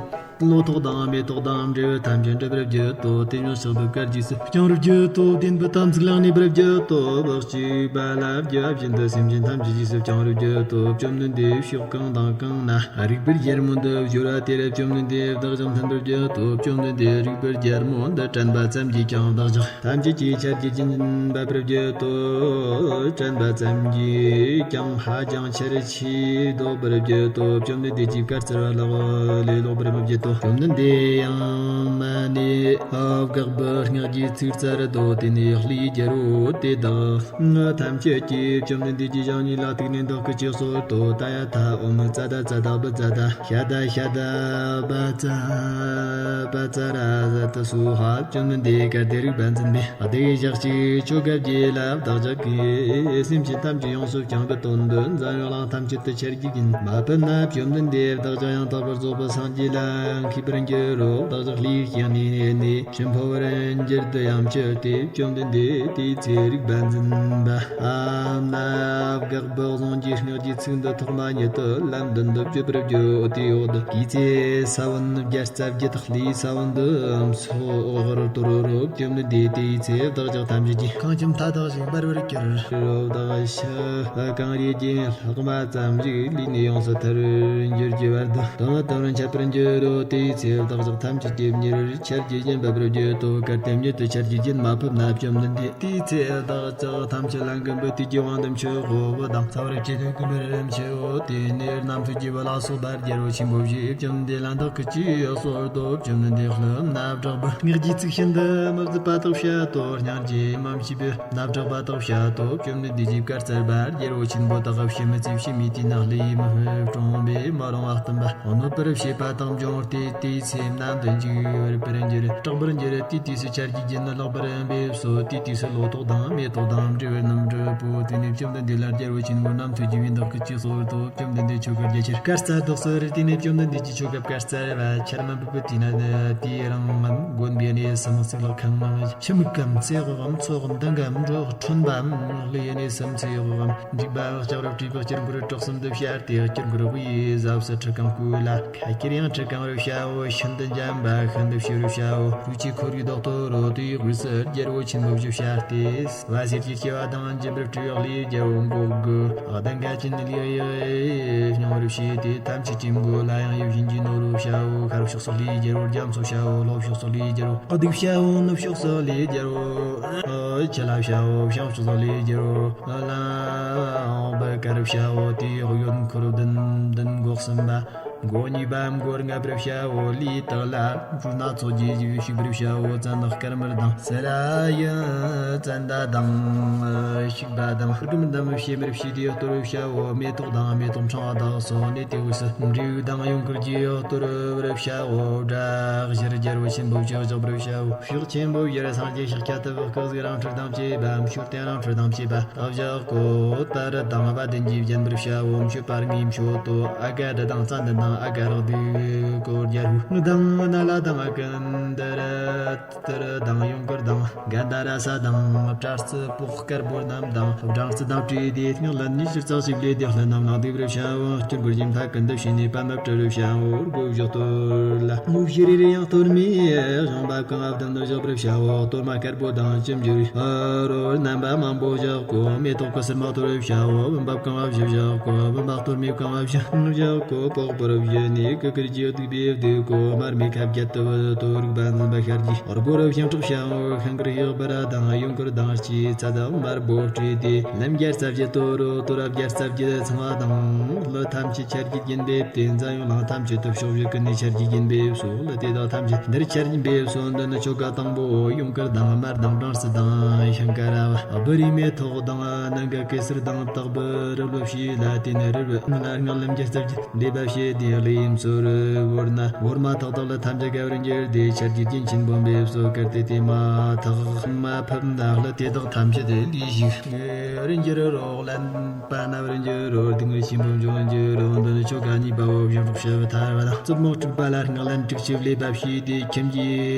ལོ་ཏོག་དང་མེ་ཏོག་དང་འབྲས་བུ་ཐམས་ཅད་འགྲུབ་པར་བགྱིད་དོ། དེ་ཉིད་ཕྱག་འབུབ་དཀར་རྗེས་སུ་བརྐྱང་བར་བགྱིད་དོ། བདེན་པའི་དམ་ཚིག་ལ་གནས་པར་བགྱིད་དོ། བག་ཅིག་པ་ལ་བགྱི་བ་བཞིན་དུ་སེམས་ཅན་ཐམས་ཅད་རྗེས་སུ་བརྐྱང་བར་བགྱིད་དོ། བཅོམ་ལྡན་འདས་ཕྱོགས་གང་དང་གང་ན་རིག་པའི་རྒྱལ་མོ་འདི་སྦྱོར་བ་དེར་བཅོམ་ལྡན་འདས་བདག་ཅག་འཐོན་པར་བགྱིད་དོ། བཅོམ་ལྡན་འདས་རིག་པའི་རྒྱལ་མོ་འདི་དྲན་པ་ཙམ་གྱིས་ཀྱང་བདག་ཅག་ཐམས་ཅད་ཀྱི་ཆར་གྱི་རྒྱུན་འབབ་པར་བགྱིད་དོ། དྲན་པ་ཙམ་གྱིས་ཀྱང་ཧ་ཅང་ཆེར་ཆེས་ལྡོག་པར་བགྱིད་དོ། བཅོམ་ལྡན་འདས་ཀྱིས་བཀའ་སྩལ་པ་ལགས། ལས་ལྡོག་པར་མི་བགྱིད་དོ། བཅོམ་ལྡན་འདས་ཡང་མ་ཎི་དགག་པའི་སྔགས་ཀྱི་ཚིག་བཙལ་ཏོ། དེ་ནས་ལྷའི་རྒྱལ་པོ་དེ་དག་ཐམས་ཅད་ཀྱིས་བཅོམ་ལྡན་འདས་ཀྱི་ཞབས་གཉིས་ལ་ཐུགས་ནས་བདག་གིས་ཅི་གསོལ་ཏོ། ཏདྱ་ཐཱ། ཨོཾ་ཙ་ཏ་ཙ་ཏ་བ་ཙ་ཏ། ཤ་ད་ཤ་ད། བ་ཙ་བ་ཙ་ར་ཙ་ཏ་སྭཱ་ཧཱ། བཅོམ་ལྡན་འདས་གལ་ཏེ་རིག་པ་འཛིན་པས་བདེ་བའི་ཞག་གཅིག་ཆོ་ག་བགྱིས་ལ། བདག་ཅག་གིས་སེམས་ཅན་ཐམས་ཅད་ཡོངས་སུ་བསྐྱང་བའི་དོན་དུ་འཛམ་གླིང་ཐམས་ཅད་དུ་ཆར་གྱི་རྒྱུན་མ་ཕབ་ན། བཅོམ་ལྡན་འདས་བདག་ཅག་ཡང་དག་པར་རྫོགས་པའི་སངས་རྒྱས་ལ་མཁས་པར་འགྱུར་རོ། བདག་ཅག་ལྷའི་ཞལ་ནས་ནི་ཆོས་འཕོ་བར་འགྱུར་ཏེ་ཡང་ཕྱིར་ཏེ། བཅོམ་ལྡན་འདས་དེའི་ཚེ་རིག་པ་འཛིན་པ་ཨ་ནཱ་བཀའ་བབས་གཟུངས་ཀྱི་སྔགས་ཀྱི་ཚིག་འདི་ཐོག་མ་ཉིད་དུ་ལམ་མདུན་དུ་བརྗོད་པར་བརྗོད། དེའི་འོག་ཏུ་དེའི་ཚེ་ས་བོན་བརྒྱ་རྩ་བརྒྱད་ལྷའི་ས་བོན་དུ་སོགས་འོག་རུ་དོར་རོ། བཅོམ་ལྡན་འདས་དེའི་ཚེ་བདག་ཅག་ཐམས་ཅད་ཀྱི་ཁང་ཁྱིམ་མཐའ་དག་ཞིག་འབར་བར་གྱུར་རོ། བདག་ཕྱི་གངས་རིའི་རྒྱན་ལྷག་མ་ཙམ་ཞིག་ལུས་ནས་ཡོངས་སུ་ཐར་འགྱུར་གྱི་བར་དུ་དོན་དམ་དོན་རུ་འཆད་པར་འགྱུར་རོ། དེའི་ཚེ་བདག་ཅག་ཐམས་ཅད་ཀྱིས་ཉེ་རུ་ཆར་གྱི་རྒྱུན་འབབ་པར་བརྗོད་དོ། གལ་ཏེ་མྱུར་དུ་ཆར་གྱི་རྒྱུན་མ་ཕབ་ན། བཅོམ་ལྡན་འདས་དེའི་ཚེ་བདག་ཅག་ཐམས་ཅད་ལ་མགོན་པོ་དུས་ཀྱི་དབང་དུ་མཆོད་དགོ་པ་དང་། ཚ་བར་བྱེད་དུ་བསྐུལ་བར་མཆིའོ། དེ་ནས་རྣམ་ཐོས་ཀྱི་བུ་ལ་སོགས་པ་རྒྱལ་པོ་ཆེན་པོ་བཞིས་བཅོམ་ལྡན་འདས་ལ་བདག་གིས་ཅི་གསོལ་ཏོ། བཅོམ་ལྡན་འདས་ལྷའི་རྣ་བསྒྲགས་པའི་སྔགས་ཀྱི་ཚིག་ཤིན་ཏུ་མི་བཟད་པ་དག་བཤད་དོ། སྙིང་རྗེ་མ་མཆིས་པའི་རྣ་བསྒྲགས་པ་དག་བཤད་དོ། བཅོམ་ལྡན་འདས་ཀྱིས་བཀའ་སྩལ་པ། རྒྱལ་པོ་ཆེན་པོ་དག་གིས་ཕྱི་མི་བརྩིགས་ཕྱི་མི་བཏུལ་ན། ལྷའི་མི་ཕོད་དྲུང་པའི་མི་རུང་བ་སྟོན་པ་གནོད་པར་བྱེད་པ་དང་འབྱུང་སྟེ། དེའི་ཚེ་ནམ་དུ་འཇིག་པར་འགྱུར་སྐྲག་པར་འགྱུར། དེའི་དུས་སུ་ཆར་གྱི་རྒྱུན་ནི་ལེགས་པར་འབེབས་སོ། དེའི་དུས་སུ་ལོ་ཏོག་དང་མེ་ཏོག་དང་འབྲས་བུ་རྣམས་འབྲུ་པོ། དེ་ནས་བཅོམ་ལྡན་འདས་ལ་རྒྱལ་པོ་ཆེན་པོ་རྣམ་ཐོས་ཀྱི་བུས་བདག་གིས་ཅི་གསོལ་ཏོ། བཅོམ་ལྡན་འདས་ཆོ་ག་རྒྱ་ཆེར་བཀའ་སྩལ་དུ་གསོལ། དེ་ནས་བཅོམ་ལྡན་འདས་ཀྱིས་ཆོ་ག་བཀའ་སྩལ་པ། ཆར་མ་འབབ་པའི་དུས་ན་དེའི་རིང་ངམ་དགོན་པའི་གནས་སམ་གཙུག་ལག་ཁང་ངམ་ཕྱི་མིག་གམ་ཚེ་འོག་གམ་མཚོ་གམ་ལྡིང་གམ་འབྲོག་ཁྲོན་པའམ་ལྷའི་གནས་སམ་ཚེ་འོག་གམ་འཇིགས་པ་ལྕགས་རི་བྲིས་པའི་སྐྱུར་འཁོར་དྲག་གསུམ་དུ་བཤད་དེ། སྐྱུར་འཁོར་དབུའི་ཟབ་སུ་ཁྲི་རྐང་བརྐོས་ལ། ཁ་ཁྱེར་ཡང་ཁྲི་རྐང་རུ་བྱའོ། ཤིན་ཏུ་འཇམ་པ་ཤིན་ཏུ་ཕྱི་རུ་བྱའོ། རུས་ཀྱི་ཁོར་ཡུག་ལྡོག་ཏོ་རོ། དེའི་དབུས་སུ་རྒྱལ་པོ་ཆེན་པོ་བཞི་བཤད་དེ། བ་ཟེར་གྱི་སྐྱེ་བ་དང་འབྱིན་པར་སྤྲོ་བའི་ལྷའི་རྒྱལ་པོ་འབོད་དགོས། གདེངས་ཀ་ཅན་ལས་ཡི་སྙོམས་པར་བྱས་ཏེ། ཐམས་ཅད་ཀྱི་མགོ་ལ་ཡང་ཡིད་བཞིན་གྱི་ནོར་བུ་བྱའོ། ཤར་ཕྱོགས་སུ་ལྷའི་རྒྱལ་པོ་རྒྱ་མཚོ་བྱའོ། ལྷོ་ཕྱོགས་སུ་ལྷའི་རྒྱལ་པོ་སྡིག་བྱའོ། ནུབ་ཕྱོགས་སུ་ལྷའི་རྒྱལ་པོ་ཆུ་ལྷ་བྱའོ། བྱང་ཕྱོགས་སུ་ལྷའི་རྒྱལ་པོ་ལ་བུ་དཀར་བྱའོ། དེའི་གཡོན་འཁོར་བདུན་བདུན་སྒོ་གསུམ་པ། མགོ་གཉིས་པའམ་མགོ་ལྔ་པར་བྱའོ། ལུས་དག་ལ་སྣ་ཚོགས་ཀྱི་བྱུག་པར་བྱའོ། བཙན་དང་དཀར་དམར་དང་སེ་ར་ཡི་བཙན་ཟླ་དང་བྱུག་པ་དང་སྒྲོམ་དང་བྱེ་མར་བྱས་ཏེ་གཏོར་བྱའོ། མེ་ཏོག་དང་མེ་ཏོག་ཕྲེང་བ་དག་སོགས་ནས་དེའི་དབུས་སུ་འབྲས་བུ་དང་ཡུངས་ཀར་གྱིས་གཏོར་བར་བྱའོ། དགྲ་བཞིར་རྒྱལ་པོ་ཆེན་པོ་བཞི་བཞག་པར་བྱའོ། ཕྱག་ཆེན་པོ་བཞིར་སངས་རྒྱས་ཤཱཀྱ་ཐུབ་པའི་སྐུ་གཟུགས་རིང་བསྲེལ་དང་བཅས་པ། མཆོད་རྟེན་རིང་བསྲེལ་དང་བཅས་པ་བཞག་གོ། ཏཱ་རུ་དང་བ་དན་གྱིས་བརྒྱན་པར་བྱའོ། མཆོད་པ་ལྔའི་མཆོད་དོ། ཨ་ག་དྷ་དང་ཙན་དན་དང་ཨ་ག་རག་བདུག་གོ་རྒྱལ་པོའི་དང་ནཱ་ལ་དང་ཀ་ནྡ་ར་ཏི་རུ་དང་ཡུངས་ཀར་དང་གན་དྷ་ར་ས་དང་བྲག་རྩི་པོག་དཀར་པོ་རྣམས་དང་སྦྲང་རྩི་དང་བྲིས་ཏེ། སྔགས་ལན་གཉིས་ཀྱིས་རྩ་གཅིག་བླུས་ཏེ་ལྷ་རྣམས་ལ་འདུས་པར་བྱའོ། སྐྱུར་གོས་ཀྱི་མཐའ་ཀུན་ཏུ་ཕྱེ་ནས་པདྨ་བཀྲ་རུ་བྱའོ། སྒོ་བཞི་གཏོར་ལ། དངོས་བཞི་རེ་རེ་ཡང་གཏོར་མའི་བཞེངས་པ་གང་བ་བདུན་དུ་བཞག་པར་བྱའོ། གཏོར་མ་དཀར་པོ་དང་ལྕུམ་གྱི་རོ་རྣམ་པ་མང་པོ་བཞག་གོ། མེ་ཏོག་གི་སིལ་མ་གཏོར་བར་བྱའོ། བུམ་པ་གང་བ་བཞི་བཞག་གོ། བུམ་པ་གཏོར་མའི་གང་བ་བཞི་བཞག་གོ། པགས་པར་བཞི་ནི་གུ་གུལ་གྱིས་བདུག་པས་བདུག་གོ། མར་མེ་ཁ་བརྒྱད་དུ་བུ་དོ་རིག་པ་འཛིན་པ་ཤར་གྱི་སྒོ་རུ་བྱང་ཁྲག་བྱའོ། ཤིང་གི་ཡོག་པར་དང་ཡུངས་ཀར་དང་ལྕེ་ཚ་དང་དམར་པོ་སྤྲས་ཏེ། ལམ་བརྒྱ་རྩ་བརྒྱད་གཏོར་རོ། གཏོར་བ་བརྒྱ་རྩ་བརྒྱད་ཚང་བ་དང་། ལྷ་ཐམས་ཅད་ཆར་གྱི་རྒྱུན་འབེབས་ཏེ། འཛམ་གླིང་ཐམས་ཅད་དུ་ཕྱོགས་བཞི་ཀུན་ནས་ཆར་གྱི་རྒྱུན་འབེབས་སོ། ལྷ་དེ་དག་ཐམས་ཅད་འདིར་ཆར་གྱི་འབེབས་སོ། འདི་ནི་ཆོ་ག་དང་པོའོ། ཡུངས་ཀར་དང་མར་དང་སྦྲང་རྩི་དང་ཤིང་ཀ་ར་བ། བུ་རའི་མེ་ཏོག་དང་ནང་གི་གེ་སར་དང་བཏགས་པའི་རིལ་བུ་བྱས་ལ། དེ་ནས་རིལ་བུ་ལ་སྔགས་ལན་བརྒྱ་རྩ་བརྒྱད་བཟླས་པ་བྱས་ཏེ། ལྷའི་མཚོར་བོར་ན། བོར་མ་ཐག་ཏུ་ལྷ་ཐམས་ཅད་དགའ་བར་འགྱུར་ཏེ། ཆར་གྱི་རྒྱུན་ཆེན་པོ་འབེབས་སོ། གལ་ཏེ་དེ་མ་ཐག་མ་ཕབ་ན། ལྷ་དེ་དག་ཐམས་ཅད་ལུས་ཞིག་བར་འགྱུར་རོ། རླན་པ་ན་བར་འགྱུར་རོ། སྡུག་བསྔལ་ཆེན་པོ་འབྱུང་བར་འགྱུར་རོ། འདི་ནི་ཆོ་ག་གཉིས་པའོ། བྱང་ཕྱོགས་ཤ་བའི་ཐར་པ་དང་། རྩུབ་མོ་དཀྲུགས་པ་ལ་སྔགས་ལན་དྲུག་ཅུ་བཟླས་པ་བྱས་ཏེ། ཁྱིམ་གྱི་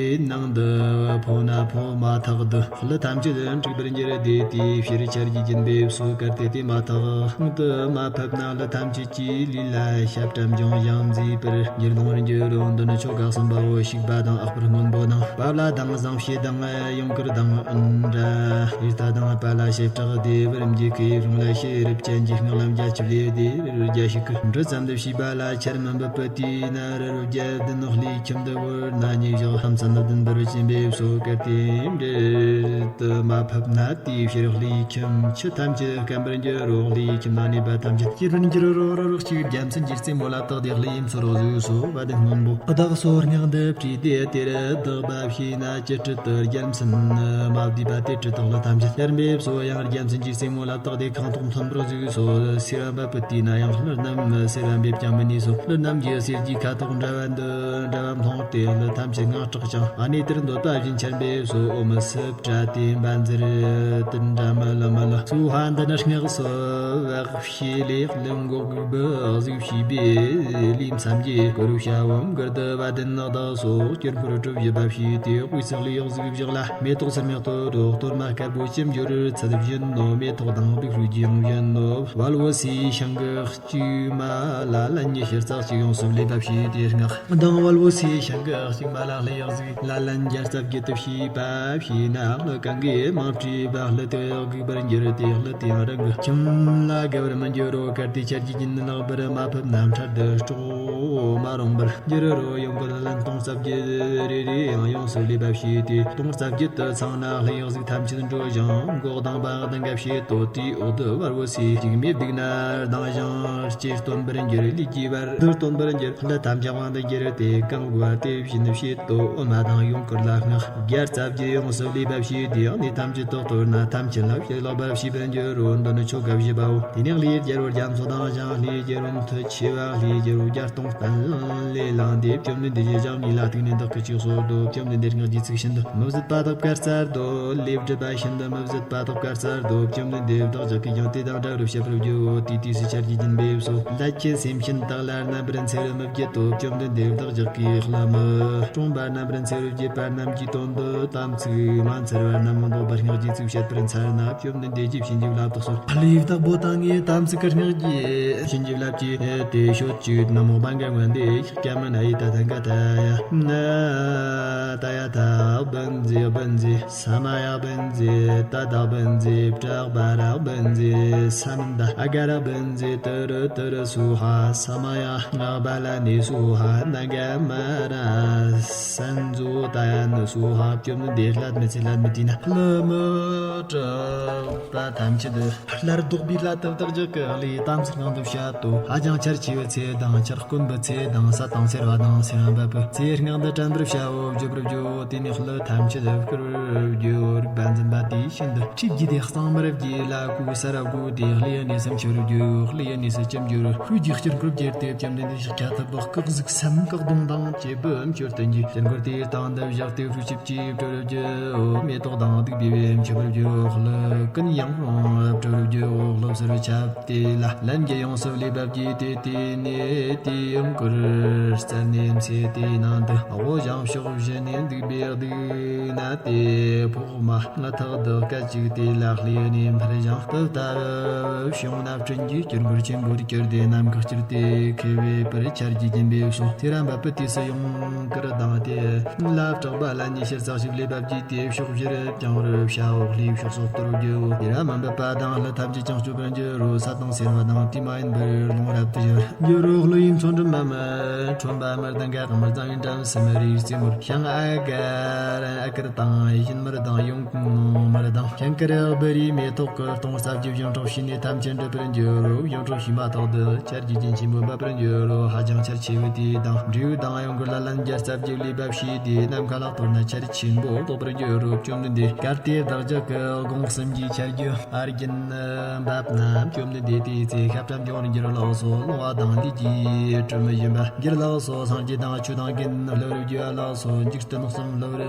ནང་དུ་འཕོ་ན། འཕོ་མ་ཐག་ཏུ་ལྷ་ཐམས་ཅད་འཁྲུགས་པར་འགྱུར་ཏེ། དེའི་ཕྱིར་ཆར་གྱི་རྒྱུན་འབེབས་སོ། གལ་ཏེ་དེ་མ་ཐག་ཏུ་མ་ཕབ་ན། ལྷ་ཐམས་ཅད་ཀྱི་ལུས་ལ་ཞབས་བྲམ་ཅུང་ཞིང་མཛེས་པར་འགྱུར་ལྡང་བར་འགྱུར་རོ། འདི་ནི་ཆོ་ག་གསུམ་པའོ། བྱུག་པ་དང་ཨག་པར་སྔོན་པོ་དང་པབ་ལ་དང་བཟང་བྱེད་དང་ ཡུངས་ཀར་དང་ཨིནྡྲ། ཨིར་ཐ་དང་པཱ་ལ་ཞབས་བྲག་སྡེ་བར་འཇིགས་ཀྱི་རུང་ལ་ཤེས་རབ་ཅན་གྱི་སྔགས་ལམ་རྒྱ་ཆེ་ལས་སྡེ་བར་རྒྱ་ཞིག་གི་འབྲུ་ཙམ་དུ་ཤེས་པ་ལ་ཆར་མི་འབབ་པའི་དུས་ན་རི་རབ་བརྒྱད་བདུན་ལྷུང་ལས་ཁྱིམ་དུ་བོར་ན་ཉིད་བཞག་ལྷམ་ཚ་ནུབ་བདུན་པར་བྱིན་པའི་སོ་སྐད་དེ་འབྲེལ་དུ་མ་ཕབ་ན། དེའི་ཕྱིར་ལྷུང་ཁྱིམ་ཆུ་ཐམས་ཅད་སྐམ་པར་འགྱུར་རོ། ལྷུང་ཁྱིམ་ནང་གནས་པ་ཐམས་ཅད་ཀྱི་རུ་འགྱུར་རོ། རོ་རོ་གཅིག་རྒྱལ་མཚན་གྱི་རྩེ་མོ་ལ་བཏགས་ཏེ་ལྷུང་ཡུམ་སོ་རོ་གཟུགས་སོ་བ་དེ་སྔོན་པོ་བདག་སོ་སྔགས་འདི་བྲིས་ཏེ་དེར་བདག་པ་ཕྱིས་ན་ཅི་སྤྲུལ་དུ་རྒྱལ་མཚན་མ་བསྡུས་པ་དེ་སྤྲུལ་དག་ལ་ཐམས་ཅད་ཡར་འབེབས་སོ། ཡང་རྒྱལ་མཚན་གྱི་རྩེ་མོ་ལ་བཏགས་ཏེ་ཁང་ཐོག་མཐོན་པོར་གཟུགས་སོ། སེར་བ་འབབ་པའི་དུས་ན་ཡང་ཀླུ་རྣམས་སེར་བ་འབེབས་ཀྱང་མི་ནུས་སོ། ཀླུ་རྣམས་ཀྱི་གསེར་གྱི་ཁ་དོག་འདྲ་བ་འདི་འདྲ་བ་མཐོང་སྟེ་ཀླུ་ཐམས་ཅད་ངང་སྐྲག་ཅིང་། ཨ་ནི་དེར་འདོད་པ་བཞིན་ཆར་འབེབས་སོ། ཨོ་མི་སི་པྲ་ཏི་བཛྲ་ཏི་འདྲ་མི་ལ་མི་ལ་སུ་ཧ། འདི་ནི་སྔགས་སོ་བག་ཕྱེ་ལས་ཀླུ་མགོ་གུག་བུ་གཟུགས་ཕྱེ་བའི་ལུས་མཚམས་ཀྱི་སྐོར་བྱ་བོ་མགུར་དུ་བ་དན་བདག་སོགས་སྐྱེ་འཁོར་གྲུ་བཞི་པ་ཕྱེ་སྟེ་དབུས་སུ་ལུས་གཟུགས་བཞག་ལ། མེ་ཏོག་སེར་མོ་གཏོར་རོ། གཏོར་མ་དཀར་པོ་ཅི་འབྱོར་ཚད་བཞིན་ནོ། མེ་ཏོག་དང་བདུག་སྤོས་ཀྱི་ཡང་བཞིན་ནོ། ཝལ་བོ་སི་ཤིང་གི་ལྕུག་མ་ལ་ལན་ཉི་ཤུ་རྩ་གཅིག་ཡོངས་སུ་ལས་པ་ཕྱེ་སྟེ་སྔགས་དང་ཝལ་བོ་སི་ཤིང་གི་ལྕུག་མ་ལ་ལྷའི་གཟུགས་ལ་ལན་བརྒྱ་རྩ་བརྒྱད་དུ་ཕྱེ་བ་ཕྱེ་ན། ཀླུ་གང་གི་མིང་བྲིས་པ་ཀླུ་དེ་གུག་པར་འགྱུར་ཏེ། ཀླུ་དེ་ཡང་རང་གི་ཁྱིམ་ལ་དགའ་བར་མི་འགྱུར་རོ། གལ་ཏེ་ཆར་གྱི་རྒྱུན་ལེགས་པར་མ་ཕབ་ན་འཕྲལ་དུ་སྲོག་མ་རུངས་པར་འགྱུར་རོ། ཡུངས་ཀར་ལན་སྟོང་རྩ་བརྒྱད་རེ་རེ་ཡང་ཡོངས་སུ་ལས་པ་ཕྱེ་སྟེ་སྟོང་རྩ་བརྒྱད་དུ་ཚང་ན་ལྷའི་གཟུགས་ཐམས་ཅད་འགྲོ་ཞིང་མགོ་གདངས་པ་གདངས་ཀ་ཕྱེད་དོ། དེའི་འོག་ཏུ་ཝལ་བོ་སི་ལྕུག་མས་བདུག་ན་གདངས་ཤིང་ལྕེ་སྟོན་པར་འགྱུར། ལུས་ཀྱི་བར་དུ་སྟོན་པར་འགྱུར། ཀླུ་ཐམས་ཅད་དབང་དུ་གྱུར་ཏེ་གང་བ་དེ་བཞིན་ཕྱེད་དོ། ཨོ་མ་དང་ཡུངས་ཀར་ལ་སྔགས་བརྒྱ་རྩ་བརྒྱད་ཡོངས་སུ་ལས་པ་ཕྱེ་སྟེ་ཡང་ནི་ཐམས་ཅད་དུ་གཏོར་ན་ཐམས་ཅད་ལ་ཕྱིར་ལོག་པར་བྱེད་པར་འགྱུར་རོ། འདི་ནི་ཆོ་ག་བཞི་པའོ། དེ་ནས་ལྷའི་རྒྱལ་པོ་རྒྱ་མཚོ་དང་ཞིང་ལྷའི་རྒྱལ་པོ་མཐུ་ཆེ་བ་ལྷའི་རྒྱལ་པོ་བརྒྱ་སྟོང་བསྟན་ལས་ལངས་ཏེ་བཅོམ་ལྡན་འདས་ཀྱི་ཞབས་གཉིས་ལ་གཏུགས་ནས་བདག་གིས་ཅི་གསོལ་ཏོ། བཅོམ་ལྡན་འདས་སྔགས་ཀྱི་ཚིག་བཞིན་དུ། མི་བཟོད་པ་དག་བཀའ་སྩལ་ཏོ། ལས་སྒྲུབ་པ་བཞིན་དུ་མི་བཟོད་པ་དག་བཀའ་སྩལ་ཏོ། བཅོམ་ལྡན་འདས་བདག་ཅག་གིས་ཀྱང་དེ་དང་འདྲ་བར་བཤད་པར་བགྱིའོ། དེའི་དུས་སུ་ཆར་གྱི་རྒྱུན་འབེབས་སོ། ལྷ་ཁྱེད་སེམས་ཅན་དག་ལ་རྣམ་པར་འཚེ་བར་མི་བགྱིད་དོ། བཅོམ་ལྡན་འདས་བདག་ཅག་གིས་ལྷ་མི་གྲོང་པ་རྣམ་པར་འཚེ་བར་བགྱིད་པ་རྣམས་ཀྱི་དོན་དུ་དམ་ཚིག་མ་འཚལ་བ་རྣམས་བཟློག་པར་སྔགས་ཀྱི་ཚིག་བཤད་པར་འཚལ་ན། བཅོམ་ལྡན་འདས་ཀྱིས་བྱིན་གྱིས་བརླབ་ཏུ་གསོལ། ལྷའི་བདག་པོ་དག་ངས་དམ་ཚིག་གི་སྔགས་ཀྱི་བྱིན་གྱིས་བརླབ་ཀྱིས་དེ་ཤོད་ཅིག། ན་མོ་བང་ག་ཝན་དེ་ཤིག་ཀྱ་མ་ན་ཡི་ད་ཐན་ག་ད་ཡ་ན་ད་ཡ་ད་བན་ཛི་བན་ཛི། ས་མ་ཡ་བན་ཛི། ཏ་དག་བན་ཛི། པྲག་པ་རག་བན་ཛི། ས་མན་ད་ཨ་ག་རག་བན་ཛི། ཏུ་རུ་ཏུ་རུ་སུ་ཧ། ས་མ་ཡ་ང་བ་ལ་ནི་སུ་ཧ། ན་ག་མ་ར་སན་ཛུ་ཏ་ཡ་ནི་སུ་ཧ། བཅོམ་ལྡན་འདས་སླད་མི་ཚེ་སླད་མི་དུས་ན་ཀླུ་མི་དྲག་པ་ཐམས་ཅད་དུ་སླར་བཟློག་པའི་སླད་དུ་བདག་ཅག་གི་ལས་དམ་ཚིག་སྔགས་འདི་བཤད་དོ། ཧ་ཅང་ཆར་ཆེ་བའི་ཚེ་དང་ཆར་དཀོན་པའི་ཚེ་དང་ས་དང་སེར་བ་དང་སེར་བ་འབབ་པའི་ཚེ་སྔགས་འདི་དྲན་པར་བྱའོ། བརྗོད་པར་བརྗོད། དེ་ནས་ཀླུ་ཐམས་ཅད་བསྐུལ་བར་བརྗོད། རིག་པ་འཛིན་པ་དེ་བཞིན་དུ་ཁྲིད་ཀྱིས་དེ་གཙང་མར་བགྱིས་ལ་གོས་གསར་བགོས་ཏེ་ཀླུ་ཡི་གནས་སུ་མཆིའོ། ཀླུ་ཡི་གནས་སུ་ཅི་འབྱོར་ཤུགས་ཀྱིས་དཀྱིལ་འཁོར་བརྒྱུད་དེ་བཅོམ་ལྡན་འདས་ཤཱཀྱ་ཐུབ་པ་སྐུ་གཟུགས་སམ་སྐུ་གདུང་དང་བཅས་པའི་མཆོད་རྟེན་གྱི་དཀྱིལ་འཁོར་དེའི་སྟེང་དུ་བཞག་སྟེ་ཧྲུ་ཅིབ་ཀྱིས་སྤྲུལ་བར་བགྱིའོ། མེ་ཏོག་དང་བདུག་སྤོས་པས་མཆོད་པར་བགྱིའོ། ཀླུ་ཀུན་ཡང་སྤྲུལ་བར་བགྱིའོ། སློབ་གསོལ་བའི་ཆབ་དེ་ལ་ལན་བརྒྱད་ཡོངས་སུ་ལས་པ་བགྱིས་ཏེ། དེ་ནས་དེའི་ཡུངས་ཀར་བསྩལ་ནས་ཚེ་དེའི་ནང་དུ་དབུ་ཞྭ་ཕྱོགས་བཞི་ནས་བདུག་སྤོས་བདུག་ན་དེ་ཕོག་མ་ལ་ཐག་ཏུ་སྐད་ཅིག་དེ་ལ་ཀླུ་ནས་འཕུར་ཞིང་དུ་ལྟ་བུ་བྱུང་ན་སྤྲིན་གྱི་དཀྱིལ་འཁོར་ཆེན་པོར་གྱུར་ཏེ་ནམ་མཁའ་བསྐྱིལ་ཏེ་ཁེབས་པར་ཆར་གྱི་རྒྱུན་འབེབས་སོ། ཚེ་རབས་འབད་པའི་དུས་སུ་ཡུངས་ཀར་ལྡང་སྟེ་ལ་པྲག་པ་ལ་ཉི་ཤུ་རྩ་གཅིག་ལས་པ་བགྱིས་ཏེ་ཕྱོགས་བཞིར་བརྐྱང་བར་བྱའོ། ལྷའི་ཕྱོགས་སུ་གཏོར་བར་བགྱིའོ། དེ་ར་མི་འབབ་པ་དང་ཀླུ་ཐམས་ཅད་ཀྱང་སྐྱོབ་པར་འགྱུར་རོ། ས་དང་སེར་བ་དང་དུས་མ་ཡིན་པར་ལོངས་རབ་ཏུ་འགྱུར་རོ། ཀླུ་ཡི་མཚོ་འགྲམ་མ་མི་ཁྲོན་པ་མི་དང་ག་དམར་དང་ཡུན་འགྲམ་སི་མ་རིའི་རྩེ་མོར་ཤང་ཨ་ག་ར་ཨ་ཀར་དང་ཡིན་མར་དང་ཡུངས་ནོ་མར་དང་ཤང་ཀ་ར་བི་རི་མེ་ཏོག་གི་སྟོང་རྩ་བརྒྱད་ཡོངས་གྲགས་བྱས་ནས་ཐམས་ཅད་འགྲུབ་པར་འགྱུར་རོ། ཡོངས་གྲགས་བྱས་མ་ཐག་ཏུ་ཆར་གྱི་རྒྱུན་ཆེན་པོ་འབབ་པར་འགྱུར་རོ། ཧ་ཅང་ཆར་ཆེ་བའི་དུས་དང་འབྲས་བུ་དང་ཡུངས་ཀར་ལ་ལན་བརྒྱ་རྩ་བརྒྱད་ལས་པ་བྱས་ཏེ་ནམ་མཁའ་ལ་གཏོར་ན་ཆར་ཆེན་པོ་ལྡོག་པར་འགྱུར་རོ། བཅོམ་ལྡན་འདས། གལ་ཏེ་བདག་ཅག་གི་དགུང་གསུམ་གྱི་ཆར་རྒྱུན་ཨར་གྱིན་འབབ་ན་བཅོམ་ལྡན་འདས་དེའི་ཚེ་ཤ་ཁྲག་འབྱུང་བར་འགྱུར་ལགས་སོ། ལོང་བ་དང་ལུས་ཀྱི་དྲི་མི་ཞིམ་པ་འགྱུར་ལགས་སོ། སངས་རྒྱས་དང་ཆོས་དང་དགེ་འདུན་བསླུ་བར་འགྱུར་བ་ལགས་སོ། འཇིག་རྟེན་གསུམ་བསླུ་བར་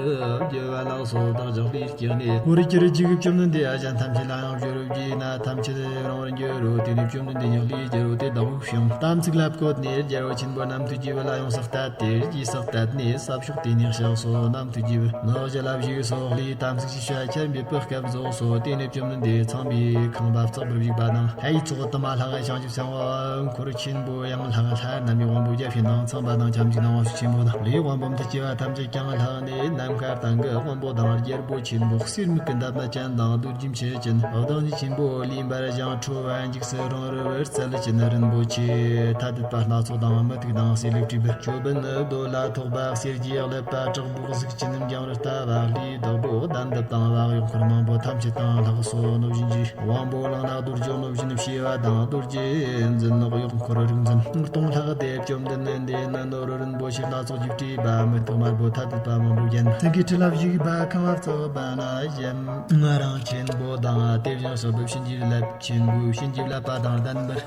འགྱུར་བ་ལགས་སོ། བདག་ཅག་ལུས་སྐྱེས་ནས་འོར་གྱུར་ཅིག་བཅོམ་ལྡན་འདས་ཨ་ཞང་ཐམས་ཅད་ལ་ཡང་སྦྱོར་བར་བགྱིས་ན་ཐམས་ཅད་རུང་བར་འགྱུར་རོ། དེ་ནས་བཅོམ་ལྡན་འདས་ཉག་ལས་སྦྱར་རོ། དེ་བདག་བཞིན་དམ་ཚིག་ལ་བཀོད་ནས་རྒྱལ་བ་ཆེན་པོ་རྣམ་ཐོས་ཀྱི་བུ་ལ་ཡོངས་སུ་གཏད་དེ་རྗེས་སུ་གཏད་ནས་ས་ཕྱོགས་དེ་ནས་གཤེགས་སོ། རྣམ་ཐོས་ཀྱི་བུ་ནགས་ཀྱི་ལ་བཞུགས་སོ། ལྷའི་དམ་ཚིག་ཅི་བྱ་ཁྱབ་འབད་པའི་སྐབས་རྫོགས་སོ། དེ་ནས་བཅོམ་ལྡན་འདས་ཚངས་པའི་ཁང་པ་བརྩེགས་པར་བཞུགས་པ་དང་ལྷའི་ཚོགས་དུ་མ་ལྷ་བྱང་ཆུབ་སེམས་དཔའ་འཁོར་ཆེན་པོ་ཡང་ལྷ་ལྷ་རྣམས་ཀྱི་དབང་པོ། རྒྱལ་ཕྱི་ནང་ཚངས་པ་དང་ཁྱབ་འཇུག་དང་དབང་ཕྱུག་ཆེན་པོ་དང་ལས་དབང་པོ་མཐུ་ཆེ་བ་ཐམས་ཅད་ཀྱང་ལྷགས་ནས། ནམ་མཁའ་སྟེང་གི་དབང་པོ་དང་རྒྱལ་པོ་ཆེན་པོ། གསེར་མིག་གི་འདབ་མ་ཅན་དང་རྡོ་རྗེ་མཆུ་ཅན། བདག་ཉིད་ཆེན་པོ་ལུས་འབར་ཞིང་ཁྲོ་བ་འཇིགས་སུ་རུང་རབ་རྩལ་ཅན། རིན་པོ་ཆེ་ཐ་དད་པ་སྣ་ཚོགས་དང་མུ་ཏིག་དང་སེ་ལེབ་བྲིས་པའི་ཅོད་པན་ནི་རྡོ་ལ་ཐོགས་པ། གསེར་གྱི་ཀླད་པ་བྲག་འབོག་གཟུགས་ཅན། འགྱང་རུ་ལྟ་བ་ལུས་བདག་པོ། གདན་འདབ་དང་བག་ཡོག་འཁོར་མང་པོ་ཐམས་ཅད་དང་ལྷག་སོ་གནོད་སྦྱིན་གྱི། དབང་པོ་གླང་ནག་རྡོ་རྗེ་གནོད་སྦྱིན་བྱེ་བ་དང་། རྡོ་རྗེ་འཛིན་གཡོག་འཁོར་རིག་འཛིན་སྟོང་ལྷག་སྟེ། བཅོམ་ལྡན་འདས་ནི་ནོར་རིན་པོ་ཆེ་སྣ་ཚོགས་ཀྱིས་སྤྲས་པ། མུ་ཏིག་དམར་པོ་ཐ་དད་པ་མང་པོས་བརྒྱན། ཐུགས་ཀྱི་ཁྲི་ལ་བཞུགས་པ་ཁང་བ་བརྩེགས་པ་ན་བཞུགས་རང་ཆེན་པོ་དང་། དེ་བཞིན་གཤེགས་པ་བྱིན་གྱིས་བརླབས་ཆེན་པོས་བྱིན་གྱིས་བརླབས་པ་དང་ལྡན་པར་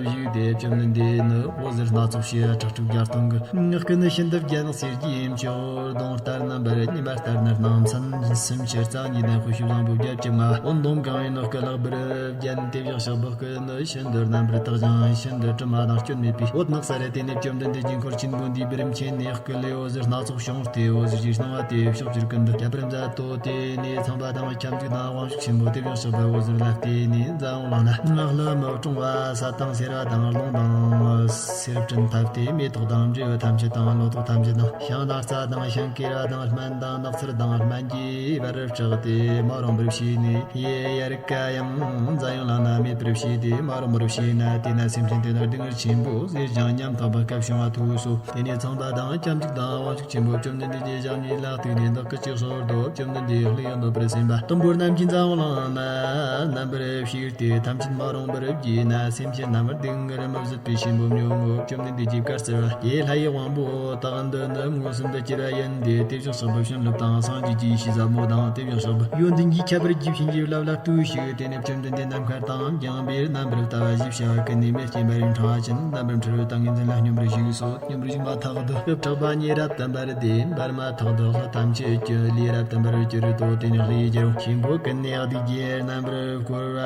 བཞུགས་ཏེ། བཅོམ་ལྡན་འདས་ནི་འོད་ཟེར་སྣ་ཚོགས་ཕྱི་ཁྲག་ཁྲིག་བརྒྱ་སྟོང་གི། སྐུ་ནི་ཤིན་ཏུ་རྒྱན་གསེར་གྱི་མཆོག། གདོང་ལྟར་རྣམ་པར་ཉི་མ་ལྟར་ནི་སྣང་མཚན། སུམ་ཅུ་རྩ་གཉིས་ལྡན་དཔེ་བྱད་བཟང་པོ་བརྒྱད་ཅུ་ལྔ། འོད་འདོམ་གང་བའི་ནི་སྐུ་ལེགས་པར་བརྒྱན། དེ་བཞིན་གཤེགས་པའི་སྐུ་ནི་ཤིན་ཏུ་རྣམ་པར་དག་ཅིང་ཤིན་ཏུ་དྲི་མ་དང་སྐྱོན་མེད་པའི་འོད་དམིགས་བསལ་ཏེ། དེ་ནས་བཅོམ་ལྡན་འདས་ཀྱིས་འཁོར་ཆེན་པོ་འདིའི་བུ་རམ་ཆེན་ནས་སྐུ་ལས་འོད་ཟེར་སྣ་ཚོགས་བྱུང་སྟེ། འོད་ཟེར་གྱི་སྣང་བ་དེ་ཕྱོགས་བཅུར་ཀུན་ཏུ་ཁྱབ་པར་མཛད་དོ། དེ་ནས་ཚངས་པ་དང་ཁྱབ་འཇུག་དང་དབང་ཕྱུག་ཆེན་པོ་དེ་བཞིན་གཤེགས་པ་འོད་ཟེར་ལ་བརྟེན་ནས་འཛམ་བུ་གླིང་ན་ཀླུ་མི་གྲོང་བ་ས་དང་སེར་བ་དང་རླུང་དང་སེར་སྤྲིན་ཕབ་སྟེ། མེ་ཏོག་དང་འབྲས་བུ་ཐམས་ཅད་དང་ལོ་ཏོག་ཐམས་ཅད་དང་ཤིང་དང་རྩྭ་དང་ཤིང་ཀེ་ར་དང་སྨན་དང་ནགས་ཚལ་དང་སྨན་གྱི་བར་སྐྲག་སྟེ་མ་རུངས་པར་བྱས་ནས། ཡལ་ག་ཡང་འཛམ་གླིང་ན་མེད་པར་བྱས་ཏེ་མ་རུངས་པར་བྱས་ན། དེ་ན་སེམས་ཅན་དེ་དག་སྡུག་བསྔལ་ཆེན་པོ་ཟོས་ཀྱང་ཉམ་ཐག་པའི་སྐབས་བྱུང་བ་ཐོས་སོ། དེ་ནས་ཚངས་པ་དང་ཁྱབ་འཇུག་དང་དབང་ཕྱུག་ཆེན་པོ་བཅོམ་ལྡན་འདས་ཀྱི་ཞབས་གཉིས་ལ་གཏུགས་ནས་བདག་གིས་ཅི་གསོལ་ཏོ། བཅོམ་ལྡན་འདས་ལྷའི་གནོད་པར་སེམས་པ་དུམ་བུར་རྣམས་ཀྱིས་འཛམ་གླིང་ན་རྣམ་པར་ཕྱིར་ཏེ་ཐམས་ཅད་མ་རུངས་པར་བགྱིས་ན། སེམས་ཅན་རྣམས་སྡུག་བསྔལ་མི་བཟོད་པའི་ཆེན་པོ་མྱོང་ངོ་། བཅོམ་ལྡན་འདས་ཀྱིས་བཀའ་སྩལ་པ། དེ་ལྷ་ཡི་དབང་པོ་དག་འདི་ནི་མངོན་སུམ་དུ་གྱུར་པ་ཡིན་ཏེ། དེ་བཞིན་གཤེགས་པའི་བྱིན་རླབས་དང་སངས་རྒྱས་ཀྱི་ཡེ་ཤེས་ཟབ་མོ་དང་། དེ་བཞིན་གཤེགས་པ་ཡོན་ཏན་གྱིས་ཁྱབ་པར་བགྱིས་པའི་བྱིན་གྱིས་བརླབས་ལ་བཏུད་ཅིག་དེ་ནས་བཅོམ་ལྡན་འདས་ནམ་མཁའ་དང་འགྱིང་བའི་རྣམ་པར་ལྟ་བ་ཞེས་བྱ་བ་ཀུན་ནས་མེར་སྐྱེས་པ་རིགས་ཕྲེང་བ་ཅན། རྣམ་པར་འཁྲུལ་བའི་ཏིང་ངེ་འཛིན་ལ་སྙོམས་པར་ཞུགས་སོ། སྙོམས་པར་ཞུགས་མ་ཐག་ཏུ་སྐུ་ཕྲེང་བ་ཉིད་རབ་ཏུ་འབར་ཏེ། འབར་མ་ཐག་ཏུ་ལྷ་ཐམས་ཅད་ཀྱི་ལུས་རབ་ཏུ་འབར་བར་གྱུར་ཏོ། དེ་ནས་ལྷའི་རྒྱལ་པོ་ཆེན་པོ་ཀུན་ནས་བདུད་ཀྱི་རྣམ་པར་བསྐོར་བ་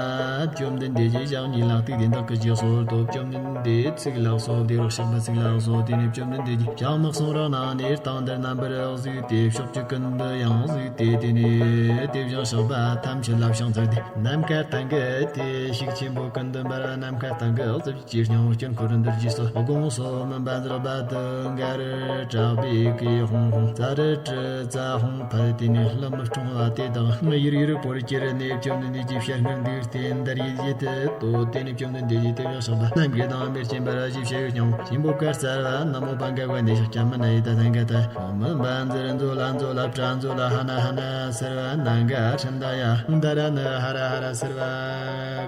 བཅོམ་ལྡན་འདས་ཀྱི་ཞབས་གཉིས་ལ་གཏུགས་ཏེ་བདག་གིས་ཅི་གསོལ་ཏོ། བཅོམ་ལྡན་འདས་ཚིག་ལེགས་སོ། དེ་རུ་གཤེགས་པ་ཚིག་ལེགས་སོ། དེ་ནས་བཅོམ་ལྡན་འདས་ཀྱིས་ཞལ་མི་གསུང་རང་སྣང་ནས་སྟེང་དུ་རྣམ་པར་གཟིགས་ཏེ། ཕྱོགས་བཅུ་ཀུན་ཏུ་ཡང་གཟིགས་ཏེ། དེ་ནས་དེ་བཞིན་གཤེགས་པ་ཐམས་ཅད་ལ་ཕྱག་འཚལ་ཏེ། ནམ་མཁའ་སྟེང་གི་དེ་ཤུགས་ཆེན་པོ་ཀུན་ཏུ་འབར་བ། ནམ་མཁའ་སྟེང་གི་རྫུ་འཕྲུལ་གྱི་སྙིང་པོ་དཀྱིལ་འཁོར་འདིར་བརྗིད་སོ། དགོངས་སོ། མུན་པ་འཛག་པ་དུ་འགའ་རུ་གྲགས་པའི་སྐད་ཧོང་ཧོང་། ཙ་རུ་ཏྲི་ཙ་ཧོང་ཕ། དེ་ནས་ཀླུ་མི་གྲོང་བ་དེ་དག་ཡུར་ཡུར་བོར་གྱུར་ནས་བཅོམ་ལྡན་འདས་ཀྱི་ཞལ་སྔར་འདུག་སྟེ། འདར་ཡིད་ཡིད་དུ་དོ། དེ་ནས་བཅོམ་ལྡན་འདས་ཀྱིས་དེ་བཞིན་གཤེགས་པ་རྣམས་ཀྱི་དང་མེར་སྐྱེས་པ་ར་ཞིག་ཕྱིར་སྙིང་པོ་ཆེན་པོ་བཀའ་སྩལ་པ། ན་མོ་པ་འགའ་བ་ནི་ཤཱཀྱ་མ་ན་ཡི་ད་ཐན་ག་ཏ། ཧོ། མུན་པ་འཛིར་མཛོད་ལ་མཛོད་ལ་པྲ་མཛོད་ལ་ཧ་ན་ཧ་ན་སར་བ་ན་ག་ཧྲན་ད་ཡ། ད་ར་ན་ཧ་ར་ཧ་ར་སར་བ་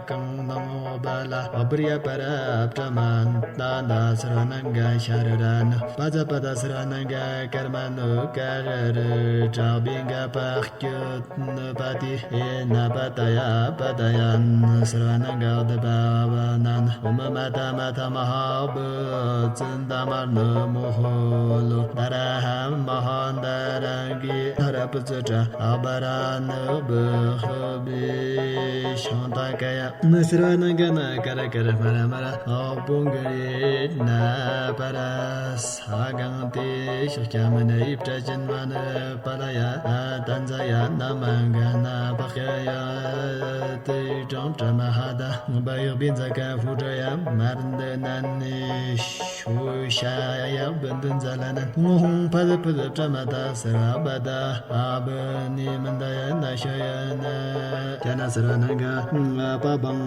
གང་ནང་བ་ལ་བྷྲ་ཡ་པ་ར་པྲ་མ་ད་ད་སར་བ་ན་ག་ཤ་ར་ར་ན། པ་ཛ་པ་ད་སར་བ་ན་ག་ཀར་མ་ནུ་ཀ་ར་རུ་དྲག་པའི་འགའ་པ་སྐྱོད། ན་པ་ཏི་ཨེ་ན་པ་ད་ཡ་པ་ད་ཡ་ན། སར་བ་ན་ག་བདུད་པ་བ་ན་ན། ཨོ་མ་མ་ད་མ་ད་མ་ཧ་བུ་ཙི་ད་མར་ནུ་མོ་ཧོ་ལོ་ད་ར་ཧ་མ་ཧ་ད་ར་གི་ད་ར་པུ་ཙི་ཏྲ་ཨ་བ་ར་ནུ་བུ་ཧུ་བི་ཤང་ད་ཀ་ཡ། ན་སར་བ་ན་ག་ན་ཀ་ར་ཀ་ར་མ་ར་མ་ར་ཨ་བུང་ག་རེ་ན་པ་ར། ས་གང་དེ་ཤཱཀྱ་མ་ན་ཡི་པྲ་ཅན་མ་ན་པ་ལ་ཡ་ཏན་ཛ་ཡ་ན་མ་ག་ན་པ་ཀ་ཡ་ཏི་ཀྲང་པྲ་མ་ཧ་ད་བ་ཡག་བི་ཛ་ཀ་ཧྥུ་ཏྲ་ཡ་མར་འདི་ན་ནི་ཤུ་ཤ་ཡ་བི་འདི་ཛ་ལ་ན་ཧོང་ཧོང་ཕ་ཛ་ཕུ་ཛ་པྲ་མ་ད་སར་བ་བ་ད་ཨ་བི་ནི་མན་ད་ཡ་ན་ཤ་ཡ་ན་ཀྱ་ན་སར་བ་ན་ག་པ་བང་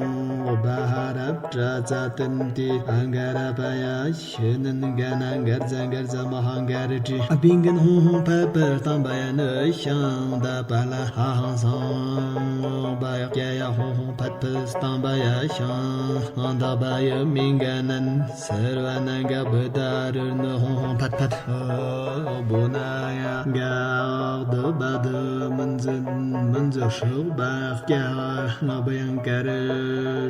བ་ཧ་ར་པྲ་ཙ་ཏན་ཏི་ཨ་ག་ར་པ་ཡ། ཤི་ནན་ག་ན་གར་ཛ་གར་ཛ་མ་ཧ་ག་རི་ཏྲི། ཨ་བིང་གན་ཧོང་ཧོང་ཕ་པི་སྟང་པ་ཡ་ནི་ཤང་ད་པ་ལ་ཧ་ཧང་སང་བ་ཡག་ཀྱ་ཡ་ཧོང་ཧོང་ཕ་པི་སྟང་པ་ཡ་ཤང་ད་པ་ཡ་མིང་ག་ནན་སར་བ་ན་ག་བུ་ད་རུ་ནི་ཧོང་ཧོང་ཕ་ཕ་བོ་ན་ཡ་ག་དུ་བ་དུ་མི་འཛི་མི་འཛི་ཧྲུག་བ་ཀྱ་ང་བུ་ཡང་ག་རི་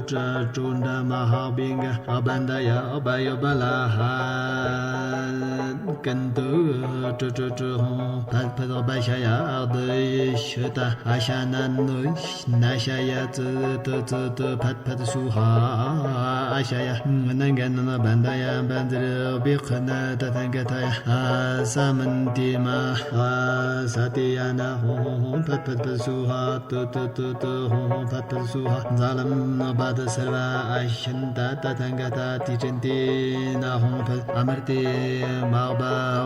ཏྲ་ཏྲོ་འདྲ་མ་ཧ་བིང་ག་ཨ་བན་ད་ཡ་ཨ་བ་ཡ་བ་ལ་ཧ། ཀུན་ཏུ་ཀྲུ་ཀྲུ་ཀྲུ་ཧོང་ཕཊ་ཕཊ་བ་ཤ་ཡ་བདུད་ཤི་ཏ་ཨ་ཤ་ན་ནུ་ན་ཤ་ཡ་ཙི་ཏུ་ཙི་ཏུ་ཕཊ་ཕཊ་སྭཱ་ཧཱ། ཨ་ཤ་ཡ་ནན་ག་ན་ན་བན་ད་ཡ་བན་ཛི་རི་བི་ཁི་ན་ཏ་ཐན་ག་ཐ་ཡ་ས་མན་ཏི་མ་ཧ་ས་ཏི་ཡ་ན་ཧོང་ཧོང་ཧོང་ཕཊ་ཕཊ་ཕཊ་སྭཱ་ཧཱ། ཏུ་ཏུ་ཏུ་ཏུ་ཧོང་ཧོང་ཕཊ་ཕཊ་སྭཱ་ཧཱ། ཛ་ལམ་ན་བ་དི་སརྦ་ཨ་ཤིན་ཏ་ཏ་ཐན་ག་ཏ་ཏི་ཀྲིན་ཏི་ན་ཧོང་ཕཊ། ཨ་མར་ཏི་མ་བ་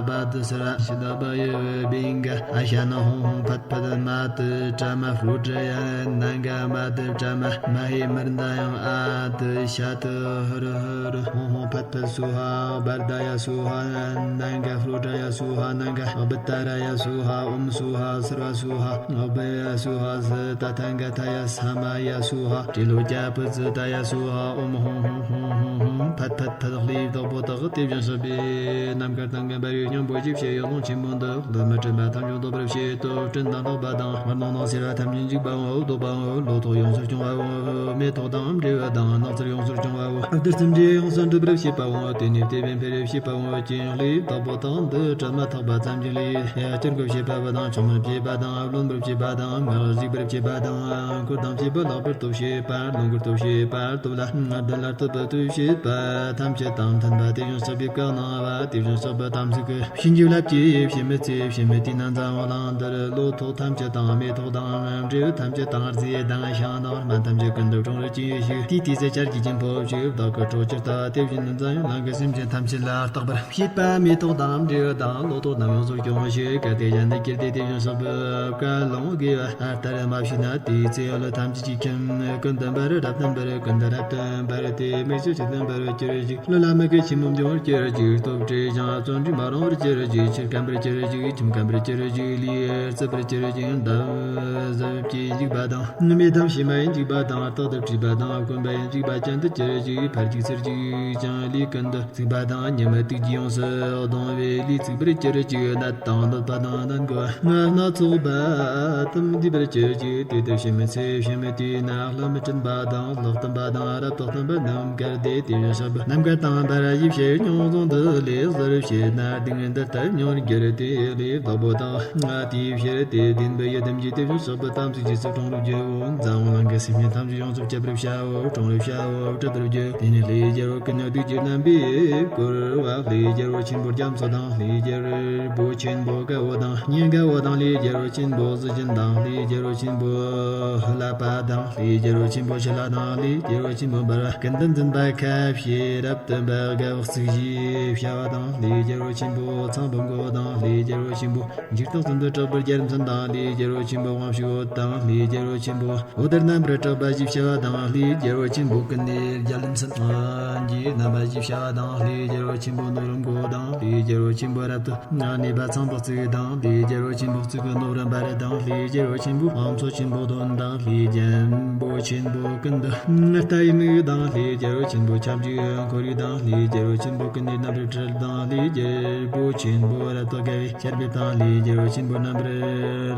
བ་དི་སརྦ་ཤི་ད་བ་ཡི་བི་ག་ཨ་ཤ་ན་ཧོང་ཧོང་ཕཊ་ཕཊ། མ་དི་ཏྲ་མ་ཧྥུ་ཏྲ་ཡ་ན་ག་མ་དི་ཏྲ་མ་མ་ཧེ་མར་ད་ཡང་ཨ་དི་ཤ་དི་ཧུ་རུ་ཧུ་རུ་ཧོང་ཧོང་ཕཊ་ཕཊ་སྭཱ་ཧཱ། བར་ད་ཡ་སྭཱ་ཧཱ། ན་ག་ཧྥུ་ཏྲ་ཡ་སྭཱ་ཧཱ། ན་ག་བི་ཏ་ར་ཡ་སྭཱ་ཧཱ། ཨོམ་སྭཱ་ཧཱ་སརྦ་སྭཱ་ཧཱ། ཨོ་བི་ཡ་སྭཱ་ཧཱ། སི་ཏ་ཐན་ག་ཐ་ཡ་ས་མ་ཡ་སྭཱ་ཧཱ། ཏྲི་ལོ་ཀྱ་པུ་ཙི་ཏ་ཡ་སྭཱ་ཧཱ། ཨོམ་ཧོང་ཧོང་ཧོང་ཧོང་ཧོང་ཕཊ་ཕཊ་ཕཊ། ལྷའི་བདག་པོ་དག་དེ་བཞིན་གཤེགས་པའི་ནམ་མཁའ་དང་མཉམ་པའི་སྙིང་པོ་ཅི་བྱེད་ཡོད་ལོང་ཆེན་མོ་འདི། ལུས་མི་དྲན་པ་ཐམས་ཅད་ལྡོག་པར་བྱེད་དོ། སྤྲིན་དང་ལྷགས་པ་དང་། རྣོ་སྣང་སེར་བ་ཐམས་ཅད་འཇིག་པའོ། ལྡོག་པའོ། ལོ་ཏོག་ཡོངས་སུ་སྐྱོང་བའོ། མེ་ཏོག་དང་འབྲས་བུ་དང་། སྣག་ཚ་ཡོངས་སུ་སྐྱོང་བའོ། རྡུལ་ཚོན་འབྲས་ཡོངས་སུ་འགྲུབ་པར་བྱེད་པའོ། དེ་ནི་དེ་བས་འཕེལ་བར་བྱེད་པའོ། ཀྱེ་ལྷའི་བདག་པོ་དག་འདི་དྲི་མ་ཐག་པ་ཙམ་གྱིས་ལས་སྐྱེ་འགུལ་བྱེད་པ་དང་། ཆུང་མར་བྱེད་པ་དང་། རློན་པར་བྱེད་པ་དང་། ངག་གཟུགས་པར་བྱེད་པ་དང་། མགུར་དང་བཅས་པ་ལེགས་པར་སྟོབས་བྱེད་པ། རླུང་གིས་སྟོབས་བྱེད་པ། སྟོབས་ལ་རྡུལ་ལ་སྟོབས་པ་སྟོབས་བྱེད་པ་ཐམས་ཅད་དང་མཐུན་པ། དེ་བཞིན་གཤེགས་པའི་བཀའ་གནང་བ། དེ་བཞིན་གཤེགས་པ་དམ་ཚིག་གི་བྱིན་གྱིས་བརླབས་ཀྱིས། བྱེ་མའི་ཚེ་བྱེ་མའི་དུས་ན་འཛམ་བུ་གླིང་འདིར་ལོ་ཐོག་ཐམས་ཅད་དང་། མེ་ཏོག་དང་འབྲས་བུ་ཐམས་ཅད་དང་། རྫས་དང་ཤིང་དང་སྨན་ཐམས་ཅད་ཀུན་ཏུ་འཁྲུངས་རིགས་ཀྱི་ཡེ་ཤེས། དེའི་དུས་སུ་ཆར་གྱི་ཆེན་པོ་ཞིག་བདག་གི་ཁྲོད་ཀྱི་ལྟ་བ། དེ་བཞིན་དུ་འཛམ་གླིང་གི་སེམས་ཅན་ཐམས་ཅད་ལ་རྟག་པར་བྱེད་པ། མེ་ཏོག་དང་འབྲས་བུ་དང་ལོ་ཏོག་རྣམས་ཡོངས་སུ་སྐྱོང་ཞིང་། གལ་ཏེ་གཞན་དུ་སྐྱེས་ཏེ་དེ་བཞིན་གཤེགས་པའི་བཀའ་ལུང་དགེ་བ་ལྟར་མ་བྱས་ན། དེའི་ཚེ་ཀླུ་ཐམས་ཅད་ཀྱིས་ཁྱིམ་ཀུན་ཏུ་འབར། རབ་ཏུ་འབར། ཀུན་ཏུ་རབ་ཏུ་འབར་ཏེ། མིག་ཆུ་གཅིག་ཏུ་འབར་བར་གྱུར་ཅིག། ཀླུ་ལ་མི་དགེ་ཆེན་མོ་འབྱུང་བར་གྱུར་ཅིག། སྟོབས་བྲལ་ཞིང་བརྩོན་འགྲུས་མ་རུངས་པར་གྱུར་ཅིག། ཆུ་སྐམ་པར་གྱུར་ཅིག། ཁྱིམ་སྐམ་པར་གྱུར་ཅིག། ལུས་རྩུབ་པར་གྱུར་ཅིག། འདམ་བཟུབ་ཀྱིས་འཇིག་པ་དང་། མེ་དང་ཕྱེ་མ་ཡིས་འཇིག་པ་དང་། རྟག་ཏུ་བཀྲུས་པ་དང་། སྐོམ་པ་ཡིས་འཇིག་པ་ཅན་དུ་གྱུར་ཅིག། ཕར་འཇིག་ཚུར་འཇིག་ཀྱང་ལུས་ཀུན་ཏུ་ཚིག་པ་དང་། ཉི་མའི་དུག་གིས་ཡོངས་སུ་གདུང་བས་ལུས་ཚིག་པར་གྱུར་ཅིག། ནད་དང་གནོད་པ་དང་ནད་འགོ་བ་སྣ་ཚོགས་པ་དང་འདུས་པར་གྱུར་ཅིག། དེ་ལྟར་བྱེ་མའི་ཚེ་བྱེ་མའི་དུས་ན། ཀླུ་མི་སྲིན་པ་དང་། ལྷག་ཏུ་འབའ་དང་། རབ་ཏུ་གཏུམ་པ་རྣམས་བརྒལ་ཏེ། དེ་བཞིན་གཤེགས་པ་ནམ་མཁའ་དང་འབར་བ་ཡི་ཕྱིར་མྱོང་བཟུང་དུ་ལས་གཟིར་བྱེད་ན། སྡུག་བསྔལ་འདི་ལྟར་མྱོང་བར་འགྱུར་ཏེ། ལྷའི་བདག་པོ་དག་དེའི་ཕྱིར་དེ་བདེན་པའི་ཡི་དམ་གྱིས་དེ་བཞིན་གཤེགས་པ་དམ་ཚིག་རྗེས་སུ་དྲུང་རུ་བགྱིའོ། འཛམ་བུ་གླིང་གི་སེམས་ཅན་ཐམས་ཅད་ཡོངས་སུ་སྐྱོབ་པར་བྱའོ། དྲུང་རུ་བྱའོ། སྒྲུབ་པར་བགྱི། དེ་ནས་ལྷའི་རྒྱལ་པོ་ཀུན་ནས་བདུད་ཀྱི་རྣམ་པས་བསྐོར་བ། ལྷའི་རྒྱལ་པོ་ཆེན་པོ་རྒྱ་མཚོ་དང་། ལྷའི་རྒྱལ་པོ་ཆེན་པོ་དཀར་པོ་དང་། ཉི་དཀར་པོ་དང་། ལྷའི་རྒྱལ་པོ་ཆེན་པོ་གཟི་བྱིན་དང་། ལྷའི་རྒྱལ་པོ་ཆེན་པོ་ཀླ་པ་དང་། ལྷའི་རྒྱལ་པོ་ཆེན་པོ་ཤི་ལ་དང་། ལྷའི་རྒྱལ་པོ་ཆེན་པོ་འབར་བ་ཀུན་ཏུ་འཛིན་པ་ཁ་ཕྱེ་རབ་ཏུ་འབར་བའི་དགའ་བ་གཙིགས་ཞེས་བྱ་བ་དང་། ལྷའི་རྒྱལ་པོ་ཆེན་པོ་ཚངས་པོ་མགོ་དང་། ལྷའི་རྒྱལ་པོ་ཆེན་པོ་འཇིགས་དང་གསུམ་དུ་གྲགས་པའི་རྒྱལ་མཚན་དང་། ལྷའི་རྒྱལ་པོ་ཆེན་པོ་དབང་ཕྱུག་འོད་དང་། ལྷའི་རྒྱལ་པོ་ཆེན་པོ་འོད་ཟེར་རྣམ་པར་གྲགས་པ་ཞེས་བྱ་བ་དང་། ལྷའི་རྒྱལ་པོ་ཆེན་པོ་ཀུན་ནས་རྒྱལ་མཚན་གྱི་རྣམ་པ་ཞེས་བྱ་བ་དང་། ལྷའི་རྒྱལ་པོ་ཆེན་པོ་ནོར་བུ་མགོ་དང་། ལྷའི་རྒྱལ་པོ་ཆེན་པོ་རབ་ཏུ་གནས་པ་ཚངས་པ་གཙིགས་དང་། ལྷའི་རྒྱལ་པོ་ཆེན་པོ་གཙུག་གི་ནོར་བུ་འབར་དང་། ལྷའི་རྒྱལ་པོ་ཆེན་པོ་དབང་མཚོ་ཆེན་པོ་གདོན་དང་། ལྷའི་རྒྱལ་པོ་ཆེན་པོ་ཀུན་ཏུ་རྟ་ཡི་མིག་དང་། ལྷའི་རྒྱལ་པོ་ཆེན་པོ་ཁྱབ་འཇུག་ཁོར་ཡུག་དང་། ལྷའི་རྒྱལ་པོ་ཆེན་པོ་ཀུན་ནས་རྣམ་པར་འཁྲུལ་དང་། ལྷའི་རྒྱལ་པོ་ཆེན་པོ་རབ་ཏུ་དགའ་བའི་ཆར་འབེབས་དང་། ལྷའི་རྒྱལ་པོ་ཆེན་པོ་རྣམ་པར་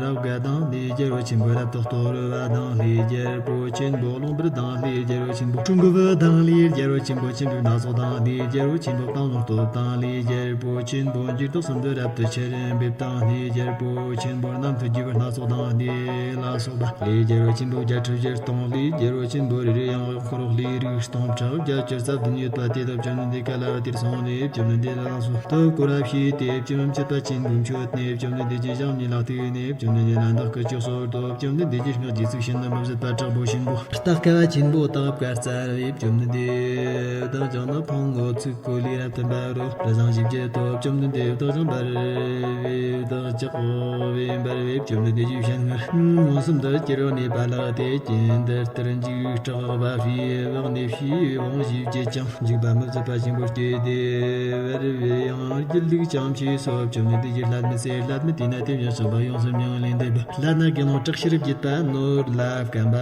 རབ་དགའ་དང་། ལྷའི་རྒྱལ་པོ་ཆེན་པོ་རབ་ཏུ་གཏོར་བ་དང་། ལྷའི་རྒྱལ་པོ་ཆེན་པོ་རླུང་འབར་དང་། ལྷའི་རྒྱལ་པོ་ཆེན་པོ་ཁྲོ་འགུལ་དང་། ལྷའི་རྒྱལ་པོ་ཆེན་པོ་ཆེན་པོའི་སྣ་ཚོགས་དང་། ལྷའི་རྒྱལ་པོ་ཆེན་པོ་སྟོང་ལོང་སྟོབས་དང་། ལྷའི་རྒྱལ་པོ་ཆེན་པོ་འཇིགས་དང་གསུམ་དུ་རབ་ཏུ་ཆར་འབེབས་དང་། ལྷའི་རྒྱལ་པོ་ཆེན་པོ་རྣམ་ཐོས་རྒྱུ་བའི་སྣ་ཚོགས་དང་། དེ་ལ་སོགས་པ། ལྷའི་རྒྱལ་པོ་ཆེན་པོ་བརྒྱད་ཁྲི་བཞི་སྟོང་། ལྷའི་རྒྱལ་པོ་ཆེན་པོ་རེ་རེ་ཡང་དབྱངས་འཁོར་ལྷའི་རིགས་སྟོང་ཕྲག་བརྒྱད་ཅུ་རྩ་བདུན་ཡོད་པ་དེ་དག་བཅོམ་ལྡན་འདས་ཀ་ལ་བ་དེར་སོང་ནས། བཅོམ་ལྡན་འདས་ལ་ལགས་སོ། དུ་བསྐོར་བ་བྱས་ཏེ། བཅོམ་མཆོད་པ་ཆེན་པོས་མཆོད་ནས། བཅོམ་ལྡན་འདས་ཀྱི་ཞབས་གཉིས་ལ་བཏེགས་ནས། བཅོམ་ལྡན་འདས་ལ་བདག་གིས་ཅི་གསོལ་ཏོ། བཅོམ་ལྡན་འདས་ཀྱིས་སྔགས་ཀྱི་ཚིག་བྱིན་ནས་མི་བཟོད་པ་དྲག་པོ་ཆེན་པོ། རྟ་དཀའ་བ་ཆེན་པོ་དག་བཀའ་སྩལ་བས། བཅོམ་ལྡན་འདས་བདག་ཀྱང་ནི་ཕུང་པོ་ཚིག་གོ་ལས་རབ་ཏུ་འབར་རོ། རི་བཟང་བཞི་བརྒྱད་དོ། བཅོམ་ལྡན་འདས་བདག་ཀྱང་འབར་བས། བདག་ཅག་བས་འབར་བས། བཅོམ་ལྡན་འདས་ཀྱིས་བཤད་སྔར་མངོན་སུམ་དུ་གྱུར་པ་ནས་པ་ལགས་ཏེ། ཀྱེ་འདི་ལྟར་འཇིགས་སྐྲག་པ་བྱས་པ་ནས་བྱིས་པ་བཞི་བརྒྱད་ཀྱང་། འཇིགས་པ་མི་བཟོད་པ་ཆེན་པོ་སྐྱེས་ཏེ། བར་བའི་ཡང་སྒྱིད་ལུག་ཅང་མཆིས་སོ། བཅོམ་ལྡན་འདས་ཀྱིས་ལྷ་མི་ཚེ་ལྷ་མི་དེ་ན་དེ་བཞིན་གཤེགས་པ་ཡོངས་སུ་མྱ་ངན་ལས་འདས་པ། ལྷ་ན་དགེ་སློང་དྲག་ཤེས་བརྒྱད་པ་ནོར་ལ་སྐམ་པ་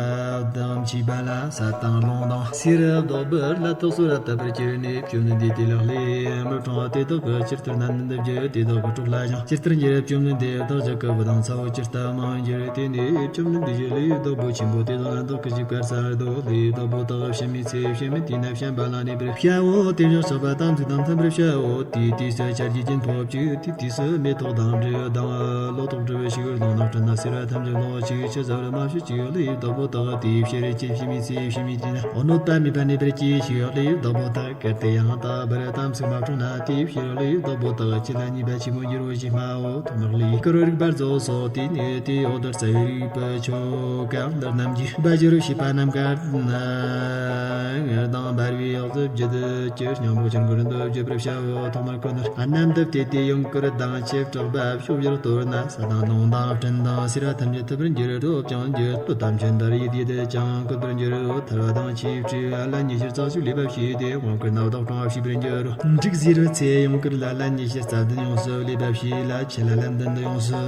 དང་མཆིས་པ་ལ་ས་དང་རླུང་དང་སེར་བ་ལྡོག་པའི་ལྷ་དག་སོ་རབ་བཏབ་པར་གྱུར་ནས། བཅོམ་ལྡན་འདས་དེ་ལ་ལྷའི་མི་ཕྲེང་བ་དེ་དག་གིས་ཇི་ལྟར་ནན་ཏན་དུ་བརྒྱུད། དེ་དག་གི་གྲོགས་ལ་ཡང་ཇི་ལྟར་འགྱུར། བཅོམ་ལྡན་འདས་བདག་ཅག་གི་བུ་དང་ཚ་བོ་ཇི་ལྟར་མང་འགྱུར། དེ་ནས་བཅོམ་ལྡན་འདས་ཀྱིས་ལྷའི་བདག་པོ་ཆེན་པོ་དེ་དག་ལ་བདག་གིས་ཞིབ་བཀའ་སྩལ་ཏོ། ལྷའི་བདག་པོ་དག་བྱམས་མའི་ཚེ་བྱམས་མའི་དུས་ན་བྱམས་པ་ལ་གནས་པར་བྱའོ། དེ་བཞིན་གཤེགས་པ་དམ་ཚིག་དང་མཐུན་པར་བྱའོ། དེའི་དུས་སུ་ ཆར་གྱི་རྒྱུན་ཕོབ་ཅིག་དེའི་དུས་སུ་མེ་ཏོག་དང་འབྲས་བུ་དང་ལོ་ཏོག་འབྲུ་བའི་ཕྱིར་ལོང་ན་སྤྲིན་ནག་སེར་བ་ཐམས་ཅད་ལོག་ཅིག་ཆུ་ཟ་རུ་མ་ཞུ་ཅིག་ལས་བདག་པོ་དག་དེའི་ཕྱིར་ཅི་ཕྱི་མི་ཚེ་ཕྱི་མི་དེ་ན་འོ་གནོད་པ་མེད་པ་གནས་པར་གྱིས་ཤིག་ལས་བདག་པོ་དག་གལ་ཏེ་ཡང་དག་པར་དམ་ཚིག་མ་བསྲུངས་ན་དེའི་ཕྱིར་ལས་བདག་པོ་དག་ཅི་ལ་ཉེས་པ་ཆེན་མོ་འགྱུར་རོ་ཞེས་སྨྲའོ། ཐོག་མར་ལས་བསྐུར་རིག་པར་རྫོགས་སོ། དེ་ནས་དེའི་འོག་ཏུ་རྩ་བའི་རིག་པའི་ཆོ་ག་འདི་རྣམས་ཀྱིས་འབའ་ཞིག་རུ་ཤེས་པ་རྣམས་ཀ་དང་འབར་བའི་འོག་ཏུ་བརྒྱུད་ཀྱི་སྙིང་པོ་ཆེན་པོར་འདོད་བརྗོད་པར་བྱའོ། ཐོག་མར་ཁོ་ནར་རྣམ་དུ་བལྟས་ཏེ་ཡུངས་ཀར་དང་ཆེ་དྲག་པ་ཕྱོགས་བཞིར་གཏོར་ན་ས་དང་རླུང་དང་སྤྲིན་དང་སེར་བ་ཐམས་ཅད་ཐུབ་པར་འགྱུར་རོ། བཅིངས་འགྱུར་ཏོ་ཐམས་ཅད་འདར་ཡིད་ཡིད་ཀྱང་བཀོད་པར་འགྱུར་རོ། ཐལ་བ་དང་ཆེ་བྲི་བ་ལ་ཉི་ཤུ་རྩ་གཅིག་ལས་པ་བྱས་ཏེ་དབང་བསྐུར་ན་བདག་སྲུང་བ་བྱེད་པར་འགྱུར་རོ། འབྲུག་བཟེ་རུ་ཚེ་ཡུངས་ཀར་ལ་ལན་ཉི་ཤུ་རྩ་བདུན་ཡོངས་སུ་ལས་པ་བྱས་ལ་ཆུ་ལ་ལན་བདུན་དུ་ཡོངས་སུ་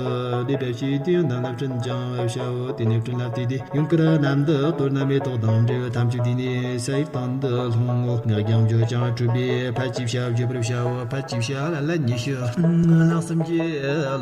ལས་པ་བྱས་ཏེ་ཡང་དམ་ལ་སྤྲིན་བཅིང་བར་བྱའོ། དེ་ནས་སྤྲིན་ལ་བལྟས་ཏེ་ཡུངས་ཀར་རྣམས་དུ་གཏོར་ན་མེ་ཏོག་དང་འབྲས་བུ་ཐམས་ཅད་དེ་ནས་ས་ཡི་སྟེང་དུ་ལྷུང་ངོ་། ངག་རྒྱང་བརྗོད་ཅིང་སྤྲུལ་པས་ཕར་ཅི་བྱ་བརྗོད་པར་བྱའོ། ཕར་ཅི་བྱ་ལ་ལན་ཉི་ཤུ། ལྷག་བསམ་གྱི་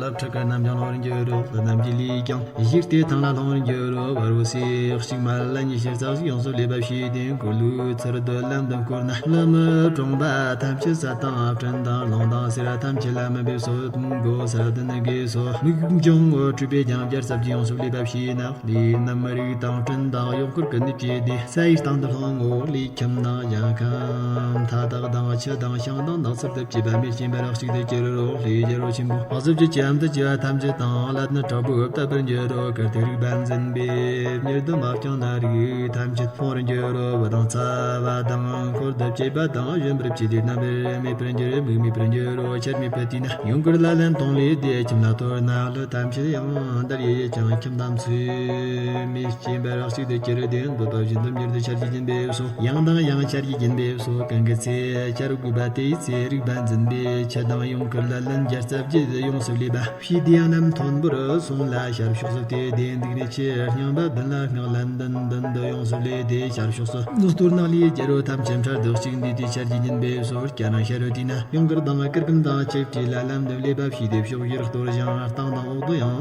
ལྷ་ཁྲི་ཀ་རྣམས་ཀྱང་ལྷུང་བར་འགྱུར་རོ། ལྷ་རྣམས་ཀྱི་ལུས་ཀྱང་བཞུགས་ཏེ་ཐང་ལ་ལྷུང་བར་འགྱུར་རོ། བར་བོ་སེ་གཅིག་མ་ལ་ལན་ཉི་ཤུ་རྩ་གཅིག་ཡོངས་སུ་ལས་པ་བྱས་ཏེ་འཁོར་ལོའི་ཚུལ་དུ་ལན་བདུན་བསྐོར་ན་ཀླུ་མི་གྲོང་པ་ཐམས་ཅད་ས་དང་སྤྲིན་དང་རླུང་དང་སེར་བ་ཐམས་ཅད་ལ་མི་འབེབས་སོ། སྒོ་ས་དུ་ནི་དགོས་སོ། མིག་འབྱུང་ངོ་། སྤྲུལ་པས་ཀྱང་བརྒྱ་རྩ་བརྒྱད་ཡོངས་སུ་ལས་པ་བྱས་ན་ལས་རྣམས་རིགས་དང་སྤྲིན་དང་ཡུངས་ཀར་ཀུན་ནས་བྱས་ཏེ་ས་ཡི་སྟེང་དུ་ལྷུང་ངོ་། ལས་ཁྱིམ་དང་ཞིང་ཁམས་མཐའ་དག་དང་ཆུ་དང་ཤིང་དང་ནགས་ཚལ་དུ་བཅས་པ་མེར་སྐྱེས་པ་རགས་ཅིག་ཏུ་གྱུར་རོ། ལས་རྒྱལ་པོ་ཆེན་པོ་དབང་ཟབ་ཀྱི་ཁྱམས་དུ་སྐྱེ་བ་ཐམས་ཅད་དང་ཀླད་ནི་དྲག་པོས་བཏབ་པར་འགྱུར་རོ། གལ་ཏེ་རིག་པ་འཛིན་པས་མྱུར་དུ་མ་བསྐྱངས་ན་རིགས་ཐམས་ཅད་ཕུང་བར་འགྱུར་རོ། བུ་དང་ཚ་བ་དང་འཁོར་དུ་བཅས་པ་དང་བཞོན་པར་བྱས་ཏེ་རྣམ་པར་མེད་པར་འགྱུར། མིག་མེད་པར་འགྱུར་རོ། ཆར་མེད་པ་དེས་ན་ཡུངས་ཀར་ལ་ལན་སྟོང་ལས་ཏེ་ཁྱིམ་ལ་གཏོར་ན་ཀླུ་ཐམས་ཅད་ཡང་འདར་ཡི་ཡི་ཅང་ཁྱིམ་དམ་ཚུལ་མེད་སྐྱེས་པ་རགས་ཅིག་ཏུ་གྱུར་ཏེ་འདོད་པ་བཞིན་དུ་མྱུར་དུ་ཆར་གྱི་རྒྱུན་འབེབས་སོ། ཡང་དང་ཡང་ཆར་གྱི་རྒྱུན་འབེབས་སོ། གང་གི་ཚེ་ཆར་དགོས་པ་དེའི་ཚེ་རིག་པ་འཛིན་པས་ཆུ་དང་ཡུངས་ཀར་ལ་ལན་བརྒྱ་རྩ་བརྒྱད་ཡོངས་སུ་ལས་པ་ཕྱིས་དེ་ཡང་རྣམས་མཐོན་པོར་སོང་ལ་ཤར་ཕྱོགས་སུ་དེ་དེ་འདུག་ནས་ཆུ་རྙིང་པ་བདུན་ལ་སྔགས་ལན་བདུན་བདུན་དུ་ཡོངས་སུ་ལས་ཏེ་ཤར་ཕྱོགས་སུ་གཏོར་ནག་ལས་རྒྱལ་པོ་ཐམས་ཅད་ཕྲག་དོག་ཅིང་འདུས་ཏེ་ཆར་གྱི་རྒྱུན་འབེབས་སོ། སྐྱ་ནང་ཤར་རུ་དེ་ན་ཡུངས་ཀར་དང་སྐར་སྐམ་དང་ཆུ་བྲིས་ལ་ལན་བདུན་ལས་པ་ཕྱིས་ཏེ་ཕྱོགས་བཞིར་གཏོར་ཞིང་སྟེང་དང་འོག་ཏུ་ཡང་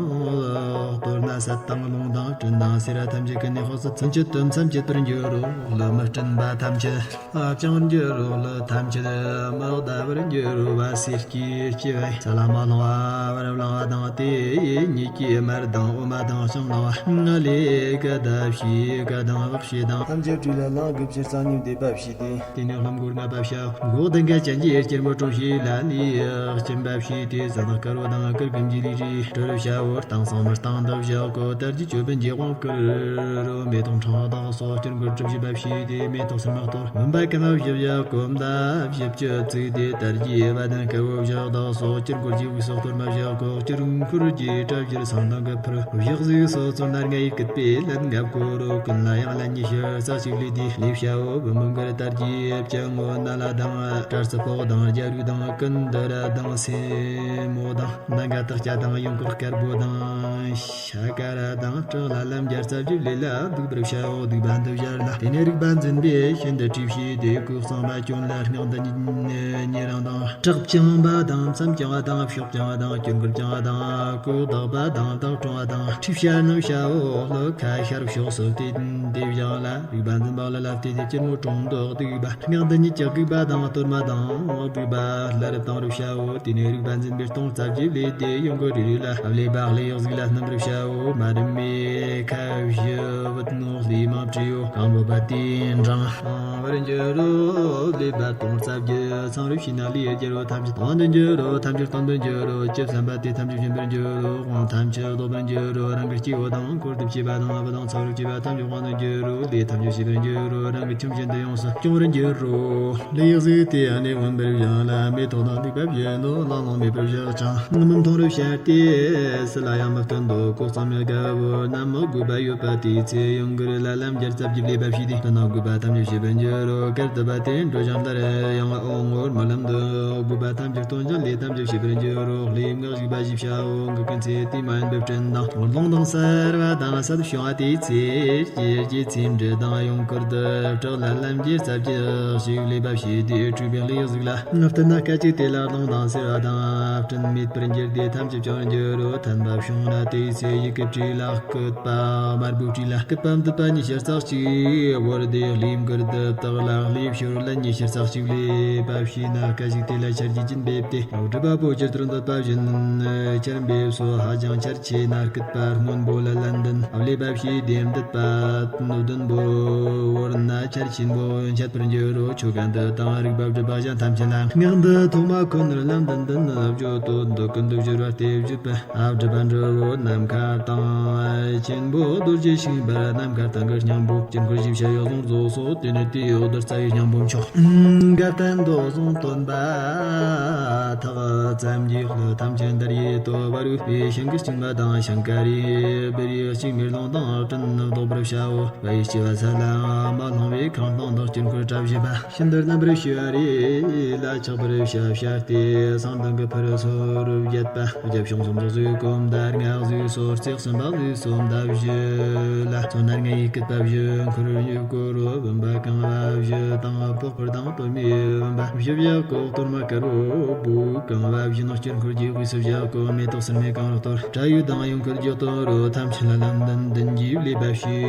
གཏོར་ན་ས་དང་རླུང་དང་སྤྲིན་དང་སེར་བ་ཐམས་ཅད་ཀུན་ནས་དཔག་ཚད་ཚུན་ཆད་དུ་མཚམས་བཅད་པར་འགྱུར་རོ། ཀླུ་མི་སྤྲིན་པ་ཐམས་ཅད་བཅིངས་འགྱུར་རོ། ཀླུ་ཐམས་ཅད་མི་བདའ་བར་འགྱུར་རོ། བ་སེར་སྐྱེས་སྐྱེ་བའི་ས་ལ་མ་ལྷུང་བ་བར་བླང་བ་དང་དེ་ཉིད་ཀྱི་དམར་དང་འོ་མ་དང་ཤམ་ལང་བ་ལས་ཀ་དག་ཕྱིས་ཀ་དང་བག་ཕྱིས་དང་ཐམས་ཅད་བྲིས་ལ་ལང་དགུ་བཅུ་རྩ་གཉིས་བཟླས་པ་ཕྱིས་ཏེ། དེ་ནས་ལྷམ་གོར་ལྔ་པ་བྱའོ། འགོག་ལྡན་ག་ཅན་གྱི་སྐྱེར་མོ་ཀྲུང་ཞིག་ལ་ནི་སྐྱིན་པ་ཕྱིས་ཏེ་ས་དང་དཀར་བོ་དང་དཀར་སྐམ་གྱི་ལུས་རིགས་སྤྲུལ་བྱའོ། སྟེང་སང་མི་སྟེང་དུ་བཞག་གོ། དར་གྱི་ཅོད་པན་གྱི་དབང་བསྐུར་རོ། མེ་ཏོག་ཕྲེང་བ་དག་སོགས་སྐྱེར་མགུལ་གྲུ་བཞི་པ་ཕྱིས་ཏེ་མེ་ཏོག་སིལ་མ་གཏོར། མུན་པ་ཀུན་ལ་བཞི་བཞག་གོ། མདའ་བཞི་བཅུ་བཙུགས་ཏེ་དར་གྱི་བ་དན་དཀར་བོ་བཞག་དག་སོགས་སྐྱེར་མགུལ་གྱི་དབུས་སུ་གཏོར་མ་བཞག་གོ། སྐྱེར་འཁོར་གྱི་གྲལ་བཞིར་ཚངས་དང་གི་ཕུར་བཞག་གཟུགས་སོ་སོར་ནར་ལྔ་ཡི་སྐུད་པས་ལན་ལྔ་བསྐོར་རོ། ཀུན་ལ་ཡང་ལན་ཉི་ཤུ་རྩ་གཅིག་ལས་ཏེ་ལས་བྱའོ། བུ་མོ་མགར་དར་གྱི་བྱ་ངོ་ན་ལ་དང་། སྐྲ་རྩི་ཕོག་དང་རྒྱ་རིགས་དང་། ཀུན་འདི་ར་དང་སེ་མོ་དང་། ནང་ག་དག་སྐྱ་དང་། ཡུངས་ཀར་དཀར་པོ་དང་། ཤ་ཀ་ར་དང་། བྲག་ལ་ལམ་བརྒྱ་རྩ་བརྒྱད་ལས་ལ་འདུག་པར་བྱའོ། འདུག་པ་འདི་བཞར་ལ། དེ་ནས་རིག་པ་འཛིན་པས་ཤིན་ཏུ་བྲིས་ཤིས་ཏེ་སྐུ་གསང་བ་གྱོན་ལ་སྔགས་འདི་ཉིད་ཉེ་རང་དང་། བྲག་བཅིངས་པ་དང་། མཚམས་བཅིངས་པ་དང་། ཕྱོགས་བཅིངས་པ་དང་། སྐྱེར་མགུལ་བཅིངས་པ་དང་། སྐུ་བདག་པ་དང་། བདག་དྲུང་བ་དང་། ཁྲུས་བྱ་རྣམས་བྱའོ། ལྷོ་ཁ་ཤར་ཕྱོགས་སུ་བལྟས་ཏེ་བཞག་ལ། རིག་པ་འཛིན་པ་ལ་ལ་བལྟས་ཏེ་སྐྱེར་མོ་ཀྲུང་དུ་གདུག་པ། སྔགས་འདི་ཉིད་ཀྱི་དགུག་པ་དང་གཏོར་མ་དང་གདུག་པ་སླར་བཏང་རུ་བྱའོ། དེ་ནས་རིག་པ་འཛིན་པས་སྟོང་རྩ་བརྒྱད་ལས་ཏེ་ཡུངས་ཀར་རིལ་ལ་ཕབ་ལས་པ་ལྷའི་གཟུགས་ལ་སྣམ་རུ་བྱའོ། མ་རིམ་མེ་ཁ་བཞི་བུད་ནོ་ལྷའི་མ་བྲིའོ། གང་བོ་པ་དེ་འབྲང་བར་འགྱུར་རོ། ལས་པ་སྟོང་རྩ་བརྒྱད་ཚང་རུ་བྱས་ན་ལས་རྒྱལ་པོ་ཐམས་ཅད་དབང་དུ་འགྱུར་རོ། ཐམས་ཅད་སྟོང་དུ་འགྱུར་རོ། ཇི་བསམ་པ་དེ་ཐམས་ཅད་བྱིན་པར་འགྱུར་རོ། དབང་ཐམས་ཅད་རྫོགས་པར་འགྱུར་རོ། རང་གི་སྐྱེ་བོ་དང་འཁོར་དུ་སྐྱེས་པ་དང་བུ་དང་ཚ་བར་སྐྱེས་པ་ཐམས་ཅད་དབང་དུ་འགྱུར་རོ། ལས་ཐམས་ཅད་ཤེས་པར་འགྱུར་རོ། རང་གི་ཁྱིམ་བཞིན་དུ་ཡོངས་སུ་སྐྱོང་བར་འགྱུར་རོ། ལས་གཟུགས་དེ་ཡང་ནི་མངོན་པར་བཞག་ལ། མེ་ཏོག་དང་བདུག་པ་བཞིན་དུ་བླངས་བླངས་མེད་པར་བཞག་ཅིང་མི་མཐོང་རུ་བྱ་སྟེ། སུ་ལ་ཡང་མི་སྟོན་ཏོ། ལྐོག་གསང་མི་དགའ་བོ་རྣམས་དགོས་པ་ཡོད་པ་དེའི་ཚེ་ཡུངས་ཀར་ལ་ལམ་བརྒྱ་རྩ་བརྒྱད་ལས་པ་ཕྱིས་ཏེ། དེ་ན་དགོས་པ་ཐམས་ཅད་ཤེས་པར་འགྱུར་རོ། གར་དུ་བ་དེ་འགྲོ་ཞིང་ལྟར་ཡང་འོང་ངོ་། རྨི་ལམ་དུ་དགོས་པ་ཐམས་ཅད་སྟོན་ཅིང་ལས་ཐམས་ཅད་ཤེས་པར་འགྱུར་རོ། ལྷའི་མངག་གཞུག་པ་བཞི་བྱའོ། འགག་གི་ཚེ་དེ་མ་ཡིན་པའི་སྤྲིན་དང་རླུང་དང་སེར་བ་དང་ས་དུ་བྱུང་བ་དེའི་ཚེ། སྐྱེ་རྒྱུའི་ཚེ་འབྲས་དང་ཡུངས་ཀར་དུ་བྲག་ལ་ལམ་བརྒྱ་རྩ་བརྒྱད་ཞིག་ལས་པ་ཕྱིས་ཏེ་སྤྲུལ་པའི་ལྷའི་གཟུགས་ལ་བསྟུན་ན། སྐད་ཅིག་དེ་ལ་རླུང་དང་སེར་བ་དང་སྤྲིན་མེད་པར་འགྱུར་ཏེ་ཐམས་ཅད་བྱང་འགྱུར་རོ། ཐན་པ་བྱུང་ན་དེའི་ཚེ་ཡི་གེ་བྲིས་ལ་སྐུད་པ། དམར་པོའི་བྲིས་ལ་སྐུད་པ་འདི་པ་ཉི་ཤུ་རྩ་གཅིག་བོར་ཏེ་ལྷའི་མགུལ་དུ་བཏགས་ལ། ལྷའི་ཕྱོགས་ལ་ཉི་ཤུ་རྩ་གཅིག་ལས་པ་ཕྱིས་ན། སྐད་ཅིག་དེ་ལ་ཆ་ རྗེ་བཙུན་འབེབས་ཏེ། སྒྲུབ་པ་པོ་ཇི་ལྟར་འདོད་པ་བཞིན་ཁྱེར་འབེབས་སོ། ཧ་ཅང་འཆར་ཆེ་ན་སྐུད་པ་སྔོན་པོ་ལ་ལན་ལྡན། ཨ་ལས་པ་ཕྱིའི་ལྡེམ་འདུད་པ་སྣོད་ལྡན་པོ། བོར་ན་འཆར་ཆེན་པོ་འཆད་པར་འགྱུར་རོ། ཆོ་ག་འདི་དང་རིག་པ་སྒྲུབ་པ་གཞན་ཐམས་ཅད་ལ། སྔགས་འདི་ཐོག་མ་ཁོ་ནར་ལན་ལྡན་ལྡན། བརྗོད་དོ་འདོད་ཀུན་ཏུ་བཞུར་བ་སྟེ་བརྗོད་པ། ཨ་སྒྲུབ་པ་འབྲི་བོ་ནམ་མཁའ་དང་། ཆེན་པོ་རྡོ་རྗེ་ཤིང་འབར་ནམ་མཁའ་དང་གི་སྙིང་པོ། དཀྱིལ་འཁོར་བཞི་ཕྱོགས་ཡོག་བཟུང་རྫོགས་སོ། དེ་ནས་དེའི་འོག་ཏུ་རྩ་བའི་སྙིང་པོ་མཆོག་འགལ་རྟེན་མདོ་གཟུངས་སྟོན་པ། ཐག་ཙམ་གྱི་ལྷ་ཐམས་ཅད་འདིར་ཡོད་དོ། བ་རུ་པའི་ཤིང་གི་སྐྱིལ་མ་དང་ཤིང་ཀ་རི་བེ་རི་གཅིག་མེར་ལོང་དང་སྤྲིན་བཟློག་པར་བྱའོ། བ་ཡི་སྐྱེ་བ་ས་ལ་མ་ལྷུང་བའི་ཁང་སྟོང་དང་དཀྱིལ་འཁོར་གྲྭ་བཞི་པ། ཤིན་ཏུ་རྣམ་པར་ཕྱེ་བ་རེ་ལ་ཆགས་པར་བྱ་བྱ་སྟེ། གསང་སྟེང་གི་ཕུར་སོར་བརྒྱད་པ། རྒྱབ་ཕྱོགས་སུམ་ཚོགས་སུ་གོམ་ད་ལྔ་བཟོས་སོ། རྩེགས་གསུམ་པ་བཟོས་སོ། མདའ་བཞི་ལ་མཚོན་ན་ལྔ་ཡི་སྐུད་པ་བཞི། འཁོར་བཞི་བསྐོར་རོ་བུམ་པ་རྐང་བ་བཞི་དང་། པགས་ཕུར་དང་པུས་མོའི་བུམ་པ་བཞི་བཞག་གོ། གཏོར་མ་དཀར་པོ་བོའུ་རྐང་བ་བཞི་ནང་དཀྱིལ་འཁོར་གྱི་དབུས་སུ་བཞག་གོ། མེ་ཏོག་སིལ་མའི་གང་རོ་གཏོར། དྲ་ཡུག་དང་ཡུངས་ཀར་རྒྱུ་གཏོར་རོ། ཐམས་ཅད་ལ་ལན་ལྡན་བདུན་གྱིས་ལེགས་པར་བྱས་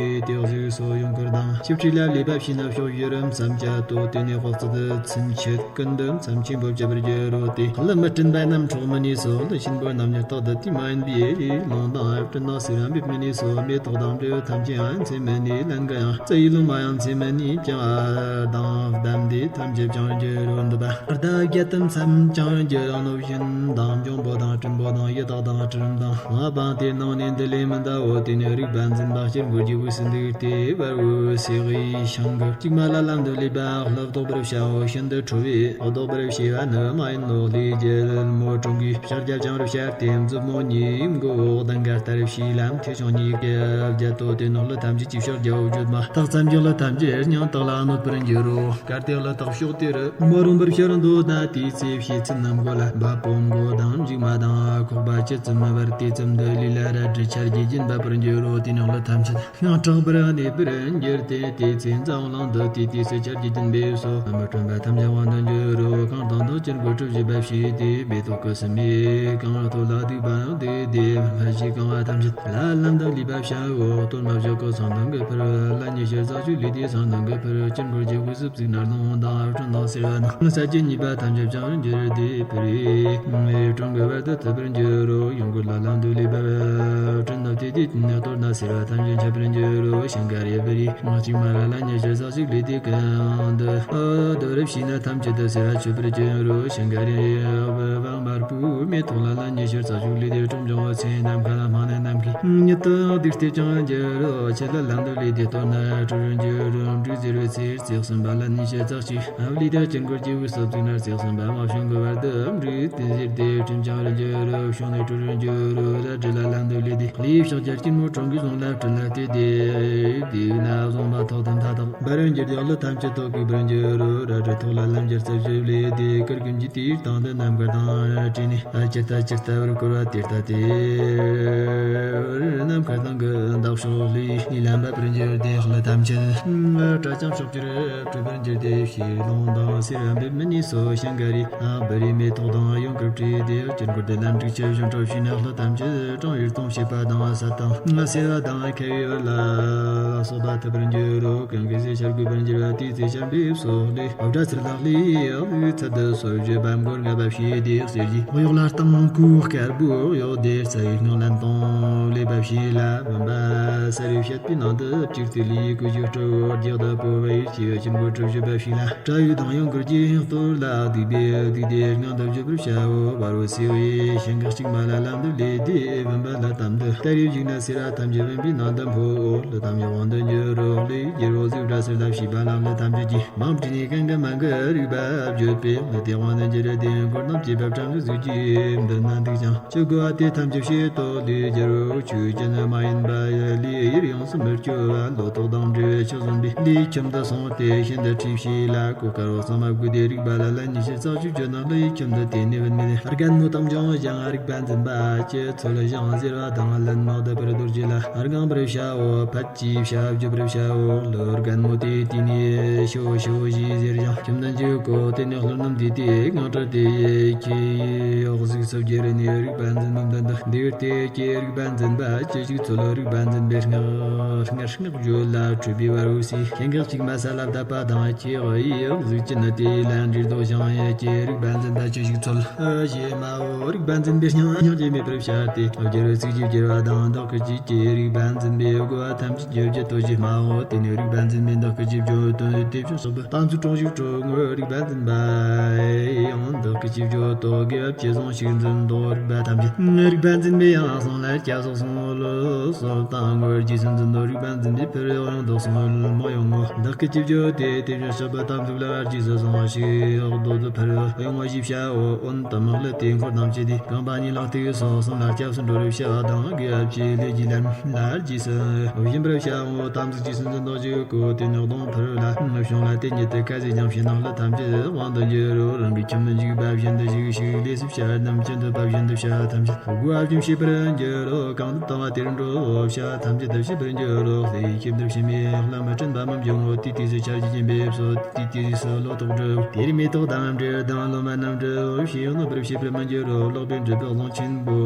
ཏེ་བཟོས་སོ། ཡུངས་ཀར་དང་ཆིབས་ཁྲི་ལ་ལེགས་པར་བྱས་ན་ཕྱོགས་བཞི་རུ་མཚམས་བཅད་དོ། དེ་ནས་དཔག་ཚད་ཚུན་ཆད་ཀུན་ཏུ་མཚམས་ཆེན་པོ་བཅད་པར་འགྱུར་རོ། དེ་ལ་མི་སྤྲིན་པ་རྣམས་འཕྲོག་མི་ནུས་སོ། ལྷ་ཆེན་པོ་རྣམས་ཀྱང་རྟག་ཏུ་དེ་མ་ཡིན་པའི་རླུང་དང་སྤྲིན་དང་སེར་བ་འབེབས་མི་ནུས་སོ། མེ་ཏོག་དང་སྤོས་ཐམས་ཅད་ཡང་འཚེ་མི་ནུས། ལན་འགའ་ཡང་རྩྭ་ཡི་ལོ་མ་ཡང་འཚེ་མི་ནུས་ཀྱང་། ཨ་དང་བསྡམས་ཏེ་ཐམས་ཅད་བཅིངས་འགྱུར་རོ། འདི་པ་ཨར་ད་བརྒྱད་དུ་མཚམས་བཅིངས་འགྱུར་རང་ནོ་བཞིན་དང་། འབྱུང་པོ་དང་སྲིན་པོ་དང་ཡི་དྭགས་དང་སྲིན་དང་། ལྔ་པང་དེ་ནང་ནས་འདི་ལས་མི་འདའ་འོ། དེ་ནས་རིག་པ་འཛིན་པ་སྤྱིར་འགོད་ཀྱི་དབུས་སུ་འདུག་སྟེ། བར་འོད་ཟེགས་ཤིང་གི་གཅིག་མ་ལ་ལམ་དུ་ལུས་པ་ལ་བཟློག་པར་བྱའོ། ཤིན་ཏུ་ཁྲོ་བས་བཟློག་པར་བྱས་པ་ནི་མ་ཡིན་ནོ། ལས་ཀྱི་མོ་ཀྲུང་གིས་ཕྱག་རྒྱ་བཅིངས་རུ་བྱས་ཏེ། མཛུབ་མོ་གཉིས་མགོ་བོ་གདན་ག་ལྟར་བྱས་ལ་མཐེ་བྱང་གཉིས་ཀྱིས་བརྒྱད་དོ། དེ་ནོ་ལྷ་ཐམས་ཅད་ཀྱི་ཕྱག་རྒྱའོ་བརྗོད་མ། རྟགས་ཙམ་གྱི་ལྷ་ཐམས་ཅད་སྙིང་ཐག་ལ་གནོད་པར་འགྱུར་རོ། གལ་ཏེ་ལྷ་རྟགས་ཕྱོགས་དེ་རུ་མ་རུངས་པར་ཤར་འདོད་ན། དེའི་ཚེ་བྱེད་ཚུལ་རྣམས་གོ་ལ། བ་སྤུ་མགོ་དང་མཇུག་མ་དང་ཁོག་པ་ཇི་ཙམ་མི་བར་དེ་ཙམ་དུ་ལུས་ལ་རལ་གྲི་ཆ་རྒྱུས་ཀྱིས་འབབ་པར་འགྱུར་རོ། དེ་ནོ་ལྷ་ཐམས་ཅད་སྙིང་དྲག་པར་གནས་པར་འགྱུར་ཏེ། དེའི་ཚེ་འཛམ་གླིང་འདི་དེ་དུས་སུ་ཆར་གྱི་རྒྱུན་འབེབས་སོ། མི་སྲུན་པ་ཐམས་ཅད་དབང་དུ་འགྱུར་རོ། གང་དང་དང་དཀྱིལ་འཁོར་གྲུ་བཞི་པ་བྱས་ཏེ། མེ་ཏོག་གི་སིལ་མས་གང་ཐོག་ལ་བདུག་པའང་དེ་དེ་ལྷ་བཞི་གང་བ་ཐམས་ཅད་ལ་ལམ་དུ་ལུས་པ་བྱའོ། གཏོར་མ་བཞག་གོ་གསང་སྟེང་གི་ཕུར་ལ་ཉི་ཤུ་རྩ་གཅིག་ལུས་ཏེ། གསང་སྟེང་གི་ཕུར་དཀྱིལ་འཁོར་གྱི་དབུས་སུ་བཙུགས་ན། རླུང་དང་སྤྲིན་དང་སེར་བ་དང་ས་ཀྱི་གཉིས་པ་ཐམས་ཅད་བཅིངས་འགྱུར་ཏེ། ཕུར་བུས་གྲོང་གི་བར་དུ་ཐུབ་པར་འགྱུར་རོ། ཡུངས་ཀར་ལ་ལམ་དུ་ལུས་པ་སྤྲིན་དང་བཅས་ཏེ། གཏོར་ན་སེར་བ་ཐམས་ཅད་འཆད་པར་འགྱུར་རོ། ཤིང་ཀ་རི་བེ་རི་གཅིག་མ་ལ་ལ་ཉི་ཤུ་རྩ་གཅིག་ལུས་ཏེ། གང་དུ་རྡོ་རུ་བྱས་ན་ཐམས་ཅད་དུ་སེར་བ་ཆུབ་པར་འགྱུར་རོ། ཤིང་ཀ་རི་བེ་རི་དམར་པོའི་མེ་ཏོག་ལ་ལ་ཉི་ཤུ་རྩ་གཅིག་ལུས་ཏེ། ཁྲོམ་བྱུང་བ་ཚེ་ནམ་མཁའ་ལ་སྨྲ་ནི་ནམ་མཁའི་ཉི་སྟག་བདུག་སྟེ་བཅིངས་འགྱུར་རོ། ཆུ་ལ་ལམ་དུ་ལུས་ཏེ། གཏོར་ན་གྲུ་རུ་འགྱུར་རོ། འབྲུ་ཟེར་བའི་ཚེ་རྩེགས་གསུམ་པ་ལ་ཉི་ཤུ་རྩ་གཅིག་ཨ་བ་ལི་དང་དཀྱིལ་འཁོར་གྱི་དབུས་སུ་བཙུགས་ན། རྩེགས་གསུམ་པ་མ་བྱུང་གི་བར་དུ་འབྲུ་བདུན་ཟེར་ཏེ། སྤྲིན་བཅིངས་རུ་འགྱུར་རོ། བྱུང་ནས་གྲུ་རུ་འགྱུར་རོ། ལ་གྲུ་ལ་ལམ་དུ་ལུས་ཏེ། ལུས་ཕྱག་རྒྱ་སྐྱིལ་མོ་ཀྲུང་གིས་བཟུང་ལ་སྤྲུལ་ལ་བལྟས་ཏེ། བསྡིགས་ན་བཟུང་བ་ཐོག་ཏུ་མཐའ་དག་འབར་རུ་འགྱུར་ཏེ། ལྷ་ཐམས་ཅད་ཐོག་གུས་པར་འགྱུར་རོ། རལ་གྲི་ཐོག་ལ་ལམ་གྱི་རྩིབས་བཞི་ལས་ཏེ། གུར་གུམ་གྱི་དུས་སྟེང་དུ་ནམ་མཁའ་དང་བྲལ་ནས། ལྷ་ཇི་ལྟ་ཇི་ལྟ་བར་བསྐོར་བ་དེ་ལྟ་སྟེ། ནམ་མཁའ་སྟེང་གི་འདབ་གཤོག་ལས་ནི་ལམ་འབབ་པར་འགྱུར་ཏེ། ལྷ་ཐམས་ཅད་སྐྲ་ཅན་ཕྱོགས་བཅུར་འཁྲུག་པར་འགྱུར་ཏེ། ཕྱིར་རླུང་དང་སེར་བ་འབེབས་མི་ནུས་སོ། ཤིང་ཀ་རི་བེ་རི་མེ་ཏོག་དང་ཡུངས་ཀར་སྤྲས་ཏེ། དཀྱིལ་འཁོར་དེ་ལ་འབྲུ་ཆུ་བཞུ་འཕྲོ་བྱས་ན། ལྷ་ཐམས་ཅད་གྲང་བའི་གདོང་བྱེད་པ་དང་། སད་དང་སེར་བ་དང་ཁ་བའི་བར་ལ་སོགས་པ་ཐུབ་པར་འགྱུར་རོ། གང་གི་ཚེ་ཆར་འགོས་པར་འགྱུར་བ་དེའི་ཚེ་ཆར་འབེབས་སོ། ལས་ཨོ་བྲ་ཚུར་ལག་ལས་ཚད་དུ་སོ་བཞི་པ་མགོར་ངེས་པ་བྱས་ཏེ། གསེར་གྱི་གཡོག་ལ་དང་ཁོའི་དཀར་པོའི་གཡོག་དེ་རྩ་བའི་སྔགས་ལན་སྟོང་ལས་པ་བྱས་ལ། བུམ་པ་ས་རུ་བཤད་པའི་ནང་དུ་བཅུག་སྟེ། ལས་ཀུན་གྱི་སྤྲོ་བོ་རྒྱག་ཏུ་པོ་བའི་སྐྱེ་བའི་ཆུན་པོ་གྲུ་བཞི་པ་བྱས་ལ། དྲ་ཡུག་དང་ཡུངས་ཀར་གྱིས་གཏོར་ལ་བདུག་པས་བདུགས་ཏེ་སྙིང་དུ་བརྗོད་པར་བྱའོ། བར་བོ་སེ་བའི་ཤིང་གི་གཅིག་མ་ལ་ལམ་དུ་ལུས་ཏེ། བུམ་པ་ལྷ་ལྟ་བུ་དེ་ལྟར་ཡིབ་བཞུགས་ན། སེར་བ་ཐམས་ཅད་བུམ་པའི་ནང་དུ་འཕོ་འོ། ལྷ་ཐམས་ཅད་དབང་དུ་འགྱུར་རོ། ལས་རྒྱལ་པོ་གཟུགས་སྒྲ་ཟེར་ལ་བྱིས་པ་ལ། ལྷ་ཐམས་ཅད་ཀྱིས་མང་བྲིས་ནས་གང་གི་མང་གི་རིག་པ་བརྗོད་པས། ལྷ་དེ་དབང་དུ་འགྱུར་ཏེ། འཁོར་རྣམས་ཀྱི་བབ་ཕྲང་གི་གཟུགས་ཀྱིས་མདུན་ན་འདུག་ཅིང་། ཅི་དགོས་པ་དེ་ཐམས་ཅད་བྱེད་དོ། ལས་རྒྱལ་པོ་ཆོས་ཅན་མ་ཡིན་པ། ལས་ཡུལ་ཡོངས་སུ་མི་སྐྱོ་བ། ལོ་ཏོག་དང་འབྲས་བུ་ཆུ་བཟུམ་པའི་ལས་ཁྱིམ་དུ་སོང་སྟེ། ཤིན་ཏུ་ཁྲོས་བྱས་ལ། གོས་དཀར་པོ་གཙང་མ་བགོས་ཏེ། རིག་པ་ལ་ལན་ཉི་ཤུ་རྩ་གཅིག་བརྗོད་ན། ལྷ་ཡི་ཁྱིམ་དུ་དེ་ནས་བུད་མེད་རྒན་མོ་དང་བྱང་ཞིང་རིག་པ་འཛིན་པ་ཅི་ཚོལ་ཞིང་གཟེར་བ་དང་ལན་མང་བཏབ་པར་རྡོ་རྗེ་ལ་དགང་པར་བྱའོ། ཕད་ཀྱིས་ཞབས་བརྒྱབ་པར་བྱའོ། ལྷོ་རྒན་མོ་དེ་དེ་ནས་ཤོ་ཤོ་ཞེས་ཟེར་ཞིང་ཁྱིམ་དུ་འཇུག་གོ། དེ་ནས་ལྷོ་རྣམས་དེ་དེ་ངང་བྲལ་ཏེ། ཁྱི་ཡི་གཡོག་གཟུགས་སུ་གྱུར་ནས་རིག་པ་འཛིན་པའི་མདུན་དུ་འདུག་སྟེ། ཁྱི་རིག་པ་འཛིན་པ་ཅི་ཞིག་ཚོལ་རིག་པ་འཛིན་པའི་སྔ། སྔར་སྔགས་བརྗོད་ལ་འཁྲུལ་པའི་བར་འོད་གསལ། སྐྱེ་འགག་གཅིག་མ་ས་ལ་བཏབ་པ་དང་། སྐྱེ་འོ་ཡི་གཟུགས་ཅན་ནི་དེ་ལ་འདྲིར་ལྡོག་ཞིང་། ཡེ་སྐྱེ་རིག་པ་འཛིན་པ་ཅི་ཞིག་འཚོལ། ཞེས་སྨྲའོ། རིག་པ་འཛིན་པའི་སྙིང་སྙིང་རྗེ་མེད་པར་བྱ་སྟེ། སྦྱར་བའི་ཚིག་གིས་སྦྱར་བ་དང་། བདག་གིས་ཅི་སྐྱེ་རིག་པ་འཛིན་པའི་རྒོལ་བ་ཐམས་ཅད་ཀྱི་རྒྱུད་དོ་ཞེས་སྨྲའོ། དེ་ནས་རིག་པ་འཛིན་པས་བདག་གིས་ཅི་བརྗོད་དོན་དེ་བྱང་ཆུབ་པ་དམ་ཚིག་དྲུང་ཞིག་དྲུང་ངོ་། རིག་པ་འཛིན་པ་ཡང་བདག་གིས་ཅི་བརྗོད་དོ། དགེ་བ་ཅི་བཟུང་ཞིག་འཛིན་དོ། རིག་པ་ཐམས་ཅད་རིག་པ་འཛིན་པས་ཡང་གསང་ལ་སྐྱབས་སུ་སོང་ལོ། སོགས་དང་ངོ་རྗེས་སུ་འཛིན་དོ། རིག་པ་འཛིན་པས་ཕུལ་ཡང་བདག་སོང་ལོ། མི་ཡོང་ངོ་། བདག་གིས་ཅི་བརྗོད་དེ། དེ་བཞིན་གཤེགས་པ་དམ་ཚིག་ལ་རྗེས་སུ་སོང་ཞིག་བདོ་དུ་ཕུལ་ཡོང་ངོ་ཞེས་བྱའོ། འོན་ཏེ་དམིགས་ལ་དེའི་འཁོར་ཐམས་ཅད་དེ། རྐང་པ་གཉིས་ལག་མཐིལ་སོགས་གསུམ་ལ་སྐྱབས་སུ་འགྲོ་བར་བྱ་བ་དང་། དགེ་བ་བཅས་ལས་ཀྱི་ལམ་ལ་རྗེས་སུ་སྦྱིན་པར་བྱའོ། དམ་ཚིག་རྗེས་སུ་འཛིན་དོ་ཞིག་གོ། དེ་ནས་གདོང་ཕུལ་ལ་བྱུང་ལ། དེ་ཉིད་དུ་ཁ་ཟས་ཀྱང་ཕྱི་ནང་ལྷ་ཐམས་ཅད་དབང་དུ་འགྱུར་རོ། རང་གི་ཁྱིམ་དུ་འཇུག་པ་བཞིན་དུ་ཞིག་ཞིག་ལས་སུ་བྱ་བ་རྣམས་ཀྱང་འདོད་པ་བཞིན་དུ་བྱ་བ་ཐམས་ཅད་བསྒོ་བ་བཞིན་བྱེད་པར་འགྱུར་རོ། གང་དུ་བཏང་བ་དེར་འགྲོ། བྱ་བ་ཐམས་ཅད་དུ་བྱེད་པར་འགྱུར་རོ། དེ་ཡི་ཁྱིམ་དུ་ཕྱི་མའི་ལྷ་མི་སྲིན་པ་མི་འབྱུང་ངོ་། དེའི་དུས་སུ་ཆར་གྱི་སྦྱིན་པས་གསོ། དེའི་དུས་སུ་ལོ་ཏོག་འགྲུབ། དེར་མེ་ཏོག་དང་འབྲས་དང་ལོ་མ་རྣམས་འགྲུབ། ཞེས་གནོད་པར་བྱེད་པར་མི་འགྱུར་རོ། ལོག་པའི་འགྲུབ་པའི་རླུང་ཆེན་པོ།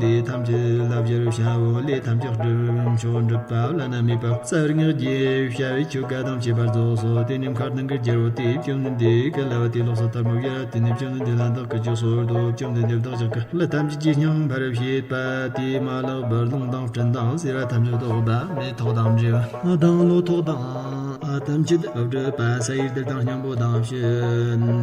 ལས་ཐམས་ཅད་ལ་སྦྱར་བར་བྱའོ། ལས་ཐམས་ཅད་འགྲུབ། མཆོག་འགྲུབ་པ་བླ་ན་མེད་པ་རྩ་བར་བསྔགས་ཀྱི་བྱ་བའི་ཆོ་ག་དང་བཅས་པར་རྫོགས་སོ། དེ་ནས་མཁར་དང་གི་རྒྱལ་པོ་དེས་བཅོམ་ལྡན་འདས་ཀྱི་བསླབ་པ་དེ་ལོག་སུ་ལྟར་མོ་བྱས། དེ་ནས་བཅོམ་ལྡན་འདས་ལ་བདག་གིས་ཅི་གསོལ་ཏོ། བཅོམ་ལྡན་འདས་བདག་ཅག་གི་ལུས་ཐམས་ཅད་ཀྱི་སྙིང་འཕར་བྱེད་པ་དེས་མ་ལགས་པར་རླུང་དང་སྤྲིན་དང་སེར་བ་ཐམས་ཅད་བཏོག་པ། མེ་ཏོག་དང་འབྲས་བུ་དང་ལོ་ཏོག་དང་ཐམས་ཅད་སྒྲིབ་པ་ས་ཡི་རྡུལ་དང་སྙིང་པོ་དང་ཕྱི་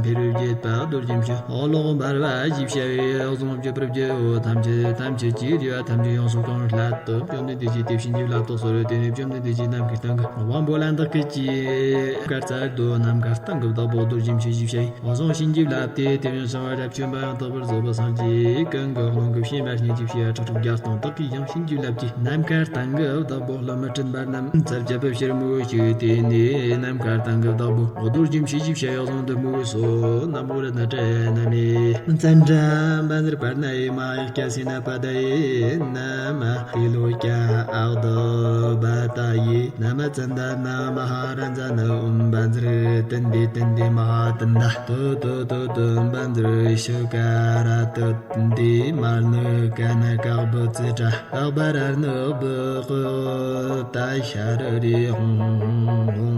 འཕེལ་བར་བྱེད་པ་རྡོ་རྗེ་མཆོག་གློག་འབར་བ་ཞེས་བྱ་བའི་གཟུངས་བརྗོད་པར་བགྱིའོ། ཐམས་ཅད་ཐམས་ཅད་ཀྱི་རེ་བ་ཐམས་ཅད་ཡོངས་སུ་བསྐང་བའི་སླད་དུ། བཅོམ་ལྡན་འདས་ཀྱིས་དེ་བྱིན་གྱིས་བརླབ་ཏུ་གསོལ། དེ་ནས་བཅོམ་ལྡན་འདས་ཀྱིས་ནམ་མཁའི་སྟེང་གི་དབང་པོ་ལ་བདག་གིས་ཅི་ནམ་མཁའི་སྟེང་གི་ནམ་མཁའི་སྟེང་གི་བདག་པོ་རྡོ་རྗེ་མཆོག་ཞེས་བྱ་བའི་གཟུངས་བྱིན་གྱིས་བརླབས་ཏེ། དེ་བཞིན་གཤེགས་པ་རབ་བྱུང་པ་ཡང་དག་པར་རྫོགས་པར་སངས་རྒྱས་ཀུན་གྱི་དབང་གི་བྱིན་པ་སྙིང་རྗེ་ཞེས་ཁྲག་ཁྲིག་བརྒྱ་སྟོང་དག་གིས་ཡང་བྱིན་གྱིས་བརླབས་ཀྱི། ནམ་མཁའི་སྟེང་གི་བདག་པོ་ལྷ་མི་སྲིན་པ་རྣམས་ཚར་བཅད་པའི་ཕྱིར་མོས་གུས་བྱས་ཏེ་ནི། ནམ་མཁའི་སྟེང་གི་བདག་པོ་རྡོ་རྗེ་མཆོག་ཞེས་བྱ་བའི་གཟུངས་འདི་མོས་གུས་སོ། ན་མོ་རཏྣ་ཏྲ་ཡ་ན་མི། ཙནྡྲ་བཛྲ་པརྞ་ཡེ་མ་ཧཱ་ཀྱ་སེ་ན་པ་དྷ་ཡེ་ན་མ། ཏྲི་ལོ་ཀྱ་ཨ་དྷ་པ་ཏ་ཡེ་ན་མ། ཙནྡ་ན་མ་ཧཱ་རཱ་ཛ་ན། ཨོཾ་བཛྲ་ཏནྡེ་ཏནྡེ་མ་ཧཱ་ཏནྡ། ཏུ་ཏུ་ཏུ་ཏུ་བཛྲ་ཤུ་ཀ་ར་ཏུ་ཏནྡེ། མ་ཎི་ཀ་ན་ཀ་བུ་ཙི་ཏྲ་ཨ་བ་ར་ཎི་བུ་ཀུ་ཏ་ཤ་རུ་རི་ཧོང་ཧོང་ཧོང་ཧོང་།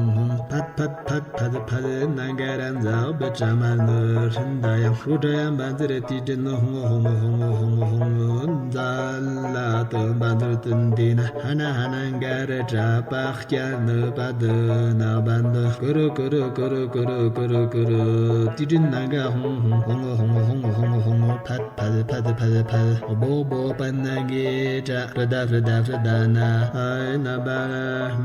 ཕཊ་ཕཊ་ཕཊ་ཕཊ་ཕཊ། ན་ག་ར་ཛ་བི་ཏྲ་མ་ཎི་ཧྲྀ་ད་ཡ། ཧྲུ་ཏྲ་ཡ་བཛྲ་ཏི་ཏྲི་ནི་ཧོང་ཧོང་ཧོང་ཧོང་ཧོང་། ཛ་ལ་ཏུ་བཛྲ་ཏུ་ཏི་ན། ཧ་ན་ཧ་ན་ག་ར་ཏྲ་པ་ཀྱ་ནི་པ་དི་ན་བ་དི། ཀུ་རུ་ཀུ་རུ་ཀུ་རུ་ཀུ་རུ་ཀུ་རུ། ཏི་ཏྲི་ན་ག་ཧོང་ཧོང་ཧོང་ཧོང་ཧོང་ཧོང་ཧོང་། ཕཊ་ཕཊ་ཕཊ་ཕཊ་ཕཊ། བོ་བོ་པ་ན་གི་ཏྲ། ཧྲྀ་ད་ཧྲྀ་ད་ཧྲྀ་ད་ན། ཨ་ན་བ་ལ་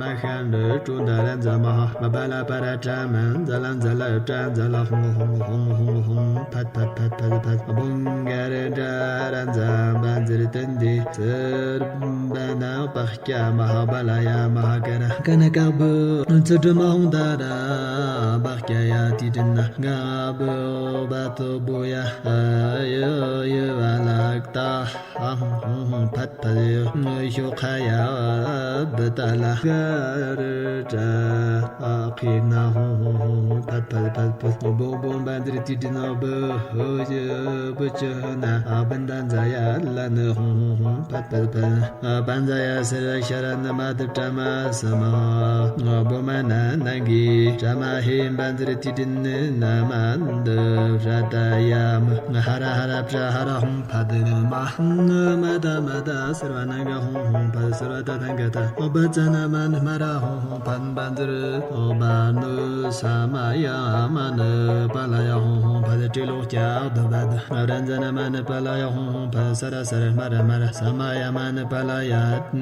མ་ཤ་ལ་ཀྲུ་ད་ར་ཛ་མ་ཧ། མ་བ་ལ་པ་ར་ཏྲ་མ། ཛ་ལ་ཛ་ལ་ཏྲ་ཛ་ལ་ཧོང་ཧོང་ཧོང་ཧོང་ཧོང་། ཕཊ་ཕཊ་ཕཊ་ཕཊ་ཕཊ། བོང་ག་ར་ཏྲ་ར་ཛ་བཛྲ་ཏན་ཏེ། ཙར་བ་ན་པ་ཀྱ་མ་ཧ་བ་ལ་ཡ་མ་ཧ་ཀ་ར། ཀ་ན་ཀ་བུ་ཙི་ཏྲ་མ་ཧོང་ད་ར་པ་ཀྱ་ཡ། ཏི་ཏྲི་ན་ག་བུ་བ་ཏུ་བུ་ཡ། ཡ་ཡ་བ་ལ་ཀ་ཏ། ཧ་ཧོང་ཧོང་ཧོང་། ཕཊ་ཕཊ། ཤོ་ཁ་ཡ་བི་ཏ་ལ། ག་ར་ཏྲ་ཨ་ཁི་ན་ཧོང་ཧོང་ཧོང་ཧོང་། ཕཊ་ཕཊ་ཕཊ་ཕཊ། བོང་བོང་བཛྲ་ཏི་ཏྲི་ན། བུ་ཧུ་ཡ་བུ་ཅི་ན། ཨ་བི་ད་ཛ་ཡ་ལ་ནི་ཧོང་ཧོང་ཧོང་། ཕཊ་ཕཊ་ཕཊ། ཨ་བ་ཛ་ཡ་སརྦ་ཤ་ར་ན་མ་དི་ཏྲ་མ་ས་མ། བོ་མ་ན་ན་གི་ཏྲ་མ་ཧེ། བཛྲ་ཏི་ཏྲི་ནི་ན་མ་དི་ཧྲ་ད་ཡ་མི། ཧ་ར་ཧ་ར་ཏྲ་ཧ་ར་ཧོང་། ཕཊ་ནི་མ་ཧ་ནི་མ་ད་མ་ད་སརྦ་ན་ག་ཧོང་ཧོང་། ཕཊ་སརྦ་ད་ཐང་ག་ད། ཨོ་བ་ཙ་ན་མ་ནི་མ་ར་ཧོང་ཧོང་། ཕཊ་བཛྲ་ཨོ་བ་ནི་ས་མ་ཡ་མ་ནི་པ་ལ་ཡ་ཧོང་ཧོང་། ཕཊ་ཏྲི་ལོ་ཀྱ་ཨ་དྷུ་བ་དྷུ། ར་ཛ་ན་མ་ནི་པ་ལ་ཡ་ཧོང་ཧོང་། ཕཊ་ས་ར་ས་ར་མ་ར་མ་ར། ས་མ་ཡ་མ་ནི་པ་ལ་ཡ།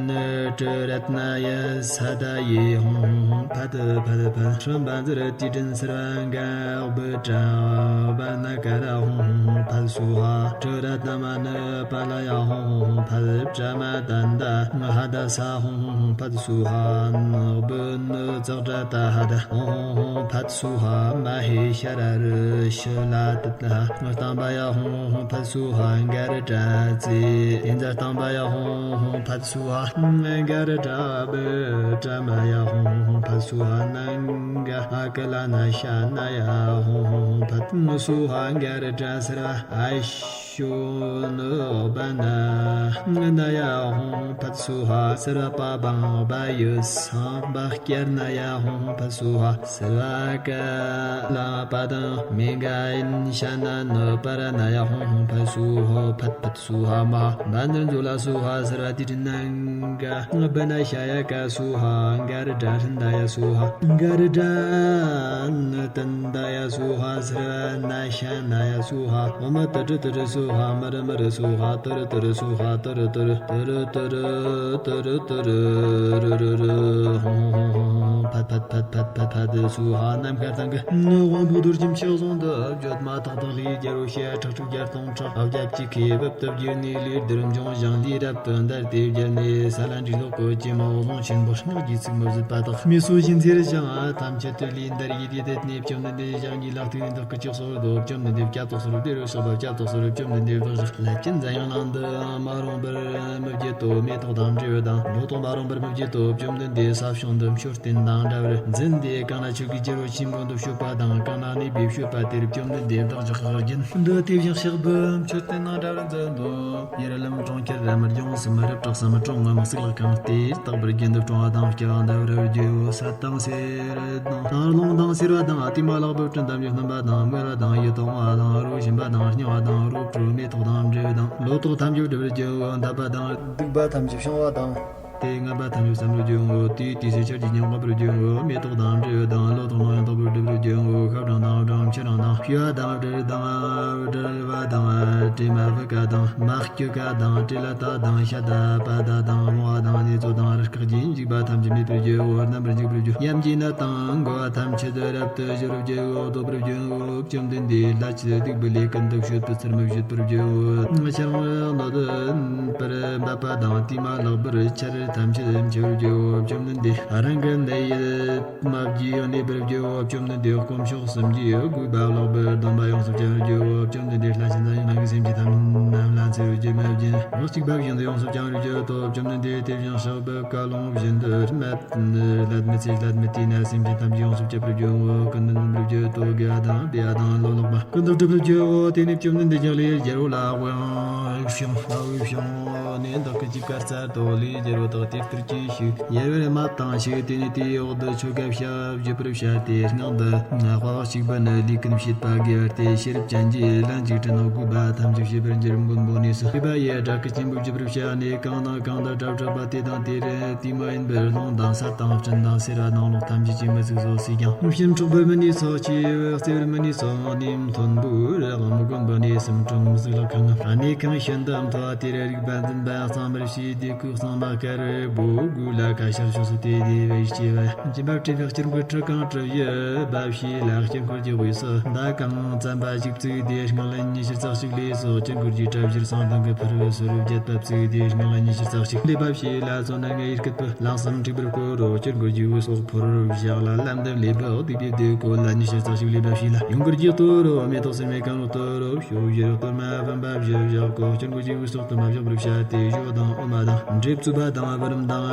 ནི་ཏྲི་རཏྣ་ཡ་ས་ད་ཡེ་ཧོང་ཧོང་། ཕཊ་ཕཊ་ཕཊ། ཧྲཱིཿབཛྲ་ཏི་ཏྲིན་སརྦ་ག་བི་ཏྲ་བ་ན་ཀ་ར་ཧོང་ཧོང་ཧོང་། ཕཊ་སྭཱ་ཧཱ། ཏྲི་རཏྣ་མ་ནི་པཱ་ལ་ཡ་ཧོང་ཧོང་ཧོང་། ཕཊ་པྲ་མ་དན་ད་ཧ་ད་ས་ཧོང་ཧོང་ཧོང་། ཕཊ་སྭཱ་ཧཱ། ནག་བི་ནི་ཙག་སྒྲ་ད་ཧ་ད་ཧོང་ཧོང་ཧོང་། ཕཊ་སྭཱ་ཧཱ། མ་ཧེ་ཤ་ར་རི་ཤི་ལ་ཏི་ཏ་ཧ། སྟོང་པ་ཡ་ཧོང་ཧོང་ཧོང་། ཕཊ་སྭཱ་ཧཱ། ག་ར་ཏྲ་ཙི་ཏི་ཛ། སྟོང་པ་ཡ་ཧོང་ཧོང་ཧོང་། ཕཊ་སྭཱ་ཧཱ། ག་ར་ཏྲ་བི་ཏྲ་མ་ཡ་ཧོང་ཧོང་ཧོང་། ཕཊ་སྭཱ་ཧཱ། ན་ག་ཧ་ཀ་ལ་ན་ཤ་ན་ཡ་ཧོང་ཧོང་ཧོང་། ཕཊ་སྭཱ་ཧཱ། ག་ར་ཏྲ་སརྦ་ཨ་ཤ་ ཅོ་ནུ་བ་ན་ན་ཡ་ཧོང་ཕད་སུ་ཧ་སར་བ་པ་བང་བ་ཡུ་སང་བ་སྐྱར་ན་ཡ་ཧོང་ཕད་སུ་ཧ་སར་བ་ཀ་ལ་པ་དང་མེ་ག་ཨིན་ཤ་ན་ནུ་པ་ར་ན་ཡ་ཧོང་ཕད་སུ་ཧོ་ཕད་ཕད་སུ་ཧ་མ་བ་ནར་མཛོ་ལ་སུ་ཧ་སར་བ་དི་ཏི་ན་ག་བ་ན་ཤ་ཡ་ཀ་སུ་ཧ་ག་རི་དྲ་ཧྲན་ད་ཡ་སུ་ཧ་ག་རི་དྲ་ན་ཏན་ད་ཡ་སུ་ཧ་སར་བ་ན་ཤ་ན་ཡ་སུ་ཧ། ཨོ་མ་ཏི་ཏི་ཏི་རི་སུ་ཧ་མ་རི་མ་རི་སུ་ཧ་ཏི་རི་ཏི་རི་སུ་ཧ་ཏི་རི་ཏི་རི་ཏི་རི་ཏི་རི་ཏི་རི་ཏི་རི་རི་རི་རི་ཧོང་ཧོང་ཧོང་ཧོང་ཧོང་ཕད་ཕད་ཕད་ཕད་ཕད་ཕད་སུ་ཧ། ནམ་མཁའ་དང་གི་དབང་པོ་རྡོ་རྗེ་མཆོག་ཟུང་དུ་བརྗོད་མ་ཐག་ཏུ་ལྷའི་རྒྱལ་པོ་ཞེས་ཁྲག་ཁྲིག་བརྒྱ་སྟོང་ཕྲག་བརྒྱ་བཅུ་ཁའི་བབ་ཏུ་བརྒྱུད་ནས་ལུས་བསྡུར་འབྱུང་ཞིང་ལུས་རབ་ཏུ་འདར་ཏེ་བརྒྱལ་ནས་ས་ལ་འགྲིག་ལོག་གོ་ཅི་མ་འོག་ཟུང་ཆེན་པོ་སྔགས་ཀྱི་ཚིག་མི་བཟོད་པ་དག་མི་གསོ་ཞིང་མཛེར་ཞིང་ཐམས་ཅད་དུ་ལུས་འདར་ཡིད་ཡིད་དེ་ནས་བཅོམ་ལྡན་འདས་ཞབས་གཉིས་ལག་ཐིག་ནས་འདི་སྐད་ཅེས་སོགས་སུ་བཅོམ་ལྡན་འདས་བསྐྱབ་ཏོག་སོར་བདེ་རུ་གཤེགས་པ་བསྐྱབ་ཏོག་སོར་བཅོམ་ལྡན་འདས་བདག་ཞག་ལྷ་ཆེན་འཛམ་གླིང་ནང་དུ་མ་རུངས་པར་མི་བརྗེད་དོ། མེ་ཏོག་དང་འབྲས་བུ་དང་ལོ་ཏོག་མ་རུངས་པར་མི་བརྗེད་དོ། བཅོམ་ལྡན་འདས་ས་བྱུང་དུ་མཆོད་རྟེན་དང་འདྲ་བར་འཛིན་ཏེ་གང་ན་ཆོས་ཀྱི་རྒྱལ་པོ་ཆེན་པོ་འདི་སྤྱོད་པ་དང་གང་ན་གནས་པའི་སྤྱོད་པ་དེར་བཅོམ་ལྡན་འདས་བདག་ཞག་རྒྱུན་དུ་དེ་བཞིན་གཤེགས་པའི་མཆོད་རྟེན་དང་འདྲ་བར་འཛིན་དོ། ཡར་ལམ་གྲོང་ཁྱེར་ར་མར་ལྗོངས་སུ་མི་རབས་གྲགས་སམ་གྲོང་ངམ་གཙུག་ལག་ཁང་དེ་རྟག་པར་རྒྱུན་དུ་སྐྲོང་བ་དང་སྐྱ་བ་འདབ་ར་རྒྱུ་སད་དང་སེར་དང་རླུང་དང་སེར་བ་དང་ཨ་ཏི་མ་ལག་བུ་སྤྲིན་དང་ཡོད་སྣུམ་པ་དང་མོལ་བ་དང་ཡིད་གཏོང་བ་དང་རོ་ཞིམ་པ་དང་རྙིང་བ་དང་རོ་བྲོ་མེ་ཏོག་དང་འབྲས་བུ་དང་ལོ་ཏོག་ཐམས་ཅད་སྒྲིབ་པར་འགྱུར་འདབ་པ་དང་སྡིག་པ་ཐམས་ཅད་བྱང་བ་དང་། དེ་ངན་པ་ཐམས་ཅད་བསམ་པར་འགྱུར་འོ། དེའི་དུས་སུ་ཆར་གྱི་ཉམ་ང་པར་འགྱུར་འོ། མེ་ཏོག་དང་འབྲས་བུ་དང་ལོ་ཏོག་ནང་ཡང་དག་པར་སྒྲིབ་པར་འགྱུར་འོ། ཤ་སྦྲང་དང་སྦྲང་ཕྱི་རང་དང་ཕྱུ་པ་དང་སྦྲུལ་དང་སྦྲུལ་བ་དང་དྲེད་མ་བུ་ག་དང་མ་སྐྱུ་ག་དང་དྲེད་ལ་དག་དང་ཤ་ད་པ་ད་དང་མོ་བ་དང་ནེ་ཙོ་དང་རུ་སྐག་གིས་འཇིགས་པ་ཐམས་ཅད་མེད་པར་འགྱུར་འོ། རྣམ་པར་འཇིག་པར་འགྱུར། ཡམ་གྱི་ནད་དང་འགོ་བ་ཐམས་ཅད་རབ་ཏུ་ཞི་བར་འགྱུར་འོ། ལྡོག་པར་འགྱུར་འོ། བཅོམ་ལྡན་འདས་ལྷ་ཆོས་སྡིག་པའི་ལས་ཀུན་ཏུ་སྤྱོད་པའི་ཚུལ་མི་བྱེད་པར་འགྱུར་འོ། ཕྱི་རང་ནོ་དོན་པར་འབབ་པ་དང་དེ་མ་ལགས་པར་ཆར་ཐམས་ཅད་འཆི་བར་འགྱུར་འོ། བཅོམ་ལྡན་འདས་རང་གི་ནད་ཡིད་མ་བགྱིས་གནས་པར་འགྱུར་འོ། བཅོམ་ལྡན་འདས་དཀོན་མཆོག་གསུམ་གྱི་དགོས་པ་ལེགས་པར་སྡོམ་པ་ཡོངས་སུ་བྱང་བར་འགྱུར་འོ། བཅོམ་ལྡན་འདས་ལྷ་ཆེན་དང་ཡུལ་ལྷ་གི་སེམས་ཅན་ཐམས་རྣམས་ལ་འཚེ་བར་བགྱི་མ་བགྱི་ལོག་གཅིག་པ་བཞིན་དུ་ཡོངས་སུ་བྱང་བར་འགྱུར་ཏོ། བཅོམ་ལྡན་འདས་དེ་བཞིན་གཤེགས་པའི་བཀའ་ལུང་བཞིན་དུ་སྨད་སླད་མི་ཚེ་སླད་མི་དེ་ན་སེམས་ཅན་ཐམས་ཅད་ཡོངས་སུ་སྐྱོབ་པར་འགྱུར་འོ། ཀུན་ཏུ་འདུན་པར་འགྱུར་ཏོ། དགེ་བ་དང་བདེ་བ་དང་ལོ་ལེགས་པ་ཀུན་ཏུ་སྒྲུབ་པར་འགྱུར་འོ། དེ་ནས་བཅོམ་ལྡན་འདས་ཀྱིས་ལྷའི་རྒྱལ་པོ་ལ་འོད་ཕྱུང་འོད་ཕྱུང་ནས་བདག་གི་ཅིག་གར་སྩལ་ཏོ། ལྷའི་རྒྱལ་པོ་དག་དེ་ལྟར་གྱིས་ཤིག་ཡར་བར་མ་བཏང་ཞིག་དེ་ནས་དེའི་འོག་ཏུ་ཆོ་ག་བྱ་བརྗོད་པར་བྱ་སྟེ་སྔགས་འདི་དཔའ་བ་གཅིག་པུ་ནི་ལས་ཀུན་བྱེད་པ་དགེ་བ་སྟེ། ཤེས་རབ་ཅན་གྱིས་ལན་ཅིག་དྲན་ན་དགོས་པ་ཐམས་ཅད་བྱེད་པར་འགྱུར། མགོན་པོ་གནས་སུ་སྤོས་པ་ཡི་སྦྲ་གུར་ཆེན་པོ་བརྗིད་པར་བྱ་ནས་གང་དང་གང་དུ་གྲགས་གྲགས་པ་དེ་དང་དེ་རུ་དེ་མ་ཡིན་པར་རླུང་དང་ས་དང་སྤྲིན་དང་སེར་བ་དང་གློག་ཐམས་ཅད་ཀྱིས་མི་ཚིག་བཟོ་སྲིད་ཀྱང་། ཕྱིན་འཕྲོག་པའི་མི་ནུས་སོགས་ཀྱིས་བརྩེ་བའི་མི་ནུས་སོགས་ནི་མཐོན་པོའི་རི་དང་མགོན་པོ་གནས་སུ་འཁྲུངས་གཟུགས་ལ་ཁང་ངམ་གནས་ཁང་ཤིན་ཏུ་མཐོ་བ་དེར་རིག་པ་འཛིན་པ་གཙང་མར་བྱས་ཏེ་སྐུ་གཙང་མ་དཀར་པོ་དགུ་ལ་ཁ་ཤར་ཕྱོགས་སུ་དེ་དེ་བས་སྐྱེ་བ། སྦྱིན་པ་སྤྲུལ་པའི་སྐྱེ་དགུའི་ཁྲི་གང་གྲུ་བཞི་འབབ་བྱས་ལ་དཀྱིལ་འཁོར་གྱི་དབུས་སུ་མདའ་གང་བཙན་པ་ཞིག་བཙུགས་ཏེ་སྔགས་ལན་ཉི་ཤུ་རྩ་གཅིག་ལས་སོགས་དཀྱིལ་འཁོར་གྱི་གྲྭ་བཞིར་གསང་སྟེང་གི་ཕུར་བུ་སོར་བརྒྱད་པ་བཙུགས་ཏེ་སྔགས་ལན་ཉི་ཤུ་རྩ་གཅིག་ལས་འབབ་བྱས་ལ་སོ་ནམ་ངའི་སྐུད་པུ་ལང་གསུམ་འཁྲིགས་པར་བསྐོར་རོ། དཀྱིལ་འཁོར་གྱི་དབུས་སུ་ཕུར་བུ་བཞག་ལ་ལམ་དུ་ལས་པའི་སྡིག་པའི་སྡེ་ཀོ་ལན་ཉི་ཤུ་རྩ་གཅིག་ལས་འབབ་བྱས་ལ་ཡུངས་ཀར་གྱིས་གཏོར་རོ། མེ་ཏོག་སིལ་མའི་གང་རུ་གཏོར་རོ། ཕྱོགས་བཞིར་གཏོར་མ་བུམ་པ་བཞི་བཞག་གོ། དཀྱིལ་འཁོར་གྱི་དབུས་སུ་གཏོར་མ་བཞག་པར་བྱ་སྟེ་ཞོ་དང་འོ་མ་དང་འབྲས་བཙུགས་པ་དང་བུ་རམ་དང་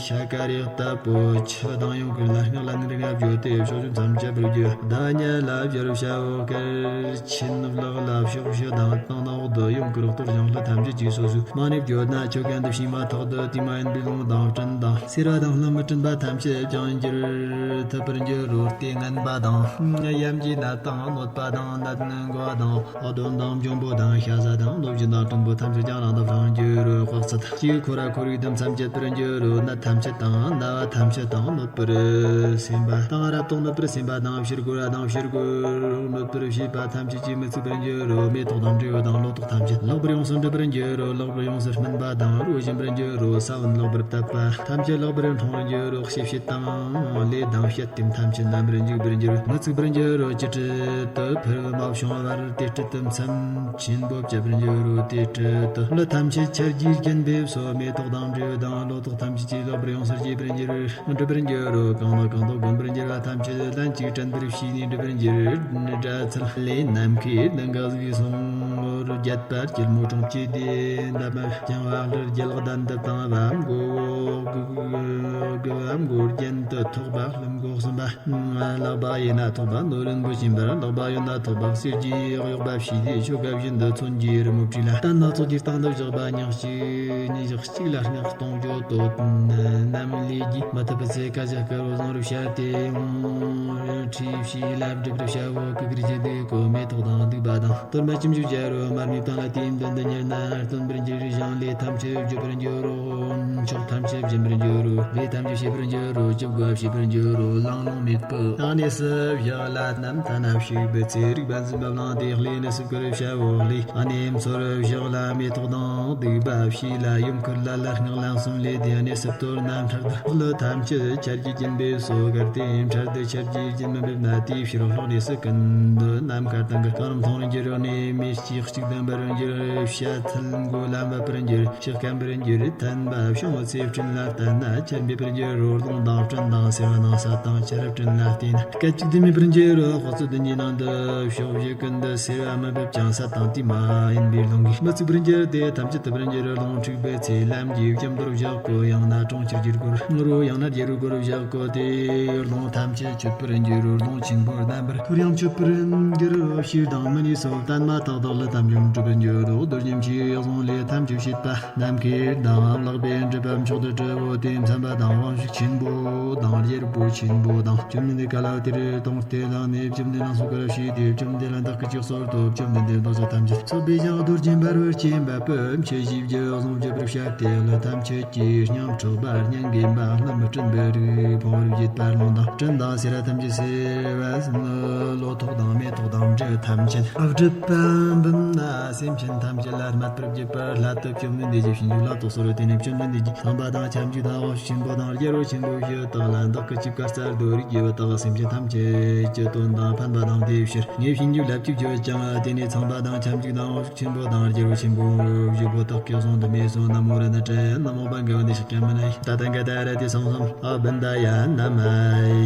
ཤ་ཀ་རི་ལྟ་བུ་ཆུ་དང་ཡུངས་ཀར་ལ་སྔགས་ལན་རིགས་ལྔ་བརྗོད་དེ་ཕྱོགས་བཅུ་མཚམས་བཅད་པར་བརྗོད། བདག་ཉིད་ལ་བཞུར་བྱའོ། སྐར་ཆེན་ལག་ལ་ཕྱོགས་བཞི་དང་སྟེང་ནང་འོག་ཏུ་ཡུངས་ཀར་གཏོར་ཞིང་ལྷ་ཐམས་ཅད་ཀྱིས་སོ་སོའི་མ་ནས་བརྗོད་ན་ཆོ་ག་འདི་བྱས་མ་ཐག་ཏུ་དེ་མ་ཡིན་པའི་རླུང་དང་སྤྲིན་དང་སེར་བ་དང་ལྷུམས་སྤྲིན་པ་ཐམས་ཅད་ཀྱང་འགྱུར་ཐུབ་པར་འགྱུར་རོ། ལྟས་ངན་པ་དང་ཡམས་ཀྱི་ནད་དང་གནོད་པ་དང་ནད་འགོ་དང་གདོན་དང་འབྱུང་པོ་དང་ཤ་ཟ་དང་གནོད་སྦྱིན་དང་གྲུང་པོ་ཐམས་ཅད་ཀྱང་རང་དང་རང་འགྱུར་རོ། དཔག་ཚད་གཅིག་ཁོ་ར་ཁོ་རའི་དུམ་མཚམས་བཅད་པར་འགྱུར་རོ། ནད་ཐམས་ཅད་དང་ན་བ་ཐམས་ཅད་དང་གནོད་པར་སེམས་པ་དང་རབ་ཏུ་གནོད་པར་སེམས་པ་དང་ཕྱིར་རྒོལ་བ་དང་ཕྱིར་རྒོལ་གནོད་པར་བྱེད་པ་ཐམས་ཅད་ཀྱིས་མི་ཚུགས་པར་འགྱུར་རོ། མེ་ཏོག་དང་འབྲས་བུ་དང་ལོ་ཏོག་ཐམས་ཅད་ལེགས་པར་ཡོངས་སུ་འགྲུབ་པར་འགྱུར་རོ། ལེགས་པར་ཡོངས་སུ་སྨིན་པ་དང་རོ་བཞིན་པར་འགྱུར་རོ། ས་བོན་ལེགས་པར་བཏབ་པ་ཐམས་ཅད་ལེགས་པར་འཁྲུངས་པར་འགྱུར་རོ། ཤེས་བྱེད་དང་ལས་དང་བྱེད་ལྟས་ཐམས་ཅད་རྣམ་པར་འཇིག་པར་འགྱུར་རོ། མི་ཚུགས་པར་འགྱུར་རོ། ཅི་སྤྲད་དུ་ཕུར་བུ་མ་བྱུང་བར་དེ་སྤྲད་དུ་མཚམས་ཆེན་པོ་བཅད་པར་འགྱུར་རོ། དེ་སྤྲད་དུ་ལྷ་ཐམས་ཅད་ཆར་གྱིས་བརྒྱན་པའི་ཕྱོགས་མེ་ཏོག་དང་འབྲས་བུ་དང་ལོ་ཏོག་ཐམས་ཅད་ཀྱིས་ལེགས་པར་ཡོངས་སུ་རྒྱས་པར་འགྱུར། འགྲུབ་པར་འགྱུར་རོ། གང་དང་གང་དུ་དགོན་པར་འགྱུར་བ་ཐམས་ཅད་ལན་གཅིག་དྲན་པར་བྱས་ནས་འགྲུབ་པར་འགྱུར། སྒྲ་ཚུལ་ལས་ནམ་མཁའི་གདེངས་ཀ་གཟིགས་སོང་ངོར་བརྒྱད་པར་སྐྱིལ་མོ་ཀྲུང་གཅིག་དེ་འདབ་མ་བརྐྱང་བ་ལྷར་རྒྱལ་གདན་འདི་དང་བ་མགོ་བོ་དགུ་དགུ་ ལམ་མགོ་རྒྱན་དུ་ཐོགས་པ། ལྷམ་གོག་གསུམ་པ། ལག་པ་གཡས་ན་ཐོགས་པ། ནོར་རིན་པོ་བྱིན་པར། ལག་པ་གཡོན་ན་ཐོགས་པ། གསེར་གྱི་གཡོག་པ་ཕྱིས་ཏེ། ཆོ་ག་བཞིན་དུ་མཚོན་གྱི་རི་མོ་བྲིས་ལ། རྟ་ནག་ཚོགས་ཀྱི་སྟེང་དུ་བཞག་པ། ཉག་གཅིག་ཉིས་བཞག་གཅིག་ལ་སྔགས་གཏོང་རྒྱུ་དོ། ནམ་ལས་ཀྱི་མི་ཐུབ་པའི་ཚེ། ཀ་ཇ་ཀ་རོ་བཟང་རུ་བྱ་སྟེ། ཡང་ཁྲིད་བྱས་ལ་སྒྲུབ་རུ་བྱའོ། གུ་གུར་གྱི་སྡེ་གོ་མེ་ཏོག་དང་བདུག་པ་དང་། གཏོར་མ་ཁྱིམ་བཞུགས་བྱ་རུ། མར་མེ་བཏང་ལ་དེའི་མདུན་དུ་ཉལ་ན། སྟོན་པར་འགྱུར། ཞིང་ལས་ཐམས་ཅད་བརྗོད་པར་འགྱུར་རོ། མཆོག་ཐམས་ཅད་བྱིན་པར་འགྱུར་རོ། ལས་ཐམས་ཅད་བྱེད་པར་འགྱུར་རོ། སྐྱིད་པ་བྱེད་པར་འགྱུར་རོ། ལང་ལོང་མེད་པའི་ཨ་གནས་སུ་བཞག་ལ། ནམ་ཐ་ན་བཞུགས་པའི་ཚེ། རིག་པ་འཛིན་པ་བླངས་ཏེ། ལྷའི་གནས་སུ་བཀུར་བྱའོ། ལྷའི་ཨ་གནས་མཚོར་བཞག་ལ། མེ་ཏོག་དང་བདུག་པ་ཕྱིས་ལ། ཡུམ་ཁུར་ལ་ལ་སྔགས་ལན་གསུམ་ལས། དེ་གནས་སུ་གཏོར་ན། འཕྲལ་དུ་ལྷ་ཐམས་ཅད་ཆར་གྱིས་བྱིན་པའི་སོ། གལ་ཏེ་འཕྲལ་དུ་ཆར་གྱིས་བྱིན་མི་འབེབས་ན། དེའི་ཕྱིར་ལྷོ་གནས་སུ་ཀུན་ཏུ་ནམ་མཁའ་དང་གི་གང་རུང་མཐོང་རུ་འགྱུར་རོ། གནས་མེ་ལྕེ་གཅིག་ལྡན་པར་འགྱུར། བྱ་ཚིལ་མགོ་ལ་འབབ་པར་འགྱུར། ཕྱག་སྐམ་པར་འགྱུར། ཐན་པ་བྱུང་བའི་ཚེ་སྤྲིན་ལ་བལྟས་ན། ཆར་འབེབས་པར་འགྱུར་རོ། རླུང་དང་སྤྲིན་དང་སེར་བ་དང་སད་དང་ཆར་སྤྲིན་ལ་བལྟས་ན། སྐད་ཅིག་ཏུ་མེད་པར་འགྱུར་རོ། དཔག་ཚད་བདུན་གྱི་ནང་དུ་ཕྱོགས་བཞི་ཀུན་ཏུ་སེར་བ་མི་འབབ་ཅིང་སད་དང་དེ་མ་ཡིན་པའི་རླུང་གིས་མི་ཚུགས་པར་འགྱུར་ཏེ། ཐམས་ཅད་ཐུབ་པར་འགྱུར་རོ། རླུང་འཁྲིགས་པའི་ཚེ་ལམ་གྱི་སྐྱིབས་མདོར་བཞག་གོ། ཡང་ན་གྲོང་ཁྱེར་གྱི་སྒོར་རོ། ཡང་ན་རྒྱལ་པོའི་སྒོར་བཞག་གོ་སྟེ། རླུང་ཐམས་ཅད་ཆུད་པར་འགྱུར་རོ། རླུང་ཆེན་པོ་ལྡན་པར་འཁོར་ཡང་ཆུད་པར་འགྱུར་རོ། ཕྱིར་དང་མི་ནུས་སོ། བརྟན་མ་ཐག་ཐག་ལ་དམ་ཡུམ་སྒྲུབ་པར་འགྱུར་རོ། རྡོ་རྗེ་མཆོག་གསུང་ལས་ཐམས་ཅད་བྱེད་པ། ནམ་མཁའི་དང་ལག་པའི་སྒྲིབ་པ་མཆོག་ཏུ་གྲོལ་བོ་སྟེ། མཚན་པ་དང་དབང་ཕྱུག་ཆེན་པོ་དང་རྒྱལ་པོ་ཆེན་པོ་དང་། བཅོམ་ལྡན་འདས་ག་ལ་དེར་དོང་སྟེ་ལངས་ནས། བཅོམ་ལྡན་ལ་གསོལ་བ་བྱས་ཏེ། བཅོམ་ལྡན་ལ་བདག་གིས་ཅི་གསོལ་ཏོ། བཅོམ་ལྡན་འདས་བདག་ཅག་ཐམས་ཅད་གསོད་པའི་ཞིང་རྡོ་རྗེ་འབར་བ་ཅན་འབབ་པའི་མཆོད་བྱའི་རྒྱུ་གཟུངས་བརྗོད་པར་བྱ་སྟེ། ལྷ་ཐམས་ཅད་ཀྱིས་སྙིང་འཕྲོག་པ། སྙན་འགེམས་པ། ལྷ་མི་སྤྲིན་པའི་རིགས་ཕུང་བར་བྱེད་པ། རླུང་དང་སྤྲིན་དང་སེར་བ་ཐམས་ཅད་སེལ་བ་ནི། ལོ་ཏོག་དང་མེ་ཏོག་དང་འབྲུ་ཐམས་ཅད་སྒྲིབ་པ་འབུམ་ན་སེམས་ཅན་ཐམས་ཅད་ལ་སྨད་པར་བགྱིད་པར་སླད་དུ་བཅོམ་ལྡན་འདས་ཀྱི་ཞིང་བཅུ་ལ་གཏོགས་སོ། དེ་ནས་བཅོམ་ལྡན་འདས་ཀྱིས་ཚངས་པ་དང་ཁྱབ་འཇུག་དང་དབང་ཕྱུག་ཆེན་པོ་དང་རྒྱལ་པོ་ཆེན་པོ་བཞི་དག་ལ་བདག་གིས་ཅི་བཀའ་སྩལ་ཏོ། རིགས་ཀྱི་བུ་དག་སེམས་ཅན་ཐམས་ཅད་ཀྱི་དོན་དང་ཕན་པ་དང་། དེའི་ཕྱིར་ངས་བྱིན་གྱིས་བརླབ་ཅིང་བསྐྱོད་ཅིང་། དེ་ནས་ཚངས་པ་དང་ཁྱབ་འཇུག་དང་དབང་ཕྱུག་ཆེན་པོ་དང་རྒྱལ་པོ་ཆེན་པོ་བཞི་པོ་དག་གིས་གསུངས་ཏེ་སྨྲས་སོ། ན་མོ་རཏྣ་ཏྲ་ཡ། ན་མོ་བྷ་ག་ཝ་ཏི་ཤཱཀྱ་མུ་ནི། ཏ་ཐཱ་ག་ཏ་ར་ཏི་སཾ་སཾ་ཨ་བྷ་ནནྡ་ཡ་ན་མ།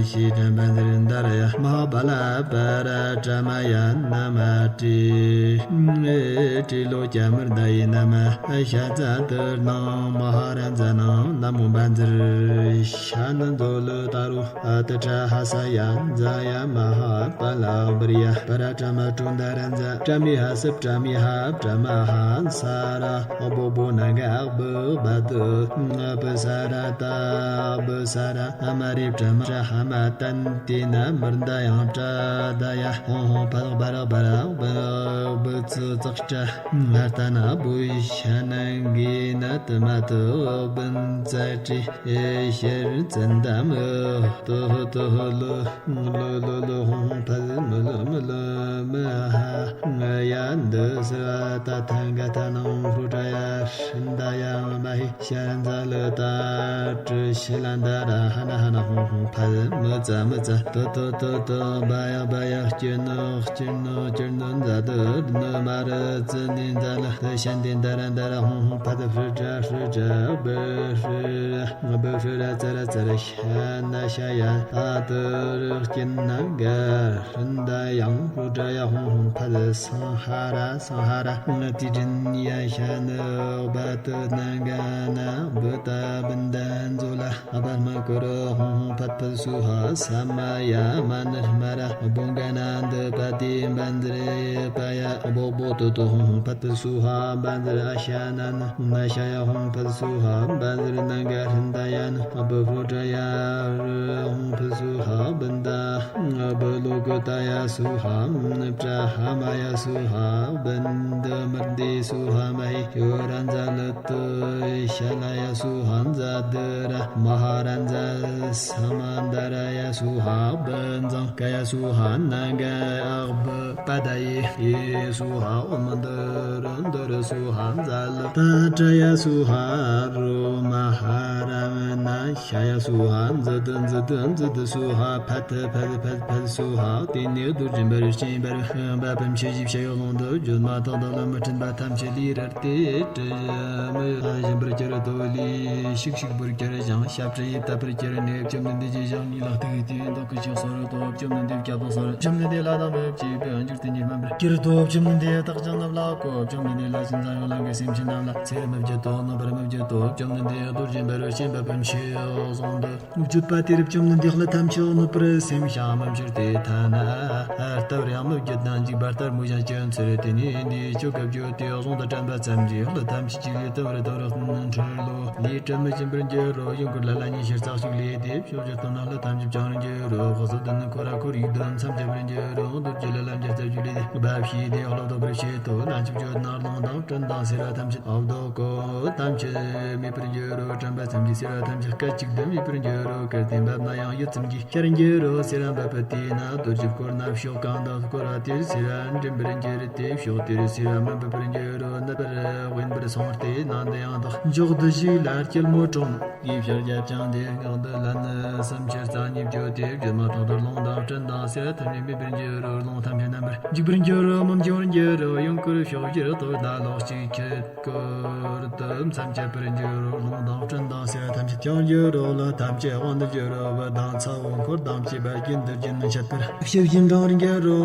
ཤྲཱི་ཏྲ་བཛྲ་ཏཱ་ར་ཡ། མ་ཧཱ་པཱ་ལ་པ་ར་ཏྲ་མ་ཡ་ན་མ། ཏྲི་ཏྲི་ལོ་ཀྱ་མུར་དྷ་ཡེ་ན་མ། ཤ་ཛ་ཏུར་ནང་མ་ཧཱ་ར་ཛ་ནང་ན་མོ་བཛྲ། ཤ་ན་མཛོ་ལུ་ཏ་རུ། ཨ་ཏི་ཏྲ་ཧ་ས་ཡ་ཛ་ཡ་མ་ཧཱ་པཱ་ལ་བིར་ཡ། པ་ར་ཏྲ་མ་ཏྲུ་ད་ར་ཛ། ཏྲ་མི་ཧ་སི་པྲ་མི་ཧ་པྲ་མ་ཧ། ས་ར་ཨོ་བོ་བོ་ན་ག་ཨ་བུ་བ་དུ། ཨ་བུ་ས་ར་ཏ་བུ་ས་ར། ཨ་མ་རི་པྲ་མ་ཧྲ་ཧ་མ། ཏན་ཏི་ན་མུར་ད་ཡང་པྲ་ད་ཡ། ཧོང་ཧོང་པ་རག་པ་རག་པ་རག་བུ་བུ་ཙི་ཙག་ཏྲ། ཨ་ཏ་ན་བུ་ཤ་ན་གི་ན་ཏི་མ་ཏི་བུན་ཙ་ཏྲི། ཨེ་ཤར་ཙན་ད་མི་ཏི་ཧུ་ཏི་ཧུ་ལུ་ལུ་ལུ་ལུ་ཧོང་ཧོང་ཕ་ཟི་མི་ལུ་མི་ལུ་མི་ཧ། ཡ་འདི་སི་ཏ་ཐ་ག་ཐ་ནང་ཧུ་ཏྲ་ཡ་ཧྲིན་ད་ཡ་མ་ཧི་ཤ་ར་ཛ་ལུ་ཏ་ཏྲི་ཤི་ལ་འདི་ར་ཧ་ན་ཧ་ན་ཧོང་ཧོང་ཕ་ཟི་མི་ཙ་མི་ཙ་ཏི་ཏི་ཏི་ཏི་བ་ཡ་བ་ཡ་སྐྱི་ནུ་སྐྱི་ནུ་སྐྱི་ནུ་ཛ་དི་ནུ་མ་རི་ཙི་ནི་ཛ་ལུ་ཏི་ཤ་འདི་འདི་ར་འདི་ར་ཧོང་ཧོང་ཕ་ཟི་ཧྲི་ཏྲ་ཧྲི་ཏྲ་བི་ཧྲི་བི་ཧྲི་ར་ཙ་ར་ཙ་ར་ཤ་ན་ཤ་ཡ། ཨ་ཏི་རི་སྐྱི་ན་ག་ཧྲིན་ད་ཡང་ཧུ་ཏྲ་ཡ་ཧོང་ཧོང་ཕ་ཟི་སང་ཧ་ར་སང་ཧ་ར། ཏི་ཏྲིན་ཡ་ཤ་ནུ་བ་ཏི་ན་ག་ན་བུ་ཏ་བུན་ད་མཛོ་ལ། ཨ་བ་མ་ཀུ་རུ་ཧོང་ཧོང་ཕ་ཕུ་སུ་ཧ། ས་མ་ཡ་མ་ནུ་མ་ར་བོ་ག་ན་འདི་པ་ཏི་བཛྲ་པ་ཡ། བོ་བོ་ཏོ་ཏོ་ཧོང་ཧོང་ཕ་ཕུ་སུ་ཧ། བཛྲ་ཨ་ཤ་ན་ན་ན་ཤ་ཡ་ཧོང་ཕུ་སུ་ཧ། བཛྲ་ན་ག་ཧྲིན་ད་ཡ་ན། ཨ་བུ་ཧུ་ཏྲ་ཡ་རུ་ཧོང་ཕུ་སུ་ཧ། བུན་ད། ཨ་བུ་ལོ་ཀུ་ཏ་ཡ་སུ་ཧ། པྲ་ཧ་མ་ཡ་སུ་ཧ། བུན་དི་མུར་དི་སུ་ཧ་མ་ཧི། ཡོ་ར་ཛ་ལུ་ཏི་ཤ་ལ་ཡ་སུ་ཧ། ཛ་དི་ར་མ་ཧ་ར་ཛ་ས་མ་ད་ར་ཡ་སུ་ཧ། བུ་ཛང་ཀ་ཡ་སུ་ཧ། ན་ག་ཨ་བུ་པ་ད་ཡེ་ཡེ་སུ་ཧ། ཨོ་མ་དི་རུ་དི་རུ་སུ་ཧ། ཛ་ལུ་ཏ་ཏྲ་ཡ་སུ་ཧ། རུ་མ་ཧ་ར་མ་ན་ཤ་ཡ་སུ་ཧ། ཛི་དི་ཛི་དི་ཛི་དི་སུ་ཧ། ཕ་ཏི་ཕ་ཏི་ཕ་ཏི་ཕ་ཏི་སུ་ཧ། དེ་ནས་རྡོ་རྗེ་འབར་བའི་སྤྱན་འབར་བ་པདྨ་ཆུ་བཞི་ཞབས་ཀྱུ་ཀློང་དུ་བརྗོད་མ་ཐག་ཐག་ལ་མི་སྤྲིན་པ་ཐམས་ཅད་ལས་རལ་ཏེ་དྲི་མི་ཞིམ་པར་གྱུར་ཏོ། ལུས་ཤིག་ཤིག་པོར་གྱུར་ཞིང་ཞབས་ཀྱུ་ཡིབ་བཏབ་པར་གྱུར་ནས། བཅོམ་ལྡན་འདས་ཀྱི་ཞབས་གཉིས་ལ་གཏུགས་ཏེ་བདག་གིས་ཅི་གསོལ་ཏོ། བཅོམ་ལྡན་འདས་སྐྱབས་སུ་མཆི། བཅོམ་ལྡན་འདས་ལྷ་དང་མིའི་བཅས་པའི་འཇིག་རྟེན་གྱི་སྨན་པར་གྱུར་ཏོ། བཅོམ་ལྡན་འདས་བདག་ཅག་རྣམས་ལ་གོ། བཅོམ་ལྡན་འདས་ལྷ་བཅས་འཛམ་བུ་གླིང་གི་སེམས་ཅན་རྣམས་ལ་ཚེ་རབས་མི་བརྗེད་དོ། རྣམ་པར་མི་བརྗེད་དོ། བཅོམ་ལྡན་འདས་རྡོ་རྗེ་འབར་བའི་སྤྱན་འབབ་པའི་མཆོད་ བཟུང་དུ། བརྗོད་པ་དེ་རུ་བཅོམ་ལྡན་འདས་ལྷ་ཐམས་ཅད་གནོད་པར་སེམས་ཤིང་མི་འགྱུར་ཏེ་ཐ་ན་ལྟ་བུར་ཡང་མི་བརྗོད་ན་འཇིགས་པ་ལྟར་མོས་ཤིང་ཅི་ཚུལ་དེ་ནས་འདི་ཆོ་ག་བརྗོད་དེ་གཟུང་དུ་དྲན་པ་ཙམ་གྱིས་ལྷ་ཐམས་ཅད་ཀྱི་ལུས་དམ་རུ་དམ་རུ་ཁྲིད་ལོ། ལས་བྲལ་མི་ཕྱིན་པར་འགྱུར་རོ། ཡུམ་སྐུ་ལ་ལ་ཉི་ཤུ་རྩ་གཅིག་ལས་དེ་ཕྱོགས་བཅུ་སྟོང་ན་ལྷ་ཐམས་ཅད་བྱང་རུ་འགྱུར་རོ། དཔག་བསམ་དོན་ནི་འཁོར་ར་འཁོར་ཡུལ་དོན་མཚམས་བཅད་པར་འགྱུར་རོ། རྡོ་རྗེ་ལ་ལམ་བརྒྱ་རྩ་བརྒྱད་ལས་དེ་འབབ་ཞིག་དེ་ལྷོ་ལྡོག་པར་བྱེད་དོ། ན་ཆུ་བརྗོད་ན་རླུང་དང་སྤྲིན་དང་སེར་བ་ཐམས་ཅད་ཨ་བ་དོ་ཀོ་ཐམས་ཅད་མེད་པར་འགྱུར་རོ། དྲན་པ་ཙམ་གྱིས་སེར་བ་ཐམས་ཅད་སྐད་ཅིག་ཏུ་མེད་པར་འགྱུར་རོ། གལ་ཏེ་འབབ་ན་ཡང་ཡུད་ཙམ་གྱི་ཤར་འགྱུར་རོ། སེར་བ་འབབ་པ་དེས་ན་རྡོ་རྗེ་བསྐོར་ན་ཕྱོགས་གང་དུ་བསྐོར་བ་དེར་སེར་བ་འགྲིམ་པར་འགྱུར་ཏེ། ཕྱོགས་དེར་སེར་བ་མི་འབབ་པར་འགྱུར་རོ། ནུབ་པར་དབེན་པར་སོང་སྟེ་ནང་དུ་ཡང་དག་འཇོག་འདི་ཞིག་ལ་སྐྱིལ་མོ་ཀྲུང་གིས་ཕྱག་རྒྱབ་ཀྱང་དེ་སྔགས་འདི་ལན་ནི་སུམ་ཅུ་རྩ་གཉིས་བརྗོད་དེ་བརྗོད་མ་ཐག་ཏུ་རླུང་དང་སྤྲིན་དང་སེར་བ་ཐམས་ཅད་མེད་པར་འགྱུར་རོ། རླུང་ཐམས་ཅད་རྣམ་པར་འཇིག་པར་འགྱུར་རོ། མི་འགྱུར་བར་འགྱུར་རོ། ཡུམ་སྐུར་ཕྱོགས་བཞིར་གཏོར་ན་ལོགས་གཅིག་ཁྱོད་སྐུར་དུ་མཚམས་བཅད་པར་འགྱུར་རོ། རླུང་དང་སྤྲིན་དང་སེར་བ་ཐམས་ཅད་ཀྱང་འགྱུར་རོ། ལྷ་ཐམས་ཅད་དབང་དུ་འགྱུར་རོ། བུ་དང་ཚ་བོ་འཁོར་དང་བཅས་པ་རྒྱུན་དུ་རྒྱུན་མི་འཆད་པར་ཕྱི་བཞིན་འབྲང་བར་འགྱུར་རོ།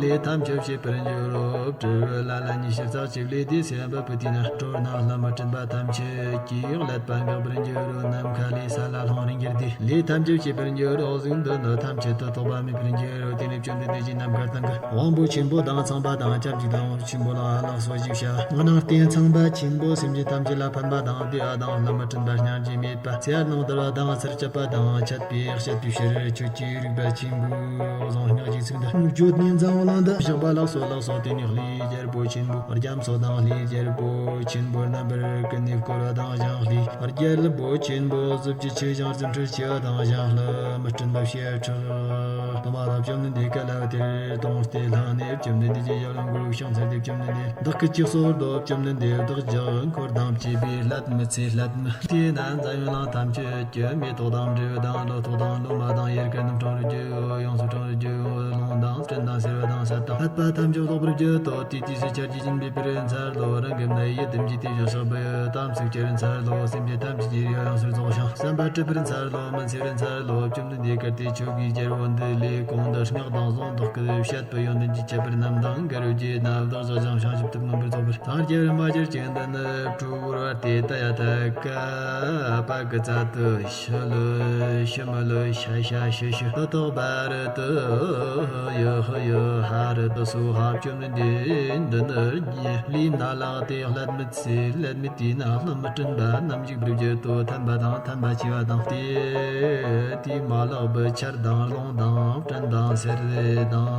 ལས་ཐམས་ཅད་བྱེད་པར་འགྱུར་རོ། སྤྲུལ་པའི་ལ་ལ་ཉི་ཤུ་རྩ་གཅིག་ལས་དེ་སེར་བ་འབབ་པ་དེས་ན་སྤྲོ་ན་ལྷ་མི་སྲིན་པ་ཐམས་ཅད་ཀྱིས་བསླད་པ་འགག་པར་འགྱུར་རོ། ནམ་མཁའ་ལས་ས་ལ་ལྷུང་བར་འགྱུར་ཏེ་ལས་ཐམས་ཅད་བྱེད་པར་འགྱུར་རོ། གཟུགས་འདི་ནི་ཐམས་ཅད་དུ་རྟོག་པ་མེད་པར་འགྱུར་རོ། དེ་ནས་བཅོམ་ལྡན་འདས་ཀྱིས་ནམ་མཁའ་སྟེང་གི་དབང་པོ་ཆེན་པོ་དང་ཚངས་པ་དང་ཁྱབ་འཇུག་དང་དབང་ཕྱུག་ཆེན་པོ་ལ་ལགས་སོ་ཞེས་བྱ་བ། ནང་རྟེན་ཚངས་པ་ཆེན་པོ་སེམས་ཅན་ཐམས་ཅད་ལ་ཕན་པ་དང་བདེ་བ་དང་ལྷ་མི་སྲིན་པ་སྙིང་རྗེ་མེད་པ་ཚེ་རབས་ནང་དར་བ་དང་ཚར་གཅད་པ་དང་བཅད་པས་བཤད་པའི་ཕྱིར་ཆོས་ཀྱི་རིག་པ་ཆེན་པོའི་གཟུངས་སྔགས་ཀྱི་ཚིག་འདི་བརྗོད་ནས་འཛམ་བུ་གླིང་འདི་བཞག་པ་ལགས་སོ་ལགས་སོ། དེ་ནས་ལྷའི་རྒྱལ་པོ་ཆེན་པོ་རྒྱ་མཚོ་དང་ལྷའི་རྒྱལ་པོ་ཆེན་པོ་རྣམ་པར་ཀུན་ནས་བསྐོར་བ་དང་ཞིང་ལྷའི་རྒྱལ་པོ་ཆེན་པོ་གཟི་བརྗིད་ཆེ་ཞིང་རྫུ་འཕྲུལ་ཆེ་བ་དང་ཞིང་ལྷ་མི་སྲིན་པ་བྱེ་བྲག་དུ་མ་ལ་བཅོམ་ལྡན་འདས་བསྐལ་བ་དེར་དོང་སྟེ་ལྷགས་ནས་བཅོམ་ལྡན་འདས་ཀྱི་ཞབས་ལ་མགོ་བོས་ཕྱག་འཚལ་ཏེ། བཅོམ་ལྡན་འདས་བདག་གི་ཅིག་སོར་དུ་བཅོམ་ལྡན་འདས་བདག་ཅག་འཁོར་དང་བཅས་པའི་ཀླད་མི་ཚེ་ཀླད་མི་དེས་ན་འཛམ་བུའི་གླིང་ཐམས་ཅད་ཀྱི་མེ་ཏོག་དང་འབྲས་བུ་དང་ལོ་ཏོག་དང་ལོ་མ་དང་ཡལ་ག་རྣམས་གྲོང་རུ་རྒྱུའོ། ཡོངས་སུ་གྲོང་རུ་རྒྱུའོ། རླུང་དང་སྤྲིན་དང་སེར་བ་དང་སད་དང་ཀླད་པ་ཐམས་ཅད་རློག་པར་འགྱུར་ཏོ། དེ་དུས་སུ་ཆར་གྱི་བཞིན་འབེབས་པར་འཚལ་ལོ། རང་གི་མནའ་ཡི་དམ་གྱི་དེ་བཞིན་གཤེགས་པའི་དམ་ཚིག་ཅིར་འཚལ་ལོ། སེམས་ཅན་ཐམས་ཅད་ཀྱི་ཡོན་ཡོངས་སུ་རྫོགས་ཤིང་བསམ་པ་འགྲུབ་པར་འཚལ་ལོ། མི་ཚེ་རུ་འཚལ་ལོ། བཅོམ་ལྡན་འདས་གལ་ཏེ་ཁྱོད་ཀྱིས་རྒྱལ་པོ་འདི་ལས་གོང་དུ་སྔགས་དང་གཟུངས་བདག་གིས་བཤད་པའི་ཡོན་ཏན་གྱི་ཁྱད་པར་རྣམས་དང་འགལ་བར་བགྱིས་ན་བདག་ཅག་ཀྱང་བྱང་ཆུབ་ཏུ་མངོན་པར་རྫོགས་པར་སངས་རྒྱས་པར་མ་གྱུར་ཅིག་འདི་ནི་སྤྲོ་བོར་བ་སྟེ་ད་ཡ་ཐད་ཀ་པ་གི་ཚད་དུ་ཤི་ལུ་ཤི་མི་ལུ་ཤ་ཤ་ཤི་ཤི་ཏི་ཏོག་པ་རི་ཏི་ཡི་ཧི་ཡི་ཧ་རི་ཏི་སོ་ཧ། བཅོམ་ལྡན་འདས་འདི་ནི་ལུས་ན་ལག་སྟེ་ཀླད་མི་ཚེ་ཀླད་མི་དེས་ན་ལྷ་མི་སྲིན་པ་རྣམས་འཇིགས་པར་བགྱིད་དོ། ཐན་པ་དང་ཐན་པ་ཆེ་བ་དང་སྟེ་དེས་མ་ལགས་པའི་ཆར་དང་རླུང་དང་སྤྲིན་དང་སེར་དང་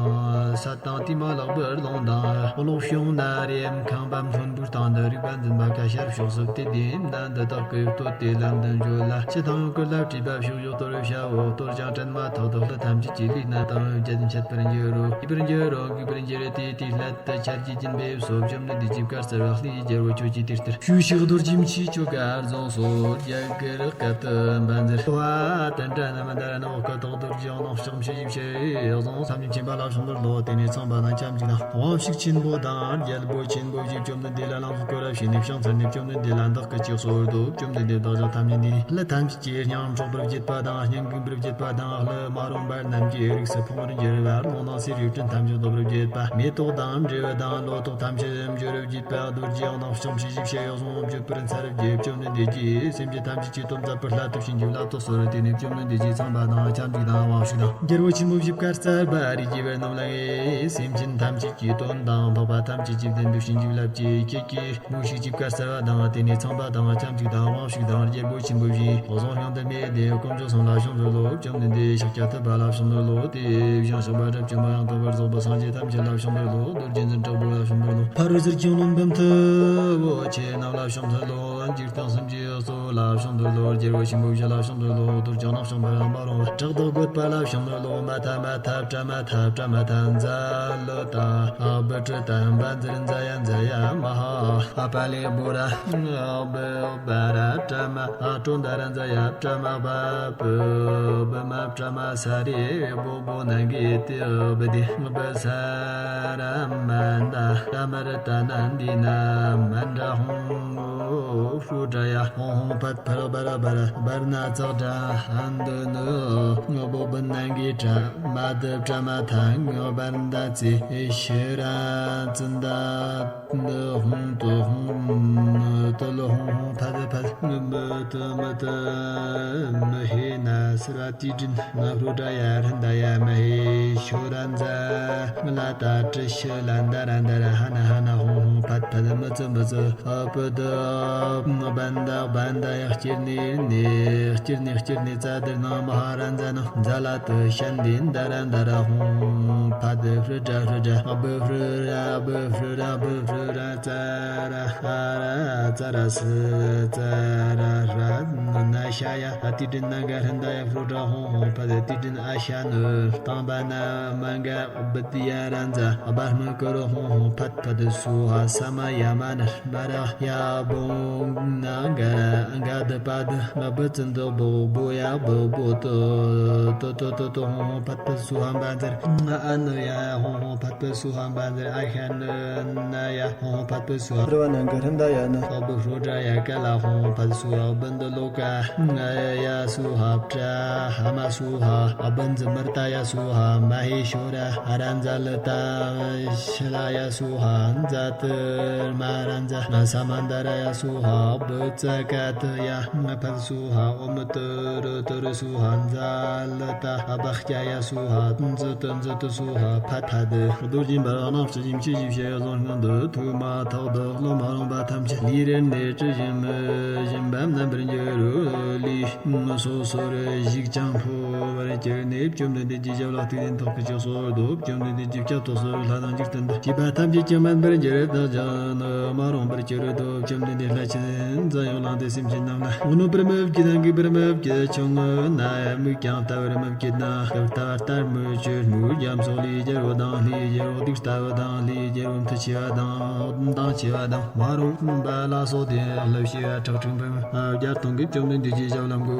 སད་དང་དེས་མ་ལགས་པའི་རླུང་དང་གློག་བྱུང་ན་རེམ་ཁང་པ་མཐོན་པོའི་སྟེང་དུ་རིག་པ་འཛིན་པ་ཁ་ཤར་ཕྱོགས་སུ་བལྟས་ཏེ་ན་འདི་དག་གི་སྟོད་དེ་ལམ་དུ་འགྱོད་ལ་ཕྱི་དང་ཡང་ཀུན་ལ་བྲིས་པ་ཕྱོགས་བཞི་གཏོར་བྱའོ། གཏོར་ཞིང་བྲན་མ་ཐག་ཏུ་ལྷ་ཐམས་ཅད་ཀྱི་ལུས་ན་དང་བརྒྱད་འཆད་པར་འགྱུར་རོ། སྐྱིད་པར་འགྱུར་རོ། སྐྱིད་པར་འགྱུར་ཏེ་དེའི་སླད་དུ་ཆར་གྱི་རྒྱུན་འབེབས་སོ། བཅོམ་ལྡན་འདས་ཀྱིས་བཀའ་སྩལ་པ། ལྷའི་རྒྱལ་པོ་ཁྱོད་ཀྱིས་དེ་ལྟར་ཞུས་ཤིག་རྡོ་རྗེ་མཆུའི་ཆོ་ག་རྫོགས་སོ། རྒྱ་གར་སྐད་དུ་བཛྲ་ཝཱ་དཎྜི་ནཱ་མནྠ་ར་ཎ་ཝཱ་ཀ་ཏོག་རྡོ་རྗེ་གནག་ཕྱག་མཆུ་བཞི་བྱས་གཟུངས་ཐམས་ཅད་མཁྱེན་པ་ལ་ཕྱག་འཚལ་ལོ། དེ་ནས་ཚངས་པ་དང་ཁྱབ་འཇུག་དང་དབང་ཕྱུག་ཆེན་པོ་དང་རྒྱལ་པོ་ཆེན་པོ་བཞིས་བཅོམ་ལྡན་འདས་ལ་ལམ་སྐོར་ར་བྱས་ནས་ཕྱག་འཚལ་ནས་བཅོམ་ལྡན་འདས་ལ་བདག་གི་ཅིག་སོར་དུ་བཅོམ་ལྡན་འདས་བདག་ཅག་ཐམས་ཅད་འདི་ནི་ལྷ་ཐམས་ཅད་ཀྱི་སྙིང་འཕྲོག་པར་བགྱིད་པ་དང་སྙིང་གང་པར་བགྱིད་པ་དང་ཀླུ་དམར་རོང་པ་རྣམས་ཀྱི་རིགས་སུ་ཕུང་བར་འགྱུར་བ། རླུང་དང་སེར་བའི་སྤྲིན་ཐམས་ཅད་ལྡོག་པར་བགྱིད་པ། མེ་ཏོག་དང་འབྲས་བུ་དང་ལོ་ཏོག་ཐམས་ཅད་འབྱོར་བར་བགྱིད་པ། རྡོ་རྗེ་གནག་ཕྱག་མཆུ་བཞི་བྱས་གཟུངས་བརྗོད་པར་འཚལ་བགྱི། བཅོམ་ལྡན་འདས་ཀྱིས་སེམས་ཅན་ཐམས་ཅད་ཀྱི་དོན་མཛད་པའི་སླད་དུ་བྱིན་གྱིས་བརླབ་ཏུ་གསོལ། དེ་ནས་བཅོམ་ལྡན་འདས་ཀྱིས་ཚངས་པ་དང་ཁྱབ་འཇུག་དང་དབང་ཕྱུག་དང་རྒྱལ་པོ་ཆེན་པོ་བཞིས་བཀའ་སྩལ་པ། རིགས་ཀྱི་བུ་རྣམས་ལ་ངས་སེམས་ཅན་ཐམས་ཅད་ཀྱི་དོན་དང་འཕགས་པ་ཐམས་ཅད་ཀྱི་དོན་དུ་བྱིན་གྱིས་བརླབ་ཀྱིས། ཁྱེད་ཀྱིས་མོ་ཞིག་ཅིག་བཀའ་སྩལ་བ་དང་། དེ་ནས་ཚངས་པ་དང་ཁྱབ་འཇུག་དང་དབང་ཕྱུག་དང་རྒྱལ་པོ་ཆེན་པོ་བཞིས་གཟུངས་སྙིང་ཐིག་མེད་དེ་དཀོན་མཆོག་གསུམ་ལ་ཕྱག་འཚལ་ལོ། བཅོམ་ལྡན་འདས་ཤཱཀྱ་ཐུབ་པ་ལ་ཕྱག་འཚལ་ལོ། དེ་བཞིན་གཤེགས་པ་དགྲ་བཅོམ་པ་ཡང་དག་པར་རྫོགས་པའི་སངས་རྒྱས་ཐམས་ཅད་ལ་ཕྱག་འཚལ་ལོ། རྡོ་རྗེ་འཛིན་གྲགས་པ་ལ་ཕྱག་འཚལ་ལོ། ཕ་རོལ་ཕྱིན་ཅི་ལོག་འབུམ་ཐུབ་བོ་ཆེ་རྣམས་ལ་ཕྱག་འཚལ་ལོ། འཇིག་རྟེན་གསུམ་གྱི་གཙོ་བོ་ལ་ཕྱག་འཚལ་ལོ། རྒྱལ་པོ་ཆེན་པོ་བཞི་ལ་ཕྱག་འཚལ་ལོ། གཏོར་ཆོག་ནག་ཕྱག་འཚལ་ལོ། མ་རུངས་པ་ཕྲག་དོག་རྒོད་པ་ལ་ཕྱག་འཚལ་ལོ། མ་ཐ་མ་ཐ་བྲ་མ་ཐ་བྲ་མ་ཐ་འཛའ་ལུ་ཏ། ཨ་བུ་ཏྲི་ཏ་བཛྲ་འཛའ་ཡ་འཛའ་ཡ་མ་ཧ། ཨ་པ་ལེ་བོ་ར་ཨ་བུ་བ་ར་བྲ་མ་ཨ་ཀྲོ་འདར་འཛའ་ཡ་བྲ་མ་བ་བུ་བུ་མ་བྲ་མ་ས་རེ་བོ་བོ་ན་གི་ཏི་བུ་དི་བུ་ས་ར་མ་ན་ར་མ་ར་ཏ་ན་འདི་ན་མ་འདྲ་ཧོང་ངོ་ ཧྲུ་དྲ་ཡ་ཧོང་ཧོང་ཕད་ཕར་བར་བར་བར་ན་ཙག་སྒྲ་ཧན་དུ་ནུ་ངོ་བོ་བུ་ན་གི་དྲ་མ་དུ་དྲ་མ་ཐ་ངོ་བར་མདའ་ཙི་ཤི་ར་ཙི་མདའ་ནུ་ཧོང་དུ་ཧོང་དུ་ལུ་ཧོང་ཧོང་ཕད་ཕད་ངུ་མུ་དུ་མུ་དུ་མུ་ཧེ་ན་སི་ར་ཏི་དྲིན་ང་ཧྲུ་དྲ་ཡ་ཧྲན་ད་ཡ་མ་ཧེ་ཤོ་ར་མཛའ་ང་ལ་ད་ཏྲི་ཤི་ལ་མདའ་ར་མདའ་ར་ཧ་ན་ཧ་ན་ཧོང་ཧོང་ཕད་ཕད་མུ་ཙི་མུ་ཙི། ཨ་པུ་དུ་བན་དག་བན་དག་ཡ་སྐྱིར་ནི་ནི་སྐྱིར་ནི་སྐྱིར་ནི་ཙ་དིར་ནང་མ་ཧ་ར་མཛའ་ནང་མཛའ་ལ་དུ་ཤན་དི་མདའ་ར་མདའ་ར་ཧོང་ཕད་ཧྲི་དྲ་ཧྲི་དྲ་ཨ་བུ་ཧྲི་ར་ཨ་བུ་ཧྲི་ར་ཨ་བུ་ཧྲི་ར་ཙ་ར་ཧ་ར་ཙ་ར་སི་ཙ་ར་ར་ན་ཤ་ཡ་ཨ་ཏི་དྲི་ན་ག་ཧྲན་ད་ཡ་ཧྲུ་དྲ་ཧོང་ཧོང་ཕད་ཏི་དྲི་ཨ་ཤ་ནུ་དང་བ་ན་མ་ག་བི་དི་ཡ་ར་མཛའ་ཨ་བ་སྨུ་ཀུ་རུ་ཧོང་ཧོང་ཕད་ཕད་སུ་ཧ་ས་མ་ཡ་མ་ན་མ་ར་ཡ་བོང་ན་ག་ག་དི་པ་དི་ང་བི་ཙི་འདི་བོ་བོ་ཡ་བོ་བོ་ཏི་ཏི་ཏི་ཏི་ཏི་ཧོང་ཧོང་ཕད་ཕད་སུ་ཧ་མ་ཛར་ཨ་ནི་ཡ་ཧོང་ཧོང་ཕད་ཕད་སུ་ཧ་མ་ཛར་ཨ་ཤ་ནི་ན་ཡ་ཧོང་ཧོང་ཕད་ཕད་སུ་ཧ་དི་ར་བ་ན་ག་ཧྲན་ད་ཡ་ནི་ཨ་བུ་ཧྲུ་དྲ་ཡ་ཀ་ལ་ཧོང་ཧོང་ཕད་སུ་ཧ་བི་འདི་ལོ་ཀ་ཡ་སུ་ཧ་པྲ་ཧ་མ་སུ་ཧ་ཨ་བི་འཛི་མར་ད་ཡ་སུ་ཧ་མ་ཧེ་ཤོ་ར་ཨ་ར་མཛའ་ལི་ད་ཤི་ལ་ཡ་སུ་ཧ་མཛའ་དི་མ་ར་མཛའ་ང་ས་མ་འདའ་ར་ཡ་སུ་ཧ་བུ་ཙ་ཀ་དི་ཡ་ང་ཕད་སུ་ཧ་ཨོ་མི་ཏི་རུ་ཏི་རུ་སུ་ཧ་མཛའ་ལི་ད་ཨ་བག་སྐྱ་ཡ་སུ་ཧ་མཛུ་ཏི་མཛུ་ཏི་སུ་ཧ་ཕད་ཕད་དི་རྡོ་རྗེ་འབར་བ་གནག་ཕྱི་ཡིན་ཕྱི་ཡིན་ཕྱི་ཡ་ཟོར་སྔོན་དུ་ཐུག་མ་ཐག་ཏུ་བློ་མ་རུངས་པ་ཐམས་ཅད་ལུས་རེ་ནས་དྲི་ཞིམ་མི་ཞིམ་པ་རྣམ་པར་འགྱུར་རོ། ལུས་སོ་སོར་ཞིག་ཀྱང་ཕོ་བར་གྱུར་ནས། བཅོམ་ལྡན་འདས་ཀྱི་ཞབས་ལ་གཏུགས་ཏེ་མདུན་ཐོགས་ཀྱི་ཕྱག་འཚལ་ལོ། བཅོམ་ལྡན་འདས་ཀྱི་སྐྱབས་ཐོབ་སོ། ལྷ་དང་འཇིག་རྟེན་དང་བཅས་པ་ཐམས་ཅད་ཀྱང་མེད་པར་གྱུར་ཏོ། ཅང་ནི་མ་རུངས་པར་གྱུར་ཏོ། བཅོམ་ལྡན་འདས་ལྷ་ཆེན་ཙམ་ཡང་བླངས་ཏེ་སེམས་ཅན་རྣམས་ལ་བསྔོ་བར་མི་བགྱིད་དང་འགུགས་པར་མི་བགྱིད། ཆུང་ངུ་ན་མིག་ཀྱང་ལྟ་བར་མི་བགྱིད་ན། སྐབས་ལྟ་བར་ལྟར་མི་བྱེད། མོའུ་འཇམ་སོགས་ལུས་བརྒྱལ་བ་དང་ལུས་བརྒྱལ་བ། སྡུག་ལྟ་བ་དང་ལུས་བརྒྱལ་བ། མཐུ་ཆེ་བ་དང་མདངས་ཆེ་བ་དང་མ་རུངས་པ་ལ་སོགས་ཏེ་ལྷ་བྱེ་བ་ཁྲག་ཁྲིག་འབུམ་བརྒྱ་སྟོང་གིས་བཅོམ་ལྡན་འདས་ཀྱི་ཞབས་ལ་མགོ་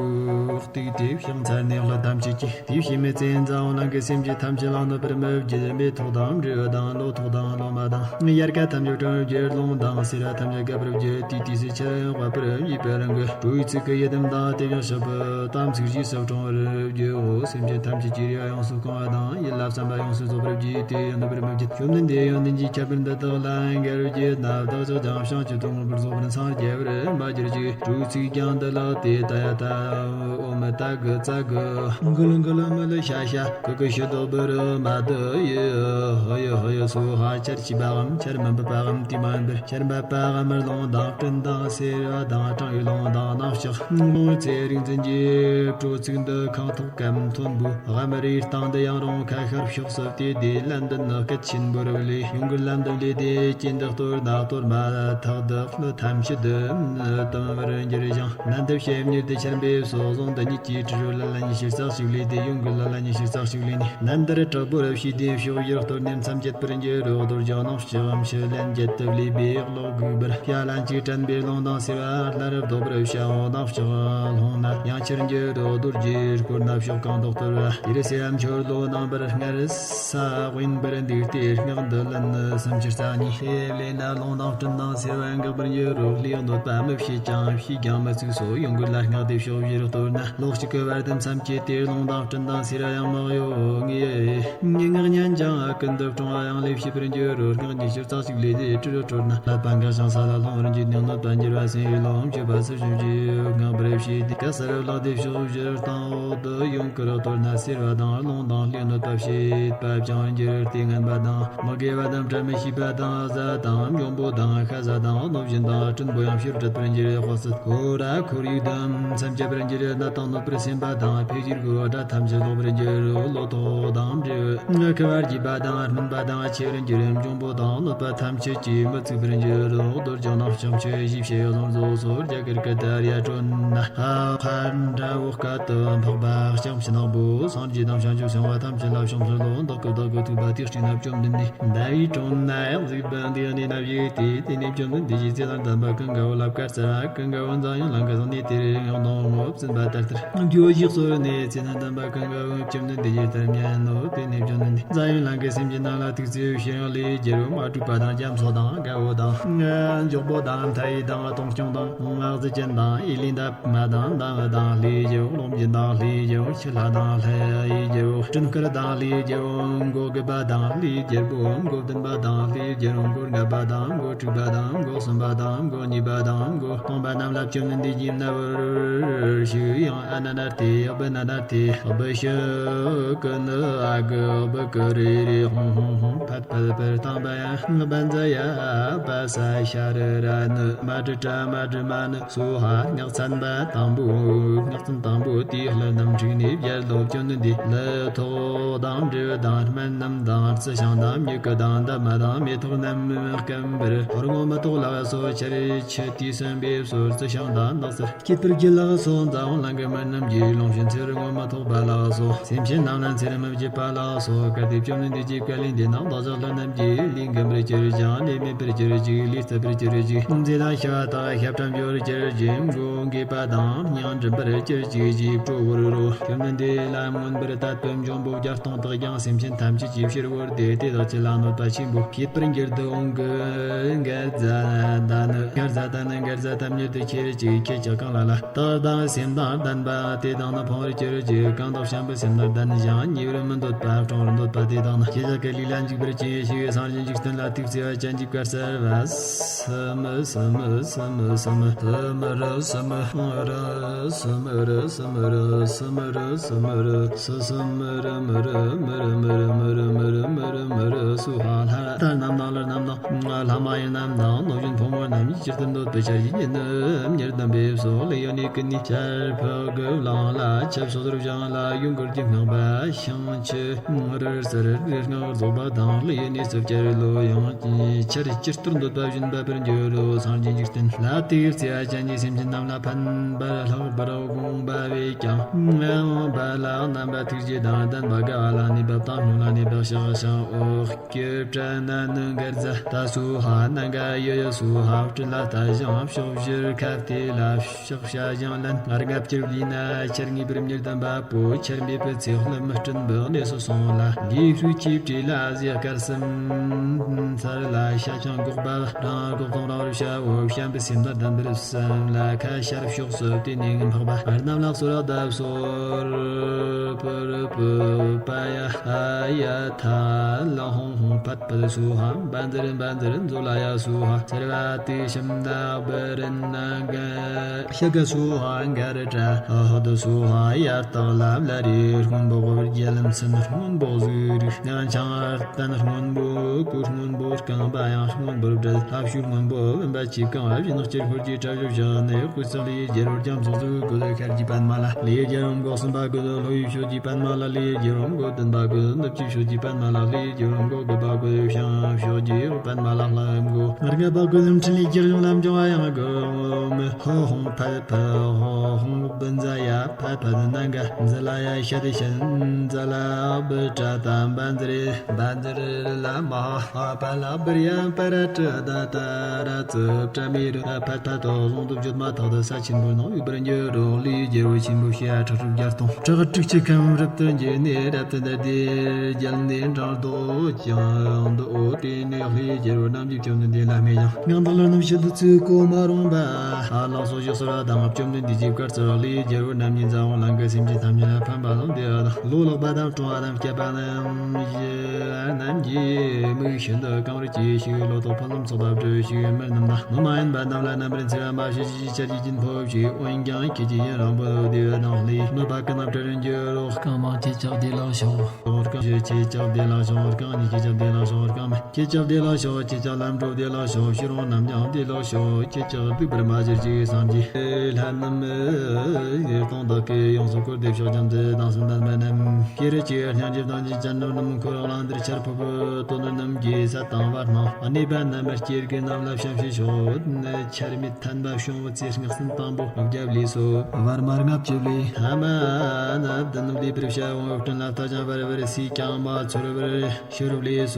གཏུགས་ཏེ་ཕྱག་འཚལ་ནས་ལྷ་ཐམས་ཅད་ཀྱིས། དེའི་ཕྱི་མའི་ཚེ་འཛམ་བུ་གླིང་གི་སེམས་ཅན་ཐམས་ཅད་ལ་གནོད་པར་མི་བགྱིད། མེ་ཏོག་དང་འབྲས་བུ་དང་ལོ་ཏོག་དང་ལོ་མ་དང་དབྱར་ཁ་ཐམས་ཅད་བཀྲུ་བར་བགྱིད། རླུང་དང་སེར་བ་ཐམས་ཅད་འགག་པར་བགྱིད། དེའི་དུས་སུ་ཆར་ཡང་བབ་པར་བགྱིད་པའི་རིང་གི་དྲོ་བའི་ཚིག་གི་ཡི་དམ་དང་། དེ་ཡང་ཞག་པོ་དམ་ཚིག་རྗེས་སུ་དྲང་བར་བགྱིའོ། སེམས་ཅན་ཐམས་ཅད་ཀྱི་རེ་བ་ཡོངས་སུ་བསྐང་བ་དང་། ཡིད་ལ་བསམ་པ་ཡོངས་སུ་རྫོགས་པར་བགྱིད་དེ་ཡང་གནོད་པར་མི་བགྱིད། བཅོམ་ལྡན་འདས་ཡང་དེ་བཞིན་གཤེགས་པ་འདི་དག་ལ་མགར་བགྱིད་ན། བདག་ཅག་ཀྱང་བྱང་ཆུབ་ཏུ་མངོན་པར་རྫོགས་པར་འཚང་རྒྱ་བར་མ་གྱུར་ཅིག་དྲོ་བའི་ཚིག་ཀྱང་འདི་ལགས་ཏེ། ད་ཡ་ད། ཨོ་མི་ད་གི་ཙ་གི། གུ་ལུ་གུ་ལུ་མི་ལུ་ཤ་ཤ། གུ་གུ་ཤུ་དོ་བུ་རུ་མ་དུ་ཡི། ཧོ་ཡི་ཧོ་ཡི་སོ་ཧ། ཆར་ཆི་བའམ་ཆར་མི་འབབ་པའམ་དེ་མ་ཡིན་པར་ཆར་འབབ་པའམ། རླུང་དང་སྤྲིན་དང་སེར་བ་དང་གྲང་བའི་རླུང་དང་ནག་ཕྱོགས་རླུང་ཚེ་རིག་འཛིན་གྱི་དྲོ་ཚིགས་འདི་ཁང་ཐོག་གམ་མཐོན་པོའི་རྔམ་རིའི་སྟེང་དུ་ཡང་རུང་ཁ་ཤར་ཕྱོགས་སུ་དེ་དེའི་ལན་འདི་ནི་སྐད་ཆེན་པོར་ལས་ཡུངས་ཀར་ལམ་དུ་ལས་ཏེ་སྐྱེ་འདི་གཏོར་ན་གཏོར་མ་ཐག་འདི་ལུ་ཐམས་ཅད་དུ་གཏང་བར་འགྱུར་ཞིང་། ནན་ཏན་ཞབས་གཉིས་ཏེ་ཆར་འབེབས་སོགས་ཟུང་འདི་ཉིད་ཀྱིས་དྲི་རོ་ལ་ལན་ཉི་ཤུ་རྩ་གཅིག་ལས་ཏེ་ཡུངས་ཀར་ལ་ལན་ཉི་ཤུ་རྩ་གཅིག་ལས་ནི། ནན་ཏན་དྲག་པོར་བྱས་ཏེ་ཕྱོགས་བཞིར་གཏོར་ནས་མཚམས་བཅད་པར་འགྱུར་རོ། གཏོར་ཀྱང་ནག་ཕྱོགས་ཕྱི་ལན་བརྒྱད་དུ་ལས་པའི་གློག་འགུགས་པར་བྱ་ལན་གཅིག་དྲན་པའི་རླུང་དང་སེར་བ་སླར་ལྡོག་པར་བྱའོ། ནག་ཕྱོགས་ལྷུང་ན་ཡང་ཕྱིར་འགྱུར་རོ། རྡོ་རྗེའི་སྐོར་ན་ཕྱོགས་གང་དུ་གཏོར་བ། དེར་སེར་བ་འཆོར་ལོ་རྣམ་པར་སྔར་ས་དབེན་པར་འདུག་སྟེ་སྔགས་འདི་ལན་ནི་སུམ་ཅུ་རྩ་གཉིས། དེ་ལས་ན་རླུང་དང་སྤྲིན་དང་སེར་བ་འགག་པར་འགྱུར་རོ། ལུས་གནོད་པ་མི་བྱེད་ཅིང་ཕྱིས་ཀྱང་མི་ཚིག་སོགས་ཡུངས་ཀར་ལ་སྔགས་འདི་ཕྱོགས་བཞིར་གཏོར་ན་གློག་གཅིག་གི་བར་དུ་མཚམས་བཅད་དེ་རླུང་དང་སྤྲིན་དང་སེར་བ་ཡང་མི་གཡོ་ངེས། སྔགས་ཉན་ཅིང་ཀུན་ཏུ་བཀྲོང་བ་ཡང་ལས་བྱེད་པར་འགྱུར་རོ། སྔགས་ཉི་ཤུ་རྩ་གཅིག་ལས་དེ་དྲི་རོ་དྲོ་ན་ཀླད་པ་འགག་ཅིང་ས་ལ་ལྷུང་བར་འགྱུར། ནད་གནོད་པ་འགྱུར་བ་སེམས་ཡུལ་ལོངས་སྤྱོད་པ་སུ་བྱུང་གི་སྔགས་པར་བྱས་ཏེ་ག་ས་རུ་ལག་དེ་ཕྱོགས་བཞིར་བཏང་འོག་ཏུ་ཡུངས་ཀར་གཏོར་ན་སེར་བ་དང་རླུང་དང་ལུས་གནོད་པ་བྱེད་པ་བྱང་འགྱུར་ཏེ་ངན་པ་དང་མི་དགེ་བ་དང་བཀྲ་མི་ཤིས་པ་དང་གཟའ་དང་འབྱུང་པོ་དང་ཤ་ཟ་དང་གནོད་སྦྱིན་དང་སྲིན་པོ་ཡང་ཕྱིར་བྲལ་བར་འགྱུར། དཔག་ཚད་ཁོ་ར་ཁོར་ཡུག་དང་མཚམས་བཅད་པར་འགྱུར། ནད་དང་གནོད་པར་སེམས་པ་དང་ཕས་ཤིར་བསྐོར་བ་དགྲ་ཐམས་ཅད་ལོག་པར་འགྱུར། ལོ་ཐོག་དང་འབྲས་བུ་ཁ་བར་གྱིས་པ་དང་སྨིན་པ་དང་ཆེ་བར་འགྱུར། འབྱུང་པོ་དང་གནོད་པ་ཐམས་ཅད་ཀྱིས་མི་ཚུགས་པར་འགྱུར་རོ། གཏོར་ཀྱང་ནག་ཕྱོགས་ཕྱི་བཞི་ཕྱི་ཡོ་ལོང་རྫོགས་སོ་རྒྱ་གར་སྐད་དར་ཡ་དྲོན་ན་ཧ་ཁ་འདྲ་བོ་སྐད་དུ་འཕགས་པ་ལྕམ་ཕྱི་ནག་པོ་སངས་རྒྱས་དང་བྱང་ཆུབ་སེམས་དཔའ་ཐམས་ཅད་ལ་བྱང་ཕྱིར་ལོ་འདོགས་སྐུ་བདག་གི་ཐུག་པ་དེ་སྤྲིན་ནག་བཅོམ་ལྡན་འདས་ཟླ་བའི་དྲུང་ན་ཡང་གཟིགས་པ་འདི་ནི་ན་བཞི་སྟེ། དེ་ནས་བཅོམ་ལྡན་འདས་ཀྱིས་ཚེ་དང་ལྡན་པ་ཀུན་དགའ་བོ་ལ་བཀའ་སྩལ་པ། ཀུན་དགའ་བོ་འཛམ་གླིང་གི་བཟང་ནི་དེར་ཡང་དང་ངོ་བོ་བཙུན་པ་ལྟར་ལྟར། འགྱོད་བཤགས་གསོལ་ནས་ཚེ་ན་དམ་པ་གང་ག་བོ་བཅོམ་ལྡན་འདས་ཀྱི་ལྟར་ཉན་ནོ། དེ་ནས་བཅོམ་ལྡན་འདས་འཛམ་གླིང་གི་སེམས་ཅན་རྣམས་ལ་ཐུགས་བརྩེ་བའི་ཕྱིར་ལས་སྦྱར་རོ། མ་དྲུག་པ་དང་རྒྱ་མཚོ་དང་རྒད་པོ་དང་མགྱོགས་པོ་དང་མཐའ་ཡས་དང་སྟོང་རྐྱང་དང་ཨ་ཙི་ཅན་དང་ཨེ་ལི་འདབ་མ་དང་འདམ་བུ་དང་ལས་སྦྱར་རོ། རློམ་ཅན་དང་ལས་སྦྱར་རོ། ཆུ་ལྷ་དང་ལྷ་ཡིས་སྦྱར་རོ། སྤྲིན་དཀར་དང་ལས་སྦྱར་རོ། མགོ་དགུ་པ་དང་ལས་སྦྱར་རོ། མགོ་བདུན་པ་དང་ལས་སྦྱར་རོ། མགོ་ལྔ་པ་དང་མགོ་དྲུག་པ་དང་མགོ་གསུམ་པ་དང་མགོ་གཉིས་པ་དང་མགོ་སྟོང་པ་རྣམས་ལ་བཅོམ་ལྡན་འདས་ཀྱིས་མནལ་བར་ཞུ། ཡང་ཨ་ན་ན་སྟེ། ཨ་བུ་ན་ན་སྟེ། ཨ་བུ་ཤི་ཀུ་ནུ་ཨ་གུ་ཨ་བུ་ཀུ་རེ་རེ་ཧོང་ཧོང་ཧོང་ཕད་ཕད་ཕར་ཐང་པ་ཡ་བན་ཛ་ཡ་པ་ས་ཤ་རུ་ར་ནུ་མ་དྲུ་ཏྲ་མ་དྲུ་མ་ནུ་སུ་ཧ། སྔགས་ཚན་པ་དང་པོ། སྔགས་ཚན་དང་པོ་དེའི་ལྷ་རྣམས་བསྒྲིགས་ནས་བརྒྱད་ལོ་བཅོམ་ལྡན་འདས་ལྷ་ཐོག་དང་འབྲས་བུ་དང་སྨན་རྣམས་དང་རྩི་ཤིང་དང་མྱུ་གུ་དང་འདབ་མ་དང་མེ་ཏོག་རྣམས་སྐམ་པར་རྔོ་མ་ཏོག་ལ་སོགས་ཆར་ཆུ་དུས་གསུམ་པའི་ཕྱོགས་རྩི་ཤིང་དང་ནགས་སར་སྐྱེས་པར་གྱུར་ལ་སོགས་འཛམ་བུ་གླིང་གི་མི་རྣམས་ཀྱི་ལོངས་སྤྱོད་ཚེ་རིང་མ་ཐོགས་པ་ལ་སོགས་སེམས་ཅན་རྣམས་ལ་ཚེ་རིང་མི་བརྗེད་པ་ལ་སོགས་གལ་ཏེ་བཅོམ་ལྡན་འདས་ཀྱིས་བཀའ་ལན་འདི་ནང་བདག་ཅག་ལྷ་རྣམས་ཀྱི་ལས་འགན་པར་གྱུར་ཅིང་ལས་མེད་པར་གྱུར་ཅིག་ལས་བརྩམས་པར་གྱུར་ཅིག་མཛེས་དང་ཞི་བ་དང་ཞབས་ཁྲ་འབྱོར་གྱུར་ཅིག་མགོ་འགས་པ་དང་སྙིང་འགྲིམ་པར་གྱུར་ཅིག་ཅེས་སྤྲོ་བོར་རོ། བཅོམ་ལྡན་འདས་ལ་མངོན་པར་དད་པའི་འབྱུང་པོ་བརྒྱ་སྟོང་དག་ཀྱང་སེམས་ཅན་ཐམས་ཅད་ཀྱི་ཕྱིར་བོར་ཏེ་དེ་དག་ཅི་ལ་གནོད་པ་ཆེན་པོ་བྱེད་པར་འགྱུར་དུ་འོང་གི། མགར་བཟའ་ད་ནི་མགར་བཟའ་ད་ནི་མགར་བཟའ་ཐམས་ཅད་དུ་ཁྱེར་ཅིག་ཁྱེད་ཅག་གང་ལ་ལ་རྟགས་དང་སེམས་དང་ལྡན་པ་དེ་དག་ནི་ཕུང་བར་གྱུར་ཅིག་གང་དག་བྱམས་པའི་སེམས་དང་ལྡན་ཞིང་ཉེ་བར་མི་འདོད་པ་སྲུང་བར་འདོད་པ་དེ་དག་ནི་ཁྱེད་ཅག་གི་ལུས་ལ་འཇུག་པར་བྱེད་ཞིང་སངས་རྒྱས་འཇིག་རྟེན་ལ་ཐུགས་བརྩེ་བ་ཅན་གྱི་བཀའ་སྩལ་བ། སི་མི་སི་མི་སི་མི་སི་མི་རི་སི་མི་རི་སི་མི་རི་སི་མི་རི་སི་མི་རི་སི་མི་རི་སི་སི་མི་རི་མི་རི་མི་རི་མི་རི་མི་རི་མི་རི་མི་རི་མི་རི་སུ་ཧ། ལྷ་རྟ་རྣམས་དང་ལུར་རྣམས་དང་ལྷ་མ་ཡིན་རྣམས་དང་སྣོད་བཞིན་ཕོ་མོ་རྣམས་ཀྱི་ཕྱིར་དུ་འདོད་པའི་ཆར་གྱི་ཉི་ནི་ཉེར་བདུན་པའི་སོགས་ལས་ཡོད་ནས་ཀུན་ནས་ཆར་ཕག་གི་གླང་ལ་ཆབ་སོ་སོར་བཞེངས་ལ་ཡུངས་ཀར་གྱི་སྔགས་པ་ཤིང་ཆུ་རི་རྩེར་རི་སྔགས་རྫོགས་པ་དང་ལས་ཡོད་ནས་སུ་བསྐྱར་ལོ་ཡང་ཆར་ཅི་ལྟར་འདོད་པ་བཞིན་འབབ་པར་འགྱུར་རོ། སངས་རྒྱས་འཇིག་རྟེན་ལ་དེའི་བརྩེ་བ་ཅན་གྱི་སེམས་ཅན་རྣམས་ལ་ཕན་པར་ལྷག་པར་དགོངས་པ་བས་ཀྱང་། ཡང་པ་ལ་རྣམ་པ་ཐུགས་རྗེ་དང་ལྡན་པ་དགའ་བ་ལ་གནས་པ་དང་སྙོམས་ལ་གནས་པ་ཕྱག་ཕྱག་འོག་གི་བྲན་ན་ནི་མགར་བཟའ་ད་སུ་ཧ་ན་ག་ཡོ་ཡོ་སུ་ཧ་སྤྲིན་ལ་ལྟ་ཞིང་ཕྱོགས་བཞིར་ཁ་བལྟས་ལ། ཕྱག་བྱ་ཞིང་ལན་ལྔ་བཅུར་ལུས་ན་ཆར་ངེས་པར་ཉེར་བདུན་པ་པོ་ཆར་འབེབས་པའི་ཚེ་ལྷུམས་སྤྲིན་པོའི་གནས་སུ་སོང་ལ། ལས་ཕུག་གི་བྲིས་ལ་གཟེ་སྐར་གསུམ་ཚར་ལ་ཤ་ཆང་འགོག་པ་རང་འགོག་དང་རང་རུ་བྱའོ། བྱམས་པའི་སེམས་དང་ལྡན་པར་བསམ་ལ་ཁ་ཤར་ཕྱོགས་སུ་བལྟས་ནས་འཕགས་པ་རྣམས་ལ་གསོལ་བ་བཏབ་སོ། པུ་རུ་པུ་པ་ཡ་ཨ་ཡ་ཐ་ལ་ཧོང་ཧོང་ཕད་པད་སུ་ཧ། བཛྲ་བཛྲ་མཛོ་ལ་ཡ་སུ་ཧ། སརྦ་ཏི་ཤམ་ན་བ་ར་ན་ག་ཤ་ག་སུ་ཧ། ག་ར་ཏྲ་ཧ་ཏུ་སུ་ཧ། ཡར་དྭགས་ལ་བླ་རེ་སྔོན་པོ་དབུ་རྒྱལ་མཚན་སྔོན་པོ་གཟུགས་རིས་ཡང་ཆང་རྟན་སྔོན་པོ་སྐུ་སྔོན་པོ་རྐང་པ་ཡང་སྔོན་པོར་བསྒྲལ། ལྷ་བཤོས་སྔོན་པོ་བུམ་པ་ཆུས་བཀང་བ་བཞིན་སྤྱིར་ཧོར་གྱི་གྲྭ་བཞི་བཞག་ནས་དབུས་སུ་ལས་རྒྱལ་བུ་རྒྱ་མཚོ་གཟུགས་དགུ་ལས་ཤར་གྱི་པདྨ་ལ་ལས་རྒྱལ་བུ་མགོ་གསུམ་པ་དགུ་ལས་ལྷོ་ཡི་ཕྱོགས་ཀྱི་པདྨ་ལ་ལས་རྒྱལ་བུ་མགོ་བདུན་པ་དགུ་ནུབ་ཀྱི་ཕྱོགས་ཀྱི་པདྨ་ལ་ལས་རྒྱལ་བུ་མགོ་དགུ་པ་དགུ་ལས་བྱང་ཕྱོགས་ཀྱི་པདྨ་ལ་ལྷ་མགོ་ལྔ་པ་དགུ་ལས་འཕྲིན་ལས་རྒྱལ་བྱུང་ལམ་སྦྱོང་བ་ཡང་དགུ་མི་ཧོ་ཧོང་ཕད་ཕད་ཧོ་ཧོང་བུ་ཛ་ཡ་ཕད་ཕད་ན་ག་ཛ་ལ་ཡ་ཤ་དེ་ཤན་ཛ་ལ་བུ་ཏྲ་ཏ་བཛྲ་བཛྲ་ལ་མ་ཧ་པ་ལ་བིར་ཡ་པ་ར་ཏྲ་ད་ཏ་ར་ཙི་པྲ་མི་རུ་ད་ཕ་ཐ་དོ་ཟུང་དུ་བརྗོད་མ་ཐག་ཏུ་ས་ཆེན་པོའི་ནང་ཡུག་པར་འགྱུར་རོ། ལས་རྒྱལ་བུ་ཆེན་པོ་ཤི་ཡ་ཁྲག་ཁྲིག་བརྒྱ་སྟོང་ཁྲག་ཁྲིག་ཆུ་ཁམས་རབ་ཏུ་འགྱེལ་ནས་རབ་ཏུ་འདར་ཏེ་རྒྱལ་ནས་འབྲང་རྡོ་ཀྱང་འདུག་འོ་དེ་ནས་ལས་རྒྱལ་བུ་རྣམས་ཀྱིས་བཅོམ་ལྡན་འདས་ལ་སྨྲས་ཀྱང་། ངང་དག་ལ་ནུབ་ཕྱི་དུ་ཚུར་གོ་མ་རུང་བ། ལགས་སོ་ཞེས་གསོལ་བ་དང་བཅོམ་ལྡན་འདས་ཀྱིས་བཀའ་སྩལ། ལས་རྒྱལ་བུ་རྣམས་ཀྱིས་འཛམ་བུ་གླིང་གི་སེམས་ཅན་ཐམས་ཅད་ལ་ཕན་པ་དང་བདེ་བ་དང་། ལོ་ལེགས་པ་དང་སྤྲོ་བ་དང་སྐྱིད་པ་རྣམས་ཀྱི་རྣམས་ཀྱི་མིག་ཤིན་ཏུ་གང་བར་གྱིས་ཤིག་ལོ་ཏོག་ཕུན་སུམ་ཚོགས་པ་སྤྲོས་ཤིག་མི་རྣམས་དང་མི་མ་ཡིན་པ་རྣམས་ལ་རྣམ་པར་འཚེ་བ་མ་བྱེད་ཅིག་ཆར་གྱི་རྒྱུན་ཕོབ་ཤིག་འོན་ཀྱང་ཁྱེད་ཀྱི་ཡུན་རིང་པོ་བདེ་བའི་ནང་ལས་གནོད་པ་ཀུན་ལ་བྲལ་བར་འགྱུར་རོ། རྐང་མ་ཁྱེད་ཅག་བདེ་ལེགས་ཤོག་རྐང་ཁྱེད་ཅག་བདེ་ལེགས་ཤོག་རྐང་གཉིས་ཁྱེད་ཅག་བདེ་ལེགས་ཤོག་རྐང་མ་ཁྱེད་ཅག་བདེ་ལེགས་ཤོག་ཁྱེད་ཅག་ལམ་འགྲོ་བདེ་ལེགས་ཤོག་ཕྱི་རོལ་རྣམས་ཀྱང་བདེ་ལེགས་ཤོག་ཁྱེད་ཅག་སྡིག་པར་མ་གྱུར་ཅིག་སངས་རྒྱས་ལྷ་རྣམས་ཡེ་སྟོང་དག་གིས་ཡོངས་སུ་བསྐོར་ཏེ་ཕྱོགས་ཐམས་ཅད་དང་སུ་ལྡན་པ་རྣམས་ཀྱི་རི་ཆེ་སྙིང་རྗེ་དང་ཅིང་ཅན་ནོར་རྣམས་འཁོར་བ་གླང་དར་ཆར་ཕོབ་པོ་དོ་ནོར་རྣམས་ཀྱི་ས་དང་བར་སྣང་གནས་པ་རྣམས་སྐྱེ་དགུ་རྣམས་ལ་བྱམས་བྱེད་ཤོག་ཆར་མེད་ཐན་པ་བྱུང་བའི་ཚེ་སྔགས་ཚན་དང་པོ་རྒྱབ་ལས་སོ། བར་མ་ལྔ་བཅུ་ལས་ཐ་མ་ན་བདུན་ལས་པར་བྱ་འོང་སྤྲིན་ལ་ལྟ་ཅང་བར་བར་སྲིད་ཀྱང་མ་ཚོར་བར་ཤི་རབ་ལས་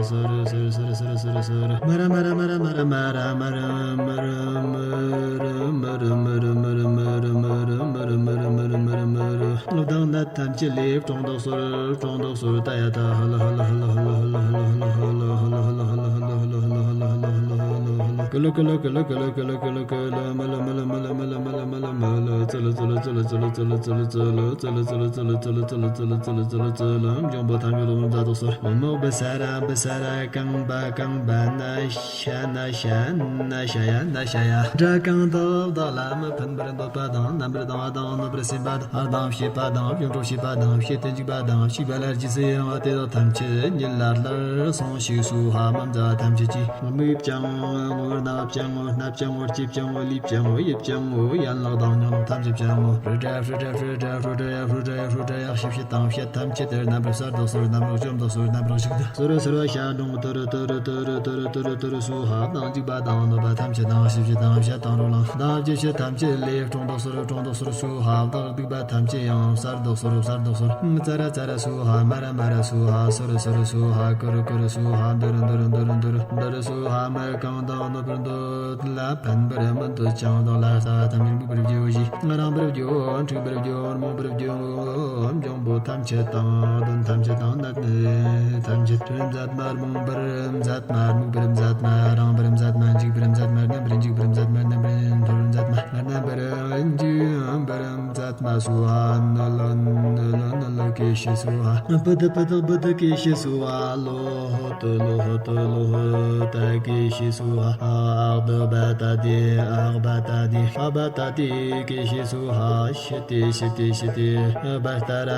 ལོ་དང་ནད་ཐམས་ཅད་ལས་གྲོང་དག་སོལ། གྲོང་དག་སོལ། ད་ཡ་ད་ཧ་ལ་ཧ་ལ་ཧ་ལ་ཧ་ལ་ཧ་ལ་ཧ་ལ་ཧ་ལ་ཧ་ལ་ཧ་ལ་ཧ་ལ་ཧ་ལ་ཧ་ལ་ཧ་ལ་ཧ་ལ། ཀུ་ལུ་ཀུ་ལུ་ཀུ་ལུ་ཀུ་ལུ་ཀུ་ལུ་ཀུ་ལུ་ཀུ་ལུ་མ་ལུ་མ་ལུ་མ་ལུ་མ་ལུ་མ་ལུ་མ་ལུ་མ་ལུ་ཙི་ལུ་ཙི་ལུ་ཙི་ལུ་ཙི་ལུ་ཙི་ལུ་ཙི་ལུ་ཙི་ལུ་ཙི་ལུ་ཙི་ལུ་ཙི་ལུ་ཙི་ལུ་ཙི་ལུ་ཙི་ལུ་ཙི་ལུ་ཙི་ལུ་ཙི་ལུ་འབྱུང་པོ་ཐམས་ཅད་ལོ་མཛད་དུ་གསོལ། ཨོ་མོ་བི་ས་ར་བི་ས་ར་རྐང་པ་རྐང་པ་ན་ཤ་ན་ཤ་ན་ཤ་ཡ་ན་ཤ་ཡ། དགྲ་རྐང་དག་བདག་ལ་མི་ཕན་པར་འདོད་པ་དང་། རྣམ་པར་སྡང་བ་དང་། གནོད་པར་སེམས་པ་དང་། སྡང་བྱེད་པ་དང་། གཡོ་འཕྲོག་བྱེད་པ་དང་། བྱེད་དུ་འཇུག་པ་དང་། བྱིས་པ་ལ་རྗེས་སུ་ཡི་རང་བ་དེ་དག་ཐམས་ཅད་ཉིད་ལ་སླར་སོང་ཞིག་གསོལ། ཧ་མ་མཛད་པ་ཐམས་ཅད་ཀྱིས་དམིགས་ཀྱང་ངོ་ སྣ་བཅང་ངོ་། སྣ་བཅང་ངོ་། ལྕེ་བཅང་ངོ་། ལུས་བཅང་ངོ་། ཡིད་བཅང་ངོ་། ཡན་ལག་དང་སྙིང་ལག་ཐམས་ཅད་བཅང་ངོ་། ཧྲཱིཿ་ཧྲཱིཿ་ཧྲཱིཿ་ཧྲཱིཿ་ཧྲཱིཿ་ཧྲཱིཿ་ཧྲཱིཿ་ཧྲཱིཿ་ཧྲཱིཿ་ཡག་ཤི་བྱེད་དང་བཤད་ཐམས་ཅད་དེར་རྣམ་པར་གསལ་བདག་སོགས་རྣམ་རིག་བཅོམ་བདག་སོགས་རྣམ་རིག་ཞིག་ཏུ་སོ་རུ་སོ་རུ་ཤ་འབྲོང་ཏུ་རུ་ཏུ་རུ་ཏུ་རུ་ཏུ་རུ་ཏུ་རུ་སུ་ཧ་དང་འཇིགས་པ་དང་གནོད་པ་ཐམས་ཅད་དང་ཤི་བྱེད་དང་བཤད་དང་རོ་ལངས་དང་བཅད་བྱེད་ཐམས་ཅད་ལས་ཀྲོང་བདག་སོགས་རུ་ཀྲོང་བདག་སོགས་རུ་སུ་ཧ་བདག་སྡིག་པ་ཐམས་ཅད་ཡང་བསལ་བདག་སོགས་རུ་བསལ་བདག་སོགས་རུ་ཙ་ར་ཙ་ར་སུ་ཧ་མ་ར་མ་ར་སུ་ཧ་སོ་རུ་སོ་རུ་སུ་ཧ་ཀུ་རུ་ཀུ་རུ་སུ་ཧ་འདུ་རུ་འདུ་རུ་འདུ་རུ་འདུ་རུ་སུ་ཧ་མི་གང་དང་གནོད་པར་འདོད། ལ་ཕན་པར་མི་འདོད་ཅིང་བདག་ལ་རྩ་བ་ཐམས་ཅད་འགུགས་པར་བགྱིའོ་ཞེས། རངས་པར་བགྱིའོ། འཁྲུགས་པར་བགྱིའོ། རྨོངས་པར་བགྱིའོ། འབྱུང་པོ་ཐམས་ཅད་དང་གདོན་ཐམས་ཅད་དང་ནད་ཐམས་ཅད་འཁྲུགས་པར་མཛད་མ། རྨོངས་པར་མཛད་མ། རྨུགས་པར་མཛད་མ། རངས་པར་མཛད་མ། འཇིགས་པར་མཛད་མ། མནན་པར་འཇིགས་པར་མཛད་མ། མནན་པར་འཐོར་མཛད་མ། མནན་པར་འཇིགས་པར་མཛད་མ། སུ་ཧ་ནུ་ལོ་ནུ་ལོ་ནུ་ལོ་ཀེ་ཤི་སུ་ཧ། བུ་དུ་བུ་དུ་བུ་དུ་ཀེ་ཤི་སུ་ཧ། ལོ་ཧོ་ཏུ་ལོ་ཧོ་ཏུ་ལོ་ཧོ་ཏ་ཀེ་ཤི་སུ་ཧ། ཨག་དུ་བ་ཏ་ཏེ་ཨག་བ་ཏ་ཏེ་ཨག་བ་ཏ་ཏེ་ཀེ་ཤི་སུ་ཧ། ཤི་ཏེ་ཤི་ཏེ་ཤི་ཏེ་བ་ཏ་ར་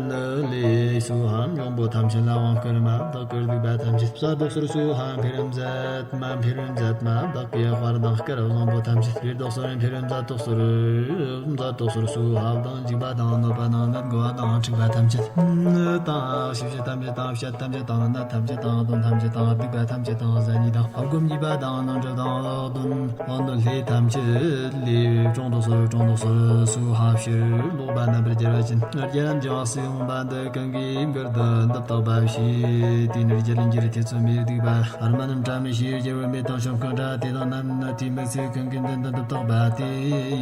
ནུ་ལེ་སུ་ཧ། འབྱུང་པོ་ཐམས་ཅད་ལ་དབང་བསྐུར་མ། བདག་གིར་སྡིག་པ་ཐམས་ཅད་བསལ་བདག་སོགས་སུ་ཧ། འཕེལ་རིམ་མཛད་མ། འཕེལ་རིམ་མཛད་མ། བདག་གི་དཔལ་དང་བསྐལ་བཟང་པོ་ཐམས་ཅད་འཕེལ་བདག་སོགས་རིམ་འཕེལ་རིམ་མཛད་དོགས་སོགས་རིམ་མཛད་དོགས་སོགས་སུ་ཧ། བདག་འཇིགས་པ་དང་གནོད་པ་དང་ནད་འགོ་བ་དང་འཁྲུགས་པ་ཐམས་ཅད་དང་། ཤི་བྱེད་ཐམས་ཅད་དང་བཤད་ཐམས་ཅད་དང་ནད་ཐམས་ཅད་དང་གདོན་ཐམས་ཅད་དང་སྡིག་པ་ཐམས་ཅད་དང་ཟ་ཉི་དང་ཨ་སྒོམ་ཉེས་པ་དང་ནང་འགྲིབ་དང་གདོན་གདོན་ལྷེ་ཐམས་ཅད་ལས་ཀྲོང་དོགས་སོགས་ཀྲོང་དོགས་སོགས་སུ་ཧ་ཕྱིར་ལོག་པ་རྣམ་པར་རྒྱལ་བ་ཅན། རྒྱལ་ལམ་ཅིག་སྲིད་འོང་བ་འདི་གང་གིས་མགུར་དུ་འདི་བཏགས་པ་བྱས། དེ་ནས་རྒྱལ་འགྱུར་ཐེ་ཚོམ་མེད་སྡིག་པ། ཨར་མ་ནམ་བྲ་མི་ཤེས་རྒྱལ་བུ་མེ་དང་ཤོམ་ཁང་གྲ་དེ་དང་རྣམས་ནི་དེ་མི་ཚེ་གང་གིས་མདུན་དུ་འདི་བཏགས་པ་དེ་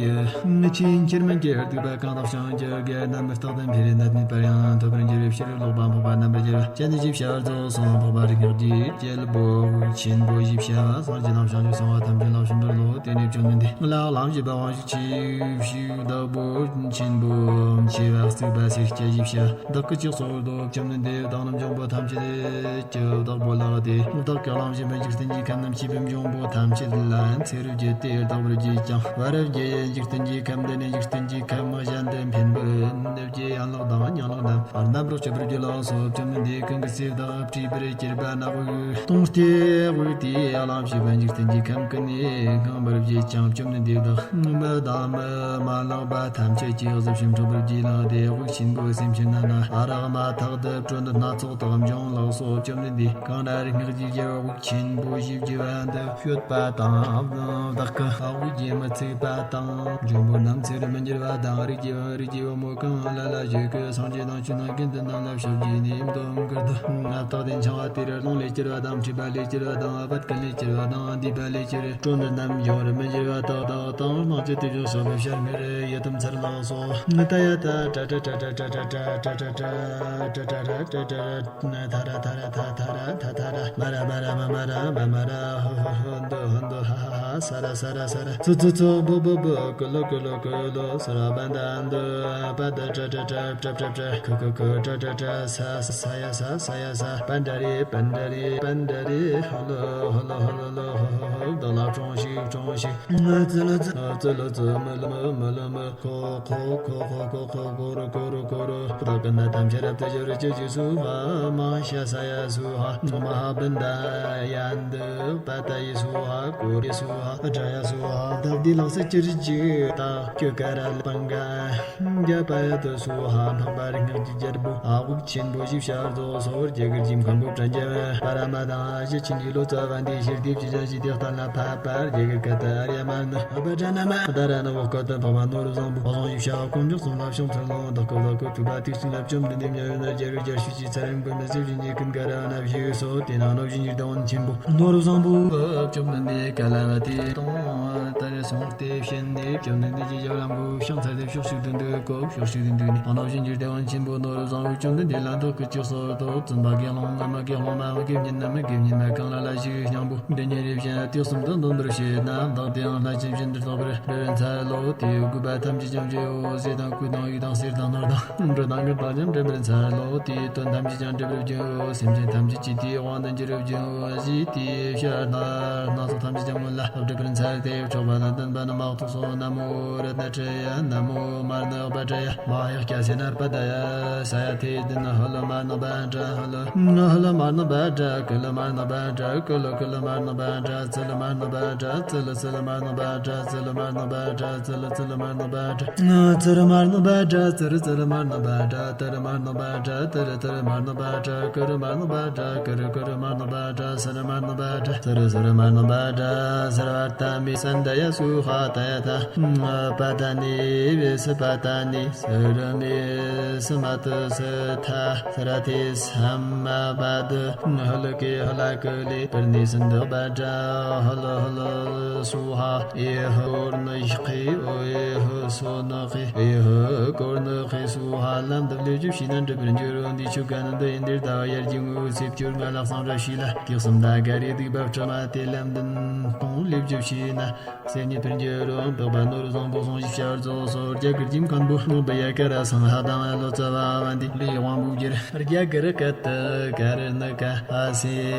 ཡི། ཆེས་ཆེར་མི་འགྱུར་སྡིག་པ་གང་དག་བྱུང་རྒྱུ་དགེ་རྣམས་རྟག་ཏུ་འཕེལ་ནད་མེད་པར་ཡང་ཐོབ་པར་འགྱུར་ཕྱིར་ལོག་པ་འཕགས་པ་རྣམ་པར་རྒྱལ་བ་ཅན་ཞིག་ཤར་རྫོགས་སོང་། འཕགས་པ་རིགས་ལྔ་རྒྱལ་པོ་དབུགས་ཆེན་པོ་ཞིག་ཤར་སངས་རྒྱས་དང་བྱང་ཆུབ་སེམས་དཔའ་ཐམས་ཅད་ལ་བྱིན་གྱིས་རློབས། དེ་ནས་བཅོམ་ལྡན་འདས་ལ་ལམ་བཞི་པ་དབང་ཕྱུག་ཆེ་ཞིག་བདག་པོ་ཆེན་པོ་ཆེ་བ་གཙུག་པ་སེར་སྐྱ་ཞིག་ཤར། བདག་གིས་ཅི་གསོལ་ཏོ། བཅོམ་ལྡན་འདས་བདག་ནི་འབྱུང་པོ་ཐམས་ཅད་ཀྱི་བདག་པོ་ལགས་ཏེ། བདག་གིས་གླང་ཆེན་པོའི་འཇིག་རྟེན་གྱི་ཁམས་རྣམས་ཀྱི་བུ་འབྱུང་པོ་ཐམས་ཅད་ལ་ཚེ་རབས་བརྒྱད་དེ་བདག་པོར་བགྱིས་ཀྱང་བར་རབས་བརྒྱད་འཇིག་རྟེན་གྱི་ཁམས་འདི་ནས་འཇིག་རྟེན་གྱི་ཁམས་གཞན་དུ་འཕེན་པར་ནུས་ཀྱི་ཡན་ལག་དང་ཉིང་ལག་རྣམས་རྣམ་པར་གཅོད་པར་བགྱི་ལགས་སོ། བཅོམ་ལྡན་འདས་གང་གི་ཚེ་བདག་བྲིས་པར་གྱུར་པ་ན་དབུགས་གཏོང་སྟེ་དབུགས་དེས་གླང་ཆེན་པོའི་འཇིག་རྟེན་གྱི་ཁམས་ཀུན་ནས་བསྔངས་པར་བགྱིས་ཀྱང་བཅོམ་ལྡན་འདས་བདག་མི་དང་མི་མ་ལགས་པ་ཐམས་ཅད་ཀྱིས་གཟི་བྱིན་འཁྲུགས་པར་བགྱིས་ལགས་ཏེ། དབུགས་ཆེན་པོའི་སེམས་ཅན་རྣམས་ལ་རག་མ་ཐག་ཏུ་དྲོད་འདི་སྣ་ཚོགས་དག་འབྱུང་ལགས་སོ། བཅོམ་ལྡན་འདས་གང་ལ་རིགས་ལྔ་གི་རྒྱལ་བ་དབུགས་ཆེན་པོ་ཞེས་བགྱི་བ་འདི་ཤོད་པ་དང་། བདག་གི་དབུགས་རྒྱུན་མི་ཚུགས་པ་དང་། འབྱུང་པོ་རྣམས་ཚེ་རུ་མི་འགྱུར་བ་དང་། རིགས་ཀྱི་བུ་རིགས་ཀྱི་བུ་མོ་གང་ལ་ལ་ཞིག་གིས་སངས་རྒྱས་དང་ཆོས་རྣམས་ཀུན་དུ་རྣམས་ལ་ཕྱག་བགྱིས་ནས་འདོམ་གར་དུ། རྟགས་དེ་འཆང་བ་དེར་རླུང་ལས་སྐྱེར་བ་དང་མཁྲིས་པ་ལས་སྐྱེར་བ་དང་བད་ཀན་ལས་སྐྱེར་བ་དང་མདུད་པ་ལས་སྐྱེར་དྲོད་འདི་རྣམས་འབྱུང་རུ་མི་འགྱུར་བ་དག་དག་དང་སྣང་བཅུད་དེ་བཞིན་གཤེགས་པའི་ཤར་མེར་ཡི་དམ་མཚར་ལགས་སོ། ཏ་ཡ་ཏ་ཏྲ་ཏྲ་ཏྲ་ཏྲ་ཏྲ་ཏྲ་ཏྲ་ཏྲ་ཏྲ་ཏྲ་ཏྲ་ཏྲ་ཏྲ་ཏ་ཐ་ར་ཐ་ར་ཐ་ཐ་ར་ཐ་ཐ་ར། མ་ར་མ་ར་མ་མ་ར་མ་མ་ར། ཧོ་ཧོ་ཧོ་འདོ་ཧོ་འདོ་ཧ་ཧ་ཧ། ས་ར་ས་ར་ས་ར། ཙི་ཙི་ཙི། བུ་བུ་བུ། ཀུ་ལུ་ཀུ་ལུ་ཀུ་ལུ། ས་ར་བན་ད་འདུ། པ་ད་ཏྲ་ཏྲ་ཏྲ་ཏྲ་ཏྲ་ཏྲ། ཁུ་ཁུ་ཁུ། ཏྲ་ཏྲ་ཏྲ། ས་ས་ཡ་ས་ས་ཡ་ས། པན་ཏྲ་རེ་པན་ཏྲ་རེ་པན་ཏྲ་རེ། ཧོ་ལོ་ཧོ་ལོ་ཧོ་ལོ་ལོ། ཧོ་ཧོ་ཧོ། བདག་ལ་ཁྲོང་ཞིག་ཁྲོང་ཞིག། ཙི་ལུ་ཙི། ཙི་ལུ་ཙི། མི་ལུ་མི། མི་ལུ་མི། ཁོ་ཁོ་ཁོ་ཁོ་ཁོ་ཁོ། ཀོ་རུ་ཀོ་རུ་ཀོ་རུ། བདག་གི་ནད་ཐམས་ཅད་རབ་ཏུ་ཞི་བར་གྱུར་ཅིག་སུ་ཧ། མ་ཤ་ས་ཡ་སུ་ཧ། མ་ཧ་བིན་ད་ཡ་འདི། པ་ཏ་ཡི་སུ་ཧ། ཀོ་རི་སུ་ཧ། དྲ་ཡ་སུ་ཧ། བདག་བདེ་ལགས་སུ་གྱུར་ཅིག། ད་ཀྱུ་ཀ་ར་ལ་པང་ག་རྒྱ་པ་ཡ་ཏུ་སུ་ཧ། འཕགས་པ་རིགས་ལྔ་གི་རྒྱལ་པོ་དབུགས་ཆེན་པོ་ཞིག་ཤར་རྫོགས་སོ། རྒྱ་གར་གྱི་མཁན་པོ་པྲ་ཛྙཱ་པ་ར་མ་དང་ཞི་ཆེན་གྱི་ལོ་ཙཱ་བ་འདིའི་ཞི་བདེ་བཅུ་ཆ་ཞི་བདེ་གཏན་ལ་ཕབ་པར་རྒྱ་གར་ཀ་ཏ་ཨརྱ་མ་ཎི། ཨ་བ་ཏྲ་ན་མ། ཨ་ད་ར་ན་འོག་ཀ་ཏ་འཕགས་མ་ནོར་བུ་བཟང་པོ། བཟང་ཡིག་ཤ་ཀུན་མཆོག་གསུམ་ལ་ཕྱག་འཚལ་ལོ། བདག་གི་བདག་གི་ཐུབ་པ་ཐུགས་བསམ་ལ་བཅོམ་ལྡན་འདས་མྱ་ངན་ལས་རྒྱལ་བའི་རྒྱལ་སྲས་ཀྱི་ཚེ་རིང་པོའི་མི་ཚེ་བཞིན་གྱི་ཀུན་དགའ་ར་ན་བཞུགས་སོ། དེ་ན་ནོ་བཞིན་གྱི་བདག་ཉིད་ཆེན་པོ་ནོར་བུ་བཟང་པོ་བཅོམ་ལྡན་འདས་ག་ལ་བ་དེ་དང་ད་རེ་སོང་སྟེ་བྱོན་ནས་བཅོམ་ལྡན་འདས་ཀྱི་ཞབས་ལ་མགོ་བཤམས་ཚར་ཏེ་ཕྱོགས་གཅིག་ཏུ་འདུག་གོ། ཕྱོགས་གཅིག་ཏུ་འདུག་ནས་ནོ་བཞིན་གྱི་བདག་ཉིད་ཆེན་པོ་ནོར་བུ་བཟང་པོ་བཅོམ་ལྡན་འདས་ལ་བདག་གིས་ཅི་གསོལ་ཏོ། བཙུན་པ་དགེ་སློང་མ། མ་དགེ་སློང་མ། མ་དགེ་བསྙེན་མ། མ་དགེ་བསྙེན་མ་གང་ལ་ལ་ཞིག་སྙིང་པོ། འདི་ཉིད་རེ་བཞིན་དུས་གསུམ་དུ་འདོན་པར་བྱེད་ན། བདག་དེའང་ལྷ་ཆེན་བཞིན་དུ་རྟོགས་པར་འགྲོ་བར་འཚལ་ལོ། དེའི་དགོས་པ་ཐམས་ཅད་ཀྱང་བྱེད་འོ། ཟས་དང་གོས་དང་ཡིག་དང་གསེར་དང་ནོར་དང་འབྲུ་དང་དངུལ་དང་ཀྱང་འདྲེན་པར་འཚལ་ལོ། དེའི་དོན་ཐམས་ཅད་ཀྱང་འགྲུབ་པར་བགྱིའོ། སེམས་ཅན་ཐམས་ཅད་ཀྱི་དེའི་དབང་དུ་འགྱུར་བར་བགྱིའོ། ཞེས་དེའི་ཕྱིར་སྣ་ཚོགས་ཐམས་ཅད་ཀྱང་སྔོན་ལ་ སྒྲུབ་པར་འཚལ་ཏེ། འཕྲོག་པ་དང་བསྟུན་པ་ནི་མ་གཏོགས་སོ། ན་མོ་རཏྣ་ཏྲི་ཡ། ན་མོ་མ་ཎི་བཛྲ་ཡ། མ་ཡུ་ཀྱ་སེ་ན་པ་ད་ཡ། ས་ཡ་ཐི་དི་ན། ཧུ་ལུ་མ་ཎི་བཛྲ། ཧུ་ལུ། ཧུ་ལུ་མ་ཎི་བཛྲ། ཀུ་ལུ་མ་ཎི་བཛྲ། ཀུ་ལུ་ཀུ་ལུ་མ་ཎི་བཛྲ། ཙི་ལུ་མ་ཎི་བཛྲ། ཙི་ལུ་ཙི་ལུ་མ་ཎི་བཛྲ། ཙི་ལུ་མ་ཎི་བཛྲ། ཙི་ལུ་ཙི་ལུ་མ་ཎི་བཛྲ། ཙི་རུ་མ་ཎི་བཛྲ། ཙི་རུ་ཙི་རུ་མ་ཎི་བཛྲ། ཏི་རུ་མ་ཎི་བཛྲ། ཏི་རུ་ཏི་རུ་མ་ཎི་བཛྲ། ཀུ་རུ་མ་ཎི་བཛྲ། ཀུ་རུ་ཀུ་རུ་མ་ཎི་བཛྲ། སུ་རུ་མ་ཎི་བཛྲ། སུ་རུ་སུ་རུ་མ་ཎི་བཛྲ། སརྦ་ཏ་མེ་སན་ད་ཡ་སྭཱ་ཧཱ་ད་ཡ་ཐཱ། པ་ཏ་ནི་བི་སུ་པ་ཏ་ནི། སུ་རུ་མེ་སུ་མ་ཏུ་སུ་ཐཱ། སརྦ་ཏེ་སམ་མ་བ་དུ། ཧུ་ལུ་ཀེ་ཧུ་ལ་ཀུ་ལེ། པུར་ནེ་སིན་དུ་བཛྲ། ཧུ་ལུ་ཧུ་ལུ་སྭཱ་ཧཱ། ཨེ་ཧུ་ཨོ་རྣ་ཤི་ཁེ། ཨོ་ཨེ་ཧུ་སྭཱ་ནུ་ཁེ། ཨེ་ཧུ་ཀོ་རྣ་ཁེ་སྭཱ་ཧཱ། ལམ་འདི་ལས་རྒྱུ་ཕྱི་ན་འགྲུབ་པར་འགྱུར་རོ། འདི་ཆོ་ག་ནི་འདི་ཡིན། འདིར་ཟླ་བ་ཡར་གྱི་ངོ་བོ་ཚེས་བཅོ་ལྔ་ལ་གསང་སྒྲ་ཕྱི་ལ་གེགས་གསུམ་དང་ག་རེ་སྡིག་པ་ཕྲ་མ་དེ་ལམ་འདི་གཏོང་ལས་རྒྱུ་ཕྱི་ན། སེམས་ཉིད་པར་འགྱུར་རོ། འཕགས་པ་ནོར་བཟང་པོ་གསུང་ཞིབ་བྱ་བར་རྫོགས་སོ། རྒྱ་གར་གྱི་མཁན་པོ་བུ་ཡ་ཀ་ར་སང་ཧ་དང་ལོ་ཙཱ་བ་བ་འདི་ལས་དབང་པོ་བསྒྱུར། རྒྱ་གར་སྐད་དུ་ཀ་ར་ཎི་ཀ་ཨ་སེ་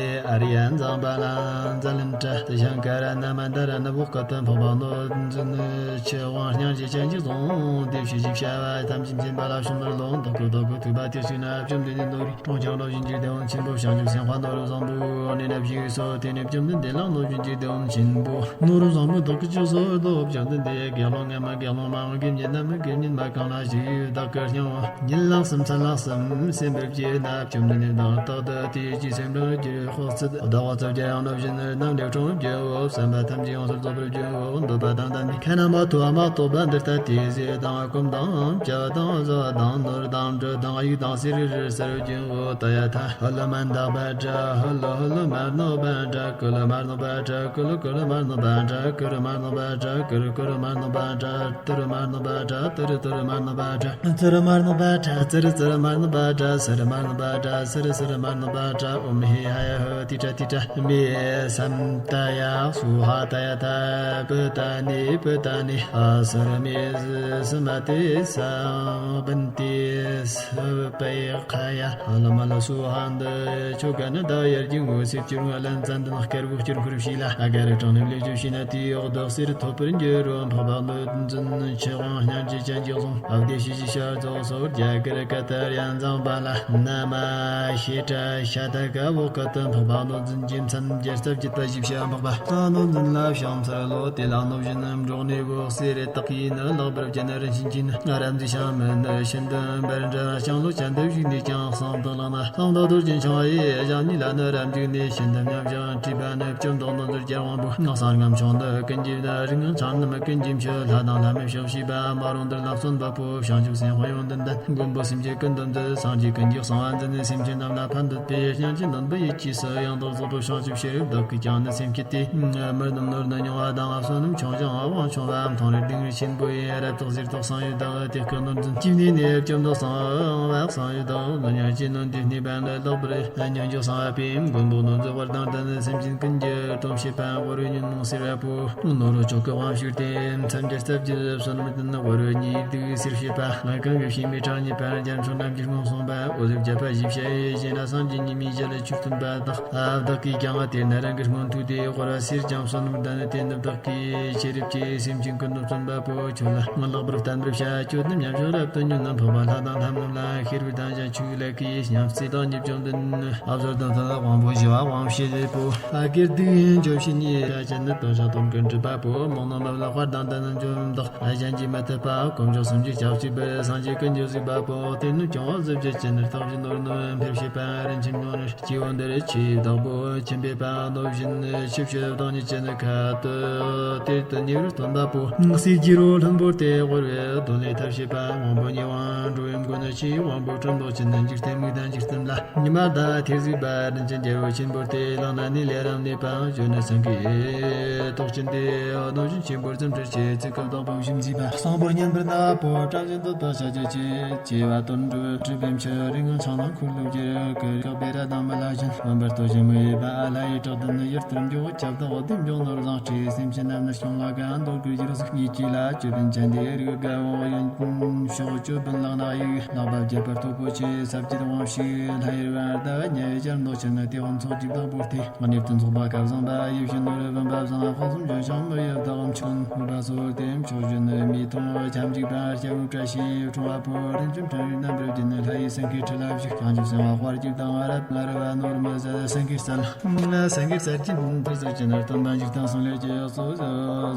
ཨཱརྱ་མཛངས་པ་ལ་ཛ་ལན་ཏྲ་ཏི་ཤང་ཀ་ར་ན་མ་ད་ར་ན་བོ་ཀ་ཏུ་འཕགས་པ་ནོར་འཛིན་ཆོས་དབང་སྙིང་རྗེ་ཅན་གྱི་གཟུངས་འདི་ཞིབ་ཞིབ་བྱ་བ་ཐམས་ཅད་མཁྱེན་པ་ལ་ཕྱག་འཚལ་ལོ། བདག་གི་བདག་གི་ཐུབ་པ་དེ་ཚུལ་ན་བཅོམ་ལྡན་འདས་ནོར་བུའི་གྲོང་ཁྱེར་ནོར་བཞིན་གྱི་དེད་དཔོན་ཆེན་པོ་བྱང་ཆུབ་སེམས་དཔའ་ནོར་བུ་བཟང་པོའི་གནས་ན་བཞུགས་སོ། དེ་ནས་བཅོམ་ལྡན་འདས་ལ་ནོར་བཞིན་གྱི་དེད་དཔོན་ཆེན་པོ་ནོར་བུ་བཟང་པོ་བདག་གིས་ཅི་གསོལ་ཏོ། བཅོམ་ལྡན་འདས་དགེ་སློང་ངན་མ་དགེ་སློང་མ་དགེ་བསྙེན་ནན་མ་དགེ་བསྙེན་མ་གང་ལ་ཞིག་བདག་གིས་སྙིང་ཉིན་ལགས་སམ་མཚན་ལགས་སམ་སེམས་པར་བགྱིད་ན། བཅོམ་ལྡན་འདས་བདག་རྟག་ཏུ་དེ་ཡི་ཅི་སེམས་དང་བགྱིར་ཕོག་ཚུལ་བདག་བ་ཚབ་རྒྱ་ཡང་ནོར་བཞིན་རྣམས་ལེགས་འཁྲུངས་རྒྱུའོ། བསམ་པ་ཐམས་ཅད་ཡོངས་སུ་རྫོགས་པར་རྒྱུའོ། འདོད་པ་དང་ལྡན་པའི་ཁ་ན་མ་ཐོ་བ་མ་གཏོགས་པ་འདི་ལྟ་སྟེ་ཟས་དང་སྐོམ་དང་བཅའ་བ་དང་བཟའ་བ་དང་ནོར་དང་འབྲུ་དང་གཡུ་དང་གསེར་རི་རི་སར་རྒྱུའོ། ད་ཡ་ཐ། ཧུ་ལུ་མན་དག་བཛྲ། ཧུ་ལུ་ཧུ་ལུ་མ་ཎི་བཛྲ། ཀུ་ལུ་མ་ཎི་བཛྲ། ཀུ་ལུ་ཀུ་ལུ་མ་ཎི་བཛྲ། ཀུ་རུ་མ་ཎི་བཛྲ། ཀུ་རུ་ཀུ་རུ་མ་ཎི་བཛྲ། ཏུ་རུ་མ་ཎི་བཛྲ། ཏུ་རུ་ཏུ་རུ་མ་ཎི་བཛྲ། ཙུ་རུ་མ་ཎི་བཛྲ། ཙུ་རུ་ཙུ་རུ་མ་ཎི་བཛྲ། སུ་རུ་མ་ཎི་བཛྲ། སུ་རུ་སུ་རུ་མ་ཎི་བཛྲ། ཨོཾ་ཧེ་ཧ་ཡ་ཧུ་ཏི་ཏྲ་ཏི་ཏྲ་མེ་སམ་ཏ་ཡ་སྭཱ་ཧཱ་ད་ཡ་ཐ། པུ་ཏ་ནི་པུ་ཏ་ནི་ཨ་སུ་རུ་མེ་སུ་མ་ཏེ་སམ་བུན་ཏེ་སུ་པེ་ཁ་ཡ། ཧ་ལ་མ་ལ་སྭཱ་ཧཱ་འདི་ཆོ་ག་ནི་ཟླ་བ་ཡར་གྱི་ངོ་བོ་ཚེས་བཅོ་ལྔ་ལ་མཚན་འདི་ནི་དཀར་པོ་སྐྱུར་འཁོར་ཕྱི་ལ་ཨ་ག་རི་གྲངས་ནི་ལས་བཅུ་ཕྱི་ན་དེའི་འོག་བདག་གསེར་ཐོབ་པར་འགྱུར་རོ། འཕགས་པ་ཀླུ་འཛིན་ཆོས་དབང་སྙིང་རྗེ་ཅན་གྱི་གཟུངས་ཨ་བདེ་ཞི་ཞི་ཤར་རྫོགས་སོ། རྒྱ་གར་ཀ་ཏ་ར་མཛངས་པ་ལ་ན་མ་ཤེ་ཏྲ་ཤ་ཏ་ཀ་བོ་ཀ་ཏུ་འཕགས་པ་ཀླུ་འཛིན་གྱི་མཚན་བརྒྱ་རྩ་བརྒྱད་པ་ཞིག་བྱ། འཕགས་པ་ཀླུ་འཛིན་ལ་ཕྱག་འཚལ་ལོ། དེ་ལ་གནོད་སྦྱིན་འབྲོག་ནས་བོ་གསེར་རི་དག་གིས་ནི་ལེགས་པར་བརྒྱན། རིན་ཆེན་གྱིས་ནི་རབ་མཛེས་ཤིང་མི་ནི་ཤིན་ཏུ་འབར་འདྲ་ཤིང་ལོ་ཅན་དུ་བཞུགས་ནས་ཀྱང་གསང་དུ་ལངས་ན། གསང་བདག་རྡོ་རྗེ་འཆང་ཡི་ཞབས་གཉིས་ལ་ནི་རབ་འཇུག་ནས་ཤིན་ཏུ་མཉམ་ཞིང་བྲིས་པ་ནི་བཅོམ་ལྡན་རྣལ་འབྱོར་རྒྱལ་དབང་པོ། གསང་སྔགས་མཆོག་ནི་ཀུན་གྱི་བདག་རིག་སྔགས་འཆང་རྣམས་ཀུན་གྱི་མཆོག་ལྷ་དང་ལྷ་མིན་ཕྱག་བྱིས་པ། མ་རུངས་འདི་ལ་བརྩོན་པ་པོ། བྱང་ཆུབ་སེམས་དཔའ་ཡོན་ཏན་ལྡན། མགོན་པོ་སེམས་ཅན་ཀུན་འདུལ་མཛད། སངས་རྒྱས་ཀུན་གྱི་གསང་བ་འཛིན། སེམས་ཅན་རྣམས་ལ་ཕན་འདོད་པའི་སྙིང་རྗེ་ནོན་པོ་ཡིད་ཀྱིས་སུ། ཡང་དག་རྫོགས་པའི་བྱང་ཆུབ་ཤེས་རབ་བདག་གིས་ཀྱང་ནི་སེམས་བསྐྱེད་དེ། མི་རྣམས་ནོར་ནི་མྱོང་བ་དང་། བསོད་ནམས་ཆུང་ཞིང་དབང་ཆུང་བ། མཐོང་རིག་གདེང་རིག་ཆེན་པོ་ཡི། རབ་རྟོག་གཟེར་རྟོག་གསང་ཡུལ་དག་དེ་སྐད་ནོར་འཛིན། ཅི་ནས་ནི་བཅོམ་ལྡན་གསང་བ་གསང་ཡུལ་དག་ནོར་སྙིང་རྗེ་ནོན་ཏེ་གནས་པ་ནི། ལེགས་པར་སྙིང་རྗེ་གསང་བ་པས། མགོན་པོ་ནོར་རྫོགས་བར་དང་ལྡན། སེམས་ཅན་ཀུན་གྱི་དོན་བྱེད་པ། དབུ་རུ་ཉོན་མོངས་སེལ་བ་པོ། ནོར་བུ་མཆོག་གི་དབང་ཕྱུག་སྟེ། མཚན་བརྒྱ་རྩ་བརྒྱད་བསོད་ནམས་ལྡན། དབུ་རུ་ཉིད་སྡུག་སེལ་བྱེད་པ། གང་གི་ཕྱི་མའི་གྲངས་སྙེད་པ། རྒྱ་མཚོ་རྣམས་ཀྱི་སྔོན་སོང་བ། འོད་ཟེར་བརྒྱ་པ་བཞི་བྱས། གཞན་ལ་སངས་རྒྱས་ཉི་མའི་ཞལ་ཆོས་སྟོན་པ་དག་བདག་གིས་ཀྱང་དེ་ནི་རང་གི་སྔོན་ཐོས་ཏེ། དབུ་རུ་གསེར་སྦྱངས་བསོད་ནམས་ལྡན། དེ་ནི་བདག་གིས་ཤེས་རབ་ཀྱིས་སེམས་ཅན་ཀུན་ཏུ་བརྩོན་པ་པོ། ཁྱོད་ལ་ལེགས་པར་བསྟན་པར་བྱ། ཁྱོད་ནི་མཉམ་གཞག་རབ་ཏུ་ཉོན། འཕགས་པ་ལྷ་དང་ལྷ་མིན་ལ། ཤེས་རབ་དང་བྱང་ཆུབ་ལེགས་ཀྱི་ཉམས་སུ་བཏང་། ཉིད་བཅོམ་ལྡན་ཨ་བཟོད་དང་ཐ་དབང་པོ་ཞི་བ་དབང་བྱེད་པོ། ཨ་གེ་སྡིག་འཇོམས་བྱེད་ཉིད་ཅན་ནི། དོན་བྱ་དོན་ཀུན་གྲུབ་པ་པོ། རྨོངས་ནི་མི་བརླག་པ་དང་ལྡན་ནི་འཇོམས་བདག་གཞན་གྱིས་མི་ཐུབ་པ། དཀོན་མཆོག་གསུམ་གྱི་སྐྱབས་གཅིག་པུ། སངས་རྒྱས་ཀུན་གྱི་གཟིགས་པ་པོ། དེ་ནི་སྐྱོང་བ་གཟི་བརྗིད་ཅན། རྟག་བཞིན་ནོར་ནི་འཕེལ་བྱེད་པ། རིན་ཆེན་ལྗོངས་ནི། སྐྱེ་བོ་འདིར་ཆོས་བདག་པོ། ཁྱིམ་པའི་པ་ནོར་བཞིན་ཆིབས་ཞབས་བདག་ཉིད་ཅན་ནི་ཁ་ཏུ། དེར་དུ་ཉེ་བར་སྟོན་པ་པོ། སྲས་ཀྱི་རོ་ལྷུན་པོར་ཏེ་དབུལ་བའི་དོན་ལས་ཐབས་བྱེད་པ། དབང་པོ་ཉེ་བར་འགྲོ་བའི་མགོན་ནི་ཆེ། དབང་པོ་སྤྲིན་པོ་ཅན་ནི་འཇིག་རྟེན་མིག་དང་འཇིག་རྟེན་ལ། ཉི་མ་ཟླ་ཐེར་གཟིགས་པ། རིན་ཆེན་རྒྱལ་པོ་ཆེན་པོར་ཏེ། ལག་ན་ནི་ལས་རབ་གནས་པ། གཞོན་ནུ་སེང་གེའི་ཏོག་ཅན་ཏེ། གནོད་སྦྱིན་ཆེན་པོ་རྫུ་འཕྲུལ་ཆེ། ཚིག་སྐབས་བདག་པོ་ཞིམ་མཛེས་པ། གསང་བོར་སྙན་པར་གནས་པ་པོ། བཀྲ་ཤིས་འདོད་པ་བྱ་རྒྱུད་ཆེ། སྐྱེ་བ་དོན་གྲུབ་གྲུབ་པའི་མཆོག་རིག་སྔགས་འཆང་དང་འཁོར་ལོ་བསྒྱུར། ཀུན་དགའ་བེ་ར་དང་མི་ལ་ཞོན། མངོན་པར་ལྟོ་ཞིང་མི་གཡོ་བ། ཨ་ལྷ་ཡི་བྲག་ལྡན་ནི། ཡུལ་ལྟར་མགྱོགས་ཁྱབ་བདག་བདེ་མགྱོགས་ནོར་བཟང་སྤྲས། སེམས་ཅན་རྣམས་ནི་སྐྱོང་ལ་དགའ། འདོད་དགུ་ཡིད་གཟུགས་ཉིད་ཀྱིས་ལ་སྤྱོད། ཅན་དེ་རིགས་དགའ་བོ་ཡིན། ཕྱོགས་བཅུ་བུན་ལག་ནག་ཡིག་ལག་པ་བརྒྱད་པར་སྟོབས་པོ་ཆེ། ས་བརྒྱད་དབང་ཕྱུག་ལྷ་ཡུལ་བར་དག་ཉེ་ཞར་མདོ་ཆེན་ནི་དེ་དབང་ཚོགས་ཀྱི་བདག་པོ་སྟེ། གནས་བརྟན་ཚོགས་པ་སྐལ་བཟང་པ་ཡིད་བཞིན་ནོར་བུ་འབབ་བཟང་དཔག་བསམ་ལྗོན་ཤིང་མི་ཡི་བདག་མཆོག་འོད་པ་སོགས་ཏེ་ཕྱོགས་བཞི་ནི་མིའི་ཐོང་ཁྱབ་འཇིག་པ་སྐྱ་བོའི་བཀྲ་ཤིས་འཁྲུངས་པ་པོ། རིན་ཆེན་ཕྲེང་བའི་རྣམ་པར་བརྒྱན་ནི་ལྷ་ཡི་སེང་གེའི་ཁྲི་ལ་བཞུགས། བྱང་ཆུབ་སེམས་དཔའ་དཔལ་གྱུར་དང་རབ་ང་རོ་བ་ནོར་མི་ཟད་སེང་གེའི་རྩལ། སེང་གེ་རྩལ་གྱི་མཐུ་རྩལ་གྱི་ནར་སྟོན་པ་འཇིག་རྟེན་གསུམ་ལས་ཀྱི་གཙོ་བོ་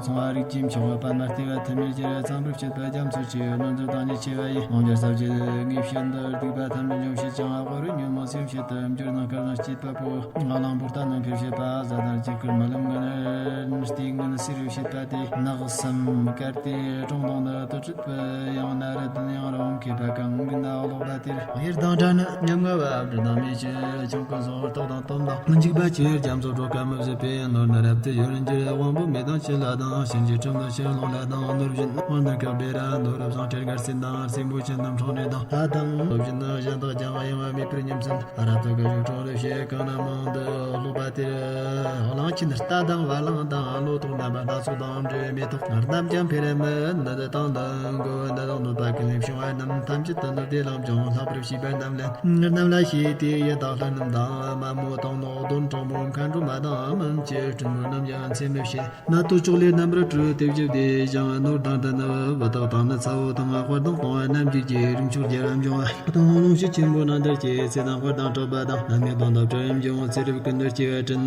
ཚོང་བ་རིགས་ཀྱི་མཆོག་པདྨ་ལྟེ་བ་ཐིམ་མེར་གྱུར། ཚངས་པར་སྤྱད་པ་རྒྱ་མཚོ་ཆེ་གནོད་འཚེ་དང་ཉེས་ཆེ་བ་ཡི་ལོངས་སྤྱོད་ཟབ་ཅིང་དགེ་བཤེས་འདི་སྡིག་པ་ཐམས་ཅད་འཇོམས་བྱེད་ཅིང་། དཔའ་རིས་ཉོན་མོངས་སེལ་བྱེད་དུ་འགྱུར་ནོ། སྐལ་བཟང་སྐྱེད་པ་པོ་གླང་པོ་རྟ་ནང་འཕེལ་བྱེད་པ། བཟའ་དང་བཅས་ཁུར་རྨི་ལམ་ངན་ལྟས་ངན་སེལ་བྱེད་པ་སྟེ། ནག་གསུམ་བཀར་ཏེ་གྲོང་དང་ནི་དུར་ཁྲོད་དུ་ཡང་ན་རི་དང་ཡང་རུང་མཁས་པ་གང་གི་ན་ཀློག་པ་དེར། གཡེར་དང་འདྲ་ནི་ཉམ་ང་བ་སྦྲུལ་དང་མེ་ཆུ་ཆུང་ཀུན་སོགས་རྟགས་དང་སྟོབས་དང་འཇིགས་པ་ཆེར་རྒྱ་མཚོ་སྒྲོག་ག་མི་བཟོད་པའི་ནོར་ནི་རབ་ཏུ་ཡོད་འགྱུར། དབང་པོ་མེ་དང་ཆུ་ལ་དང་གཤིན་རྗེ་ཁྲིམས་ལ་ཆུ་ཀླུང་ལ་དང་ནོར་བཞིན་དབང་ལྡན་ག་བེ་ར་ནོར་བཟང་ཁྲེར་གར་སེན་དང་སེན་མོ་ཆེན་རྣམས་ཁྲོང་ནས་དང་ལྷ་དང་ནོར་བཞིན་གཞན་དག་རྒྱ་མ་ཡང་བ་མེད་པར་ཉམས་སུ་རབ་ཏུ་དགའ་བཞུགས་གྲོང་རེ་ཞེས་གང་ན་མང་དུ་ཀློག་པ་དེར། གླང་ཆེན་རྟ་དང་བ་གླང་དང་ལོ་ཏོག་རྣམ་པ་སྣ་ཚོགས་དང་འབྲེལ་མེ་ཏོག་རྣམས་ཀྱང་འཕེལ་མི་ནི་དང་ནི་མགོ་བོ་འདི་དང་གནོད་པ་ཀུན་ལས་བྱུང་བ་རྣམས་ཐམས་ཅད་དུ་ནོར་དེ་ལང་ཅུང་ལྷག་པར་བྱིས་པ་རྣམས་ལ་རྣམས་ལ་ཤེས་ཏེ་ཡི་དྭགས་ལྷ་རྣམས་དང་མ་མོ་དང་ནག་གདོན་གྲོག་མོ་མཁའ་འགྲོ་མ་དང་མི་མཇེད་སྲིན་པོ་རྣམས་ཀྱང་ཚེ་མི་ཤེས། ནད་དུག་ཕྱོགས་ལས་རྣམ་པར་གྲོལ་ཏེ་བཞི་བདེ་ཞིང་ནོར་དང་ལྡན་ནི་བུ་དག་དང་ནི་ཚ་བོ་དང་དཔལ་དང་གཏོང་བ་རྣམས་ཀྱི་རྗེས་རིམ་མཆོག་རྒྱལ་རབས་འབྱུང་བ་དང་ལོངས་སྤྱོད་ཆེན་པོ་རྣམས་དར་གྱི་ཚེ་དང་དཔལ་དང་གྲགས་པ་དང་རྣམ་སྨིན་དང་དག་གྲོལ་རིམ་འབྱུང་ཚེ་རབས་ཀུན་ཏུ་སྐྱེ་བ་དྲན་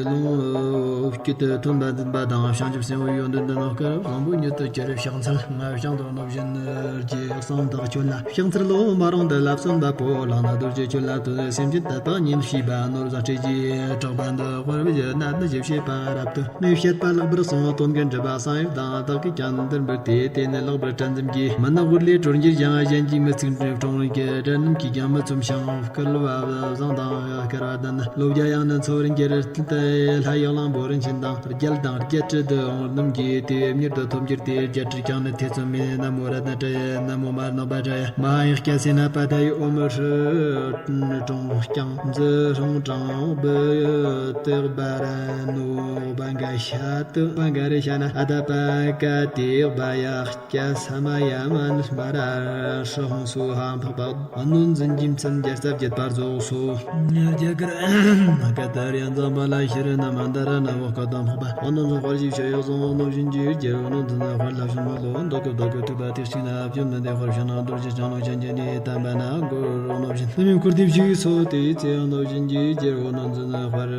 ལོངས་སྤྱོད་དུ་ཐོན་པ་འཛིན་པ་དང་བྱང་ཆུབ་སེམས་དཔའི་ཡོན་ཏན་དུ་ནོ་སྐལ་བཟང་པོ་ཉིད་དུ་གྱུར། ཕྱག་འཚལ་ང་བྱང་དུ་ནོ་བཞིན་རྗེས་གསང་བདག་ཁྱོད་ལ། ཕྱག་འཚལ་ལོ། མ་རུངས་འདི་ལ་བརྩོན་པ་པོ་ལག་ན་རྡོ་རྗེ་ཁྱོད་ལ་བསྟོད། སེམས་ཅན་དད་པ་ཉིད་ཤེས་པ་ནོར་བཟང་སྤྲེལ་གྱི་གྲགས་པ་འདི་དཔལ་བུ་ཡི་ནད་འདི་ཞི་བྱེད་པ་རབ་ཏུ་མི་བཤད་པ་ལེགས་པར་གསུངས། དོན་ཀུན་འགྲུབ་པ་གསང་ཡུལ་དང་བདག་གིས་ཀྱང་འདིར་འབུལ་ཏེ། དེ་ནི་ལེགས་པར་དྲན་འཛིན་གྱིས། མི་ནག་དབུལ་ལས་གྲོལ་འགྱུར་ཞིང་། གཞན་གྱིས་མི་ཚིག་འབྲིང་གྲོང་གི་དགྲ་རྣམས་ཀྱིས་ཀྱང་མི་ཚོམ་ཞིང་། སྐལ་བ་བཟང་དང་སྐལ་བ་ལྡན་བློ་རྒྱ་ཡང་ནི་འཚོ་བར་འགྱུར། ལྷ་ཡི་གླང་པོ་རིན་ཆེན་དང་། རྒྱལ་དང་རྒྱལ་སྲིད་དུ་འོང་རྣམས་ཀྱིས་དེ་མྱུར་དུ་ཐོབ་འགྱུར་ཏེ། རྒྱལ་སྲིད་ཀྱང་ནི་ཐེ་ཚོམ་མེད། ན་མོ་རཏྣ་ཏྲ་ཡ། ན་མོ་མ་ནག་པ་ཏྲ་ཡ། མ་ཧཱ་ཡེ་ཤ་སེ་ན་པ་ད་ཡི་ཨོ་མི་ཧྲི་ཀྲོང་རྐྱང་འཛི་ཧྲོང་ཀྲང་བུ་ཏི་བ་ར་ནོ་བ་ག་ཤ་ཏི་བ་ག་རི་ཤ་ན་ཨ་ད་པ་ཀ་ཏི་བ་ཡ། ཀྱ་ས་མ་ཡ་མ་ནུ་མ་ར་ཧྲི་ཧོང་སུ་ཧ་འཕགས་པ་གནོད་འཛིན་གྱི་མཚན་བརྒྱ་རྩ་བརྒྱད་པ་རྫོགས་སོ། རྒྱ་གར་མ་ཀ་ཏ་རི་ཡ་མཛངས་པ་ལ་ཤི་རི་ན་མ་ད་ར་ན་བོ་ཀ་ཏ་འཕགས་པ་གནོད་འཛིན་དཔལ་གྱི་ཆོས་ཡོ་བཟང་གནོད་སྦྱིན་གྱི་རྒྱལ་པོ་གནོད་འཛིན་དཔལ་ལ་ཤུན་པ་ལོ་འདོད་སྐུ་བདག་གི་ཐུབ་པ་དེ་གཅིག་ན་བཅོམ་ལྡན་འདས་དཔལ་བྱང་ན་རྡོ་རྗེ་འཆང་ལོ་ཅན་གྱི་ནི་དམ་པ་ན་གུ་རུ་གནོད་སྦྱིན་ལྷ་མིན་སྐུར་དེ་བཞུགས་སོ། དེའི་ཚེ་གནོད་སྦྱིན་གྱི་རྒྱལ་པོ་གནོད་འཛིན་དཔལ་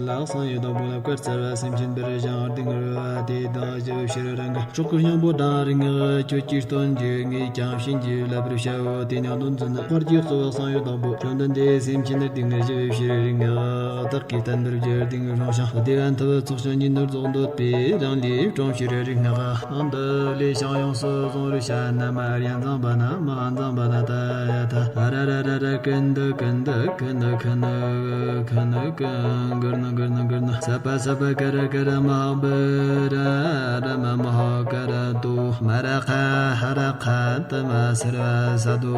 ལ་གསང་ཡུལ་དང་པོ་ལ་བཀར་སྩལ་བ་སེམས་ཅན་པར་བྱང་ལྡིང་རུ་བ་དེ་དང་ཞི་བའི་ཕྱིར་རང་གི་སྲོག་གི་སྙིང་པོ་དང་རིག་སྔགས་ཁྱོད་ཀྱིས་སྟོན་རྒྱུ། ངས་ཀྱང་བྱིན་གྱིས་བརླབ་པར་བྱའོ། དེ་ནས་གནོད་འཛིན་དཔལ་གྱི་གཙོ་བོ་གསང་ཡུལ་དང་པོ་བཅོམ་ལྡན་འདས་སེམས་ཅན་ལ་ལྡིང་ངེར་ཞི་བའི་ཕྱིར་རིག་སྔགས་བདག་གིས་བསྟན་པར་བགྱི། ལྡིང་ངེར་སྲུང་ཞིང་བདེ་བ་འཐབ་ཚོགས་ཀྱང་ཉིན་ནོར་རྫོགས་འདོད་པས། རང་ལས་བཀྲོངས་ཕྱིར་རིག་སྔགས་འདི་ལས་ཀྱང་ཡོངས་སུ་བཟུང་བར་བྱ། ན་མ་ར་ཡ་མཛངས་པ་ན་མ་མཛངས་པ་ན་ད་ཡ་ཐ་ཨ་ར་ར་ར་ར་ཀན་ད་ཀན་ད་ཀན་ད་ཁ་ན་ཁ་ན་ཀན་གར་ན་གར་ན་གར་ན་ས་པ་ས་པ་ཀ་ར་ཀ་ར་མ་ཧ་པ་ར་ར་མ་མ་ཧ་ཀ་ར་དོ་མ་ར་ཁ་ཧ་ར་ཁ་ཏ་མ་སར་བ་ས་དོ་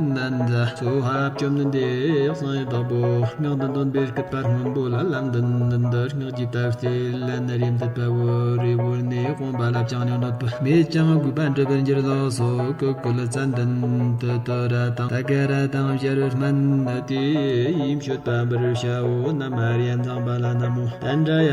ནན་ཛ་སོ་ཧ། བཅོམ་ལྡན་འདས་གསང་བའི་བདག་པོ་སྔགས་འདི་འདོན་པའི་སྐུད་པ་སྔོན་པོ་ལ་ལམ་འདི་འདི་འདི་སྔགས་ཀྱི་དབ་སྟེ་ལན་རིམ་དུ་པ་བོ་རི་བོ་ནས་དཔུང་པ་ལ་བཅང་ཉོན་ནོད་པུ་མེད་ཀྱང་དགོས་པ་འགྲུབ་པར་འགྱུར་ལགས་སོ། ཀུ་ཀུ་ལ་ཙན་དན་ཏུ་ཏུ་ར་དང་ད་ག་ར་དང་ཞར་སྨན་ནི་དེ་ཡིས་མཆོད་པ་འབུལ་བྱའོ། ན་མ་ར་ཡ་མཛངས་པ་ལ་ན་མོ་ཏནྟྲ་ཡ་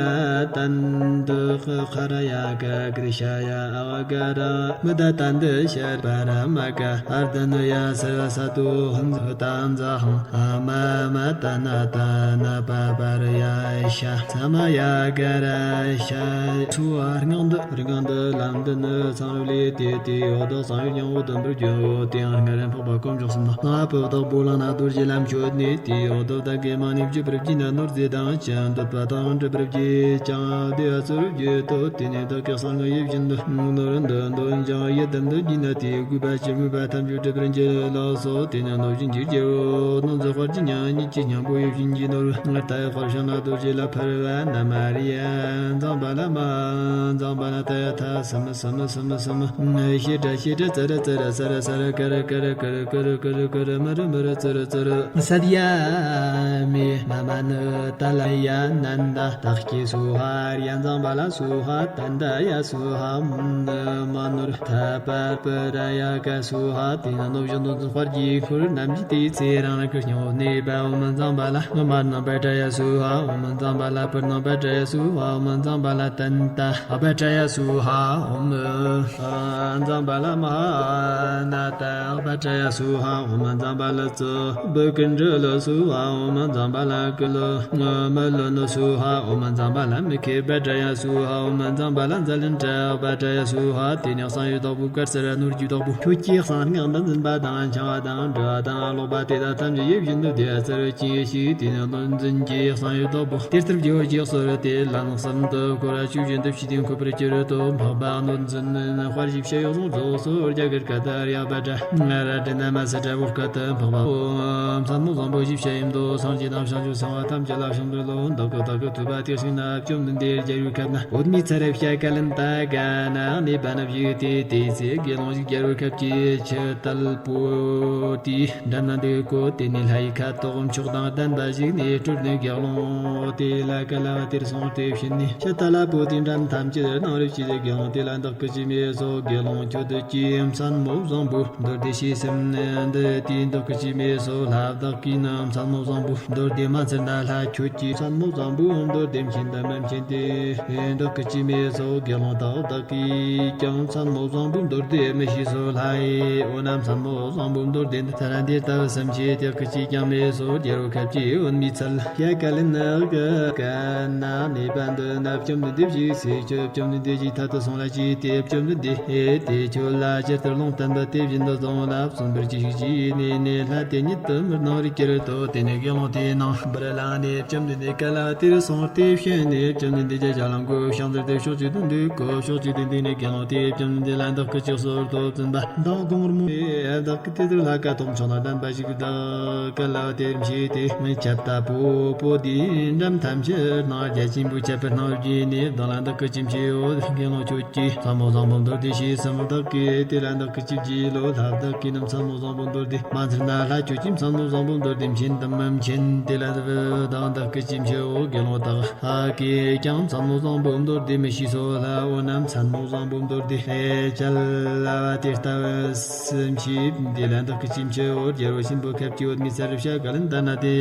ཏནྟུ་ཁ་ར་ཡ་ཀ་ཀྲི་ཤ་ཡ་ཨ་བ་ཀ་ར་མི་ད་ཏན་ཏི་ཤར་པ་ར་མ་ཀ་ཨར་དྷ་ནུ་ཡ་སར་བ་ས་ཏུ་ཧང་ཧུ་ཏ་ཛ་ཧང་ཨ་མ་མ་ཏ་ན་ཏ་ན་པ་པ་ར་ཡ་ཤ་ས་མ་ཡ་ཀ་ར་ཤ་སུ་ཨ་སྔགས་འདི་རིག་སྔགས་འདི་ལམ་འདི་ནི་ཚངས་རིས་ལས་དེ་དེའི་འོག་ཏུ་གསང་བའི་སྙིང་པོ་འདོན་པར་བརྗོད། དེ་ཡང་སྔར་འཕགས་པ་དཀོན་མཆོག་གསུམ་དང་ལྔ་པོ་བདག་པོ་ལག་ན་རྡོ་རྗེ་ལ་མཆོད་ནས་དེའི་འོག་ཏུ་བདག་གི་མ་ཎི་བརྗོད་པར་བགྱིས་ན་ནོར་རྫས་དང་ཅི་འདོད་པ་དང་འགྲུབ་པར་བགྱིས་ཀྱང་བདེ་བ་སྩོལ་བར་བགྱིད་དོ། དེ་ནས་བདག་གི་གསང་སྔགས་ཡིད་བཞིན་དུ་ནོར་འདི་འདོན་ཅིང་ཡི་དམ་དུ་བགྱིས་ན་དེའི་དགོས་པ་ཅི་སྨོས་པ་ཐམས་ཅད་འགྲུབ་པར་འགྱུར་ལགས་སོ། དེ་ནས་གནོད་སྦྱིན་གྱི་རྒྱལ་པོ་གནོད་འཚེ་དཔལ་གྱི་མྱ་ངན་ཉིད་ཀྱི་སྙིང་པོ་ཡིད་བཞིན་གྱི་ནོར་བུ་ལྟ་བུའི་དཔལ་བྱང་ན་རྡོ་རྗེ་ལ་ཕུལ་བ། ན་མ་ར་ཡ་མཛངས་པ་ལ་མ་མཛངས་པ་ན་ཏ་ཡ་ཐ་སི་མི་སི་མི་སི་མི་སི་མི། ཤེ་ཏྲ་ཤེ་ཏྲ་ཙ་ར་ཙ་ར་ས་ར་ས་ར་ཀ་ར་ཀ་ར་ཀ་ར་ཀུ་རུ་ཀུ་རུ་ཀུ་རུ་མུ་རུ་མུ་རུ་ཙུ་རུ་ཙུ་རུ། ས་དི་ཡ་མེ་མ་མ་ནུ་ཏ་ལ་ཡ་ནན་ད་བདག་གི་སྭཱ་ཧཱ། ཡ་མཛངས་པ་ལ་སྭཱ་ཧཱ། ཏན་ད་ཡ་སྭཱ་ཧཱ། མ་ནོར་ ཐ་པ་པུ་ར་ཡ་ཀ་སུ་ཧ། དེ་ནས་ནོ་བཞིན་དོན་ཚན་དཔལ་གྱི་འཁོར་རྣམས་ཀྱིས་དེའི་ཚེ་རང་རང་གི་སྙིང་པོ་ནས་པ་ཨོཾ་ཛམ་བྷ་ལ་ཨོཾ་མར་ནང་པ་ཏྲ་ཡ་སུ་ཧ། ཨོཾ་ཛམ་བྷ་ལ་པུར་ནང་པ་ཏྲ་ཡ་སུ་ཧ། ཨོཾ་ཛམ་བྷ་ལ་ཏན་ཏ་པ་ཏྲ་ཡ་སུ་ཧ། ཨོཾ་ཛམ་བྷ་ལ་མ་ཧཱ་ན་ཏ་པ་ཏྲ་ཡ་སུ་ཧ། ཨོཾ་ཛམ་བྷ་ལ་ཙོ་བུ་ཀུན་གྲུ་ལོ་སུ་ཧ། ཨོཾ་ཛམ་བྷ་ལ་ཀུ་ལོ་མི་ལོ་ནོ་སུ་ཧ། ཨོཾ་ཛམ་བྷ་ལ་མི་ཁེ་པ་ཏྲ་ཡ་སུ་ཧ། ཨོཾ་ཛམ་བྷ་ལ་ཛ་ལན་ཏྲ་པ་ཏྲ་ཡ་སུ་ཧ། དེ་ནས་གསང་ཡུལ་བདག་པོ་དཀར་སེར་ནོར་རྒྱུ་བདག་པོ་ཁྱོད་ཀྱི་གསང་སྔགས་འདི་འཛིན་པ་དང་འཆང་བ་དང་འདྲ་བ་དང་ཀློག་པ་དེ་དག་ཐམས་ཅད་ཡིད་བཞིན་དུ་བདེ་བར་གཤེགས་ཤིག་དེ་ནས་གདོན་འཛིན་གྱི་གསང་ཡུལ་བདག་པོ་དེ་ལྟར་བགྱིའོ་ཅེས་གསོལ་ཏེ་ལན་གསུམ་དུ་བསྐོར་བ་བཅུ་བཞིན་དུ་ཕྱི་དོན་འཁོད་པར་གྱུར་ཏོ། འཕགས་པ་གནོད་འཛིན་དཔལ་གྱི་ཞལ་ཡོངས་སུ་རྫོགས་སོ། རྒྱ་གར་ཀ་ཏཱ་ར་ཡ་པ་ཏྲ་ར་ཏི་ན་མ་སི་ཏྲ་བོ་ཀ་ཏུ་འཕགས་པ་ཨོཾ་མཚན་མོ་བཟང་པོ་ཞེས་བྱ་ཡི་མདོ། སངས་རྒྱས་དང་བྱང་ཆུབ་སེམས་དཔའ་ཐམས་ཅད་ལ་ཕྱག་འཚལ་ལོ། བདག་གི་བདག་གི་ཐུབ་པ་དེ་བཞིན་ན་བཅོམ་ལྡན་འདས་རྒྱལ་བའི་ཁབ་ན་འོད་མའི་ཚལ་བྱ་ཀ་ལན་ད་ག་ན་ནེ་པ་ན་བཞུགས་ཏེ། དེའི་ཚེ་དགེ་སློང་ཞིག་རྒྱལ་བའི་ཁབ་ཀྱི་ཆུ་དལ་པོ་དེའི་འགྲམ་ན་འདུག་གོ། དེ་ནས་ལྷ་ཡི་ཁ་དོག་མཆོག་དང་ལྡན་པ་ཞིག་ནས་སྤྲུལ་ནས་དགེ་སློང་དེ་ལ་ག་ལ་བ་དེར་སོང་སྟེ་ཕྱིན་ནས་ཆུ་དལ་པོ་དེའི་འགྲམ་ཐམས་ཅད་སྣང་རུབ་བྱས་ཏེ་དགེ་སློང་དེ་ལ་འདི་སྐད་ཅེས་སྨྲས་སོ། དགེ་སློང་ཁྱོད་ཀྱིས་མཚན་མོ་བཟང་པོ་མདོར་བསྡུས་ཤིག་ཟེར་ན་འདི་དེས་འདི་སྐད་ཅེས་སྨྲས་སོ། ལྷ་བདག་གིས་ནི་མཚན་མོ་བཟང་པོ་མདོར་བསྡུས་མ་ཟེར་ན། ལྷ་ཁྱོད་ཀྱིས་མཚན་མོ་བཟང་པོ་མདོར་བསྡུས་མཁྱེན་དང་མི་མཁྱེན་ཏེ། འདི་སྐད་ཅེས་སྨྲས་སོ། དགེ་སློང་དག་བདག་གིས་ཀྱང་མཚན་མོ་བཟང་པོ་མདོར་བསྡུས་མི་ཤེས་སོ། ལྷ་ཡིས་འོ་ན་མཚན་མོ་བཟང་པོ་མདོར་བསྡུས་འདི་ལྟར་འདི་ལྟ་བུ་གསུངས་ཤིག་དེ་སྐད་ཅེས་ཀྱང་སྨྲས་སོ། རྒྱལ་བུ་ཁབ་ཀྱི་འོད་མའི་ཚལ་ཡ་ཀ་ལན་ནི་ག་ན་ནེ་པ་འདི་ན་བཅོམ་ལྡན་འདས་བཞུགས་སའི་ཆུ་བཅོམ་ལྡན་འདས་ཀྱི་ཐད་དུ་སོང་ལ་ཅི་སྟེ། བཅོམ་ལྡན་འདས་དེ་ཁྱོད་ལ་ཇི་ལྟར་ལུང་བསྟན་པ་དེ་བཞིན་དུ་བཟུང་ལ་གསུངས་པར་གྱིས་ཤིག་ཅེས་ནས་ནས་ལྷ་དེ་ཉིད་དུ་མི་སྣང་བར་གྱུར་ཏོ། དེ་ནས་དགེ་སློང་དེའི་ནང་པར་ལངས་ནས་བཅོམ་ལྡན་འདས་ག་ལ་བ་དེར་སོང་སྟེ་ཕྱིན་ནས་བཅོམ་ལྡན་འདས་ཀྱི་ཞལ་ལག་མགོ་ཕྱག་འཚལ་ཏེ་ཕྱོགས་གཅིག་ཏུ་འདུག་གོ། ཕྱོགས་གཅིག་ཏུ་འདུག་ནས་དགེ་སློང་དེས་བཅོམ་ལྡན་འདས་ལ་འདི་སྐད་ཅེས་གསོལ་ཏོ། བཙུན་པ་བདག་དགོངས་པར་མོས། བདག་གིས་དེ་ལྟར་ལྷ་ཁ་དོག་མཆོག་དང་ལྡན་པ་ཞིག་བདག་ག་ལ་བ་དེར་མཆིས་ཏེ། ཁྱབ་བདག་པོ་པོ་དེའི་འགྲམ་ཐམས་ཅད་སྣང་། རྒྱ་ཆེན་པོས་ཁྱབ་པར་སྣང་བར་བགྱིས་ནས་བདག་ལ་འདི་སྐད་ཅེས་མཆིའོ། དགེ་སློང་ཁྱོད་ཀྱིས་མཚན་མོ་བཟང་པོ་མདོར་བསྡུས་ཤིག་ཟེར་བདག་གིས་དེ་ལ་འདི་སྐད་ཅེས་བགྱིའོ། ལྷ་བདག་གིས་ནི་མཚན་མོ་བཟང་པོ་མདོར་བསྡུས་མ་ཟེར་ན། ལྷ་ཁྱོད་ཀྱིས་མཚན་མོ་བཟང་པོ་མདོར་བསྡུས་མཁྱེན་དང་མི་མཁྱེན། དེ་ལ་བདག་འདི་སྐད་ཅེས་མཆིའོ། དགེ་སློང་དག་ལྷ་གིས་ཀྱང་མཚན་མོ་བཟང་པོ་མདོར་བསྡུས་མི་ཤེས་སོ། ལྷ་འོ་ན་མཚན་མོ་བཟང་པོ་མདོར་བསྡུས་ཅི་ལ་བ་དེ་ལྟ་བུ་གསུངས་ཤིག་དེ་ལ་འདི་སྐད་ཅེས་མཆིའོ། རྒྱལ་བུ་ཆེན་པོ་ཁབ་ཀྱི་འོད་མའི་ཚལ་བྱ་ཀ་ལན་ད་ན་དེ་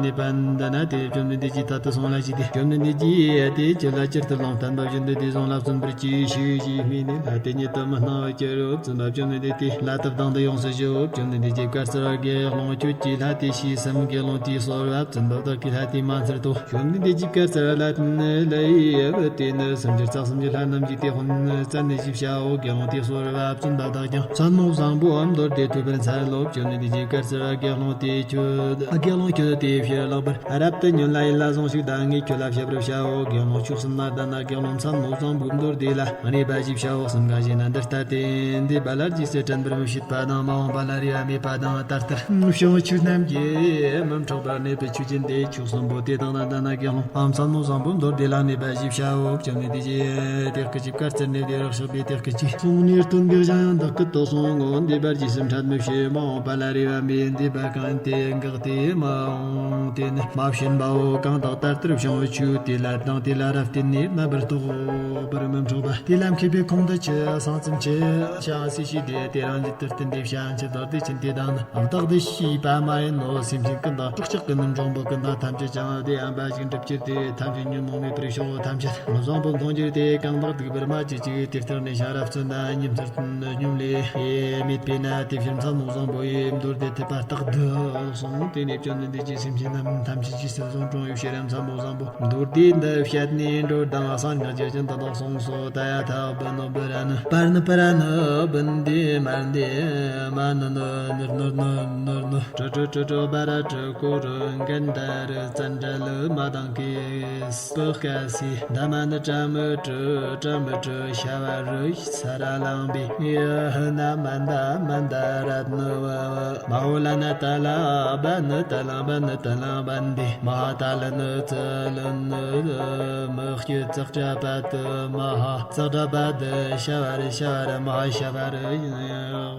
ནེ་པ་འདི་ན་དེ་བཅོམ་ལྡན་འདས་ཀྱི་ཐད་དུ་སོང་ལ་ཅི་སྟེ། བཅོམ་ལྡན་འདས་ཀྱིས་དེ་ཁྱོད་ལ་ཇི་ལྟར་ལུང་བསྟན་པ་བཞིན་དུ་དེ་བཟུང་ལ་གསུངས་པར་གྱིས་ཤིག་ཅེས་སྨྲས་ནས་ལྷ་དེ་ཉིད་དུ་མི་སྣང་བར་གྱུར་རོ། བཙུན་པ་བཅོམ་ལྡན་འདས་དེ་ལྷ་དེ་བདག་འདི་ཡོངས་སུ་ཞི་བོ། བཅོམ་ལྡན་འདས་ཀྱིས་བཀའ་སྩལ་པ། དགེ་སློང་ཁྱོད་ཀྱིས་ལྷ་དེ་ཤེས་སམ། དགེ་སློང་དེས་གསོལ་བ། བཙུན་པ་བདག་གིས་ལྷ་དེ་མ་ཚར་ཏོ། བཅོམ་ལྡན་འདས་ཀྱིས་བཀའ་སྩལ་པ། ལྷ་ལྷའི་བུ་དེ་ནི་སུམ་ཅུ་རྩ་གསུམ་གྱི་ལྷ་རྣམས་ཀྱིས་དེ་དཔོན་བཙལ་ནས་ཞིབ་བྱའོ། དགེ་སློང་དེས་གསོལ་བ། བཙུན་པ་བདག་ཀྱང་མཚན་མོ་བཟང་པོའམ་མདོར་བསྡུས་ཐོས་པར་འཚལ་ལོ། བཅོམ་ལྡན་འདས་ཀྱིས་བཀའ་སྩལ་པ། དགེ་སློང་དེ་ཁྱོད་དགེ་སློང་ཁྱོད་དེ་ཕྱིར་ལེགས་པར་རབ་ཏུ་ཉོན་ལ་ཡིད་ལ་ཟུངས་ཤིག་དང་ངས་ཁྱོད་ལ་བཤད་པར་བྱའོ། དགེ་སློང་ཕྱོགས་གསུམ་ན་ལྡན་ན་དགེ་སློང་མཚན་མོ་བཟང་པོའི་མདོར་བསྡུས་ལ་གནས་པ་ཞིག་བྱའོ། གསུམ་ཀ་ཞེ་ན་འདི་ལྟ་སྟེ། འདས་པ་ལ་རྗེས་སུ་དྲན་པར་མི་བྱེད་པ་དང་མ་འོངས་པ་ལ་རེ་བ་མེད་པ་དང་། ད་ལྟར་བྱང་ཆུབ་རྣམས་ཀྱིས་མི་འཕྲོག་པར་གནས་པའི་ཆོས་ཅན་ཏེ། ཕྱོགས་གསུམ་པོ་དེ་དག་ན་ལྡན་ན་དགེ་སློང་མཚན་མོ་བཟང་པོའི་མདོར་བསྡུས་ལ་གནས་པ་ཞིག་བྱའོ། བཅོམ་ལྡན་འདས་ཀྱིས་དེ་སྐད་ཅེས་བཀའ་སྩལ་ནས་དེ་རུ་གཤེགས་པས་དེ་སྐད་ཅེས་གསུངས་ནས་སྟོན་པའི་ཞིང་ཡང་བདག་གི་དོགས་སོང་ངོ་། འདས་པ་རྗེས་སུ་འཕྲད་མི་བྱེད། མ་འོངས་པ་ལ་རེ་བ་མེད། འདས་པ་གང་ཡིན་དེ་འགག་སྟེ། མ་འོངས་དེ་ནི་མ་བྱིན་པའོ། གང་དག་ད་ལྟར་བྱང་བའི་ཆོས་དེ་ལ་དང་དེ་ལ་རབ་བརྟེན་ནས་རྣམ་པར་རྟོག་པར་མི་འཕྲོག་པ། དེ་ལ་མཁས་པའི་ཁོང་དུ་ཆུད། གསང་རྩོམ་ཆེ་ཞིང་སྲིད་ཞིའི་སྡེ་དེ་རང་བཞིན་དུ་བརྟེན་ཏེ་བྱ་ཕྱིར་བདག་བདེ་ཆེན་དེ་དང་ནི་བདག་བདེ་ཞེས་པ་མ་ཡིན་ནོ། སེམས་ཅན་ཀུན་དང་སྲོག་ཆགས་ཀུན་ནི་འབྱུང་པོ་ཀུན་དང་ཐམས་ཅད་ཀྱང་བདེ་འམ་པ་ཞིག་འགྲུབ་ཕྱིར་ཏེ། ཐམས་ཅད་ཉོན་མོངས་མེད་པར་ཤོག་ཐམས་ཅད་བཟང་པོ་མཐོང་གྱུར་ཏེ། གང་དག་སྡིག་པར་མ་བྱེད་ཅིག་དེ་ལྟར་གནས་ཤིང་རབ་བརྩོན་ན་ཉིན་མཚར་སྙོམས་ལས་མེད་པས་ན། དེ་ཕྱིར་མཚན་མོ་བཟང་པོ་ཡི་མདོར་བསྡུས་ཐེག་པ་རྟག་བསྡུ་གསུངས། དེ་ནས་བཅོམ་ལྡན་འདས་ཀྱིས་སེམས་ཅན་རྣམས་ཐམས་ཅད་རྗེས་སུ་བཟུང་དྲུང་ཡོད་ཕྱིར་མཚན་མོ་བཟང་པོ་མདོར་བསྡུས་འདི་བཤད་ནས་འགྲོ་དང་གསང་སྔགས་ཀྱི་རྒྱན་དུ་བདག་གསུངས་སོ། ད་ཡ་ཐ་བུ་ནོ་བུ་ར་ནི་པར་ནི་པ་ར་ནི་བུན་དེ་མར་འདི་མ་ནི་ནི་ནུར་ནུར་ནུར་ནུར་ནུ་ཀྲུ་ཀྲུ་ཀྲུ་ཀྲུ་པ་ར་ཀྲུ་ཀུ་རུ་གན་ད་རུ་ཙན་དྲ་ལུ་མ་དང་གི་སྤུ་ཀ་སི་ད་མ་ནི་ཏྲ་མི་ཏྲུ་ཏྲ་མི་ཏྲུ་ཤ་བ་རུ། ས་ར་ལང་བི་ཧི་ན་མན་ད་མན་ད་ར་ནུ་བ་བ། མ་ཧོ་ལ་ན་ཏ་ལ་བ་ནུ་ཏ་ལ་བ་ནུ་ཏ་ལ་བན་དི་མ་ཧ་ཏ་ལ་ནུ་ཙ་ལ་ནུ་མི་ཤི་ཙག་ཏྲ་པ་ཏུ་མ་ཧ་ཙག་ཏྲ་པ་ཏུ་ཤ་བ་རི་ཤ་བ་རི་མ་ཧ་ཤ་བ་རི།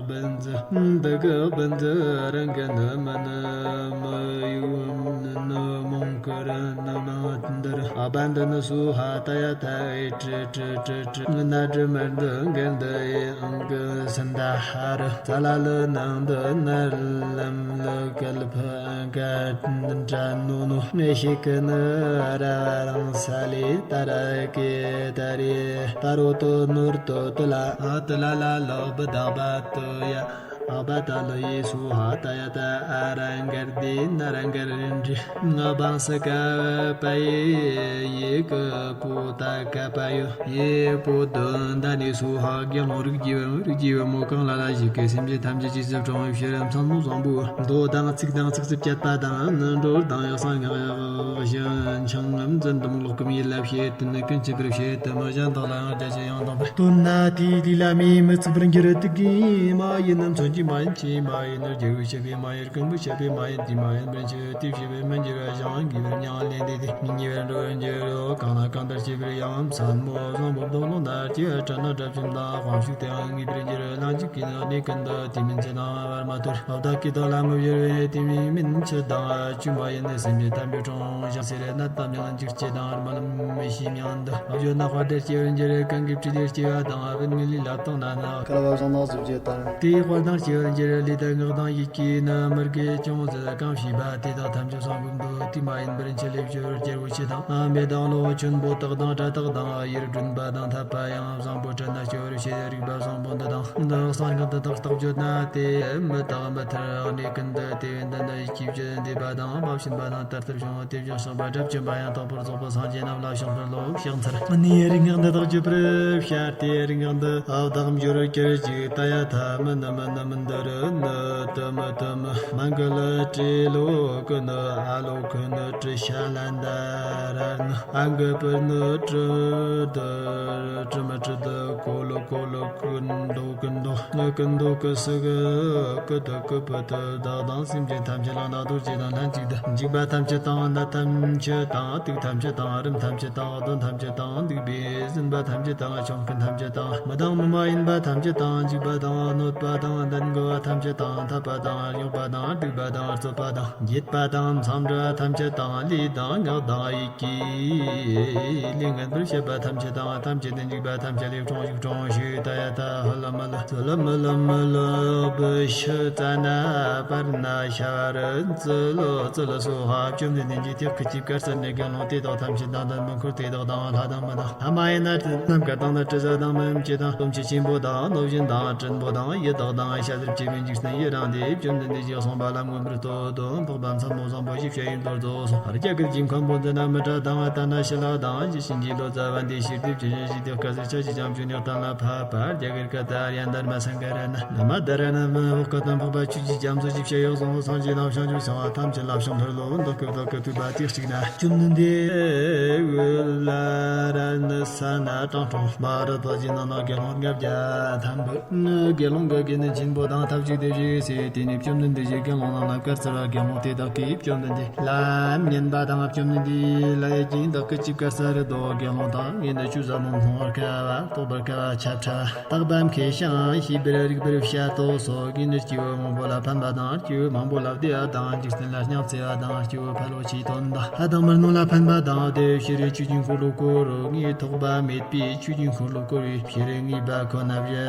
བན་ཛི་འདི་གི་བན་ཛི་རང་གི་ནུ་མ་ནུ་མི་ཡུ་ནུ་མོང་ཀུ་ར་ནུ་མ། འདིར་ཨ་བ་འདི་ནི་སུ་ཧ་ད་ཡ་ད་ཨེ་ཀྲི་ཀྲི་ཀྲི་ཀྲི། ན་དྲི་མར་འདི་འགན་འདི་ཨེ་ཨང་ཀི་སན་ད་ཧ་རི། ཙ་ལ་ལི་ནང་འདི་ན་ལམ་ལི་ཀལ་ཕི་ཀ་ཏྲ་ནུ་ནུ། ཨེ་ཤི་ཀི་ནི་ར་རང་ས་ལི་ད་ར་ཀེ་ད་རེ། ད་རོ་ཏོ་ནོར་ཏོ་ཏི་ལ་ཨ་ཏི་ལ་ལ་ལོག་བི་དག་པ་ཏི་ཡ། ཨ་བ་ད་ལོ་ཡེ་སུ་ཧ་ད་ཡ་ད་ཨ་ར་གར་དེ་ན་ར་གར་རིན་དྲི། ང་བང་ས་ཀ་པ་ཡེ་ཡེ་ཀ་པོ་ད་ཀ་པ་ཡོ་ཡེ་པོ་དོན་ད་ནེ་སུ་ཧ། དགེ་སློང་རིགས་ཀྱི་བུ་རིགས་ཀྱི་བུ་མོ་གང་ལ་ལ་ཞིག་གི་སེམས་ཅན་ཐམས་ཅད་ཀྱི་ཕྱིར་དྲང་བའི་ཕྱིར་མཚན་མོ་བཟང་པོ་མདོ་དང་ཚིག་དང་ཚིགས་སུ་བཅད་པ་དང་ནི་འགྲོ་དང་ཡག་སང་ངག་ཡག་བཞིན་འཆང་ངམ་འཛིན་དུམ་ལོག་གམ་ཡིད་ལ་བྱེད་དུ་ནི་ཀུན་གྱི་བུར་བྱེད་དུ་མི་གཞན་དག་ལའང་རྒྱ་ཆེ་ཡང་དང་པོར་སྟོན་ན་དེའི་ལུས་ལ་མེ་མི་ཚིག་པར་འགྱུར། དུག་གི་མ་ཡིན་ནམ་མཚོན་གྱི་མ་ཡིན་ཆུའི་མ་ཡིན་ནམ་རྒྱལ་བུ་ཆད་པའི་མ་ཡིན་རྐུན་པོ་ཆད་པའི་མ་ཡིན་དེའི་མ་ཡིན་པར་འགྱུར། དེ་བྱས་པས་མི་འགྱུར་བ་ཞིང་གི་བར་མྱང་ལེན་དེ་དེ་མི་ཉེ་བར་འགྲོ་འགྱུར་རོ། གང་ལ་གང་ལྟར་སྐྱེ་བར་ཡང་མཚན་མོ་བཟང་པོ་མདོག་ལོང་ལྟར་སྐྱེ་བ་དྲན་ན་དགྲ་བཅོམ་དང་དབང་ཕྱུག་དེའང་ངེས་པར་འགྱུར། ལན་གཅིག་གིས་ནི་གནས་ཀུན་ཏུ་དེ་མིན་ཚེ་དང་བར་མ་དོར། ཨོ་བདག་གིས་བདག་ལ་མི་བྱར་བས་དེ་མིན་ཕྱིར་དང་བཅོས་མ་ཡིན་ནི་སེམས་ཅན་ཐམས་ཅད་གྲོང་ཞིང་སེར་སྣ་དང་མྱང་འཇིགས་བྱེད་དང་རྨི་ལམ་མི་ཤེས་མྱང་འདི་ཨ་བརྗོད་ན་དཔའ་དེར་སྐྱེ་བར་འགྱུར། གང་གི་ཕྲིན་ལས་སྐྱེ་བ་དང་ཨ་བུ་ངི་ལི་ལ་དང་ན་ན་ཁ་ལ་བ་བཟང་ནག་གཟུགས་བརྒྱད་དང་དེའི་དཔལ་དང་སྐྱེ་བར་འགྱུར། ལུས་དང་ངག་དང་ཡིད་ཀྱིས་ནི་མི་དགེ་ཅུང་ཟད་གང་བྱས་པ་དེ་དག་ཐམས་ཅད་སོང་བུམ་དུ་དེ་མ་ཡིན་པར་འཆི་ལེ་བཅོས་རྒྱལ་པོ་ཆེ་དང་ཨ་མེ་དང་ལོ་ཆུན་པོ་དག་དང་སྒྲ་དག་དང་ཡུལ་སྒྲོན་པ་དང་འཐབ་པ་ཡང་བཟང་པོ་དྲན་ན་སྐྱོ་བར་བྱེད། རིག་པ་བཟང་པོ་འདི་དང་འདི་གསང་སྔགས་འདི་དག་རྟག་བརྗོད་ན་དེ་མི་དག་མི་ཐར་གནས་ཀུན་ཏུ་དེ་བས་འདི་འདི་ཡིད་ཀྱིས་བརྗོད་འདས་པ་དང་མ་བྱིན་པ་དང་དར་ཐུར་བྱུང་དེ་བྱུང་བཤགས་པ་དགྲ་བཅོམ་པ་ཡང་དག་པར་རྫོགས་པ་སངས་རྒྱས་རྣམས་ལ་བཤགས་པར་ལོ་བཤགས་ཚར། གནས་རིགས་ངག་འདི་དག་བརྗོད་པར་བྱ་སྟེ་རིགས་ངག་འདི་ཨ་བདག་འབྱོར་གྱུར་ཅིག་ད་ཡ་ཐ་མི་ནི་མི་ནི་མི་འདི་རུ་ནི་དུ་མི་དུ་མི། མ་གི་ལ་ཏྲི་ལོ་ཀུ་ནི་ཨ་ལོ་ཀུ་ནི་ཏྲི་ཤ་ལ་འདི་ར་ནི་ཨ་གི་པུ་ནི་ཏྲི་དི་ཏྲི་མི་ཏྲི་དི་ཀོ་ལོ་ཀོ་ལོ་ཀུན་དོ་ཀུན་དོ་ནི་ཀུན་དོ་ཀུ་སི་གི་ཀུ་དི་ཀུ་པུ་དི་བདག་དང་སེམས་ཅན་ཐམས་ཅད་ལ་ནག་རྡོ་རྗེ་དང་ལྷན་ཅིག་ཏུ་འཇིགས་པ་ཐམས་ཅད་དང་ནད་ཐམས་ཅད་དང་དུག་ཐམས་ཅད་དང་རིམས་ཐམས་ཅད་དང་གདོན་ཐམས་ཅད་དང་སྡིག་པས་ཟིན་པ་ཐམས་ཅད་དང་ཆོམ་རྐུན་ཐམས་ཅད་དང་མི་དང་མི་མ་ཡིན་པ་ཐམས་ཅད་དང་འཇིགས་པ་དང་གནོད་པ་དང་གདོན་བགེགས་པ་ཐམས་ཅད་དང་འཐབ་པ་དང་གཡོགས་པ་དང་སྡིག་པ་དང་རྩོད་པ་དང་བརྗེད་པ་དང་མཚམས་འདྲི་བ་ཐམས་ཅད་དང་ལུས་དང་ངག་དང་ཡིད་ཀྱིས་ལས་ངན་པར་བྱེད་པ་ཐམས་ཅད་དང་ཐམས་ཅད་དུ་འཇིགས་པ་ཐམས་ཅད་ལས་གྲོང་ཞིག་གྲོང་ཞིག་ད་ཡ་ད་ཧ་ལ་མ་ལ་ཙི་ལ་མི་ལ་མི་ལ་བི་ཤི་ཙ་ན་པར་ན་ཤ་བ་རི་ཙི་ལོ་ཙི་ལ་སོ་ཧ། བཅོམ་ལྡན་འདས་ཀྱིས་དེ་སྐད་ཅེས་བཀའ་སྩལ་ནས་དགེ་སློང་དེ་དག་ཐམས་ཅད་དང་དམ་པའི་འཁོར་དེ་དག་དང་ལྷ་དང་མི་དང་ལྷ་མ་ཡིན་ན་ནམ་མཁའ་དང་ནི་དྲི་ཟ་དང་མི་ཡུམ་ཆེ་དང་སྟོབས་ཆེ་ཆེན་པོ་དང་རྣོ་ཞན་དང་བྲན་པོ་དང་ཡི་དྭགས་དང་ཤ་ཟ་བྱེད་པའི་འཇིག་རྟེན་ཡི་རངས་ཏེ་བཅོམ་ལྡན་འདས་ཀྱིས་གསུངས་པ་ལ་མངོན་པར་བསྟོད་དོ། འཕགས་པ་མཚན་མོ་བཟང་པོ་ཞིག་བཤད་ཡོད་མདོར་རྫོགས་སོ། རྒྱ་གར་གྱི་མཁན་པོ་འདི་ན་མི་ཏྲ་དང་ཏ་ན་ཤི་ལ་དང་ཞེས་བྱིན་གྱིས་བློ་བཟའ་བ་འདི་ཕྱིར་དེ་བྱིན་ཞིང་ཞིག་དེ་སྐད་ཟེར་ཆ་ཞིག་ཀྱང་བྱོན་ཡག་གཏན་ལ་ཕབ་པར་རྒྱ་གར་སྐད་དུ་ཨརྱ་དྷརྨ་སཾ་ག་ར་ན་ན་མ་དྷ་ར་ན་མི་འོག་སྐད་དང་འཕགས་པ་ཆོས་ཀྱི་རྒྱ་མཚོ་ཞེས་བྱ་ཡག་གསུངས་སོ། སངས་རྒྱས་དང་བྱང་ཆུབ་སེམས་དཔའ་ཐམས་ཅད་ལ་བྱང་ཕུལ་ལོ། བདག་གིས་བདག་གི་ཐུབ་པ་དེ་གཅིག་ན་བཅོམ་ལྡན་འདས་འུ་ལ་ར་ནི་ས་ན་དྲང་གྲོང་མ་རི་དྭགས་ཀྱི་ནང་ན་དགེ་སློང་ལྔ་བརྒྱ་ཐམ་པ་ནི་དགེ་སློང་གི་དགེ་འདུན་ཆེན་པོ་དང་ཐབས་ཅིག་སྡོད་ཅིག་ཟེར། དེ་ནས་བཅོམ་ལྡན་འདས་ཀྱིས་དགེ་སློང་རྣམས་ལ་བཀའ་སྩལ་པ། དགེ་སློང་དེ་དག་གིས་བཅོམ་ལྡན་འདས་ལ་བསྙེན་པ་དང་། བཅོམ་ལྡན་འདས་ལ་ཡ་ཀྱིས་བདག་གིས་ཅི་བཀའ་སྩལ་རེད་དོ། དགེ་སློང་དག་ངས་ནི་ཆོས་ཟབ་མོ་མཐོང་བར་དཀའ་བ། རྟོགས་པར་དཀའ་བ་ཁྱབ་ཕྲ་དག་པ་མཁས་ཤིང་ཤེས་པར་རིག་པར་བྱ་དོ་སོ། ངས་ནི་སྐྱེས་བུ་མང་པོ་ལ་ཕན་པ་དང་སྐྱེས་བུ་མང་པོ་ལ་བདེ་བ་དང་འཇིག་རྟེན་ལ་སྙིང་བརྩེ་བ་དང་སྐྱེས་བུ་ཕལ་པོ་ཆེའི་དོན་དང་ལྷ་དང་མི་རྣམས་ལ་ཕན་པ་དང་དེ་ཕྱིར་ཆོས་ཀྱི་འཁོར་ལོ་བསྐོར་རོ། ངས་ཐོགས་པ་མེད་པས་ཆོས་ཀྱི་འཁོར་ལོ་བསྐོར་བའི་ཕྱིར་ངེས་པ་ཁོ་ན་བཞི་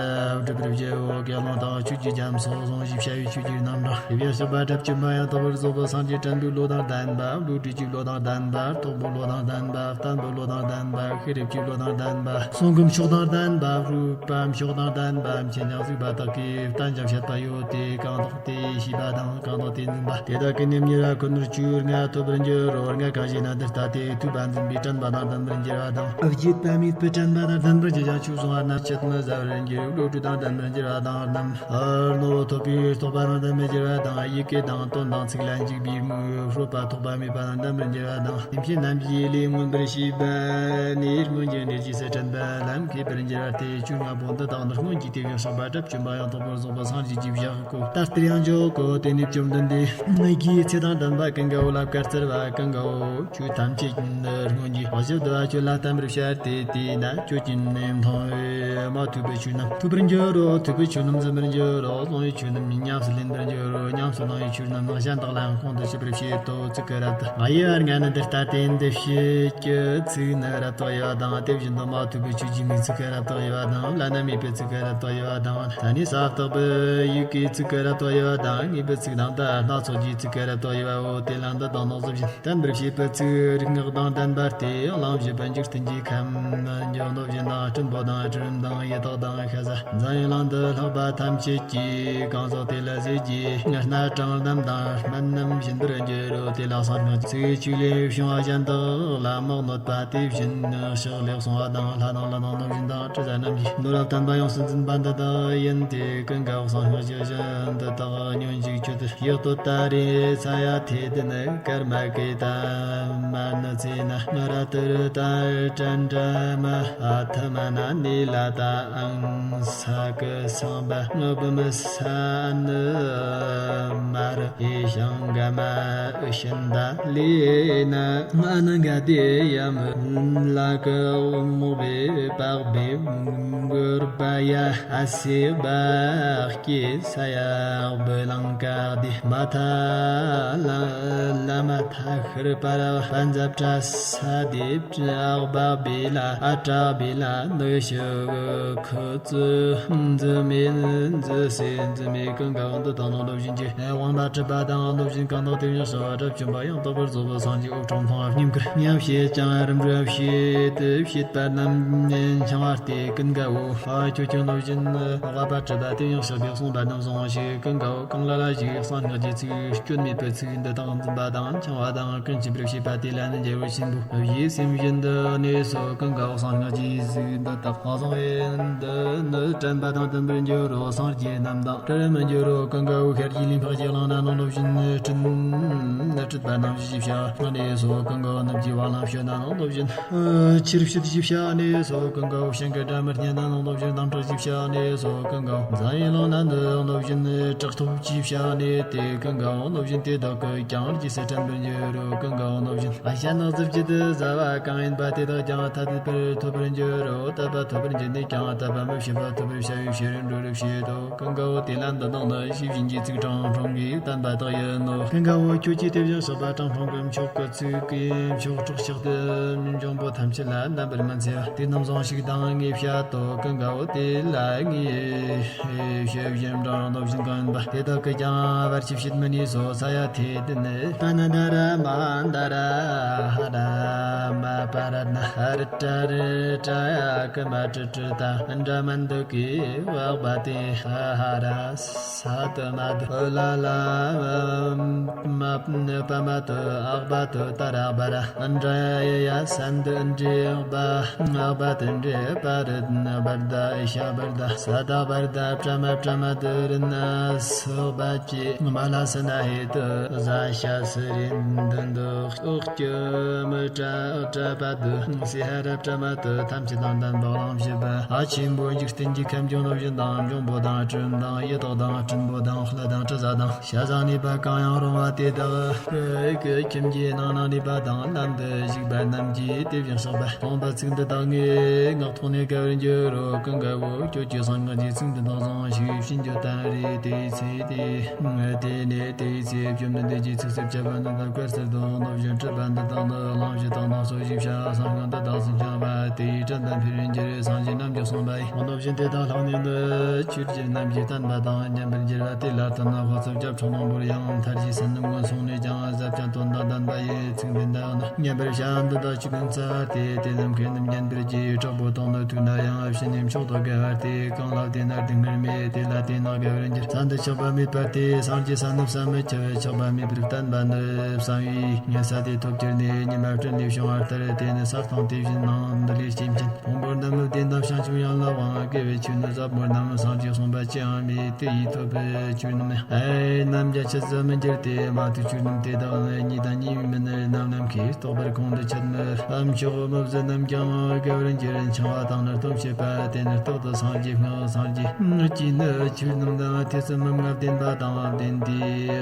སྒྲུབ་པར་བྱའོ། དགེ་སློང་དག་ཆོས་ཀྱི་རྒྱ་མཚོ་ཟུང་ཞེས་བྱ་བའི་ཆོས་ཀྱི་རྣམ་གྲངས་ཞེས་བྱ་བ་དགྲ་བཅོམ་པ་ཡང་དག་པར་རྫོགས་པའི་སངས་རྒྱས་དྲན་པའི་བློ་དང་ལྡན་པ། བློ་གྲོས་ཀྱི་བློ་དང་ལྡན་པ། རྟོགས་པའི་བློ་དང་ལྡན་པ། བརྟན་པའི་བློ་དང་ལྡན་པ། ཤེས་རབ་ཀྱི་བློ་དང་ལྡན་པ། གསུང་གི་མཆོག་དང་ལྡན་པ། རིག་པའི་མཆོག་དང་ལྡན་པ། མཁྱེན་ཅིང་གཟིགས་པ་དག་གིས་བསྟན་ཅིང་བཤད་པ་ཡོད་དེ། གང་དག་དེ་ཤེས་པ་དང་གང་དག་དེ་འཛིན་པ་དེ་དག་གིས་ནི་མྱུར་བ་ཁོ་ནར་ཆོས་ལྔ་ཐོབ་པར་འགྱུར་རོ། ལྔ་གང་ཞེ་ན། འདི་ལྟ་སྟེ། ཐོས་པ་འཛིན་པས་དྲན་པ་དང་ལྡན་པར་འགྱུར་བ་དང་། བརྗེད་པ་མེད་པས་དྲན་པ་དང་ལྡན་པར་འགྱུར་ཞིང་། ཆོས་གསུང་བ་རྣམས་ཆེད་དུ་བཟའ་བར་འགྱུར། བློ་གྲོས་དང་ལྡན་པར་འགྱུར་བ་དང་། རྣོ་རྟོགས་པའི་རྟོགས་པ་དང་ལྡན་པར་འགྱུར་བ་དང་། ཡི་གེ་དང་དོན་དང་ཚིག་ལ་འཇུག་པའི་མིག་ཧྲོབ་པ་ཐོགས་པ་མེད་པ་དང་ལྡན་པར་འགྱུར་བ་དང་། སེམས་ཅན་རྣམས་ཀྱི་ལས་མངོན་པར་ཤེས་པ་ནི་སྔོན་གྱི་འབྲས་རྗེས་སུ་དྲན་པ་ལ་མཁས་པར་འགྱུར་བ་སྟེ། བཅུ་ལྔ་པོ་འདི་དག་ནི་སྔོན་གྱི་དེ་བཞིན་གཤེགས་པ་དགྲ་བཅོམ་པ་ཡང་དག་པར་རྫོགས་པའི་སངས་རྒྱས་ཀྱི་ཞབས་ཀྱི་སྐུ། ད་ལྟར་ཡང་འཇོག་གོ། དེ་ནས་བཅོམ་ལྡན་འདས་ཀྱིས་ཚེ་དང་ལྡན་པ་ཀུན་དགའ་བོ་ལ་བཀའ་སྩལ་པ། ཀུན་དགའ་བོ། ཁྱོད་ཐམས་ཅད་ཀྱི་སྔོན་གྱི་བཞི་བསྡུ་བ་ཁྱོད་ལ་བསྟན་པར་བྱ་སྟེ། དེས་ན་ཁྱོད་ཀྱིས་མཐོང་བས་མ་ཐོས་པའི་ཆོས་རྣམས་ཐོས་པར་འགྱུར་རོ། ཐོས་པའི་ཆོས་རྣམས་ཟིན་པར་འགྱུར་རོ། གསུང་བའི་ཆོས་རྣམས་ཉམས་སུ་ལེན་པར་འགྱུར་རོ། ཉམས་སུ་བླང་བའི་ཆོས་རྣམས་ནང་གཞན་དག་ལའང་གོང་དུ་ཆུད་པར་བྱེད་དོ། ཚིག་གི་རབ་ཏུ་དབྱེ་བ་ལྔ་ནི་འདི་ལྟ་སྟེ། འདི་ཕྱེད་ཀྱི་ཚིག་ནི་རབ་ཏུ་དབྱེ་བ་དང་། དེ་བཞིན་དུ་མ་ཐོས་པའི་ཆོས་ཀྱི་མིང་ཚིག་གི་རབ་ཏུ་དབྱེ་བ་དང་། བླ་ན་མེད་པའི་ཚིག་གི་རབ་ཏུ་དབྱེ་བ་དང་། ད་ནི་ས་བརྟག་པའི་ཡུལ་གྱི་ཚིག་གི་རབ་ཏུ་དབྱེ་བ་དང་། ངེས་པའི་ཚིག་དང་དེ་སྣ་ཚོགས་ཀྱི་ཚིག་གི་རབ་ཏུ་དབྱེ་བའོ། དེ་ལ་འདི་དག་ནང་བཟོ་བཞིན་བསྟན་པར་བྱེད་པའི་ཚིག་རིག་སྔགས་དང་ལྡན་པ་སྟེ། གླེང་བཞིན་པའི་འཇིག་རྟེན་གྱི་ཁམས་འཇོག་ནོ་བཞིན་དང་། སྲིན་པོ་དང་གྲུལ་བུམ་དང་ཡི་དྭགས་དང་ཤ་ཟ་འཛམ་བུའི་གླིང་དུ་ལྷགས་པ་ཐམས་ཅད་ཀྱིས་གང་ཟག་དེ་ལ་ཟེར་གྱི་སྣ་དྲང་རྣམས་དང་སྨན་རྣམས་བྱིན་པར་འགྱུར་རོ། དེ་ལ་གསང་སྔགས་ཀྱི་ཚིག་ཆོས་ལས་བྱུང་བ་གཞན་དག་ལ་མི་གནོད་པ། དེ་བཞིན་གཤེགས་ལེགས་གསུངས་པ་དང་། ལྷ་དང་ཀླུ་དང་གནོད་སྦྱིན་དང་དྲི་ཟ་རྣམས་ཀྱིས་ནོར་བ་བསྟན་པ་ཡོངས་སུ་འཛིན་པ་འདི་དག་ཡིན་ཏེ། ཀུན་དགའ་བོ། གསང་སྔགས་ཀྱི་གཞི་འདི་དག་ཉོན་ཅིག་ཁྱོད་ཡག་ཏུ་ད་རེས་ས་ཡ་ཐེ་ཏི་ནི་ཀརྨ་ཀེ་ཏ་མ་ནི་ཙེ་ན་ར་ཏི་རུ་ཏ་ཏྲ་འདྲ་མ་ཨ་ཐ་མ་ན་ནི་ལ་ཏ་ཨང་ས་ཀི་སང་བ་བི་མི་ས་ནི་མ་རི་ཨེ་ཤང་ག་མ་ཨི་ཤིན་ད་ལི་ན་ཨ་ནི་ག་དེ་ཡ་མི་ལ་ཀི་མོ་བེ་པག་བེ་གུར་པ་ཡ་ཨ་སེ་བ་ཀྱེ་ས་ཡ་བི་ལང་ཀ་དེ་མ་ཐ་ལ་ལ་མ་ཐ་ཤར་པ་ར་པན་ཛབ་ཏྲ་ས་དེ་ཨག་བ་བེ་ལ་ཨ་ཏྲ་བེ་ལ་ནི་ཤི་ཁུ་ཙི་འཛི་མེ་འཛི་སེ་འཛི་མེ་ཀུན་དགའ་བོ་འདི་དག་ནང་ལོ་བཞིན་གྱི་དབང་པོ་གྲུབ་པ་དང་ལོ་བཞིན་གང་དག་དེ་ཉིད་སོ་བ་གྲུབ་བྱོན་པ་ཡང་དག་པར་རྫོགས་པའི་སངས་རྒྱས་དབུ་སྐྲོང་མཐོང་བ་སྙིང་གར་མཉམ་བཞེས་ཀྱང་རིམ་གྲོ་བྱེད་དུ་བྱེད་པ་རྣམས་འཆིང་བ་སྟེ། ཀུན་དགའ་བོ། ཁྱོད་ཀྱང་ནོར་བཞིན་དབང་པོ་གྲུབ་པ་དེ་ཡང་ཞགས་པས་གསུངས་པ་རྣམས་བཟུང་ཞིག་ཀུན་དགའ་བོ། གང་ལ་ལ་ཞིག་གསང་སྔགས་ཀྱི་ཚིག་སྐྱོན་མེད་པའི་ཚིག་འདི་དག་འཛིན་པ་དང་འཆིང་བ་དང་ཀུན་སྐྱེད་པར་བྱེད་པ་དེ་ལ་ནི་རྒྱལ་པོ་ཆེན་པོ་ཡིད་སེམས་བཞིན་དུ་གནས་སོ། ཀུན་དགའ་བོ། གསང་སྔགས་ཀྱི་ཚིག་འདི་དག་བཟུང་བས་འདི་ནི་དྲན་པ་དང་ལྡན་པར་འགྱུར་རོ། སངས་རྒྱས་རྣམས་དང་བྲལ་མི་འགྱུར་རོ། ཀུན་དགའ་བོ། ཤར་གྱི་ལུས་འཕགས་ཀྱི་གླིང་ན་ནང་ལོ་བཞིན་སྤྲིན་འཁྲིགས་པ་རྣམས་ཀྱི་ཞིབ་ཆ་གནས་སོ། ཀུན་དགའ་བོ། ནུབ་ཀྱི་བ་ལང་སྤྱོད་ན་ནང་ལོ་བཞིན། ཆུར་ཕྱིན་ཞིབ་ཆ་གནས་སོ། ཀུན་དགའ་བོ། ཞིང་གི་སྒྲ་མི་སྙན་ན་ནང་ལོ་བཞིན། སྡང་དགྲ་ཞིབ་ཆ་གནས་སོ། ཀུན་དགའ་བོ། འཛམ་བུའི་གླིང་ན་ནི་ནང་ལོ་བཞིན། བྲག་ཐོབ་ཞིབ་ཆ་གནས་ཏེ། ཀུན་དགའ་བོ། ནང་ལོ་བཞིན་དེ་དག་གི་ཀྱང་རྒྱུ་སེ་དྲན་པར་འགྱུར་རོ། ཀུན་དགའ་བོ། ནང་ལོ་བཞིན། ཨ་ཤ་ནག་རྫི་བཅུད་དུ་ཟ་བ་གང་ཡིན་པ་དེ་དག་ཀྱང་ཐ་དད་པར་ཐོབ་པར་འགྱུར་རོ། དད་པ་ཐོབ་པར་འགྱུར་ནས་ཀྱང་དད་པ་མི་བྱེད་པ་ཐོབ་པར་བྱ་བའི་ཕྱིར་འགྲོ་རུ་བྱེད་དོ། ཀུན་དགའ་བོ། དེ་ལ་འདི་དག་ནི་ཞེས་བྱིན་གྱིས་ཚིག་དྲང་སྲོང་གིས་བསྟན་པ་དག་ཡིན་ནོ། ཀུན་དགའ་བོ། ཁྱོད་ཀྱིས་དེ་བཞིན་གཤེགས་པ་དྲང་སྲོང་གི་མཆོག་གི་ཚིག་གིས་མཆོག་སྲོག་ཆགས་ཏེ་འབྱུང་པོ་ཐམས་ཅད་ལ་རྣམ་པར་སྨིན་ཚེ་དེ་རྣམས་བཟང་ཞིག་དང་ངེས་བྱ་དོ། ཀུན་དགའ་བོ། དེ་ལ་ངེས་ཞེས་བྱིན་དྲང་ནོ་བཞིན་གང་ཡིན་པ་དེ་དག་གིས་ཀྱང་བར་ཆད་བྱེད་མི་ནུས་སོ། ས་ཡ་ཐེ་ཏི་ནི་པ་ན་ད་ར་མ་ད་ར་ཧ་ར་མ་པ་ར་ན་ཧ་རི་ཏྲ་རི་ཏྲ་ཡ་ཀི་མ་ཏྲི་ཏྲི་ཏ་འདྲ་མན་དུ་ཀི་བག་པ་ཏི་ཧ་ཧ་ར། ས་དུ་མ་དུ་ལ་ལ་མ་པ་མ་དུ་ཨག་པ་དུ་ཏ་ར་བ་ར་འདྲ་ཡ་ཡ་སན་དུ་འདྲེ་བ་ཨག་པ་དུ་འདྲེ་པ་རི་བར་ད་ཨི་ཤ་བར་ད་ས་ད་བར་ད་པྲ་མ་པྲ་མ་དུ་རི་ན་སོགས་པ་ཀྱི་མ་ལ་སི་ན་ཧེ་དུ་ཟ་ཤ་སི་རི་འདི་འདུག་ཨོག་ཀྱི་མི་ཏྲ་ཏྲ་པ་དུ་སི་ཧ་ར་པྲ་མ་དུ་ཐམས་ཅད་དང་ལྡན་པ་གླེང་བཞིན་པ་ཨ་ཆེན་པོ་འཇིག་རྟེན་གྱི་ཁམས་ཀྱང་ནོ་བཞིན་དང་འབྱུང་པོ་དང་སྤྲིན་དང་ཡི་དྭགས་དང་སྲིན་པོ་དང་ལྷ་དང་དྲི་ཟ་དང་ཤ་ཟ་ནུས་པ་གང་ཡང་རུང་བ་དེ་དག་གི་ཁྱིམ་གྱི་ནང་ན་ནུས་པ་དང་ལམ་དུ་ཞུགས་པ་རྣམས་ཀྱིས་དེ་བཞིན་གཤེགས་པ་སྟོང་པ་ཚིག་འདི་དག་ངའི་ངག་ཐོག་ནས་བཀལ་བར་འགྱུར་རོ། ཀུན་དགའ་བོ། ཁྱོད་ཀྱིས་གསང་སྔགས་ཀྱི་ཚིག་འདི་དག་བཟང་ཞིང་བྱིན་གྱིས་བསྟན་རེ། དེའི་ཚེ་དེ་དེ་ནས་དེའི་ཚེ་བཅོམ་ལྡན་འདས་ཀྱིས་ཚིགས་སུ་བཅད་པ་འདི་དག་བཀའ་སྩལ་ཏོ། ནོ་བཞིན་སྒྲུབ་པ་འདི་དག་ནི་གླེང་གཞི་དང་སྣང་ཚུལ་ཞིབ་ཆ་གསང་སྔགས་འདི་དག་སུན་འཆང་བ་དེའི་དྲན་པ་འཕེལ་བར་འགྱུར་སངས་རྒྱས་རྣམས་ཀྱིས་གསུངས་པ་ཡིན། ནོ་བཞིན་དེ་དག་ལྷག་ནས་ནི་ཆོས་རྒྱལ་རྣམས་ཀྱིས་བསྟན་པ་དང་མཉམ་པར་འགྱུར་བ་དེ་ལ་ལྟར་ན་འཕགས་ཚོམ་སྐྱབས་མཆོག་ནོར་བུར་ཡང་མཐར་གྱིས་སེམས་རྣམས་མངོན་སོང་ནས་ཀྱང་ཟབ་ཅིང་དོན་དང་ལྡན་པ་ཡི་ཚིག་འདི་འདྲ་ནི་སྙན་པར་བྱ་འདི་དག་ཆོས་ཀུན་ཚར་ཏེ། དེ་རྣམས་ཀུན་ནམ་ཉན་པར་གྱིས། དྲག་པོ་དང་ནི་ཐུག་ན་ཡང་ཕྱི་ནས་མཆོག་ཏུ་དགའ་བར་ཏེ། གང་ལ་བལྟས་ན་སྡུག་བསྔལ་མེད་དེ་ལ། དེ་ནི་དགེ་བར་འགྱུར། ས་འདི་ཆགས་པ་མེད་པ་སྟེ། སངས་རྒྱས་ས་ནི་བསམ་མི་ཁྱབ། ཆགས་པ་མེད་པར་བརྟན་པ་ནི་བསམ་ཡས་ཉི་ས་དེ་ཐོབ་གྱུར་ནས། ཉི་མ་སྤྲིན་ལས་བྱུང་བ་ལྟར། དེ་ནི་ས་སྟོང་དེ་བཞིན་ནང་འདི་ལས་སྐྱེ་མཁན། ཕུང་པོ་རྣམས་བདེ་འདམ་བྱང་ཆུབ་ཡང་ལ་དབང་། དགེ་བའི་ཆོས་ནི་ཟབ་མོ་རྣམས། སངས་རྒྱས་གསུངས་པ་ཅི་ཡང་མེད། དེ་ཡིས་ཐོབ་པའི་ཆོས་རྣམས། ཨེ་རྣམས་ཀྱང་ཆུད་ཟོས་མི་འགྱུར་ཏེ། མ་ཐོས་ཆོས་རྣམས་དེ་དག་ནི། གཉིས་དང་གཉིས་མིན་ནི་རྣམ་སྣང་གིས། རྟོགས་པར་ཁོང་དུ་ཆུད་མི་ལ། མཆོག་མི་བཟད་རྣམས་ཀྱང་དགེ་བར་འགྱུར། འཆིང་བ་དང་ནི་སྟོབས་བྱེད་པ། དེ་ནི་རྟག་ཏུ་སངས་རྒྱས་སྔགས། སངས་རྒྱས་ཀྱིས་ནི་ཆོས་རྣམས་དང་། ཐོས་བསམ་མི་མངའ་བརྟན་པ་དང་། བརྟེན་ཏེ་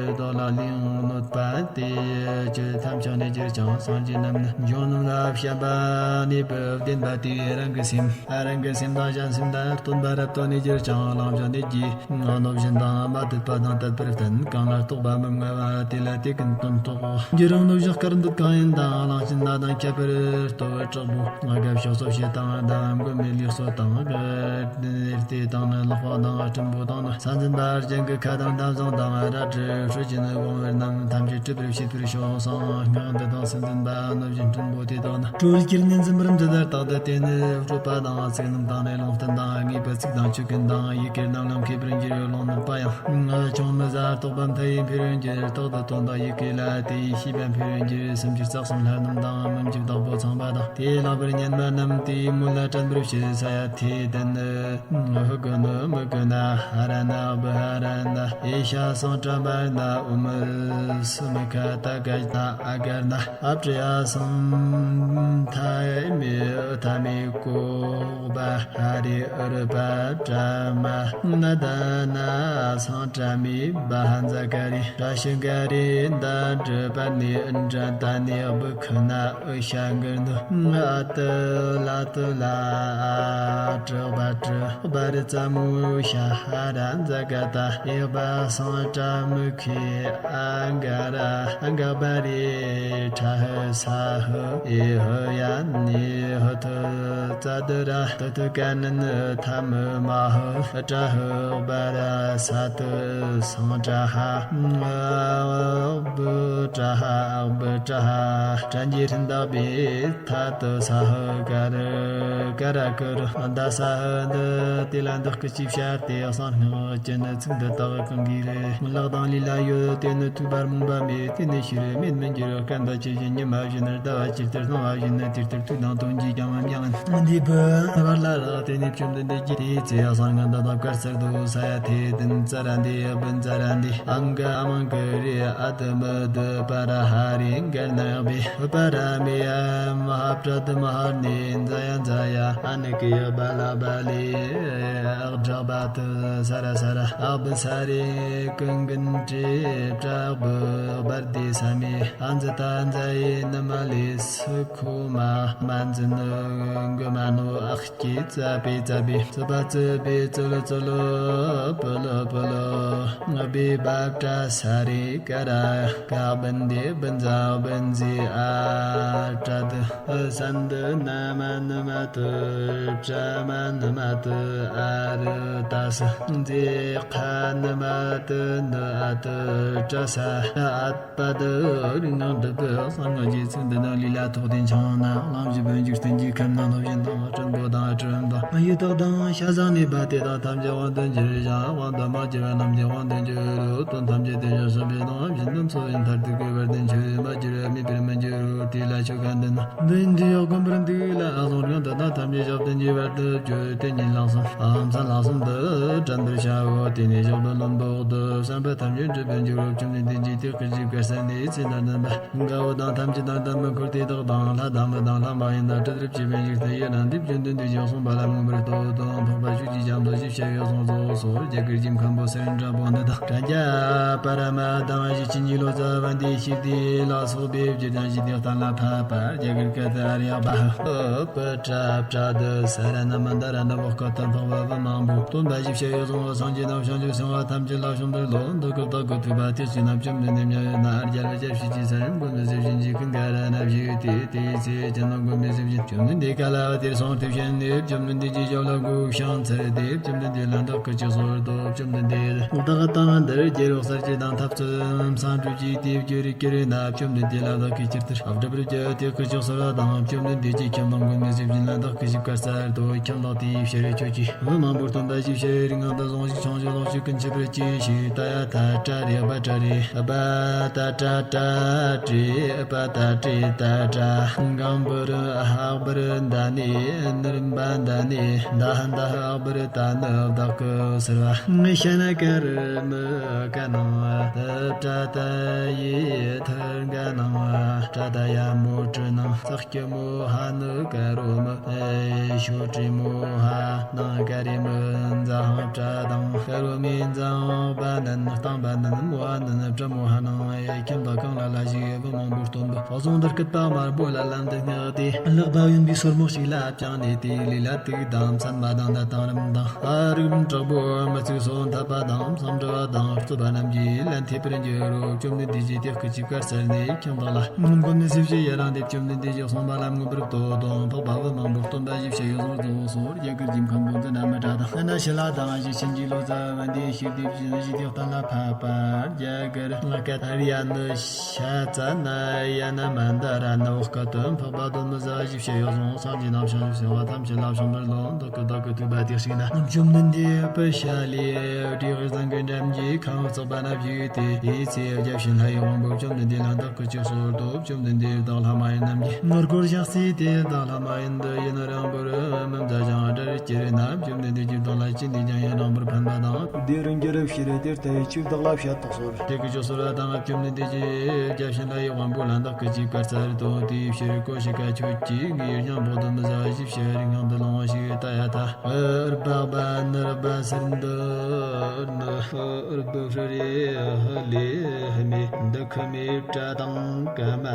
བདག་ལ་ལུས་ཡང་གནོད་པ་སྟེ། ཆོས་ཐམས་ཅད་ནི་གྱུར་ཀྱང་། སངས་རྒྱས་རྣམས་ནི་གཞུང་རྣམས་ལ་བཤད་པ་ནུས་པའི་བདེན་པ་དེ། རང་གི་སེམས་རང་གི་སེམས་དང་གཞན་སེམས་དང་སྟོན་པ་རབ་ཏུ་ནི་གྱུར་ཀྱང་། བླང་བྱ་ནི་རྒྱུ་གནོད་བཞིན་དང་མ་དད་པ་དང་དད་པར་བསྟན། གང་ལ་རྟོགས་པ་མི་མངའ་བ་དེ་ལ་དེ་ཀུན་དོན་རྟོགས། རྒྱུ་རང་གནོད་བཞིན་སྐར་འདུག་གང་ཡིན་དང་། གླང་ཆེན་སྣ་དང་ཁྱད་པར་ལྟོ་བའི་བྲག་བུ། སྒ་ཕྱོགས་སོ་བྱེད་དང་ཟླ་བ་མགོན་མེད་ལུས་སོ་དང་། དེ་དང་ནི་ལག་པ་དང་སྲིན་པོ་དང་ནི། ས་འཛིན་པ་རྒྱན་གྱི་ཁ་དང་འདམ་བཟང་དང་། རལ་གྲི་ཧྲུལ་གྱིས་ནི་བོང་བུ་རྣམས། ཐམས་ཅད་གྲིབ་པར་བྱེད་པར་ཤོག་གསུངས། སྔགས་འདི་དང་སྲིད་འཛིན་པ་གནོད་སྦྱིན་སྲིན་པོ་དེ་དག་ནི། དྲོད་ཀྱིས་ནི་འཛིན་པར་མཛད་པ་རྟག་ཏུ། དེ་ནི་སྤྲོས་པ་དང་ཚིག་རྣམས་དང་ནི། ལུང་བསྟན་དང་ངེས་པའི་ཚིག་དང་ཆོས་ཀུན་དང་། ཡི་གེ་རྣམས་ལ་མཁས་པར་འགྱུར། ལུང་ནོད་པ་ཡང་ཆུང་མི་ཟ། རྟོགས་པ་མཐའ་ཡས་འཕེལ་བར་འགྱུར། རྟག་ཏུ་དོན་དང་ཡི་གེ་ལ་དེ་ཡི་ཤེས་པ་འཕེལ་བར་འགྱུར། སུམ་ཅུ་རྩ་གསུམ་ལྷ་རྣམས་དང་། མི་འཇིགས་བདག་པོ་ཚངས་པ་དང་། དེ་བླངས་པར་ཉན་པ་རྣམས། དེའི་མོད་ལ་དྲན་པར་བྱེད། ས་ཡ་ཐེ་དན་ནི། ཧུ་གུ་ནི་མུ་གུ་ན། ཧ་ར་ན་བུ་ཧ་ར་ན། ཨེ་ཤ་སང་ཏྲ་མ་ན། ཨུ་མི་སུ་མི་ཁ་ཏ་ག་ན་ཨ་གར་ན། ཨ་པྲ་ཡ་སང་ཐ་མི་ཐ་མི་ཀོ་བ་ཧ་རི་ཨུ་རུ་པ་ཏྲ་མ་ན་ད་ན་སང་ཏྲ་མི་བ་ཧ་ཛ་ག་རི། ཏྲ་ཤི་ག་རི་ད་དྲི་པ་ནི་འདྲ་ད་ནི་བུ་ཁུ་ན། ཨུ་ཤ་གུར་ནུ་ཨ་ཏི་ལ་ཏི་ལ། ཨ་ཏི་བ་ཏི་བ་རི་ཙ་མུ་ཤ་ཧ་ར་ཛ་ག་ཏ། ཨེ་བ་སང་ཏྲ་མུ་ཁི་ཨ་ག་ར་ཨ་ག་བ་རི་ཏྲ་ཧི་ས་ཧི་ཨེ་ཧི་ཡ་ནི་ཧི་ཐི་ཙ་ཏི་ར། ཏི་ཏི་ཀ་ནི་ནི་ཐ་མི་མ་ཧི། ཏྲ་ཧི་བ་ར་ས་ཏི་སང་ཏྲ་ཧ། བུ་ཏྲ་ཧ་བུ་ཏྲ་ཧ། ཏྲ་འཇིགས་རྟེན་བདག་པོས་ཐ་ཏི་ས་ཧི་ཀ་རི་ཀ་ར་ཀུ་རུ་ད་ས་ཧི་འདི། དེ་ལ་འདི་སྐད་ཅེས་བྱ་སྟེ། གསང་སྔགས་ཀྱི་ནི་ཚིག་འདི་དག་གང་གི་རེད། ལག་དང་ལུས་ལ་ཡོད། དེ་ནི་ཐུག་པར་རྨོངས་པ་མེད། དེ་ནི་ཤེས་རབ་མེད་མི་འགྱུར། སྐར་མདའ་ཇི་བཞིན་ཉི་མ་བཞིན། ཟླ་བ་ཇི་ལྟར་སྣང་བ་བཞིན། དེ་ལྟར་ཐུགས་དང་དོན་གྱིས་ཀྱང་མི་འགྱངས། འདི་བུ་བར་ལ་རག་དེ་ནས་བཅོམ་ལྡན་འདས་ཀྱིས་དེའི་ཚེ་གསང་སྔགས་འདི་དག་བཀའ་སྩལ་ཏོ། ས་ཡ་ཐེ་དན་ཙ་ར་འདི་ཨ་བུ་ཙ་ར་འདི་ཨང་ག་ཨ་མང་གི་རི་ཨ་དུ་མི་དུ་པ་ར་ཧ་རི་གར་ན་ཡག་པའི་པ་ར་མི་ཡ་མ་ཧ་པྲ་དུ་མ་ཧར་ནི་ཛ་ཡ་ཛ་ཡ་ཨ་ནི་ཀི་ཡ་བ་ལ་བ་ལི་ཨག་དྲག་པ་དུ་ས་ར་ས་ར་ཨག་བུ་ས་རི་ཀུན་ཀུན་དྲི་བྲག་བུ་བར་དི་ས་མི་ཨ་ཛ་ད་ཛ་ཡི་ནི་མ་ལི་སུ། ཁུ་མ་མ་འཛིན་ནོ་གུ་མ་ནོ་ཨག་ཀྱི་ཙ་པི་ཙ་པི་ཙུ་པ་ཙུ་པི་ཙུ་ལུ་ཙུ་ལུ་པུ་ལུ་པུ་ལུ། བི་བ་ཏྲ་ས་རི་ཀ་ར་ག་བུན་དི་བུན་ཛ་བུན་ཛི་ཨ་ཏྲ་དི་སན་དི་ན་མ་ནི་མ་དི་ཏྲ་མ་ནི་མ་དི་ཨ་རི་ཏ་སི་ཛི་ཁ་ནི་མ་དི་ནི་ཨ་དི་ཏྲ་ས་ཨ། པ་དི་རིག་སྔགས་འདི་དག་གསང་སྔགས་ཀྱི་ཚིག་འདི་དག་ལུས་ལ་ཐོགས་ཏེ་འཆང་ན། གླང་ཞིག་བོན་གྱི་སྟེང་གི་ཁམས་ན་ལྷོ་བཞིན་དང་སྲིན་པོ་དང་སྤྲིན་དང་ཡུལ་དག་དང་ཤ་ཟ་ནས་པ་དེ་དག་ཐམས་ཅད་དབང་དུ་འགྱུར་ཞིང་། དབང་དུ་མ་གྱུར་པ་རྣམས་ཀྱང་དབང་དུ་འགྱུར་རོ། དོན་ཐམས་ཅད་དེ་བཞིན་གསུངས་པས་ན། བཞིན་དུ་འཚོ་བའི་མཐར་ཐུག་གི་བར་དུ་འཆི་བས་མ་གྱུར་པ་མེད་པར་མི་འགྱུར་རོ། དེ་ལ་ཆོ་ག་འདི་ནི། འདི་ཡིན་དུས་ཡག་གོམས་པར་འདུག་ལ། ཨ་ལོང་རིང་དུ་དང་ཐམས་ཅད་ཞབས་བརྟན་གྱི་བར་དུ་བརྗོད། དེ་ཉིད་ལམ་གསུམ་ཨ་ཧམ་ས་ལམ་གསུམ་དུ་དྲན་པར་བྱའོ། དེ་ནས་ཞབས་ཏོག་ལམ་པོ་དུ་བསམ་པ་ཐམས་ཅད་འགྲུབ་པར་འགྱུར་རོ། བཅོམ་ལྡན་འདས་ཀྱིས་དེ་སྐད་ཅེས་བཀའ་སྩལ་ནས། ཚེ་ན་དམ་པ་དགའ་བོ་དང་ཐམས་ཅད་དང་དམ་པའི་འཁོར་དེ་དག་དང་། ལྷ་དང་མི་དང་ལྷ་མ་ཡིན་དང་། སྤྲུལ་རབ་ཀྱི་བོན་ཞིག་ཏུ་ཡོད་ན། འདི་བཅོམ་ལྡན་འདས་ཀྱིས་གསུངས་པ་ལ་མངོན་པར་བསྟོད་དོ། འཕགས་པ་ཤུགས་ཀྱིས་བྱམས་དང་ཞིབ་བཤད་ཡོད་གསུངས་སོ། སོ་རྒྱ་གར་གྱི་མཁན་པོ་སེ་ར་འདྲ་པོ་འདི་དང་། གྲྭ་རྒྱ་པ་ར་མ་དང་བཞི་བཅུ་གཉིས་ལོ་ཙཱ་བ་འདིའི་ཞིབ་དེ་ལ་སོགས་པའི་བརྗོད་དང་ཞིབ་དེ་གཏན་ལ་ཕབ་པར་རྒྱ་གར་སྐད་དུ་ཨཱརྱ་པ་ཧུ་པྲ་པྲ་དི་ས་ར་ན་མ་ད་ར་ན་བོ་ཀ་ཏ་འཕགས་པ་བུ་མང་པོ་སྟོན་པ་ཞིག་བཤད་ཡོད་གསུངས་པ། སངས་རྒྱས་རྣམས་བྱང་ཆུབ་སེམས་དཔའ་ཐམས་ཅད་ལ་བྱོན་པའི་ལོ་འདི་སྐབས་དག་གི་ཐུབ་པ་དེ་ཚེ་ན་བཅོམ་ལྡན་འདས་མྱ་ངན་ལས་རྒྱལ་བ་སྐྱབས་ཤིག་ཅེས་ས་རིམ་མགོན་མེད་ཟས་སྦྱིན་གྱི་ཀུན་དགའ་ར་ན་བཞུགས་ཏེ། དེའི་ཚེ་སྤྱན་ནམ་མགོན་མེད་ཟས་སྦྱིན་བཅོམ་ལྡན་འདས་ག་ལ་བ་དེར་སོང་སྟེ་བཞུགས་ནས། བཅོམ་ལྡན་འདས་ཀྱི་ཞབས་ལ་གུས་ཤིང་འཚལ་ཏེ། བཅོམ་ལྡན་འདས་ལ་འདི་སྐད་ཅེས་གསོལ་ཏོ། བཅོམ་ལྡན་འདས་བདག་དང་འདིར་རྒྱལ་བའི་གསར་བརྗེ་དང་འཐབ་རྩོད་སམ་སྒྲུབ་ཀྱི་དེ་བརྗོད་རིགས་ཀྱི་རིགས་ན། བཅོམ་ལྡན་འདས་ལ་བདག་གིས་ཅི་ལྟར་སྒྲུབ་པར་བགྱི་དེ་སྐད་ཅེས་གསོལ་བ་དང་། བཅོམ་ལྡན་འདས་ཀྱིས་ཁྱེད་དང་མགོན་མེད་ཟས་སྦྱིན་ལ་བདག་གིས་ཞིབ་བཀའ་སྩལ་ཏོ། ཁྱེད་ལ་དེའི་ཕྱིར་ཁྱོད་ཀྱིས་བུ་མང་པོར་སྟོན་པ་ཞིག་བྱེད་རིགས། ནང་དུ་བཟུང་ཞིང་བྱང་ཞིང་ལོངས་སྤྱོད་ཀུན་མཆོད་པར་གྱིས་ཤིག་ཏདྱ་ཐཱ། ཏྲ་རེ་པ་ཏྲ་རེ། པ་ཏ་ཏྲ་ཏྲ་རེ། པ་ཏ་ཏྲེ་ཏ་ཏྲ། གང་པོ་རི་ཨ་ཧ་པ་རི་ད་ནི་ནི་རིམ་པ་ད་ནི་ད་ཧ་ད་ཧ་པ་རི་ད་ནི་བདག་གི་ཟེར་བ། ཤ་ན་ཀ་རི་མི་ཀ་ནང་ཏ་ཏྲ་ཏ་ཡི་ཐར་ག་ནང་ཏྲ་ཏ་ཡ་མོ་ཏྲི་ནང་ས་སྐྱི་མོ་ཧ་ནི་ཀ་རོ་མི། ཨེ་ཤོ་ཏྲི་མོ་ཧ་ནང་ཀ་རི་མི་འཛའ་ཧང་ཏྲ་དང་ཀ་རོ་མི་འཛའ་ཧང་བ་ནན་སྟང་བ་ནན་མོ་ཧ་ནན་ཏྲ་མོ་ཧ་ནང་ཨེ་ཁྱིམ་པ་གང་ལ་ལ་ཞིག་བུ་མང་པོ་སྟོན་པ་ཕོ་ཟོང་འདིར་སྐུད་པ་དམར་པོ་ལ་ལམ་དུ་བསྔགས་ཏེ། ལག་བརྡ་གཡོན་པའི་སོར་མོ་གཅིག་ལ་བརྐྱངས་ནས་དེའི་ལུས་ལ་དུག་དང་མཚན་མ་དང་ད་དང་རིམས་དང་ཨ་རིགས་དྲག་པོ་མི་ཚུགས་སོ་འཐབ་པ་དང་བསམ་འགྲུབ་པ་དང་རྩོད་པ་རྣམས་ཀྱིས་ལན་ཐེབས་པར་འགྱུར་རོ། བཅོམ་ལྡན་འདས་ཀྱིས་དེ་སྐད་ཅེས་བཀའ་སྩལ་ནས་ཁྱིམ་བདག་ལ། སྔོན་གོམས་ནས་སྲིད་ཞིའི་ཡ་རང་དེ་བཅོམ་ལྡན་འདས་ཀྱིས་གསུངས་པ་ལ་མངོན་པར་བསྟོད་དོ། འཕགས་པ་བུ་མང་པོ་སྟོན་པ་བཞི་བྱས་ཡོངས་སུ་རྫོགས་སོ། རྒྱ་གར་གྱི་ཁམས་ཀུན་ཏུ་ན་མི་ཏྲ་དང་ཨ་ན་ཤི་ལ་དང་ཨ་ཞེ་ཆེན་གྱི་ལོ་ཙཱ་བ་འདིའི་ཤེས་ལྡེབ་བཞི་བཞི་དེ་གཏན་ལ་ཕབ་པར། རྒྱ་གར་ཀ་ཐར་ཡ་ནི་ཤ་ཙ་ན་ཡ་ན་མན་ད་ར་ནི་འོག་སྐད་དུ་འཕགས་པ་སྡོམ་མི་ཟ་བཞི་བྱས་ཡོངས་སུ་རྫོགས་སངས་རྒྱས་རྣམས་བྱང་ཆུབ་སེམས་དཔའ་ཐམས་ཅད་ལ་བྱོན་པར་ལོངས། བདག་གི་བདག་གི་ཐུགས་པ་དེ་གཤེགས་ན། བཅོམ་ལྡན་འདས་པུ་ཤ་ལའི་བྲེ་བཟང་གི་འགྲམ་གྱི་ཁང་བརྩེགས་པ་ན་བཞུགས་ཏེ། དེའི་ཚེ་བརྒྱ་བྱིན་ལྷ་ཡི་དབང་པོས་བཅོམ་ལྡན་འདས་ལ་བདག་གིས་ཅི་གསོལ་ཏོ། བཅོམ་ལྡན་འདས་བདག་ལྷ་མ་ཡིན་རྣམས་ཀྱིས་ངོ་རྒོལ་བཞག་སྲིད་དེ། བདག་ལྷ་མ་ཡིན་འདི་ཡུན་རིང་པོར་མི་མཛའ་ཞིང་དགྲར་གྱུར་ན། བཅོམ་ལྡན་འདས་ཀྱིས་བདག་ལ་ཅི་འདི་ཀྱང་ཡུན་རིང་པོར་ཕན་པ་དང་། དེ་རུ་འགྱུར་ཕྱིར་དེ་ལྟར་ཆོས་བདག་ལ་བཤད་དོ་གསོལ། དེ་སྐད་ཅེས་གསོལ་བ་དང་། བཅོམ་ལྡན་འདས་ཀྱིས་བརྒྱ་བྱིན་ལྷ་ཡི་དབང་པོ་ལ་བདག་གིས་ཅི་བཀའ་སྩལ་ཏོ། དེའི་ཕྱིར་ཀོ་ཤི་ཀ་ཁྱོད་ཀྱིས་ངའི་སྙིང་པོ་དུ་མི་ཟ་བཞི་བྱས་རིང་ངང་དུ་ལོངས་ཤིག་ཏདྱ་ཐཱ། ཨུརྦ་ནུརྦ་སིནྡྷུར་ནུ་ཨུརྦུ་ཧྲི་རེ་ཧི་ལེ་ཧི་མེ་དུ་ཁུ་མེ་ཏྲ་དང་ཀ་མ་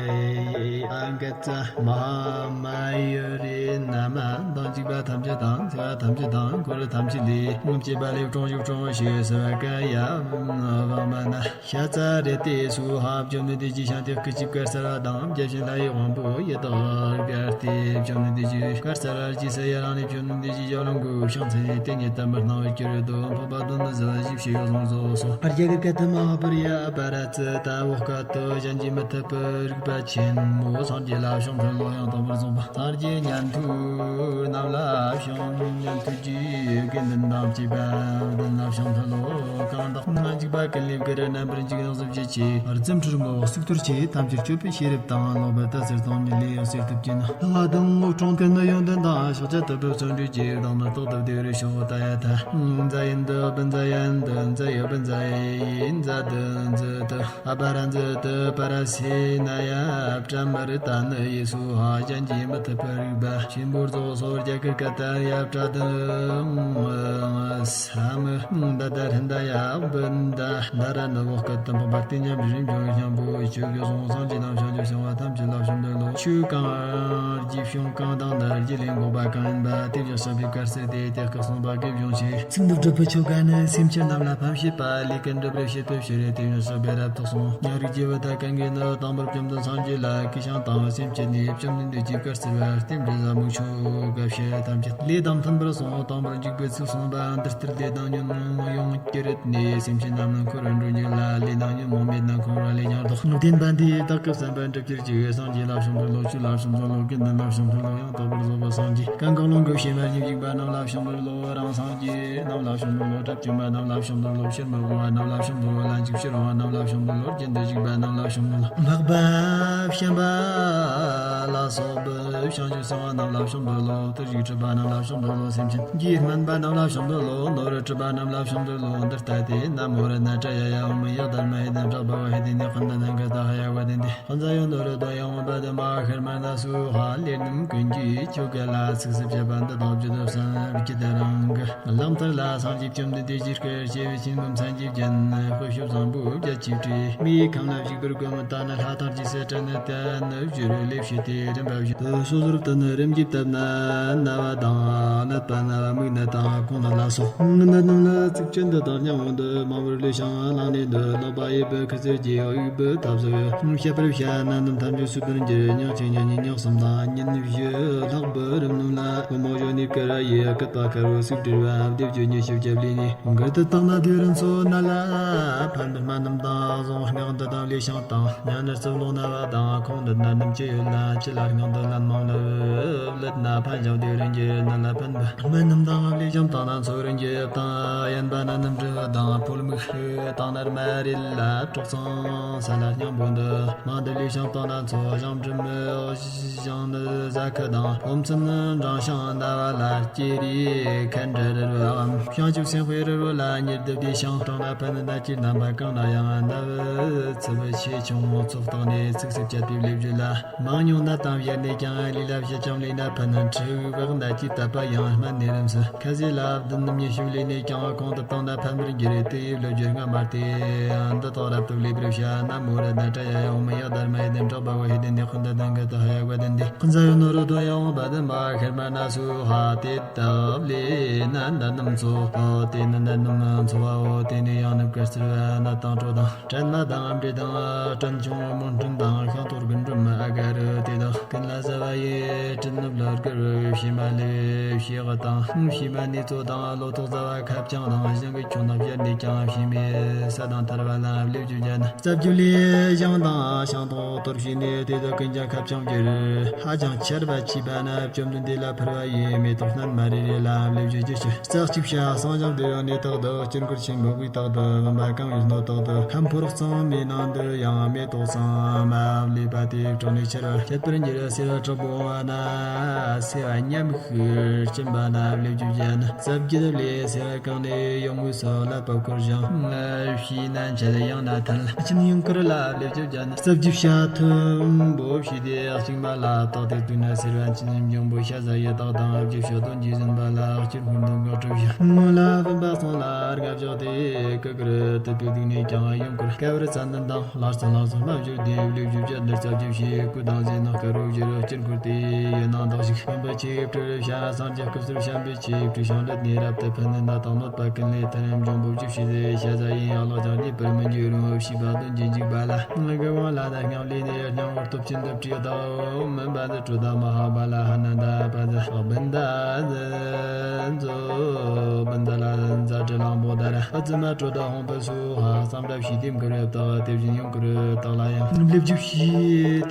ཡེ་ཨ་ག་ཙ་མ་ཧཱ་མ་ཡུ་རེ་ན་མ། མདངས་འཇིགས་པ་ཐམས་ཅད་དང་། འཚེ་བ་ཐམས་ཅད་དང་། འཁོར་བ་ཐམས་ཅད་ལས་སྐྱོབ་པ་ལས་སྲུང་ཞིང་སྲུང་ཞིང་སེ་བ་ཀ་ཡ་བ་མ་ན། ཤ་ཙ་རེ་ཏེ་སྭཱ་ཧཱ། བཅོམ་ལྡན་འདས་ཀྱིས་ཀྱང་དེ་སྐད་ཅེས་བཀའ་སྩལ་པ་དང་། བརྒྱ་བྱིན་ལྷ་ཡི་དབང་པོ་ཡི་དྭགས་བརྒྱ་སྟེ། བཅོམ་ལྡན་འདས་ཀྱིས་བཀའ་སྩལ་པར་རྗེས་སུ་ཡི་རང་ནས། བཅོམ་ལྡན་འདས་ཀྱིས་ཞབས་ལ་མགོ་བོས་ཕྱག་འཚལ་ནས་དེ་ཉིད་དམ་པར་སྣང་བར་གྱུར་ཏོ། འཕགས་པ་སྡོམ་མི་ཟ་བཞི་བྱས་ཡོངས་སུ་རྫོགས་སོ། རྒྱ་གར་སྐད་དུ་མ་ཧཱ་པ་རི་ཡ་ཨ་པ་ར་ཙི་ཏ། འོག་སྐད་དུ་གཞན་གྱིས་མི་ཐུབ་པའི་རིག་པ་ཆེན་མོ། སངས་རྒྱས་ལ་བྱང་ཐབས་སློབ་ཡང་དང་པོར་གསུངས་པ། སངས་རྒྱས་ཉན་ཐོས་རྣམས་ལ་བྱང་། ཉན་ཐོས་ཀྱི་དགེ་འདུན་དང་བཅས་པ་བདུན་ལ་བྱང་ཐབས་སློབ། གང་དག་སྔ་འཇིགས་པ་ཀུན་ལས་བརྒལ། རྣམ་པར་འཇིག་ཡོངས་སུ་བྱེད་ཅིང་། རྩོམ་འཕྲུལ་ངོ་བོ་གཙུག་ཏོར་ཆེ། ཐམས་ཅད་སྤྱོད་པའི་ཤེས་རབ་དང་། ལོག་པའི་ལྟ་ཚུལ་དང་ཉིད་ལས་ཡང་གསལ་ཐུབ་ཀྱི་ནི། ལྷ་དང་དངོས་གྲོང་ཀུན་ནི་ཡོན་ཏན་དང་། ཕྱག་རྒྱ་ཐུབ་པའི་བརྩོན་འགྲུས་ཀྱིས། བདག་ནི་རྟག་ཏུ་བདེ་བར་ཤོག་ཏདྱ་ཐཱ། ཛ་ཡན་དུ་བུ་ཛ་ཡན་དུ་ཛ་ཡོ་བུ་ཛ་ཡེ་ཛ་དུ་ཛུ་དུ། ཨ་པ་ར་ཛུ་ཏུ་པ་ར་སེ་ན་ཡ་པྲ་མི་རི་ཏ་ནི་ཡེ་སྭཱ་ཧཱ། གཞན་གྱིས་མི་ཐུབ་པའི་རིག་པ་ཆེན་པོར་རྫོགས་སོ། རྒྱ་གར་སྐད་དུ་ཡ་པྲ་དུ་ས་མི་ད་ད་ཧྲི་ད་ཡ་བུ་ད་ད་ར་ནི། འོག་སྐད་དུ་འཕགས་པ་སྟེ་མཉམ་པའི་རིམ་གྲོ་བའི་སྙིང་པོ་ཆོས་གོས་གསུངས། སངས་རྒྱས་དང་བྱང་ཆུབ་སེམས་དཔའ་ཐམས་ཅད་ལ་བྱོན་པར་ལོ། ཆོས་གང་རྒྱས་བྱུང་གང་དང་ནི། རྒྱུད་ལས་འགོག་པ་གང་ཡིན་པ། དེ་བཞིན་གཤེགས་པའི་བཀའ་སྩལ་ཏེ། དེ་སྐད་གསུངས་པ་དགེ་སྦྱོང་ཞིང་། སེམས་ནི་སྒྲུབ་པའི་ཆོ་ག་ནི། སེམས་ཅན་རྣམས་ལ་ཕན་བྱེད་པ། ལས་ཀུན་སྒྲུབ་པར་བྱེད་པའི་ཕྱིར། དེ་བཞིན་གཤེགས་པས་རབ་ཏུ་གསུངས། སྙན་རིགས་ཀྱི་བུ་དག་གང་གིས་ནི། དང་པོར་བཅོམ་ལྡན་སངས་རྒྱས་ལ། གུས་ཤིང་དང་སེམས་བསྐྱེད་ནས། བཅོམ་ལྡན་འདས་ཀྱིས་བཀའ་སྩལ་པ། རྟེན་འབྲེལ་ཟབ་མོའི་ཆོ་ག་ཕྱི་ཐམས་ཅད་ལས་དང་མཐུན་པར་གསུངས། དང་པོར་འཇུག་པའི་ཚུལ་གསུངས་པ། འདི་ལྟར་ལས་དང་ཉོན་མོངས་ཡོངས་གྱུར་ནས། སེམས་ཅན་རྣམས་ནི་འཁོར་བར་འགྲོ་འགྱུར་ལ། ལས་དང་ཉོན་མོངས་མེད་ན་འཁོར་བ་ལས་ཀྱང་ལྡོག། བདེན་པ་འདི་བདག་གིས་བསམ་པ་འགྲུབ་གྱུར་ཅིག་སངས་རྒྱས་ལ་བྱོན་པར་ལོ། ཆོས་ལ་བྱོན་པར་ལོ། དགེ་འདུན་ལ་བྱོན་པར་ལོ། ཡང་དག་པར་རྫོགས་པའི་སངས་རྒྱས། གང་གི་ལོངས་སྐུ་ཕྱི་མ་མྱི་འཇིགས་པ་རྣམས་ལ་བྱོན་པར་ལོ། རང་སངས་རྒྱས་རྣམས་ལ་བྱོན་པར་ལོ། དགྲ་བཅོམ་པ་རྣམས་ལ་བྱོན་པར་ལོ། ཕྱིར་མི་འོང་བ་རྣམས་ལ་བྱོན་པར་ལོ། ལན་ཅིག་ཕྱིར་འོང་བ་རྣམས་ལ་བྱོན་པར་ལོ། རྒྱུན་དུ་ཞུགས་པ་རྣམས་ལ་བྱོན་པར་ལོ། འཕགས་པ་བྱམས་པ་ལ་སོགས་པའི་བྱང་ཆུབ་སེམས་དཔའ་རྣམས་ལ་བྱོན་པར་ལོ། བརྟུལ་ཞུགས་སྒྲུབ་པ་རྣམས་ལ་བྱོན་པར་ལོ། སེམས་ཅན་གྱི་སྨོན་པ་རྣམས་ལ་བྱོན་པར་ལོ། ནོར་སྒྲུབ་པ་རྣམས་ལ་བྱོན་པར་ལོ། འདི་ལྟ་སྟེ། ན་མོ་རཏྣ་ཏྲ་ཡ་ཡ། ཨོཾ་ཡག་དྷརྨ་ཧེ་ཏེ་ནི། ཀ་ཏ་ཧ་ཡ་བ་དན་ཏེ། ཧོ་ཛ་ཡོ་ནོ་རོ་དོ་ཡ། ཨོཾ་པ་དྷ་མ་ཧ་ཀརྨ་ཎ་སྭཱ་ཧཱ། ལས་རྣམས་ཀུན་གྱི་ཆོ་ག་ལ། ཚིགས་སུ་བཅད་པ་འདི་དག་བརྗོད་དུ་གསོལ། བརྗོད་དེ་རང་གི་གླང་དར་ལ། སངས་རྒྱས་བཅོམ་ལྡན་འདས་ཀྱི་སྐུ་ཞབས་ཆེན་པོ་མཚན་གྱིས་བརྒྱན། དཔེ་ཤོབ་བཟང་པོ་བརྒྱད་ཅུའི་བྲིས། མིའི་ཁམས་ལ་བཞུགས་པར་བསྒོམ། ད་ནི་ལྷ་དང་རྗེས་སུ་འབྲང་ནས། ད་ནི་བཞུགས་པའི་ལས་བྱེད་དེ། རིམ་པ་བཞིན་དུ་སོ་སོར་བསྟུན། རིམ་གྱིས་བཏབ་ན་རྣ་བ་དང་། གནད་པ་རྣ་བ། མིག་རྣ་དང་། ཁོང་རྣ་ལ་སོགས་རྣམས་ལ་ཚིགས་བཅད་འདི་དག་སྙན་དབང་དུ་མང་བོར་ལུས་ཤིང་བླངས་ནས་འདུག། ལག་པ་གཡས་པའི་ཁུ་ཚུར་གྱིས་དབུས་པའི་ཐབས་སུ་བཤད་པར་བྱ། རྣམ་སྣང་ཐམས་ཅད་སོས་པར་འགྱུར། སྙིང་ཆེ་སྙིང་ཉེ་སྙིང་གསུམ་དང་། སྙིང་བཞི་ལྷག་པའི་རིམས་རྣམས་ལ། སྒོ་མོ་གཞོན་ནུའི་སྐུ་ར་ཡི། སྐུད་པ་དཀར་པོ་གསུག་བྲིས་པ། སྡེབ་བཅུ་ཉི་ཤུ་རྒྱབ་ལས་ནས། མགུལ་དུ་བཏགས་ན་དེ་རུ་མཚོན། སྣ་ལ་ཕན་པའི་སྨན་རྣམས་དང་གཟུངས་སྔགས་འདི་དང་ལས་བྱང་དང་། སྙན་ནི་རྩིབས་ལོགས་རྣ་བ་དང་། ཁོང་འདི་ན་ རྣམས་ཅི་ཡོད་ལ་ཅི་ལ་སྔོན་དུ་ལན་མང་ལ་ལུད་ན་ཕན་ཞིང་དེ་རིང་གི་ནད་ལ་ཕན་པ། སྨན་རྣམས་དང་ལས་བྱམས་དང་ན་ཚོ་རིང་གི་དང་ཡན་པ་ན་རྣམ་འགྲེལ་དང་ཕོལ་མིག་དང་ནར་མ་རིལ་ལ་གྲོག་ཚང་ས་ལ་སྙིང་པོ་འདི་མང་དུ་ལས་བྱམས་དང་ན་ཚོ་ཞང་འབྲུ་མི་ཞང་ནི་ཟ་ཁུ་དང་ཕོམ་ཚུན་འབྲང་ཞང་ཟླ་བ་ལ་སྐྱེ་རིའི་ཁན་འདྲ་རི་རུའམ་ཞང་ཆུབ་སེམས་དཔའི་རི་རུ་ལ་ཉེར་བསྡུ་དེ་ཞང་གྲོང་ན་ཕན་ན་ཅིར་རྣམ་པ་གང་ན་ཡང་ན་བུ་ཚི་བུ་ཆེ་ཆུང་ཚོགས་བཏང་ནས་ཚིགས་སུ་བཅད་པའི་ལས་རྒྱུ་ལ། མང་ཉུང་ན་དང་ཡར་ནས་ཀྱང་ལུས་ལ་བྱེད་ཅིང་ལུས་ན་ཕན་ན་འཁྲུ་བག་ན་ཅི་དད་པ་ཡང་སྨན་ནས་རིམས་སུ་ཁ་ཟས་ལ་བདུན་ནམ་ཉི་ཤུ་ལུས་ནས་ཀྱང་གོང་དུ་བཏང་ན་ཕན་པར་འགྱུར་རེ་དེ་ཡི་ལོ་རྒྱུ་སྔ་མ་སྟེ། འདི་དག་རབ་ཏུ་ལས་པར་བྱ་ན་མོ་ར་ད་ཏྲ་ཡ་ཡ་འོ་མ་ཡག་དར་མ་ཡི་དན་གྲགས་པ་བ་ཧི་དན་དེ་ཁུན་ད་དན་ག་ད་ཧ་ཡ་བ་དན་དེ་ཁུན་ས་ཡོ་ནོ་རུ་དོ་ཡ་འོ་བ་དན་མ་ཁེར་མ་ན་སུ་ཧ་དེ་དབ་ལེ་ན་འདའ་ནམ་ཚོ་ཨོ་དེ་ན་འདའ་ནམ་ཚོ་བ་ཨོ་དེ་ནས་ཡང་ནུབ་ཀ་སི་ར་ན་དང་གྲོ་དང་། སྲན་མ་དང་འབྲས་དང་སྲན་ཆུང་མོན་སྲན་དང་ཤང་ཐོར་གི་འབྲུམ་ཨ་ག་རུ་དེ་དག་ཀུན་ལ་ཟ་བ་ཡི་སྲིན་ནུབ་ལ་དཀར་བའི་བྱེ་མ་ལེ་བྱེ་ག་དང་བྱེ་མ་ནི་ཚོ་དང་ལོ་ཏོག་ཟ་བ་ཁ་བྱང་དང་ཞིང་གི་ཁྱུང་དང་བྱེ་ནི་ཀྱང་བྱེ་མའི་ས་དང་ཐར་བ་ལ་བླེབ་རྒྱུ་བྱ་ན་རྩ་རྒྱུ་ལས་ཞང་དང་ཤང་ཐོག་གཏོར་བྱེ་ནི་དེ་དག་ཀུན་ཀྱང་ཁ་བྱང་བསྒྱུར་ཧ་ཅང་ཆར་བ་ཆེས་པ་ན་བཅོམ་ལྡན་འདས་ལ་ཕུལ་བ་ཡི་མེ་ཏོག་སྣར་མ་རེ་རེ་ལ་བླེབ་རྒྱུ་བྱ་ན། རྩ་གཅིག་བྱ་གསང་སྦྱངས་དེ་ཡང་ནི་རྟག་ཏུ་དཀྱིལ་འཁོར་ཆེན་མོ་བའི་རྟག་ཏུ་བུམ་པ་གང་བའི་སྣོད་རྟག་ཏུ་ཁམ་ཕོར་གཙང་མའི་ནང་དུ་ཡང་མེ་ཏོག་གཙང་མ་བླུགས་པ་དེ་བྲག་ནས་ཁྱེར་བ་ཁྱད་པར་འགྱུར་སེར་བ་དྲག་པོ་བ་ན་སེར་བ་མཉམ་ཤིང་སྦྱིན་པ་ན་བླུགས་རྒྱུ་བྱ་ན། རྩ་བརྒྱད་ལས་སེར་བ་གང་ནས་ཡོང་ངོས་སུ་ཀླད་པ་བསྐོར་ཞིང་ཕྱིས་ན་འཆད་ཡང་ན་ཐལ་ཆེན་ཡུངས་ཀར་ལ་བླུགས་རྒྱུ་བྱ་ན། རྩ་བརྒྱད་བྱ་མཐོན་པོ་བྱས་ཏེ་གཅིག་མ་ལ་བཏགས་ཏེ་བཏུད་ན་སེར་བ་ཆེན་འབྱུང་པོ་ཤ་ཟ་ཡི་དག་དང་བརྒྱད་བྱ་དོན་གྱིས་ཟིན་པ་ལ་སྤྱིར་ཀུན་དང་དགག་སྒྲུབ་བྱ། སྔོན་ལ་བུམ་པ་གསུམ་ལ་ལྔ་བཞག་སྟེ་ཀུ་ཀུ་རུ་ཏུ་ཏུ་བཏུད་ནས་ཀྱང་ཡུངས་ཀར་སྐལ་བར་ཙ་ན་དང་ལྷ་ས་ལྷ་ས་མ་བཞུར་ཏེ་བློས་བཞུ་བྱ་འདིར་རྩ་བརྒྱད་བྱས་སྐུ་དང་ཟས་ནག་དཀར་རོ་བཞི་རུ་སྤྱིར་འཁོར་ཏེ་ཡོད་སྣང་དག་ཞིག་བུམ་པ་ཆེ་བྲི་རུ་བྱ་སངས་རྒྱས་སྐུ་ཟུར་བྱམས་པའི་ཆེ་བྲི་ཞིང་ལུད་ནས་རབ་ཏུ་ཕུལ་ནས་ན་དང་གནོད་པ་ཀུན་ལས་ཐར་འབྱུང་པོ་བཅུ་བྱས་ཏེ་ཤ་ཟ་ཡིན་ཡང་ལག་ཀྱང་རྙེད་པར་མི་འགྱུར་རུང་བ་བྱིས་པ་དོན་གྱི་འཇིགས་པ་ལ་དགེ་བ་ལ་ན་སྙིང་ལས་ནས་སྙིང་བོར་སྟོབས་ཆེན་དུ་བྲིས་དང་མུན་པ་འདི་དྲོད་དང་མ་ཧ་པ་ལ་ཧ་ན་ད་པ་ཟ་བིན་ད་མཛོ་བིན་ད་ལ་མཛའ་བྲལ་གླང་པོ་ད་ར་ཨ་ཙི་མ་དྲོད་དང་ཧོང་པ་སུ་ཧ་བསམ་རབ་ཤིས་དེ་མགུར་རབ་དག་དེ་བཞིན་ཡུངས་ཀར་དག་ལ་ཡང་བློས་བཞུ་བྱས་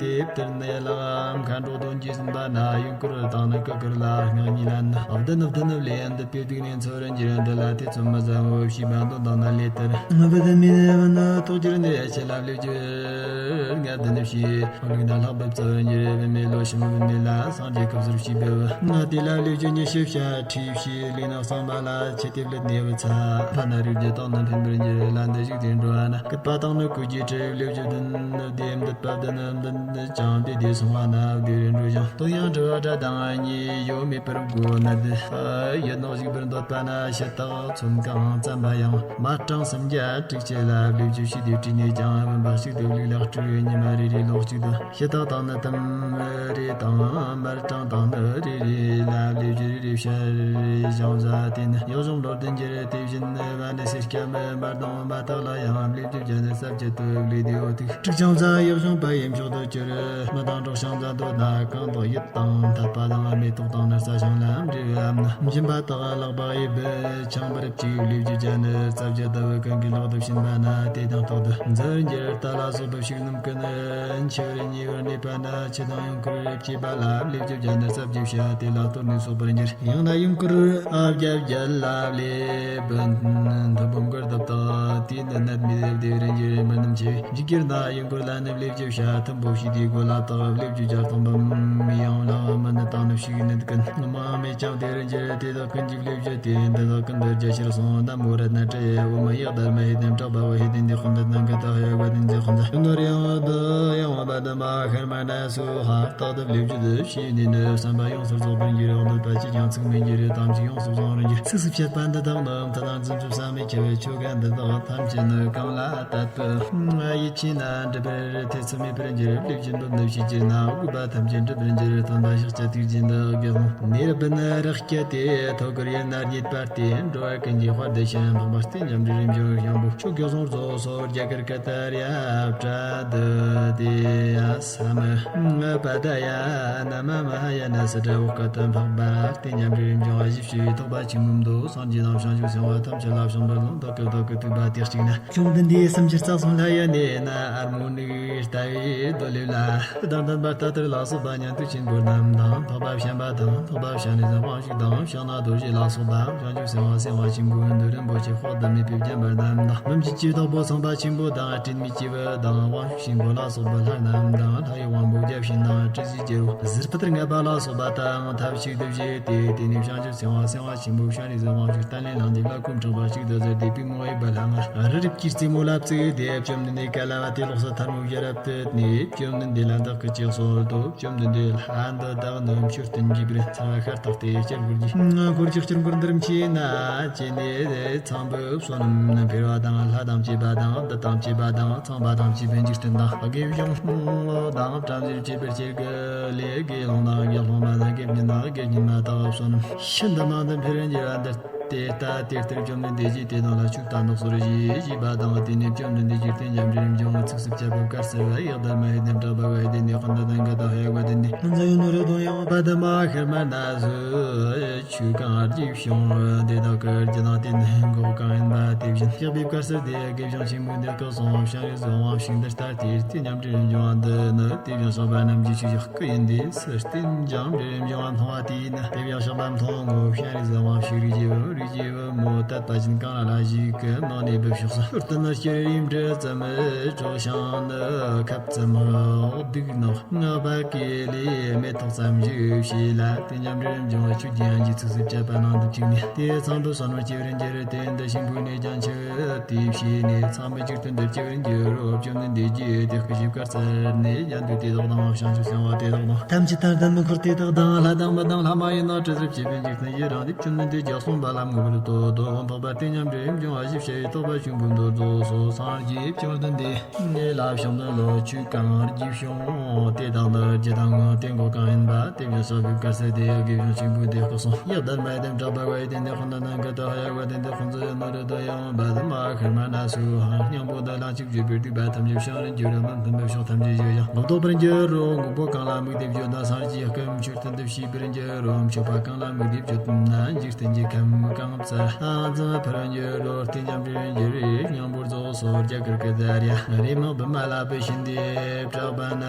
ཏེ་བཏུད་ནས་ལག་མཁའ་འགྲོ་དོན་གྱིས་ཟིན་པ་ན་ཡུངས་ཀར་དང་ནི་ཀུ་ཀར་ལ་སྔགས་གཉིས་ལ་ནི་བདུན་ནི་བདུན་ནི་ལས་འདི་པའི་སྡིག་ནས་ཚོར་འགྱུར་འདི་ལ་དེ་ཚོད་མི་ཟ་འོ་བྱིས་པ་འདོན་དང་ན་ལས་དར་བུ་དུ་མིན་བུ་ནི་ཐོག་གྱུར་ནས་ཆེ་ལ་བློས་བྱུར་ངས་འདི་ནི་བྱིས་ལུག་ན་ལྷག་པར་ཚོར་འགྱུར་བུད་མེད་ལོ་ཞིམ་བུད་མེད་ལ་སངས་རྒྱས་སྐབས་སུ་བྱིས་པའི་བུ་ང་དེ་ལ་བློས་བྱུར་ཉི་ཤུ་བྱ་ཁྲིས་བྱིས་ལུས་ན་གསང་བ་ལ་ཆེ་དེ་བླུད་ནས་བུ་ཚ་ཕ་ན་རིགས་རྒྱུ་དང་ནི་ཕན་པར་འགྱུར་ལ་འདི་ཞིག་དེ་འགྲོ་བ་ན་སྐུད་པ་དང་ནི་སྐུ་རྒྱུ་ཁྲི་བློས་བྱུར་བདུན་ནི་བདེ་འདུད་པ་བདུན་ནི་བདུན་ནི་ཅང་བདེ་བདེ་སོང་བ་ན་བདེ་རུ་འགྲོ་ཞིང་དོན་ཡང་འགྲོ་བ་དགྲ་དང་གཉིས་ཡོད་མེད་པར་དགོས་ན་འདི་ཡོད་ནོ་ཞིག་པར་འདོད་པ་ན་ཕྱི་རྟགས་ཚོམ་གང་བརྩམས་པ་ཡང་མ་གྲངས་སུམ་བརྒྱ་དྲུག་ཅུ་ལ་བློས་བྱུར་ཞིག་དེ་བྲིས་ནས་ཀྱང་བུམ་པ་ཞིག་ཏུ་བླུགས་ལག་དཀྲུག་ཉི་མ་རེ་རེ་ལོག་ཅིག་ཏུ་ཕྱི་རྟགས་དང་ནི་དམ་རེ་དང་མར་གྲངས་དང་ནི་རེ་རེ་ལ་བློས་བྱུར་རེ་ཕྱར་རེ་བཞེངས་ཟ་དེ་ནི་ཡོ་བྱུང་ལོར་ལྡན་གྱུར་དེ་བཞིན་བ་ནི་སེར་སྐྱ་མི་དམར་དང་མ་དག་ལ་ཡང་བློས་བྱུར་བྱ་ནི་ས་བཅད་དུ་བློས་དེའོ་ཐུག་དཀྲུག་ཅིང་ཟ་ཡོ་བྱུང་པ་ཡིན་མཆོག་ཏུ་གྱུར། མི་དང་འགྲོགས་ཤིང་མཛའ་འདོད་ན་གང་དག་ཡིད་དང་འཐད་པ་དང་མེ་ཏོག་དང་ནི་རྩྭ་ཤིང་ལ་འབྲས་བུའམ་ནི་སྦྱིན་པ་དག་ལག་པ་ཡི་བུ་ཆང་བུར་བཅུག་བློས་བྱུར་བྱ་ནི་རྩ་བརྒྱད་ལྟ་བུ་གང་གི་ལག་ཏུ་བྱིན་པ་ན་དེ་དང་རྟག་ཏུ་འཛིན་འགྱུར། རྟ་ལ་སོགས་པའི་ཕྱུགས་རྣམས་ཀུན་འཆི་བར་ཉེ་བར་གནས་པ་ན་ཆུ་དང་ཡུངས་ཀར་བཅས་པ་ལ་བློས་བྱུར་བྱ་ནི་རྩ་བརྒྱད་བྱ་དེ་ལ་གཏོར་ནས་གསོག་པར་འགྱུར། ཡང་ན་ཡུངས་ཀར་ཨ་བརྒྱད་བརྒྱད་ལ་བློས་བུམ་མཐུན་པོ་མགར་བཏབ་དག་དེས་ནི་ནད་མེད་བདེ་བར་འགྱུར། མི་རྣམས་ཆེ་བས་འཇིགས་གྱུར་ན་ཡུངས་ཀར་ལ་ནི་བློས་བྱུར་བྱ། མཐུན་པོ་བྱས་ཏེ་གོ་ལ་བཏགས་བློས་བྱུར་བྱ་སྟོང་པའམ་ཡང་ལ་མི་ནི་དང་ནི་ཕྱུགས་ནད་ཀུན་མང་མེད་ཀྱང་བདེ་བར་འགྱུར། དེ་དག་ཀུན་གྱི་བློས་བྱུར་ཏེ་འདི་དག་ཀུན་ཏུ་རྒྱ་ཆེར་སོང་། ན་མོ་རཏྣ་ཏྲཱ་ཡ། ཨོཾ་ཡག་དྷརྨ་ཧེ་དན་གྲགས་པ་བ་ཧེ་དན་དེ་ཁོན་ད་ནང་གི་དག་ཡ་བ་དན་ཛི་ཁོན་ད་ནོར་ཡང་བ་དུ་ཡང་བ་དུ་མ་ཧར་མ་ན་སུ་ཧ། རྟག་ཏུ་བློས་བྱུར་དུ་ཕྱིས་ནས་ནི་བསམ་པ་ཡོངས་སུ་རྫོགས་པར་འགྱུར། འདོད་པ་ཅི་ཀྱང་ཚིག་མི་འགྱུར། དམ་ཚིག་ཡོངས་སུ་བཟུང་བར་འགྱུར། ཚིགས་སུ་བཅད་པ་འདི་དག་ནི་མཐུ་དང་རྫུ་འཕྲུལ་བསམ་མི་ཁྱབ་པའི་ཆོ་ག་འདི་དག་ཐམས་ཅད་ནི་གང་ལ་དད་པའི་ཡིད་ཆེས་ན་འགྲུབ་པར་ཐེ་ཚོམ་མེད་པར་འགྱུར། བློས་བྱུར་འབུམ་ནི་ཕྱིས་གྱུར་ན་དགོས་པ་ཐམས་ཅད་འགྲུབ་པར་འགྱུར། སྟོན་པ་ཕྱག་བྱ་ཐུགས་རྗེ་འདི་དགེ་སློང་ནད་རབ་བུ་ནི་རག་སྐྱེ་སྟེ། ཐོད་རྒལ་ཡུལ་ན་རྙེད་པ་སྟེ། འགྲོ་བ་ཀུན་གྱི་དཔལ་དུ་ཕྱིན། འཕགས་པ་སྟེ་འཇམ་རིར་འབྱུང་བའི་ཤམ་བུ་ཆོས་དགེ་སློང་རྫོགས་སོ་རྒྱ་གར་ཀ་ཏ་ར་པྲ་དུ་ཏི་ཡ་ས་མི་པ་ད་ཡ་ན་མ་མ་ཧ་ཡ་ན་སི་ཏྲ་འོག་ཀ་ཏུ་འཕགས་པ་སྟེ་འཇམ་རིར་འབྱུང་བ་བཞི་བཅུ་ཡི་ཐེག་པ་ཆེན་པོའི་མདོ་སངས་རྒྱས་དང་བྱང་ཆུབ་སེམས་དཔའ་ཐམས་ཅད་ལ་བྱང་པོར་ལོངས་བདག་གི་བདག་གི་ཐུབ་པ་དེ་གཅིག་ན། ལུང་འདི་འདི་སུམ་ཅུ་རྩ་གསུམ་ལྷ་ཡ་ནས་ན་ཨར་མོ་ནི་ ལྟ་བུའི་རྡོ་ལེབ་ལ་གདངས་ལྡན་པ་ལྟ་ལྟར་ལ་སོགས་པ་ཉན་ཐོས་ཆེན་པོ་རྣམས་དང་། འཕགས་པ་བྱམས་པ་དང་། འཕགས་པ་སྤྱན་རས་གཟིགས་དབང་ཕྱུག་དང་། ཕྱག་ན་རྡོ་རྗེ་ལ་སོགས་པ། བྱང་ཆུབ་སེམས་དཔའ་སེམས་དཔའ་ཆེན་པོའི་མདུན་རིན་པོ་ཆེ་དཔག་ཏུ་མེད་པའི་བརྒྱན་པ་རྣམས་དང་། འབུམ་གྱི་བཅུ་བདག་པོ་ཚངས་པ་ཆེན་པོ་དང་། སྤྲིན་མེད་སྐྱེས་བུ་དང་། དབང་ཕྱུག་ཆེན་པོ་ལ་སོགས་པ་ལྷ་རྣམས་དང་། ལྷ་ཡི་དབང་པོ་བརྒྱ་བྱིན་དང་། དྲི་ཟའི་རྒྱལ་པོ་ཟུར་ཕུད་ལྔ་པ་ལ་སོགས་པ་དང་། ཐབས་ཅིག་ཏུ་བཞེས་ཏེ། དེ་ནས་བྱང་ཆུབ་སེམས་དཔའ་སེམས་དཔའ་ཆེན་པོ་སྤྱན་རས་གཟིགས་དབང་ཕྱུག་བརྟན་ལས་ལྷུང་བཟེད་ལ་སྐུ་འཕྲེང་བ་གཅིག་ཏུ་གཟིར་ཏེ། པུས་མོ་གཡས་པ་ལྷ་ང་། རི་རབ་ཀྱི་རྩེ་མོ་ལ་བཙུགས་ཏེ། བཅོམ་ལྡན་འདས་ག་ལ་བ་དེ་ལོགས་སུ་ཐལ་མོ་ཞལ་རབ་བཏུད་ནས། བཅོམ་ལྡན་འདས་ལ་བདག་གིས་ཅི་གསོལ་ཏོ། བཅོམ་ལྡན་འདས་ལྷ་འདི་བདག་ནི་མཆོད་རྟེན་གྱི་བར་ཚ་བ་ཤ་སྟག་སྟེ་སྤྱིར་འཁོར་གྱི། འཁོར་གྱི་སྤྱིར་འཁོར་འདི་རིམ་གྱིས་ན་བཅད་ནས། ཚངས་པའི་བསོད་ནམས་འཕེལ་བ་དང་། ལྷ་དང་བཅས་པ་དང་། བདུད་དང་བཅས་པ་དང་། ཚངས་པ་དང་བཅས་པའི་འཇིག་རྟེན་དང་། དགེ་སྦྱོང་དང་བྲམ་ཟེར་བཅས་པའི་སྤྱིར་གྱི་ལས། དགེ་སློང་དང་དགེ་སློང་མ་དང་། དགེ་བསྙེན་དང་དགེ་བསྙེན་མ་དག་བསོད་ནམས་ཤིན་ཏུ་མང་དུ་འཕེལ་བར་འགྱུར་བ་འདི་ལྟ་སྟེ། ལྟ་དེ་ལྟར་བཅོམ་ལྡན་འདས་ཀྱིས་དེ་དག་ལ་ཆོས་བསྟན་དུ་གསོལ་ཞེས་བྱས་པ་དང་། དེ་ནས་བཅོམ་ལྡན་འདས་ཀྱིས་རྟེན་ཅན་པའི་རིམ་བྱོན་ཚིགས་སུ་བཅད་པ་བཀའ་སྩལ་པ། ཡི་དམ་མ་ཡི་དམ་གྲགས་པ་བ་ཡི་དམ་ནི་ཁོ་ན་དང་ག་དང་ཧ་ཡ་བ་དམ་ནི་ཛ་ཡོ་ནོ་རེ་དོ་ཡང་བ་དམ་མ་ཤར་མ་ན་སུ་ཆོས་གང་རྒྱས་བྱུང་། དེ་དག་གི་རྒྱུ་དང་རྟེན་འགོག་གང་ཡིན་པ་དེ་བཞིན་གཤེགས་པའི་བཀའ་སྩལ་ཏེ། དགེ་སྦྱོང་ཆེན་པོས་འདི་སྐད་གསུངས། སྤྱན་རས་གཟིགས་དབང་ཕྱུག་འདི་ལྟར་དེ་རྟེན་ཅན་པའི་རིམ་བྱོན་འདི་ནི། དེ་བཞིན་གཤེགས་པ་རྣམས་ཀྱི་ཆོས་ཀྱི་སྐུ་ཡིན་ཏེ། སུ་རྟེན་ཅན་པའི་རིམ་བྱོན་མཐོང་བ་དེས་ནི། དེ་བཞིན་གཤེགས་པ་མཐོང་ངོ་། སྤྱན་རས་གཟིགས་དབང་ཕྱུག་རིགས་ཀྱི་བུ། རིགས་ཀྱི་བུ་མོ་དད་པ་ཅན་གང་ལ་ལ་ཞིག་གིས་མིང་ནས་འབོད་ཕྱོགས་སུ། ཏུ་ནི་སྤྱིར་ཡིན་འབྲི་ཙམ་གྲོགས་ཤིང་ནི། ཁབ་ཙམ་འོག་སྡུག་ནག་ངག་པ་ཀེ་ལི་མེ་ཏོག་ཙམ་ཞིག་བྱས་ལ། རྟེན་ཅན་པའི་རིམ་བྱོན་ཆོས་ཀྱི་དབྱིངས་ཀྱི་ཚིགས་སུ་བཅད་པ་ནང་དུ་བཅུག་ནས། དེ་ཚངས་པའི་བསོད་ནམས་སྐྱེ་བར་འགྱུར། དེ་འདི་ཆེན་པོའི་གནས་ཀྱང་འཆི་བ་དེ་བྱས་ནས། ཚངས་པའི་འཇིག་རྟེན་དུ་སྐྱེ་བར་འགྱུར་རོ། བཅོམ་ལྡན་འདས་ཀྱིས་དེ་སྐད་ཅེས་བཀའ་སྩལ་ནས། ཉན་ཐོས་དེ་དག་དང་། བྱང་ཆུབ་སེམས་དཔའ་དེ་དག་དང་། ཐམས་ཅད་དང་ལྡན་མི་འཁོར་དེ་དག་དང་། ལྷ་དང་མི་དང་ལྷ་མ་ཡིན་དང་། དྲི་ཟར་བཅས་པའི་འཇིག་རྟེན་ཡི་རངས་ཏེ། བཅོམ་ལྡན་འདས་ཀྱིས་གསུངས་པ་ལ་མོས་པར་འདོད་དོ། འཕགས་པ་རྟེན་ཅན་པའི་རིམ་བྱོན་འ་ཞེས་བྱ་བའི་རྟོགས་པ་ཆེན་པོའི་མདོ་རྫོགས་སོ། སངས་རྒྱས་བཅོམ་ལྡན་འདས་ལ་ཕྱག་འཚལ་ལོ། ཆོས་གང་རྒྱས་བྱུང་། དེ་དག་ནི་རྒྱུ་དང་རྟེན་འགོག་གང་ཡིན་པ་དེ་བཞིན་གཤེགས་པའི་བཀའ་སྩལ་ཏེ། དགེ་སྦྱོང་ཆེན་པོས་དེ་སྐད་གསུངས། ཡི་དམ་མ་ཡི་དམ་གྲགས་པ་བ་ཡི་དམ་ནི་ཁོ་ན་དང་ག་དང་ཧ་ཡ་བ་དམ་ནི་ཁོ་ན་ཡང་ན་རེ་དོ་ཡང་བ་དམ་མ་ཤར་མ་ན་སུ་ཧ། སྙིང་པོ་འདི་ལ་གཅིག་བརྗོད་པས་སྡིག་པ་ཐམས་ཅད་བྱང་རུ་འགྱུར་རོ། མི་མཐུན་པའི་ཕྱོགས་ཐམས་ཅད་ཞི་ཡང་ལོག་ལྡོག་པར་འགྱུར་རོ། མགོན་པོ་གང་ལ་དམིགས་ཏེ་བརྗོད་ན། སངས་རྒྱས་སྐུ་མཆོད་རྟེན་དུ་བྱས་པར་འགྱུར་རོ། མཆོད་པ་གང་ལ་དམིགས་ཏེ་བརྗོད་ན། འཇིག་རྟེན་གྱི་ཁམས་གང་ཙམ་ཙམ་འཕེལ་བར་འགྱུར་རོ། རྟེན་ཅན་པར་འགྱུར་རོ། སྙིང་པོར་རྫོགས་སོ། རྒྱ་གར་གྱི་དར་ཡ་རེ་མིག་བི་མ་ལ་བུ་བཞིན་ཏེ། གྲགས་པ་ན་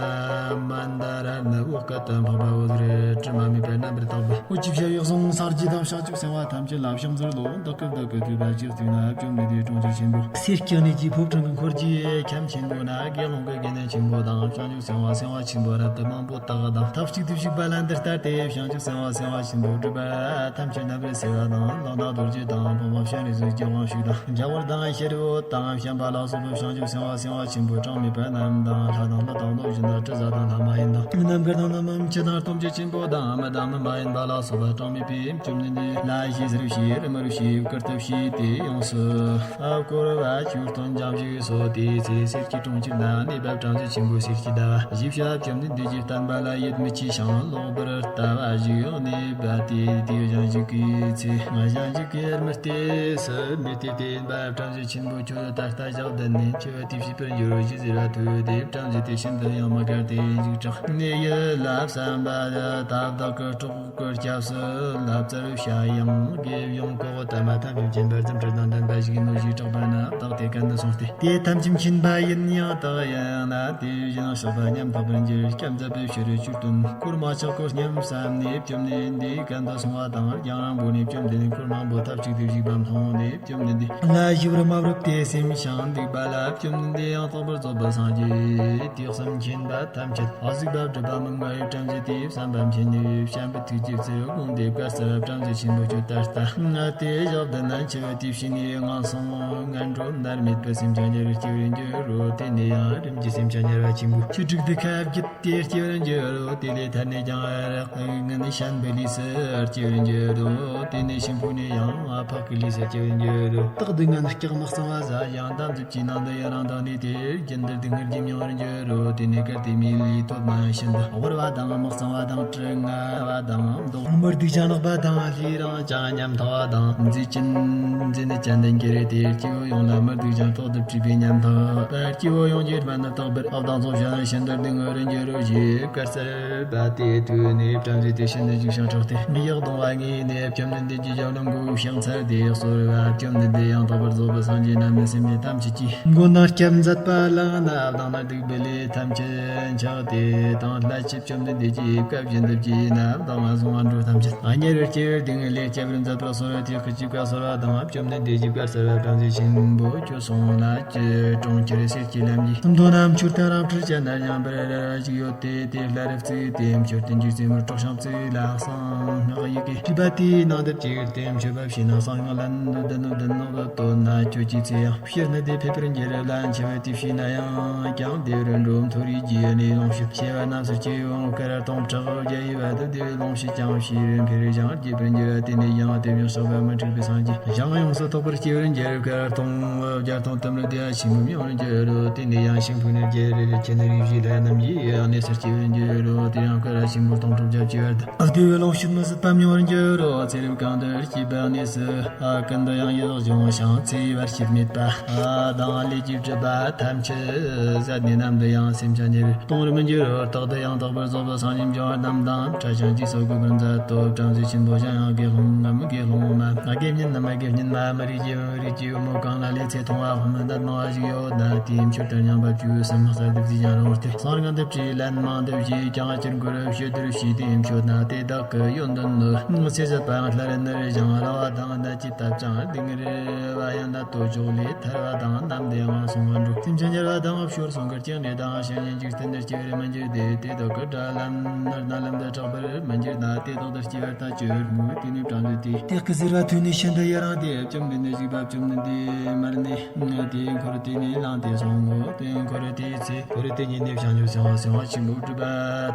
མན་དཱ་ར་ནི་འོད་དཀར་དུ་འཕགས་པ་འོད་ཟེར་དྲི་མ་མེད་པར་རྣམ་པར་དག་པའི། འོད་ཀྱི་ཞལ་གསུང་། སངས་རྒྱས་དང་བྱང་ཆུབ་སེམས་དཔའ་ཐམས་ཅད་ལ་ཕྱག་འཚལ་ལོ། བདག་གིས་བདག་གི་ཐོས་པ་ཅིག་གཟིགས་ན། བཅོམ་ལྡན་འདས་གྲོང་ཁྱེར་ཆེན་པོ་སའི་སྐྱེ་གནས་ཀྱི་ཕོ་བྲང་གི་འཁོར་གྱི་ཁྱམས་ཆེན་པོ་ན། དགེ་སློང་གི་དགེ་འདུན་ཆེན་པོ་དང་། བྱང་ཆུབ་སེམས་དཔའ་སེམས་དཔའ་ཆེན་པོ་རབ་ཏུ་མང་པོ་དག་དང་། ཐབས་ཅིག་ཏུ་བཞུགས་པ་ལ་འདི་ལྟ་སྟེ། བྱང་ཆུབ་སེམས་དཔའ་སེམས་དཔའ་ཆེན་པོ་སྒྲུབ་པ་ཐམས་ཅད་རྣམ་པར་སེལ་བ་དང་། ལོ་ན་རྡོ་རྗེ་དང་། འཕགས་པ་སྤྱན་རས་གཟིགས་ཀྱི་དབང་ཕྱུག་དང་། རྒྱལ་བ་དང་ཤེས་རབ་དང་བྱམས་པ་ལ་སོགས་པའི་བྱང་ཆུབ་སེམས་དཔའ་སེམས་དཔའ་ཆེན་པོ་གྲངས་མེད་པ་རྣམས་དང་། ལྷ་དང་ཀླུ་དང་གནོད་སྦྱིན་དང་། དྲི་ཟ་དང་ལྷ་མ་ཡིན་དང་། རྣམ་མཁའ་དང་རྣམ་པ་མཆེད་དང་སྟོབས་ཀྱི་ཆེན་པོ་དང་། མི་དང་མི་མ་ཡིན་པ་ལ་སོགས་པ་གྲངས་མེད་པས། བཅོམ་ལྡན་འདས་ལ་ཞེས་ཟེར་ཞེས་རི་མོར་ཞེས་བཀུར་སྟི་བྱས་ཏེ། ཡོངས་སུ་བསྐོར་བ་ཆོས་སྟོན་ཅིང་བཞུགས་སོ། དེའི་ཚེ་གསེར་གྱི་གྲོང་ཁྱེར་ན་གནས་པ་བྲམ་ཟེ་ཆེན་པོ་གསེར་གྱི་ཟླ་བ་ཞེས་བྱ། བཅོམ་ལྡན་འདས་ཀྱིས་བསྟན་པ་ལ་ཡིད་མི་ཆེས་ཤིང་ལོག་པར་ལྟ་བ་ཞིག་གནས་པ་སྟེ། དེའི་ཞིང་ཞིག་གི་ཚེ་ཞིང་ཞིག་གི་མི་སྟེ་སུ་མི་སྟེ་སྟེ་ཡིན་པ། བྲམ་ཟེ་ཆེན་པོ་ཁྱོད་ད་ལྟ་ཞག་བདུན་ནས་འཆི་བ་དེ་བྱེད་པར་འགྱུར་རོ་ཞེས་ཟེར་བ་ཐོས་ཏེ། བྲམ་ཟེ་དེ་ཤིན་ཏུ་ཡང་མི་དགའ་སྟེ་འཇིགས་སྐྲག་ནས་ཡིད་ལ་བསམ་པ་ད་བདག་གི་གྲོགས་ཀྱི་སྐྱབས་སུ་ལྷ་བཙལ་བྱ་ཡང་། དགེ་སྦྱོང་གོའུ་ཏ་མ་ཐམས་ཅད་མཁྱེན་པ་རྫུ་འཕྲུལ་དང་ལྡན་པ་ཞིག་ཡིན་ནོ་ཞེས་གྲགས་པ་ན། བདག་དེ་གན་དུ་སོང་སྟེ། དེ་ཐམས་ཅད་མཁྱེན་པ་ཡིན་ཡང་དག་ཡང་ན། དེ་བཞིན་གཤེགས་པ་མཉམ་ཐོག་པར་འགྱུར། སྐྱབས་མཛད་པའི་ཕྱིར་ཆོས་སྟོན་གོར་མ་ཆག་གོ་སྙམ་བསམས་ནས། བཅོམ་ལྡན་འདས་གན་དུ་སོང་བ་དང་། རྒྱང་རིང་པོ་ནས་བཅོམ་ལྡན་འཁོར་མང་པོ་ཐབས་ཅིག་ཏུ་བཞུགས་པ་མཐོང་ནས། བཅོམ་ལྡན་འདས་ལ་ཞི་བར་མ་བསྒྲུབས་ཏེ་སེམས་ཤིང་འདུག་པ་ལ། བཅོམ་ལྡན་འདས་ཡང་དག་པར་རྫོགས་པར་སངས་རྒྱས་ཏེ། དེ་གསུམ་མཁྱེན་པ་ཐམས་ཅད་གཟིགས་པ་སྒྲུབ་པ་མི་མངའ་བའི་བྲམ་ཟེ་དེའི་བསམ་པ་མཁྱེན་ནས། བྱམས་པའི་ཐུགས་ཀྱིས་ཚུར་དགོངས་ཏེ་བཀའ་སྩལ་པ། བྲམ་ཟེ་ཆེན་པོ་ཁྱོད་ད་ལྟ་ང་དེ་ཞག་བདུན་ན་འཆི་བ་དེ་བྱས་ནས་ངན་སོང་ངན་འགྲོ་མནར་མེད་པའི་སེམས་ཅན་ཉེ་བར་སྐྱེ་བར་འགྱུར་རོ། དེ་ནས་ཡང་རིམ་གྱིས་སེམས་ཅན་ཉེ་བར་ཆེན་པོ་ཆོས་དྲུག་ཏུ་ཁ་བགྱིད་དེ་སྐྱེ་བར་འགྱུར་རོ། དེ་ལས་ཐར་ནས་ཀྱང་རག་ངན་ཤན་པའི་ལུས་སུ་སྐྱེ་བར་འགྱུར་རོ། དེ་ནས་ཤིང་ཕོ་ནས་ཡང་འཕགས་ཀྱི་ལུས་སུ་སྐྱེ་བར་འགྱུར་རོ། སྟག་སྡུག་བསྔལ་སྐྱག་མི་གཙང་བ་ཟ་ཞིང་། འདམ་རྫབ་ཀྱི་ནང་དུ་ཡི་རང་དང་ནི། དེ་རྒྱུན་དུ་སྡུག་བསྔལ་གྱིས་མྱོང་བར་འགྱུར་རོ། དེ་ནས་གལ་ཏེ་མིའི་ལུས་ཐོབ་ན་ཤིན་ཏུ་དབུལ་བ་དང་མི་གཙང་བ་དང་། གྲི་ང་བ་དང་མདོག་དམར་སྡུག་ཅན་ནག་པ་དང་། ལུས་རིང་ཅིང་ཉམ་ཐག་པ་དང་། མཛེ་ཅན་མཛེ་ནད་ཅན་དུ་འགྱུར་རོ། དེ་སྐྱེ་བོ་ཡོངས་ལ་མི་སྡུག་ཅིང་ཐོག་ཏུ་བྲིས་པའི་ཉམ་ཐག་པ། སྐྱེ་བོ་ཡོངས་ཀྱི་སྨན་ནི་དག་པར་ཨབ་དང་ཚོགས་བྱ་ན་ཤིན་ཏུ་སྡུག་བསྔལ་བར་འགྱུར་རོ་ཞེས་བཀའ་སྩལ་པ། དེ་ཐོས་ནས་བྲམ་ཟེ་དེ་ཤིན་ཏུ་འཇིགས་ཤིང་སྐྲག་སྟེ་གཡག་གདོང་བ་ངེས་ནས་བཅོམ་ལྡན་འདས་ཀྱི་ཞབས་ལ་ ཕྱག་འཚལ་ཏེ་གསོལ་བ། བཅོམ་ལྡན་འདས་ཡང་དག་པར་རྫོགས་པའི་སངས་རྒྱས་རྣམས་ནི་སེམས་ཅན་ཐམས་ཅད་ཀྱི་མགོན་དང་སྐྱབས་མཛད་པ་ལག་ན་བླངས་ན་སྡིག་པའི་ལས་ཐམས་ཅད་འཆགས་ཏེ་དང་ལྷ་ཆེ་བཅོམ་ལྡན་འདས་ཀྱིས་བཀའ་བཞིན་དུ་བགྱིས་ན་བདག་ལ་གསུང་བ་འགྲོ་ཐམས་ཅད་ཉེ་བར་སྐྱེ་བའི་སྡུག་བསྔལ་ལས་སྐྱབས་པར་མཛད་པར་གསོལ་བ། དེ་སྐད་ཅེས་བཀའ་སྩལ་པ་དང་། བཅོམ་ལྡན་འདས་ཀྱིས་བཀའ་སྩལ་པ། བྲམ་ཟེ་ཆེན་པོ་ཁྱོད་སོང་ལ་ཀྱི་གྲོང་ཁྱེར་གསེར་གྱི་ལམ་གྱི་ཟམ་དོང་ན་མཆོད་རྟེན་རབ་འཁྲིགས་ཅན་ནར་མཉམ་པར་ར་ར་ཞིག་ཡོད་དེ། དེ་ལྷ་རུ་བརྩིགས་ཏེ་མཆོད་རྟེན་གྱི་རྩེ་མོར་སྲོག་ཤིང་བརྩིགས་ལ་གསང་སྔགས་ཡི་གེ་བྲིས་པ་དེའི་ནང་དུ་བཅུག་སྟེ་མཆོད་པ་ཕྱིས་ན་གསང་སྔགས་ལན་བདུན་བདུན་ནོ་ལ་བཏོན་ན་ཁྱོད་ཀྱི་ཚེ་ཡང་སྤྱིར་ནི་དེ་ཕེབས་པར་འགྱུར་ལ། འཆི་བ་དེ་ཕྱིས་ན་ཡང་ཀྱང་བདེ་བར་འགྲོ། མཐོ་རིས་ཀྱི་གནས་ལོངས་སྤྱོད་ཆེ་བ་རྣམས་སུ་སྐྱེ་འོང་། སྐར་སྟོང་ཕྲག་བརྒྱ་ཡི་བར་དུ་བདེ་བའི་ལོངས་སྤྱོད་ཀྱང་ཕྱིར་འཕེལ་ཞིང་རྒྱས་པར་འགྱུར་བ། དེ་ནས་ཡང་དེ་བཞིན་གཤེགས་པ་མི་འཁྲུགས་པའི་སངས་རྒྱས་ཞིང་ཡོངས་སུ་རྟོག་པར་སྐྱེ་བར་འགྱུར། སྐར་སྟོང་བརྒྱ་སྟོང་དུ་མར་བདེ་བ་ཆེན་པོ་མྱོང་བར་འགྱུར་རོ། དེ་ནས་ཡང་ཤིང་ཕུག་ནས་རྒྱལ་རིགས་ཁྱི་ནས་རིགས་བཞིའི་ལྷ་རྣམས་ཀྱི་གནས་སུ་སྐྱེ་བར་འགྱུར་རོ། དེ་ཡང་སྐར་ཆེན་པོ་སྟོང་ཕྲག་བརྒྱ་བཅུའི་བར་དུ་བདེ་བའི་ལོངས་སྤྱོད་མི་ཟད་པ་མྱོང་བར་འགྱུར་རོ། ཚེ་རབས་གང་དུ་སྐྱིད་པའི་གནས་སུ། ཨ། ཀུན་ཏུ་ཡང་ཡིད་བཞིན་ཞིང་ཚེ་བར་ཆད་མེད་པ་དང་། ལས་ཀྱི་སྒྲིབ་པ་ཐམས་ཅད་ཟད་ནས་ནམ་དུ་ཡང་སེམས་ཅན་ཉེ་བར་གཏོང་བར་མི་འགྱུར་རོ། རྟག་ཏུ་ཡང་དག་པར་རྫོགས་པའི་སངས་རྒྱས་འབྱུང་བ་རྣམས་དང་ཕྲད་ཅིང་རྗེས་སུ་བཀོད་པར་མཛད་དོ། བྲམ་ཟེ་ཆེན་པོ་གཞན་ཡང་དགེ་སློང་ངམ་དགེ་སློང་མ། དགེ་བསྙེན་ནམ་དགེ་བསྙེན་མ། མི་རིགས་ཀྱི་བུ་མོ། རིགས་ཀྱི་བུ་མོ་གང་ལ་ལས་ཚེ་ཐུང་བའམ་ལྡན་མང་བ་ཞིག་ཡོད་ན། དེའི་མཆོད་རྟེན་རྙིང་པ་བཅུ་གསུམ་གསར་དུ་བརྩིགས་ཀྱང་རུང་སྟེ། གསང་སྔགས་འདི་བྲིས་ལན་མང་དུ་བགྱིས་ཀྱང་། ཅི་དགོས་རབ་ཞུ་དུར་བྱས་ཏེ་མཆོད་ན། དེ་དག་གི་ཡོན་ཏན་ནི། ཚེ་ཟད་པའང་སླར་ནུར་ཞིང་། ར་བ་དང་ནད་ཀྱིས་བཏབ་ཅིང་སྡུག་བསྔལ་བ་ཡང་ནད་དོ་ཅོག་ལས་ཐར་བ་དང་། ནམ་དུ་ཡང་སོང་བར་འགྲོ། སེམས་ཅན་ཉེ་བར་དང་བྱོལ་སོང་གི་སྐྱེ་གནས་དང་། བྱམས་སྙིང་འཇིག་རྟེན་འདིར་སྐྱེ་བར་མི་འགྱུར་ཏེ། དེ་དག་གི་དགྲ་ལན་ནུར་ན་ལམ་དུ་གྲགས་པར་མི་འགྱུར་ན། དེ་དག་ཏུ་སྐྱེ་བར་ཐག་ཆོད་མོད། དེ་ནས་བྲམ་ཟེ་དེས་དེ་སྐད་ཟེར་བ་ཐོས་ནས་ཤིན་ཏུ་ཡི་རངས་ཏེ། བཅོམ་ལྡན་འདས་བཞུགས་པ་བཅོམ་ལྡན་འདས་མར་གནས། དེའི་འཁོར་དེ་ནས་ལངས་ཏེ་སོང་ངོ་། དེའི་འཁོར་དེའི་ཚེ་འཁོར་དེ་ཉིད་ནས་བྱང་ཆུབ་སེམས་དཔའ་སེམས་དཔའ་ཆེན་པོ་སྒྲུབ་པ་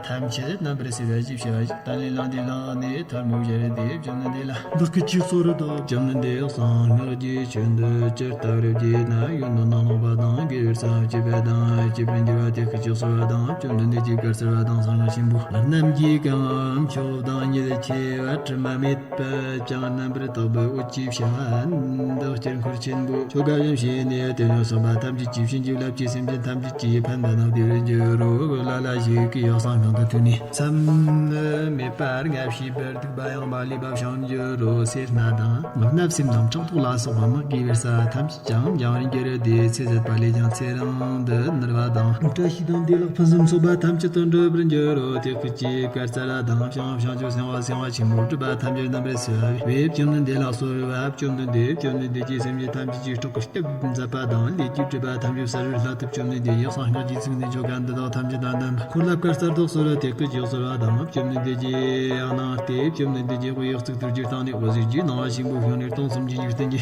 ཐམས་ཅད་རྣམ་པར་སེལ་བ་ཞེས་བྱ་བ་ཞིག་དེ་ལས་ལངས་ཏེ་ལངས་ནས་ཐལ་མོ་སྦྱར་ཏེ་བཅོམ་ལྡན་འདས་ལ་བདག་གིས་ཅི་གསོལ་ཏོ། བཅོམ་ལྡན་འདས་གསང་སྔགས་ཀྱི་ཆོས་འདི་ཇི་ལྟ་བར་བགྱིས་ན་ཡོན་ཏན་དང་ལོངས་པ་དང་དགེ་བའི་རྩ་བ་བསྐྱེད་པ་དང་སྐྱེ་བར་འགྱུར་བ་དེ་སྐད་ཅེས་གསོལ་བ་དང་། བཅོམ་ལྡན་འདས་ཀྱིས་བཀའ་སྩལ་པ་དང་། གསང་སྔགས་ཆེན་པོ་རྣམས་ཀྱི་གང་མཆོག་དང་ཉིད་ཆེ་བ་དྲི་མ་མེད། པ་ཅང་རྣམ་པར་དག་པའི་འོད་ཀྱི་ཕྱག་འདི་སྤྱིར་འཁོར་ཆེན་པོ་ཆོ་ག་བཞིན་བྱས་ནས། དེ་ནས་བསམ་པ་ཐམས་ཅད་ཀྱིས་བྱིན་གྱིས་བརླབས་ཀྱི་སེམས་ཅན་ཐམས་ཅད་ཀྱི་ཕན་པ་རྣམས་བདེ་བར་འགྱུར་རོ། ལ་ལ་ཞིག་གིས་གསང་སྔགས་འདི་ཐོས་ནས་མཚམས་མེད་པར་ངལ་ཞིག་པར་སྡིག་པ་ཡང་མ་ལུས་པ་བྱང་འགྱུར་རོ། སེར་སྣ་དང་བརྣབ་སེམས་དང་ཕྲག་དོག་ལ་སོགས་པ་དམག་གི་བེར་ས་ཐམས་ཅད་ཀྱང་འཇོམས་པར་འགྱུར་ཏེ། ཚེ་ཟད་པ་ལས་ཀྱང་ཚེ་རིང་དུ་ནུར་བ་དང་། བཀྲ་ཤིས་དང་བདེ་ལེགས་ཕུན་སུམ་ཚོགས་པ་ཐམས་ཅད་དུ་འགྲུབ་པར་འགྱུར་རོ། དེ་སྐད་ཅེས་བཀའ་སྩལ་པ་དང་། བྱང་བྱང་ཆུབ་སེམས་དཔའ་སེམས་དཔའ་ཆེན་པོ་སྒྲུབ་པ་ཐམས་ཅད་རྣམ་པར་སེལ་བའི་བཅོམ་ལྡན་འདས་ལ་གསོལ་བ། བཅོམ་ལྡན་འདས། བཅོམ་ལྡན་འདས་ཀྱིས་སེམས་ཅན་ཐམས་ཅད་ཀྱི་སྲོག་གི་སྐྱབས་མཛད་པ་དང་། ལས་ཀྱི་སྒྲིབ་པ་ཐམས་ཅད་བསལ་བའི་སླད་དུ། བཅོམ་ལྡན་འདས་ཀྱིས་གསང་སྔགས་ཀྱི་ཚིག་འདི་ཆོ་ག་འདི་དག་ཐམས་ཅད་དང་ལྡན་པ་འཁོར་ལ་བཀའ་སྩལ་ཏོ། གསོལ་བ་དེ་སྐད་ཅེས་གསོལ་བ་དང་། བཅོམ་ལྡན་འདས་ཀྱིས་གནང་སྟེ། བཅོམ་ལྡན་འདས་ཀྱི་དབུས་གཙུག་ཏོར་གྱི་སྟེང་ནས་འོད་ཟེར་གྱི་སྣང་བ་ཆེན་པོ་བྱུང་ནས། སྟོང་གསུམ་གྱི་འཇིག་རྟེན་གྱི།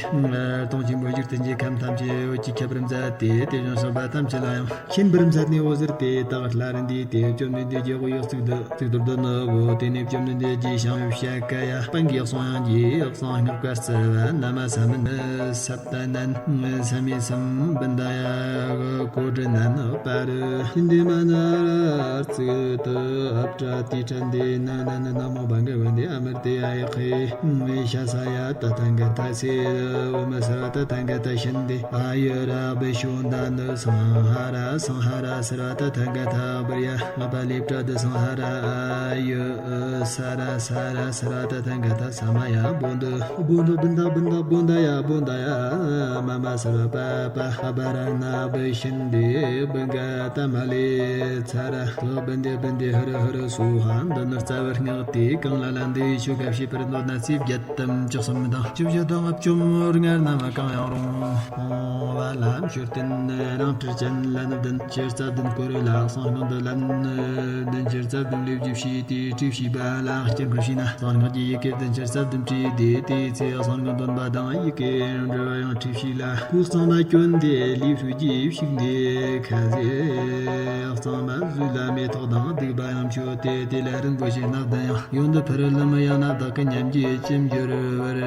སྟོང་ཆེན་པོའི་འཇིག་རྟེན་གྱི་ཁམས་ཐམས་ཅད་འོད་ཀྱིས་ཁྱབ་པར་མཛད་དེ། དེ་བཞིན་གཤེགས་པ་ཐམས་ཅད་ལ་ཡང་མཁྱེན་པར་མཛད་ནས། འོད་ཟེར་དེ་དག་སླར་འདས་ཏེ། བཅོམ་ལྡན་འདས་ཀྱི་དབུས་གཙུག་ཏོར་དུ་ནུབ་བོ། དེ་ནས་བཅོམ་ལྡན་འདས་ཀྱིས་ཞིང་ཡོད་ཤཱཀྱ་ཡ་པཎ་གྱི་གསུང་དབྱངས་ཀྱིས་གསང་སྔགས་བཀའ་སྩལ་པ། ན་མ་ས་མན་སཏྭ་ནན། ས་མེ་སམ་བུན་དཱ་ཡ་ཀོ་ཌི་ནན། པཱ་རུ་ཤཱནྟི་མ་ན་ར་ཙུ་ཏུ་ཨབ་ཏྲ་ཏི་ཏྲ་ནྡེ་ན་ན་ན་ན་མོ་བྷ་ག་ཝ་ཏེ་ཨ་མྲྀ་ཏེ་ཡ་ཡེ་ཁེ། ཤ་ས་ཡ་ཏ་ཐཱ་ག་ཏ་སེ། ཨོ་མ་སརྦ་ཏ་ཐཱ་ག་ཏ་ཤཱནྟི། ཨ་ཡུ་ར་བི་ཤུ་ད་ནུ་སཾ་ཧ་ར། སཾ་ཧ་ར་སརྦ་ཏ་ཐཱ་ག་ཏ་པྲི་ཡ། ཨ་པ་ལིབ་ཏ་དུ་སཾ་ཧ་ར། ཨ་ཡུ་ས་ར་ས་ར་སརྦ་ཏ་ཐཱ་ག་ཏ་ས་མ་ཡ་བོ་དུ། བོ་དུ་བུན་དཱ་བུན་དཱ་བོ་དཱ་ཡ་བོ་དཱ་ཡ། མ་མ་སརྦ་པ་པ་ཨ་པ་ར་ན་བི་ཤཱནྟི། བུ་ག་ཏ་མ་ལེ་ཚ་ར། བུན་དེ་བུན་དེ་ཧ་ར་ཧ་ར་སྭཱ་ཧཱ། འདི་ནི་རྩ་བའི་སྔགས་ཏེ། གང་ལ་ལ་འདི་ཡི་ཆོ་ག་བྱེད་པར་འདོད་ན་ཚེ་བརྒྱད་དམ་བཅུ་གསུམ་དང་བཅུ་བཞི་དང་བཅོ་ལྔ་རྣམས་གང་ཡང་རུང་བ་ལ། མཆོད་རྟེན་རབ་འཁྲིགས་ཅན་ལན་བདུན་ཕྱིར་རྩ་བདུན་བསྐོར་ལ། གསང་སྔགས་འདི་ལན་བདུན་ཕྱིར་རྩ་བདུན་ལས་རྒྱུ་བྱས་ཏེ་ཁྲིད་བྱས་པ་ལ་སྤྱིར་འཁོར་བྱས་ན། གསང་སྔགས་ཀྱི་ཡི་གེ་བདུན་ཕྱིར་རྩ་བདུན་བྲིས་ཏེ། དེའི་ཚེ་གསང་སྔགས་འདོན་པ་དང་ཡི་གེ་འབྲི་བ་ཡང་ཁྲིད་བྱས་ལ། སྐུ་གཙང་མ་གྱོན་ཏེ་ལས་སུ་རྒྱས་ཕྱུག་འདི་ཁ་ཟས་གཙང་མ་བཟོས་ལ་མེ་ཏོག་དང་བདུག་པ་ཡང་མཆོད་དེ། དེ་ལ་རིན་པོ་ཆེ་སྣ་བདུན་ཡང་ཡོན་དུ་ཕུལ་ལམ། ཡང་ན་བདག་གི་ཉམས་ཀྱིས་ཅི་འབྱོར་བར་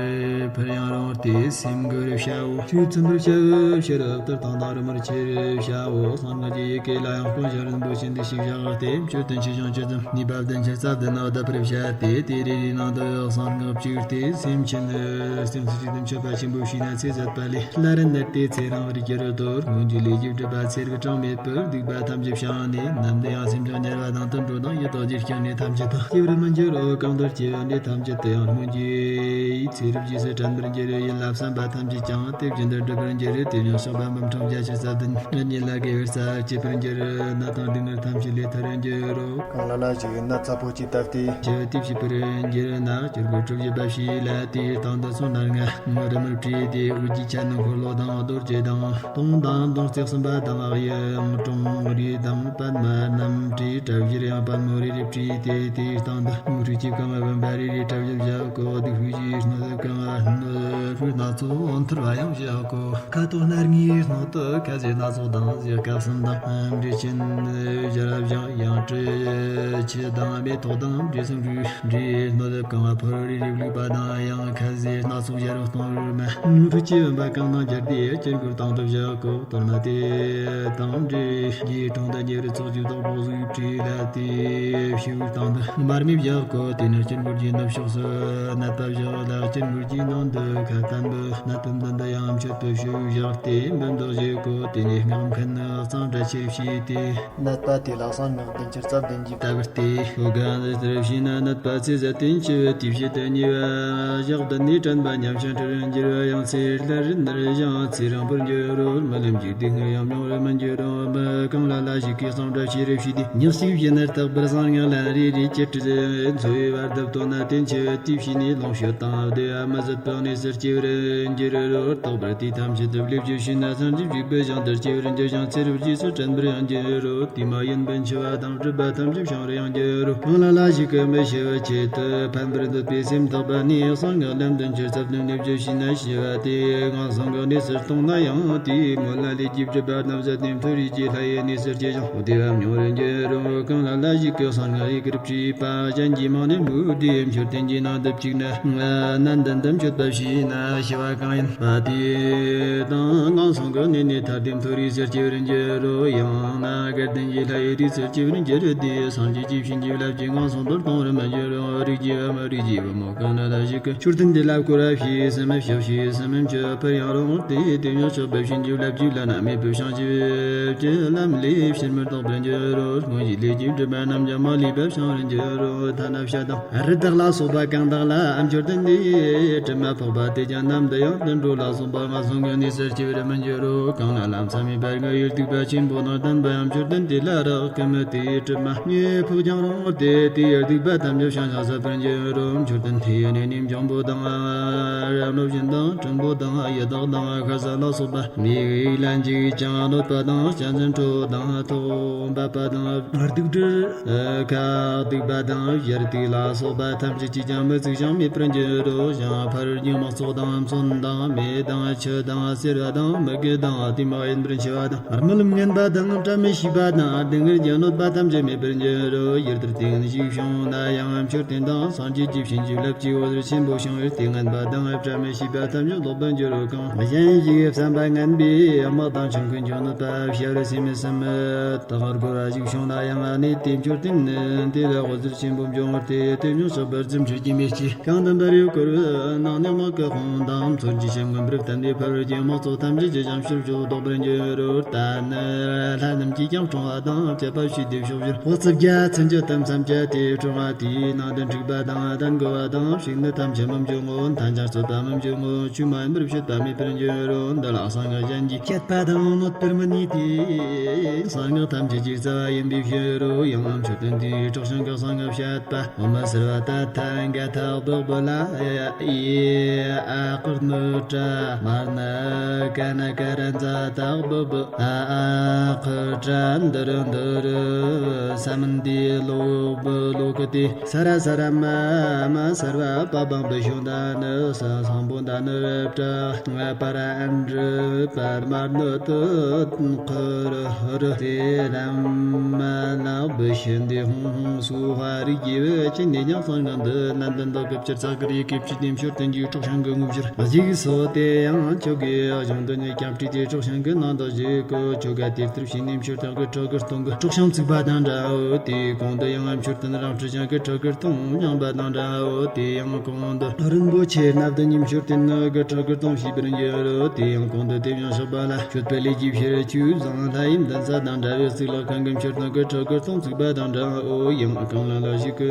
ཕུལ་ཡང་རུང་སྟེ། སེམས་མགུ་རུ་བྱའོ། ཆོས་ཚིམ་པར་བྱའོ། ཕྱི་རུ་གཏོར་སྟངས་དང་རི་མོར་ཆེར་བྱའོ། གསང་སྔགས་ཀྱི་ཡི་གེ་ལ་ཡང་སྤང་བྱ་རིན་པོ་ཆེ་འདི་ཞིག་བཞག་སྟེ། མཆོད་རྟེན་ཆེ་ཆུང་ཆེ་ཙམ་ནུས་པ་བདུན་ཕྱིར་རྩ་བདུན་ནི་བཟླས་པར་བྱ་སྟེ། དེ་རེ་རེའི་ནང་དུ་གསང་སྔགས་བཅུག་སྟེ། སེམས་ཅན་སེམས་སུ་གཅིག་ཏུ་མཆོད་པ་ཆེན་པོ་བྱས་ན། ཚེ་ཟད་པ་ལས་སླར་ནུར་ཏེ་ཚེ་རིང་བར་འགྱུར་རོ། མངོན་གྱི་ལས་ཀྱི་སྒྲིབ་པ་ཚེ་རབས་གྲངས་མེད་པའི་སྡིག་པ་ཐམས་ཅད་བྱང་ནས། ནམ་དུ་ཡང་སེམས་ཅན་ཉེ་བར་དང་དུད་འགྲོ་དང་ཡི་དྭགས་ཀྱི་སྐྱེ་གནས་ཐམས་ཅད་དུ་སྐྱེ་བར་མི་འགྱུར་རོ། གང་དུ་སྐྱེ་བའི་གནས་ཐམས་ཅད་དུ་ཡང་མངོན་གྱི་ཚེ་རབས་ཀྱི་ཟད་ དྲན་པར་འགྱུར། ཡིད་ལ་བསམ་པ་ཐམས་ཅད་ཀྱང་དེ་བཞིན་དུ་འགྲུབ་པར་འགྱུར། དེ་ཡང་གཤེགས་པ་འབུམ་ཕྲག་བརྒྱད་ཅུ་རྩ་བདུན་རིགས་ལྔ་ལ་དགེ་བའི་རྩ་བ་བསྐྱེད་པར་འགྱུར། ནད་དང་སྡུག་བསྔལ་ཐམས་ཅད་ལས་ཐར་བར་འགྱུར་རོ། གང་ལ་ལ་ཞིག་ནད་ཚ་པོ་ཅིག་བཏབ་སྟེ་ཞི་བ་དེ་བྱེད་པར་འགྱུར་ན། སྐྱེ་སྒོ་བཅུ་བཞི་པ་བྱས་ལ་དེའི་སྟེང་དུ་སོང་ན་ལྔ་རི་མོར་བྲིས་ཏེ། དབུ་རྒྱུད་ཆ་ནི་འཁོར་ལོ་དང་རྡོ་རྗེ་དང་། དུང་དང་དུང་རྩེ་གསུམ་པ་དང་། གཡུ་ཡང་ཀྲོང་རེ་དང་པདྨ་རྣམས་བྲིས། གྲྭ་བཞིར་ཡང་པདྨོ་རེ་རེ་བྲིས་ཏེ། དེའི་སྟེང་དུ་ངོ་སྤྲོད་ཀྱི་བཀང་བ་བུམ་པ་རེ་རེ་གྲྭ་བཞི་བཞག་གོ། བདུག་སྤོས་ཀྱི་སྣོད་དུ་བཀང་བ་སྣོད་སྤོས་སྣ་ཚོགས་འཐུལ་བ་ཡང་བཞག་གོ། ཁ་དོག་སྣ་ལྔའི་སྣོད་དུ་ཁ་ཟས་སྣ་ཚོགས་དང་། གཟི་སྐལ་གསུམ་དང་འབྲས་ཆན་ཞལ་བཞག། ཡང་དྲི་ཆུ་དང་མེ་ཏོག་དང་འབྲས་སིལ་བུ་འབྲས་སྣོད་དུ་བཀང་བ་ཕོར་རེ་རེ་བླུགས་པ་དང་། ཡང་ཁ་ཟས་སྣ་ཚོགས་ཞལ་གཏོང་རུ་མ། ངོ་སྤྲོད་ཀྱི་བུམ་པ་གང་དང་སྦྱར་ཏེ་དཀྱིལ་འཁོར་སྟེང་དུ་བཞག་གོ། གཏོར་མ་དེ་དང་འབྲས་ཀྱི་དྲུང་དུ་ཉེ་རུ་ཚོགས་ཀྱི་བདག་པོ་གཟུགས་བྲིས་ལ་དེའི་ཕྱི་དབུགས་སྟེང་དུ་མར་མེ་བཞག་གོ། དེ་ནས་དཀྱིལ་འཁོར་གྱི་ནུབ་ཕྱོགས་སུ་ནད་པ་བཞག་ལ། དཀྱིལ་འཁོར་གྱི་ནང་དུ་ཁ་བསྟན་པའི་ནད་པའི་མདུན་དུ་ཡང་མཆོད་པའི་ཕྱིར་བཞག་སྟེ་འབུལ་འདོགས་བཞེས་གོ། དེ་ནས་སྔགས་མཁན་ནི་གཙང་སྦྲ་ཆེར་བྱས་ཏེ། ནད་པ་དེ་ལ་གསང་སྔགས་བདུན་ཅུ་རྩ་བདུན་གྱིས་བཏབ་སྟེ། ཤོ་ག་འདི་ལྟར་བྱས་ན། ནད་པ་ཚེ་ཟད་དེ་འཆི་བའི་དུས་བྱེད་དུ་ཉེ་བ་ཞག་བདུན་ནས་དྲན་པ་ཉམས་ཤིང་འཁྲུལ་བར་འགྱུར་བ་ཡང་། ཚེ་སླར་ནར་ཞིང་ཚེ་རིང་པོར་འགྱུར་རོ། རྨི་ལམ་གྱི་སྡུག་བསྔལ་ཡང་མྱོང་བར་མི་འགྱུར་རོ། མི་གང་ལ་ལ་ཞིག་གིས་གཙང་སྦྲ་ཆེ་རུ་བྱས་ཏེ། ཉིན་གཅིག་བཞིན་ནར་དག་པར་གསང་སྔགས་ལན་རེ་རེ་བཅུ་དྲུག་འཚོ་བའི་བར་དུ་བཏོན་ན། དེ་འཆི་བའི་དུས་བྱས་ནས་ལོངས་སྤྱོད་དང་བདེ་བ་མི་ཟད་པའི་གནས་སུ་སྐྱེ་བར་འགྱུར་རོ། རྟག་པར་དེ་ཐམས་ཅད་དུ་ལེགས་བཅོས་བྱས་ན། སངས་རྒྱས་ཀྱི་བུ་ཞིང་དུ་སྐྱེ་བར་འགྱུར་ཞིང་། ཚེ་རབས་རྗེས་སུ་དྲན་པར་ཡང་འགྱུར་རོ། དེ་མ་ཡིན་པའི་འཆི་བ་དང་སྒྲིབ་པ་ཐམས་ཅད་བྱང་བར་ཡང་འགྱུར་རོ། གང་ལ་ལ་ཞིག་གིས་མི་ཤི་བའི་ཆེད་དུ་ཕན་པར་འདོད་པའི་སེམས་དག་པ་ནི། གསང་སྔགས་ལན་བདུན་ཅུ་རྩ་བདུན་ལེགས་བཅོས་བྱས་ན། ཤི་བ་དེ་ངན་སོང་གི་གནས་སུ་ལྟུང་ན་ཡང་། དེའི་སྔོན་ལ་ལས་ཀྱི་སྒྲིབ་པ་རྣམས་ཟད་དེ་མཐོ་རིས་ཀྱི་ལྷ་ཡི་གནས་སུ་སྐྱེ་ཞིང་བདེ་བ་མྱོང་བར་འགྱུར་རོ། གང་ལ་ལ་ཞིག་གིས་གསང་སྔགས་ཡི་གེར་བྲིས་པ་གཞན་གྱིས་མང་ནས་མོས་ཏེ་མཆོད་རྟེན་གྱི་ནང་དུ་བཅུག་ན། ནན་ཏན་དུ་མཆོད་པ་བྱས་ན། ཤི་བ་གང་ཡིན་པ་དེ་དང་ངན་སོང་གི་གནས་ནས་ཐར་ཏེ་མཐོ་རིས་སུ་སྐྱེ་བར་འགྱུར་རོ། ཡང་ན་དགའ་ལྡན་གྱི་ལྷ་ཡི་རིས་སུ་སྐྱེ་བར་འགྱུར་ཏེ། སངས་རྒྱས་ཀྱི་བྱིན་གྱིས་བརླབས་ཀྱི་ངན་སོང་དུ་ལྟུང་བར་མི་འགྱུར་རོ། རིགས་ཀྱི་བུ་མོ་རིགས་ཀྱི་བུ་མོ་གང་ལ་ལ་ཞིག་གིས་མཆོད་རྟེན་དེ་ལ་བསྐོར་བ་བྱས། སྲིན་མོ་ཕྱག་བྱས། སྲིན་མོ་མཆོད་པར་ཡང་རུང་སྟེ། དེ་ཡང་གཤེགས་པའི་བྱིན་གྱིས་བརླབས་ཀྱི་བླ་ན་མེད་པའི་བྱང་ཆུབ་ཀྱི་ལམ་ལས་ཕྱིར་མི་ལྡོག་པར་འགྱུར་རོ། སྔོན་གྱི་ལས་ཀྱི་སྒྲིབ་པ་རྣམས་ཀྱང་མ་ལུས་པར་བྱང་བར་འགྱུར་རོ། ཐ་ན་བྱ་དང་རི་དྭགས་ལ་སོགས་པ་གང་དག་ལ་མཆོད་རྟེན་འདིའི་དྲི་མ་ཕོག་པ་དེས་ཀྱང་ནམ་དུ་ཡང་དུད་འགྲོ་ལ་སོགས་པ་ངན་སོང་གི་གནས་སུ་སྐྱེ་བར་མི་འགྱུར་རོ། གང་ལ་ལ་མཚམས་མེད་པར་ངུ་ཡི་སྡིག་པ་ཆེན་པོ་དང་ལྡན་པའམ་མཆོད་རྟེན་དེ་ལ་རག་གམ། དེའི་དྲི་མ་ཕོག་ཀྱང་རུང་སྟེ། དེའི་སྡིག་པ་ཐམས་ཅད་ཤང་ཤང་ཟད་པར་འགྱུར་རོ། མཆོད་རྟེན་དེའི་གནས་ནི་འཇམ་པོ་དང་ར་ནོ་བཞིན་དང་སྲིན་པོ་དང་ཡི་དྭགས་དང་ཤ་ཟ་ལ་སོགས་པ་མིའི་ལན་ཅིག་ཀྱང་གནོད་པ་དང་། གཅན་གཟན་ཁྲོ་བོ་དང་ཐོག་འབབ་པ་དང་། སྡིག་སྒྲིབ་ཁ་སྡིག་པ་དང་། ཡར་སྡིག་ལ་སོགས་པ་ཐམས་ཅད་ཀྱིས་ཀྱང་མི་ཚིག་ཅིང་མེད་པར་འགྱུར་རོ། ཞིང་ཕར་རྒྱུ་དམག་ཚོགས་དང་མཚོན་དང་མེ་དང་ཆུ་དང་སེར་བ་དང་མུ་གེ་དང་དེ་མ་ཡིན་པར་འཆི་བ་དང་། རྨི་ལམ་ངན་པ་དང་། བཀྲ་མི་ཤིས་པ་དང་། སྡུག་བསྔལ་གྱི་གནོད་པ་ཐམས་ཅད་མེད་པར་འགྱུར་རོ། ཡུལ་དུར་སྟེང་ཞིག་བྱུང་ན་ཡང་། མཆོད་རྟེན་དང་སངས་རྒྱས་ཀྱི་བྱིན་གྱིས་བརླབས་ཀྱི་འོད་ཟེར་ཆེན་པོ་ཞིང་ཡུལ་དེ་ངན་པ་དང་། བཀྲ་མི་ཤིས་པ་ཐམས་ཅད་ལོག་པར་འགྱུར་རོ། གང་གཞན་ཞིག་བསམ་པ་ངན་པའི་དམག་དང་ཆོམ་རྐུན་གྱི་གནོད་པ་བྱ་རུ་སྲིན་མི་སྲིན་མི་དང་རྒོལ་བ་ཞིག་བྱུང་ན་ཡང་། གནས་དེའི་མཆོད་རྟེན་དེ་ལ་འོད་ཟེར་ཆེན་པོ་འབྱུང་བར་ཐལ། དེ་ཡང་གཤེགས་པ་རྫུ་འཕྲུལ་གྱི་མེ་ལྕེ་གང་དུ་འབར་བའི་བསྐོར་བའི་ནང་ནས་དམག་གི་དཔུང་དང་མཚོན་གྱི་ཞལ་མངོན་པར་བསྟན་ཏེ། ཕ་རོལ་གྱི་དམག་ཚོགས་ཐམས་ཅད་ཀྱི་ཞབས་ཕྱིར་བྱོལ་ལྡོག་པར་འགྱུར་རོ། ད་ནི་ལྷ་རྣམས་ཀྱིས་ཀྱང་སྲུང་བ་དང་བཅས་པ་བྱས་ཏེ་ཕྱོགས་བཞིར་འོ་ཙི་བརྒྱ་ཚུན་ཆད་དུ་མཚམས་བཅད་དེ་སྲུང་བ་དེའི་ནང་དུ་འཁྲུག་པ་དང་། གདན་གོ་བ་དང་ཕྱུགས་ནད་ཐམས་ཅད་མི་འབྱུང་ངོ་། མཐའ་འཇག་རྩོད་པ་མི་འབྱུང་ངོ་། ཆོས་མ་ཡིན་པར་བཤད་པ་མེད་པར་འགྱུར་རོ། འདི་ལ་གསང་སྔགས་གཞན་གྱིས་བཤད་པ་དང་གནོད་པར་མི་ནུས་ཏེ། གསང་སྔགས་ཐམས་ཅད་ཀྱི་རྩ་བ་ཡིན་པའི་ཕྱིར་རོ། ཡང་མཆོད་རྟེན་དེའི་བྲག་ཞིང་གི་གསང་སྔགས་བཤད་པ། ཨོཾ་སརྦ་ཏ་ཐཱ་ག་ཐཱ་བྷཱུ་བྷཱུ་ལ་ཡ་ཨ་ཀར་ནུ་ཏྲ་མར་ནུ་ཀ་ན་ཀ་ར་ཛ་ཏཱ་བྷཱུ་བྷཱུ་ཨ་ཨ་ཁུ་ཏྲ་འདི་རུ་འདི་རུ་ས་མུན་དི་ལོ་བུ་ལོ་ཀི་ཏི་ས་ར་ས་ར་མ་མ་སརྦ་པ་བང་བི་ཤུ་ད་ནི་ས་སང་པོ་ད་ནི་རབ་ཏྲ་པ་ར་ཨན་རི་པར་མར་ནུ་ཏི་ཁུ་རུ་ཧུ་རུ་ཏེ་ར་མ་ལ་བི་ཤུ་འདི་ཧུང་ཧུང་སུ་ཧ་རི་གི་བི་ཅི་ནི་ཉག་སང་གང་འདི་ནན་ཏན་དག་གི་ཕྱིར་ཚ་གི་རི་གི་ཕྱི་དེ་མཆོད་རྟེན་གྱི་བྲག་ཞིང་གི་ངོ་བཞུར་གཞིག་སོ་དེ་ཡང་ཆོ་གི་ཨ་ཞང་། འདི་ནི་སྐྱབས་བྲལ་དེ་སྲོག་ཤིང་གི་ནང་དུ་བཞུགས་གོ། ཆོ་ག་དེ་ལྟར་བྱས་ནས་མཆོད་རྟེན་གྱི་ཁྲི་གུ་སྟོང་གི་སྲོག་ཤིང་བཙུགས་པ་དང་འདྲའོ། དེའི་གོང་དུ་ཡང་མཆོད་རྟེན་རང་ཁྲི་ཤིང་གི་ཁྲི་གུ་སྟོང་བཞེངས་པ་དང་འདྲའོ། དེའི་ཡང་གོང་དུ་རིན་པོ་ཆེ་སྣ་བདུན་གྱི་མཆོད་རྟེན་གྱི་ཁྲི་གུ་སྟོང་བྱས་པར་འགྱུར་རོ། དེའི་ཡང་གོང་དུ་དེ་བཞིན་གཤེགས་པ་ལ་མཆོད་པའི་ལས་ཀྱི་ཕྱིར་ཆོས་བཟང་ལྷ་ཡི་མདུན་ས་དང་འདྲ་བའི་གཙུག་ལག་ཁང་གི་མཆོད་རྟེན་གྱི་ཁྲི་གུ་སྟོང་བཙུགས་པ་དང་འདྲའོ། ཡང་གང་ལ་ལ་ཞིག་གི་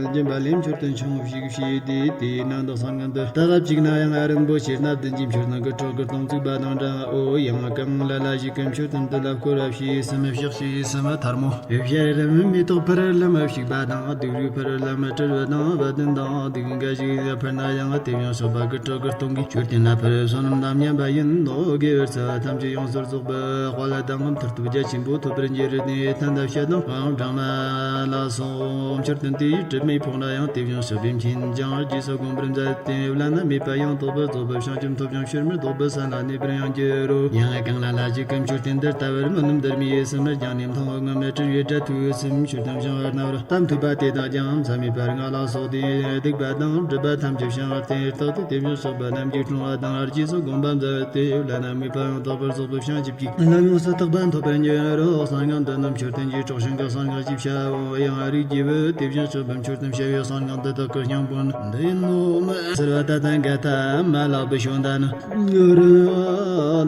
སྦྱིན་པ་ལས་མཆོད་རྟེན་ཆུང་ངུ་ཞིག་བྱས་ཏེ། དེའི་ནང་དུ་གསང་སྔགས་འདི་དག་བཅུག་ན་ཡང་རིན་པོ་ཆེ་སྣ་བདུན་གྱི་མཆོད་རྟེན་གྱི་ཁྲི་གུ་སྟོང་བཙུགས་པ་དང་འདྲའོ། ཡང་གང་ལ་ལ་ཞིག་གི་མཆོད་རྟེན་འདི་ལ་བསྐོར་བ་ཞེས་སམ་ཕྱག་ཞེས་སམ་ཐལ་མོ་ཞལ་རམ་མེ་ཏོག་ཕུལ་ལམ་བཤིག་པ་དང་། བདུག་རོས་ཕུལ་ལམ་དྲིལ་བུ་དང་བ་དན་དང་བདུག་འགའ་ཞིག་ཕུལ་ན་ཡང་དེ་བཞིན་གཤེགས་པ་གི་ཁྲི་གུ་སྟོང་གི་མཆོད་རྟེན་ལ་ཕུལ་བསོད་ནམས་དང་མཉམ་པ་ཡིན་ནོ། དགེ་བའི་རྩ་བ་ཐམས་ཅད་ཡོངས་སུ་རྫོགས་པའི་དཔལ་དང་མཐུ་སྟོབས་རྒྱ་ཆེན་པོ་ཐོབ་པར་འགྱུར་ཏེ། ཐ་ན་ཕྱི་དང་སྒང་སྦྲང་མ་ལ་སོགས་མཆོད་རྟེན་དེའི་གྲིབ་མས་ཕོག་ན་ཡང་དེ་བཞིན་གཤེགས་པས་མཁྱེན་ཅིང་རྗེས་སུ་བསྒོམ་པར་མཛད་དེ། བླ་ན་མེད་པ་ཡང་དག་པར་རྫོགས་པའི་བྱང་ཆུབ་ཐོབ་ཅིང་ཕྱིར་མི་ལྡོག་པའི་ས་ལ་གནས་པར་ཡང་འགྱུར་རོ། ཡང་གང་ལ་ལ་ཞིག་གི་མཆོད་རྟེན་འདི་ལྟ་བུར་མི་ནུབ་འདིར་མི་ཡི་སེམས་རྒྱང་ནས་མཐོང་བའི་ངུ་མའི་སྤྲུལ་བའི་སྒྲ་ཐོས་སེམས་མཆོད་དང་བྱང་བར་རྣ་བར་གཏམ་ཐོས་པ་དེ་དག་ཀྱང་མཚམས་མེད་པར་ང་ལ་སོགས་ཏེ། སྡིག་པ་དང་སྒྲིབ་པ་ཐམས་ཅད་བྱང་བར་བརྟེན། རྟག་ཏུ་དེ་བཞིན་གཤེགས་པ་རྣམས་ཀྱི་སྲུང་བ་དང་རྗེས་སུ་བསྒོམ་པ་མཛད་དེ། བླ་ན་མེད་པ་ཡང་དག་པར་རྫོགས་པའི་བྱང་ཆུབ་ཀྱི་ལམ་ཡོངས་སུ་དག་པ་ཐོབ་པར་འགྱུར་རོ། གསང་སྔགས་འདི་ནི་མཆོད་རྟེན་གྱི་སྲོག་ཤིང་གི་གསང་སྔགས་ཀྱི་བྱ་བའོ། ཡང་རིགས་ཀྱི་བུ་དེ་བཞིན་གཤེགས་པའི་མཆོད་རྟེན་བྱ་བའི་གསང་སྔགས་འདི་དག་གི་སྙིང་པོ་ནི་འདི་ཡིན་ནོ། སརྦ་ཏ་ཐཱ་ག་ཏ་མ་ལགས་པའི་ཤོ་ད་ནི།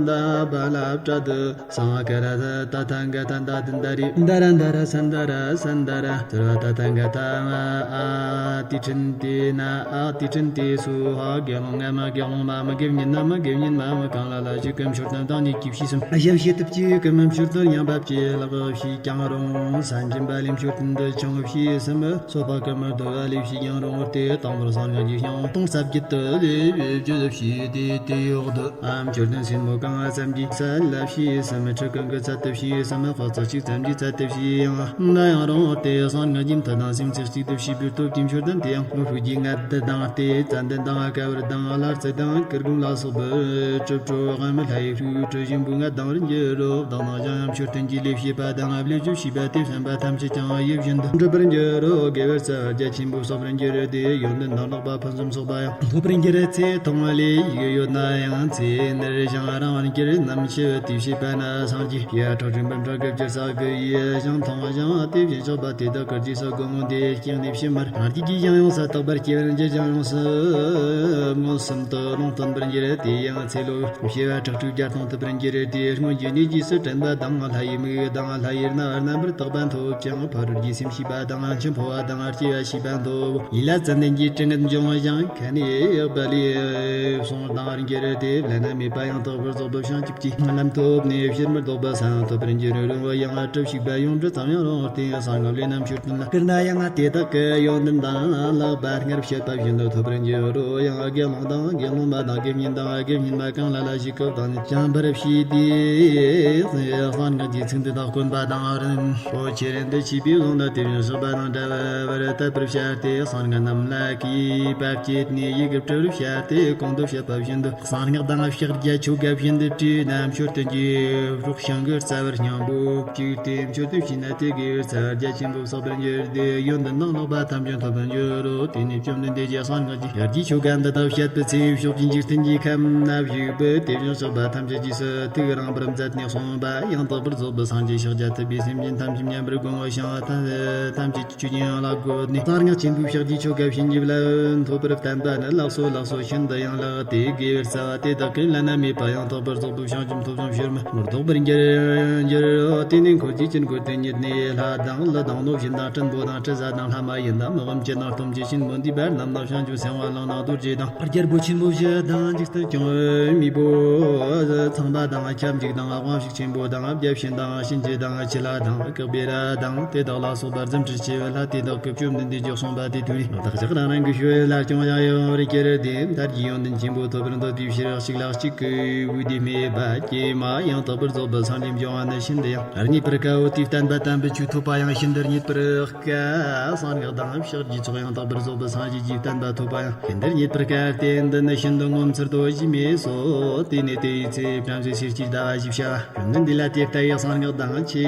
ད་བ་ལ་པྲ་དུ་སང་ཀ་ར་ད་ད་ཐཱ་ག་ཏ་ད་དི་ད་རི་ད་ར་ད་ར་སན་ད་ར་སན་ད་ར། སརྦ་ཏ་ཐཱ་ག་ཏ་ཨ་ཏི་ཕྲན་ཏེ་ན་ཨ་ཏི་ཕྲན་ཏེ་སུ་ཧ། དགེ་སློང་ང་མ་དགེ་སློང་མ་མི་དགེ་བསྙེན་མ་མི་དགེ་བསྙེན་མ་མི་གང་ལ་ལ་ཞིག་གི་མཆོད་རྟེན་དང་ཉིད་ཀྱི་ཕྱིས་སམ་ཞབས་ཕྱི་ཐུབ་ཀྱི་གི་མི་མཆོད་རྟེན་ཡང་བབ་ཀྱི་ལག་ཕྱིས་ཀྱང་རུང་། སེམས་སྦྱིན་པ་ལས་མཆོད་རྟེན་འདི་ཆུང་ཕྱིས་སམ་སོ་པ་གི་མི་བསྡུ་བ་ལས་ཕྱིས་ཀྱང་རུང་བར་དེ་དང་པོར་སངས་རྒྱས་ཀྱི་ཞིང་སྟོང་རྩ་བརྒྱད་དུ་ལས་བརྒྱུད་ཕྱིས་ཏེ། དེའི་འོག་ཏུ་ཨ་མཆོད་རྟེན་སེན་མོ་གང་ཙམ་གྱི་ཚད་ལ་ཕྱིས་སམ་ཁྲི་གང་གི་ཚད་དུ་ཕྱིས་སམ་དཔག་ཚད་གཅིག་ཙམ་གྱི་ཚད་དུ་ཕྱིས་ཡང་ན་ཡང་རུང་བར་དེ་སངས་རྒྱས་ཀྱི་མཐུ་དང་སེམས་རྩེ་གཅིག་ཏུ་ཕྱིས་པའི་སྟོབས་ཀྱིས་མཆོད་རྟེན་དེ་ཡང་དངོས་ཤུགས་ཀྱི་ལྔ་བདུན་དང་སྟེ་ཙན་དན་དང་ཀ་བར་དང་ལྷ་རྩེ་དང་ཀིར་ཀུན་ལ་སོགས་པའི་གྲུབ་གྲོགས་ཨ་མི་ལྷ་ཡི་ཕྲུ་གུ་གྲུ་བཞི་འབུམ་ལྔ་ལྡང་བར་འགྱུར་རོ། བདག་ནང་བཞིན་ཡང་མཆོད་རྟེན་གྱི་ལས་བྱེད་པ་དང་བློས་བཅོས་བྱས་པ་དེ་བསམ་པ་ཐམས་ཅད་ཀྱང་ཡིད་བཞིན་དུ་འགྲུབ་པར་འགྱུར་རོ། དགེ་བའི་རྩ་བ་རྒྱ་ཆེན་པོ་གསོག་པར་འགྱུར་ཏེ། ཡོན་ཏན་དང་ལྷག་པ་ཕུན་སུམ་ཚོགས་པ་ཡང་ཐོབ་པར་འགྱུར། ཚེ་ཐུང་ལས་ཡིག་ཡོད་ན་ཡང་ཚེ་ནར་ཞིང་རིང་བར་འགྱུར། ནམ་འཆི་བའི་དུས་བྱེད་པ་ན་སངས་རྒྱས་ཡ་ཁྲག་ཕྲེང་བུམ་ཕྲག་གི་བཅུ་ས་གི་ཡི་ཞིང་མཐོང་ཞིང་དེ་བཞིན་གཤེགས་པ་དེ་དག་གི་རྗེས་སུ་བསྒོམ་མོ་དེ་སྐྱེ་གནས་ཕྱི་མར་སངས་རྒྱས་ཀྱི་ཞིང་ཡོངས་སུ་དག་པར་སྐྱེ་བར་འགྱུར། ཞིང་ཡོངས་སུ་མངོན་སུམ་དུ་ལུང་སྟོན་པར་འགྱུར། དེ་ཡང་ཚེ་ལོ་བྱེ་བ་ཁྲག་ཁྲིག་བརྒྱ་སྟོང་ཐུབ་པར་འགྱུར་ཏེ། སྔོན་གྱི་གནས་རྗེས་སུ་དྲན་པ་དང་ལྷ་ཡི་མིག་དང་ལྷ་ཡི་རྣ་བ་རྣམ་པར་དག་པ་ཐོབ་ཅིང་ཕ་རོལ་གྱི་སེམས་ཤེས་པ་དང་འཆི་འཕོ་བ་དང་སྐྱེ་བ་ཤེས་པ་ཐོབ། ཡིད་ལ་ཙན་དན་གྱི་དྲི་ངད་འབྱུང་ཞིང་ཁ་ནས་ཡག་པ་ལས་གསུང་ལྡང་བར་འགྱུར་ཏེ། བླ་ན་མེད་པ་ཡང་དག་པར་རྫོགས་པའི་བྱང་ཆུབ་ཀྱི་ལམ་ཐོབ་ནས་ཕྱིར་མི་ལྡོག་པ་སངས་ཐོབ་པར་འགྱུར་རོ། ཡང་གྲུབ་ཞིག་པ་ཡོངས་གྲུབ་ཙམ་ཡང་རུང་བར་དེ་གསང་སྔགས་ལས་རྣམ་མཆོད་རྟེན་ལ་བསྐུར་ན་ཡང་དེ་དག་གི་ཡོན་ཏན་དང་ལྷག་པ་སྔར་བཤད་པ་བཞིན་དུ་ཐོབ་པར་འགྱུར་རོ། ཡང་དགེ་སློང་དང་དགེ་སློང་མ་དང་དགེ་བསྙེན་དང་དགེ་བསྙེན་མ་གང་ལ་ལ་ཞིག་གི་བདག་ཉིད་བྱམས་པར་བྱས་ཏེ། གསང་སྔགས་ཀྱི་ཚིག་འདི་དག་བསྐོན་པ་དང་རིན་པོ་ཆེ་རེ་འདི་བྱས་པའི་ཀློང་ན་དེ་བཞིན་གཤེགས་པ་དང་འདྲ་བར་དད་པར་བྱ་སྟེ། གསང་སྔགས་རྣམས་ལ་གུས་པ་བསྐྱེད་ནས་ཡི་གེ་བྲི་བར་བྱ་སྟེ། གོང་དུ་བཤད་པ་བཞིན་དུ་གསང་སྔགས་དང་ཕྱག་རྒྱ་ཆོ་ག་བཞིན་དུ་བྲིས་ན་མཆོད་རྟེན་གྱི་སྲོག་ཤིང་གི་རྩ་བར་སྙིང་པོ་བཅུག་སྟེ་མཆོད་རྟེན་བྱས་ན་དེ་གའི་རྩ་བར་རྒྱ་ཆེན་པོ་གསོག་པར་འགྱུར་ཏེ། ཡོན་ཏན་དང་ལྷག་པ་ཐམས་ཅད་ཐོབ་པར་འགྱུར་རོ། དེ་ནས་བཅོམ་ལྡན་འདས་ཀྱིས་གསང་སྔགས་ཀྱི་ཡར་གྱི་ཆོ་ག་འདི་དག་བཤད་པའི་ཚེ། ཕྱོགས་བཅུའི་འཇིག་རྟེན་གྱི་ཁམས་ན་བཞུགས་པའི་དེ་བཞིན་གཤེགས་པ་ཐམས་ཅད་ཀྱིས་སུ་ཐུགས་རངས་པར་མཛད་ནས་གསུངས་པ། ཡང་དག་པར་རྫོགས་པའི་སངས་རྒྱས་ཤཱཀྱ་ཐུབ་པས་སེམས་ཅན་ཐམས་ཅད་མཉམ་པར་བསྒོམ་བྱ་ཞིང་། ཐམས་ཅད་ཆོས་ཀྱི་དབྱིངས་ལ་བཀོད་ནས་གསང་སྔགས་ཆེན་པོའི་ཕྱག་རྒྱའི་ཆོ་ག་བྱིན་གྱིས་བརླབ་ཐོབ་པར་བསྟན་པ་ནི་ལགས་སོ་ལགས་སོ། ཤིན་ཏུ་ཡང་ལེགས་ཏེ། དགེ་བའི་རྩ་བ་དེ་དག་གིས་བླ་ན་མེད་པ་ཡང་དག་པར་རྫོགས་པའི་བྱང་ཆུབ་ཐོབ་ཅིང་ཕྱིར་མི་ལྡོག་པར་འགྱུར་འགྱུར་རོ། དེ་ནས་འཁོར་གྱི་དཀྱིལ་འཁོར་དེ་ཉིད་ནས་ལྷ་དང་ཀླུ་དང་གནོད་སྦྱིན་དང་སྲིན་པོ་དང་དྲི་ཟ་དང་ལྷ་མ་ཡིན་དང་མི་དབང་ཅན་དང་སྟོབས་ཆེན་ཆེན་པོ་འདུས་པ་རྣམས་དང་བྱང་ཆུབ་སེམས་དཔའ་ལྷ་དང་རྡོ་རྗེ་དང་རྒྱལ་པོ་ཆེན་པོ་བཞི་དང་འཇིག་རྟེན་སྐྱོང་བའི་མེས་པོ་ཚངས་པ་དང་ཁྱབ་འཇུག་དང་དབང་ཕྱུག་ཆེན་པོ་དང་བརྒྱ་བྱིན་དང་གཤིན་རྗེ་དང་ཕྱི་ལ་དང་བཀག་པའི་ར་དང་དེ་དག་ལ་སོགས་པ་རྫུ་འཕྲུལ་ཆེ་བའི་ལྷ་དེ་དག་གིས་བཅོམ་ལྡན་འདས་ཀྱིས་གསུངས་པ་དེ་ཐོས་ནས་བདག་ཅག་རང་རང་གི་ཞོལ་ལ་སྐྱོང་ཡང་ཡོང་བར་གྱུར་ཏེ། མཐར་གྱིས་ཡོན་ཏན་ཆེན་པོ་ཐོབ་པར་འདོད་པའི་ཕྱིར་གཅིག་ལ་གཅིག་གི་དབུས་དེ་སྨྲས་པ། ཀྱེ་མ། ཡང་དག་པར་རྫོགས་པའི་སངས་རྒྱས་འབྱུང་བ་ནི་ཤིན་ཏུ་ཡང་རྙེད་པར་དཀའ་འོ། དེའི་བསྟན་པ་དམ་པའི་ཆོས་ཐོབ་པ་ཡང་ཤིན་ཏུ་རྙེད་པར་དཀའ། གསང་སྔགས་དང་ཕྱག་རྒྱའི་ཚོགས་ཡང་དག་པར་རྫོགས་པའི་སངས་རྒྱས་ཀྱི་བསྟན་པ་ཐོབ་པ་ཡང་ཤིན་ཏུ་རྙེད་པར་དཀའ་སྟེ། འདི་ནི་ཤིན་ཏུ་ངོ་མཚར་དོ་ཞེས་སྨྲས་སོ། དེ་ནས་དེའི་ཚེ་བྲམ་ཟེ་སེར་སྐྱའི་ཟླ་བ་བཞི་བྱ་བ་བཅོམ་ལྡན་འདས་ལ་དེ་ལྟ་བུའི་གསང་སྔགས་དང་ཆོ་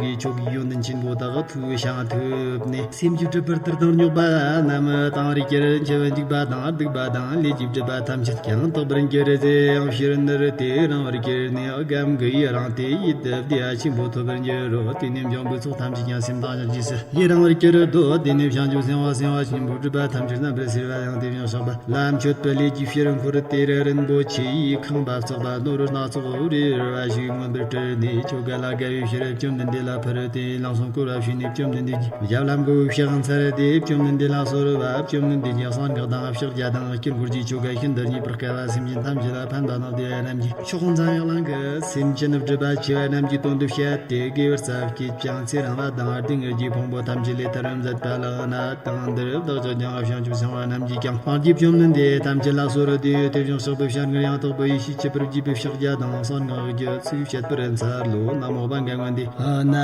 གའི་ཆོ་གའི་ཡོན་ཏན་ཆེན་པོ་དག་ཐོས་ཤིང་ཐོས་ནས་སེམས་ཀྱི་སྒྲིབ་པ་དུར་དང་རྙོག་པ་རྣམས་དང་རིགས་ཀྱི་འཆི་བ་འཇིག་པ་དང་སྡིག་པ་དང་ལས་ཀྱི་སྒྲིབ་པ་ཐམས་ཅད་ཀྱང་དག་པར་འགྱུར་ཏེ། ཡང་ཕྱིར་ནུར་ཏེ། རིང་བར་གྱུར་ནས་སྒམ་གྱི་ཡི་རང་དེ་ཡི་དུ་བདེ་བ་ཆེན་པོ་ཐོབ་པར་འགྱུར་རོ། དེ་ནས་འབྱུང་པོའི་ཚོགས་ཐམས་ཅད་ཀྱང་སེམས་དང་ཞིང་རྗེས་སུ་ཡི་རང་བར་གྱུར་ཏོ། དེ་ནས་བྱང་ཆུབ་སེམས་དཔའ་སེམས་དཔའ་ཆེན་པོ་སྒྲུབ་པ་ཐམས་ཅད་རྣམ་པར་སེལ་བ་ཡང་དེ་བཞིན་གཤེགས་པ་ལ་མཆོད་པའི་ལས་ཀྱི་ཕྱིར་འཁོར་དེ་རུ་རིན་པོ་ཆེའི་ཁང་པ་བརྩེགས་པ་ནོར་སྣ་ཚོགས་རེ་རེ་བ་ཞིག་མངོན་པར་སྤྲུལ་ནས་ཆོ་ག་ལ་དགའ་བའི་ཕྱིར་བཅོམ་ལྡན་འདས་ལ་ཕུལ་ཏེ་ལམ་སེང་བསྐོར་བ་བྱས་ནས་བཅོམ་ལྡན་འདས་ཀྱི་ཞབས་ལ་མགོ་བོས་ཕྱག་འཚལ་ཏེ་བཅོམ་ལྡན་འདས་ལ་གསོལ་བ། བཅོམ་ལྡན་འདས་ཀྱིས་གསང་སྔགས་དང་ཕྱག་རྒྱ་དང་དཀྱིལ་འཁོར་གྱི་ཆོ་ག་ཤིན་ཏུ་སྙན་པར་བསྐལ་པ་སེམས་ཅན་ཐམས་ཅད་ལ་ཕན་པ་དང་བདེ་བ་རྣམས་ཀྱི་མཆོག་འཛམ་གླིང་གི་སེམས་ཅན་སྒྲིབ་པ་ཆེ་བ་རྣམས་ཀྱི་དོན་དུ་བཤད་དེ། དགེ་བར་ས་བསྐྱེད་ཅིང་ཚེ་རིང་བ་དང་སྡུག་བསྔལ་གྱི་ཕུང་པོ་ཐམས་ཅད་ལས་ཐར་བར་མཛད་པ་ལགས་ན། དེང་འདིར་བདག་ཅག་ཀྱང་བྱང་ཆུབ་སེམས་དཔའ་རྣམས་ཀྱིས་ཀྱང་སངས་རྒྱས་བཅོམ་ལྡན་འདས་ཐམས་ཅད་ལ་གསོལ་ཏེ། དེ་བཞིན་གཤེགས་པའི་ཞལ་སྔར་ཡང་དག་པར་ཡེ་ཤེས་ཀྱི་བར་བརྗིད་པའི་ཕྱག་རྒྱ་དང་གསང་སྔགས་ཀྱི་ཚིག་བཤད་པར་འཚལ་ལོ། ན་མོ། པ་འགའ་མངོན་ཏེ། ནག་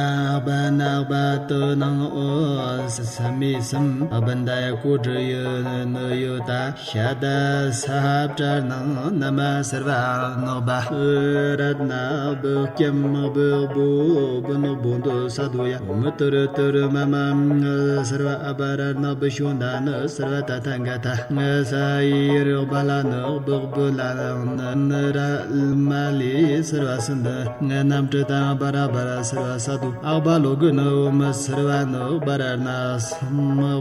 པ་ནག་པ་དུ་ནང་འོ། ས་མེ་སུམ། བུན་ད་ཡ་ཀོ་དྲི་ཡུ་ནུ་ཡུ་ད། ཤ་ད་ས་ཧ་པྲ་ནང་ན་མ་སར་བ་ནག་པ། ར་ན་བུ་ཀྱམ་བུ་བོ་བུ་ནག་བོ་འདུ་ས་དུ་ཡ། མི་དུ་རུ་དུ་རུ་མ་མ་སར་བ་ཨ་པ་ར་ན་བུ་ཤོ་ད་ནི་སར་བ་ད་ཐ་ག་ཐ། ས་ཡི་རུ་བ་ལ་ནག་བུ་བུ་ལ་ནི་ར་མ་ལི་སར་བ་སི་འདི། རྣམ་གྲོལ་དང་བ་ར་བ་ར་སར་བ་ས་དུ། ཨག་པ་ལོ་གི་ནི་འོ་མི་སར་བ་ནི་བ་ར་ན་སམ་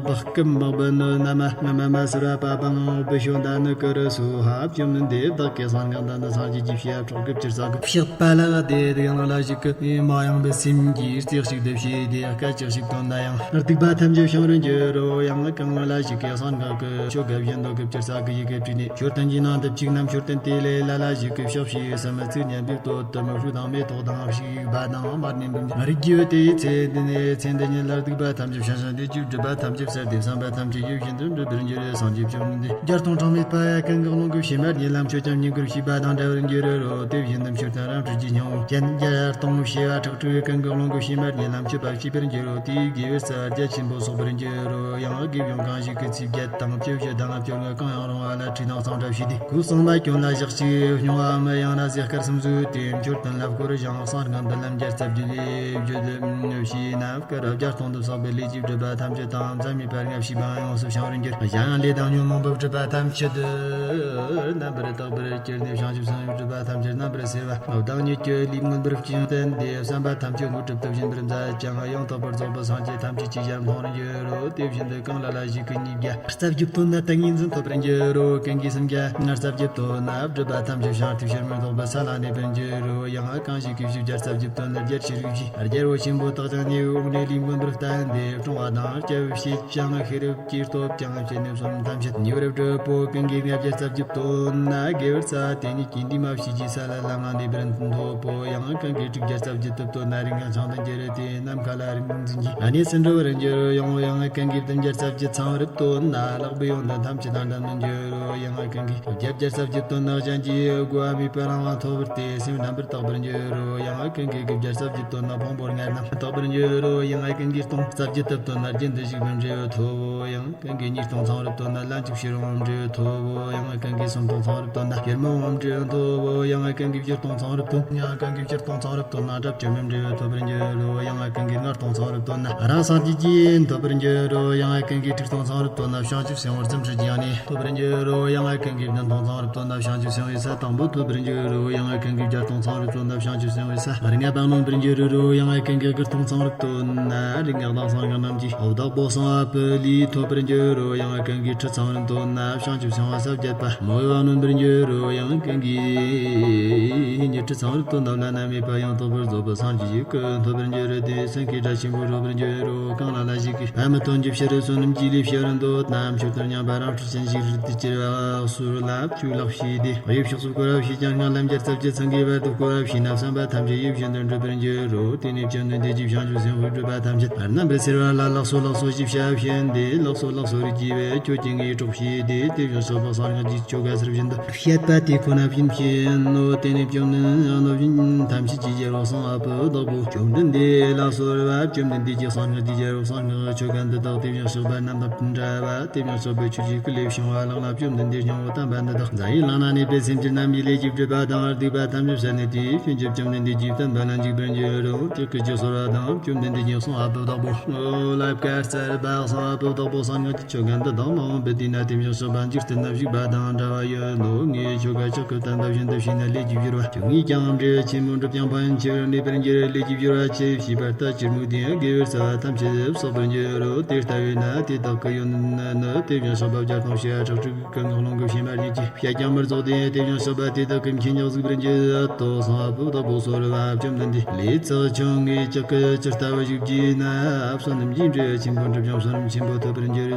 བག་ཀམ་བག་བུ་ནི་ན་མ་ང་མ་མ་སར་བ་པ་བང་བུ་ཤོ་ད་ནི་ཀི་རུ་སུ་ཧ། བཅོམ་ལྡན་འདས་བདག་གིས་གསང་སྔགས་དང་ནི་སངས་རྒྱས་ཀྱི་ཞབས་ཕྱོགས་ཀྱི་བཅུར་ས་གི་ཕྱག་པ་ལ་དེ་དེ་ཡང་ལ་ཞིག་གི་མ་ཡང་བའི་སེམས་ཀྱིས་རྩེ་གཅིག་ཏུ་བྱས་ཏེ་སྐད་ཅིག་ཞིག་དོན་ན་ཡང་སྡིག་པ་ཐམས་ཅད་བྱང་རུ་འགྱུར་རོ། ཡང་གང་ལ་ཞིག་གིས་གསང་སྔགས་ཀྱི་ཆོ་ག་བཞིན་དུ་གི་བཅུར་ས་གི་ཡི་གེ་བྲིས་ནས། མཆོད་རྟེན་གྱི་ནང་དུ་བཅུག་ན། མཆོད་རྟེན་དེ་ལས་ལ་ལ་ཞིག་གི་ཕྱག་བྱས་སམ་ཚིག་སྙན་པའི་སྟོད་དུ་མིག་ཧྲུག་དང་མེ་ཏོག་དང་བྱིའུ་པ་དང་དམར་ནས་འབུམ་རིགས་ཀྱི་དེའི་ཚེ་འདི་ནས་ཚེ་འདི་ཉིད་ལ་སྡིག་པ་ཐམས་ཅད་བྱང་ཞིང་། བདེ་སྐྱིད་སྒྲིབ་པ་ཐམས་ཅད་བསལ་ཏེ། བསམ་པ་ཐམས་ཅད་ཡིད་བཞིན་དུ་འགྲུབ་པར་འགྱུར་རོ། སངས་རྒྱས་བཅོམ་ལྡན་འདས་བརྒྱ་སྟོང་གྲངས་མེད་པ་ཡ་གང་གི་ཀློང་གི་བྱེ་མ་སྙེད་ལ་མཆོད་ཅིང་བསྙེན་བཀུར་བྱས་པ་དང་འདྲ་བར་འགྱུར་རོ། དེ་བཞིན་དུ་མཆོད་རྟེན་རབ་འཁྲུགས་ཀྱི་སྙིང་པོ་ཅན་བརྒྱ་སྟོང་བྱེ་བ་ཕྲག་དྲུག་གང་གི་ཀློང་གི་བྱེ་མ་སྙེད་ལ་མཆོད་པ་བྱས་པར་འགྱུར་རོ། དེའི་དགེ་བའི་རྩ་བ་རྒྱ་ཆེན་པོ་གསོག་པར་འགྱུར་རོ། ཡང་དགེ་སྦྱོང་གང་ཞིག་གིས་ཚིག་བརྒྱད་དང་བཅུ་བཞི་དང་བཅོ་ལྔ་གང་ཡང་རུང་བ་ལ་ཁྲིད་དང་གཙང་སྦྲ་བྱས་ཏེ། སྐུ་གསང་བ་གྱོན་ལ་ཞག་གཅིག་སྨྱུང་བའམ་ཡང་ན་ཟས་དཀར་གསུམ་བཟོས་ཏེ། མཆོད་རྟེན་ལ་བསྐོར་ཞིང་གསང་སྔགས་འདི་ལམ་བརྒྱ་རྩ་བརྒྱད་ལས་བརྗོད་བྱས་ན། སྐར་བརྒྱ་སྟོང་དུ་བསགས་པའི་ལས་ཀྱི་སྒྲིབ་པ་ཐམས་ཅད་དང་མཚམས་མེད་པ་ལྔ་བཅུ་པའང་ཡོངས་སུ་བྱང་རུ་འགྱུར། གཞན་ཡང་ལས་དང་ཉོན་མོངས་པའི་སྒྲིབ་པ་ཐམས་ཅད་རྣམ་པར་དག་པར་གྱུར་ནས། བྱང་ཆུབ་སེམས་དཔའི་སྒྲིབ་པ་ཐམས་ཅད་རྣམ་པར་སེལ་བ། བདག་ཉིད་ཀྱི་ལུས་མངོན་པར་བསྟན་ཏེ། བསམ་པ་ཐམས་ཅད་དངོས་གྲུབ་ཏུ་བྱིན་པར་མཛད་ཅིང་། ཡང་དག་པར་རྫོགས་པའི་སངས་རྒྱས་ཐམས་ཅད་ཀྱི་ཞལ་མཐོང་རུ་འགྱུར་རོ། དེ་བཞིན་དུ་གང་ལ་ལ་ཞིག་གིས་ཉིས་བརྒྱ་རྩ་བརྒྱད་བཏོན་ན་ཏིང་ངེ་འཛིན་ཐོབ་པར་འགྱུར་རོ། གང་གིས་སུམ་བརྒྱ་རྩ་བརྒྱད་བཏོན་ན་སྒྲིབ་པ་ཐམས་ཅད་བྱང་སྟེ་ཕྱིར་མི་ལྡོག་པའི་ས་ལ་གནས་པར་འགྱུར་རོ། ཡང་གང་ཞིག་གིས་བཞི་བརྒྱ་རྩ་བརྒྱད་བཏོན་ན་རྒྱལ་ཕྱིར་རྒོལ་གྱི་རྒྱལ་པོ་ཆེན་པོ་རྟག་ཅིང་ཉེ་བའི་དབང་ནས་ལུས་མངོན་པར་བསྟན་ཏེ། བཀྲོངས་པ་དང་སྐྱབས་བྱེད་ཅིང་ཤེས་རབ་ཀྱི་སྟོབས་ཀྱང་བྱིན་ནས་བསོད་ནམས་ཐམས་ཅད་ཉེ་བར་སྒྲུབ་པོ། གང་གིས་ལྔ་བརྒྱ་རྩ་བརྒྱད་བཏོན་ན་དགེ་བའི་རྩ་བ་དེ་ཉིད་ཀྱི་འདུས་མ་བྱས་ཀྱི་ས་ལ་ལམ་ལ་གནས་པར་འཐོབ་པོ། ཡང་གང་གིས་དྲུག་བརྒྱ་རྩ་བརྒྱད་བཏོན་ན་རིགས་ལྔ་འཆང་དུ་འགྱུར་ཏེ། ནམ་མཁའ་ལ་རིག་འཛིན་གྱི་གནས་སུ་འགྲོ་བར་འགྱུར་རོ། ཡང་ཡང་གང་གིས་བདུན་བརྒྱ་རྩ་བརྒྱད་ཚང་བར་བཏོན་ན་ལྷག་པའི་ཡོན་ཏན་ཐམས་ཅད་དང་འགྲན་དུ་འགྱུར་རོ། ཡང་གང་གིས་བརྒྱད་བརྒྱ་རྩ་བརྒྱད་བཏོན་ན་གཞན་གྱི་དགོས་པ་མེད་པའི་རང་དབང་ཐོབ་པར་ཏེ། སེམས་རྣམ་པར་དག་པར་འགྱུར་རོ། ཡང་གང་གིས་དགུ་བརྒྱ་རྩ་བརྒྱད་བཏོན་ན་ཕུང་པོ་ལྔ་རྣམས་དག་པར་འགྱུར་རོ། ཡང་གང་གིས་སྟོང་རྩ་བརྒྱད་དུ་བཏོན་ན་རྒྱུན་དུ་ཞུགས་པའི་འབྲས་བུ་ཐོབ་བོ། ཡང་གང་གིས་ཉིས་སྟོང་ཚང་བར་བཏོན་ན་ལན་གཅིག་ཕྱིར་འོང་བའི་འབྲས་བུ་ཐོབ་བོ། ཡང་གང་གིས་སུམ་སྟོང་ཚང་བར་བཏོན་ན་ཕྱིར་མི་འོང་བའི་འབྲས་བུ་ཐོབ་བོ། ཡང་གང་གིས་བཞི་སྟོང་ཚང་བར་བཏོན། ཡང་གང་གིས་བཅུ་སྟོང་ཚང་བར་བཏོན་ན་དགྲ་བཅོམ་པའི་འབྲས་བུ་ཐོབ་པར་འགྱུར་རོ། ཡང་གང་གིས་ལྔ་སྟོང་ཚང་བར་བཏོན་ན་རང་སངས་རྒྱས་ཀྱི་ཐོབ་པར་འགྱུར་རོ། ཡང་གང་གིས་དྲུག་སྟོང་ཚང་བར་བཏོན་ན་བྱང་ཆུབ་སེམས་དཔའ་རྫུ་འཕྲུལ་གྱི་ཡང་ནི་ཐོབ་པར་འགྱུར་རོ། ཡང་གང་གིས་བདུན་སྟོང་ཚང་བར་བཏོན་ན་བྱང་ཆུབ་སེམས་དཔའི་ས་དང་པོ་ཐོབ་པར་འགྱུར་རོ། ཡང་གང་གིས་བརྒྱད་སྟོང་ཚང་བར་བཏོན་ན་བྱང་ཆུབ་སེམས་དཔའི་ས་ལྔ་པ་ནོན་པར་འགྱུར་རོ། ཡང་གང་གིས་དགུ་སྟོང་ཚང་བར་བཏོན་ན་རིག་སྔགས་དང་གསང་སྔགས་རྣམས་ཀྱི་བདག་པོ་གསང་བ་པོའི་ལུས་ཐོབ་པར་འགྱུར་རོ། ཡང་གང་གིས་ཁྲི་ཚང་བར་བཏོན་ན་བྱང་ཆུབ་སེམས་དཔའ་ས་བརྒྱད་པ་མོས་པ་ནོན་པར་འགྱུར་རོ། ཡང་གང་གིས་ཉི་ཁྲི་ཚང་བར་བཏོན་ན་བླ་ན་མེད་པ་ཡང་དག་པར་རྫོགས་པའི་སངས་རྒྱས་ཀྱི་སྐུ་ཐོབ་པར་འགྱུར་རོ། དེ་སེང་གེའི་སྒྲ་ཆེན་པོ་སྒྲོག་པར་འགྱུར་རོ། གང་ལ་ལ་ཞིག་གིས་ཕ་མི་དོན་གྱི་ཕྱིར་བསོད་ནམས་ཀྱི་ལས་བྱེད་རུ་འདོད་ན། མཆོད་རྟེན་མཉམ་པ་རང་འཁྲུལ་ཅན་ཞིག་རིག་ཏུ་གྱུར་པ་ལ་གསོལ་ལ་བཅུག་ལགས་ཞེས་ཏེ། དབྱེ་ཕྱོགས་སུ་བསྐོར་བ་ཞིག་ཀྱང་སྔགས་ལམ་བརྒྱ་རྩ་བརྒྱད་ཚང་གི་བར་དུ་བསྐོར་བ་ཞིག་ན་བསམ་པ་ཐམས་ཅད་ཡིད་བཞིན་དུ་འགྲུབ་པར་འགྱུར་རོ། དེ་ནས་བཅོམ་ལྡན་འདས་ཀྱིས་བྱང་ཆུབ་སེམས་དཔའི་སྒྲིབ་པ་ཐམས་ཅད་རྣམ་པར་སེལ་བ་ལ་ལགས་སོ་ལགས་སོ་ཞེས་བྱ་བ་བྱིན་ཏེ། ལགས་སོ་ལགས་སོ་རིགས་ཀྱི་བས་ཁྱོད་ཀྱིས་ངའི་གྲོགས་བྱས་ཏེ། དེ་བཞིན་གཤེགས་པ་གསང་སྔགས་ཀྱི་ཆོ་ག་ཟུར་བཞིན་དུ་བཤད་པ་དེ་ཁོ་ན་བཞིན་བྱིན་ནོ། དེ་ནས་བཅོམ་ལྡན་གནོད་སྦྱིན་ཐམས་ཅད་ཀྱི་རྒྱལ་པོ་གསང་བ་པོ་བདག་པོ་བཅོམ་ལྡན་འདས་ལ་གསོལ་བ། བཅོམ་ལྡན་འདས་ཀྱིས་གསང་སྔགས་ཀྱི་རྒྱལ་པོ་གསང་སྔགས་ཆོ་ག་འདི་དག་དེ་བཞིན་གཤེགས་པ་རྣམས་དང་འདྲ་བ། དེ་བཞིན་གཤེགས་པའི་ཆོས་ཀྱི་སྐུ་ལས་བྱུང་བ་ལགས་ན། བཅོམ་ལྡན་འདས་སྙིང་པོ་བསྟན་པ་འདི་དག་འཛམ་བུའི་གླིང་ན་གནས་པའི་སེམས་ཅན་རྣམས་ཀྱི་ལས་ཀྱི་སྒྲིབ་པ་དང་སྡིག་པ་ཐམས་ཅད་བསལ་ནས། དེའི་ཕྱིན་ཆད་བཅོམ་ལྡན་འདས་ཀྱི་བསྟན་པ་ལ་འཇུག་པར་འགྱུར་རོ། དེ་སྐད་ཅེས་གསོལ་བ་དང་། བཅོམ་ལྡན་འདས་ཀྱིས་གསང་བ་པོ་བདག་པོ་ལ་བཀའ་སྩལ་པ། གསང་བ་པོ་བདག་པོ་གསང་སྔགས་ཆོ་ག་འདི་དག་མ་འོངས་པའི་དུས་ན་དེ་བཞིན་གཤེགས་པ་འཇིག་རྟེན་ན་བཞུགས་པ་དང་འདྲ་བ་ཡོད་དོ། ངས་ཆོ་ག་ཕྱག་གིས་བསྟན་པ་བཞིན་དུ་ ན་ལས་ཀྱི་སྦྱོར་བ་ཆུང་ངུས་ཀྱང་འབྲས་ཆེན་པོ་འགྲུབ་ཀྱང་ཕན་ཆེ་བར་གནས་པར་འགྱུར། ལས་ཀྱི་སྦྱོར་བ་ཆེ་བྱས་པ་ལྟར་ཅིར་མོས་ལྡན་དགེ་བའི་རྩ་བ་ཐམས་ཅད་བསགས་པར་འགྱུར་རོ། དེ་ལྟ་བས་ན་དེ་དག་གི་ཡོན་ཏན་ནི་དེ་བཞིན་གཤེགས་པ་བརྒྱ་སྟོང་ཕྱེད་ཕྲག་དྲུག་གི་ཀུན་དགའ་ཀློང་གིས་བཤད་པར་བགྱིད་ཀྱི། བཤད་ཀྱང་མི་རྫོགས་ཏེ། དེ་བཞིན་གཤེགས་པ་དེ་དག་གི་མཁྱེན་ཀྱང་གཟིགས་པར་འགྱུར་ཏོ། གསང་བ་པོ་དག་པོ་སོ་ར་བ་བཅོམ་ལྡན་འདས་ལས་ཚེགས་ཆུང་ངུས་ཅི་ལྟ་བུ་བཞུགས་བགྱིས་ན། བསོད་ནམས་ཀྱི་འབྲས་ཆེན་པོ་འགྲུབ་ཀྱང་བསོད་ནམས་ཆེན་པོ་ཐོབ་པར་འགྱུར།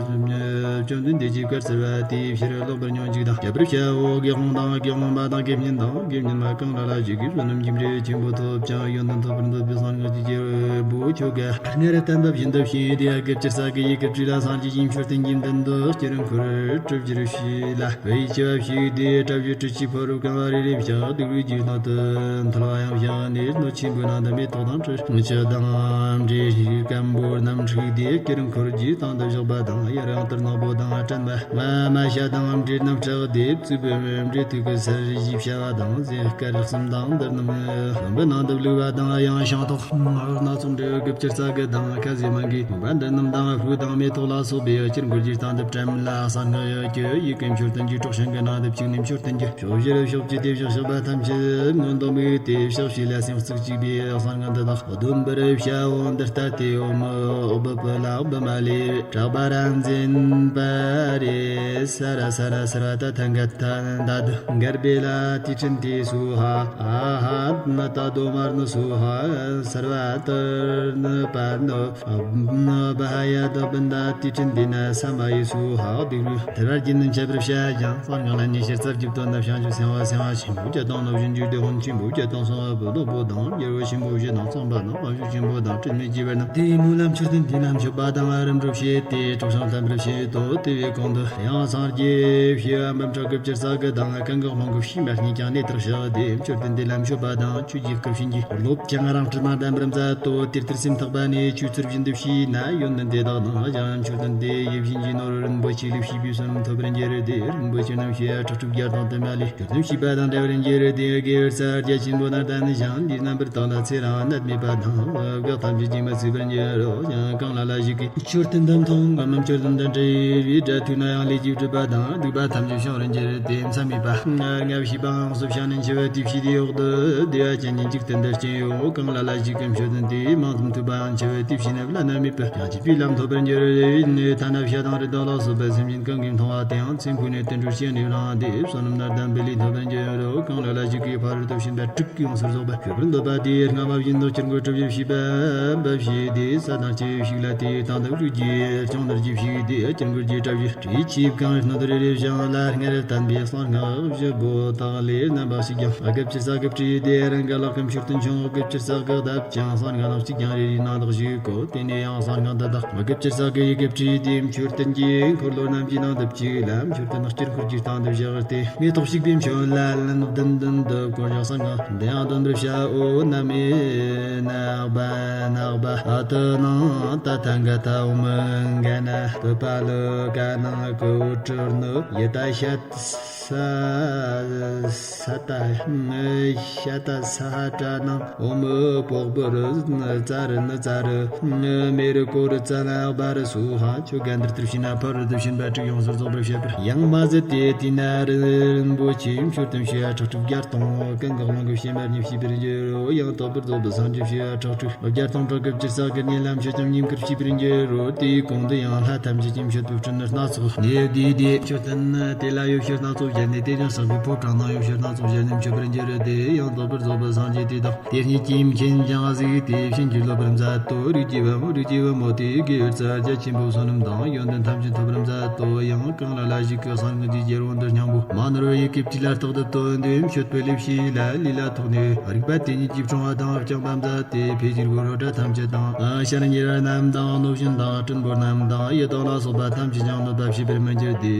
བཅོམ་ལྡན་འདས་ཀྱིས་བཀའ་སྩལ་པ་དེའི་ཕྱིར་ལོག་པར་སྨྱོ་འཇུག་དང་བརྒྱད་པར་བྱའོ། དགེ་སློང་དང་དགེ་སློང་མ་དང་དགེ་བསྙེན་དང་དགེ་བསྙེན་མ་གང་ལ་ལ་ཞིག་གིས་བསོད་ནམས་ཀྱི་འབྲས་ཆེན་པོ་ཐོབ་ཀྱང་ཡོན་ཏན་ཐོབ་པར་འདོད་པའི་སངས་རྒྱས་ཀྱི་རྒྱལ་པོ་ཁྱོད་ཀྱིས་སྔར་བསྟན་པ་བཞིན་དུ་བྱས་ཏེ། སྐབས་ཅིག་ས་གི་ཡི་གེ་བྲིས་ལ་སངས་རྒྱས་ཀྱི་མཆོད་རྟེན་གྱི་མདུན་དུ་སྤྱིར་འཁོར་གྲུ་བཞིར་བྱས་ལ་བའི་ཆེ་བ་བྱས་ཏེ། གྲྭ་བཞི་གྲུ་བཞི་ཕོ་རབ་གང་བ་རེ་རེ་བཞག་སྡིག་པའི་རྒྱུ་སྣང་དུ་མཐོལ་བ་ཡང་བཞག་ནས་སྣོད་ཆེན་པོའི་ནང་དུ་མེ་ཏོག་དང་དྲི་ཆུ་དང་འབྲས་སྐམ་པོ་རྣམས་བསྲེས་ཏེ་སྤྱིར་འཁོར་གྱི་སྟེང་དུ་བཞག་པ་དང་། ཡར་ཡང་ཏིལ་ནག་པོ་དང་སྲན་མ་མ་ཤ་དང་འབྲས་རྣམས་བྲེགས་ཏེ་བཙུགས་པའི་འབྲས་ཐུག་གི་སར་བཞི་བྱ་བ་དང་ཟས་དཀར་གསུམ་དང་འདི་རྣམས་ལྷུན་པོའི་ནང་དུ་བླུགས་པ་དང་། ཡང་ཤིང་ཏོག་སྣ་ཚོགས་འབྲས་དགུ་བཅུ་རྩ་དགུ་དང་ཁ་ཟས་མང་གི་བུམ་པ་འདི་རྣམས་དང་ཕུག་དང་མེ་ཏོག་ལ་སོགས་པའི་སྤྱིར་འཁོར་གྱི་སྟེང་དུ་བཀྲམ་ལ། གསང་སྔགས་ཀྱི་ཡི་གེ་མཆོད་རྟེན་གྱི་སྲོག་ཤིང་གི་ནང་དུ་བཅུག་ནས་མཆོད་རྟེན་གྱི་ཕྱོགས་བཞིར་ཕྱོགས་ཀྱི་དེ་བཞག་བཞག་པ་ཐམས་ཅད་མངོན་དུ་དམིགས་ཏེ་ཕྱག་བྱས་ལ་སེམས་གཙིགས་བཅས་པའི་གསང་སྔགས་འདི་དག་བསྡོམས་པར་བྱའོ། འདི་ལྟར་ཏེ་ཨོཾ་ཨོ་བུ་པུ་ལ་བུ་མ་ལེ་བྲག་པ་ར་འཛིན་པ་རེ་ས་ར་ས་ར་ས་ར་ཏ་ཐ་ག་ཐ་ད་དུ་གར་བེ་ལ་ཏི་ཁྲིན་ཏི་སུ་ཧ། ཨ་ཧ་ནི་ཏ་དོ་མར་ནི་སུ་ཧ། སར་བ་ཏར་ནི་པ་ནི་བ་ཧ་ཡ་ཏ་བིན་ད་ཏི་ཁྲིན་ཏི་ན་ས་མ་ཡི་སུ་ཧ། སྡིག་རུས་དལ་བར་གྱིས་ནི་འཆད་པར་བྱ་ཞིང་། གསང་སྔགས་ལ་ཉེ་ཞིང་རྩ་བརྒྱད་དོན་དམ་བྱང་ཆུབ་སེམས་དཔའ་སེམས་དཔའ་ཆེན་པོ་བརྒྱད་དང་སྣོད་བཞིན་གྱི་སྡེ་དཔོན་ཆེན་པོ་བརྒྱད་དང་གསང་བ་པོ་བློན་པོ་དང་རྒྱལ་བ་ཆེན་པོ་བཞི་དང་གཙང་པ་དང་དབང་ཕྱུག་ཆེན་པོ་དང་སྤྲིན་མེད་ཀྱི་བར་རྣམས་དེའི་སྨོན་ལམ་མཆོད་རྟེན་དེ་ལ་མཆོད་པ་དང་རིམ་གྲོ་བྱས་ཏེ་གྲོགས་བྱང་བསྟན་པར་བྱེད་དོ། དེ་བས་གོང་དུ་ཡང་སངས་རྒྱས་བྱེ་བ་འབུམ་ཕྲག་དགུ་བཅུ་རྩ་དགུ་དང་ཀུན་དགའ་དབང་པོ་བྱིས་པ་གཉིས་ཀྱང་གནས་ཐག་བཞག་སྟེ་མཆོད་རྟེན་དེ་ལ་མཆོད་པ་དང་ཆོས་ཀྱི་སྐུ་བྱིན་གྱིས་རློབ་ཀྱང་རང་སྲིད་མ་བསྡམས་པར་མཛད་དོ། དེ་ལྟར་སེམས་ཐག་པ་ནས་ཆོས་ཚུལ་བཞིན་དུ་བྱས་ན་ཡོན་ཏན་དེ་དག་ནང་བཞག་མཆོད་རྟེན་དེ་ཡིད་བཞིན་གྱི་ནོར་བུ་རིན་པོ་ཆེ་ལས་བྱས་པའི་བསོད་ནམས་ཐོབ་པར་འགྱུར་ཏེ། རིན་པོ་ཆེ་རྣམས་བྱེ་བ་ཁྲག་ཁྲིག་བརྒྱ་དང་དུ་མ་ལས་མཆོད་རྟེན་བྱས་པ་དང་འདྲ་བར་འགྱུར་ཏེ། དགེ་བའི་རྩ་རྒྱ་ཆེན་པོ་ན་ལྡན་ཞིང་ལུས་རྣམ་པར་དག་ལ་ཚེ་རིང་ནད་མེད་པ་དང་སྐབས་ཐམས་ཅད་ཀྱིས་མི་ཚུགས་པར་འགྱུར་རོ། ཡང་གང་ལ་ལ་ཞིག་གིས་མཆོད་རྟེན་དུ་མཐོང་ངམ། མཆོད་རྟེན་དང་འབྲེལ་བའི་དགྲ་ཐུག་ན་ཡང་ལས་ཀྱི་སྒྲིབ་པ་དང་སྡིག་པ་ཐམས་ཅད་བྱང་བར་འགྱུར་ཏེ། མཚམས་མེད་པ་ལྔ་བྱས་པའང་ཡོངས་སུ་བྱང་ནས་འཆི་བ་དེ་བྱས་ཏེ་འོག་ཏུ་བདེ་བ་ཅན་གྱི་འཇིག་རྟེན་དུ་སྐྱེ་ཡོང་། གང་ལ་ལ་ཞིག་གིས་མཆོད་རྟེན་དེའི་མིང་ཙམ་ཐོས་པའང་འཆི་བ་དེ་བྱས་ན་བླ་ན་མེད་པའི་ཡང་སྐྱིད་པའི་ལམ་ཐོབ་པར་འགྱུར་ཏེ། ཐ་ན་བྱ་དང་རི་དྭགས་ལ་སོགས་པ་སེམས་ཅན་གང་གིས་མཐོང་བ་དེའང་ཚེ་འཕོས་ནས་དུད་འགྲོར་སྐྱེས་ནས་བླངས་ཏེ་བསོད་ནམས་ནར་ལྡན་པའི་ལུས་ཐོབ་པར་འགྱུར་རོ། གང་ལ་ལ་ཞིག་གིས་ཕ་རོལ་ཏུ་ཕྱིན་པ་དྲུག་ཡོངས་སུ་རྫོགས་པ་སྤྱོད་པར་འདོད་པ་དེའི་སྔ་མ་བཞིན་དུ་སྤྱིར་འཁོར་གྲུ་བཞི་བྱས་པ་འབབ་བྱས་ཏེ། ས་དང་སྐྱེ་བའི་ཕྱུགས་ལ་དེའི་སྟེང་དུ་ལུས་ཀྱི་ལྕང་ནོར་གྱིས་ཕྱུག་སྟེ། སྤྱིར་འཁོར་གྱི་གྲུ་བཞི་བྲིས་ཆིབས་གང་སྣོད་རེ་རེ་བཞེངས་ལ། སྔར་བསྟན་པའི་གསང་སྔགས་བཞི་པོ་དག་ལས་རྣམ་པ་གཅིག་ཀྱང་དགུ་བཅུ་རྩ་དགུ་བྲིས་ཏེ། རང་གི་ལག་གི་མཆོད་རྟེན་ཆུང་ངུ་དགུ་བཅུ་རྩ་དགུ་བརྡབས་ཀྱང་གསང་སྔགས་ནང་གཅིག་ཀྱང་རེ་རེའི་ནང་དག་བཞུགས་གོ། དེ་ནས་ཡང་གསང་སྔགས་འདི་དག་དགུ་བཅུ་རྩ་དགུ་ཡི་གེ་བྲིས་ཏེ། མཆོད་རྟེན་གྱི་འཁོར་ལོ་རྣམས་ཀྱི་ནང་དུ་བཅུག་ལ། མཆོད་རྟེན་སྤྱིར་འཁོར་གྱི་སྟེང་དུ་བཞག་སྟེ། མེ་ཏོག་བྱུག་པའི་མཆོད་ལ་ལན་བདུན་བདུན་དུ་བསྐོར་ཞིང་གསང་སྔགས་འདི་ཡང་འདོན་པར་བྱའོ། ན་མེ་ནག་པ་ནག་པ་ཨ་ཏི་ནང་ཏ་ཐ་ག་ཐ་ཨོ་མི་ག་ན་པུ་པ་ལི་ཀ་ནང་ཀུ་ཀྲི་ནུ་ཡི་ཏ་ཤད། ས་ས་ཏ་ཤ་ཏ་ས་ཧ་ཏྲ་ནང་ཨོ་མི་པོག་པུ་རི་ཙ་རི་ནི་ཙ་རི་མེ་རི་ཀོ་རི་ཙ་ལ་བ་རི་སུ་ཧ། ཆོ་ག་འདིར་ལྟར་བྱས་ན་ཕ་རོལ་ཏུ་ཕྱིན་པ་དྲུག་ཡོངས་སུ་རྫོགས་པར་བྱེད་པར་ཡང་མ་ཟད་དེ། དེས་ན་རིན་པོ་ཆེའི་མཆོད་རྟེན་བྱེ་བ་ཁྲག་ཁྲིག་བརྒྱ་སྟོང་ཀུན་དགའ་ཀློང་གིས་བྱིན་པར་ཉེ་བྱས་པར་འགྱུར་རོ། ཡང་དག་པར་རྫོགས་པའི་སངས་རྒྱས་བྱེ་བ་ཁྲག་ཁྲིག་བརྒྱ་སྟོང་དྲུག་དགུ་བཅུ་རྩ་དགུ་ནས་ལམ་མཆོད་ཀྱང་བསྙེན་བཀུར་བྱས་པར་འགྱུར་རོ། དེའི་གོང་དུ་ཡང་ལྷ་ཐམས་ཅད་ཀྱི་མཆོད་པའི་སྤྲིན་ནི་སྣ་ཚོགས་གནས་དུས་དེ། མཆོད་རྟེན་དེ་ལ་ཡོ་བྱད་སྣ་ཚོགས་བཞེས་ནས། དེ་ཡང་བསགས་པའི་ཕོ་བྲང་ནང་ཡོ་བྱད་སྣ་ཚོགས་བཞེས་ནས་མཆོད་པར་འགྱུར་ཏེ། ཡང་དག་པར་རྫོགས་པའི་སངས་རྒྱས་དེ་དག་དེ་ཉིད་ཀྱིས་མཁྱེན་ཀྱང་གཟིགས་ཏེ་བྱིན་གྱིས་རློབ་པར་མཛད་དོ། རིགས་ཀྱི་བུ་མོ་རིགས་ཀྱི་བུ་མོ་དེས་དགེ་བའི་རྩ་རྒྱ་ཆེན་པོའི་བསོད་ནམས་དང་ཡོན་ཏན་ཐམས་ཅད་ཐོབ་པར་མཛད་དོ། ཡང་གང་ལ་ལ་ཞིག་གིས་གསང་སྔགས་ཀྱི་རྒྱལ་པོ་འདི་སྙིང་པོ་མ་ནོར་བའི་ཡི་གེ་བྲིས་ལ་རྟག་ཏུ་བཏོན་ཏེ་མཆོད་པའི་ལས་བྱས་ལ། ལུས་ལ་ཐོགས་ནས་རིག་པ་དེ་ཉིད་ཀྱིས་ཕྲེང་བ་དང་བརྐྱངས་པ་མཛད་དེ། ཕས་ཀྱི་རྒོལ་བ་དགྲ་ཐམས་ཅད་དང་། ཨ་ཤར་ཉེ་བ་རྣམས་དང་གནོད་སྦྱིན་དང་སྲིན་པོ་རྣམས་དང་ཡི་དྭགས་ལ་སོགས་པ་ཐམས་ཅད་ཀྱང་གནོད་པ་བྱེད་པར་མི་འགྱུར་ཏེ།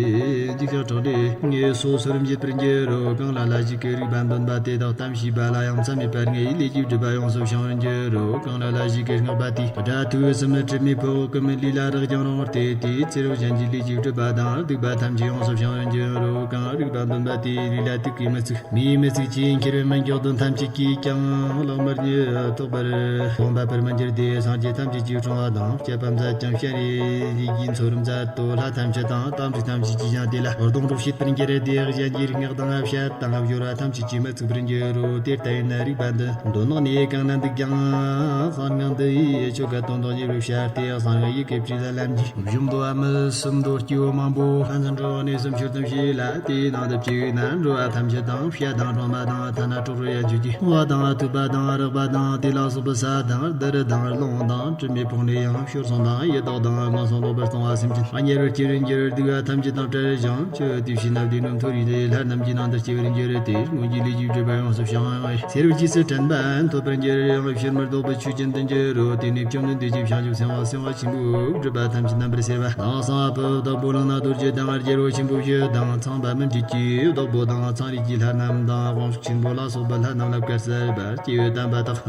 འཇིགས་ཤིང་སྐྲག་ནས་ངལ་གསོ་སོར་འབྱེད་པར་འགྱུར་རོ། གང་ལ་ལ་ཞིག་གིས་རིག་པ་འདོན་པ་དེ་དག་དམ་བཅས་པ་ལ་ཡང་མཚམས་མེད་པར་ལྔ་ཡི་ལས་ཀྱི་སྒྲིབ་པ་ཡོངས་སུ་བྱང་བར་འགྱུར་རོ། གང་ལ་ལ་ཞིག་གིས་སྔགས་པ་དེས་དགྲ་ཐུལ་བའི་སྲིན་མོ་དྲི་མེད་ཕོ་བོ་ཀུ་མུ་ལི་ལ་རེག་ཀྱང་རུང་བར་བལྟས་ཏེ། ཚེ་རབས་གཞན་གྱི་ལས་ཀྱི་སྒྲིབ་པ་དང་སྡིག་པ་ཐམས་ཅད་ཡོངས་སུ་བྱང་བར་འགྱུར་རོ། གང་རིག་པ་འདོན་པ་དེའི་ལུས་ལ་དུག་གིས་མི་ཚིག་མེས་མི་ཚིག་ཅིང་འཁྱེར་བའི་མི་འགྱོགས་དོན་ཐམས་ཅད་ཀྱིས་ཀྱང་གླགས་མི་རྙེད་ཐོགས་པར་སྟོན་པ་པར་མི་འགྱུར་ཏེ། སངས་རྒྱས་ཐམས་ཅད་ཀྱིས་ཕྲེང་བ་དང་བཅས་པ་མཛད་ཅིང་སྤྱན་རས་གཟིགས་ཀྱིས་མཚོ་རུ་མཛད་དོ། ལྷ་ཐམས་ཅད་དང་དམ་ཚིག་ཐམས་ཅད་ཀྱིས་ཀྱང་དེ་ལ་སྡོང་གྲོགས་བྱེད་པར་འགྱུར་ཏེ། གཞན་གྱི་རིག་སྔགས་དང་བཤད་དང་སྦྱོར་བ་ཐམས་ཅད་ཀྱིས་མི་ཚུགས་པར་འགྱུར་རོ། དེ་ལྟ་ཡིན་ན་རིག་པ་འདི་མདོར་ན་ནི་གང་ན་འདུག་ཀྱང་། གསང་སྔགས་འདི་ཡི་ཆོ་ག་དོན་དང་ཉེ་བར་བཤད་དེ། གསང་སྔགས་ཡི་གེ་བྲིས་ལ་ལམ་གྱི་གཞུང་མདོ་བ་མི་གསུམ་མདོ་སྐྱེ་བོ་མང་པོ་ཕན་ཚུན་འགྲོ་བ་ནས་སུམ་ཅུ་ཙམ་ཞིག་ལ། དེའི་ནང་དུ་བཅུག་ན་འགྲོ་བ་ཐམས་ཅད་དང་བཤད་དང་སྒྲོལ་མ་དང་ཐ་ན་གྲོགས་རེ་ཡན་ཆོད་ཀྱི་བ་དང་ཐུབ་པ་དང་རགས་པ་དང་དེ་ལ་སོགས་པའི་ས་དང་རྡུལ་དང་རླུང་དང་དྲི་མེད་ཕོག་ནས་ཡང་ཤོར་སོང་དང་ཡི་དྭགས་དང་མངོན་སུམ་རྟོགས་པར་གཏོང་བ་སེམས་ཅན་དམྱལ་བར་སྐྱེ་རུ་འགྱུར། སྡིག་པ་ཐམས་ཅད་དང་བྲལ་ཞིང་ཆུ་དེ་བྱིན་ན་དེ་རྣམས་མཐོ་རིས་ཏེ་ལྷ་རྣམས་ཀྱི་ནང་དུ་སྐྱེ་བར་འགྱུར་ཏེ། སྔོན་གྱི་ལས་ཀྱི་སྒྲིབ་པ་ཡོངས་སུ་བྱང་བ་ཡི། སེར་བ་ཇི་སྲིད་དྲན་པ་ཐོབ་པར་འགྱུར་ཡང་། ཕྱིར་མི་ལྡོག་པའི་ཆོས་ཅན་དུ་འགྱུར་རོ། དེ་ནས་བཅོམ་ལྡན་འདས་ཀྱིས་བྱང་ཆུབ་སེམས་དཔའ་སེམས་དཔའ་ཆེན་པོས་སྒྲིབ་པ་ཐམས་ཅད་རྣམ་པར་སེལ་བ་དང་། གསང་བ་པོའི་བདག་པོ་ལག་ན་རྡོ་རྗེ་དང་། རྒྱལ་པོ་ཆེན་པོ་བཞི་དང་། ཚངས་པ་མི་མཇེད་ཀྱི་བདག་པོ་དང་། ཚངས་རིས་ཀྱི་ལྷ་རྣམས་དང་། དབང་ཕྱུག་ཆེན་པོ་ལ་སོགས་པ་ལྷ་རྣམས་ལ་བཀའ་སྩལ་པར། སྐྱེས་བུ་དམ་པ་དག་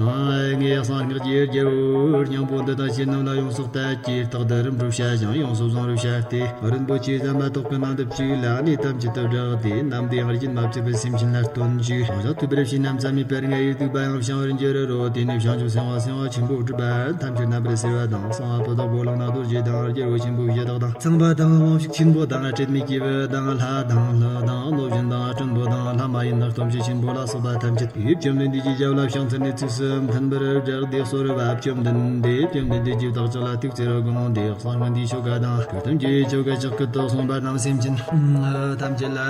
ངས་གསང་སྔགས་ཀྱི་རྒྱལ་པོའི་སྙིང་པོ་འདི་དག་ཁྱེད་རྣམས་ལ་ཡོངས་སུ་གཏད་ཀྱིས། རྟག་ཏུ་རིམ་གྲོ་བྱ་ཞིང་ཡོངས་སུ་བཟུང་བར་བྱ་སྟེ། རིན་པོ་ཆེ་ཟམ་པ་ཏོག་གི་ནང་དུ་བཅུག་ལ་གནས་ཐམས་ཅད་དུ་བསྒྲགས་ཏེ། ནམ་དུ་ཡང་རྒྱུན་མ་ཆད་པར་སེམས་ཅན་ལ་སྟོན་ཅིག། དེང་ཡང་ཐུབ་པར་བྱས་ན་མཚམས་མེད་པར་ངའི་སྡིག་པ་ཡང་བྱང་བར་འགྱུར་རོ། དེ་ནས་བྱང་ཆུབ་སེམས་དཔའ་སེམས་དཔའ་ཆེན་པོས་སྒྲིབ་པ་ཐམས་ཅད་རྣམ་པར་སེལ་བ་དང་། གསང་བ་པོའི་བདག་པོ་ལག་ན་རྡོ་རྗེ་དང་། རྒྱལ་པོ་ཆེན་པོ་བཞི་དག་དང་། ཚངས་པ་དང་དབང་ཕྱུག་ཆེན་པོ་དང་། དྲི་མེད་སྐྱེས་བུ་དང་། ལྷ་དང་ཀླུ་དང་སློབ་དཔོན་དང་སྲིན་པོ་དང་། ལྷ་མ་ཡིན་དང་སྟོབས་ཆེན་པོ་ལ་སོགས་པ་ཐམས་ཅད་ཡིད་བཅོམ་ལྡན་འདས་ཀྱི་ཞབས་ལ་ཕྱག་འཚལ་ནས་ཚིགས་སུ་མཐུན་པར་བསྒྲགས་ཏེ་གསོལ་བ། བཅོམ་ལྡན་འདས། བཅོམ་ལྡན་འདས་ཀྱིས་བདག་ཅག་ལ་ཐུགས་བརྩེ་བར་དགོངས་ཏེ། གསང་སྔགས་འདིའི་ཆོ་ག་དང་གྲོལ་གཏམ་གྱི་ཆོ་ག་ཇི་སྐད་དུ་གསུངས་པ་རྣམས་སེམས་ཅན་ཐམས་ཅད་ལ་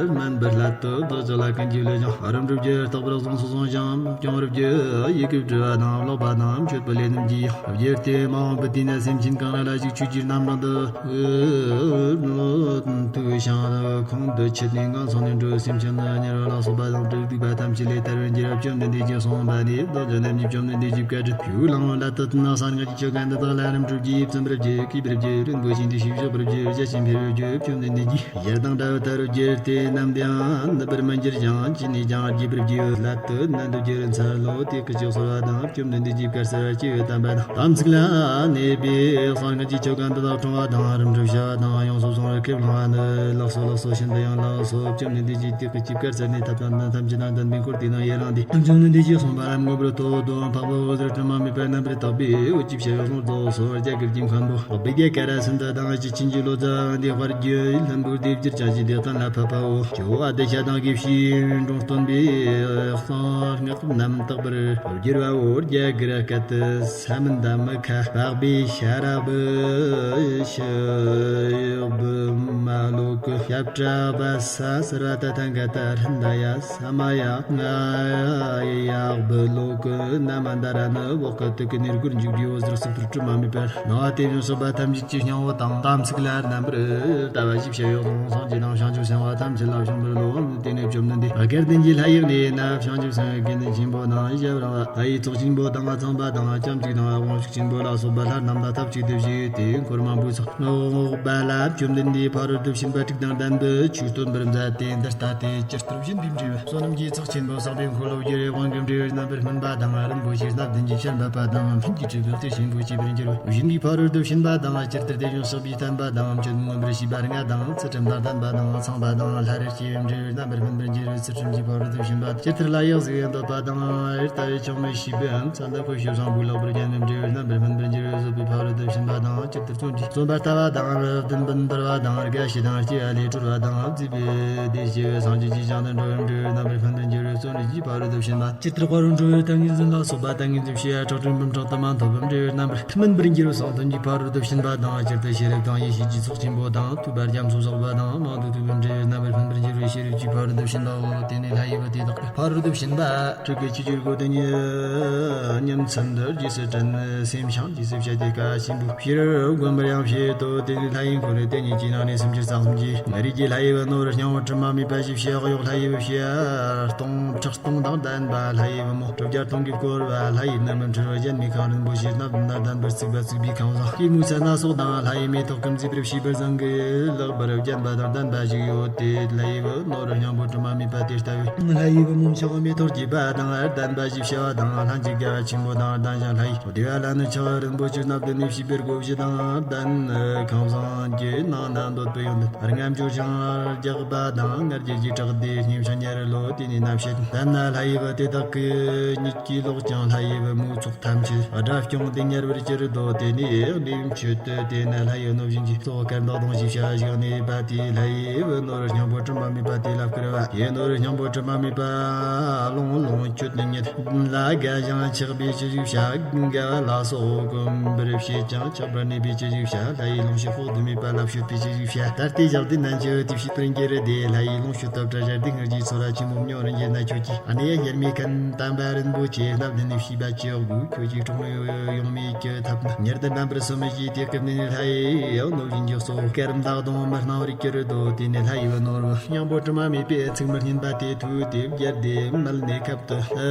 སྨན་པའི་སླད་དུ་བདག་ཅག་ལ་ཀུན་གྱིས་བསླབས་ཀྱང་། རིམ་གྲོ་རྒྱུ་རྟག་པར་གཟུངས་སུ་བཟུང་ཞིང་། སྦྱོང་བར་བགྱི། ཡི་གེ་བྲི་བ་དང་ཀློག་པ་དང་མཆོད་པ་ལས་རྣམས་ཀྱིས་ཡང་བསྐྱེད་དེ་མ་འོངས་པའི་དུས་ན་སེམས་ཅན་གང་ར་ལ་ཞིག་ཆོས་ཀྱི་རྣམ་གྲངས་འདི་ཐོས་ཤིང་ཁོང་དུ་ཆུད་ནས་ངན་སོང་ནས་འགྲོ། སེམས་ཅན་དམྱལ་བ་ལ་སོགས་པ་དང་བྲལ། སྡིག་པ་ཐམས་ཅད་ལས་ཐར་བར་འགྱུར་རོ། བཅོམ་ལྡན་འདས་ཀྱིས་གསུངས་པ་ནི། བདག་ཅག་རྣམས་ཀྱིས་བཅོམ་ལྡན་འདས་ཀྱི་བཀའ་དྲིན་ཡིད་ལ་བླངས་པ་ལ་ལྟོས་ན། གསང་སྔགས་ཀྱི་ཆོ་ག་འདི་དག་ལ་རིམ་གྲོ་བགྱི། བརྩོན་པར་བགྱི། གུས་པར་བགྱི། རིན་པོ་ཆེ་འདི་ཞིག་གཞོག་པར་བགྱི། རྒྱ་ཆེན་འཕེལ་བར་བགྱི། བཅོམ་ལྡན་འདས་ཀྱིས་ཡར་དང་འདྲ་བར་བརྒྱུད་དེ། ནམ་དུ་ཡང་ནུབ་པར་མི་འགྱུར་ཞིང་། ཅི་ནས་ཀྱང་རྒྱས་པར་བགྱིའོ། སླད་དུ་ནན་དུ་གྱུར་འཚལ་ལོ། དེ་སྐད་ཅེས་གསོལ་བ་དང་། བཅོམ་ལྡན་འདས་ཀྱིས་བཀའ་སྩལ་པ། སྐྱེས་བུ་དམ་པ་དང་དམ་ཚིག་ལ་གནས་པའི་གསང་སྔགས་ཀྱི་ཆོ་ག་འདི་དག་འཁྲུལ་བ་དང་རིམ་གྲོ་བྱ་བ་དང་ཡོངས་སུ་བཟུང་བར་ཁས་བླངས་པ་ནི། ལགས་སོ་ལགས་སོ། ཤིན་ཏུ་ཡང་ལགས་སོ། བཅོམ་ལྡན་འདས་ཀྱིས་དེ་སྐད་ཅེས་བཀའ་སྩལ་ནས། ཐབས་དང་དོན་ཐམས་ཅད་དང་ལྡན་པའི་འཁོར་དེའི་ནང་ཡི་རངས་ཏེ། བཅོམ་ལྡན་འདས་ཀྱིས་གསུངས་པ་ལ་མངོན་པར་བསྟོད་དོ། འཕགས་པའི་འོད་ཟེར་དྲི་མ་མེད་པ་རྣམ་པར་དག་པས། འོད་ཀྱི་ཞབས་གཡོགས་བཟུང་དུ་གསོལ། རྒྱ་གར་གྱི་མཁན་པོ་བི་དྱ་ཀ་ར་སིནྡྷུ་དང་། ཞེ་ཆེན་གྱི་ལོ་ཙཱ་བ་འདིའི་དཔལ་གྱི་ལྷུན་པོའི་སྡེ་བརྒྱད་ཅན་གྱི་སྡེ་བརྟན་ལ་ཕབ་པའོ། ཇོ་བོ་ཨ་ཏི་ཤ་དང་དགེ་བཤེས་འབྲོང་སྟོན་པས་གསང་སྔགས་རྣམ་དག་པར་བསྒྱུར་བའོ། རྒྱ་གར་སྐད་དུ། ས་མནྡྷ་མུ་ཁ་པགས་པའི་ཤ་ར་བུ་ཤི་ཡག་བུ་མ་ལོ་ཀུ་ཞབས་ཀྲ་བ་ས་སརྦ་ཏ་ཐང་ག་ཏ་ཧྲྀན་དྷ་ཡ་ས་མ་ཡ་ང་ཡག་བུ་ལོ་ཀུ་ན་མ་ན་དྷ་ར་ནི། འོག་གི་དུག་གི་ནད་ཀོ་འཇུག་པའི་འོད་ཟེར་གསུབ་ཏུ་དྲི་མ་མེད་པར་སྣང་བ་དེ་བཞིན་གཤེགས་པ་ཐམས་ཅད་ཀྱི་སྙིང་པོ་དང་དམ་ཚིག་ལ་རྣམ་པར་ལྟ་བ་ཞིག་བྱས་ཡོད་དང་། སངས་རྒྱས་དང་བྱང་ཆུབ་སེམས་དཔའ་ཐམས་ཅད་ལ་བྱིན་པར་བསླབ་པ་ནི། དེ་ནས་བཅོམ་ལྡན་འདས་དགའ་ལྡན་གྱི་ལྷ་ཡི་གནས་ན། བྱང་ཆུབ་སེམས་དཔའི་དགེ་འདུན་ཆེན་པོ་དང་། ཞབས་རིང་བ་ལྷ་ཡི་ཚོགས་ཆེན་པོ་དང་། ཚངས་པ་དང་། སྐྱབས་གཅིག་དང་། དབང་ཕྱུག་ཆེན་པོ་ལ་སོགས་པ་ལྷ་རྣམས་ལ་ཐབས་གཅིག་ཏུ་བཞེས་ཏེ། འཁོར་མང་པོའི་ཚོགས་བསྔགས་པ་ལ། བཅོམ་ལྡན་འདས་ཕ་རོལ་ཏུ་ཕྱིན་པ་དྲུག་དང་ལྡན་པའི་ཆོས་སྟོན་པར་མཛད་དེ། འདི་ལྟ་སྟེ། ཇི་ལྟར་བཞིན་དུ་འབྲས་བུ་བསོད་ནམས་ཀྱི་ཚོགས་ཆེན་པོ་བསགས་པའི་འཁོར་ལོ་བསྒྱུར་བའི་དབང་གིས། འབྲས་བུ་རྣམ་པར་སྨིན་པ་དང་། རིན་པོ་ཆེ་སྣ་བདུན་གྱི་ཆར་འབབ་པ་དང་། ལྷུན་གྱིས་གྲུབ་པའི་གཏེར་ཆེན་པོ་སྐྱེ་བར་འགྱུར་བ། གཞན་གྱི་ཕ་རོལ་ཏུ་ཕྱིན་པ་དང་། ཇི་ལྟར་དེ་བཞིན་གཤེགས་པའི་བསྟན་པ་དང་། ཆོས་མངོན་པར་ཤེས་པ་ལྔ་དང་། ཚུལ་ཁྲིམས་དང་ལྡན་པ་དང་། ཚངས་པ་དང་ལྷ་རིར་སྐྱེ་བའི། འབྲས་བུ་རྣམ་པར་སྨིན་པར་འགྱུར་བའི་ཚུལ་ཁྲིམས་ཀྱི་ཕ་རོལ་ཏུ་ཕྱིན་པ། ཇི་ལྟར་ལྷ་ཡི་གཟུགས་ཡང་འདོད་པ་དང་། ལྟ་བས་ཆོག་མིན་ཤེས་པའི་མཚན་དང་ཁོ་ཤེས་བཟང་པོས་ལེགས་པར་བརྒྱན་པའི། འབྲས་བུ་རྣམ་པར་སྨིན་པར་འགྱུར་བའི་བཟོད་པའི་ཕ་རོལ་ཏུ་ཕྱིན་པ་དང་། ཇི་ལྟར་བརྩོན་འགྲུས་རྩོམ་པར་ལྟ་བ་དང་། བདེན་པར་འདུལ་བ་དང་། དགའ་བྱེད་དང་། སྐྱེ་བ་ལས་གྲོལ་བ་དང་། བརྫུས་པའི་སྡེ་ཞི་བའི་སངས་རྒྱས་ཀྱི་ཞིང་དུ་འགྲོ་བའི། འབྲས་བུ་རྣམ་པར་སྨིན་པར་འགྱུར་བའི་བརྩོན་འགྲུས་ཀྱི་ཕ་རོལ་ཏུ་ཕྱིན་པ། ཇི་ལྟར་དཔའ་བར་འགྲོ་བའི་ཏིང་ངེ་འཛིན་ལ་སོགས་པ་ཏིང་ངེ་འཛིན་ཞི་བ་ཁྲག་ཁྲིག་འབུམ་ཕྲག་དུ་མ་ཐོབ་པའི། འབྲས་བུ་རྣམ་པར་སྨིན་པར་འགྱུར་བའི་གསང་དོན་གྱི་ཕ་རོལ་ཏུ་ཕྱིན་པ་དང་། ཇི་ལྟར་ཤེས་རབ་དང་ཡེ་ཤེས་ཀྱི་ཚོགས་ཆེན་པོ་དང་། ཐོས་པ་རྒྱ་མཚོ་བསགས་པ་དང་། མང་དུ་ཐོས་པའི། འབྲས་བུ་རྣམ་པར་སྨིན་པར་འགྱུར་བའི་ཤེས་རབ་ཀྱི་ཕ་རོལ་ཏུ་ཕྱིན་པའོ། དེ་ནས་ལྷ་ཡི་བུ་དེ་དག་གི་ཕ་རོལ་ཏུ་ཕྱིན་པ་དྲུག་གི་ཆོས་ཀྱི་སྒོ་དེ་ཉིད་ཉིན་མཚན་དུ་རྗེས་སུ་དྲན། སེམས་ཤིང་རྗེས་སུ་བཤད་དེ། བཀའ་ཆེན་པོ་ཕྱིར་བསྒོམ་པར་ཡང་བྱེད་དོ། དེ་ནས་ལྷ་ཡི་འཁོར་དེ་ཉིད་ཀྱི་ནང་ནས་སུམ་ཅུ་རྩ་གསུམ་གྱི་རིས་ཀྱི་ལྷ་ཡི་བུ་ནོར་སྙིང་པོ་དྲི་མ་མེད་པ་བཞི་བྱས་གཡོག། ལྷ་ཡི་བུ་བྱེ་སྟོང་ཁྲག་སྟོང་དང་ལྡན་པ། ལྷ་ཡི་བུ་མོ་དྲུག་བརྒྱ་སྟོང་གིས་བསྐོར་བ། ལྷ་ཡི་ནུབ་མོ་འཁྲུལ་བ་གཞལ་མེད་ཁང་། རིན་པོ་ཆེ་སྣ་བདུན་དང་ལྡན་པར་བརྩིགས་པ། བརྩིགས་པའི་ཁང་བཟང་སྐྱེད་མོས་ཚལ་སྣ་ཚོགས་དང་། ལྷ་ཡི་མེ་ཏོག་གི་མཛེས་པར་བྱས་པར་བཟང་གི་ལེགས་པར་བརྒྱན་པ་དང་ལྡན་པ་ཞིག་ཡོད་དེ། ལྷ་ཡི་བུ་ནོར་སྙིང་པོ་དྲི་མ་མེད་པ་དེ་ལྟ་བུའི། ལྷ་ཡི་བུ་མོ་ཕྱག་མེ་ཏོག་བརྒྱད་པ་དང་ལྡན་པ་བཞི་བྱས་པ་དང་། ལྷན་ཅིག་དགའ་བ་ཆེན་པོ་དང་ལྡན་ཞིང་། ལྷ་ཡི་བུ་བདེ་བ་ལ་ནི་ཕྱག་རིན་པོ་ཆེ་སྣ་བདུན་ནས་བྱས་པའི་སྒོ་བཞི་དང་ལྡན། ཁང་བཟང་གི་ནང་ན་འདོད་པའི་ཡོན་ཏན་ལྔ་འབྱོར་ཞིང་རྒྱགས་པ་དང་ལྔ་བརྒྱ་གིས་གྲགས་ཏེ། སྙེམས་ཤིང་ཉེ་རུ་ལོ་དེ་ནས་ན་བྱེད་ལྡན་ན། ལྷ་ཡི་བུ་དེ་དག་གི་ཉིད་ གྱིས་ལོག་ཀྱང་ལྷ་ཡི་བུ་མོའི་ཚོགས་ཐམས་ཅད་དགྲ་བཅོམ་སྟེ་ཉལ་བར་གྱུར་ཏོ། དེ་ནས་གནས་མཆོད་དུ་དེ་ན་ལྷ་ཡི་གནོད་སྦྱིན་གྱི་ཚོགས་སྐར་མདའ་གདོང་བཞི་བྱ་བཞག་ནས་པ་དེའི་ལྷ་ཡི་བུ་ནོར་སྙིང་པོ་དྲི་མ་མེད་པ་དེ་ལ་བསྐུར་བ་ཡི་ནོར་སྙིང་པོ་དྲི་མ་མེད་པ་ལོངས་ལོངས་སྤྱོད་ཉིད་ལ་དགའ་ཞིང་ཆགས་པའི་ཕྱིར་ཞུ་བྱ། དགའ་བ་ལ་སོགས་བཀོད་པར་བྱེད་ཅིང་ཆགས་པར་ནུས་པའི་ཕྱིར་ཞུ་བྱ། ལྷ་ཡི་ལོངས་སྤྱོད་དཔག་ཏུ་མེད་པ་ལ་སྤྱོད་པའི་ཕྱིར་ཞུ་བྱ། ད་ལྟའི་ཞག་འདི་ན་འཆི་དེ་བྱེད་པར་འགྱུར་ཏེ། ལྷ་ཡི་ལོངས་སྤྱོད་དུ་བཀྲ་ཤར་དེ་སྔར་གྱི་ཚོར་བ་ཆེན་པོ་མྱོང་བར་འགྱུར་ན་ཁྱོད་ཀྱིས་གནས་དབྱེར་མེད་མཁན་དམ་པ་རིན་པོ་ཆེ་སྣ་བདུན་ནས་ཤེས་པ་ཅི་ཡོད་དགོས། ཁྱོད་ཀྱིས་གྲོང་ཡོང་མེད་ཀྱི་ཐབས་མྱུར་དུ་འབད་པར་སོམས་ཞེས་དེ་སྐབས་ནས་ལྷ་ཡི་གནོད་སྦྱིན་གྱི་ཚོགས་སྐར་མདའ་གདོང་མི་སྣང་བར་གྱུར་ཏོ། དེ་ནས་ལྷ་ཡི་བུ་ནོར་བུ་སྙིང་པོ་དྲི་མ་མེད་པའི་ཚིག་མི་སྙན་པ་དེ་ཐོས་ཏེ་བརྒྱལ་ཏེ་མལ་ནས་ཁབ་ཏུ་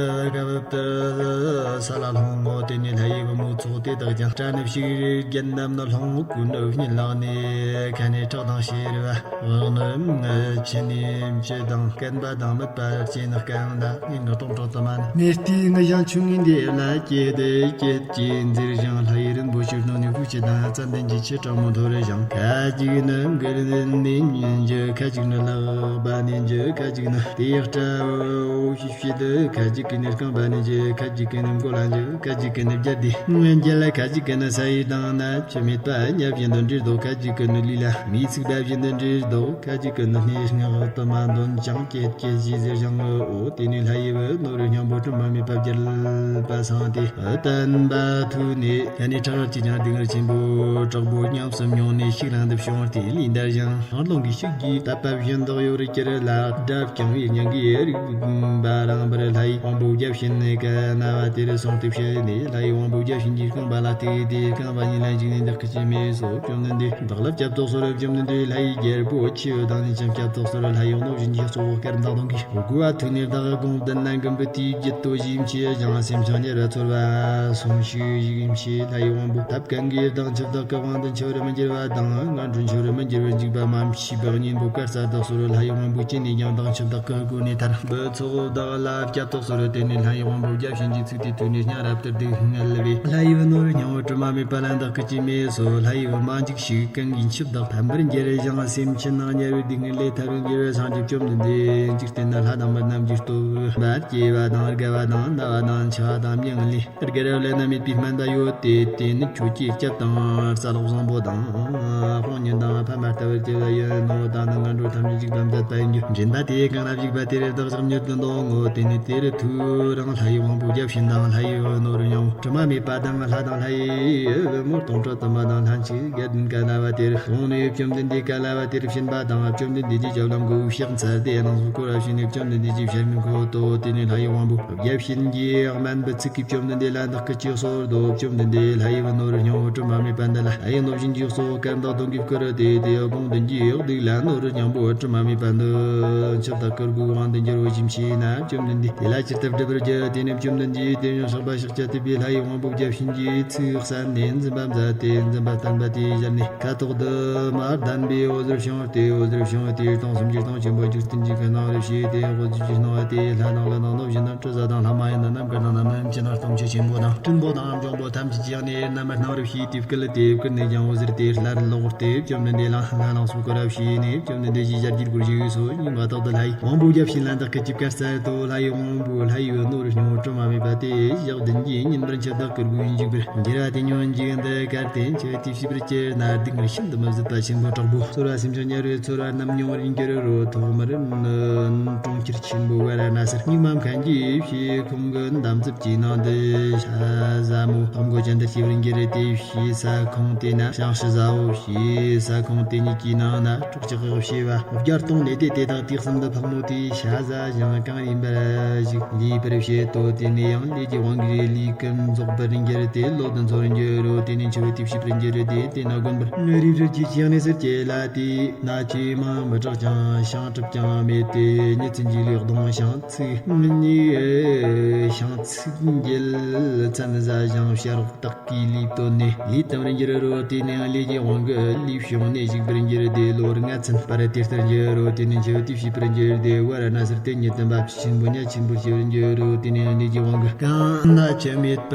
ཁབ་ཏུ་ས་ལ་ལྷུང་ངོ་། དེ་ནས་ལྷ་ཡི་བུ་མོའི་ཚོགས་དེ་དག་ཀྱང་སྐྲ་ནི་ཕྱུགས་རྒྱན་ནམ་ནི་ལྷུང་ཀུན་ནུ་སྙིང་ལག་ནས་ཁ་ནས་ཁྲག་དང་བྱེ་ར་བ། ངག་ནི་ཆུ་ནས་མཆུ་དང་སྐེད་པ་དང་མིད་པ་ཅན་ནི་སྐམ་ལ་སྙིང་གི་གཏོང་གྲོགས་དུ་མ་ནི། ནད་ལྟའི་ངུ་ཞིང་ཆུ་ངུའི་འདེབས་ལ་སྐྱེས་ཏེ་སྐྱེད་ཀྱིས་འཛིར་ཞིང་ལྷ་ཡི་རིན་པོ་ཆེ་སྣོད་ནས་ཧུ་ཆུ་དང་ཙན་དན་གྱི་ཆུ་གྲང་མོ་འཐོར་ཞིང་། ཁ་ཅིག་ནི་མགུལ་ནས་ཉན་རྒྱུ། ཁ་ཅིག་ནི་ལག་པ་ནས་འཇུ། ཁ་ཅིག་ནི་དེའི་སྐྲ་འོ་ཤི་ཤི་དུ། ཁ་ཅིག་གིས་ནི་རྐང་པ་ནས་འཇུ། ཁ་ཅིག་གིས་ནི་མགོ་ལ་འཇུ། ཁ་ཅིག་གིས་ནི་རྒྱབ་དེ་འཇལ། ཁ་ཅིག་གིས་ནི་ས་ཡི་དང་ན་ཆུ་མེད་པ་ཉ་བཞིན་དུ་འདྲིར་ལྡོག། ཁ་ཅིག་གིས་ནི་ལུས་ལ་མིའི་ཚིག་པ་བཞིན་དུ་འདྲིར་ལྡོག། ཁ་ཅིག་གིས་ནི་སྣའི་སྔགས་དུ་མ་འདོན་ཅིང་ཀྱེ་ཀྱེ་ཞེས་ཟེར་ཞིང་ངུའོ། དེ་ནས་ལྷ་ཡི་བུ་ནོར་བུ་སྙིང་པོ་དྲི་མ་མེད་པ་བརྒྱལ་བ་སངས་ཏེ་བསྟན་པ་ཐོས་ནས། ད་ནི་ཁྲག་ཆུ་ཀྱང་སྡུག་བསྔལ་ཆེན་པོ་དྲག་པོ་ཉམས་སུ་མྱོང་ནས་ཤུགས་ལ་འདི་བྱུང་སྟེ་ལུས་འདར་ཞིང་སྣང་རླུང་གི་ཤུགས་ཀྱིས་དད་པ་བཞིན་དུ་གཡོ་རུ་གྱུར་ལ། དགྲ་བཅོམ་པའི་སྙིང་གི་རིག་པ་རངས་པར་ལྷའི་དབང་པོ་བརྒྱ་བྱིན་ནི་ག་ན་བ་དེར་སོང་སྟེ་ཕྱིན་ནས་ལྷའི་དབང་པོ་བརྒྱ་བྱིན་གྱིས་རྐང་པ་ལ་གཏུགས་ཏེ་རྐང་པ་གཉིས་ལ་འཇིགས་ནས་བདག་གི་སྐྱེ་མེད་སོ། བཅོམ་ལྡན་འདས་བདག་ལ་སྐྱབས་སུ་གསོལ། བཅོམ་ལྡན་འདས་ལྷའི་རྒྱལ་པོ་ཆེའུ་དང་ནི་ཀྱང་སྐྱབས་སུ་གསོལ། ལྷའི་དབང་པོ་བརྒྱ་བྱིན་གྱིས་སོགས་སྐར་མདའ་གདོང་གིས་བསྐུལ་བ་ཐོས་ནས་བདག་དགོངས་ལྡན་ན་མགོན་པོ་དེའི་རྒྱུད་དུ་ཞེས་མཆི་ཞིང་སེམས་ཀྱང་ཉེ་བར་ཚོར་བ་སོང་ཞིག་ཞིག་མཆི། ལྷའི་དབང་པོ་ཐབས་གང་གིས་བདག་འཆི་བདག་གི་དབང་དུ་འཆི་བར་མི་འགྱུར་བ་དང་ངན་འགྲོར་འཆི་བར་མི་འགྱུར་བར་འཇུག་པ་མ་མཆིས་པའི་གཉེན་པོ་བཀའ་སྩལ་དུ་གསོལ། ལྷའི་དབང་པོ་ཅི་ནས་ཀྱང་བདག་འཆི་བདག་གི་སྒོ་ནས་ཐར། འབུལ་ཚོགས་བདག་ལ་སྐྱབས་སུ་གསོལ། དེ་ནས་ལྷའི་དབང་པོ་བརྒྱ་བྱིན་གྱིས་ཚིག་དེ་ཐོས་ནས་སྙིང་རབ་ཏུ་སྡུག་བསྔལ་བས། ལྷའི་བུ་ནོར་སྙིང་པོ་དྲི་མ་མེད་པ་ལ་བདག་གི་སྐྱེ་མེད་སོ། ལྷའི་བུ་མ་འཇིགས་ཤིག་གང་གིས་འཆི་བདག་ཐར་པར་འགྱུར་ཞིང་སེམས་ཅན་རྣམས་ཉེ་བའི་སྡུག་བསྔལ་ལས་ཐར་བར་འགྱུར་བའི་སངས་རྒྱས་བཅོམ་ལྡན་འདས་འཇིག་རྟེན་ན་ལྷ་དང་མི་རྣམས་ཀྱི་སྟོབས་པར་སྐྱེ་བ་དང་རྒ་བ་དང་ན་བ་དང་འཆི་བ་དང་མྱ་ངན་ལས་རྒལ་བ་བླ་ན་མེད་པའི་སྨན་པ་ཡོད་དེ། དེ་ནི་ཁྱོད་ཀྱི་སྐྱབས་དང་རྩ་ལག་བཟང་པོ་དང་དཔུང་གཉེན་དང་ཕ་མ་ལྟ་བུར་གྱུར་པ་ཡིན་ནོ། ད་ནི་ངན་འགྲོ་ཐམས་ཅད་འཇིག་པ་མཛད་པ་ཡིན་རྒྱུ། འདྲེན་པ་དེ་གང་ལ་བཞུགས་པ་དེར་བདག་ཅག་མྱུར་དུ་འདོང་ངོ་། དེ་ནས་དེར་ཐོ་རངས་ལྷ་ཡི་དབང་པོ་བརྒྱ་བྱིན་དང་ལྷ་ཡི་བུ་ནོར་སྙིང་པོ་དྲི་མ་མེད་པ་དང་ལྷ་དང་ལྷ་ཡི་བུ་མོ་སྟོང་ཕྲག་དུ་མ་དང་ལྷན་ཅིག་དགའ་ལྡན་ག་ན་བ་དེར་སོང་ནས་བཅོམ་ལྡན་འདས་ག་ན་བ་དེར་ཕྱིན་པ་དང་། བཅོམ་ལྡན་འདས་ཀྱི་ཞབས་ལ་མགོ་བོས་ཕྱག་འཚལ་ཏེ་སྣང་སྲིད་བསྐོར་བ་བྱས་ནས་བཅོམ་ལྡན་འདས་ཀྱི་ཞལ་མི་འཁོད་དོ། དེ་ནས་ལྷ་ཡི་དབང་པོ་བརྒྱ་བྱིན་གྱིས་སྨན་པའི་ཚིག་གིས་བཅོམ་ལྡན་འདས་ལ་བདག་གིས་ཅི་གསོལ་ཏོ། བཅོམ་ལྡན་འདས་ལྷ་ཡི་བུ་ནོར་སྙིང་པོ་དྲི་མ་མེད་པ་འདི་ལ་ལྷ་ཡི་གནོད་སྦྱིན་གྱིས་གསོག་སྐར་མདའ་གདོང་གིས་བསྐུར་ཏེ། དེ་དགོངས་ལྡན་གྱི་སྡིག་ལ་ནོར་སྙིང་པོ་དྲི་མ་མེད་པ་འདི་འཆི་བདག་གི་སྒོའི་དབང་དུ་འགྱུར་རོ་ཞེས་མཆིས་ན། བཅོམ་ལྡན་འདས་དེ་ལ་ཇི་ལྟར་སྒྲུབ་པར་བགྱི། དེ་ནས་བཅོམ་ལྡན་འདས་དེ་བཞིན་གཤེགས་པ་ཤཱཀྱ་ཐུབ་པས་ལྷ་ཡི་དབང་པོ་བརྒྱ་བྱིན་གྱིས་ཚིག་གསན་ནས་འཛིན་པ་མཛད་དེ། འཛིན་པ་བསྟན་པ་དེའི་ཞལ་ནས་ཁ་དོག་དུ་མ་ལྡན་པའི་འོད་ཟེར་བྱུང་སྟེ། འོད་ཟེར་བྱུང་སྟེ་སྟོང་གསུམ་གྱི་སྟོང་ཆེན་པོ་འཇིག་རྟེན་གྱི་ཁམས་སྣང་བར་བྱས་ཏེ། འོད་ཟེར་གྱི་སྣང་བ་དེ་ལྷ་དང་ཀླུ་དང་གནོད་སྦྱིན་དང་དྲི་ཟ་དང་ལྷ་མ་ཡིན་དང་ནམ་མཁའ་དང་ནམ་མཁའི་མཐའ་ན་སྟོང་ཆེན་ཆེན་པོ་དང་སྲིན་པོ་དང་འབྱུང་པོ་ཐམས་ཅད་ཀྱང་ནི་རྣམ་པར་སྣང་བར་བྱས་ཏེ་བསྐུལ་ཏེ། བསྐུལ་ནས་ཀྱང་འོད་ཟེར་དེ་སླར་ལོག་སྟེ་བཅོམ་ལྡན་འདས་ལ་ལྷ་ལ་སོགས་བསྐོར་བ་བྱས་ནས། བཅོམ་ལྡན་འདས་ཀྱི་ཞལ་གྱི་སྒོར་ཞུགས་སོ། སྙིང་ག་དག་ཏུ་ལྷ་ཡི་དབང་པོ་བརྒྱ་བྱིན་ལ་བདག་གིས་ཅི་བཀའ་སྩལ་ཏོ། ལྷ་ཡི་དབང་པོ་ལྷ་ཡི་བུ་ནོར་སྙིང་པོ་དྲི་མ་མེད་པ་དེ་ཞག་བདུན་གྱི་ཉིན་པར་འཆི་བདག་གི་སྒོའི་འཇིགས་པར་འགྱུར་བ་དེ་ཉོན་ཅིག་འདི་གལ་ཏེ་འཆི་བ་དེ་ཤི་བར་གྱུར་ན། སྡུག་བསྔལ་ཤིན་ཏུ་མི་བཟོད་པ་ཆེན་པོ་དྲག་པོ་ཚོར་བ་སེམས་ཅན་དམྱལ་བའི་ཚོར་བ་རྣམས་མྱོང་བར་འགྱུར་རོ། ཐོག་མར་གྲོང་ཁྱེར་ཆེན་པོ་ཝཱ་ར་ཎ་སིར་སྙིགས་མ་མཁན་གྱི་ཕྱིར་ཁོང་གི་འདམ་རྫབ་ཀྱི་ནང་དུ་ཤ་ཟ་མོ་ལྷམ་གོས་ཅན་དུ་སྐྱེ་བར་འགྱུར་ཏེ། ཕྱིའི་ས་ཁོངས་དེ་ན་བྱང་ཕྱི་ཟ་འོ། ཕྱིའི་ས་ཁོངས་དེ་གཉིས་ཀྱི་ནང་ན་སྲོག་ཆགས་ཀྱི་བྱེ་བ་བརྒྱ་སྟོང་ནས་ཏེ་དེ་དག་དུས་གསུམ་དུ་ཕག་མོ་དེའི་ཤ་ཟ་ཞིང་གང་ཡིན་པ་ཞིག་ལུས་པར་བྱེད་དོ། དེ་ནས་ཡང་ལས་ཀྱི་དབང་གིས་ལུས་ཀུན་རྫོགས་པར་འགྱུར་ཏེ། ལོ་བདུན་འཚོ་བར་འགྱུར་རོ། དེ་ནས་འཆི་བའི་དུས་བྱེད་པར་འགྱུར་ཏེ། དེ་ན་དགོན་པར་རིལ་བུར་གྱི་ཅིའང་གནས་སར་སྐྱེ་ལ། དེ་ན་ཇེ་མང་མི་དྲག་ཅིང་ཤིང་གྲུབ་ཀྱང་མེད་དེ། ཉིན་མཚན་གྱི་ལུས་གདོང་ཤིང་ཚིག་སྙིང་ཤིང་ཚིག་འགྱེལ་མཚན་ཟ་ཞིང་བྱ་རོག་དག་གིས་ལུས་བཏོན་ནས་ལུས་བཏང་བར་འགྱུར་རོ། དེ་ནས་ལས་ཀྱི་དབང་གིས་ལུས་བྱུང་ནས་བཞུགས་པར་འགྱུར་ཏེ། ལོ་ལྔ་ཚན་པར་དེ་ལྟར་འགྱུར་རོ། དེ་ནས་འཆི་བའི་དུས་བྱེད་པར་འགྱུར་ཏེ། ཝཱ་ར་ཎ་སིར་དེ་ཉིད་དུ་འབབ་ཆེན་པོ་ཉ་ཆེན་པོ་སྐྱེ་བར་འགྱུར་རོ། དེ་ནས་ལས་ཀྱི་དབང་གིས་གང་ན་ཆུ་མེད་པ་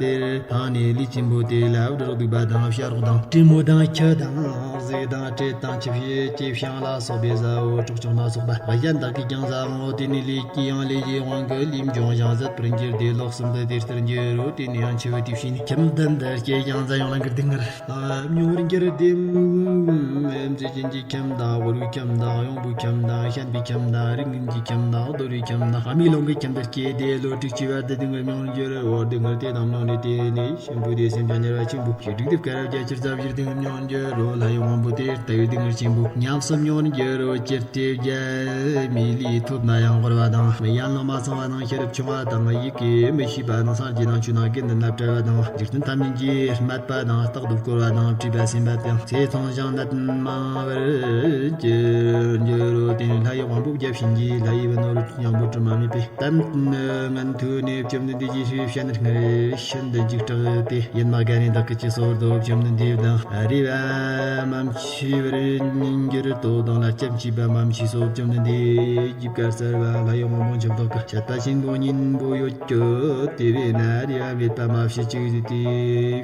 དེར་ཕངས་ནས་ལུས་ཆེན་པོ་དེ་ལ་བྲག་བདུག་པ་དང་བྱ་རོག་དང་དྲེད་མོ་དང་ཁྱི་དང་གཟིག་དང་དྲེད་དང་ཆུ་བྱི་ཀྱི་ཤིང་ལ་སོགས་པའི་བཟའ་འོ། སྲོག་ཆགས་སྣ་ཚོགས་པ་གཞན་དག་གིས་ཀྱང་བཟའ་འོ། དེ་ནས་ལས་ཀྱི་ཡང་ལས་ཀྱི་དབང་གིས་ལུས་འབྱུང་ཞིང་ ཟད་པར་འགྱུར་ཏེ། ལོག་གསུམ་དུ་དེ་ལྟར་འགྱུར་རོ། དེ་ནས་ཡང་འཆི་བའི་དུས་ཕྱིན་ནས། ཁྱིམ་བདུན་དུ་སྐྱེས་ཀྱང་ཟ་ཡང་ལང་ཀར་སྡུག་བསྔལ་མྱོང་བར་འགྱུར་ཏེ། མཛེས་ཅན་གྱི་ཁྱིམ་དང་། བོར་བའི་ཁྱིམ་དང་། གཡོག་པོའི་ཁྱིམ་དང་། ཤན་པའི་ཁྱིམ་དང་། རིགས་ངན་གྱི་ཁྱིམ་དང་། གདོལ་པའི་ཁྱིམ་དང་། ཨ་མའི་ལོང་གི་ཁྱིམ་དུ་སྐྱེས་ཏེ། ལོ་དྲུག་ཅུའི་བར་དུ་སྡུག་བསྔལ་མྱོང་བར་འགྱུར་རོ། སྡུག་བསྔལ་དེ་དག་མྱོང་ནས། དེ་ནས་གཤིན་པོའི་སྡེ་སེམས་ཅན་དམྱལ་བ་ཆེན་པོ་བྱེ་དྲུག་ཏུ་བསྐལ་བརྒྱད་ཅུར་རྩ་བཞིར་སྡུག་བསྔལ་མྱོང་བར་འགྱུར་རོ། ལྷ་ཡི་དབང་པོ་དེ་ལྟ་བུའི་སྡུག་བསྔལ་ཆེན་པོ་ཉམས་སུ་མྱོང་བར་འགྱུར་རོ། ཅི་སྟེ་རྒྱལ་མོའི་ལུས་ཐོབ་ན་ཡང་བོར་བ་དང་། ཡན་ལག་མ་ཚང་བ་དང་། ཤེས་རབ་ཆུང་བ་དང་། ཡི་གེ་མི་ཤེས་པ་དང་། སངས་རྒྱས་དང་ཆོས་དང་དགེ་འདུན་ལ་བྲལ་བ་དང་། འཇིག་རྟེན་ཐམས་ཅད་ཀྱིས་སྨད་པ་དང་། རྟག་ཏུ་བསྐོར་བ་དང་། བཀྲེས་པ་ཟིན་པ་དང་། ཚེ་ཐུང་ཞིང་ནད་མང་བར་གྱུར་འགྱུར་རོ། དེ་ནས་ལྷ་ཡི་དབང་པོ་བརྒྱ་བྱིན་གྱིས་ལྷ་ཡི་བུ་ནོར་བུ་སྙིང་པོ་དྲི་མ་མེད་པའི་གཏམ་སྔོན་ཐོས་ནས། བཅོམ་ལྡན་འདས་ཀྱི་ཞལ་ནས་སྔར་ཤིན་ཏུ་འཇིགས་སྐྲག་སྟེ། ཡུལ་མ་རྒན་ནས་བདག་གིས་ཅི་གསོལ་ཏོ། བཅོམ་ལྡན་འདས་དང་རེ་བ་མ་མཆིས་པར་འགྱུར་ཏོ། དང་ལ་སྐྱབས་མཆིས་པ་མ་མཆིས་སོ། བཅོམ་ལྡན་འདས་ཀྱིས་བཀའ་སྩལ་པ། ལྷ་ཡི་དབང་པོ་འཆི་བདག་གི་ཆད་པ་ཆེན་པོ་སྙིང་པོ་ཡོད་ཀྱོ། དེ་བས་ན་རེ་བ་མེད་པ་མ་བྱེད་ཅིག་སྟེ།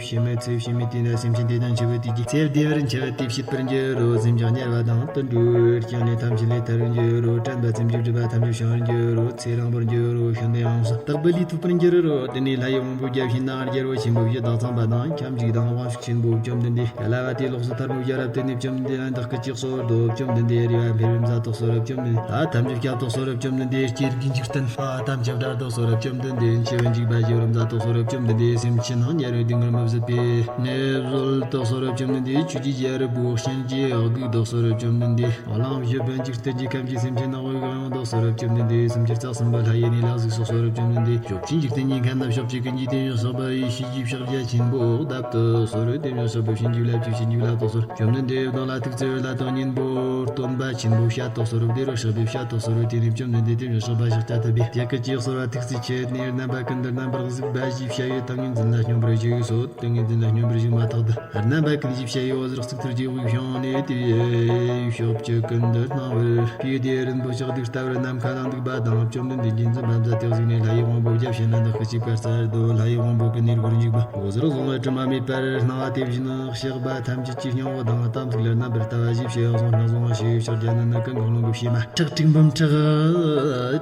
ཕྱི་མའི་ཚེ་ཕྱི་མའི་དུས་ན་སེམས་ཅན་དེ་དང་འཆི་བའི་དུས་ཀྱི་ཚེ་བདེ་བར་འཆི་བ་དེ་བྱེད་པར་འགྱུར་རོ། སེམས་ཅན་དམྱལ་བ་དང་དུད་འགྲོའི་རྐྱེན་ལས་ཐམས་ཅད་ལས་ཐར་བར་འགྱུར་རོ། དྲན་པ་ཙམ་གྱིས་སྒྲིབ་པ་ཐམས་ཅད་བྱང་བར་འགྱུར་རོ། ཚེ་རིང་པོར་འགྱུར་རོ། ཤིན་ཏུ་ཡོངས་སུ་དག་པའི་ལུས་ཐོབ་པར་འགྱུར་རོ། དེ་ནས་ལྷ་ཡི་དབང་པོ་བརྒྱ་བྱིན་དང་རྒྱལ་པོ་ཆེན་པོ་བཞི་དང་ཚངས་པ་དང་ཁྱབ་འཇུག་དང་དབང་ཕྱུག་ཆེན་པོ་བཅོམ་ལྡན་འདས་ཀ་ལ་བ་ཏའི་ལོགས་སུ་ཐལ་མོ་སྦྱར་བ་དེ་ནས། བཅོམ་ལྡན་འདས་ལ་བདག་གིས་ཅི་གསོལ་ཏོ། བཅོམ་ལྡན་འདས་རེ་བ་འཕེལ་བའི་མཛའ་དོག་སོལ་བ། བཅོམ་ལྡན་འདས་ལྷ་ཐམས་ཅད་བསྐྱབ་དོ་གསོལ་བ། བཅོམ་ལྡན་འདས་སྐྱེ་རྒུའི་འཇིག་རྟེན་ལྷ་ཐམས་ཅད་བསྒྲལ་དོ་གསོལ་བ། བཅོམ་ལྡན་འདས་འཆི་བ་འཇིགས་པ་ཞི་བར་མཛའ་དོག་སོལ་བ། བཅོམ་ལྡན་འདས་སེམས་ཅན་དམྱལ་བའི་སྡུག་བསྔལ་མི་བཟོད་པས་མནར་བཟོད་དོ་གསོལ་བ། བཅོམ་ལྡན་འདས་ཆོས་ཀྱི་རྒྱལ་པོ་གཤིན་རྗེ་དགུག་དོ་གསོལ་བ། བཅོམ་ལྡན་འདས་གླིང་བཞི་པོའི་འཇིག་རྟེན་གྱི་ཁམས་ཀྱི་སེམས་ཅན་རྣམས་ཀྱི་གཡང་དོ་གསོལ་བ། བཅོམ་ལྡན་འདས་སུམ་ཅུ་རྩ་གསུམ་པ་ལྷ་ཡི་གནས་ལ་གཟིགས་སོ་གསོལ་བ། བཅོམ་ལྡན་འདས་ཕྱོགས་བཅུའི་འཇིག་རྟེན་གྱི་ཁམས་རྣམས་ཕྱོགས་གཅིག་གི་འཇིག་རྟེན་ཡོངས་སུ་སྤངས་པའི་ཡེ་ཤེས་ཀྱི་ཕྱག་རྒྱ་ཆེན་པོ་བརྡབ་དོ་གསོལ་བ། དེ་ནས་གཤེགས་པའི་བྱིན་གྱིས་བརླབ་ཀྱི་བྱིན་གྱིས་བརླབ་དོ་གསོལ། བཅོམ་ལྡན་འདས་བདག་ལ་ཐུགས་བརྩེ་བའི་ལྷ་དང་གཉེན་པོ་སྟོན་པ་ཆེན་པོ་བཤད་དོ་གསོལ་བ། བདེ་རུ་གཤེགས་པས་བཤད་དོ་གསོལ་བ། དེ་ནས་བཅོམ་ལྡན་འདས་དེ་བཞིན་གཤེགས་པ་ཕྱག་རྒྱ་ཐུབ་པས་བདེ་སྐུལ་གྱི་གསོལ་བ། ཐུགས་རྩེ་ཆེ་ནས་རྣམ་པ་ཀུན་ཏུ་རྣམ་པར་གཟིགས་པ་ཞེས་བྱ་བའི་ཏིང་ངེ་འཛིན་ལ་སྙོམས་པར་ཞུགས་སོ། ཏིང་ངེ་འཛིན་ལ་སྙོམས་པར་ཞུགས་མ་ཐག་ཏུ་རྣམ་པ་ཀུན་ཞེས་བྱ་བའི་འོད་ཟེར་གཙུག་ཏོར་གྱི་དབུས་བྱུང་ནས། དེ་ཕྱོགས་བཅུ་ཀུན་ཏུ་སྣང་བར། ཕྱིའི་དེ་རིན་པོ་ཆེ་གདུགས་ལྟ་བུར་ནམ་མཁའ་ལ་འདུག་པ་དང་། བཅོམ་ལྡན་འདས་ཀྱིས་འཛིན་པ་མཛད་དེ་གཟིགས་ནས། ལྷ་ཡི་དབང་པོ་བརྒྱ་བྱིན་ལ་བདག་གིས་ཅི་བཀའ་སྩལ་ཏོ། ལྷ་ཡི་དབང་པོ་ཀུན་ནས་སྒོར་འཇུག་པ། འོད་ཟེར་བཟུང་བའི་དྲི་མ་མེད་པར་སྣང་བ། དེ་བཞིན་གཤེགས་པ་ཐམས་ཅད་ཀྱི་སྙིང་པོ་དང་། དམ་ཚིག་ལ་རྣམ་པར་ལྟ་བ་ཞེས་བྱ་བ་གཟུངས་སྔགས་བཟུང་བ་ཞེས་བྱ་བརྒྱ་ནི་ནི་ཀུན་གང་རླུང་གི་བྱེ་མ་ཁྲག་དྲུག་འབུམ་ཕྲག་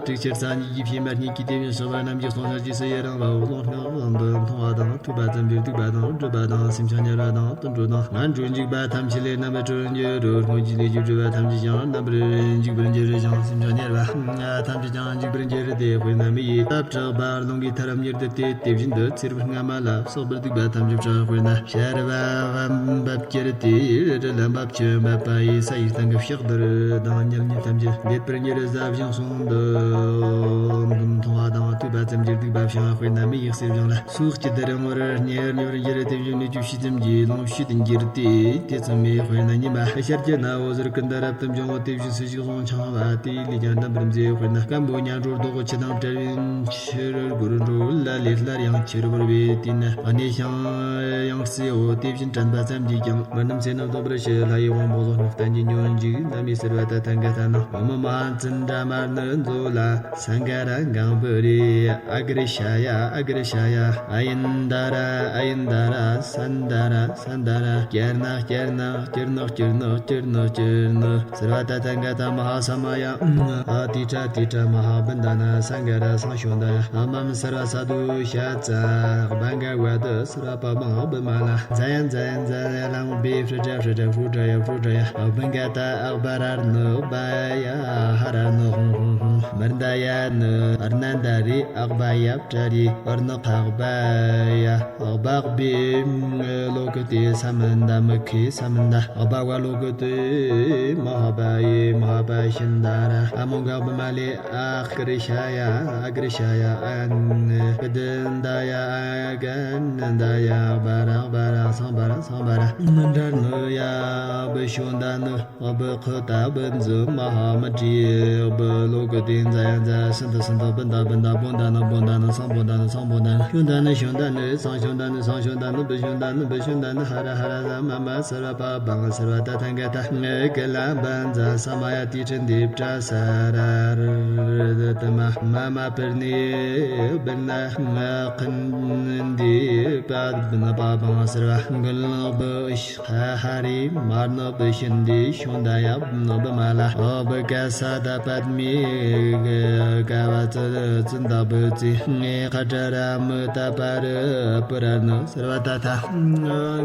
དྲུག་ཅུ་རྩ་གཉིས་ཀྱི་བྱེ་མ་སྙེད་ཀྱིས། དེ་བཞིན་གཤེགས་པ་རྣམས་ཀྱི་གསུང་ཆོས་ཀྱི་ཟེར་ཡི་རང་བའོ། གཟུངས་སྔགས་གཟུངས་དུ་མཐོང་བ་དང་། ཐོས་པ་ཙམ་གྱིས་སྡིག་པ་དང་སྒྲིབ་པ་དང་། སེམས་ཅན་དམྱལ་བ་དང་དུད་འགྲོ་དང་ངན་འགྲོར་འཇུག་པ་ཐམས་ཅད་ལས་རྣམ་པར་གྲོལ་འགྱུར་རོ། སྔོན་གྱི་ལས་ཀྱི་སྒྲིབ་པ་ཐམས་ཅད་ཀྱང་རྣམ་པར་འཇིག་པར་འགྱུར་ཞིང་། སེམས་ཅན་དམྱལ་བ་ཐམས་ཅད་ཀྱང་འཇིག་པར་འགྱུར་ཏེ། དཔེར་ན་མི་ཡི་རྟ་བྲེགས་པ་རླུང་གིས་མཐར་མྱུར་དུ་དེད། དེ་བཞིན་དུ་ཚེ་རབས་སྔ་མ་ལ་བསགས་པའི་སྡིག་པ་ཐམས་ཅད་བསྲེག། དཔེར་ན་ཤར་བ་འབབ་གྱུར་ཏེ། རི་རི་ལ་འབབ་ཆུ་འབབ་པ་ཡི། ས་ཡི་སྟེང་གི་ཕྱག་རྡུལ་དང་། ཉིལ་ཉིལ་ཐམས་ཅད་འདེད་པར་འགྱུར། ཟ་ཞིང་བསྲུང་དུ་མཐོང་བ་དང་། ཐོས་པ་ཙམ་གྱིས་སྡིག་པ་བྱང་། དཔེར་ན་མི་ཡི་གསེར་སྦྱངས་ལ། སོ་སྐྱེས་དེ་རིང་བར་ཉལ་ཉལ་བར་འགྱུར། དེ་བཞིན་ནུས་ཀྱི་ཤུགས་ཙམ་གྱིས་ལོངས་སྤྱོད་དུ་འགྱུར་ཏེ། དེ་ཙམ་མེད། དཔེར་ན་ཉི་མ་ཤར་གྱི་ན་འོད་ཟེར་ཀུན་ཏུ་རབ་ཏུ་འབྱུང་བ། དེ་བཞིན་སུ་ཞིག་གཟུངས་འཆང་བ། དེའི་ལས་ཀྱང་རྣམ་པར་མཛེས། དཔེར་ན་སྐམ་པོ་ཉ་གྲོ་རྡོག་ཆུ་དང་བྲལ་བའི་ཕྱིར། སྒོར་འགྲོ་ལ་ལས་སླར་ཡང་ཆུར་བོར་བས། དེས་ན་གནས་ཤིང་ཡང་གསོའོ། དེ་བཞིན་དྲན་པ་ཙམ་གྱིས་ཀྱང་མི་རྣམས་ཚེ་རྣམས་སྟོངས་པར་བྱེད། ལྷ་ཡི་དབང་པོ་གཟུངས་སྔགས་བསྟན་གྱི་སྙོན་འཇུག་ན་མི་སེར་བ་ཏ་ཐང་ག་ཐ་ན་ཨོཾ་མ་ཧཱ་ཙི་ཏྲ་མ་ཎི་མཛོད་ལ། སཾ་ག་ར་གང་པུ་རི། ཨ་ག་རི་ཤ་ཡ་ཨ་ག་རི་ཤ་ཡ། ཨ་ཡན་ད་ར་ཨ་ཡན་ད་ར། སན་ད་ར་སན་ད་ར། ཀྱར་ཎ་ཀྱར་ཎ་ཀྱུར་ཎོ་ཀྱུར་ཎོ་ཀྱུར་ཎོ་ཀྱུར་ཎོ། སརྦ་ཏ་ཐང་ག་ཐ་མ་ཧཱ་ས་མ་ཡ། ཨ་ཏི་ཏྲ་ཏི་ཏྲ་མ་ཧཱ་བྷན་ད་ན། སཾ་ག་ར་སཾ་ཤོ་ད་ཡ། ཨ་མཾ་སརྦ་ས་དུ་ཤ་ཙ། བྷ་ག་བ་ཏུ་སརྦ་པ་མ་བི་མ་ལ། ཛ་ཡ་ཛ་ཡ་ཛ་ཡ་ལ་བྷེ་ཧྲི་ཏྲ་ཧྲི་ཏྲ་ཧྲུ་ཏྲ་ཡ་ཧྲུ་ཏྲ་ཡ། བྷ་ག་ཏ་ཨག་བྷ་ར་ནུ་བྷ་ཡ་ཧ་ར་ནུ་ཧུ་ཧུ་ཧུ། མར་ད་ཡ་ནུ་ཨར་ན་ད་རི་ཨག་བྷ་ཡ་བྲ་རི་ཨར་ནུ་ཁ་བྷ་ཡ། ཨག་བྷ་བྷེ་ལོ་ཀི་ཏེ་ས་མན་ད་མི་ཁེ་ས་མན་ད། ཨག་བྷ་བྷ་ལོ་ཀི་ཏེ་མ་ཧ་བྷ་ཡེ་མ་ཧ་བྷ་ཤིན་ད་ར། ཨ་མོ་ག་བྷི་མ་ལེ་ཨ་ཀ་རི་ཤ་ཡ་ཨ་ཀ་རི་ཤ་ཡ། ཨ་ནི་བི་དི་ད་ཡ་ཨ་ག་ནི་ད་ཡ། ཨག་བྷ་ར་ཨག་བྷ་ར་སཾ་བྷ་ར་སཾ་བྷ་ར། མི་འདྲ་ནི་ཡ་བི་ཤོ་ད་ནི། ཨ་བི་ཁི་ཏ་བི་ཛི་མ་ཧ་མི་ཏྲི། ཨ་བི་ལོ་ཀི་ཏེ་ཛ་ཡ་ཛ་སི་ཏི་སི་ཏི། བི་ད་བི་ད་བོ་ད་ན་བོ་ད་ན། སཾ་བོ་ད་ན་སཾ་བོ་ད་ན། ཤོ་ད་ནི་ཤོ་ད་ནི། སཾ་ཤོ་ད་ནི་སཾ་ཤོ་ད་ནི། བི་ཤོ་ད་ནི་བི་ཤོ་ད་ནི། ཧ་ར་ཧ་ར་ཛ་མ་མ་སརྦ་པ་བྷ་སརྦ་ཏ་ཐང་ག་ཐ། ཀ་ལ་བ་ཛ་ས་མ་ཡ་ཏི་ཏྲ་འདི་པྲ་ས་ར་རི་ཏི་མ་མ་མ་པྲ་ནི་པྲ་ན་ང་ཁན་འདི་ པ་བི་ན་པ་བང་སར་བ་གི་ལང་བི་ཤ་ཧ་རི་མར་ན་བི་ཤིན་དི་ཤོང་ད་ཡ་བི་མ་ལ་བི་ཀ་ས་ད་པད་མི་ཀ་བ་ཙི་ཙི་ད་བི་ཙི་ངེ་ཁ་ཏྲ་ར་མི་ད་པ་རི་པི་ར་ནི་སར་བ་ད་ཐ་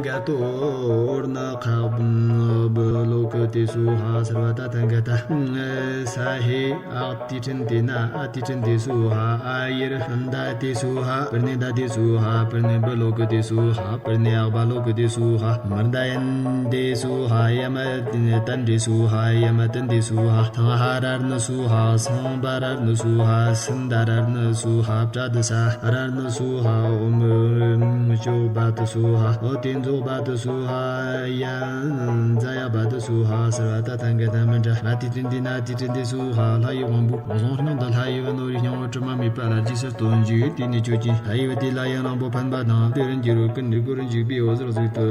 ག་ཏོ་ཨོར་ན་ཁ་བི་ལོ་ཀི་ཏི་སུ་ཧ་སར་བ་ད་ཐ་ག་ཏ་ས་ཧེ། ཨ་ཏི་ཕྲན་ཏེ་ན་ཨ་ཏི་ཕྲན་ཏེ་སུ་ཧ། ཨ་ཡིར་ཧན་ད་ཏེ་སུ་ཧ། པར་ནི་ད་ཏེ་སུ་ཧ། པར་ནི་བི་ལོ་ཀི་ཏེ་སུ་ཧ། པར་ནི་ཨག་བ་ལོ་ཀི་ཏེ་སུ་ཧ། མར་ད་ཡན་ཏེ་སུ་ཧ། ཡ་མ་ཏན་ཏེ་སུ་ཧ། ཡ་མ་ཏན་ཏེ་སུ་ཧ། ཐང་ཧ་རར་ནི་སུ་ཧ། སང་བ་རར་ནི་སུ་ཧ། སན་ད་རར་ནི་སུ་ཧ། པྲ་ད་ས་རར་ནི་སུ་ཧ། ཨོ་མི་ཅོག་བ་ཏི་སུ་ཧ། ཨོ་ཏེ་ཛོག་བ་ཏི་སུ་ཧ། ཡན་ཛ་ཡ་བ་ཏི་སུ་ཧ། སར་བ་ད་ཐང་ག་ད་མི་འདྲ། ཨ་ཏི་ཏྲིན་ཏི་ན་ཏི་ཏྲིན་ཏི་སུ་ཧ། ལྷ་ཡི་དབང་པོ་བཟང་སྙིང་འདི་ལྷ་ཡི་བུ་ནོར་བུའི་སྙིང་པོ་དྲི་མ་མེད་པ་ལ་རྗེས་སུ་སྟོན་རྒྱུ། དེ་ནས་ཁྱོད་ཀྱིས་ལྷ་ཡི་བུ་དེ་ལ་ཡང་གླང་པོ་ཕན་པ་དང་དེ་རུ་འགྱུར་རོ། ཀུན་ནས་སྒོ་རུ་འཇུག་པའི་འོད་ཟེར་གཟུགས་དུ་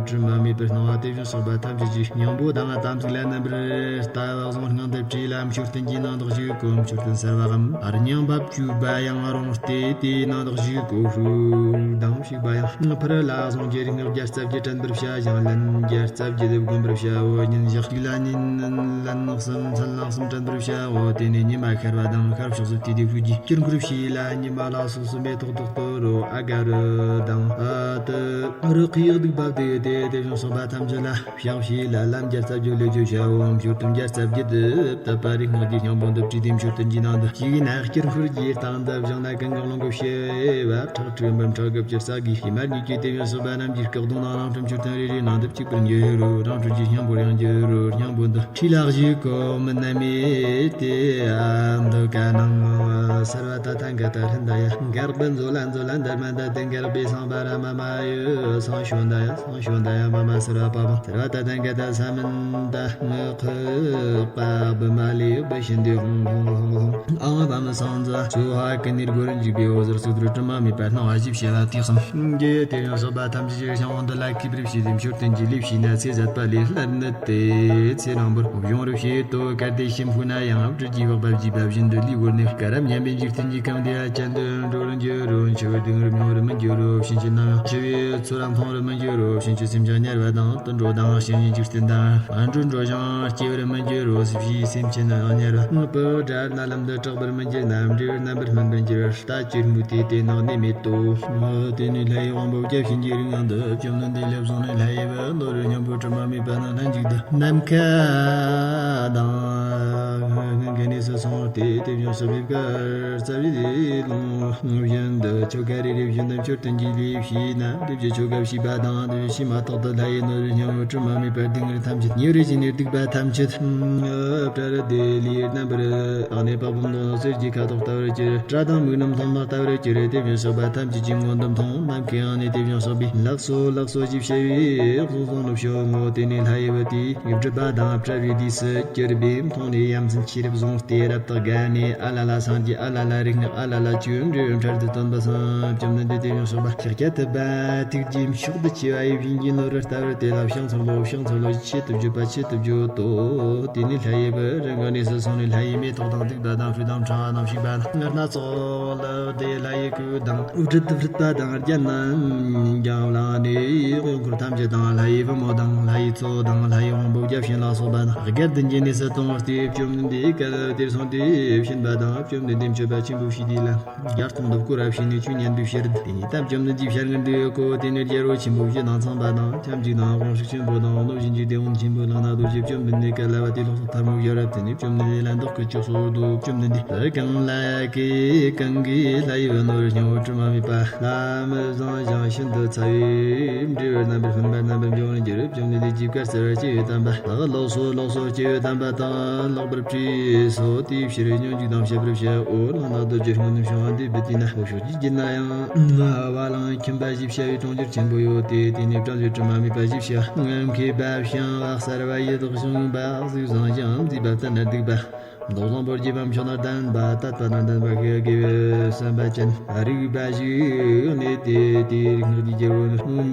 དྲི་མ་མེད་པར་སྣང་བ་དེ་བཞིན་གཤེགས་པ་ཐམས་ཅད་ཀྱི་སྙིང་པོ་དང་དམ་ཚིག་ལ་རྣམ་པར་ལྟ་བ་བཟང་སྙིང་འདི་བྲིས་ལ་མཆོད་རྟེན་གྱི་ནང་དུ་བཞུགས་གོ། མཆོད་རྟེན་གསར་བའམ་རྙིང་པ་བཅུ་པ་ཡང་རུང་སྟེ་དེའི་ནང་དུ་བཞུགས་གོ། ཧྲུལ་དང་ཕྱུག་པ་ཡང་ཕུར་ལ་གཟུངས་ཀྱི་རིགས་སྔགས་བརྒྱ་རྩ་བརྒྱད་དྲན་པར་བྱ་ཞིང་ལན་བརྒྱ་རྩ་བརྒྱད་བསྒོམ་པར་བྱའོ། ཉིན་ཞག་གཅིག་ལ་ཉིན་ལན་གསུམ་མཚན་ལན་གསུམ་དྲན་པར་བྱའོ། དེ་ནས་ཉི་མ་ཤར་བ་དང་ཤར་ཕྱོགས་སུ་དེ་དེ་ཕུག་གི་དཀྱིལ་འཁོར་ཕྱི་ལ་ཉི་མ་ལ་སོགས་སུ་མེ་ཏོག་ཏོག་ཏོ་རོ་ཨ་ག་རུ་དང་ཨ་ཏི་རུ་ཁི་ཡག་སྡིག་པ་དེ་དེ་དེ་བྱུང་སོགས་པ་ཐམས་ཅད་ལ་ཕྱག་ཕྱི་ལ་ལམ་བརྒྱ་རྩ་བརྒྱད་ལས་བརྗོད་བྱའོ། མཆོད་རྟེན་བརྒྱ་རྩ་བརྒྱད་དུ་བཏབ་པ་རིགས་སྔགས་ཀྱི་སྙིང་པོ་འདི་བྲིས་ཏེ་མཆོད་རྟེན་གྱི་ནང་དུ་གཅིག་ན་དཀྱིལ་འཁོར་གྱི་སྟེང་དུ་བཞག་ན་ཀུན་དགའ་གླིང་གི་བྱེ་བ་ཁྲག་ཁྲིག་འབུམ་ཕྲག་དགུ་བཅུར་བསགས་དགོས། ཕྱི་མར་ཉིད་ཀྱི་དེ་བཞིན་གཤེགས་པ་རྣམས་ཀྱི་སྐུ་གདུང་ནང་རང་གྲོལ་མཆོད་རྟེན་རེ་རེའི་ནང་དུ་གཅིག་པུར་འགྱུར་རོ། རང་གྲོལ་གྱི་སྙིང་པོར་ཡང་འགྱུར་རོ། སྙིང་པོ་འདི་ཁྲི་ལ་བཞུགས་གོ་མི་རྣམས་ཏེ་འདི་ཀ་ནང་སརྦ་ཏ་ཐང་ག་ཏ་ཧྲན་ཏ་ཡ་གར་པན་ཛོ་ལན་ཛོ་ལན་དར་མན་ད་དེ་གར་པའི་སང་པ་ར་མ་མ་ཡོ་སང་ཤོ་ད་ཡ་སང་ཤོ་ད་ཡ་མ་མ་སརྦ་པ་བ་སརྦ་ཏ་ཐང་ག་ཏ་ས་མན་ད་ངག་ཁུ་པ་བི་མ་ལི་བི་ཤིན་ཏི་ཧོང་ཧོང་ཧོང་ཧོང་ཨང་བ་མི་སང་ཛ་སུ་ཧ་ཀི་ནིར་གོ་རུ་འཇུག་པའི་འོད་ཟེར་སུ་དུར་དྲི་མ་མེད་པ་སྣང་བ་ཞིབ་བྱེད་ལ་ཐིག་གསུམ་གྱི་དེ་ཡང་སོགས་པ་ཐམས་ཅད་ཀྱི་ཤང་བོ་འདི་ལ་གུས་པར་བྱས་ཏེ་མཆོད་རྟེན་གྱི་ལས་བྱས་ན་ཚེ་ཟད་པ་ལས་སླར་ནུད་དེ་ཚེ་རིང་པོར་གཞུང་རུ་བྱེད་དོ། གལ་ཏེ་ཤིང་ཕུག་ན་ཡང་སྦྲུལ་གྱི་པགས་པ་བརྗིད་པ་བཞིན་དུ་ལུས་བོར་ནས་ཀ་རབ་ཉམས་པའི་འཇིག་རྟེན་གྱི་ཁམས་དེ་ཅན་དུ་འགྲོ་རུ་འགྱུར་རོ། འཆི་བ་སྡུག་བསྔལ་མྱོང་རུ་མི་འགྱུར་རོ། ཕྱིན་ཅི་ནམ་ཡང་འཆི་བའི་ཚོར་བ་མཐོང་རུ་མི་འགྱུར་རོ། ཕྱིན་ཅི་སེམས་ཀྱང་དམྱལ་བ་དང་དུད་འགྲོ་དང་གཤིན་རྗེའི་འཇིག་རྟེན་དང་ངན་འགྲོར་འགྲོ་ཞིང་སྐྱེ་བར་མི་འགྱུར་རོ། སྲིད་པའི་སེམས་ཅན་དམྱལ་བ་དངོས་པོ་དགྲར་རྣ་ལམ་དུ་གྲགས་པར་མི་འགྱུར་ན་འབྲས་བུ་རྣམ་པར་སྨིན་པར་འགྱུར་བ། ལྟ་ཅི་སྨོས་ཏེ་དེ་ནང་ནི་མེད་དོ། དེ་ནས་ལྷ་ཡི་དབང་པོ་བརྒྱ་བྱིན་གྱིས་རིགས་ལྔ་འདི་བཅོམ་ལྡན་འདས་ལེགས་བཟུང་ནས་ལྷ་ཡི་བུ་ནོར་བུའི་སྙིང་པོ་དྲི་མ་མེད་པ་ནི་ལྷན་ཅིག་ཏུ་ནམ་མཁའ་དང་། གནས་སུ་སོང་སྟེ་དེ་བཞིན་གཤེགས་པའི་བཀའ་སྩལ་པའི་ལུང་བཞིན་དུ་ཆོ་ག་རེ་རེ་བཞིན་དུ་མཆོད་རྟེན་གྱི་ལས་བྱས་ན་དེ་བཞིན་ཆོ་ག་བྱས་པ་དང་དེ་བཞིན་མ་ཐག་ཏུ་ལྷ་ཡི་ནོར་བུའི་སྙིང་པོ་དྲི་མ་མེད་པ་སྡུག་བསྔལ་ཐམས་ཅད་ཉེ་རེ་ཞིག་ནས་སྡིག་པ་ཐམས་ཅད་བྲལ་ཏེ་ལས་རྣམ་པར་དག་ནས་དཔག་བསམ་དང་གསེར་གྱི་ཁ་དོག་ལྟ་བུར་གྱུར། སྐྲ་དང་མིག་རྣམས་མཐོང་བ་ལྟ་བུར་གྱུར། དེ་བཞིན་གཤེགས་པ་ཐམས་ཅད་ཀྱིས་མངོན་དུ་མཐོང་། ནམ་མཁའི་དབྱིངས་ནས་དེ་བཞིན་གཤེགས་པས་ལགས་སོ་ལགས་སོ་ཞེས་བྱ་བའི་གསུང་གསུང་ནུ་ཞོ་ངོ་། དེ་ནས་ལྷ་ཡི་བུ་དེས་སྒྲིབ་པ་དང་བྲལ་བའི་དུས་སུ་གྱུར་པས་མཐོང་ནས་ཡ་མཚན་ཆེ་རབ་བཟུང་སྟེ་རབ་ཏུ་དགའ་ནས་ཨ་ལ་ལ་སངས་རྒྱས་ཨ་ལ་ལ་རིག་སྔགས་ཨ་ལ་ལ་ཆོས་འབྲེལ་བའི་འཕྲལ་དུ་སྟོན་པ་སངས་བཅོམ་ལྡན་འདས་དེ་བཞིན་གཤེགས་པ་ཤཱཀྱ་ཐུབ་པ་ཐུགས་རྗེའི་མཆོག་ཏུ་ཆེ་བ་ཡིས་བྱིན་གྱིས་ནོར་བུ་ལྟ་བུར་དེ་ལ་ཕྱག་འཚལ་ལོ། ཕྱག་འཚལ་ལོ། ཆེད་དུ་བརྗོད་པ་ཆེད་དུ་བརྗོད་དོ། དེ་ནས་ལྷ་ཡི་བུ་རང་གི་གནས་སུ་སོང་ནས་ལྷ་ཡི་མེ་ཏོག་དང་བདུག་པ་དང་ཕུད་དང་ཕྲེང་བ་དང་བཤིག་པ་དང་སྣ་ཚོགས་ལ་བཟླས། ལྷ་ཡི་སྐུ་དང་སྦྲིད་དུ་སྦྲིད་པ་དང་རྒྱན་རྣམས་ཀྱང་བླངས་ནས་ཡུལ་འཁོར་ཐམས་ཅད་དང་ལྷ་ཡི་བུ་མོ་དང་ལྷ་ཡི་ཚོགས་དང་ལྷ་ཡི་དབང་པོ་བརྒྱ་བྱིན་ལ་སོགས་པ་དང་བརྒྱ་བདུན་གྱི་གནས་སུ་གཏོང་བར་བལྟས། བཅོམ་ལྡན་འདས་སྐད་དེར་སོང་སྟེ་བྱིན་པ་དང་བཅོམ་ལྡན་འདས་མཆོད་པ་ཆེན་པོ་ཞུས་ཏེ་ལན་བརྒྱ་སྟོང་དུ་བསྐོར་བ་བྱས་ནས་ཆོས་ཉན་པའི་ཕྱིར། དེ་ནས་ད་བཅོམ་ལྡན་འདས་ཞལ་སྔ་འདུས་ཀོ། དེ་ནས་རྒྱལ་པོ་ཆེན་པོ་བཞི་དང་ཚངས་པ་དང་ཁྱབ་འཇུག་དང་དབང་ཕྱུག་ཆེན་པོ་དང་གནོད་སྦྱིན་གྱི་དེད་དཔོན་ཆེན་པོ་ལག་ན་རྡོ་རྗེ་བཅོམ་ལྡན་འདས་སྐད་ལ་བ་དེ་ལོག་སུ་ཐལ་མོ་སྦྱར་བ། དེ་ནས་བཅོམ་ལྡན་འདས་ལ་བདག་གིས་ཅི་གསོལ་ཏོ། བཅོམ་ལྡན་འདས་བུ་གང་ལ་གིས་གང་གིས་ལྷ་ཡི་བུ་ནོར་བུའི་སྙིང་པོ་དྲི་མ་མེད་པ་ལྷ་མི་བཟང་ཞིང་ཤིན་ཏུ་ཚ་བའི་འབྲས་བུ་རྣམ་པར་སྨིན་པ་རྣམ་པར་འབྱུང་བར་འགྱུར། བཅོམ་ལྡན་འདས་ཀྱིས་བཀའ་སྩལ་པ། སྤྱི་བོས་བསྟན་པ་དག་ལོག་སོ་ལོག་སོ། སྤྱི་བོས་བསྟན་པ་དག་ལོག་པར་བྲིས་སོ། དེའི་ཕྱིར་སྙོན་འཇུག་དང་བཤད་པར་བྱའོ། ལག་ན་རྡོ་རྗེ་སྔོན་ནས་བྱུང་བ་འདི་བུ་དེས་ན་འོ་ཞོག་ཅིག་བགྱིས་ན་ཡང་བ་ལང་ཁྱིམ་པ་ཞེས་བྱ་བའི་གྲོང་ཁྱེར་ཆེན་པོ་ཡོད་དེ། དེ་ནས་བཀྲམ་པའི་དྲི་མ་མེད་པ་ཞེས་བྱ་ངམ་མཁས་པ་ཞིང་བ་གསར་བ་ཡི་དྭགས་གཞོན་པ་གཟུགས་བཟང་ཞིང་མཛེས་པ་ལྟ་ན་སྡུག་པ། མདོ་བཟང་པོ་རྒྱས་པ་མཆོག་ནི་བརྟན་པ་དད་པ་དང་ལྡན་པ་དགེ་བའི་བསམ་པ་ཅན། རིག་པ་ཞིག་ནས་དེ་དེའི་རིག་སྔགས་ཀྱི་རྒྱལ་པོ་ནི་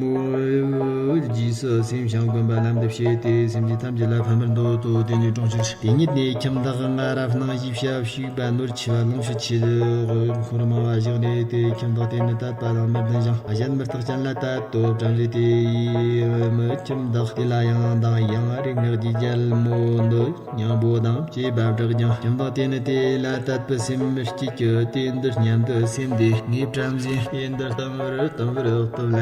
མོ་རྗེས་སུ་སེམས་བྱང་བསྒོམ་པ་ལམ་དུ་བྱས་ཏེ། སེམས་ཅན་ཐམས་ཅད་ལ་ཕན་པར་འདོད་དོ། དེ་ནས་གྲོང་ཁྱེར་དེ་ཉིད་ནས་ཁྱིམ་བདག་ང་རབ་སྣང་ཞེས་བྱ་བ་ཞིག་པ་ནོར་ཆེ་བ་ལོངས་སྤྱོད་ཆེ་འཁོར་མང་བ་བཞག་ནས་དེ་ཁྱིམ་བདག་དེ་ནི་དད་པ་དང་མི་ལྡན་ཞིང་གཞན་མི་རྟག་ཅན་ལ་དད་དོ། བྲམ་ཟེ་དེ་ཡིས་མི་ཁྱིམ་བདག་དེ་ལ་ཡང་དང་ཡང་རིག་སྔགས་ཀྱི་རྒྱལ་མོ་འདི་སྙིང་པོ་དང་བཅས་པ་བསྒྲགས་ཀྱང་། ཁྱིམ་བདག་དེ་ནི་དེ་ལ་དད་པའི་སེམས་སྐྱེས་ཀྱི་དེ་འདི་སྙམ་དུ་སེམས་དེ་ངའི་བྲམ་ཟེ་ཡིན་འདི་གཏམ་བར་གཏམ་བར་གཏུབ་ལ་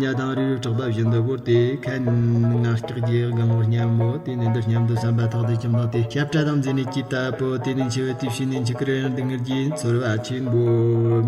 ཉ་དང་རིལ་བུ་བྲག་པ་བཞིན་དུ་བོར་ཏེ་ཁ་ཉིན་ང་སྐྲག་རྒྱུ་སྒང་བོར་སྙམ་མོ། དེ་ནི་འདི་སྙམ་དུ་བསམ་པ་ཐག་ཏུ་ཁྱིམ་བདག་དེ་ཞབས་ཁྲ་དང་མཛེ་ནད་ཀྱིས་བཏབ་པོ། དེ་ནི་འཆི་བའི་དུས་ཕྱིས་ནས་འཆི་ཁར་སྡུག་བསྔལ་གྱི་ཚོར་བ་ཆེན་པོ་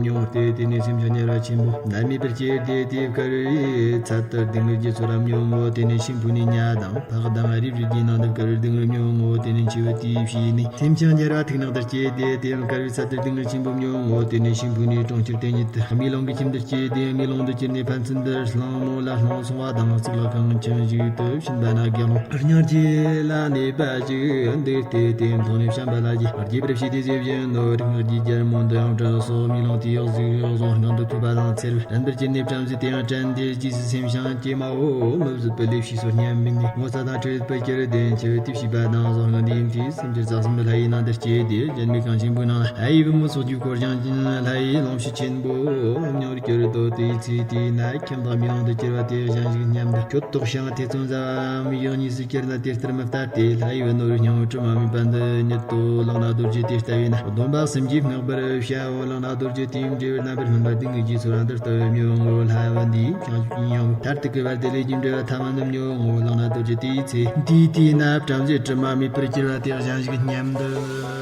མྱོང་སྟེ། དེ་ནས་སེམས་ཅན་དམྱལ་བ་ཆེན་པོ་ནད་མེད་པར་སྐྱེས་ཏེ་དེའི་དཀའ་བའི་ཚད་དུ་སྡུག་བསྔལ་གྱི་ཚོར་བ་མྱོང་ངོ་། དེ་ནས་ཤིང་ཕུག་ནས་ཉ་དང་ཕག་དང་རིལ་བུ་རྒྱུའི་ནང་དུ་དཀའ་བའི་སྡུག་བསྔལ་མྱོང་ངོ་། དེ་ནས་འཆི་བའི་དུས་ཕྱིས་ནས་སེམས་ཅན་དམྱལ་བ་ཐིག་ནག་ཏུ་སྐྱེས་ཏེ་དེའང་དཀའ་བའི་ཚད་དུ་སྡུག་བསྔལ་ཆེན་པོ་མྱོང་ངོ་། དེ་ནས་ཤིང་ཕུག་ནས་གྲོང་ཁྱེར་དེ་ཉིད་དུ་དམུས་ལོང་གི་ཁྱིམ་དུ་སྐྱེས་ཏེ་དམུས་ལོང་དུ་གྱུར་ནས་ཕན་ཚུན་དུ་གླང་མོ་ལ་སློང་སོང་བ་དང་གཙུག་ལག་ཁང་ཁྱིམ་ཞིག་ཏུ་ཕྱིན་པ་ན་དགེ་སློང་སྙིང་རྗེ་ལ་གནས་པ་ཞིག་འདུག་སྟེ་དེ་མཐོང་ནས་བྱམས་པ་ལ་རྒྱས་པར་བྱས་ཏེ་ཟེར་བཞིན་ནོ། རིག་སྔགས་ཀྱི་རྒྱལ་མོ་འདི་ཡང་བྲག་སོགས་དམུས་ལོང་དེའི་གཡོག་གཟུགས་གཟུངས་སྔགས་འདི་ཐོས་པ་དང་འཚེར་བར་དྲན་པར་གྱུར་ནས་བྲམ་ཟེ་དེ་ཡང་དྲན་ཏེ་རྗེས་སུ་སེམས་ཤིང་ཀྱེ་མའོ་མི་བཟོད་པའི་ལས་བྱས་སོ་སྙམ་མིན་ནས་ངོ་ཚ་དང་འཁྲུལ་པའི་གྱུར་ཏེ་འཆི་བའི་དུས་བྱས་པ་དང་གཟུངས་སྔགས་འདིའི་མཐུས་སེམས་ཅན་རྩ་གསུམ་ལྷ་ཡི་ནང་དུ་སྐྱེས་ཏེ་སྤྱན་མིག་གང་ཆེན་པོའི་ནང་ལྷ་ཡི་བུ་མོ་ཚོགས་ཀྱིས་བསྐོར་ཞིང་ལྷ་ཡི་ལོངས་སྤྱོད་ཆེན་པོ་མྱོང་བར་གྱུར་ཏོ། དེའི་ཚེ་དེས་ན་ཁྱིམ་བདག་དམུས་ལོང་དུ་གྱུར་པ་དེ་གཞན་ཞིག་སྙམ་དུ་ཁྱོད་ལྟོགས་ཤིང་ཐེ་ཚོམ་ཟ་བའམ་ཡང་གཉིས་སུ་གྱུར་ན་དེ་ལྟར་མི་ལྟ་སྟེ། ལྷ་ཡི་བུ་ནོར་བུའི་སྙིང་དྲི་མ་མེད་པ་འདི་ཉིད་དོ། ལག་ན་རྡོ་རྗེ་དེ་ལྟ་བས་ན་སྡོམ་པ་གསུམ་གྱིས་བསྔགས་པར་བྱའོ། ལག་ན་རྡོ་རྗེ་དེའི་འབྲས་བུ་རྣམ་པར་སྨིན་པ་སྡུག་བསྔལ་གྱི་ཚོར་བ་འདི་ལྟ་བུ་མྱོང་ངོ་། ལྷ་བུ་འདིའི་བྱང་ཆུབ་ཀྱི་སྙིང་པོ་མཐར་ཐུག་གི་བར་དུ་ལས་ཀྱི་འབྲས་བུ་ཐ་མ་འདི་མྱོང་ངོ་། ལག་ན་རྡོ་རྗེ་དེའི་ཚེ་འདིའི་དུས་ན་བྲམ་ཟེ་དྲི་མ་མེད་པར་གྱུར་པ་དེ་གཞན་ཞིག་སྙམ་དུ།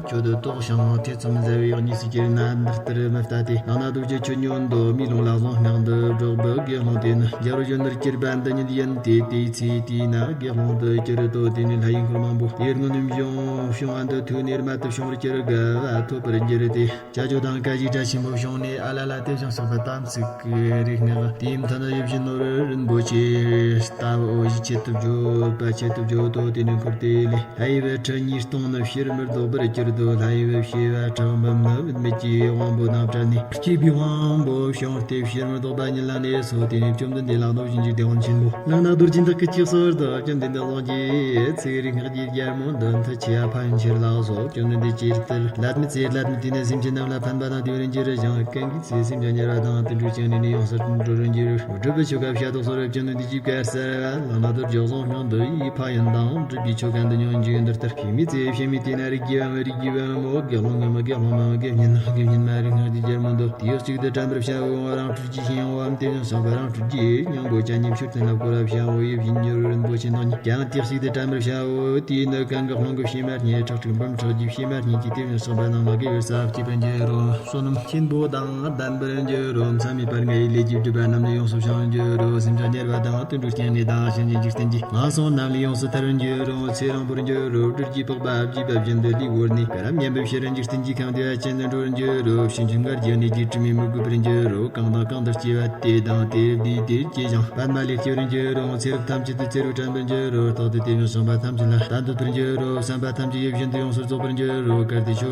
ཁྱོད་ལྟོགས་ཤིང་ཐེ་ཚོམ་ཟ་བའི་ཡང་གཉིས་སུ་གྱུར་ན་འདི་ལྟར་མི་ལྟ་སྟེ། ལག་ན་རྡོ་རྗེ་ཁྱོད་ཉོན་དོ། དམུས་ལོང་ལ་གཟུངས་སྔགས་འདི་བསྒྲགས་པའི་དགེ་སློང་དེ་ནི་རྒྱལ་པོ་གཞོན་ནུར་གྱུར་པ་འདི་ཉིད་ཡིན་ཏེ། དེའི་ཚེ་དེས་ན་དགེ་སློང་དུ་གྱུར་ཏོ། དེ་ནས་ལྷ་ཡི་འཁོར་མང་པོ་དེའི་སྔོན་ནས་བྱུང་བྱུང་བ་འདི་ཐོས་ནས་རྨད་དུ་བྱུང་བར་གྱུར་དགའ་བ་ཐོབ་པར་འགྱུར་ཏེ། བྱ་སྤྱོད་དང་སྐད་ཅིག་སྒྲ་ཆེན་པོ་བྱུང་ནས་ཨ་ལ་ལ་དེ་བཞིན་གཤེགས་པ་དམ་ཚིག་གི་རིག་སྔགས་དེའི་མཐུ་ནི་ཡིད་བཞིན་ནོར་བུ་རིན་པོ་ཆེ་ལྟ་བུ་ཞིག་ཆེད་དུ་བརྗོད་པ་ཆེད་དུ་བརྗོད་དོ། དེ་ནས་འཁོར་དེ་ལས། ལྷ་ཡི་བུ་ཁྲི་གཉིས་སྟོང་ནི་ཕྱིར་མི་ལྡོག་པར་གྱུར་ཏོ། ལྷ་ཡི་བུ་བྱེ་བ་ཕྲག་འབུམ་ནི་བུད་མེད་ཀྱི་དབང་པོ་དང་བྲལ་ནས་སྐྱེས་པའི་དབང་པོ་བྱུང་སྟེ་ཕྱིར་མི་ལྡོག་པ་ཉིད་ལ་གནས་སོ། དེ་ནས་བཅོམ་ལྡན་འདས་ལག་རྡོ་རྗེ་འཇིག་རྟེན་དབང་ཆེན་པོ་ལག་ན་རྡོ་རྗེ་འདི་སྐད་ཅེས་གསོལ་ཏོ། བཅོམ་ལྡན་འདས་གཟུངས་ཀྱི་ཚིག་རིག་སྔགས་ཀྱི་རྒྱལ་མོ་འདི་མཐུ་ཆེ་བ་ཕན་ཕྱིར་ལགས་སོ། བཅོམ་ལྡན་འདས་ཇི་ལྟར་ལྷ་མི་ཚེ་ལྷ་མི་དེ་ནི་སེམས་ཅན་རྣམས་ལ་ཕན་པ་དང་བདེ་བར་འགྱུར་ཞིང་། གང་གི་ཚེ་སེམས་ཅན་དམྱལ་བ་དང་དུད་འགྲོ་ཅན་ནི་ཡོངས་སུ་སྒྲོལ་བར་འགྱུར། སྒྲུབ་པའི་ཆོ་ག་བཤད་དོ་གསོལ་བ། བཅོམ་ལྡན་འདས་ཀྱིས་བཀའ་སྩལ་པ། ལག་ན་རྡོ་རྗེ་གཟུངས་སྔགས་འདི་ཡི་ཕན་ཡོན་དང་སྒྲུབ་པའི་ཆོ་ག་འདི་ཉོན་གྱིས་འདི་ལྟར། ཕྱི་མའི་ཚེ་ཕྱི་མའི་དུས་ན་རིགས་ཀྱི་བུ་མོ་རིགས་ཀྱི་བུ་མོ་དགེ་སློང་ངམ་དགེ་སློང་མ་དགེ་བསྙེན་དགེ་བསྙེན་མ་རིག་སྔགས་ཀྱི་རྒྱལ་མོ་འདི་དུས་གཅིག་ཏུ་དྲན་པར་བྱའོ། རང་གྲོལ་གྱི་ཤེས་ཡོན་དབའམ་དེ་བཞིན་གཤེགས་པ་རང་གྲོལ་གྱི་སྙིང་པོ་བྱ་ཉིད་མཆོད་རྟེན་ལ་བསྐོར་བར་བྱའོ། ཡིད་བཞིན་ཉེ་བར་རིན་པོ་ཆེ་འདི་ཉིད་ཀྱང་དུས་གཅིག་ཏུ་དྲན་པར་བྱའོ། དེས་ནི་གང་གི་རླུང་གི་བྱེ་མ་སྙེད་ཁྲག་ཁྲིག་འབུམ་ཕྲག་གི་བྱེ་མ་སྙེད་ཀྱིས་དེ་བཞིན་གཤེགས་པ་རྣམས་ལ་དགེ་བའི་ས་བཅད་པར་འགྱུར་རོ། བསོད་ནམས་ཆེན་པོ་དང་ལྡན་པར་འགྱུར་རོ། མཚམས་མེད་པར་ངའི་ལས་ཀྱི་སྒྲིབ་པ་རྣམས་ནི་ཡོངས་སུ་བྱང་འགྱུར་རོ། སེམས་ཅན་དམྱལ་བ་དང་དུད་འགྲོའི་སྐྱེ་གནས་དང་གཞན་གྱི་འཇིག་རྟེན་གྱི་ངན་སོང་རྣམས་ལས་ཡོངས་སུ་ཐར་འགྱུར་རོ། ཚེ་རིང་པོར་འགྱུར་རོ། སྦྲུལ་གྱི་པགས་པ་བརྗིད་པ་བཞིན་དུ་ལུས་བོར་ནས་གར་ཉན་པའི་ཕྱིར་འཇིག་རྟེན་གྱི་ཁམས་བདེ་བ་ཅན་དུ་འགྲོར་འགྱུར་རོ། ཕྱིན་ཅི་མངར་གྱི་གནས་ཀྱི་དྲི་མས་མི་གོས་པར་འགྱུར་རོ། གང་དང་གང་དུ་སྐྱེ་བ་དེ་དང་དེ་འདི་དེར་སྐྱེ་ཞིང་པདྨ་ལས་སྐྱེ་བར་འགྱུར་རོ། ཚེ་རབས་ཐམས་ཅད་དུ་བརྩེ་བས་དྲན་པར་འགྱུར་རོ། རྟག་ཏུ་དེ་བཞིན་གཤེགས་པ་ཐམས་ཅད་ལ་ལྟ་འདོད་པར་འགྱུར་རོ། བསམ་པ་ཐམས་ཅད་ཡིད་བཞིན་དུ་ཡོངས་སུ་རྫོགས་པར་འགྱུར་རོ། གལ་ཏེ་ཆོ་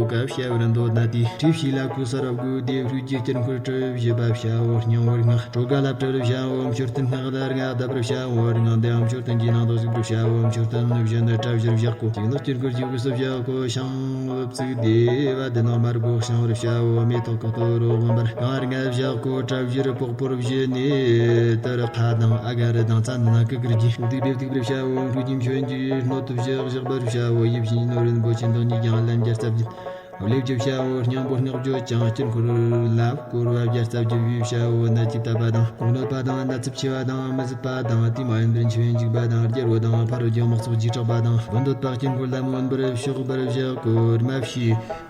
ག་བྱ་བར་འདོད་ན་དེའི་ཁྲིད་ཞུས་ལ་གོ་ས་རབ་དགུ་སྟེ་ཕྲུ་གུའི་དཀྱིལ་འཁོར་གྲུ་བཞི་པ་བྱའོ། སྙིང་པོར་སྔགས་བྲོ་ག་ལ་བྲི་བར་བྱའོ། མཆོད་རྟེན་སྔགས་ལ་སྔགས་བཟླ་བར་བྱའོ། སྔགས་འདི་ཡང་མཆོད་རྟེན་གྱི་ནང་དུ་གཟིགས་པར་བྱའོ། མཆོད་རྟེན་ནི་བཞིན་དུ་གྲྭ་བཞིར་བཞག་གོ། གཅིག་ནི་དཀྱིལ་འཁོར་གྱི་དབུས་སུ་བཞག་གོ། ཤིང་བུ་བཙུགས་ཏེ་བ་དེ་ནང་མར་པོ་བཤང་བར་བྱའོ། མེ་ཏོག་གི་གཏོར་རོ་བོན་པར་གང་ལྔ་བཞག་གོ། གྲྭ་བཞིར་པགས་ཕོར་བཞི་ནས་དུར་ཁ་དང་ཨ་ག་རུ་དང་ཙན་དན་ཀུ་ཀུ་རི་བདུག་སྤོས་བདུག་པར་བྱའོ། ཕྲུ་གུའི་མཆོད་འཇིགས་སྣོད་དུ་བཞག་བཞག་པར་བྱའོ། ཡིད་བཞིན་ནོར་བུ་རིན་པོ་ཆེ་འདི་ཉིད་ཀྱང་ལན་བརྒྱ་རྩ་བརྒྱད་བླེབས་ཀྱི་བྱའོ། སྙིང་པོར་སྔགས་བརྗོད་ཅིང་དཀྱིལ་འཁོར་ལ་བསྐོར་བ་བརྒྱ་རྩ་བརྒྱད་པའི་བྱའོ། ནད་ཀྱིས་བཏབ་པ་དང་གོ་གནོད་པ་དང་ནད་ཚབས་ཆེ་བ་དང་མི་བཟད་པ་དང་དུས་མ་ཡིན་པར་འཆི་བས་འཇིགས་པ་དང་རྒྱལ་པོ་དང་ཕ་རོལ་གྱི་དམག་ཚོགས་ཀྱིས་སྐྲག་པ་དང་བུ་འདོད་པ་དཀྱིལ་འཁོར་ལ་མངོན་པར་ཕྱོགས་པར་བྱ། གོར་མ་བྱས་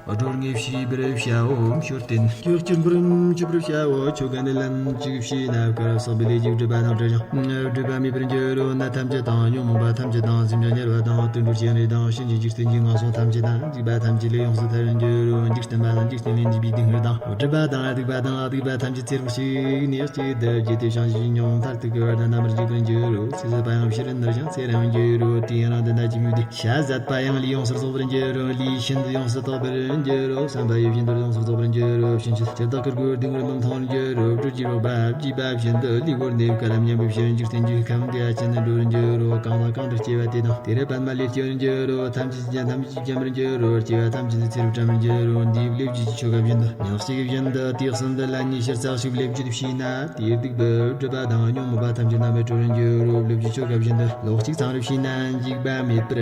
སྒྲོལ་ངེས་བྱས་པར་བྱའོ། མཆོད་རྟེན་གྱི་དཀྱིལ་འཁོར་མཆོད་པར་བྱའོ། ཆོ་ག་འདི་ལན་གཅིག་བྱས་ན་བསྐལ་བསགས་པའི་ལས་ཀྱི་སྒྲིབ་པ་རྣམས་བྲལ་ཞིང་སྒྲིབ་པ་མེད་པར་འགྱུར་རོ། ནད་ཐམས་ཅད་དང་ཉོན་མོངས་པ་ཐམས་ཅད་དང་སེམས་ཅན་དམྱལ་བ་དང་དུད་འགྲོའི་སྐྱེ་གནས་དང་གཤིན་རྗེའི་འཇིག་རྟེན་གྱི་ངན་སོང་ཐམས་ཅད་དང་འཇིགས་པ་ཐམས་ཅད་ལས་ཡོངས་སུ་ཐར། འགྱུར་རོ། འཇིག་རྟེན་པ་དང་འཇིག་རྟེན་ལས་འདས་པའི་སྡུག་བསྔལ་དང་། སྒྲིབ་པ་དང་སྡིག་པ་དང་སྡིག་པ་ཐམས་ཅད་ཚེ་རིང་ཞིག་ནས་གཅིག་ཏུ་བརྗེད་དེ་བྱང་ཞིང་ཉུང་མཐར་ཐུག་གི་བར་དུ་རྣམ་པར་འཇིག་པར་འགྱུར་རོ། ཚེ་ཟད་པ་ཡང་ཕྱི་རོལ་ནུབ་ཀྱང་ཚེ་རིང་འགྱུར་རོ། དེ་ཡང་རང་དོན་དག་གི་མུ་སྟེགས་ཤ་ཟད་པ་ཡང་ལུས་ཡོངས་སུ་རྫོགས་པར་འགྱུར་རོ། ལུས་ཤིན་ཏུ་ཡོངས་སུ་དག་པར་འགྱུར་རོ། བསམ་པ་ཡིད་བཞིན་དུ་ཡོངས་སུ་རྫོགས་པར་འགྱུར་རོ། ཕྱིན་ཅི་ཕྱིར་བདག་གི་སྒོའི་སྡུག་བསྔལ་མི་མཐོང་བར་འགྱུར་རོ། སྦྲུལ་གྱི་རོ་པ་བརྗིད་པ་བཞིན་དུ་ལུས་བོར་ནས་བཀའ་ལ་མཉམ་པའི་ཕྱིར་འཇིག་རྟེན་གྱི་ཁམས་དེ་ཅན་དུ་འགྲོ་བར་འགྱུར་རོ། གང་དང་གང་དུ་སྐྱེ་བ་དེ་དང་དེར་པདྨ་ལས་སྐྱེ་བར་འགྱུར་རོ། ཐམས་ཅད་ཀྱི་ཐམས་ཅད་སྐྱེ་བར་འགྱུར་རོ། སྐྱེ་བ་ཐམས་ཅད་དུ་ཚེ་རབས་བཀྲམ་པར་འགྱུར་རོ། འདིའི་ལས་བརྒྱུད་ཀྱི་ཆོ་ག་བཞིན་དུ་ཉག་གཅིག་བཞིན་དུ་དུས་གསུམ་དུ་ལན་ཉི་ཤུ་རྩ་གཅིག་ལས་བརྒྱུད་བྱས་ན། དེའི་སྡིག་པའི་སྒྲིབ་པ་དང་ཉོན་མོངས་པ་ཐམས་ཅད་རྣམ་པར་གྲོལ་བར་འགྱུར་རོ། ལས་བརྒྱུད་ཆོ་ག་བཞིན་དུ་ལོ་གཅིག་ཚངས་རིས་བྱས་ན་འཇིགས་པ་མེད་པར་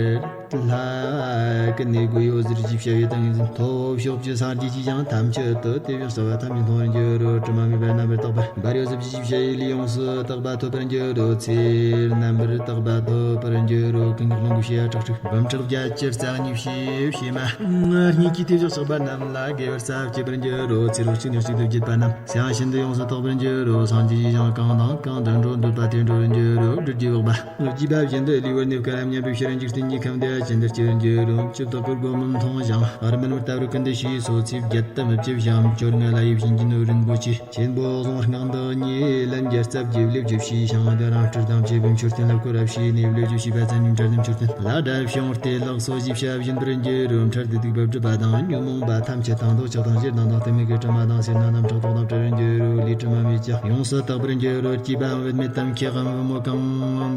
ལྷ་ཀུན་ནས་སྒོ་ཡོད་ཟེར་གྱི་བྱ་བའི་ཏིང་ངེ་འཛིན་ཐོབ། ཕྱོགས་བཅུའི་སངས་རྒྱས་ཀྱིས་ཀྱང་ཐམས་ཅད་དུ་དེ་བཞིན་གཤེགས་པ་ཐམས་ཅད་མཐོང་བར་འགྱུར་རོ། དྲི་མ་མེད་པར་རྣམ་པར་དག་པ། འབར་བའི་གཟི་བརྗིད་ཀྱི་ཞལ་ཡིས་ལུས་ཡོངས་སུ་དག་པ་ཐོབ་པར་འགྱུར་རོ། ཚེ་རྣམ་པར་དག་པ་ཐོབ་པར་འགྱུར་རོ། ཀུན་གྱི་རླུང་གིས་བྱེ་བ་ཁྲག་ཁྲིག་འབུམ་ཕྲག་བརྒྱད་ཅུ་རྩ་གཉིས་བྱས་བྱེ་མ་གཉིས་ཀྱིས་དེ་བཞིན་གཤེགས་པ་རྣམས་ལ་དགེ་བར་ས་བསྐྱེད་པར་འགྱུར་རོ། ཚེ་རབས་གཅིག་ནས་གཅིག་ཏུ་བརྒྱུད་པ་རྣམས་སེམས་ཤིན་ཏུ་ཡོངས་སུ་དག་པར་འགྱུར་རོ། སངས་རྒྱས་ཀྱིས་ཀྱང་གང་དང་གང་དུ་འགྲོ་འདོད་པ་དེར་འགྲོ་བར་འགྱུར་རོ། སྦྲུལ་གྱི་རོ་པ་བརྗིད་པ་བཞིན་དུ་ལུས་བོར་ནས་བསྐལ་པ་མཉམ་པའི་ཕྱིར་འཇིག་རྟེན་གྱི་ཁམས་དེ་ཅན་དུ་སྐྱེ་བར་འགྱུར་རོ། ཅི་བདག་གི་སྒོ་མི་མཐོང་ཞིང་། ཨར་མིན་བར་ལྟ་བུར་ཀུན་ཏུ་ཤེས་སོ། ཚེ་བརྒྱད་དུ་མི་སྐྱེ་ཞིང་། སྦྱོར་ལྔ་ལ་ཡིད་བཞིན་གྱི་ནོར་རིན་པོ་ཆེ་ཆེན་པོ་གཟུངས་སྔགས་འདི་ཉིད་ལན་བརྒྱ་རྩ་བརྒྱད་ལས་བརྒྱུད་བྱས་ཤིང་། དེ་རང་སྤྲུལ་དང་བཅས་པའི་མཆོད་རྟེན་ལ་བསྐོར་བ་བྱས་ནས། ལས་བརྒྱུད་བྱས་པ་ཙམ་གྱིས་འཕྲལ་དུ་མཆོད་རྟེན་ལ་དགྲ་བྱུང་སྟེ་ལག་སོ་བཞིས་བྱ་བཞིན་པར་འགྱུར་རོ། འཕྲལ་དུ་སྡིག་པ་སྒྲིབ་པ་དང་ཉོན་མོངས་པ་ཐམས་ཅད་དང་ལྡོག། ཆགས་དང་ཞེ་སྡང་དང་གཏི་མུག་གི་དྲི་མ་དང་སེར་སྣ་རྣམས་ཕྲག་དོག་དང་བྲལ་བར་འགྱུར་རོ། ལས་དྲི་མ་མེད་ཅིང་ཡོངས་སུ་དག་པར་འགྱུར་རོ། སྐྱེས་པའམ་བུད་མེད་དམ་མཁས་པའམ་བུ་མོ་གང་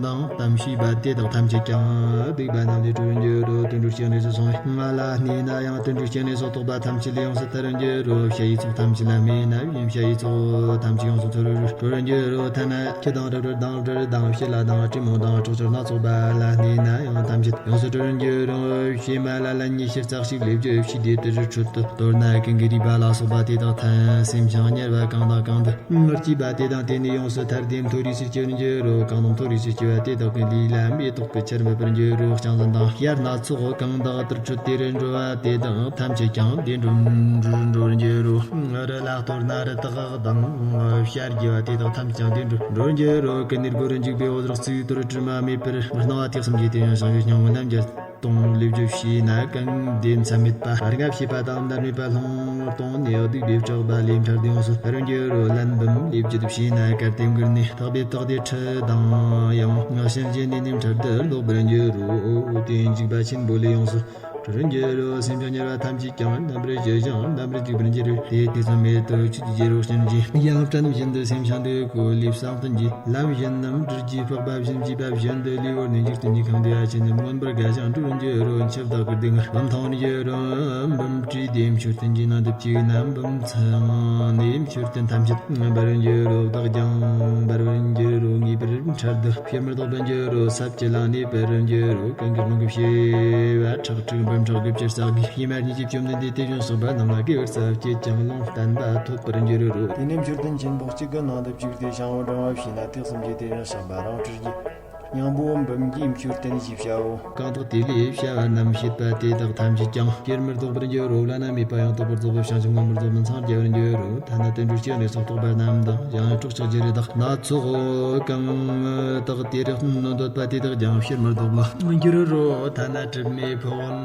དང་དམ་ཤེས་པ་དེ་དག་ཐམས་ཅད་ཀྱང་སྡིག་པ་རྣམས་ལས་གྲོལ་འགྱུར་རོ། དུད་འགྲོའི་སྐྱེ་གནས་སུ་སོང་བས་ང་ལ་གནས་ན་ཡང་དུད་འགྲོའི་སྐྱེ་གནས་སུ་གཏོགས་པ་ཐམས་ཅད་ལས་ཡོངས་སུ་ཐར་འགྱུར་རོ། ཕྱྭ་ཡི་ཚོགས་ཐམས་ཅད་ལ་སྨྲས་ན་ཡང་ཕྱྭ་ཡི་ཚོགས་ཐམས་ཅད་ཡོངས་སུ་ཚོལ་བར་གྲོལ་འགྱུར་རོ། ཐ་ན་ཁྱི་དང་རུ་རུ་དང་རུ་རུ་དང་བྱི་ལ་དང་སྤྲེའུ་མོ་དང་ཁྲག་སྦྱོར་སྣ་ཚོགས་པ་ལ་གནས་ན་ཡང་ཐམས་ཅད་ཡོངས་སུ་གྲོལ་འགྱུར་རོ། བྱེ་མ་ལ་ལན་ཉི་ཤུ་རྩ་གཅིག་ལས་བརྒྱུད་བྱས་ཏེ་དེ་རུ་ཁྲོད་དུ་གཏོར་ན་ཀུན་གྱི་རུས་པ་ལ་སོགས་པ་དེ་དག་ཐམས་ཅད་སེམས་ཅན་དམྱལ་བ་གང་དང་གང་དུ། སྐྱེས་པ་དེ་དང་དེ་ནས་ཡོངས་སུ་ཐར་ཏེ་མཐོ་རིས་སུ་སྐྱེ་བར་འགྱུར་རོ། གང་དང་མཐོ་རིས་སུ་སྐྱེ་བ་དེ་དག་གི་ལུས་ལ་མེ་ཏོག་གི་ཆར་འབབ་པར་འགྱུར་རོ། ལྕང་ཟན་དང་བྱ་སྣ་ཚོགས་གང་དག་དུར་ཁྲོད་དེ་རུ་འགྲོ་བ་དེ་དག་ཐམས་ཅད་ཀྱང་བདེ་འགྲོར་འགྲོ་བར་འགྱུར་རོ། རི་ལ་གཏོར་ན་རི་དྭགས་དང་བྱ་རྒྱུ་བ་དེ་དག་ཐམས་ཅད་ཀྱང་བདེ་འགྲོར་འགྲོ་བར་འགྱུར་རོ། ཀུན་ནས་སྒོ་རུ་འཇུག་པའི་འོད་རིས་གཙུག་ཏོར་དྲི་མ་མེད་པར་སྣང་བ་ཐེག་གསུམ་གྱི་དེ་ཡང་བྱང་ཆུབ་སྙིང་པོ་རྣམས་ཀྱི་སྟོང་ལས་བརྒྱུད་བྱས་ན་ཀུན་བདེ་མཚམས་མེད་པ། ལྔ་བྱེད་པ་དང་མནར་མེད་པ་ལྷུང་སྟོང་ནས་སྡིག་པའི་སྐྲག་པ་ལས་འཕྲལ་དུ་ཡོངས་སུ་ཐར་འགྱུར་རོ། ལན་འབུམ་ལས་བརྒྱུད་བྱས་ན་གལ་ཏེ་མགུར་ནས་བཏགས་པའི་བཏགས་ཏེ་ཁྲི་དང་ཡང་། ཞིང་རྗེ་ནས་ནི་འཕྲལ་དུ་ལོག་པར་འགྱུར་རོ། དེ་འཇིགས་པ་ཆེན་པོ་ལས་ཡོངས་སུ་གྲོལ་འགྱུར་རོ། སེམས་ཅན་དམྱལ་བ་ཐམས་ཅད་ཀྱང་རྣམ་པར་ཞི་ཞིང་རྣམ་པར་འཇིག་པར་འགྱུར་རོ། དེ་དུས་གསུམ་མེ་ཏོག་ཆུ་སྐྱེས་རོ། ཞིང་རྗེ་ཡང་བྲན་བཞིན་དུ་སེམས་ཅན་འདི་ཀོ་ལི་བསམ་གཏན་གྱི་ལམ་བཞིན་ནམ་སྦྲུལ་གྱི་པགས་པ་བཞིན་བཅས་པ་བཞིན་དུ་ལུས་བོར་ནས་འཇིག་རྟེན་གྱི་ཁམས་འདི་ཡ་ཆེན་ནས་མངོན་པར་དགའ་ཞིང་འགྲོ་འགྱུར་རོ། འཆི་བདག་གི་སྡུག་བསྔལ་མཐོང་འགྱུར་རོ། འབུམ་བྲིས་ཏེ་མཆོད་རྟེན་གྱི་ནང་དུ་བཅུག་ན་འབུམ་ཚང་ནས་མཆོད་རྟེན་ཐམས་ཅད་འབར་འགྱུར་རོ། བདག་ཀྱང་འབར་བར་འགྱུར་རོ། ངེས་པར་འཕྲལ་དུ་ཕྱིར་མི་ལྡོག་པར་འགྱུར་རོ། ས་བཅུ་ལ་གནས་པར་འགྱུར་རོ། ཀུན་གྱི་རླུང་གིས་བྱེ་བ་ཁྲག་ཁྲིག་འབུམ་ཕྲག་དགུ་བཅུར་བསགས་པའི་ཕྱེ་མ་གཉིས་ཀྱིས་བཅོམ་ལྡན་འདས་དེ་བཞིན་གཤེགས་པ་རྣམས་ལ་དགེ་བར་ས་བསྐྱེད་ཀྱང་ལུང་བསྟན་པ་ཐོབ་པར་འགྱུར་རོ། དེ་ནས་མཆོད་རྟེན་ཆེན་པོ་གཅིག་གི་ནང་དུ་བཅུག་སྟེ་བྱིང་བ་བགྲང་བ་བྱས་ན་ཐེག་གསུམ་གྱི་དེ་བཞིན་གཤེགས་པ་རང་སྤྲུལ་གྱི་སྙིང་པོ་འབུམ་གྱིས་མཆོད་རྟེན་བཞི་བྱའོ། གང་དག་དེ་ལས་བྱ་བ་རྣམས་བྱེད་པ་དེ་དག་ཐམས་ཅད་ཀྱང་ཕྱིར་མི་ལྡོག་པར་འགྱུར་རོ། བླ་ན་མེད་པ་ཡང་དག་པར་རྫོགས་པའི་བྱང་ཆུབ་མངོན་པར་རྫོགས་པར་འཚང་རྒྱ་བར་འགྱུར་རོ། ཐ་ན་དུད་འགྲོའི་སྐྱེ་གནས་སུ་གཏོགས་པ་རྣམས་དང་ཡང་སྲོག་ཆགས་ཀྱི་རི་དྭགས་སྣ་ཚོགས་གང་དག་དེ་རུ་འདོད་པ་དེ་དག་ཀྱང་ཕྱིར་མི་ལྡོག་པར་འགྱུར་རོ། ཐ་ན་གྲིབ་མའི་ཕོ་བོན་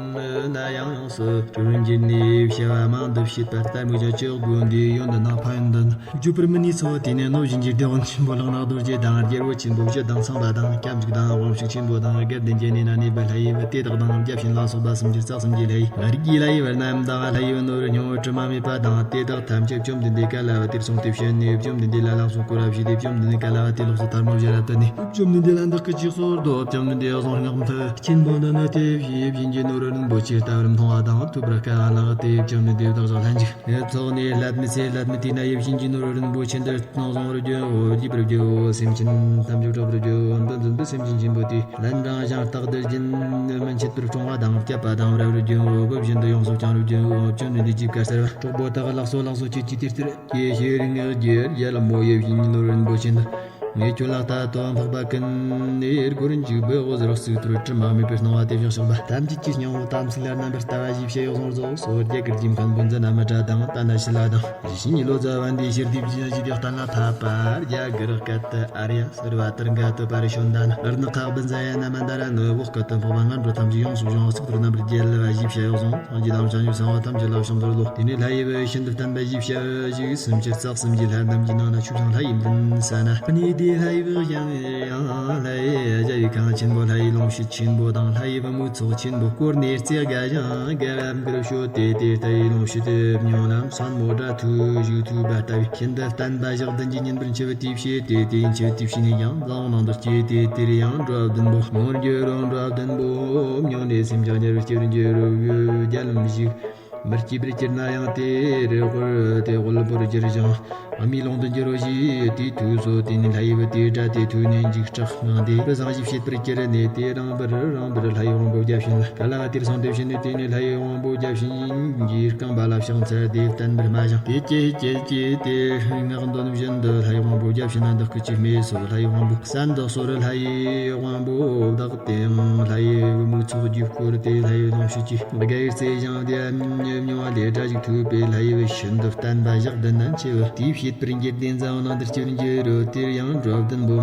ན་ཡང་ཡོངས་སུ་གྲོལ་འགྱུར་ནས་བྱ་བ་མང་དུ་བྱེད་པར་ལྟ་མོད་ཀྱང་ཅི་དགོས་འདི་ཡོན་ཏན་དང་ཕན་ཡོན་ཏན་བརྗོད་པར་མི་ནུས་སོ། དེ་ནས་གནོད་སྦྱིན་གྱི་སྡེ་དཔོན་ཆེན་པོ་ལག་ན་རྡོ་རྗེ་དང་རྒྱལ་པོ་ཆེན་པོ་བཞི་དང་ཚངས་པ་དང་སྐྱབས་འཇུག་དང་དབང་ཕྱུག་ཆེན་པོ་དང་དགེ་ལྡན་གྱི་གནས་ན་གནས་པ་ལྷ་ཡི་བུ་དེ་དག་དང་བརྒྱ་བྱིན་ལ་སོགས་པ་སུམ་ཅུ་རྩ་གསུམ་གྱི་ལྷ་ཡི་རིགས་ཀྱི་ལྷ་ཡི་བུ་རྣམས་དང་ལྷ་ཡི་བུ་ནོར་སྙིང་པོ་དྲི་མ་མེད་པ་དང་དེ་དག་ཐམས་ཅད་བཅོམ་ལྡན་འདས་ག་ལ་བ་དེར་སོང་སྟེ་བྱོན་ནས་བཅོམ་ལྡན་འདས་ལ་ལག་སོགས་བསྐོར་བ་བྱས་ཏེ་བཅོམ་ལྡན་འདས་ག་ལ་བ་དེ་ལོགས་སུ་ཐལ་མོ་སྦྱར་བ་བཏོན་ནས་བཅོམ་ལྡན་འདས་ལ་འདི་སྐད་ཅེས་གསོལ་ཏོ། བཅོམ་ལྡན་འདས་གཟུངས་སྔགས་མཐུ་ཆེན་པོ་འདི་ནི་དེ་བཞིན་གཤེགས་པའི་ནོར་བུ་རིན་པོ་ཆེ་ལྟ་བུར་མཐོང་བ་དང་ཐོས་པར་དཀའ་བ་ལགས་ཏེ། བཅོམ་ལྡན་འདས་བདག་ཅག་ལྷན་ཅིག་ཚོགས་ནས་སླད་མི་ཚེ་སླད་མི་དེ་ན་ཡེ་བཞིན་གྱི་ནོར་བུ་རིན་པོ་ཆེ་འདི་གནང་བཟང་བར་བརྗོད་འོ། རྒྱས་པར་བརྗོད་འོ། སེམས་ཅན་ཐམས་ཅད་སྐྲག་པར་བརྗོད་འོ། འདི་འཛིན་པའི་སེམས་ཅན་ཆེན་པོ་དེ་ལན་གྲངས་ཤིང་རྟག་ཏུ་རྒྱུན་མི་འཆད་པར་བསྲུང་བ་དང་བསྐྱབ་པ་དང་བར་བར་བརྗོད་འོ། བུ་བཞིན་དུ་ཡོངས་སུ་བསྐྱང་བར་བརྗོད་འོ། བཅོམ་ལྡན་འདས་ཀྱིས་བཀའ་སྩལ་པ། གྲོགས་པོ་དག་ལགས་སོ་ལགས་སོ། ཁྱེད་ཀྱིས་དེ་ལྟར་ཀྱེ་ཤེས་རིག་ངེས་རྒྱལ་རྒྱལ་མོ་ཡེ་བཞིན་གྱི་ནོར་བུ་རིན་པོ་ཆེ་འདི་ ངས་ཁྱོད་ལ་ལྟ་དོ་འཕགས་པ་ཀུན་ནས་སྒོར་འཇུག་པའི་འོད་ཟེར་གཙུག་ཏོར་དྲི་མ་མེད་པར་སྣང་བ་དེ་བཞིན་གཤེགས་པ་ཐམས་ཅད་ཀྱི་སྙིང་པོ་དམ་ཚིག་ལ་རྣམ་པར་ལྟ་བ་ཞེས་བྱ་ཡི་གཟུངས་རྫོགས་སོ། རྒྱ་གར་གྱི་མཁན་པོ་འཛིན་རྣམ་སྒྲ་དང་ཏཱ་ན་ཤཱི་ལ་དང་། ཞི་ཉི་ལོ་ཙཱ་བ་འདིའི་ཕྱིར་དུས་བཞིན་ཞི་བདེ་གཏན་ལ་ཕབ་པ། རྒྱ་གར་སྐད་དུ། ཨཱརྱ་སརྦ་ཏྲི་ག་ཏུ་པ་རི་ཤོ་འདན། རི་ནི་ཁ་བི་ཛ་ཡ་ན་མན་དཱ་ར་ནི། འོག་སྐད་དུ། འཕགས་པ་ངན་འགྲོ་ཐམས་ཅད་ཡོངས་སུ་སྦྱོང་བ་གཙུག་ཏོར་རྣམ་པར་རྒྱལ་བ་ཞེས་བྱ་ཡི་གཟུངས། སངས་རྒྱས་དང་བྱང་ཆུབ་སེམས་དཔའ་ཐམས་ཅད་ལ་ཕྱག་འཚལ་ལོ། དེ་ནས་ལྷ་ཡི་བུ་ཤིན་ཏུ་བརྟན་པ་ཞེས་བྱ་བ་ཞིག་སུམ་ཅུ་རྩ་གསུམ་གྱི་ལྷ་རྣམས་ཀྱི་ནང་ན་ཆུ་བྱང་ལྷ་ཡི་མདུན་ས་ན། གནས་དེའི་ལྷ་ཡི་བུ་ཡང་ཡང་ལྷ་ཡི་རྒྱལ་བའི་ཁང་ཆེན་པོ། ལྷ་ཡི་ལོངས་སྤྱོད་ཆེན་པོ་དང་ལྷ་ཡི་བུ་མོའི་ཚོགས་ཆེན་པོ། བསྐོར་ནས་རྩེ་དགའ་ཞིང་དགའ་བ་མགུར་ཤོད་དེ། དེ་ལྟ་ཡི་ལོངས་སྤྱོད་དེ་མྱོང་ལ་མཚན་མོ་སྒྲ་ཐོས་གཞུག་ཐོས་པ་ལྟ་བུའི་ཤིན་ཏུ་བརྟན་པ་ཞག་བདུན་གྱི་ཉིན་པར་འཆི་བའི་དུས་བྱས་ཏེ། དེའི་འཆི་བའི་དུས་བྱས་ནས་ཀྱང་འཛམ་བུ་གླིང་དུ་སྐྱེས་ཏེ། དེར་ཡང་འགྲོ་བ་བདུན་པོ་མྱོང་རྒྱུ་རུ། འགྲོ་བ་བདུན་པོ་མྱོང་ནས་སེམས་ཅན་དམྱལ་བར་སྐྱེ་བར་འགྱུར་རོ། བརྒྱ་ལམ་ཞིག་མི་སྐྱེ་བར་གྱུར་ན་ཡང་དེར་དབུལ་དེ་དབུལ་པོར་གྱུར་ཞིང་། མིའི་ལུང་དུ་འགྱུར་རོ་ཞེས་དེས་ཐོས་སོ། དེ་ནས་ལྷ་ཡི་བུ་དེའི་སྒྲ་དེ་ཐོས་ནས་འཇིགས་སྐྲག་ངང་སྟེ་བུ་བཟང་ཞིག་བྱེད་པར་གྱུར་ནས། དེ་རིངས་པར་རིངས་པར་ལྷ་ཡི་དབང་པོ་བརྒྱ་བྱིན་ལ་ག་ལ་བ་དེར་སོང་སྟེ་བྱིན་ནས། དེ་ནས་ལྷ་ཡི་དབང་པོ་བརྒྱ་བྱིན་གྱིས་རྐང་པ་ལ་ཕྱག་འཚལ་ཏེ་བསྟན་པར་སྨྲ་ཞིང་། དེ་སྐད་ཅེས་བགྱིས་ཏེ་སྔགས་འདོན་བཞིན་དུ་ལྷ་ཡི་དབང་པོ་བརྒྱ་བྱིན་ལ་བདག་གིས་ཅི་སྨྲས་སོ། ལྷ་ཡི་དབང་པོ་གསན་བདག་སོར་ལྷ་ཡི་དབང་པོ་བདག་དེའང་ལྷ་ཡི་བུ་མོའི་ཚོགས་ཀྱིས་བསྐོར་ཏེ་ལྷ་ཡི་ལོངས་སྤྱོད་ཀྱི་དགའ་བའི་རྩེ་ཞིང་དེ་མྱོང་བ་ལས་སྒྲ་ཞིག་ཐོས་པས། ལྷ་ཡི་བུ་ཤིན་ཏུ་བརྟན་པ་ཞག་བདུན་ན་འཆི་བའི་དུས་བྱེད་པར་འགྱུར་ཏེ་འཛམ་བུ་གླིང་དུ་སྐྱེ་བར་འགྱུར་རོ། དེར་ཡང་འགྲོ་བ་བདུན་པོ་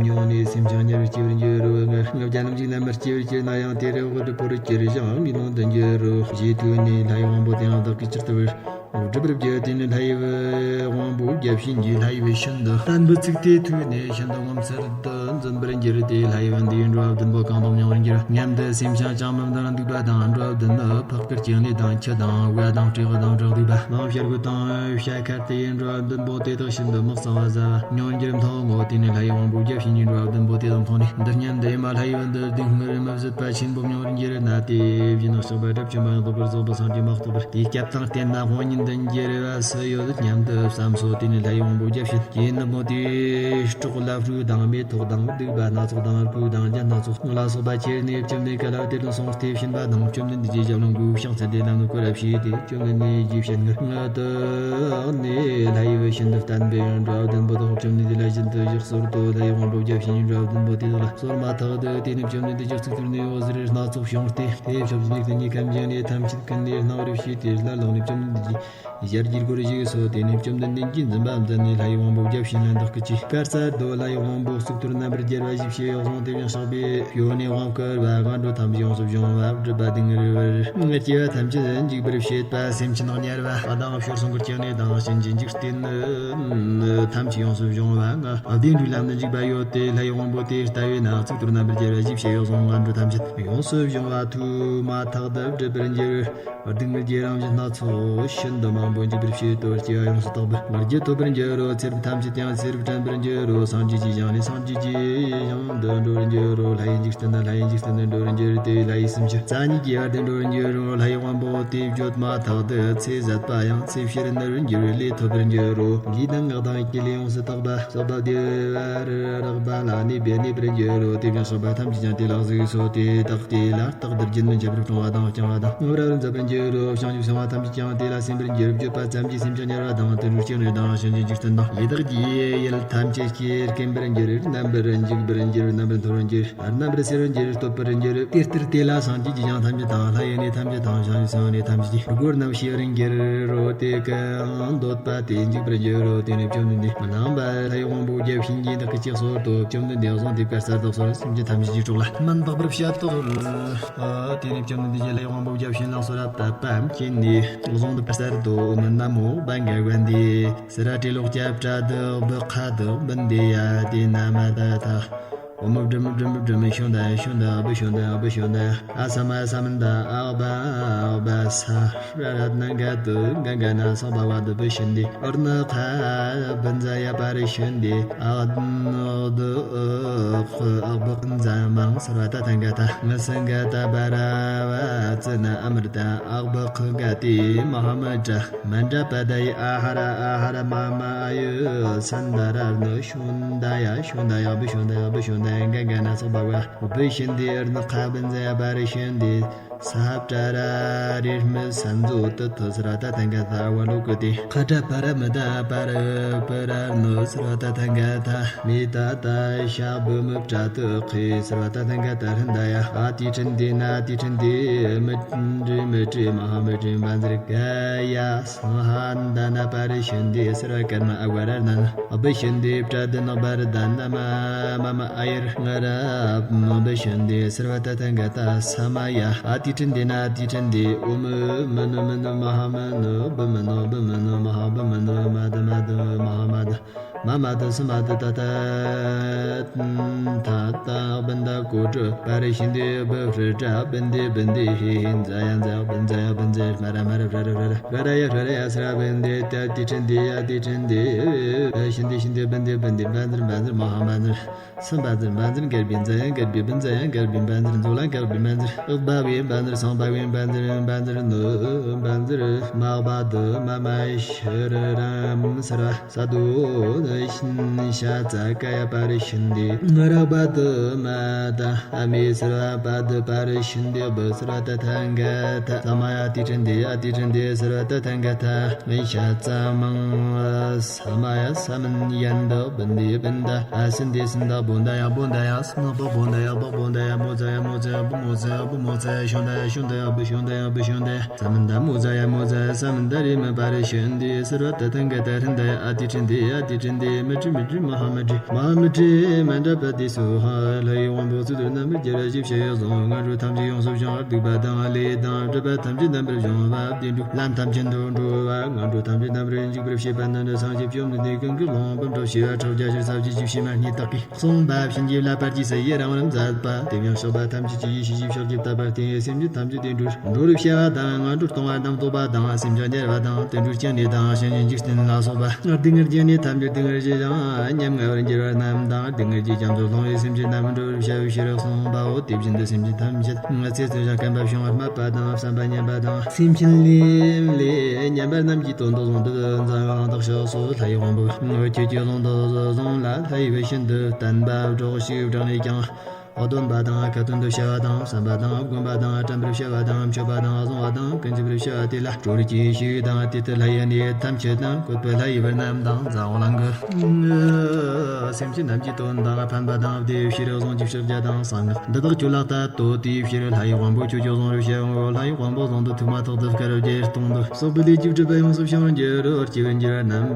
མྱོང་ནས་སེམས་ཅན་དམྱལ་བར་སྐྱེ་བར་འགྱུར་རོ། བརྒྱ་ལམ་ཞིག་ལམ་པར་སྐྱེ་བར་གྱུར་ན་ཡང་དེར་དབུལ་པོར་གྱུར་ཞིང་མིའི་ལུང་དུ་འགྱུར་རོ་ཞེས་ཐོས་ནས་ལྷ་ཡི་དབང་པོ་དེ་ཡང་བདག་གིས་ཇི་ལྟ་བར་སྒྲུབ་པར་བགྱི། དེ་ནས་ལྷ་ཡི་བུ་དབང་པོ་བརྒྱ་བྱིན་གྱིས་ལྷ་ཡི་བུ་ཤིན་ཏུ་བརྟན་པའི་ཚིག་དེ་ཐོས་ནས་ཤིན་ཏུ་ངོ་མཚར་དུ་འཛིན་པར་འགྱུར་ཏེ། ལྷ་ཡི་བུ་འདིས་འགྲོ་བ་བདུན་པོ་གང་དུ་མྱོང་བར་འགྱུར། སྙམ་དུ་སེམས་ཅན་ཅང་མི་འདུག་ན་འདུག་པ་དང་། འགྲོ་བ་བདུན་ནི་ཕག་དཀར་གྱི་གནས་དང་། ཁྱི་དང་ཝ་དང་སྤྲེའུ་དང་བྲག་འདུག་པ་དང་བྱ་རྒོད་དང་བྱ་ཁལ་ཏེ། འགྲོ་བ་བདུན་པོ་དེ་དག་ཤིན་ཏུ་མི་གཙང་བ་ཟ་བ་མྱོང་འགྱུར་མཐོང་ངོ་། དེ་ནས་ལྷ་ཡི་དབང་པོ་བརྒྱ་བྱིན་གྱིས་འགྲོ་བ་བདུན་པོ་དེ་དག་མཐོང་ནས། འདི་སྙམ་དུ། ཨེ་མ་ལྷ་ཡི་བུ་འདི་སྡུག་བསྔལ་མི་བཟོད་པ་ཆེན་པོ་མྱོང་བར་འགྱུར་ན། དེ་བཞིན་གཤེགས་པ་སྒྲུབ་ཆེན་པོ་ཡང་དག་པར་རྫོགས་པའི་སངས་རྒྱས་མ་གཏོགས་པར་དེའི་སྐྱབས་དང་བརྟེན་ན་དབང་ཉིད་འདི་འགྱུར་བ་སུ་ཡོད་སྙམ་དུ་བསམ་སོ། དེ་ནས་ལྷ་ཡི་དབང་པོ་བརྒྱ་བྱིན་གྱིས་ནུབ་མོ་དེའི་སྲོག་ལ་ཧྲུལ་དང་མེ་ཏོག་དང་བདུག་པ་སྣ་ཚོགས་དང་རྒྱུ་དང་རྒྱ་སྣ་ཚོགས་ལ་སོགས་པ་ཁྱེར་ནས་བཅོམ་ལྡན་ག་ལ་བ་དེར་སོང་སྟེ་བྱིན་པ་དང་། བཅོམ་ལྡན་འདས་ཀྱི་ཞབས་ལ་མགོ་བོས་ཕྱག་འཚལ་ཏེ་ལམ་ལ་བསྐོར་བ་བྱས་ཏེ། བཅོམ་ལྡན་འདས་ཀྱི་ཞལ་སྔར་དུ་ནས་ལྷ་ཡི་བུ་ཤིན་ཏུ་བརྟན་པས་འགྲོ་བ་བདུན་པོ་དག་བཅོམ་ལྡན་འདས་ལ་བྱིན་དུ་བཞག་གསོལ་ཏོ། ལྷ་ཡི་དབང་པོ་བརྒྱ་བྱིན་གྱིས་འགྲོ་བ་བདུན་པོ་དེ་དག་ལ་གསོལ་མ་ཐག་ཏུ། དེ་ནས་བཅོམ་ལྡན་འདས་ཀྱི་གཙུག་ཏོར་ནས་འོད་ཟེར་སྣ་ཚོགས་བྱུང་སྟེ། དེ་ཕྱོགས་ཀྱི་ནས་ཀུན་གྱི་ཁམས་ཀྱི་གནས་ཐམས་ཅད་ཀུན་ནས་སྣང་བར་བྱས་ཏེ། སླར་ལོག་ནས་བཅོམ་ལྡན་འདས་ཀྱི་ཞལ་གྱི་སྒོར་བཞུགས་སོ། དེ་ནས་བཅོམ་ལྡན་འདས་ཀྱིས་འཛུམ་པ་བསྟན་ནས་ལྷ་ཡི་དབང་པོ་བརྒྱ་བྱིན་ལ་བདག་གིས་ཅི་བཀའ་སྩལ་ཏོ། ལྷ་ཡི་དབང་པོ་གཙུག་ཏོར་རྣམ་པར་རྒྱལ་བ་ཞེས་བྱའི་གཟུངས་དེ་བཞིན་གཤེགས་པས་ཡོན་ནས་དབང་བསྐུར་བ་ང་འགྲོ་ཐམས་ཅད་ཡོངས་སུ་སྦྱོང་བ་སྒྲུབ་པ་དེ་ཉེར་བར་སྐྱེ་བ་ཐམས་ཅད་འཇིག་པར་བྱེད་པ་སེམས་ཅན་དམྱལ་བ་དང་ཕྱོགས་སོ་འཁོར་གྱི་གནས་དང་གཤིན་རྗེའི་འཇིག་རྟེན་ཐམས་ཅད་ཡོངས་སུ་སྦྱོང་བ་ང་བདེ་འགྲོའི་ལམ་དུ་འཇུག་པ་ཡོད་དེ། ལྷ་ཡི་དབང་པོ་དེ་ལྟ་བས་ན་གཙུག་ཏོར་རྣམ་པར་རྒྱལ་བ་ཞེས་བྱའི་གཟུངས་ང་འགྲོ་ཐམས་ཅད་ཡོངས་སུ་སྦྱོང་བ་ཐོས་མ་ཐག་ཏུ་སྒྲུབ་པར་འགྱུར། སྡུག་བསྔལ་གྱི་རང་བཞིན་སྣ་ཚོགས་ཤིན་ཏུ་མང་པོ་འཇིག་པར་བྱེད་དོ། སྐྱེ་བ་ཡོངས་སུ་དག་པའི་རྒྱུ་ཐོབ་པར་འགྱུར་རོ། ཚེ་རབས་ཐམས་ཅད་ཀྱང་ཚེ་རབས་དྲན་པར་འགྱུར་རོ། སངས་རྒྱས་ཀྱི་ཞིང་ནས་སངས་རྒྱས་ཀྱི་ཞིང་དུ་འགྲོ་བར་འགྱུར་རོ། ལྷ་ཡི་འཇིག་རྟེན་ནས་ལྷ་ཡི་འཇིག་རྟེན་དུ་འགྲོ་བར་འགྱུར་ཏེ། ལྷ་ཡི་སེམས་ཅན་རྩ་གཉིས་ཀྱི་བར་དུ་འགྲོ་བར་འགྱུར་རོ། ལྷ་ཡི་དབང་པོ་དེས་བརྗོད་མ་ཐག་ཏུ་ཚེ་ཟད་པ་ཡང་ཚེ་ཕྱིར་ནུར་བར་འགྱུར་བའི་ལས་ཐོབ་པར་འགྱུར་རོ། ལུས་དང་ངག་དང་ཡིད་ཀྱི་ལས་ཡོངས་སུ་དག་པ་བསགས་པ་བདེ་བར་རག་པ་ལ་གནས་པས་གནས་པར་འགྱུར་རོ། དེ་བཞིན་གཤེགས་པ་ཐམས་ཅད་ཀྱང་དེ་ལ་གཟིགས་སོ། དེ་དག་དེ་ལ་རྟག་ཏུ་རྒྱུན་མི་འཆད་པར་སྲུང་བ་དང་བསྐྱང་བ་དང་བསྔོ་བར་མཛད་པར་འགྱུར་རོ། བྱང་ཆུབ་སེམས་དཔའ་ཐམས་ཅད་ཀྱང་དེ་ལ་སེམས་པར་འགྱུར། བརྗོད་པ་ཙམ་གྱིས་སེམས་ཅན་དམྱལ་བ་དང་དུད་འགྲོའི་སྐྱེ་གནས་དང་གཤིན་རྗེའི་འཇིག་རྟེན་དང་ཡི་དྭགས་ཀྱི་ཡུལ་ཐམས་ཅད་ཀྱིས་སྐེམ་པར་འགྱུར། རྣམ་པར་འཇིག་པར་འགྱུར། རྣམ་པར་འཐོར་བར་འགྱུར། རྣམ་པར་སེར་བར་འགྱུར། བསྟོད་པར་འགྱུར། དེ་ལྟར་དེ་ལ་སངས་རྒྱས་ཀྱི་ཞིང་ཐམས་ཅད་དང་ལྷ་ཡི་གནས་ཐམས་ཅད་དང་བྱང་ཆུབ་སེམས་དཔའི་གནས་ཐམས་ཅད་ཀྱི་སྒོ་རྣམས་ཕྱེ་བར་འགྱུར་རོ། དེ་ཀུན་འདོད་པ་དེས་འཇིག་པར་འགྱུར་རོ། དེ་ནས་བཅོམ་ལྡན་འདས་སྣང་བ་ལྷ་ཡི་དབང་པོ་བརྒྱ་བྱིན་གྱིས་བདག་གིས་ཅི་གསོལ་ཏོ། བཅོམ་ལྡན་འདས་གཟུངས་དེ་བཀའ་སྩལ་ཏོ། གསོལ་རས་སེམས་ཅན་ཐམས་ཅད་ཀྱི་སྲོག་ལ་སྨན་འབག་པར་བྱེད་དོ། དེ་ནས་བཅོམ་ལྡན་འདས་ཀྱིས་ལྷ་ཡི་དབང་པོ་བརྒྱ་བྱིན་ལ་གསོལ་རས་བཏབ་པ་མཁྱེན་ནས་གཟུངས་དེ་བཀའ་སྩལ་ཏོ། ཨོཾ་ན་མོ་བྷ་ག་ཝན་ཏེ། སི་ར་ཏྲི་ལོ་ཀྱ་པྲ་དི་བི་ཁ་དི་བི་ནྡི་ཡ་ཏི་ན་མ་ད་ཐ། ཨོཾ་བྲིཾ་བྲིཾ་བྲིཾ་ཤོ་ན་ཤོ་ན་བི་ཤོ་ན་བི་ཤོ་ན། ཨ་ས་མ་ས་མ་ད་ཨ་བ་ཨ་བ་ས། ར་ར་ན་ག་དི་ག་ག་ན་ས་བ་བ་དི་བི་ཤིན་ཏི། ཨར་ན་ཁ་བི་ཛ་ཡ་པ་རི་ཤིན་ཏི། ཨ་ན་དི་ཨ་ཁ་ཨ་བི་ཛ་མང་ས་ར་ད་ད་ག་ད་ང་ས་ག་ད་བ་ར་བ་ཙི་ན་ཨ་མྲ་ད་ཨ་བི་ཁ་ག་ཏི་མ་ཧ་མ་ཏྲ། མན་ཏྲ་པ་ད་ཡི་ཨ་ཧ་ར་ཨ་ཧ་ར་མ་མ་ཨ་ཡུ་སན་ད་ར་ནུ་ཤུན་ད་ཡ་ཤུན་ད་ཡ་བི་ཤུན་ད་ཡ་བི་ཤུན་ད་ཡ་ག་ག་ན་ས་བ་བ་བི་ཤིན་ཏི། ཨར་ན་ཁ་བི་ཛ་ཡ་པ་རི་ཤིན་ཏི། ས་བྲ་ར་རེ་སྨི་ས་མཛོ་ཏི་ཐི་སི་ར་ཏ་ཐ་ག་ད་བ་ལོ་ཀུ་ཏི། ཁ་བྲ་བ་ར་མི་ད་པ་ར་པི་ར་ནུ་སི་ར་ཏ་ཐ་ག་ད། མི་ད་ད་ཤ་བུ་མི་བྲ་ཏི་ཁི་སི་ར་ཏ་ཐ་ག་ད་ཧྲན་ད་ཡ། ཨ་ཏི་ཁྲིན་ཏི་ན་ཏི་ཁྲིན་ཏི་མི་ཏྲི་མི་ཏྲི་མ་ཧ་མི་ཏྲི་བན་ཛིར་ག་ཡ། སང་ཧ་ད་ན་པ་རི་ཤིན་ཏི་སི་ར་ཀར་མ་ཨ་བ་ར་ན་ན། བི་ཤིན་ཏི་བྲ་ཏི་ན་བ་རི་ད་ན་མ་མ་མ་ཨ་ཡར་ང་ར་བི་ཤིན་ཏི་སི་ར་ཏ་ཐ་ག་ད་ས་མ་ཡ། ཨ་ཏི་ཁྲིན་ཏི་ན་ཏི་ཁྲིན་ཏི། ཨོ་མི་མི་ནུ་མི་ནུ་མ་ཧ་མི་ནུ། བི་མི་ནུ་བི་མི་ནུ་མ་ཧ་བི་མི་ནུ། མ་ད་མ་ད་མ་ཧ་མ་ད། མ་མ་ད་སི་མ་ད་ད་ད་ཐ་ད་བིན་ད་ཀོ་ཏྲི་པ་རི་ཤིན་ཏི་བི་ཧྲི་ཏྲ་བིན་ཏི་བིན་ཏི་ཧི་ཧི་འཛ་ཡ་འཛ་བིན་འཛ་ཡ་བིན་འཛ་མ་ར་མ་ར་ཧྲ་ར་ཧྲ་ར་ཧྲ་ར་ཡ་ཧྲ་ར་ཡ་སི་ར་བིན་ཏི་ཏ་ཏི་ཁྲིན་ཏི་ཡ་ཏི་ཁྲིན་ཏི་བི་ཤིན་ཏི་ཤིན་ཏི་བིན་ཏི་བིན་ཏི་བན་ཛིར་བན་ཛིར་མ་ཧ་བན་ཛིར། སུམ་བན་ཛིར་བན་ཛིར་གར་བི་འཛ་ཡ་གར་བི་བིན་འཛ་ཡ་གར་བི་བན་ཛིར་མཛོ་ལ་གར་བི་བན་ཛིར། ཨག་བ་བི་བན་ཛིར་སང་བ་བི་བན་ཛིར་བན་ཛིར་ནུ་བན་ཛིར། མ་བ་དི་མ་མ་ཤི་རི་རམ་སི་ར་ས་དོ་ནི་ཤིན་ཤ་ཙ་ཀ་ཡ་པ་རི་ཤིན་ཏི། ང་ར་བ་དི་མ་ད་ཨ་མི་སི་ར་བ་དི་པ་རི་ཤིན་ཏི་བི་སི་ར་ཏ་ཐ་ག་ད། ས་མ་ཡ་ཏི་ཁྲིན་ཏི་ཡ་ཏི་ཁྲིན་ཏི་སི་ར་ཏ་ཐ་ག་ད། ཤ་ཙ་མང་ས་མ་ཡ་ས་མིན་ཡན་དི་བིན་ཏི་བིན་ད། ཨ་སིན་ཏི་སིན་ད་བོ་ད་ཡ་བོ་ད་ཡ་སི་ན་བ་བོ་ད་ཡ་བ་བོ་ད་ཡ། མོ་ཙ་ཡ་མོ་ཙ་ཡ་བུ་མོ་ཙ་ཡ་བུ་མོ་ཙ་ཡ། ཤོན་ད་ཡ་ཤོན་ད་ཡ་བུ་ཤོན་ད་ཡ་བུ་ཤོན་ད་ཡ། ས་མིན་ད་མོ་ཙ་ཡ་མོ་ཙ་ཡ་ས་མིན་ད་རི་མི་པ་རི་ཤོན་ཏི་སི་ར་ཏ་ཐ་ག་ད་ཧྲིན་ད་ཡ། ཨ་ཏི་ཁྲིན་ཏི་ཡ་ཏི་ཁྲིན་ཏི་མི་ཏྲི་མི་ཏྲི་མ་ཧ་མི་ཏྲི་མ་ཧ་མི་ཏྲི་མ་འདྲ་བ་དེ་སུ་ཧ། ལྷ་ཡི་དབང་པོ་ཚུལ་དུ་རྣམ་པར་རྒྱལ་བ་ཞིག་བྱེད་ཡོད་བཟུང་། ངན་འགྲོ་ཐམས་ཅད་ཡོངས་སུ་བྱང་བ་སྡིག་པ་དང་ལས་དང་སྒྲིབ་པ་ཐམས་ཅད་རྣམ་པར་སྦྱོང་བ་བདེ་འགྲོ་ལམ་ཐམས་ཅད་དུ་འགྲོ་བ། ངན་འགྲོ་ཐམས་ཅད་རྣམ་པར་འཇིག་པར་བྱེད་པ་ནི་འདྲ། སངས་རྒྱས་བཅོམ་ལྡན་འདས་ཀུན་གྱི་ལུང་འབུམ་ཕྲག་བཞི་བ་ཕྲག་བརྒྱ་ཞིག་ས་བཅུ་བཅུ་བཞི་མ་སྙེད་དག་གིས་གསུངས་པ་བྱིན་གྱིས་བརླབས་པར་རྗེས་སུ་ཡི་རང་རང་མཛད་པ། དེ་ཡང་གཤེགས་པ་ཐམས་ཅད་ཀྱི་ཡེ་ཤེས་ཀྱི་ཕྱོགས་ཀྱི་དག་པ་སྟེ། སེམས་ཅན་ཐམས་ཅད་བདེ་འགྲོར་འགྲོ་བར་བྱ་བ་དང་། ངན་འགྲོར་ལྟུང་བ་རྣམས་བཟློག་པ་དང་། སེམས་ཅན་དམྱལ་བ་དང་དུད་འགྲོའི་སྐྱེ་གནས་དང་། གཤིན་རྗེའི་འཇིག་རྟེན་ལ་སོགས་པ་སྡུག་བསྔལ་གྱི་གནས་ཐམས་ཅད་སྡུག་བསྔལ་གྱིས་ཀྱང་ཉམ་ང་བར་འགྱུར་བ་རྣམས་དང་། སྡུག་བསྔལ་གྱི་རྒྱ་མཚོར་ལྷུང་བའི་སེམས་ཅན་རྣམས་འགྲོ་བར་བྱ་བའི་ཕྱིར་གསུངས་པའོ། དེ་བཞིན་དུ་སེམས་ཅན་ཐམས་ཅད་ཚེ་བཙུན་ཞིང་བརྟན་པ་བྱུང་བར་སྨྲས་པ་དང་། བསམ་པ་ཉམས་པ་དང་སེམས་ཅན་ལས་ལས་ཉམས་པ་རྣམས་ཀྱི་དོན་དུ་བཟུང་དུ་འཛིན་པ་ལ་བདག་གཤེགས་སོ། ལྷ་ཡི་དབང་པོ་ཁྱོད་ཀྱི་ལུང་དུ་བཟུང་ལ། ལྷ་ཡིས་བི་ཤིན་དུ་བསྟན་པ་སྒྲོགས་ཤིག། བགྲང་ནས་ཀྱང་སྡོམ་པ་དང་ཁ་ཏོན་དུ་བྱ་བ་དང་། བསམ་པ་དང་སྒོམ་པ་དང་དྲན་པར་བྱ་བ་དང་། མཆོད་པ་དང་བཟུང་བ་དང་ཀུན་སྤྱོད་པར་བྱ་བ་དེ་ལ་སྤྲོ་བར་གྱིས་ཤིག་དང་། དེ་ལྟར་ལྷ་ཡི་གནས་ཐམས་ཅད་དང་། བཀོད་པའི་ལྷ་ཡི་བུ་རྣམས་དང་། ཟ་འོག་གླིང་གི་སེམས་ཅན་རྣམས་ཀྱི་དོན་དང་། ཕན་པ་དང་བདེ་བའི་ཕྱིར་བཟུང་གི་ཕྱག་རྒྱ་དང་གསང་སྔགས་འདི་དག་ཁྱོད་ལ་བསྟོད་དེའི་ཕྱིར། ལྷ་ཡི་དབང་པོ་ཁྱོད་ཀྱིས་བཟུང་བར་བྱའོ། ལྷ་ཡི་དབང་པོ་བཟུང་དུ་ཐུགས་མ་ཐག་ཏུ་དཀར་བརྒྱད་སྟོང་དུ་སོགས་པའི་ལས་ཀྱི་སྒྲིབ་པ་ཡོངས་སུ་བྱང་བར་འགྱུར་རོ། སྐྱེ་བར་འགྱུར་བ་རྣམ་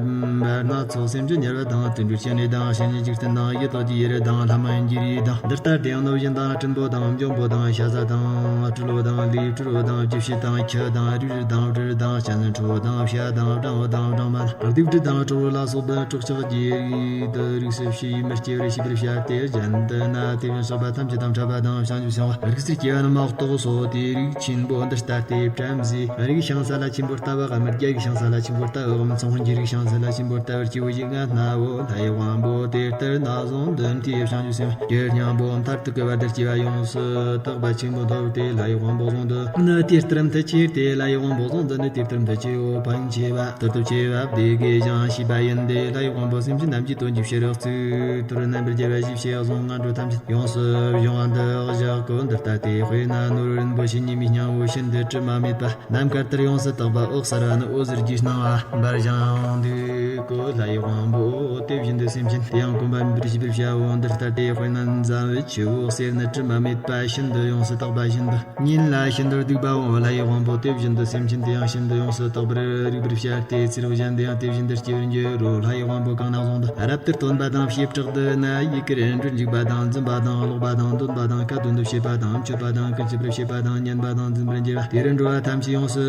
པ་སྣ་ཚོགས་སེམས་ཅན་དམྱལ་བ་དང་དུད་འགྲོའི་སྐྱེ་གནས་དང་གཤིན་རྗེའི་འཇིག་རྟེན་དང་ཡི་དྭགས་ཀྱི་ཡུལ་དང་ལྷ་མིན་གྱི་རིས་དང་། འདི་ལྟར་དེ་ཡང་གནོད་སྦྱིན་དང་སྲིན་པོ་དང་འབྱུང་པོ་དང་ཤ་ཟ་དང་སྤྲེའུ་བོ་དང་ལུས་སྤྲུལ་བོ་དང་བཅུད་ཕྱེད་དང་ཁྱི་དང་རིལ་བུ་དང་སྦྲུལ་དང་གཅན་གཟན་ཁྲོ་བོ་དང་བྱ་དང་སྦྲང་བུ་དང་སྦྲང་མ་དང་སྡིག་སྦྲུལ་དང་གྲོག་རོ་ལ་སོགས་པའི་སྲོག་ཆགས་ཀྱི་རིགས་དུ་རིགས་སུ་ཞིག་མི་སྐྱེ་བར་བྱེད་པར་བྱ་སྟེ། གཞན་དུ་ན་དེ་བཞིན་གཤེགས་པ་ཐམས་ཅད་དང་ཕྲད་པ་དང་བྱང་ཆུབ་སེམས་དཔའ་རིགས་སུ་སྐྱེ་བ་རྣམས་མ་གཏོགས་སོ། དེའི་རིགས་ཆེན་པོ་འདི་ལྟ་སྟེ། བྲམ་ཟེ་རིགས་ཤིང་སཱ་ལ་ཆེན་པོ་ལྟ་བུའམ་རྒྱ་ཡི་ཤིང་སཱ་ལ་ཆེན་པོ་ལྟ་བུའམ་ཚོང་དཔོན་གྱི་རིགས་ཤིང་སཱ་ལ་ཆེན་པོ་ལྟ་བུར་སྐྱེ་བོ་ཞིག་ང་ན་བོ། ལྷ་ཡི་དབང་པོ་དེ་ལྟར་ན་བཟུང་འདི་མཐའི་བྱང་ཆུབ་སེམས་དཔའ་ཆེར་སྙིང་པོ་མཐར་ཐུག་གི་བར་དུ་སྐྱེ་བ་ཡོངས་སུ་དག་པ་ཆེན་པོ་ཐོབ་སྟེ། ལྷ་ཡི་དབང་པོ་བཟུང་འདི་ནི་དེ་ལྟར་མཐུ་ཆེ་སྟེ། ལྷ་ཡི་དབང་པོ་བཟུང་འདི་ནི་དེ་ལྟར་མཐུ་ཆེའོ། ཕན་ཆེ་བ་དུར་སྟོབས་ཆེ་བ་བདེ་དགེ་ཞིང་ཞེས་པ་ཡིན་ཏེ། ལྷ་ཡི་དབང་པོ་སེམས་ཅན་རྣམས་ཀྱི་དོན་གྱི་ཕྱིར་གཙུག་ཏོར་རྣམ་པར་རྒྱལ་བ་ཞིག་བྱས་བཟུང་། ངན་འགྲོ་ཐམས་ཅད་ཡོངས་སུ་སྦྱོང་བ་འདི་བཞག་གོ། འདི་ལྟ་སྟེ། དཔེར་ན་ནོར་རིན་པོ་ཆེ་ཉི་མའི་སྙིང་པོ་ཤིན་ཏུ་དྲི་མ་མེད་པ་ནམ་མཁའ་ལྟར་ཡོངས་སུ་དག་པ་འོད་གསལ་བ་ནི་འོད་ཟེར་གྱི་སྣང་བ་འབར་ཞིང་འདུག་གོ། ལྷ་ཡི་དབང་པོ་དེ་བཞིན་དུ་སེམས་ཅན་དེ་ཡང་གོམས་པ་མེད་པར་བྱེད་པར་བྱའོ། འདི་ལྟ་སྟེ། དཔེར་ན་འཛམ་བུའི་ཆུ་བོ་གསེར་ནི་དྲི་མ་མེད་པ་ཤིན་ཏུ་ཡོངས་སུ་དག་པ་བཞིན་དུ། ཉིན་ལ་ཤིན་ཏུ་སྡིག་པའོ། ལྷ་ཡི་དབང་པོ་དེ་བཞིན་དུ་སེམས་ཅན་དེ་ཡང་ཤིན་ཏུ་ཡོངས་སུ་དག་པར་རིག་པར་བྱ་སྟེ། ཚེ་རབས་གཞན་དུ་ཡང་དེ་བཞིན་དུ་སྐྱེ་བར་འགྱུར་རོ། ལྷ་ཡི་དབང་པོ་གང་ན་བཟུང་དུ་རབ་ཏུ་སྟོན་པ་དང་བྱེ་བྲག་ཏུ་ན་ཡི་གེར་འགྲོར་འཇུག་པ་དང་འཛིན་པ་དང་ཀློག་པ་དང་འདོན་པ་དང་ཁ་ཏོན་དུ་བྱེད་པ་དང་མཆོད་པ་དང་ཀུན་སྤྱོད་པར་བྱེད་པ་དང་ཉན་པ་དང་འཛིན་པར་འགྱུར་བ། དེར་འགྲོ་བ་ཐམས་ཅད་ཡོངས་སུ་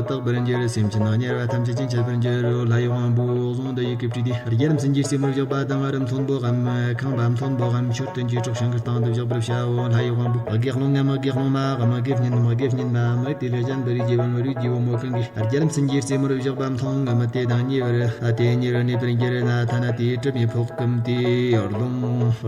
དག་པར་འགྱུར། སེམས་ཅན་དང་དམྱལ་བ་ཐམས་ཅད་ཀྱང་ཁྱབ་པར་འགྱུར་རོ། ལྷ་ཡི་དབང་པོ་གཟུངས་འདི་ཡི་གེ་བྲིས་ཏེ། རྒྱལ་རིམ་སེང་གེའི་རྩེ་མོར་བཞག་པ་དང་། རི་མཐོན་པོའམ་ཁང་པ་མཐོན་པོའམ་མཆོད་རྟེན་གྱི་སྲོག་ཤིང་གི་སྟེང་དུ་བཞག་པར་བྱའོ། ལྷ་ཡི་དབང་པོ་དགེ་སློང་ངམ་དགེ་སློང་མའམ་དགེ་བསྙེན་ནམ་དགེ་བསྙེན་མའམ་དེ་ལས་གཞན་པའི་རིགས་ཀྱི་བུ་མོ་རིགས་ཀྱི་བུ་མོ་གང་གིས་རྒྱལ་རིམ་སེང་གེའི་རྩེ་མོར་བཞག་པ་མཐོང་ངམ་དེ་དང་ཉེ་བར་དེ་ཉེ་བར་གནས་པར་འགྱུར་ན། ཐ་ན་དེའི་གྲིབ་མའི་ཕོག་གམ་དེའི་རླུང་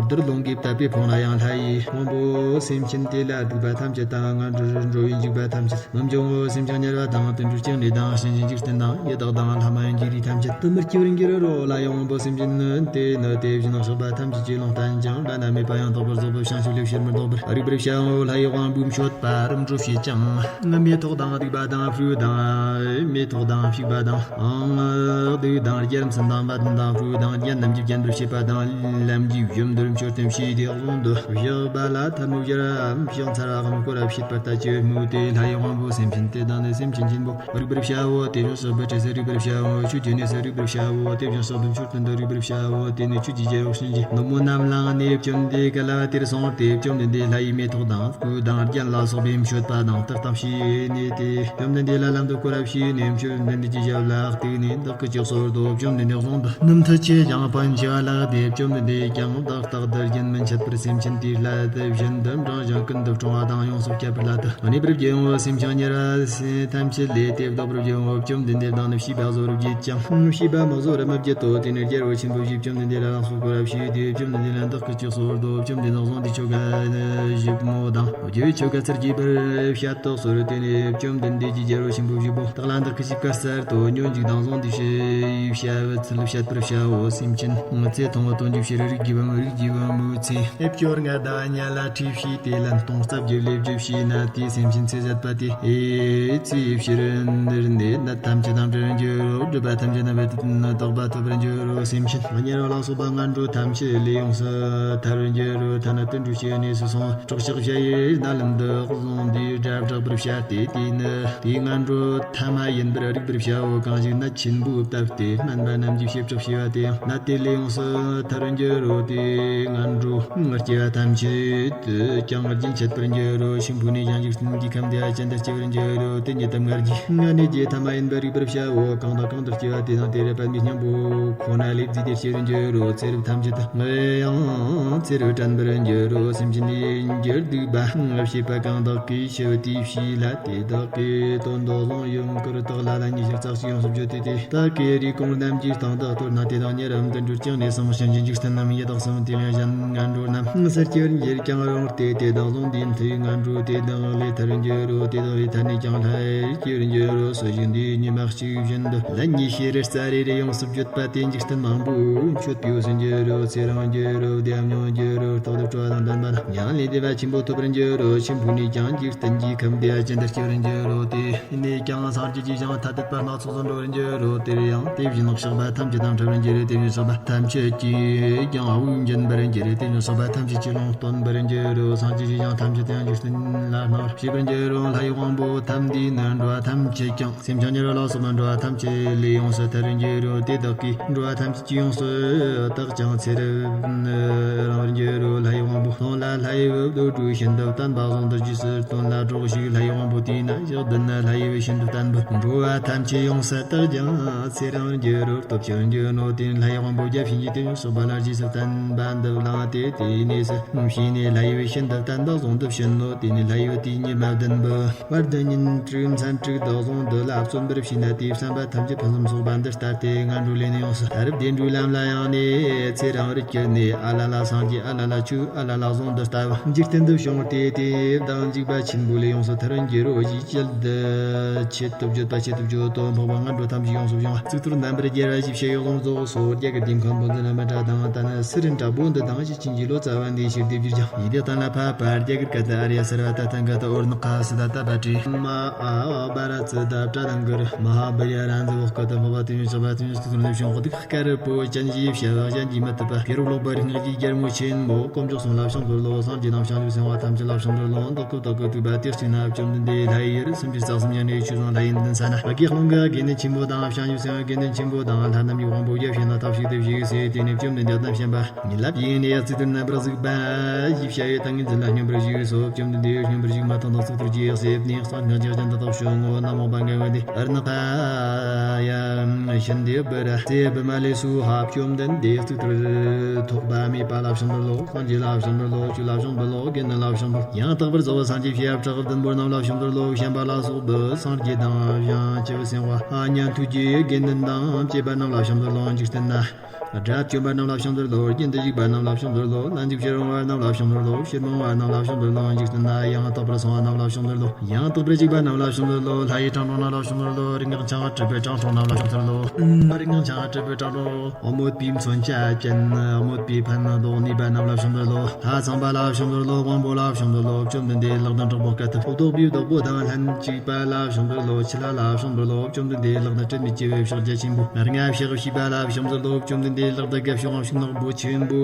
རྡུལ་རླུང་གིས་བཏབ་པས་ཕོངས་ན་ཡང་། ལྷ་ཡི་དབང་པོ་སེམས་ཅན་དེ་ལ་སྡིག་པ་ཐམས་ཅད་དང་། ངན་འགྲོར་འགྲོ་བའི་འཇིགས་པ་ཐམས་ཅད་མི་འབྱུང་ངོ་། སེམས་ཅན་དམྱལ་བ་དང་དུད་འགྲོའི་སྐྱེ་གནས་དང་གཤིན་རྗེའི་འཇིག་རྟེན་དང་ཡི་དྭགས་དང་ལྷ་མིན་གྱི་རིས་ཐམས་ཅད་དུ་མི་སྐྱེ་བར་འགྱུར་རོ། ལྷ་ཡི་དབང་པོ་སེམས་ཅན་ནི་དེ་ནི་དེ་བཞིན་གཤེགས་པ་ཐམས་ཅད་ཀྱིས་ལུང་བསྟན་ཅིང་བླ་ན་མེད་པ་ཡང་དག་པར་ རྫོགས་པའི་བྱང་ཆུབ་ལས་ཕྱིར་མི་ལྡོག་པར་རིག་པར་བྱའོ། ལྷ་ཡི་དབང་པོས་མཆོད་པ་རིམ་གྲོ་བྱེད་ཅིང་། མེ་ཏོག་དང་བདུག་པ་དང་ཕུར་བུ་དང་། མེ་ཏོག་དང་བྱུག་པ་དང་། ཨང་། བདུག་དང་རྒྱལ་རིམ་གསུམ་དང་མ་དུན་དང་ཕུར་བུ་དང་རྒྱན་རྣམས་ཀྱིས་བརྒྱན་པར་བྱེད་པ་དང་། ལམ་གྱི་བཅོམ་ལྡན་མཆོད་རྟེན་ཕྱི་དེ་གཟུང་དུ་བཞག་པ་ལ་ཐལ་མོ་སྦྱར་བའམ་ཕྱག་འཚལ་བའམ་བསྐོར་བ་བྱེད་པར་ལྟ་ཅི་སྨོས་ཏེ། ལྷ་ཡི་དབང་པོ་སེམས་ཅན་དེ་དག་ནི་སེམས་ཅན་ཆེན་པོ་རིག་པར་བྱའོ། དེ་བཞིན་གཤེགས་པའི་སྲས་སུ་རིག་པར་བྱའོ། ཆོས་ཀྱི་གནས་སུ་རིག་པར་བྱའོ། དེ་བཞིན་གཤེགས་པའི་མཆོད་རྟེན་དུ་རིག་པར་བྱའོ། དེ་ནས་ཆོས་ཀྱི་རྒྱལ་པོ་གཤིན་རྗེ་ནག་མོ་རྣམས་ལའང་ནི་བཅོམ་ལྡན་ག་ལ་བ་དེར་སོང་སྟེ། བཅོམ་ལྡན་འདས་ལྷ་ཡི་མེ་ཏོག་དང་སྐུ་དང་རྒྱན་ལ་སོགས་པའི་མཆོད་པ་དང་དུར་དང་ཕྱེ་ནས་ཏེ། བཅོམ་ལྡན་འདས་ལ་ལམ་དུ་བསྐོར་བ་བྱས་ནས་མཆོད་ལྡན་འདས་ཀྱི་ཞབས་ལ་བཏེགས་ནས་བདག་གིས་ཅི་གསོལ་ཏོ། བཅོམ་ལྡན་འདས་གཟུངས་འདི་རྣམས་ཐུགས་ཆེས་ཀྱང་ཕན་ཆེ་བ་ལགས་ཏེ། བཅོམ་ལྡན་འདས་ཀྱང་བདག་རྟག་ཏུ་རྒྱུན་མི་འཆད་པར་སེམས་ཅན་དེའི་སླད་དུ་བཞིན་དུ་འབྲང་ཞིང་ཀུན་ཏུ་སྤྲོང་བ་དང་ཡོངས་སུ་བསྐྱབ་པའི་སླད་དུ་གནས་པར་བགྱིའོ། སེམས་ཅན་དམྱལ་བ་སེམས་ཐམས་ཅད་ལས་དེ་བཟློག་པར་བགྱིའོ། བཅོམ་ལྡན་འདས་བདག་ནི་བྱིས་པ་བཟོ་བར་བགྱིད་ཅིང་། བྱིས་པ་མི་བཟོ་བར་མི་བགྱིད་དོ། དེ་ནས་རྒྱལ་པོ་ཆེན་པོ་བཞིས་བཅོམ་ལྡན་འདས་ལ་ལགས་སོ་བསྐོར་བ་བྱས་ཏེ། བཅོམ་ལྡན་འདས་ལ་བདག་གིས་ཅི་གསོལ་ཏོ། བཅོམ་ལྡན་འདས་གཟུངས་འདི་ཆོ་ག་ཞིབ་མོ་དང་། རྒྱལ་པོའི་ཆོ་ག་ཚུལ་གྱིས་པར་བཤད་དོ་གསོལ་ཏེ་ནས། བཅོམ་ལྡན་འདས་ཀྱིས་རྒྱལ་པོ་ཆེན་པོ་བཞི་པོ་བདག་ལ་བདག་གིས་ཞིབ་ཁ་གསལ་དུ་ཉོན་ཅིག་དང་གཟུངས་འདི་ཞེས་བྱ་བའི་ཚུལ་བཤད་པར་བྱའོ། སེམས་ཅན་ཚེ་ཐུང་ངུ་སྟོན་རྒྱུའི་ཕྱིར་རིགས་ཀྱི་བུ་མོ། རིགས་ཀྱི་བུ་མོའི་ཚེ་སྐྱོར་ལྔ་དང་ཉ་ལ་ཁྲིད་བྱས་ཏེ་ལན་སྟོང་རྩ་བརྒྱད་ལས་བརྒྱུད་བྱས་ན། དེའི་སེམས་ཅན་ཚེ་ཟད་པ་དེ་ཨེ་ཚེའི་ཕྱིར་ནི་ནད་ཐམས་ཅད་དང་བྲལ་འགྱུར་རོ། སྒྲིབ་པ་ཐམས་ཅད་རྣམ་པར་དག་པ་ཐོབ་པར་འགྱུར་རོ། སེམས་ཅན་དམྱལ་བ་ལ་སོགས་པ་ངན་འགྲོ་ཐམས་ཅད་ལས་ཡོངས་སུ་ཐར་བར་འགྱུར་རོ། ཐ་ན་དུད་འགྲོ་སྐྱེ་བོའི་གནས་སུ་སོང་། སྲོག་ཆགས་བྱ་ཡི་རྣ་ལམ་དུ་གཟུངས་འདིའི་སྒྲ་བསྒྲགས་པར་བྱ་སྟེ། དེས་ནི་དེའི་ངན་འགྲོ་ཐ་མ་ཡིན་པར་རིག་པར་བྱའོ། གང་ཞིག་ནད་ཆེན་པོས་བཏབ་སྟེ་སྨན་པ་རྣམས་ཀྱིས་བྱེ་བྲག་བྱས་པ་དེ་ཡང་ནད་དེ་ལས་ཡོངས་སུ་ཐར་བར་འགྱུར་རོ། དེའི་ངན་འགྲོ་སྐྱེ་བ་ཐམས་ཅད་དུ་ཀྱང་རྒྱུན་ཆད་པར་འགྱུར་རོ། ཤིང་ཕུག་ནས་ཀྱང་འཇིག་རྟེན་གྱི་ཁམས་དེ་ཅན་དུ་སྐྱེ་བར་འགྱུར་རོ། དེ་ཉིད་དུ་སྔར་གྱི་སྔར་གནས་ཀྱི་ཐ་མ་ཡིན་པར་རིག་པར་བྱའོ། གང་དང་གང་དུ་སྐྱེ་བ་དེ་དང་དེར་པདྨའི་སྙིང་པོ་ཁོ་ན་ལས་བརྫིས་ཏེ་སྐྱེ་བར་འགྱུར་རོ། ཚེ་རབས་ཐམས་ཅད་དུ་ཡང་ཚེ་རབས་དྲན་པར་འགྱུར་རོ། སེམས་ཅན་ལས་འགྱུར་སྡིག་པ་བྱེད་པ་གང་དག་གིས་ཤི་བའི་དུས་བྱས་ལ། དེ་དག་གི་དོན་དུ་གཟུངས་ཡུམ་གུར་དག་ལ་ལན་ཉི་ཤུ་རྩ་གཅིག་ཡོངས་སུ་བརྗོད་དེ། དེ་དག་གི་རིགས་གོང་རྣམས་ཀྱིས་དང་དུ་གཏོར་ན། དེ་དག་ཉེ་རབས་དུ་འགྲོར་ཀྱང་ནས་སངས་ཤིང་འཇིག་རྟེན་རྣམས་ཡི་དྭགས་སམ། དེ་ལས་གཞན་ངན་འགྲོ་རྣམས་སུ་སྐྱེ་བར་འགྱུར་ཀྱང་རུང་སྟེ། དེ་དག་གཟུངས་འདིའི་མཐུས་ངན་འགྲོ་དེ་དག་ལས་ཐར་འགྱུར་རོ། དེ་དག་གི་ཐད་ནས་ཀྱང་ལྷར་སྐྱེ་བར་འགྱུར་རོ། སྲོལ་ཞིག་འདིའི་ཉི་མ་གཅིག་བཞིན་དུ་ལན་ཉི་ཤུ་རེ་རྩ་རེ་རེ་ཡོངས་སུ་བརྗོད་པ་དེ་འཇིག་རྟེན་མང་པོའི་མཆོད་པའི་འོད་ཟེར་འགྱུར་རོ། ཚེ་རིང་འགྱུར་རོ། བདེ་བ་མྱོང་འགྱུར་རོ། རྟག་ཏུ་སྤྲོ་བ་དང་ལྡན་པ་དང་། ཡང་ལས་བདེ་བ་ཆེན་པོ་ཐོབ་པར་འགྱུར་རོ། ཤིང་ཕུག་ནས་ཀྱང་འཇིག་རྟེན་གྱི་ཁམས་བདེ་བ་ཅན་དུ་སྐྱེ་བར་འགྱུར་རོ། དེ་ནས་ཀྱང་སངས་རྒྱས་ཀྱི་ཞིང་ཐ་དད་པ་སྣ་ཚོགས་སུ་འགྲོ་བར་འགྱུར་རོ། དེར་ཡང་དེ་བཞིན་གཤེགས་པ་ཐམས་ཅད་དང་འཕྲད་པར་འགྱུར་རོ། དེ་བཞིན་གཤེགས་པ་ཐམས་ཅད་ཀྱིས་ཀྱང་དབུགས་འབྱིན་པར་འགྱུར་རོ། དེ་བཞིན་གཤེགས་པ་ཐམས་ཅད་ཀྱིས་ལུང་སྟོན་པར་འགྱུར་རོ། སངས་རྒྱས་ཀྱི་ཞིང་ཐམས་ཅད་དུ་ཡང་འཇིག་རྟེན་ལ་སྣང་བར་བྱེད་པར་འགྱུར་རོ། ལྷ་ཡི་དབང་པོ་ཐམས་འདིས་ནི་འགྲོ་བ་ཐམས་ཅད་ཀྱང་། སེམས་ཅན་དམྱལ་བ་ལ་སོགས་པ་འགྲོ་བ་ཐམས་ཅད་ལས་ཡོངས་སུ་ཐར་བར་འགྱུར་རོ། དེ་དག་གིས་འགྲོ་བ་ཐམས་ཅད་ཀྱི་ཡོངས་སུ་དག་ཅིང་ཚེ་རབས་རིང་བར་འགྱུར་རོ། ལྷ་ཡི་དབང་པོ་སྟོན་ལ་ལྷ་ཡི་བུ་བློ་གྲོས་ཤིན་ཏུ་བརྟན་པ་གཟུངས་འདི་རྗེས་སུ་སྟོན་ལ་སྒྲོགས་ཤིག་ལྷ་ཡི་དབང་པོ་དེས་ན་ཞག་བདུན་ན་ལྷ་ཡི་བུ་ཤིན་ཏུ་བརྟན་པོས་འགྲོ་བ་ཐམས་ཅད་ཡོངས་སུ་དག་ཅིང་ཚེ་རིང་བར་འགྱུར་རོ། སྟོབས་ཆེར་འགྱུར་ནོ། དེ་ནི་ལྷ་ཡི་དབང་པོ་བརྒྱ་བྱིན་གྱིས་དེ་ཡོངས་སུ་སྦ་ལ་རྗེས་སུ་བརྟན་པ་འདི་བླངས་ཏེ། དེའི་གནས་སུ་ཕྱིན་ནས་ལྷ་ཡི་བུ་ཤིན་ཏུ་བརྟན་པ་གཟུངས་འདི་བྱིན་ནོ། དེ་ནས་ལྷ་ཡི་བུ་དེས་ཉི་མ་བདུན་པོ། བར་དུ་ཉིན་དྲུག་མཚན་དྲུག་དག་གཟུངས་འདི་ལ་བརྩོན་པར་བྱས་ན། དེའི་བསམ་པ་ཐམས་ཅད་ཕུན་སུམ་ཚོགས་པ་འདི་ལྟ་སྟེ། ངན་འགྲོ་ལས་ནི་ཡོངས་སུ་ཐར། བདེ་འགྲོའི་ལམ་ལ་ཡང་ནི་ཚེ་རིང་བར་གྱུར་ནས། ཨ་ལ་ལ་སངས་རྒྱས། ཨ་ལ་ལ་ཆོས། ཨ་ལ་ལ་གཟུངས་འདི་ལྟ་བུ་འཇིག་རྟེན་དུ་བྱུང་སྟེ། དེ་དང་འཇིགས་པ་ཆེན་པོ་ལས་ཡོངས་སུ་ཐར་བར་འགྱུར་རོ། ཞེས་བཅད་དུ་ཆེད་དུ་བརྗོད་པ་ཆེད་དུ་བརྗོད་དོ། འཕགས་པ་ངན་འགྲོ་ཐམས་ཅད་ཡོངས་སུ་སྦྱོང་བ། གཙུག་ཏོར་རྣམ་པར་རྒྱལ་བ་བཞི་བྱས་ཡོད་ལོངས་རྫོགས་སོ། རྒྱ་གར་དེའི་མཁན་པོ་འཛིན་ན་མི་འདྲ་དང་། ད་ནི་སི་རི་འདྲ་བོ་འདི་དང་ཞེས་བྱིན་གྱིས་བློ་རྩ་བ་འདི་ཕྱིར་དེ་བསྒྱུར་ཀྱང་། ཡི་དྭགས་དང་ལ་ཕ་པ་རྒྱ་གར་ཀ་ཏི་ཨ་རི་ཡ་སར་བ་ཏ་ཐན་ག་ཏི་ཨོར་ནི་ཁ་སི་ད་ཏ་པ་ཏྲི་མ་ཨ་བ་ར་ཙི་ད་པྲ་དང་གུ་རུ་མ་ཧཱ་བི་ར་ར་འཛི་བོ་ཀ་ཏི་མ་བ་དེ་ཉིད་ཆགས་པ་དེ་ཉིད་སྐུ་ཐུར་ནས་བྱུང་བ་དུག་དཀར་པོ་ཅན་ཞེས་བྱ་བ་གཞན་གྱིས་མི་ཐུབ་པ། ཕེ་རུ་ལོག་པ་རིག་སྔགས་ཀྱི་རྒྱལ་མོ་ཆེན་མོ་དཀོན་མཆོག་གསུམ་ལ་བྱང་བུར་ལོ། སངས་རྒྱས་དང་བྱང་ཆུབ་སེམས་དཔའ་ཐམས་ཅད་ལ་བྱང་བུར་ལོ། བདག་གི་བདག་གི་ཐུགས་པ་དེ་གཅིག་ན་བཅོམ་ལྡན་འདས་ལྷ་ཡི་ཡུལ་སུམ་ཅུ་རྩ་གསུམ་ཡང་ནས་ཆོས་བཟང་ལྷ་ཡི་འདུན་ས་ན། བ་གི་ཀློང་གི་དགེ་འདུན་ཆེན་པོ་དང་བྱང་ཆུབ་སེམས་དཔའི་དགེ་འདུན་ཆེན་པོ་དང་ལྷ་རྣམས་ཀྱི་དབང་པོ་ཡབ་བྱས་ན་ཐབས་ཤིག་ཏུ་བཞུགས་སོ། དེ་ནས་བཅོམ་ལྡན་འདས་དང་བྱོན་པ། ཉིད་ལ་བཞེངས་ནས་གཙུག་ཏོར་རྣམ་པར་གཟིགས་པ་ཞེས་བྱ་བའི་ཏིང་ངེ་འཛིན་ལ་སྙོམས་པར་ཞུགས་སོ། བཅོམ་ལྡན་འདས་སྙོམས་པར་ཞུགས་མ་ཐག་ཏུ་གཙུག་ཏོར་གྱི་གསེབ་ནས་གསང་སྔགས་ཀྱི་སྤྱན་དག་ཏུ་བྱུང་ངོ་། ན་མོ་བ་ག་བ་ཏེ་ཨར་ཎ་ཀ་ཡ་ཤཱནྟི་བི་ར་ཏེ་བི་མ་ལེ་སྭཱ་ཧཱ། བཅོམ་ལྡན་འདས་གཙུག་ཏོར་ཐོགས་པ་མེད་པ་ལ་བྱང་བུར་ལོ། སངས་རྒྱས་ལ་བྱང་བུར་ལོ། ཆོས་ལ་བྱང་བུར་ལོ། དགེ་འདུན་ལ་བྱང་བུར། ཡང་དག་པར་རྫོགས་པའི་སངས་རྒྱས་ཀྱི་ཞབས་ཕྱི་བདུན་པོ་རྣམས་ལ་བྱང་བུར་ལོ། བྱམས་པ་ལ་སོགས་པའི་སངས་རྒྱས་དང་བྱང་ཆུབ་སེམས་དཔའ་ཉན་ཐོས་ཀྱི་དགེ་འདུན་དང་བཅས་པ་རྣམས་ལ་བྱང་བུར་ལོ། འཇིག་རྟེན་ན། དགྲ་བཅོམ་པ་རྣམས་ལ་བྱང་བུར་ལོ། རྒྱུན་དུ་ཞུགས་པ་རྣམས་ལ་བྱང་བུར་ལོ། ལན་ཅིག་ཕྱིར་འོང་བ་རྣམས་ལ་བྱང་བུར་ལོ། ཕྱིར་མི་འོང་བ་རྣམས་ལ་བྱང་བུར་ལོ། འཇིག་རྟེན་ན་ཡང་དག་པར་སོང་བ་རྣམས་ལ་བྱང་བུར་ལོ། ཡང་དག་པར་ཞུགས་པ་རྣམས་ལ་བྱང་བུར་ལོ། ལྷ་ཡི་ཕྲེང་རོང་རྣམས་ལ་བྱང་བུར་ལོ། རིག་སྔགས་འཆང་བ་གྲུབ་པའི་ཕྲེང་རོང་རྣམས་ལ་བྱང་བུར་ལོ། རིག་སྔགས་འཆང་བ་གྲུབ་པའི་ཕྲེང་རོང་། དམོད་པའི་མཚོན་ཆ་ཅན་དམོད་པའི་ཕན་འདོགས་ནུས་པ་རྣམས་ལ་བྱང་བུར་ལོ། ལོ། ལྷ་ཚངས་པ་ལ་བྱང་ཕྱོགས་ལོ། དབང་པོ་ལ་བྱང་ཕྱོགས་ལོ། བཅོམ་ལྡན་འདས་ལག་ན་དྲག་པོ་དཀའ་ཐུབ། ཕོ་བདག་པོའི་བདག་པོ་དང་ལྷན་ཅིག་པ་ལ་བྱང་ཕྱོགས་ལོ། ཆུ་ལྷ་ལ་བྱང་ཕྱོགས་ལོ། བཅོམ་ལྡན་འདས་ལག་ན་དྲི་མེད་སྐྱེ་བོའི་ཕྱག་རྒྱ་ཆེན་པོ། ལྔ་ཕྱག་བྱིས་པ་ལ་བྱང་ཕྱོགས་ལོ། བཅོམ་ལྡན་འདས་ལག་ཏུ་རྒ་ཤོག་ཨང་ཤུག་ནག་པོ་ཆེན་པོ།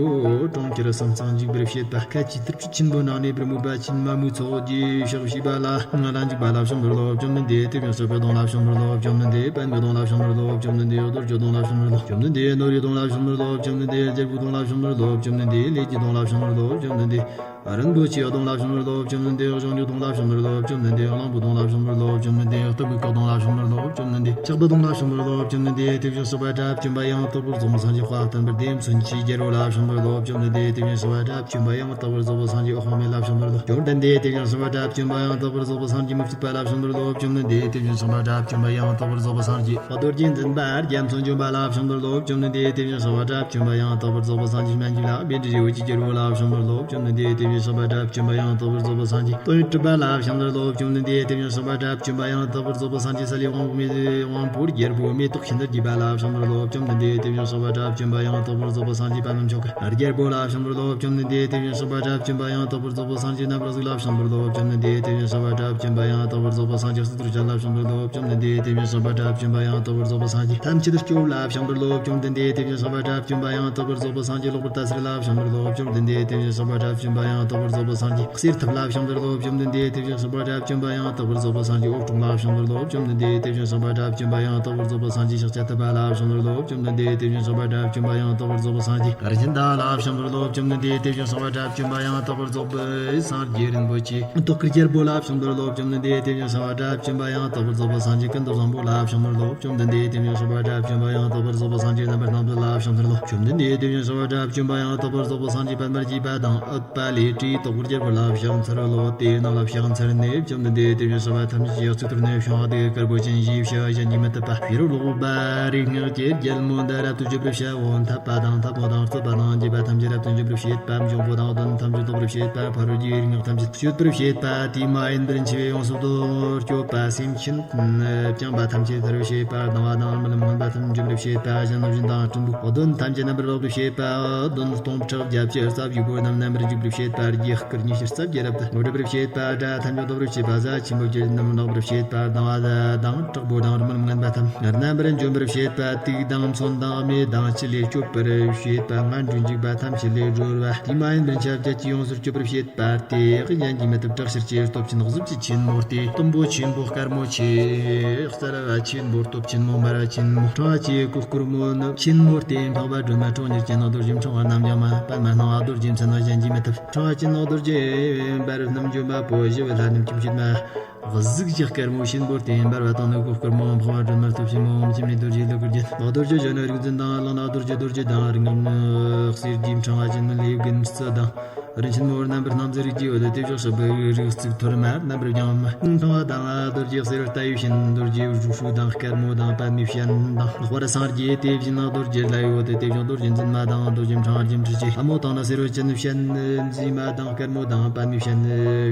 གྲོང་ཁྱེར་ཟངས་གཙང་འཇིག་པར་བྱེད་པ། ཁ་ཆེའི་ཐུར་ཆུ་ཆེན་པོ་ནང་གནས་པར་མོས་པ་ཅན། མ་མོའི་ཚོགས་ཀྱིས་ཕྱག་བྱིས་པ་ལ། ལྷ་འཇིགས་པ་ལ་བྱང་ཕྱོགས་ལོ། བཅོམ་ལྡན་འདས་དེ་བཞིན་གཤེགས་པའི་གདོང་ལ་བྱང་ཕྱོགས་ལོ། བཅོམ་ལྡན་འདས་པདྨའི་གདོང་ལ་བྱང་ཕྱོགས་ལོ། བཅོམ་ལྡན་འདས་རྡོ་རྗེའི་གདོང་ལ་བྱང་ཕྱོགས་ལོ། བཅོམ་ལྡན་འདས་ནོར་བུའི་གདོང་ལ་བྱང་ཕྱོགས་ལོ། བཅོམ་ལྡན་འདས་རྒྱལ་པོའི་གདོང་ལ་བྱང་ཕྱོགས་ལོ། བཅོམ་ལྡན་འདས་ལས་ཀྱི་གདོང་ལ་བྱང་ཕྱོགས་ལོ། བཅོམ་ལྡན་འདས་རིན་པོ་ཆེའི་གདོང་ལ་བྱང་ཕྱོགས་ལོ། བཅོམ་ལྡན་འདས་གཞོན་ནུའི་གདོང་ལ་བྱང་ཕྱོགས་ལོ། བཅོམ་ལྡན་འདས་གླང་པོའི་གདོང་ལ་བྱང་ཕྱོགས་ལོ། བཅོམ་ལྡན་འདས་སྟག་མོའི་སྐུ་གདོང་ལ་བྱང་ཕྱོགས་ལོ། བཅོམ་ལྡན་འདས་ལྕགས་པའི་གདོང་ལ་བྱང་ཕྱོགས་ལོ། བཅོམ་ལྡན་འདས་དེ་བཞིན་གཤེགས་པ་དགྲ་བཅོམ་པ་ཡང་དག་པར་རྫོགས་པའི་སངས་རྒྱས། དཔལ་ལྡན་པའི་ལྡེའུ་མཚོན་ཆའི་རྒྱལ་པོ་ལ་བྱང་ཕྱོགས་ལོ། བཅོམ་ལྡན་འདས་དེ་བཞིན་གཤེགས་པ་དགྲ་བཅོམ་པ་ཡང་དག་པར་རྫོགས་པའི་སངས་རྒྱས། འོག་མིན་ལ་བྱང་ཕྱོགས་ལོ། བཅོམ་ལྡན་འདས་དེ་བཞིན་གཤེགས་པ་དགྲ་བཅོམ་པ་ཡང་དག་པར་རྫོགས་པའི་སངས་རྒྱས། མུ་སྟེགས་པ་ལ་བྱང་ཕྱོགས་ལོ། བཅོམ་ལྡན་འདས་དེ་བཞིན་གཤེགས་པ་དགྲ་བཅོམ་པ་ཡང་དག་པར་རྫོགས་པའི་སངས་རྒྱས། རྡོ་རྗེ་འཛིན་པ་རྒྱ་མཚོ་འཇོམས་པ་ལ་བྱང་ཕྱོགས་ལོ། བཅོམ་ལྡན་འདས་དེ་བཞིན་གཤེགས་པ་དགྲ་བཅོམ་པ་ཡང་དག་པར་རྫོགས་པའི་སངས་རྒྱས། སྨན་གྱི་བླ་མེ་འབྲི་བྱེད་འོད་ཀྱི་རྒྱལ་པོ་ལ་བྱང་ཕྱོགས་ལོ། བཅོམ་ལྡན་འདས་དེ་བཞིན་གཤེགས་པ་དགྲ་བཅོམ་པ་ཡང་དག་པར་རྫོགས་པའི་སངས་རྒྱས། སྟོན་གྲུབ་པ་ལ་བྱང་ཕྱོགས་ལོ། བཅོམ་ལྡན་འདས་དེ་བཞིན་གཤེགས་པ་དགྲ་བཅོམ་པ་ཡང་དག་པར་རྫོགས་པའི་སངས་རྒྱས། ས་ལའི་དབང་པོ་མེ་དབང་པོ་རྒྱལ་པོ་མེ་ཏོག་ཤིན་ཏུ་རྒྱས་པ་ལ་བྱང་ཕྱོགས་ལོ། བཅོམ་ལྡན་འདས་དེ་བཞིན་གཤེགས་པ་དགྲ་བཅོམ་པ་ཡང་དག་པར་རྫོགས་པའི་སངས་རྒྱས། པདྨ་མཆོག་གི་རྒྱལ་པོ་ལ་བྱང་ཕྱོགས་ལོ། བཅོམ་ལྡན་འདས་དེ་བཞིན་གཤེགས་པ་དགྲ་བཅོམ་པ་ཡང་དག་པར་རྫོགས་པའི་སངས་རྒྱས། རྣམ་པར་གཟིགས་ལ་བྱང་ཕྱོགས་ལོ། བཅོམ་ལྡན་འདས་དེ་བཞིན་གཤེགས་པ་དགྲ་བཅོམ་པ་ཡང་དག་པར་རྫོགས་པའི་སངས་རྒྱས། གཙུག་ཏོར་ཅན་ལ་བྱང་ཕྱོགས་ལོ། བཅོམ་ལྡན་འདས་དེ་བཞིན་གཤེགས་པ་དགྲ་བཅོམ་པ་ཡང་དག་པར་རྫོགས་པའི་སངས་རྒྱས། ཐམས་ཅད་སྐྱོབ་ལ་བྱང་ཕྱོགས་ལོ། བཅོམ་ལྡན་འདས་དེ་བཞིན་གཤེགས་པ་དགྲ་བཅོམ་པ་ཡང་དག་པར་རྫོགས་པའི་སངས་རྒྱས། ལོག་པར་ལྟ་ཟེར་ལ་བྱང་ཕྱོགས་ལོ། བཅོམ་ལྡན་འདས་དེ་བཞིན་གཤེགས་པ་དགྲ་བཅོམ་པ་ཡང་དག་པར་རྫོགས་པའི་སངས་རྒྱས། གསེར་ཐུབ་ལ་བྱང་ཕྱོགས་ལོ། བཅོམ་ལྡན་འདས་དེ་བཞིན་གཤེགས་པ་དགྲ་བཅོམ་པ་ཡང་དག་པར་རྫོགས་པའི་སངས་རྒྱས། འོད་སྲུང་ལ་བྱང་ཕྱོགས་ལོ། བཅོམ་ལྡན་འདས་དེ་བཞིན་གཤེགས་པ་དགྲ་བཅོམ་པ་ཡང་དག་པར་རྫོགས་པའི་སངས་རྒྱས། ཕྱག་བྱ་ཐུབ་པ་ལ་བྱང་ཕྱོགས་ལོ། བཅོམ་ལྡན་འདས་དེ་བཞིན་གཤེགས་པ་དགྲ་བཅོམ་པ་ཡང་དག་པར་རྫོགས་པའི་སངས་རྒྱས། རིན་ཆེན་བདག་ལ་བྱང་ཕྱོགས་ལོ། བཅོམ་ལྡན་འདས་དེ་བཞིན་གཤེགས་པ་དགྲ་བཅོམ་པ་ཡང་དག་པར་རྫོགས་པའི་སངས་རྒྱས་རིན་པོ་ཆེ། ཏོག་དཀར་རྒྱལ་པོ་ལ་བྱང་ཕྱོགས་ལོ། བཅོམ་ལྡན་འདས་དེ་བཞིན་གཤེགས་པ་དགྲ་བཅོམ་པ་ཡང་དག་པར་རྫོགས་པའི་སངས་རྒྱས། ཀུན་ཏུ་བཟང་པོ་ལ་བྱང་ཕྱོགས་ལོ། བཅོམ་ལྡན་འདས་དེ་བཞིན་གཤེགས་པ་དགྲ་བཅོམ་པ་ཡང་དག་པར་རྫོགས་པའི་སངས་རྒྱས། རྣམ་པར་སྣང་མཛད་ལ་བྱང་ཕྱོགས་ལོ། བཅོམ་ལྡན་འདས་དེ་བཞིན་གཤེགས་པ་དགྲ་བཅོམ་པ་ཡང་དག་པར་རྫོགས་པའི་སངས་རྒྱས། པདྨར་བཞུགས་པ་དང་ཨུཏྤ་ལའི་ཏོག་དཀར་རྒྱལ་པོ་ལ་བྱང་ཚར་ལོ། དེ་རྣམས་ལ་བྱང་ཚར་ནས་བཅོམ་ལྡན་འདས་དེ་བཞིན་གཤེགས་པ་ཐམས་ཅད་ཀྱི་གཙུག་ཏོར་ནས་བྱུང་བ་དེ་དཀར་པོ་ཅན་ཞེས་བྱ་བ་གཞན་གྱིས་མི་ཐུབ་པ། ཕྱི་རོལ་ལོག་པ་རིགས་ལྔ་གྱི་རྒྱལ་མོ་འདི་རབ་ཏུ་བརྗོད་པར་བྱའོ། འཐབ་པ་དང་འཐབ་མོ་དང་རྩུབ་པ་དང་རྒྱས་པ་ཐམས་ཅད་རབ་ཏུ་འཇོམས་པར་བྱེད་པ། འབྱུང་པོ་དང་གདོན་ཐམས་ཅད་བཟློག་པར་བྱེད་པ། ཕ་རོལ་གྱི་རིགས་ལྔ་ཐམས་ཅད་གཅོད་པར་བྱེད་པ། དུས་མ་ཡིན་པར་འཆི་བས་ཡོངས་སུ་སྐྱོབ་པ། སེམས་ཅན་བཅིངས་པ་ཐམས་ཅད་ཐར་བར་བྱེད་པ། སྡང་བ་དང་རྨི་ལམ་མངོན་པ་ཐམས་ཅད་འཇོམས་པར་བྱེད་པ། གཞན་གཞན་དང་སྲིན་པོའི་གདོན་ཐམས་ཅད་རྣམ་པར་སྦགས་པར་བྱེད་པ། གདོན་སྟོང་ཕྲག་བརྒྱད་ཅུ་རྩ་བརྒྱད་པོ་རྣམས་རྣམ་པར་འཇོམས་པར་བྱེད་པ། རྒྱུ་སྐར་ཉི་ཤུ་རྩ་བརྒྱད་རབ་ཏུ་སྒྲོལ་བར་བྱེད་པ། དགྲ་ཐམས་ཅད་བཟློག་པར་བྱེད་པ། གཟའ་ཆེན་པོ་བརྒྱད་རྣམས་སྦགས་པར་བྱེད་པ། སྡང་བ་དང་དྲག་པོ་དང་རྨི་ལམ་མངོན་པ་ཐམས་ཅད་རྣམ་པར་འཇོམས་པར་བྱེད་པ། དུག་དང་མཚོན་དང་རྨེ་དང་ཆུ་ལས་སྐྱོབ་པར་བྱེད་པ། ངན་འགྲོའི་འཇིགས་པ་ཐམས་ཅད་ལས་སྒྲོལ་བ། དུས་མ་ཡིན་པར་འཆི་བ་བརྒྱད་ཀྱིས་ཡོངས་སུ་སྐྱོབ་པར་བྱེད་པ། དེ་གཞན་གྱིས་མི་ཐུབ་དྲག་ཤར་གྱི་སྟོབས་ཅན་གཟུགས་ཀྱི་ཆེན་མོ་སྟེ། གཏུམ་པོ་ཆེན་པོ་དཀར་མོ་ཆེ། གསལ་བ་ཆེན་པོ་སྟོབས་ཆེན་མོ་འབར་བ་ཆེན་མོ། ཕྲེང་བ་ཆེ་གོས་དཀར་མོ་ནི། ཆེན་མོ་སྟེ་འཕགས་པ་སྒྲོལ་མ་ཁྲོ་གཉེར་ཅན། རྡོ་རྗེ་ཕྲེང་བ་རྣམས་ཀྱང་མ། པདྨ་སྣང་བ་རྡོ་རྗེ་མཚན་མ། གཞན་གྱིས་མི་ཐུབ་ཕྲེང་བ་ཅན་ནི། རྡོ་རྗེ་འབར་རྣམས་འཇོམས་པ་པོ། ཞི་བའི་ལྷ་རྣམས་ཁྱིམ་བྱེད་མ། གཟུགས་ཀྱི་དཀར་མོ་ཆེན་པོ་སྟེ་འབར་བ་དང་ནི། གོས་དཀར་མོ་འཕགས་པ་སྒྲོལ་མ་སྟོབས་ཆེན་མོ། ཁྱིམ་ནི་རྡོ་རྗེ་ལུ་གུ་རྒྱན། རྡོ་རྗེ་གཞོན་ནུ་རིག་འཛིན་དང་། ལག་ན་རྡོ་རྗེ་རྡོ་རྗེ་དང་། རིགས་ལྔ་ནི་གསེར་གྱི་ཕྲེང་བ་ཅན་ནི། ལས་རྒན་སྲིད་དང་རིན་ཆེན་མོ་རྣམ་པར་སྣང་མཛད། རིགས་ཀྱི་འོད་དེ་བཞག་ཞབས་པད་རིགས་གཙུག་ཐོར་མ་རྣམ་པར་བརྒྱངས་མ། ཕྲེང་བ་དང་རྡོ་རྗེ་གསེར་རྟ་ཡི་སྤྱན། རྡོ་རྗེ་བཞུགས་ཤུལ་དང་དཀར་མོ་དང་པདྨའི་སྤྱན་དང་། ལྷག་པར་སངས་རྒྱས་དེ་བཞིན་རྡོ་རྗེ་ལྷའི་འོད་དེ་བཞག་རྡོ་རྗེ་འཛིན་མ་དང་རྡོ་རྗེ་ཕྲེང་བ་རྒྱན་ཁྲི་ཆེ། ལྷ་མོ་དང་ནི་སེར་བ་ཅན་སྤྱན་མཛེས་མ་དང་དཀར་མོ་དང་པདྨའི་སྤྱན་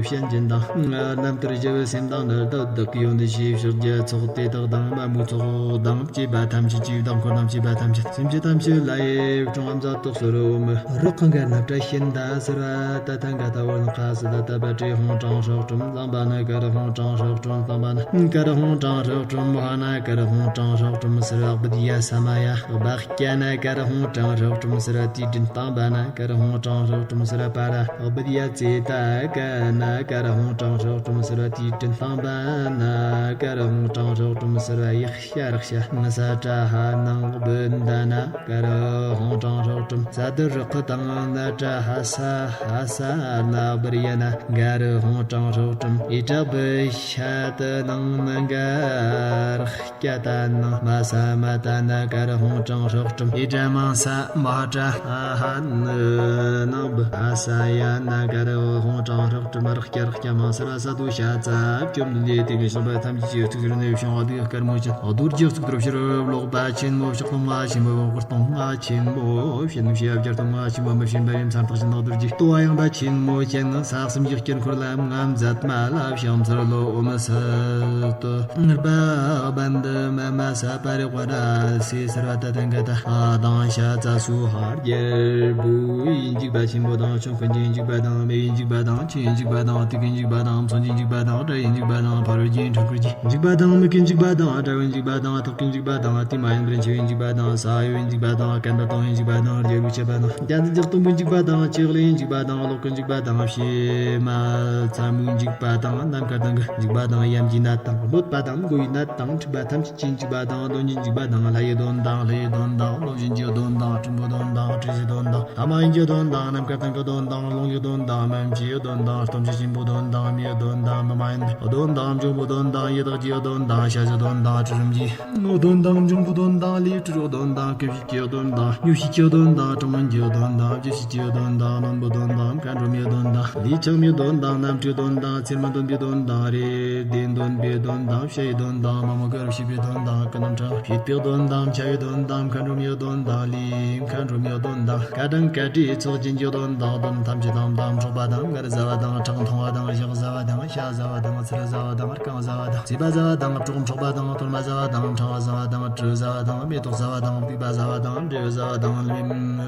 སྤྱན་ཅན་དང་། རྣམ་ཐར་ཞི་བའི་སེམས་དང་ནི། བདག་གི་ཡོན་ཏན་ཞེས་བྱ་རྒྱ་ཚོགས་དེ་དག་དང་མ་མོའི་ཚོགས་དང་བཅས་པ་ཐམས་ཅད་ཀྱི་བདག་འཁོར་རྣམས་བཅས་པ་ཐམས་ཅད་སེམས་ཅན་ཐམས་ཅད་ལ་ཡི་ཕྲེང་བ་མཛད་དུ་གསོལ་ལོ། རག་གི་མགར་ནག་བཀྲ་ཤིས་ཟླ་ཟེར་བ། ཏ་ཐ་ག་ཏ་བོར་ན་ཁ་ས་ད་ཏ་བ་ཏྲེ་ཧོང་ཀྲང་ཧྲག་ཀྲུམ། ཟམ་པ་ན་ཀ་ར་ཧོང་ཀྲང་ཧྲག་ཀྲུམ། ཟམ་པ་ན་ཀ་ར་ཧོང་ཀྲང་ཧྲག་ཀྲུམ། བ་ན་ཀ་ར་ཧོང་ཀྲང་ཧྲག་ཀྲུམ་ཟེར་བ། བ་བི་དི་ཡ་ས་མ་ཡ། བ་ཀྱ་ན་ཀ་ར་ཧོང་ཀྲང་ཧྲག་ཀྲུམ་ཟེར་བ། དུས་དྲན་སྟོང་པ་ན་ཀ་ར་ཧོང་ཀྲང་ཧྲག་ཀྲུམ་ཟེར་བ། པ་ར་བ་བི་དི་ཡ་ཙེ་ཏ་ཀ་ན་ཀ་ར་ཧོང་ཀྲང་ཧྲག་ཀྲུམ་ཟེར་བ། དུས་དྲན་སྟོང་པ་ན་ཀ་ར་ཧོང་ཀྲང་ཧྲག་ཀྲུམ་ཟེར་བ། ཡག་ཤ་རག་ཤ་ན་ས་ཏྲ་ཧ་ནང་བུ་ད་ན་ཀ་ར་ཧོང་ཀྲང་ཧྲག་ཀྲུམ། ས་དུ་རག་གི་དང་ན་ཏྲ་ཧ་ས་ཧ་ས་ན་བུར་ཡ་ན་ག་ར་ཧོང་ཀྲང་ཧྲག་ཀྲུམ། ཨི་ཏྲ་བུ་ཤ་ཏུ་ནང་ན་ག་ར་ཀྱ་ཏ་ནང་མ་ས་མ་ཏ་ན་ཀ་ར་ཧོང་ཀྲང་ཧྲག་ཀྲུམ། ཨི་ཏྲ་མང་ས་མ་ཧ་ཏྲ་ཧ་ཧ་ན་ནང་བུ་ཧ་ས་ཡ་ན་ཀ་ར་ཧོང་ཀྲང་ཧྲག་ཀྲུམ། རག་སྐྱ་རག་སྐྱ་མང་སར་བ་ས་དུ་ཤ་ཙ། བཅོམ་ལྡན་འདས་དེ་ནས་གསུངས་པ་ཐམས་ཅད་ཀྱི་ཐུགས་རེ་ནས་བྱུང་བ་དེ་དཀར་མོ་ཅན་རྡོ་རྗེ་གཙུག་ཏོར་ཕྱི་རུ་ལོག་པ་ཆེན་མོ་ཕྱག་ལྷུང་བ་ཆེན་མོ། སྐུ་སྟོང་ང་ཆེན་མོ་བྱིན་ཞབས་རྒྱ་སྟོང་ང་ཆེན་མོ་མི་བྱིན་པ་རིམ་མཚར་རྟགས་བཞིན་དག་རྡོ་རྗེ་ལྟོ་བ་ཡངས་པ་ཆེན་མོ་ཅན་ས་གསུམ་གྱི་དཀྱིལ་འཁོར་ལ་ང་མཛད་མ་ལ་ཕྱག་འཚལ་ལོ། ཨོ་མི་སི་ཏོ། ངར་པ་བན་དུ་མ་མ་ས་པ་རི་ཝ་ར་སི་སར་བ་ཏ་ཏན་ག་ཏ་དང་ཤ་ཙ་སུ་ཧ་རྒྱལ་བུ་ཡིན་འཇིགས་པ་ཆེན་པོ་དང་ཆོམ་རྐུན་གྱི་འཇིགས་པ་དང་མེ་ཡི་འཇིགས་པ་དང་ཆུ་ཡི་འཇིགས་པ་དང་དུག་གི་འཇིགས་པ་དང་མཚོན་གྱི་འཇིགས་པ་དང་དགྲ་ཡི་འཇིགས་པ་དང་ཕ་རོལ་གྱི་འཁྲུལ་འཁོར་གྱི་འཇིགས་པ་དང་མི་ཁའི་འཇིགས་པ་དང་དགྲ་བོའི་འཇིགས་པ་དང་ཐོག་གི་འཇིགས་པ་དང་ཏི་མ་ཡིན་པར་འཆི་བའི་འཇིགས་པ་དང་ས་གཡོ་བའི་འཇིགས་པ་དང་སྐམ་པ་གཏོང་བའི་འཇིགས་པ་དང་རྒྱལ་བུ་ཆད་པ་དང་རྒྱ་འཛིན་གྱི་སྟོང་པའི་འཇིགས་པ་དང་ལྕེ་ལེའི་འཇིགས་པ་དང་གློག་གི་འཇིགས་པ་དང་བྱེ་མ་ཚ་མོའི་འཇིགས་པ་དང་ནམ་མཁའ་དང་གི་འཇིགས་པ་དང་ཡམ་གྱི་ནད་དང་གནོད་པ་དང་མགོ་ཡི་ནད་དང་འཁྲུག་པ་ཐམས་ཅད་ཀྱི་འཇིགས་པ་དང་གདོན་གྱི་འཇིགས་པ་དང་ལྷ་ཡི་གདོན་དང་ལྷའི་གདོན་དང་གནོད་སྦྱིན་གྱི་གདོན་དང་སྲིན་པོའི་གདོན་དང་དྲི་ཟའི་གདོན་དང་ལྷ་མ་ཡིན་གྱི་གདོན་དང་ནམ་མཁའ་དང་གི་གདོན་དང་རླུང་གི་གདོན་དང་མུན་གྱི་གདོན་དང་སྟོབས་ཆེན་ཆེན་པོའི་གདོན་དང་མིའི་གདོན་དང་མི་མ་ཡིན་པའི་གདོན་དང་འབྱུང་པོའི་གདོན་དང་ཡི་དྭགས་ཀྱི་གདོན་དང་ཤ་ཟའི་གདོན་དང་གྲུ་གསུམ་གྱི་གདོན་དང་འབྱུང་པོའི་གདོན་དང་ལས་སྤྲུལ་གདོན་དང་སྐུ་བྱད་ཀྱི་གདོན་དང་མྱུ་གུ་གི་གདོན་དང་གྲངས་མེད་ཀྱི་གདོན་དང་བཅུ་བཞི་གི་གདོན་དང་རྣོན་པོའི་གདོན་དང་མཁའ་འགྲོ་མའི་གདོན་དང་ལུས་འཆང་མའི་གདོན་དང་རྣམ་སྤྲུལ་གདོན་དང་ཚེར་མ་འདོན་པའི་གདོན་དང་རེ་ལྡེ་འདོན་པའི་གདོན་དང་བྱ་ཡི་གདོན་དང་མ་མོ་གར་བྱེད་པའི་གདོན་དང་ཀུན་རྣམ་གྲངས་བྱེད་པའི་གདོན་དང་བྱ་བའི་གདོན་དང་མཁའ་འགྲོ་མའི་གདོན་དང་ལས་མཁའ་འགྲོ་མའི་གདོན་དང་བཀའ་དྲིན་བཀའ་དྲིན་ཚོགས་ཅན་གྱི་གདོན་དང་གདོན་ཐམས་ཅད་དང་དམ་འཕྲོག་པ་དང་ངར་ཟ་བ་དང་ཁྲག་འཐུང་བ་དང་ཞག་ཟ་བ་དང་ཤ་ཟ་བ་དང་ཚིལ་ཟ་བ་དང་རྐང་ཟ་བ་དང་ཟས་པ་ཟ་བ་དང་སྲོག་འཕྲོག་པ་དང་གཏོར་མ་ཟ་བ་དང་ཕྲེང་བ་ཟ་བ་དང་གྲི་ཟ་བ་དང་མེ་ཏོག་ཟ་བ་དང་པུས་པ་ཟ་བ་དང་འབྲས་བུ་ཟ་བ་དང་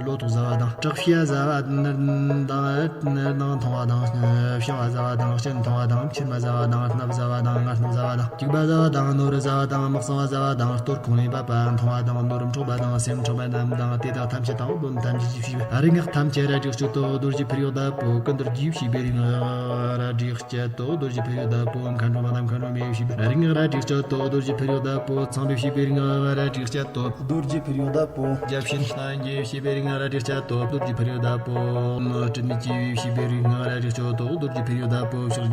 ལོ་ཏོག་ཟ་བ་དང་བྲག་ཕྱེ་ཟ་བ་དང་ནར་དང་ནར་དང་འཐུང་བ་དང་ཕྱེ་མ་ཟ་བ་དང་སྤྱན་འཐུང་བ་དང་མཆིལ་མ་ཟ་བ་དང་སྣབས་ཟ་བ་དང་ངར་སྣབས་ཟ་བ་དང་སྐྱུག་པ་ཟ་བ་དང་ནོར་ཟ་བ་དང་མག་ཟ་བ་དང་གཏོར་ཁུང་ལས་འབབ་པ་འཐུང་བ་དང་ནོར་འཕྲོག་པ་དང་སེམས་འཕྲོག་པ་རྣམས་དང་དེ་དག་ཐམས་ཅད་དང་གདོན་ཐམས་ཅད་ཀྱི་བྱིས་པ་རིག་སྔགས་ཐམས་ཅད་རལ་གྲི་གཅོད་དོ། རྡོ་རྗེ་འཕུར་ཡུལ་བདག་པོ་ཀུན་འདུལ་གྱི་བྱིས་པའི་རིག་སྔགས་རལ་གྲི་གཅད་དོ། རྡོ་རྗེ་འཕུར་ཡུལ་བདག་པོ་མཁའ་འགྲོ་མ་དང་མཁའ་འགྲོ་མའི་བྱིས་པའི་རིག་སྔགས་རལ་གྲི་གཅད་དོ། རྡོ་རྗེ་འཕུར་ཡུལ་བདག་པོ་ཚངས་པའི་བྱིས་པའི་རིག་སྔགས་རལ་གྲི་གཅད་དོ། རྡོ་རྗེ་འཕུར་ཡུལ་བདག་པོ་བརྒྱ་བྱིན་སངས་རྒྱས་བྱིས་པའི་རིག་སྔགས་རལ་གྲི་གཅད་དོ། རྡོ་རྗེ་འཕུར་ཡུལ་བདག་པོ་སྤྲིན་མེད་སྐྱེས་བུའི་བྱིས་པའི་རིག་སྔགས་རལ་གྲི་གཅད་དོ། རྡོ་རྗེ་འཕུར་ཡུལ་བདག་པོ་ཕྱག་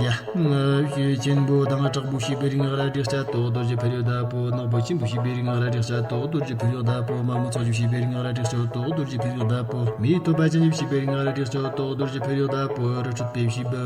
རྒྱ་ཆེན་པོ་དང་དྲག་པོའི་བྱིས་པའི་རིག་སྔགས་རལ་གྲི་གཅད་དོ། རྡོ་རྗེ་འཕུར་ཡུལ་བདག་པོ་ནག་པོ་ཆེན་པོའི་བྱིས་པའི་རིག་སྔགས་རལ་གྲི་གཅད་དོ། རྡོ་རྗེ་འཕུར་ཡུལ་བདག་པོ་དམར་མོ་ཚོགས་ཀྱི་བྱིས་པའི་རིག་སྔགས་རལ་གྲི་གཅད་དོ། རྡོ་རྗེ་འཕུར་ཡུལ་བདག་པོ་མིའི་ཐོད་པ་ཅན་གྱི་བྱིས་པའི་རིག་སྔགས་རལ་གྲི་གཅད་དོ། རྡོ་རྗེ་འཕུར་ཡུལ་བདག་པོ་རི་ཁྲོད་པའི་བྱིས་པའི་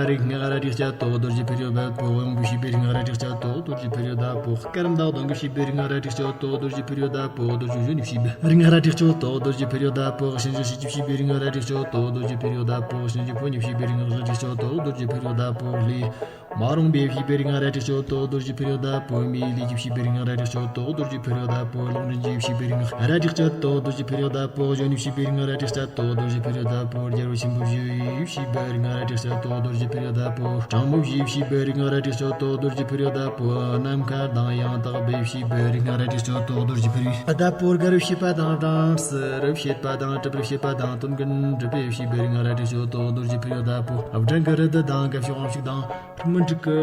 རིག་སྔགས་རལ་གྲི་གཅད་དོ། རྡོ་རྗེ་འཕུར་ཡུལ་བདག་པོ་དབང་པོའི་བྱིས་པའི་རིག་སྔགས་རལ་གྲི་གཅད་དོ། རྡོ་རྗེ་འཕུར་ཡུལ་བདག་པོ་སྐརམ་དང་གདོན་གྱི་བྱིས་པའི་རིག་སྔགས་རལ་གྲི་གཅད་དོ། རྡོ་རྗེ་འཕུར་ཡུལ་བདག་པོ་རྡོ་རྗེ་གཞོན་ནུའི་བྱིས་པའི་རིག་སྔགས་རལ་གྲི་གཅད་དོ། རྡོ་རྗེ་འཕུར་ཡུལ་བདག་པོ་གཤིན་རྗེ་གཤེད་ཀྱི་བྱིས་པའི་རིག་སྔགས་རལ་གྲི་གཅད་དོ། རྡོ་རྗེ་འཕུར་ཡུལ་བདག་པོ་གཤིན་རྗེ་ཕོ་ཉའི་བྱིས་པའི་རིག་སྔགས་རལ་གྲི་གཅད་དོ། རྡོ་རྗེ་འཕུར་ཡུལ་བདག་པོ་ལས་མ་རུངས་པའི་བྱིས་པའི་རིག་སྔགས་རལ་གྲི་གཅད་དོ། རྡོ་རྗེ་འཕུར་ཡུལ་བདག་པོ་མིའི་ལུས་ཀྱི་བྱིས་པའི་རིག་སྔགས་རལ་གྲི་གཅད་དོ། རྡོ་རྗེ་འཕུར་ཡུལ་བདག་པོ་ལོག་འདྲེན་གྱི་བྱིས་པའི་རིག་སྔགས་རལ་གྲི་གཅད་དོ། རྡོ་རྗེ་འཕུར་ཡུལ་བདག་པོ་གཞོན་ནུའི་བྱིས་པའི་རིག་སྔགས་རལ་གྲི་གཅད་དོ། རྡོ་རྗེ་འཕུར་ཡུལ་བདག་པོ་རྒྱལ་པོ་ཆེན་པོ་བཞི་ཡི་བྱིས་པའི་རིག་སྔགས་རལ་གྲི་གཅད་དོ། རྡོ་རྗེ་འཕུར་ཡུལ་བདག་པོ་དྲང་མོ་བཞིའི་བྱིས་པའི་རིག་སྔགས་རལ་གྲི་གཅད་དོ། རྡོ་རྗེ་འཕུར་ཡུལ་བདག་པོ་ནམ་མཁའ་དང་ཡང་དག་པའི་བྱིས་པའི་རིག་སྔགས་རལ་གྲི་གཅད་དོ། རྡོ་རྗེ་འཕུར་ཡུལ་བདག་པོ་དགའ་རུ་བྱེད་པ་དང་བྲམ་ཟེར་བྱེད་པ་དང་གྲུབ་པར་བྱེད་པ་དང་དོན་ཀུན་འགྲུབ་པའི་བྱིས་པའི་རིག་སྔགས་རལ་གྲི་གཅད་དོ། རྡོ་རྗེ་འཕུར་ཡུལ་བདག་པོ་བྲན་གྱི་རི་དྭགས་དང་དགའ་བྱེད་དབང་ཕྱུག་དང་། མི་འགྲིག་གི་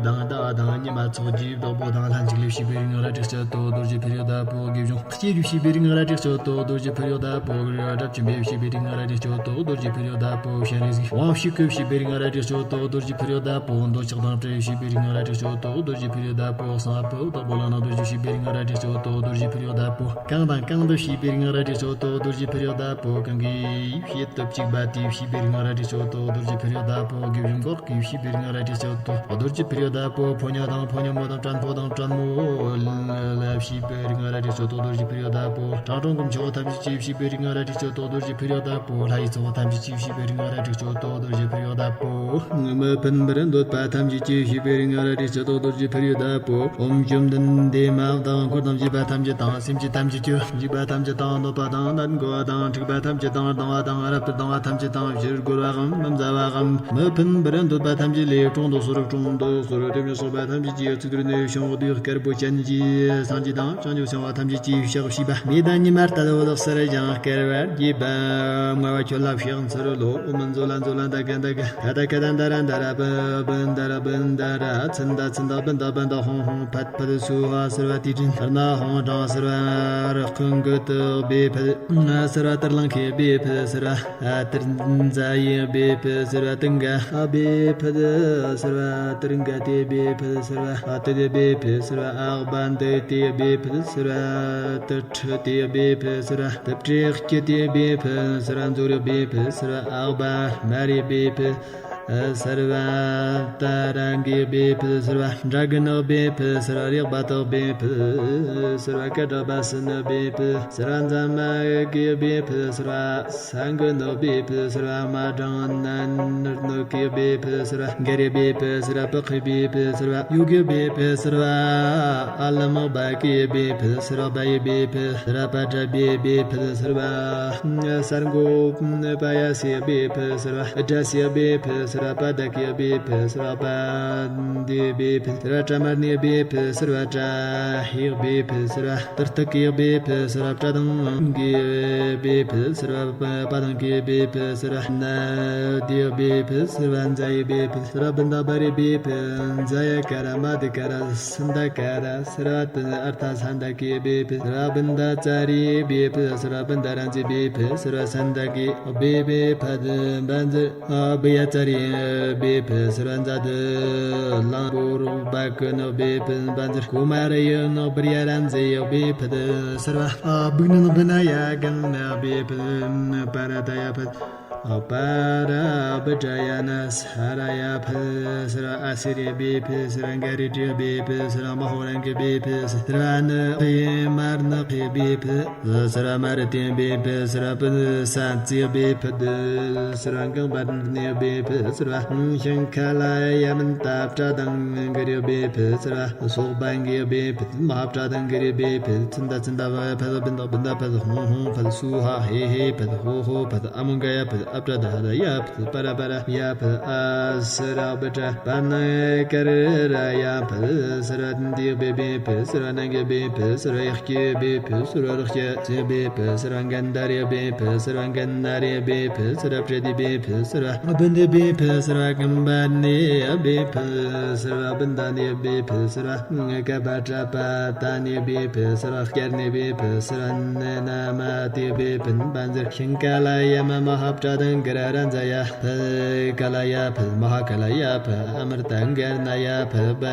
དང་བདག་དང་ཉི་མ་ཚོགས་ཀྱི་བདག་པོ་དང་ལྷན་ཅིག་ལས་བྱིས་པའི་རིག་སྔགས་རལ་གྲི་གཅད་དོ། རྡོ་རྗེ་འཕུར་ཡུལ་བདག་པོ་དགེ་སྦྱོང་སྐྱེས་ཀྱི་བྱིས་པའི་རིག་སྔགས་རལ་གྲི་གཅད་དོ། རྡོ་རྗེ་འཕུར་ཡུལ་བདག་པོ་དགྲ་བཅོམ་པའི་བྱིས་པའི་རིག་སྔགས་རལ་གྲི་གཅད་དོ། རྡོ་རྗེ་འཕུར་ཡུལ་བདག་པོ་སྤྱན་རས་གཟིགས་དབང་ཕྱུག་གི་བྱིས་པའི་རིག་སྔགས་རལ་གྲི་གཅད་དོ། རྡོ་རྗེ་འཕུར་ཡུལ་བདག་པོ་འདོད་ཆགས་དང་བྲལ་བའི་བྱིས་པའི་རིག་སྔགས་རལ་གྲི་གཅད་དོ། རྡོ་རྗེ་འཕུར་ཡུལ་བདག་པོ་གསང་བ་པོ་བདག་པོ་ལག་ན་རྡོ་རྗེ་བྱིས་པའི་རིག་སྔགས་རལ་གྲི་གཅད་དོ། རྡོ་རྗེ་འཕུར་ཡུལ་བདག་པོ་གང་དང་གང་དུ་བྱིས་པའི་རིག་སྔགས་རལ་གྲི་གཅད་དོ། རྡོ་རྗེ་འཕུར་ཡུལ་བདག་པོ་གང་གི་བྱེད་དུ་བཅུག་པ་དེའི་བྱིས་པའི་རིག་སྔགས་རལ་གྲི་གཅད་དོ། རྡོ་རྗེ་འཕུར་ཡུལ་བདག་པོ་དགེ་སྦྱོང་འགོག་གི་བྱིས་པའི་རིག་སྔགས་རལ་གྲི་གཅད་དོ། རྡོ་རྗེ་འཕུར་ཡུལ་བདག་པོ་ཕོ་ཉ་དང་ཕོ་ཉ་མོ་དང་བྲན་ཕོ་དང་བྲན་མོ་ལ་བྱིས་པའི་རིག་སྔགས་རལ་གྲི་གཅད་དོ། རྡོ་རྗེ་འཕུར་ཡུལ་བདག་པོ་དྲང་དྲང་གི་མཆོག་ཐམས་ཅད་ཀྱི་བྱིས་པའི་རིག་སྔགས་རལ་གྲི་གཅད་དོ། རྡོ་རྗེ་འཕུར་ཡུལ་བདག་པོ་ལྷ་ཡི་ཚོགས་ཐམས་ཅད་ཀྱི་བྱིས་པའི་རིག་སྔགས་རལ་གྲི་གཅད་དོ། རྡོ་རྗེ་འཕུར་ཡུལ་བདག་པོ་མི་ཕན་པར་འདོད་པ་ཐམས་ཅད་ཀྱི་བྱིས་པའི་རིག་སྔགས་རལ་གྲི་གཅད་དོ། རྡོ་རྗེ་འཕུར་ཡུལ་བདག་པོ་ཨོཾ་བཅོམ་ལྡན་འདས་མ་དང་འཁོར་དང་བཅས་པ་ཐམས་ཅད་དང་སེམས་ཅན་ཐམས་ཅད་ཀྱི་འཇིགས་པ་ཐམས་ཅད་དང་གནོད་པ་དང་ནད་འགོ་བ་དང་འཁྲུག་པ་ཐམས་ཅད་དང་སྡང་བ་དང་རབ་ཏུ་སྡང་བ་ཐམས་ཅད་དང་བཞིར་རྒོལ་བའམ་མི་མཛའ་བའམ་མི་ཕན་པར་འདོད་པ་ཐམས་ཅད་ལས་གྲོངས་དུ་གསོལ། གྲོངས་དུ་གསོལ། དེ་ནས་སོགས་པ་ཐམས་ཅད་ཀྱི་ཚིག་ཏུ་ནས་བྱུང་བ་དུས་དཀར་པོ་ཅན་གྱི་སངས་རྒྱས་དང་བྱང་ཆུབ་སེམས་དཔའ་ཐམས་ཅད་ཀྱིས་ཕྱག་བྱས་པ་མེ་དང་ཉི་མ་ལྟ་བུ་ལགས་སར་ཀྱང་བསྐལ་པར་རྒྱས་པ་བསྔོ་བ་ཁྱོད་ལ་ཕྱག་འཚལ་ལོ། ཨོཾ་མཛོད་ལ་མཛོད་ལ་ད་ག་ད་ག་ད་ད་ག་ད་ད་ར་ད་ར་བ་བ་ད་ར་བ་ད་ར་ཚ་ད་ཚ་ད་བ་ད་བ་ད་ཧོང་ཧོང་ཕད་ཕད་སུ་ཧ་ཟེར་བ་དེ་དྲིན་དར་ན་ཧོང་དྲང་ཟེར་བ་རི་ཁུང་གི་དུ་བེ་ཕད་ཟེར་བ་དར་ལང་ཁའི་བེ་ཕད་ཟེར་བ་དར་འཛའ་ཡི་བེ་ཕད་ཟེར་བ་དུང་ག་བེ་ཕད་ཟེར་བ་དར་འགའ་དེ་བེ་ཕད་ཟེར་བ་དུ་དེ་བེ་ཕད་ཟེར་བ་ཨག་བ་འདི་དེ་བེ་ཕད་ཟེར་བ་དུ་ཁྲི་དེ་བེ་ཕད་ཟེར་བ་དུ་བྲེ་སྐྱི་དེ་བེ་ཕད་ཟེར་བ་མཛོ་རི་བེ་ཕད་ཟེར་བ་ཨག་བ་མ་རེ་བེ་ཕད། སརྦ་ཏ་ར་གི་བེ་ཕུད་སརྦ། དགྲ་གི་ནི་བེ་ཕུད་སརྦ། རེག་པ་དག་བེ་ཕུད་སརྦ། ཀ་དགྲ་བ་སི་ནི་བེ་ཕུད་སརྦ། ཛ་མ་གི་བེ་ཕུད་སརྦ། ས་གི་ནི་བེ་ཕུད་སརྦ། མ་དང་ན་ནི་གི་བེ་ཕུད་སརྦ། ག་རི་བེ་ཕུད་སརྦ། པ་ཁི་བེ་ཕུད་སརྦ། ཡུ་གི་བེ་ཕུད་སརྦ། ཨ་ལ་མ་བ་གི་བེ་ཕུད་སརྦ། བ་ཡི་བེ་ཕུད་སརྦ། པ་དྲ་བེ་བེ་ཕུད་སརྦ། སརྒོ་པ་ཡ་སི་བེ་ཕུད་སརྦ། དྲ་སི་བེ་ཕུད་སརྦ། པ་ད་གི་བེ་ཕུད་སརྦ། པ་དི་བེ་ཕུད་སརྦ། དྲ་མ་ནི་བེ་ཕུད་སརྦ། དྲ་ཧི་བེ་ཕུད་སརྦ། ཏར་ཏ་གི་བེ་ཕུད་སརྦ། པྲ་དང་གི་བེ་ཕུད་སརྦ། པ་དང་གི་བེ་ཕུད་སརྦ། ན་དི་བེ་ཕུད་སརྦ། ཛ་ཡི་བེ་ཕུད་སརྦ། བུན་ད་བ་རི་བེ་ཕུད། ཛ་ཡ་ཀ་ར། མ་དི་ཀ་ར། སན་ད་ཀ་ར། སརྦ་ཏི་ཨར་ཐ་སན་ད་གི་བེ་ཕུད་སརྦ། བུན་ད་ཙ་རི་བེ་ཕུད་སརྦ། བུན་ད་ར་ཛི་བེ་ཕུད་སརྦ། སན་ད་གི་བེ་བེ་ཕ་དི་བ་ཛི། ཨ་བི་ཡ་ཙ་རི་བེ་ཕུད་སརྦ། ཛ་དི་ལང་པོ་རོ་བ་ཀི་ནི་བེ་ཕུད་བ་ཛི། ཀུ་མ་རི་ཡི་ནི་བི་རི་ཡ་ར་ཛི་ཡི་བེ་ཕུད་སརྦ། ཨ་བུག་ནི་ནི་བི་ན་ཡ་གང་ན་བེ་ཕུད། པ་ར་ཏ་ཡ་ཕུད། ཨ་པ་ར་བི་དྲ་ཡ་ན་ས་ར་ཡ་ཕུད་སརྦ། ཨ་སི་རི་བེ་ཕུད་སརྦ། ག་རི་དྲི་བེ་ཕུད་སརྦ། མ་ཧོ་རང་གི་བེ་ཕུད་སརྦ། ནི་ཕི་མར་ནི་ཕི་བེ་ཕུད། སརྦ། མ་རི་ཏི་བེ་ཕུད་སརྦ། པུ་ས་ཙི་བེ་ཕུད་སརྦ། གང་བ་ནི་བེ་ཕུད་སརྦ། ཤང་ཁ་ལ་ཡ་མན་ཏ་པྲ་དང་གི་རི་བེ་ཕུད་སརྦ། སོག་པ་གི་བེ་ཕུད། མ་ཧ་པྲ་དང་གི་རི་བེ་ཕུད། ཚན་ད་ཚན་ད་བ་ཕུད། བུན་ད་བུན་ད་ཕུད། ཧོང་ཧོང་ཕུད། སུ་ཧ་ཧེ་ཧེ་ཕུད། ཧོ་ཧོ་ཕུད། ཨ་མོ་ག་ཡ་ཕུད། ཨ་པྲ་ད་ཧ་ད་ཡ་ཕུད། པ་ར་པ་ར་ཡ་ཕུད། ཨ་སི་ར་བི་དྲ་བ་ན་ཀ་རི་ར་ཡ་ཕུད་སརྦ། ཏི་བེ་བེ་ཕུད་སརྦ། ན་གི་བེ་ཕུད་སརྦ། ཡ་ཀི་བེ་ཕུད་སརྦ། ར་ཀི་ཙི་བེ་ཕུད་སརྦ། གན་ད་རི་བེ་ཕུད་སརྦ། གན་ན་རི་བེ་ཕུད་སརྦ། པྲ་ཏི་བེ་ཕུད་སརྦ། བུན་དི་བེ་ཕུད་སརྦ། གམ་བ་ནི་བེ་ཕུད་སརྦ། བུན་ད་ནི་བེ་ཕུད་སརྦ། ཀ་བ་དྲ་བ་ཏ་ནི་བེ་ཕུད་སརྦ། ཀར་ནི་བེ་ཕུད་སརྦ། ན་ན་མ་ཏི་བེ་ཕུད་བ་ཛི། ཤིང་ཀ་ལ་ཡ་མ་མ་ཧ་པྲ་དང་ག་ར་ར་ཛ་ཡ་ཕུད། ཀ་ལ་ཡ་ཕུད། མ་ཧ་ཀ་ལ་ཡ་ཕུད། ཨ་མར་ཏ་གར་ན་ཡ་ཕུད། བ་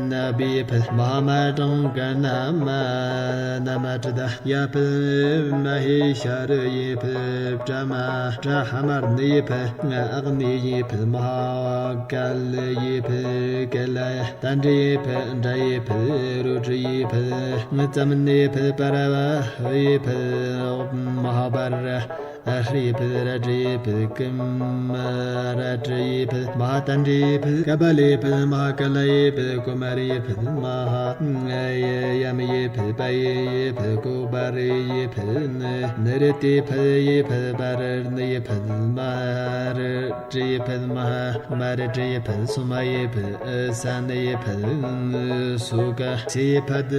ན་བེ་ཕུད། མ་ཧ་མ་དྲང་གར་ན་མ་ན་མ་ཏྲི་ད་ཡ་ཕུད། མ་ཧེ་ཤ་རི་ཡེ་ཕུད། པྲ་མ་པྲ་ཧ་མར་ནི་ཡེ་ཕུད། ཨག་ནི་ཡེ་ཕུད། མ་ཧ་ཀ་ལི་ཡེ་ཕུད། ཀ་ལ་ཏ་འདྲི་ཡེ་ཕུད། འདྲ་ཡེ་ཕུད། རུ་དྲི་ཡེ་ཕུད། ཙམ་ནི་ཡེ་ཕུད། པ་ར་བ་ཧུ་ཡེ་ཕུད། མ་ཧ་པ་ར། ཨ་ཧྲི་ཡེ་ཕུད། ར་དྲི་ཡེ་ཕུད། ཀི་མ་ར་དྲི་ཡེ་ཕུད། མ་ཧ་ཏ་འདྲི་ཡེ་ཕུད། ཀ་པ་ལི་ཡེ་ཕུད། མ་ཧ་ཀ་ལ་ཡེ་ཕུད། ཀོ་མ་རི་ཡེ་ཕུད། མ་ཧ་ཡ་མི་ཡེ་ཕུད། པ་ཡེ་ཡེ་ཕུད། ཀོ་པ་རི་ཡེ་ཕུད། ནི་ནི་རི་ཏི་ཕུད་ཡེ་ཕུད། པ་རི་ནི་ཡེ་ཕུད། མ་རི་དྲི་ཡེ་ཕུད། མ་ཧ་མ་རི་དྲི་ཡེ་ཕུད། སུ་མ་ཡེ་ཕུད། ཨི་ས་ནི་ཡེ་ཕུད། སུ་ཀ་སི་ཡེ་ཕུད།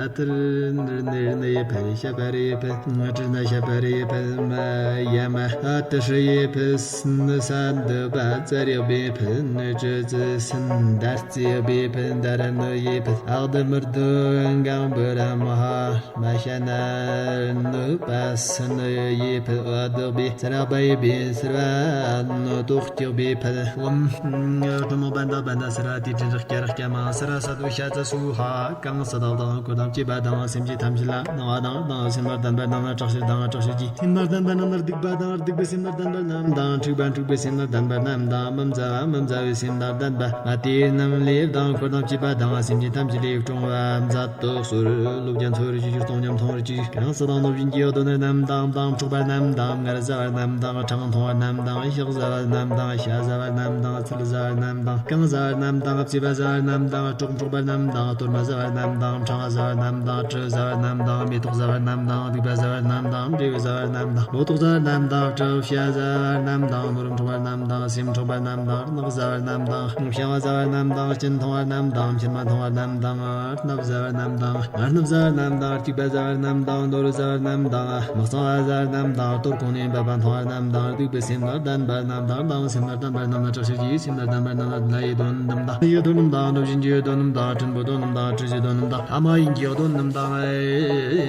ཨ་ཏི་རི་ནི་རི་ནི་ཡེ་ཕུད། ཤ་པ་རི་ཡེ་ཕུད། ང་ཏི་ན་ཤ་པ་རི་ཡེ་ཕུད། མ་ཡ་མ་ཨ་ཏི་ཧྲི་ཡེ་ཕུད། སི་ནི་ས་འདི་པ་ཙ་རི་བེ་ཕུད། ནི་ཅི་ཙི་སི་ནི་ད་ཙི་བེ་ཕུད། ད་ར་ནི་ཡེ་ཕུད། ཨག་དི་མུར་དུ་གང་བུ་ར་མ་ཧ། མ་ཤ་ན་ནུ་པ་སི་ནུ་ཡེ་ཕུད། འོ་བདག་བེ་སརྦ། བ་ཡེ་བེ་སརྦ། ནུ་ཏོག་སྐྱོག་བེ་ཕུད། ཨོམ། ཀྲུ་མོ་བན་ད་བན་ད་སར་ཏི་ཏྲི་རི་སྐྱ་རི་སྐྱ་མ་སར་ས་དུ་ཤ་ཚ་སུ་ཧ། གང་ས་དག་དང་ཀུ་དང་བཅས་པ་དང་སེམས་ཅན་ཐམས་ཅད་ལ་སྣང་བ་དང་དང་སེམས་ལ་ལྡན་པ་རྣམས་ལ་དྲག་ཤེས་དང་དྲག་ཤེས་ཀྱི་སེམས་ལ་ལྡན་པ་རྣམས་ལ་སྡིག་པ་དང་སྡིག་པའི་སེམས་ལ་ལྡན་པ་རྣམས་དང་འཁྲིག་པ་འཁྲིག་པའི་སེམས་ལ་ལྡན་པ་རྣམས་དང་མི་མཛའ་བ་མི་མཛའ་བའི་སེམས་ལ་ལྡན་པ་ང་དེ་རྣམས་ལས་དང་འཁོར་དང་བཅས་པ་དང་སེམས་ཅན་ཐམས་ཅད་ལས་སྲུང་བ་མཛད་དུ་གསོལ། ལོ་བརྒྱ་འཚོ་བར་བྱེད་ཕྱིར་སྟོང་ཉམས་མཐོང་བར་བྱེད་ཕྱིར། གང་ཟག་དང་ནོར་བཞིན་གྱི་གདོན་རྣམས་དང་དང་འཁྲུག་པ་རྣམས་དང་ངར་ཟ་བ་རྣམས་དང་ཁྲག་འཐུང་བ་རྣམས་དང་ཤག་ཟ་བ་རྣམས་དང་ཤ་ཟ་བ་རྣམས་དང་ཚིལ་ཟ་བ་རྣམས་དང་རྐང་ཟ་བ་རྣམས་དང་བཙས་པ་ཟ་བ་རྣམས་དང་སྲོག་འཕྲོག་པ་རྣམས་དང་གཏོར་མ་ཟ་བ་རྣམས་དང་ཕྲེང་བ་ཟ་བ་རྣམས་དང་དྲི་ཟ་བ་རྣམས་དང་མེ་ཏོག་ཟ་བ་རྣམས་དང་སྡིག་པ་ཟ་བ་རྣམས་དང་འབྲས་བུ་ཟ་བ་རྣམས་དང་ལོ་ཏོག་ཟ་བ་རྣམས་དང་དྲི་ཞིམ་པ་ཟ་བ་རྣམས་དང་ནོར་འཕྲོག་པ་རྣམས་དང་སེམས་འཕྲོག་པ་རྣམས་དང་རྣག་ཟ་བ་རྣམས་དང་བཤང་བ་ཟ་བ་རྣམས་དང་སྐྱིན་འཐུང་བ་རྣམས་དང་མཆིལ་མ་འཐུང་བ་རྣམས་དང་སྣབས་ཟ་བ་རྣམས་དང་ངར་སྣབས་ཟ་བ་རྣམས་དང་སྐྱུག་པ་ཟ་བ་རྣམས་དང་ནོར་བུ་ཟ་བ་རྣམས་དང་མི་གཙང་བ་ཟ་བ་རྣམས་དང་གཏོར་ཁུང་ནས་འབབ་པ་འཐུང་བ་རྣམས་དང་སྡིག་པའི་སེམས་ལ་ལྡན་པ་རྣམས་དང་དང་སེམས་ལ་ལྡན་པ་རྣམས་ལ་དྲག་ཤེས་ཀྱི་སེམས་ལ་ལྡན་པ་རྣམས་ལ་ལྷ་ཡི་གདོན་རྣམས་དང་ལྷ་ཡི་གདོན་རྣམས་དང་གྲུབ་ཆེན་གྱི་གདོན་རྣམས་དང་སྲིན་པོའི་གདོན་རྣམས་དང་དྲི་ཟའི་གདོན་རྣམས་དང་ལྷ་མ་ཡིན་གྱི་གདོན་རྣམས་དང་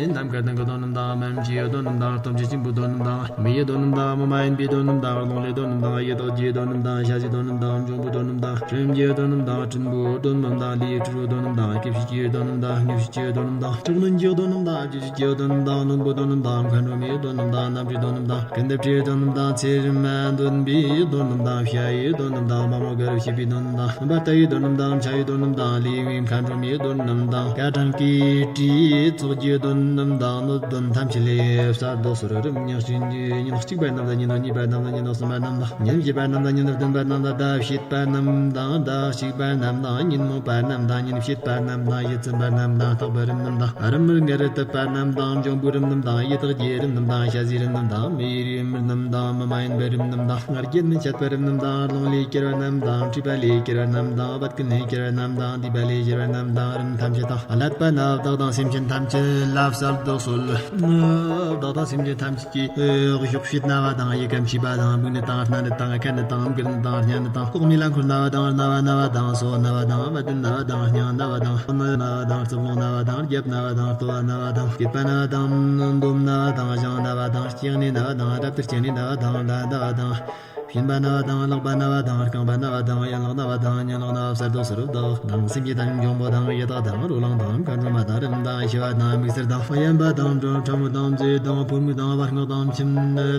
ནམ་མཁའ་ལྡན་གྱི་གདོན་རྣམས་དང་མ་ཡིན་གྱི་གདོན་རྣམས་དང་སྟོབས་ཆེན་ཆེན་པོའི་གདོན་རྣམས་དང་མི་ཡི་གདོན་རྣམས་དང་མི་མ་ཡིན་པའི་གདོན་རྣམས་དང་རླུང་ལྷའི་གདོན་རྣམས་དང་ཡི་དྭགས་ཀྱི་གདོན་རྣམས་དང་ཤ་ཟའི་གདོན་རྣམས་དང་འབྱུང་པོའི་གདོན་རྣམས་དང་སྤྱང་ཀིའི་གདོན་རྣམས་དང་སྲིན་པོའི་གདོན་རྣམས་དང་ལྷའི་སྤྲུལ་པའི་གདོན་རྣམས་དང་སྐྱེ་ཤི་ཀྱི་གདོན་རྣམས་དང་མྱུར་ཤི་ཀྱི་གདོན་རྣམས་དང་སྐྲག་ནད་ཀྱི་གདོན་རྣམས་དང་བརྗེད་ཤི་ཀྱི་གདོན་རྣམས་དང་གནོད་པའི་གདོན་ རྣམས་དང་། མཁའ་འགྲོ་མའི་དོན་རྣམས་དང་། རྣམ་འདྲེན་དོན་རྣམས་དང་། ཀུན་ཏུ་སྤྱོད་དོན་རྣམས་དང་། ཚེ་རིང་མ་འདོན་པའི་དོན་རྣམས་དང་། བྱ་ཡི་དོན་རྣམས་དང་། དམག་མོ་གར་བྱེད་པའི་དོན་རྣམས་དང་། བསྣུན་པ་ལྟ་བའི་དོན་རྣམས་དང་། འཕྱ་བའི་དོན་རྣམས་དང་། ལུས་ངག་མཁའ་འགྲོ་མའི་དོན་རྣམས་དང་། སྐར་གྲངས་ཀྱི་སྤྲས་ཚོགས་ཀྱི་དོན་རྣམས་དང་། སྣོད་དོན་ཐམས་ཅད་ལས་གསར་དུ་གསོལ། རིམ་གཉིས་གཅིག་ཉིན་གཅིག་པ་རྣམས་དང་། ཉིན་གཉིས་པ་རྣམས་དང་། ཉིན་གསུམ་པ་རྣམས་དང་། ཉིན་བཞི་པ་རྣམས་དང་། ཉིན་བདུན་པ་རྣམས་དང་། ཟླ་ཕྱེད་པ་རྣམས་དང་། ཟླ་གཅིག་པ་རྣམས་དང་། ཉིན་མོ་པ་རྣམས་དང་། ཉིན་ཕྱེད་པ་རྣམས་དང་། ཡུལ་ཙམ་པ་རྣམས་དང་། རྟག་པའི་རིམས་རྣམས་དང་། རིམ་ལྔར་དུ་པ་རྣམས་དང་། འབྱུང་པོའི་རིམས་རྣམས་དང་། ཡི་དྭགས་ཀྱི་རིམས་རྣམས་དང་། ཞ་ཟིའི་རིམས་རྣམས་དང་། མིའི་རིམས་རྣམས་དང་། མི་མ་ཡིན་པའི་རིམས་རྣམས་དང་། རྒྱུན་མི་འཆད་པའི་རིམས་རྣམས་དང་། རླུང་ལས་སྐྱེ་བ་རྣམས་དང་། མཁྲིས་པ་ལས་སྐྱེ་བ་རྣམས་དང་། བད་ཀན་ལས་སྐྱེ་བ་རྣམས་དང་། མདུད་པ་ལས་སྐྱེ་བ་རྣམས་དང་། རིམས་ཐམས་ཅད་དང་། ཀླད་པ་ནི་བདག་དང་སེམས་ཅན་ཐམས་ཅད་ལ་གསར་དུ་གསོལ། བདག་དང་སེམས་ཅན་ཐམས་ཅད་ཀྱི་གཤོག་ཤད་རྣ་བ་དང་། ཡི་གེ་མཆེད་པ་དང་། སྦུག་ནི་དང་། སྣ་ནི་དང་། ཁ་ནི་དང་། མགུལ་ནི་དང་། སྙན་ནི་དང་། ལྐོག་མའི་ལ་འཁོར་རྣ་བ་དང་། རྣ་བ་རྣ་བ་དང་། སོ་རྣ་བ་དང་། སྨད་དོན་རྣ་བ་དང་། སྙིང་རྣ་བ་དང་། ཁོག་རྣ་བ་དང་། རྩིབ་ལོང་རྣ་བ་དང་། རྒྱབ་རྣ་བ་དང་། ལྟོ་བ་རྣ་བ་དང་། སྐེད་པ་རྣ་བ་དང་། འདོམ་རྣ་བ་དང་། བཞང་རྣ་བ་དང་། སྐྱེ་གནས་རྣ་བ་དང་། རབ་ཏུ་སྐྱེ་གནས་རྣ་བ་དང་། ལྷ་རྣ་བ་དང་། སྦྱིན་པ་རྣ་བ་དང་། ལག་པ་རྣ་བ་དང་། རྐང་པ་རྣ་བ་དང་། ཡན་ལག་རྣ་བ་དང་། ཡན་ལག་རྣ་བ་གསར་དུ་གསོལ། བདག་དང་སེམས་ཅན་དང་། འབྱུང་པོ་དང་། ཡི་དྭགས་དང་། རོ་ལངས་དང་། མཁའ་འགྲོ་མ་དང་། རིམས་དང་། ཤི་བ་དང་། མིག་སེར་དང་། གཡན་པ་དང་། ཕྲ་མོ་དང་། མཛེ་དང་། ཕོ་མོ་དང་། བར་སྔགས་དང་། མཆིན་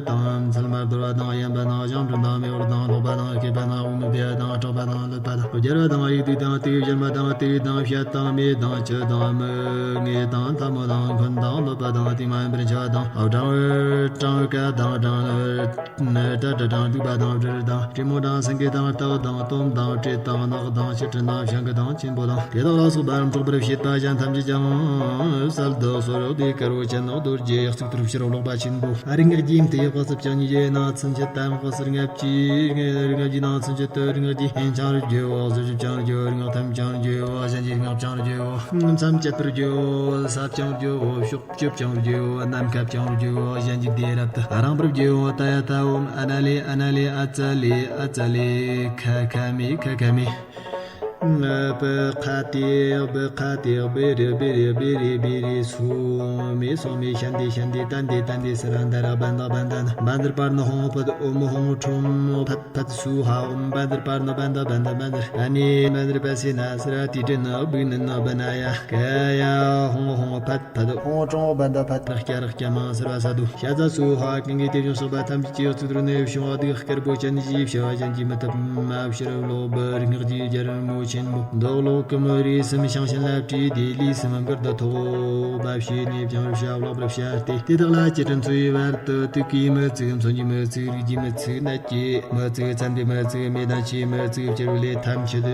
དང་། མཚལ་མ་རྡོལ་བ་དང་། གཡན་པ་དང་། ཞང་བྲན་དང་། མེ་འོར་དང་། ལྷོག་པ་དང་། སྐེད་པ་དང་། འོ་མི་བདེ་བ་དང་། སྐྲག་པ་དང་། གློད་པ་དང་། རྒྱལ་བ་དང་། ཡིག་དུག་དང་། དུག་གཞན་མ་དང་། དུག་དང་། བཤལ་དང་། མེ་དང་། ཆུ་དང་། མུ་གེ་དང་། ཐལ་མོ་དང་། འཁོན་དང་། གནོད་པ་དང་། དུག་མ་ཡིན་པར་འཆི་བ་དང་། སྦྲང་བུ་དང་། ཀ་དང་། སྦྲང་ནི་དྲ་དྲ་དང་། བདུག་པ་དང་། བྲུལ་དང་། དྲེད་མོང་དང་། སེང་གེ་དང་། སྟག་དང་། དོམ་དང་། དྲེད་དང་། ནགས་དང་། ཆུ་ཁྲི་དང་། བྱང་གི་དང་། ཆེན་པོ་དང་། དེ་དག་ལ་སོགས་པ་རིམ་གྲོ་བར་བྱེད་པ་གཞན་ཐམས་ཅད་ཀྱང་གསལ་དུ་གསོལ། དེ་དཀར་པོ་ཅན་ནི་རྡོ་རྗེ་གཙུག་ཏོར་ཕྱི་རོལ་ལོག་པ་ཆེན་པོ། རིགས་ལྔ་རྒྱུད་མཐའ་ཡས་དཔག་ཚད་བརྒྱ་ཉིད་ཀྱི་ནང་ཚན་བཅད་དམ་དཔག་ཚད་ལྔ་བཅུའི། རིགས་ལྔ་རྒྱུད་ནང་ཚན་བཅད་དུ། རིགས་ལྔ་རྒྱུད་ཡན་ཆང་རུ་རྒྱུའོ། གཟུགས་ཅན་བྱང་རུ་རྒྱུའོ། རིགས་ལྔ་ཐམས་ཅད་བྱང་རུ་རྒྱུའོ། གཞན་གྱི་རིགས་ལྔ་བྱང་རུ་རྒྱུའོ། མཚམས་བཅད་པར་རྒྱུའོ། ས་བྱང་རུ་རྒྱུའོ། ཕྱོགས་བཅུ་བྱང་རུ་རྒྱུའོ། ནམ་མཁའ་བྱང་རུ་རྒྱུའོ། གཞན་གྱི་སྡེ་རབ་ཏུ་རིང་པར་རྒྱུའོ། ཏ་ཡ་ཏའོ། ཨ་ན་ལེ་ཨ་ན་ལེ། ཨ་ཙ་ལེ་ཨ་ཙ་ལེ། ཁ་ཁ་མེ་ཁ་ཁ་མེ། པུ་ཁ་ཏེ་བུ་ཁ་ཏེ། བེ་རེ་བེ་རེ་བེ་རེ་བེ་རེ། སུ་མེ་སུ་མེ། ཤན་ཏེ་ཤན་ཏེ། ཏན་ཏེ་ཏན་ཏེ། སི་ར་འདར་བན་དག་བན་དན། བན་དར་བར་ན་ཧོང་། ཕུད་ཨོ་མོ་ཧོང་། ཁྲོམ་ཕད་ཕད། སུ་ཧ་ཨོམ། བན་དར་བར་ན་བན་དག་བན་དན་བན་དར། ཨ་ནི་བན་དར་བ་སི་ན་སི་ར་ཏི་ཏི་ན་བུག་ནི་ན་བ་ན་ཡ། ཀ་ཡ་ཧོང་ཧོང་། ཕད་ཕད། ཧོང་ཀྲོང་བན་དག་ཕད། སྐྱ་རག་སྐྱ་མང་སི་ར་ས་དུ། ཤ་ཟ་སུ་ཧ། གང་གི་དེ་བྱུང་སོགས་པ་ཐམས་ཅད་ཀྱི་གཙུག་ཏོར་ནས་བྱུང་བ་དེ་དཀར་པོ་ཅན་ཞེས་བྱ་བ་གཞན་གྱིས་མི་ཐུབ་མ། ཕྱི་རོལ་ལོག་པའི་རིགས་ལྔ་རྒྱུད་རྒྱལ་མོ་ཆེན་པོ། མདོག་ལོག་གི་མི་རིགས་གསུམ་ཤིང་ཆེན་ལ་བྲིས་ཏེ། ལུས་གསུམ་མགུལ་དུ་ཐོགས་པ་བྱས་ནས། བྱང་རུ་བྱ། ལོག་པར་བྱ་སྟེ། དེ་དག་ལ་ཅི་དྲིམ་ཚོས་པའི་བར་དུ། དུག་གིས་མི་ཚིག། མཚོན་གྱིས་མི་ཚིག། རིགས་ཀྱིས་མི་ཚིག། ནད་ཀྱིས་མི་ཚིག། ཚན་པས་མི་ཚིག། མེ་དང་ཆུས་མི་ཚིག། བྱུ་རུ་ལས་ཐམས་ཅད་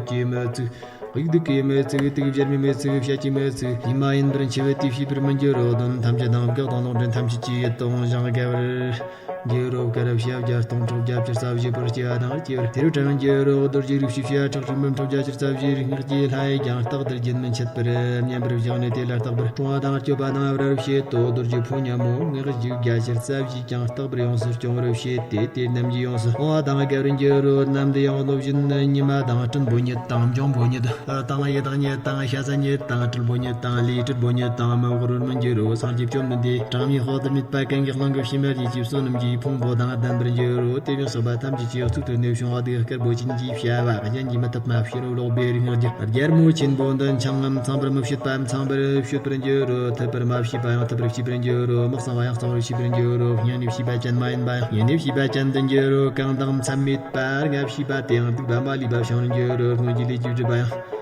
ཀྱིས་མི་ཚིག། དབྱུག་དུག་གིས་མི་ཚིག། དུག་གཞན་མིས་མི་ཚིག། བཤལ་གྱིས་མི་ཚིག། ཡིད་མ་ཡིན་པར་འཆི་བས་དེ་བྱས་པར་མི་འགྱུར་རོ། གདོན་ཐམས་ཅད་དང་བགེགས་དང་ལོག་འདྲེན་ཐམས་ཅད་ཀྱིས་དོང་ཞིང་བརྒལ་བར་འགྱུར་རོ། དཀར་བྱེ་བརྒྱ་སྟོང་ཕྲག་བརྒྱད་ཅུ་རྩ་བཞི་པོར་སྐྱེ་བ་དང་སྐྱེ་བར། དེ་རུ་དྲན་འགྱུར་རོ། རྡོ་རྗེ་རིགས་བཞི་བྱེ་བྲག་ཕྲག་དྲུག་མི་ཕྲག་བརྒྱད་ཅུ་རྩ་བཞི། རིགས་ལྔ་རྒྱུད་ལྷ་ཡི་རྒྱང་རྟག་ཏུ་རྒྱུན་མི་འཆད་པར་བསྙེན་པར་བཞག་ནས། དེ་ལ་རྟག་པར་སྲུང་བ་དང་སྐྱོབ་པ་དང་བར་བྱེད་དོ། རྡོ་རྗེ་ཕོ་ཉ་མོ་ངག་གི་བརྒྱད་ཅུ་རྩ་བཞི་ཀྱང་རྟག་པར་ཡོངས་སུ་སྐྱོང་བར་བྱེད་དེ། དེ་རྣམས་ཀྱིས་ཡོངས་སུ་སྤོང་བ་དང་བརྒལ་བར་འགྱུར་རོ། ནམ་དུ་ཡང་གནོད་སྦྱིན་ཉི་མ་དང་སྲིན་པོ་ཉིད་དང་འབྱུང་པོ་ཉིད་དང་ཡི་དྭགས་ཉིད་དང་ཤ་ཟ་ཉིད་དང་སྲིན་པོ་ཉིད་དང་ལས་སྲིན་པོ་ཉིད་དང་མི་དབང་རོལ་མི་འགྱུར་རོ། སངས་རྒྱས་བཅོམ་ལྡན་འདས་གྲངས་མེད་དཔག་ཏུ་མེད་པ་གང་གི་དབང་གིས་ཕྱི་མ་རྒྱལ་གྱི་བསོད་ནམས་ཀྱི་ཕུང་པོ་དང་ལྡན་པར་འགྱུར་རོ། དེ་བཞིན་གཤེགས་པ་ཐམས་ཅད་ཀྱི་གཙུག་ཏོར་ནས་བྱུང་བ་དེ་དཀར་པོ་ཅན་གྱི་བྱ་བ་གཞན་གྱིས་མི་ཐུབ་མ། ཕྱི་རོལ་ལོག་པའི་རིགས་ལྔ་རྒྱུད་རྒྱལ་མོ་ཆེན་པོ་འདི་འཆང་ངམ་ཚངས་པར་མི་བྱེད་པའམ་ཚངས་པར་བྱེད་པར་འགྱུར་རོ། ཐུབ་པར་མ་བྱས་པ་ཡང་ཐུབ་པར་བྱེད་པར་འགྱུར་རོ། མི་གཙང་བ་ཡང་གཙང་བར་བྱེད་པར་འགྱུར་རོ། སྙན་ནས་བྱས་པ་ཅན་མ་ཡིན་པ་ཡང་སྙན་ནས་བྱས་པ་ཅན་དུ་འགྱུར་རོ། གང་དང་མཚམས་མེད་པར་ང་བྱས་པ་དེ་ཡང་སྡིག་པ་མ་ལུས་པ་བྱང་རུ་འགྱུར་རོ། སྔོན་གྱི་ལས་ཀྱིས་བསྒྲིབས་པ་ཡང་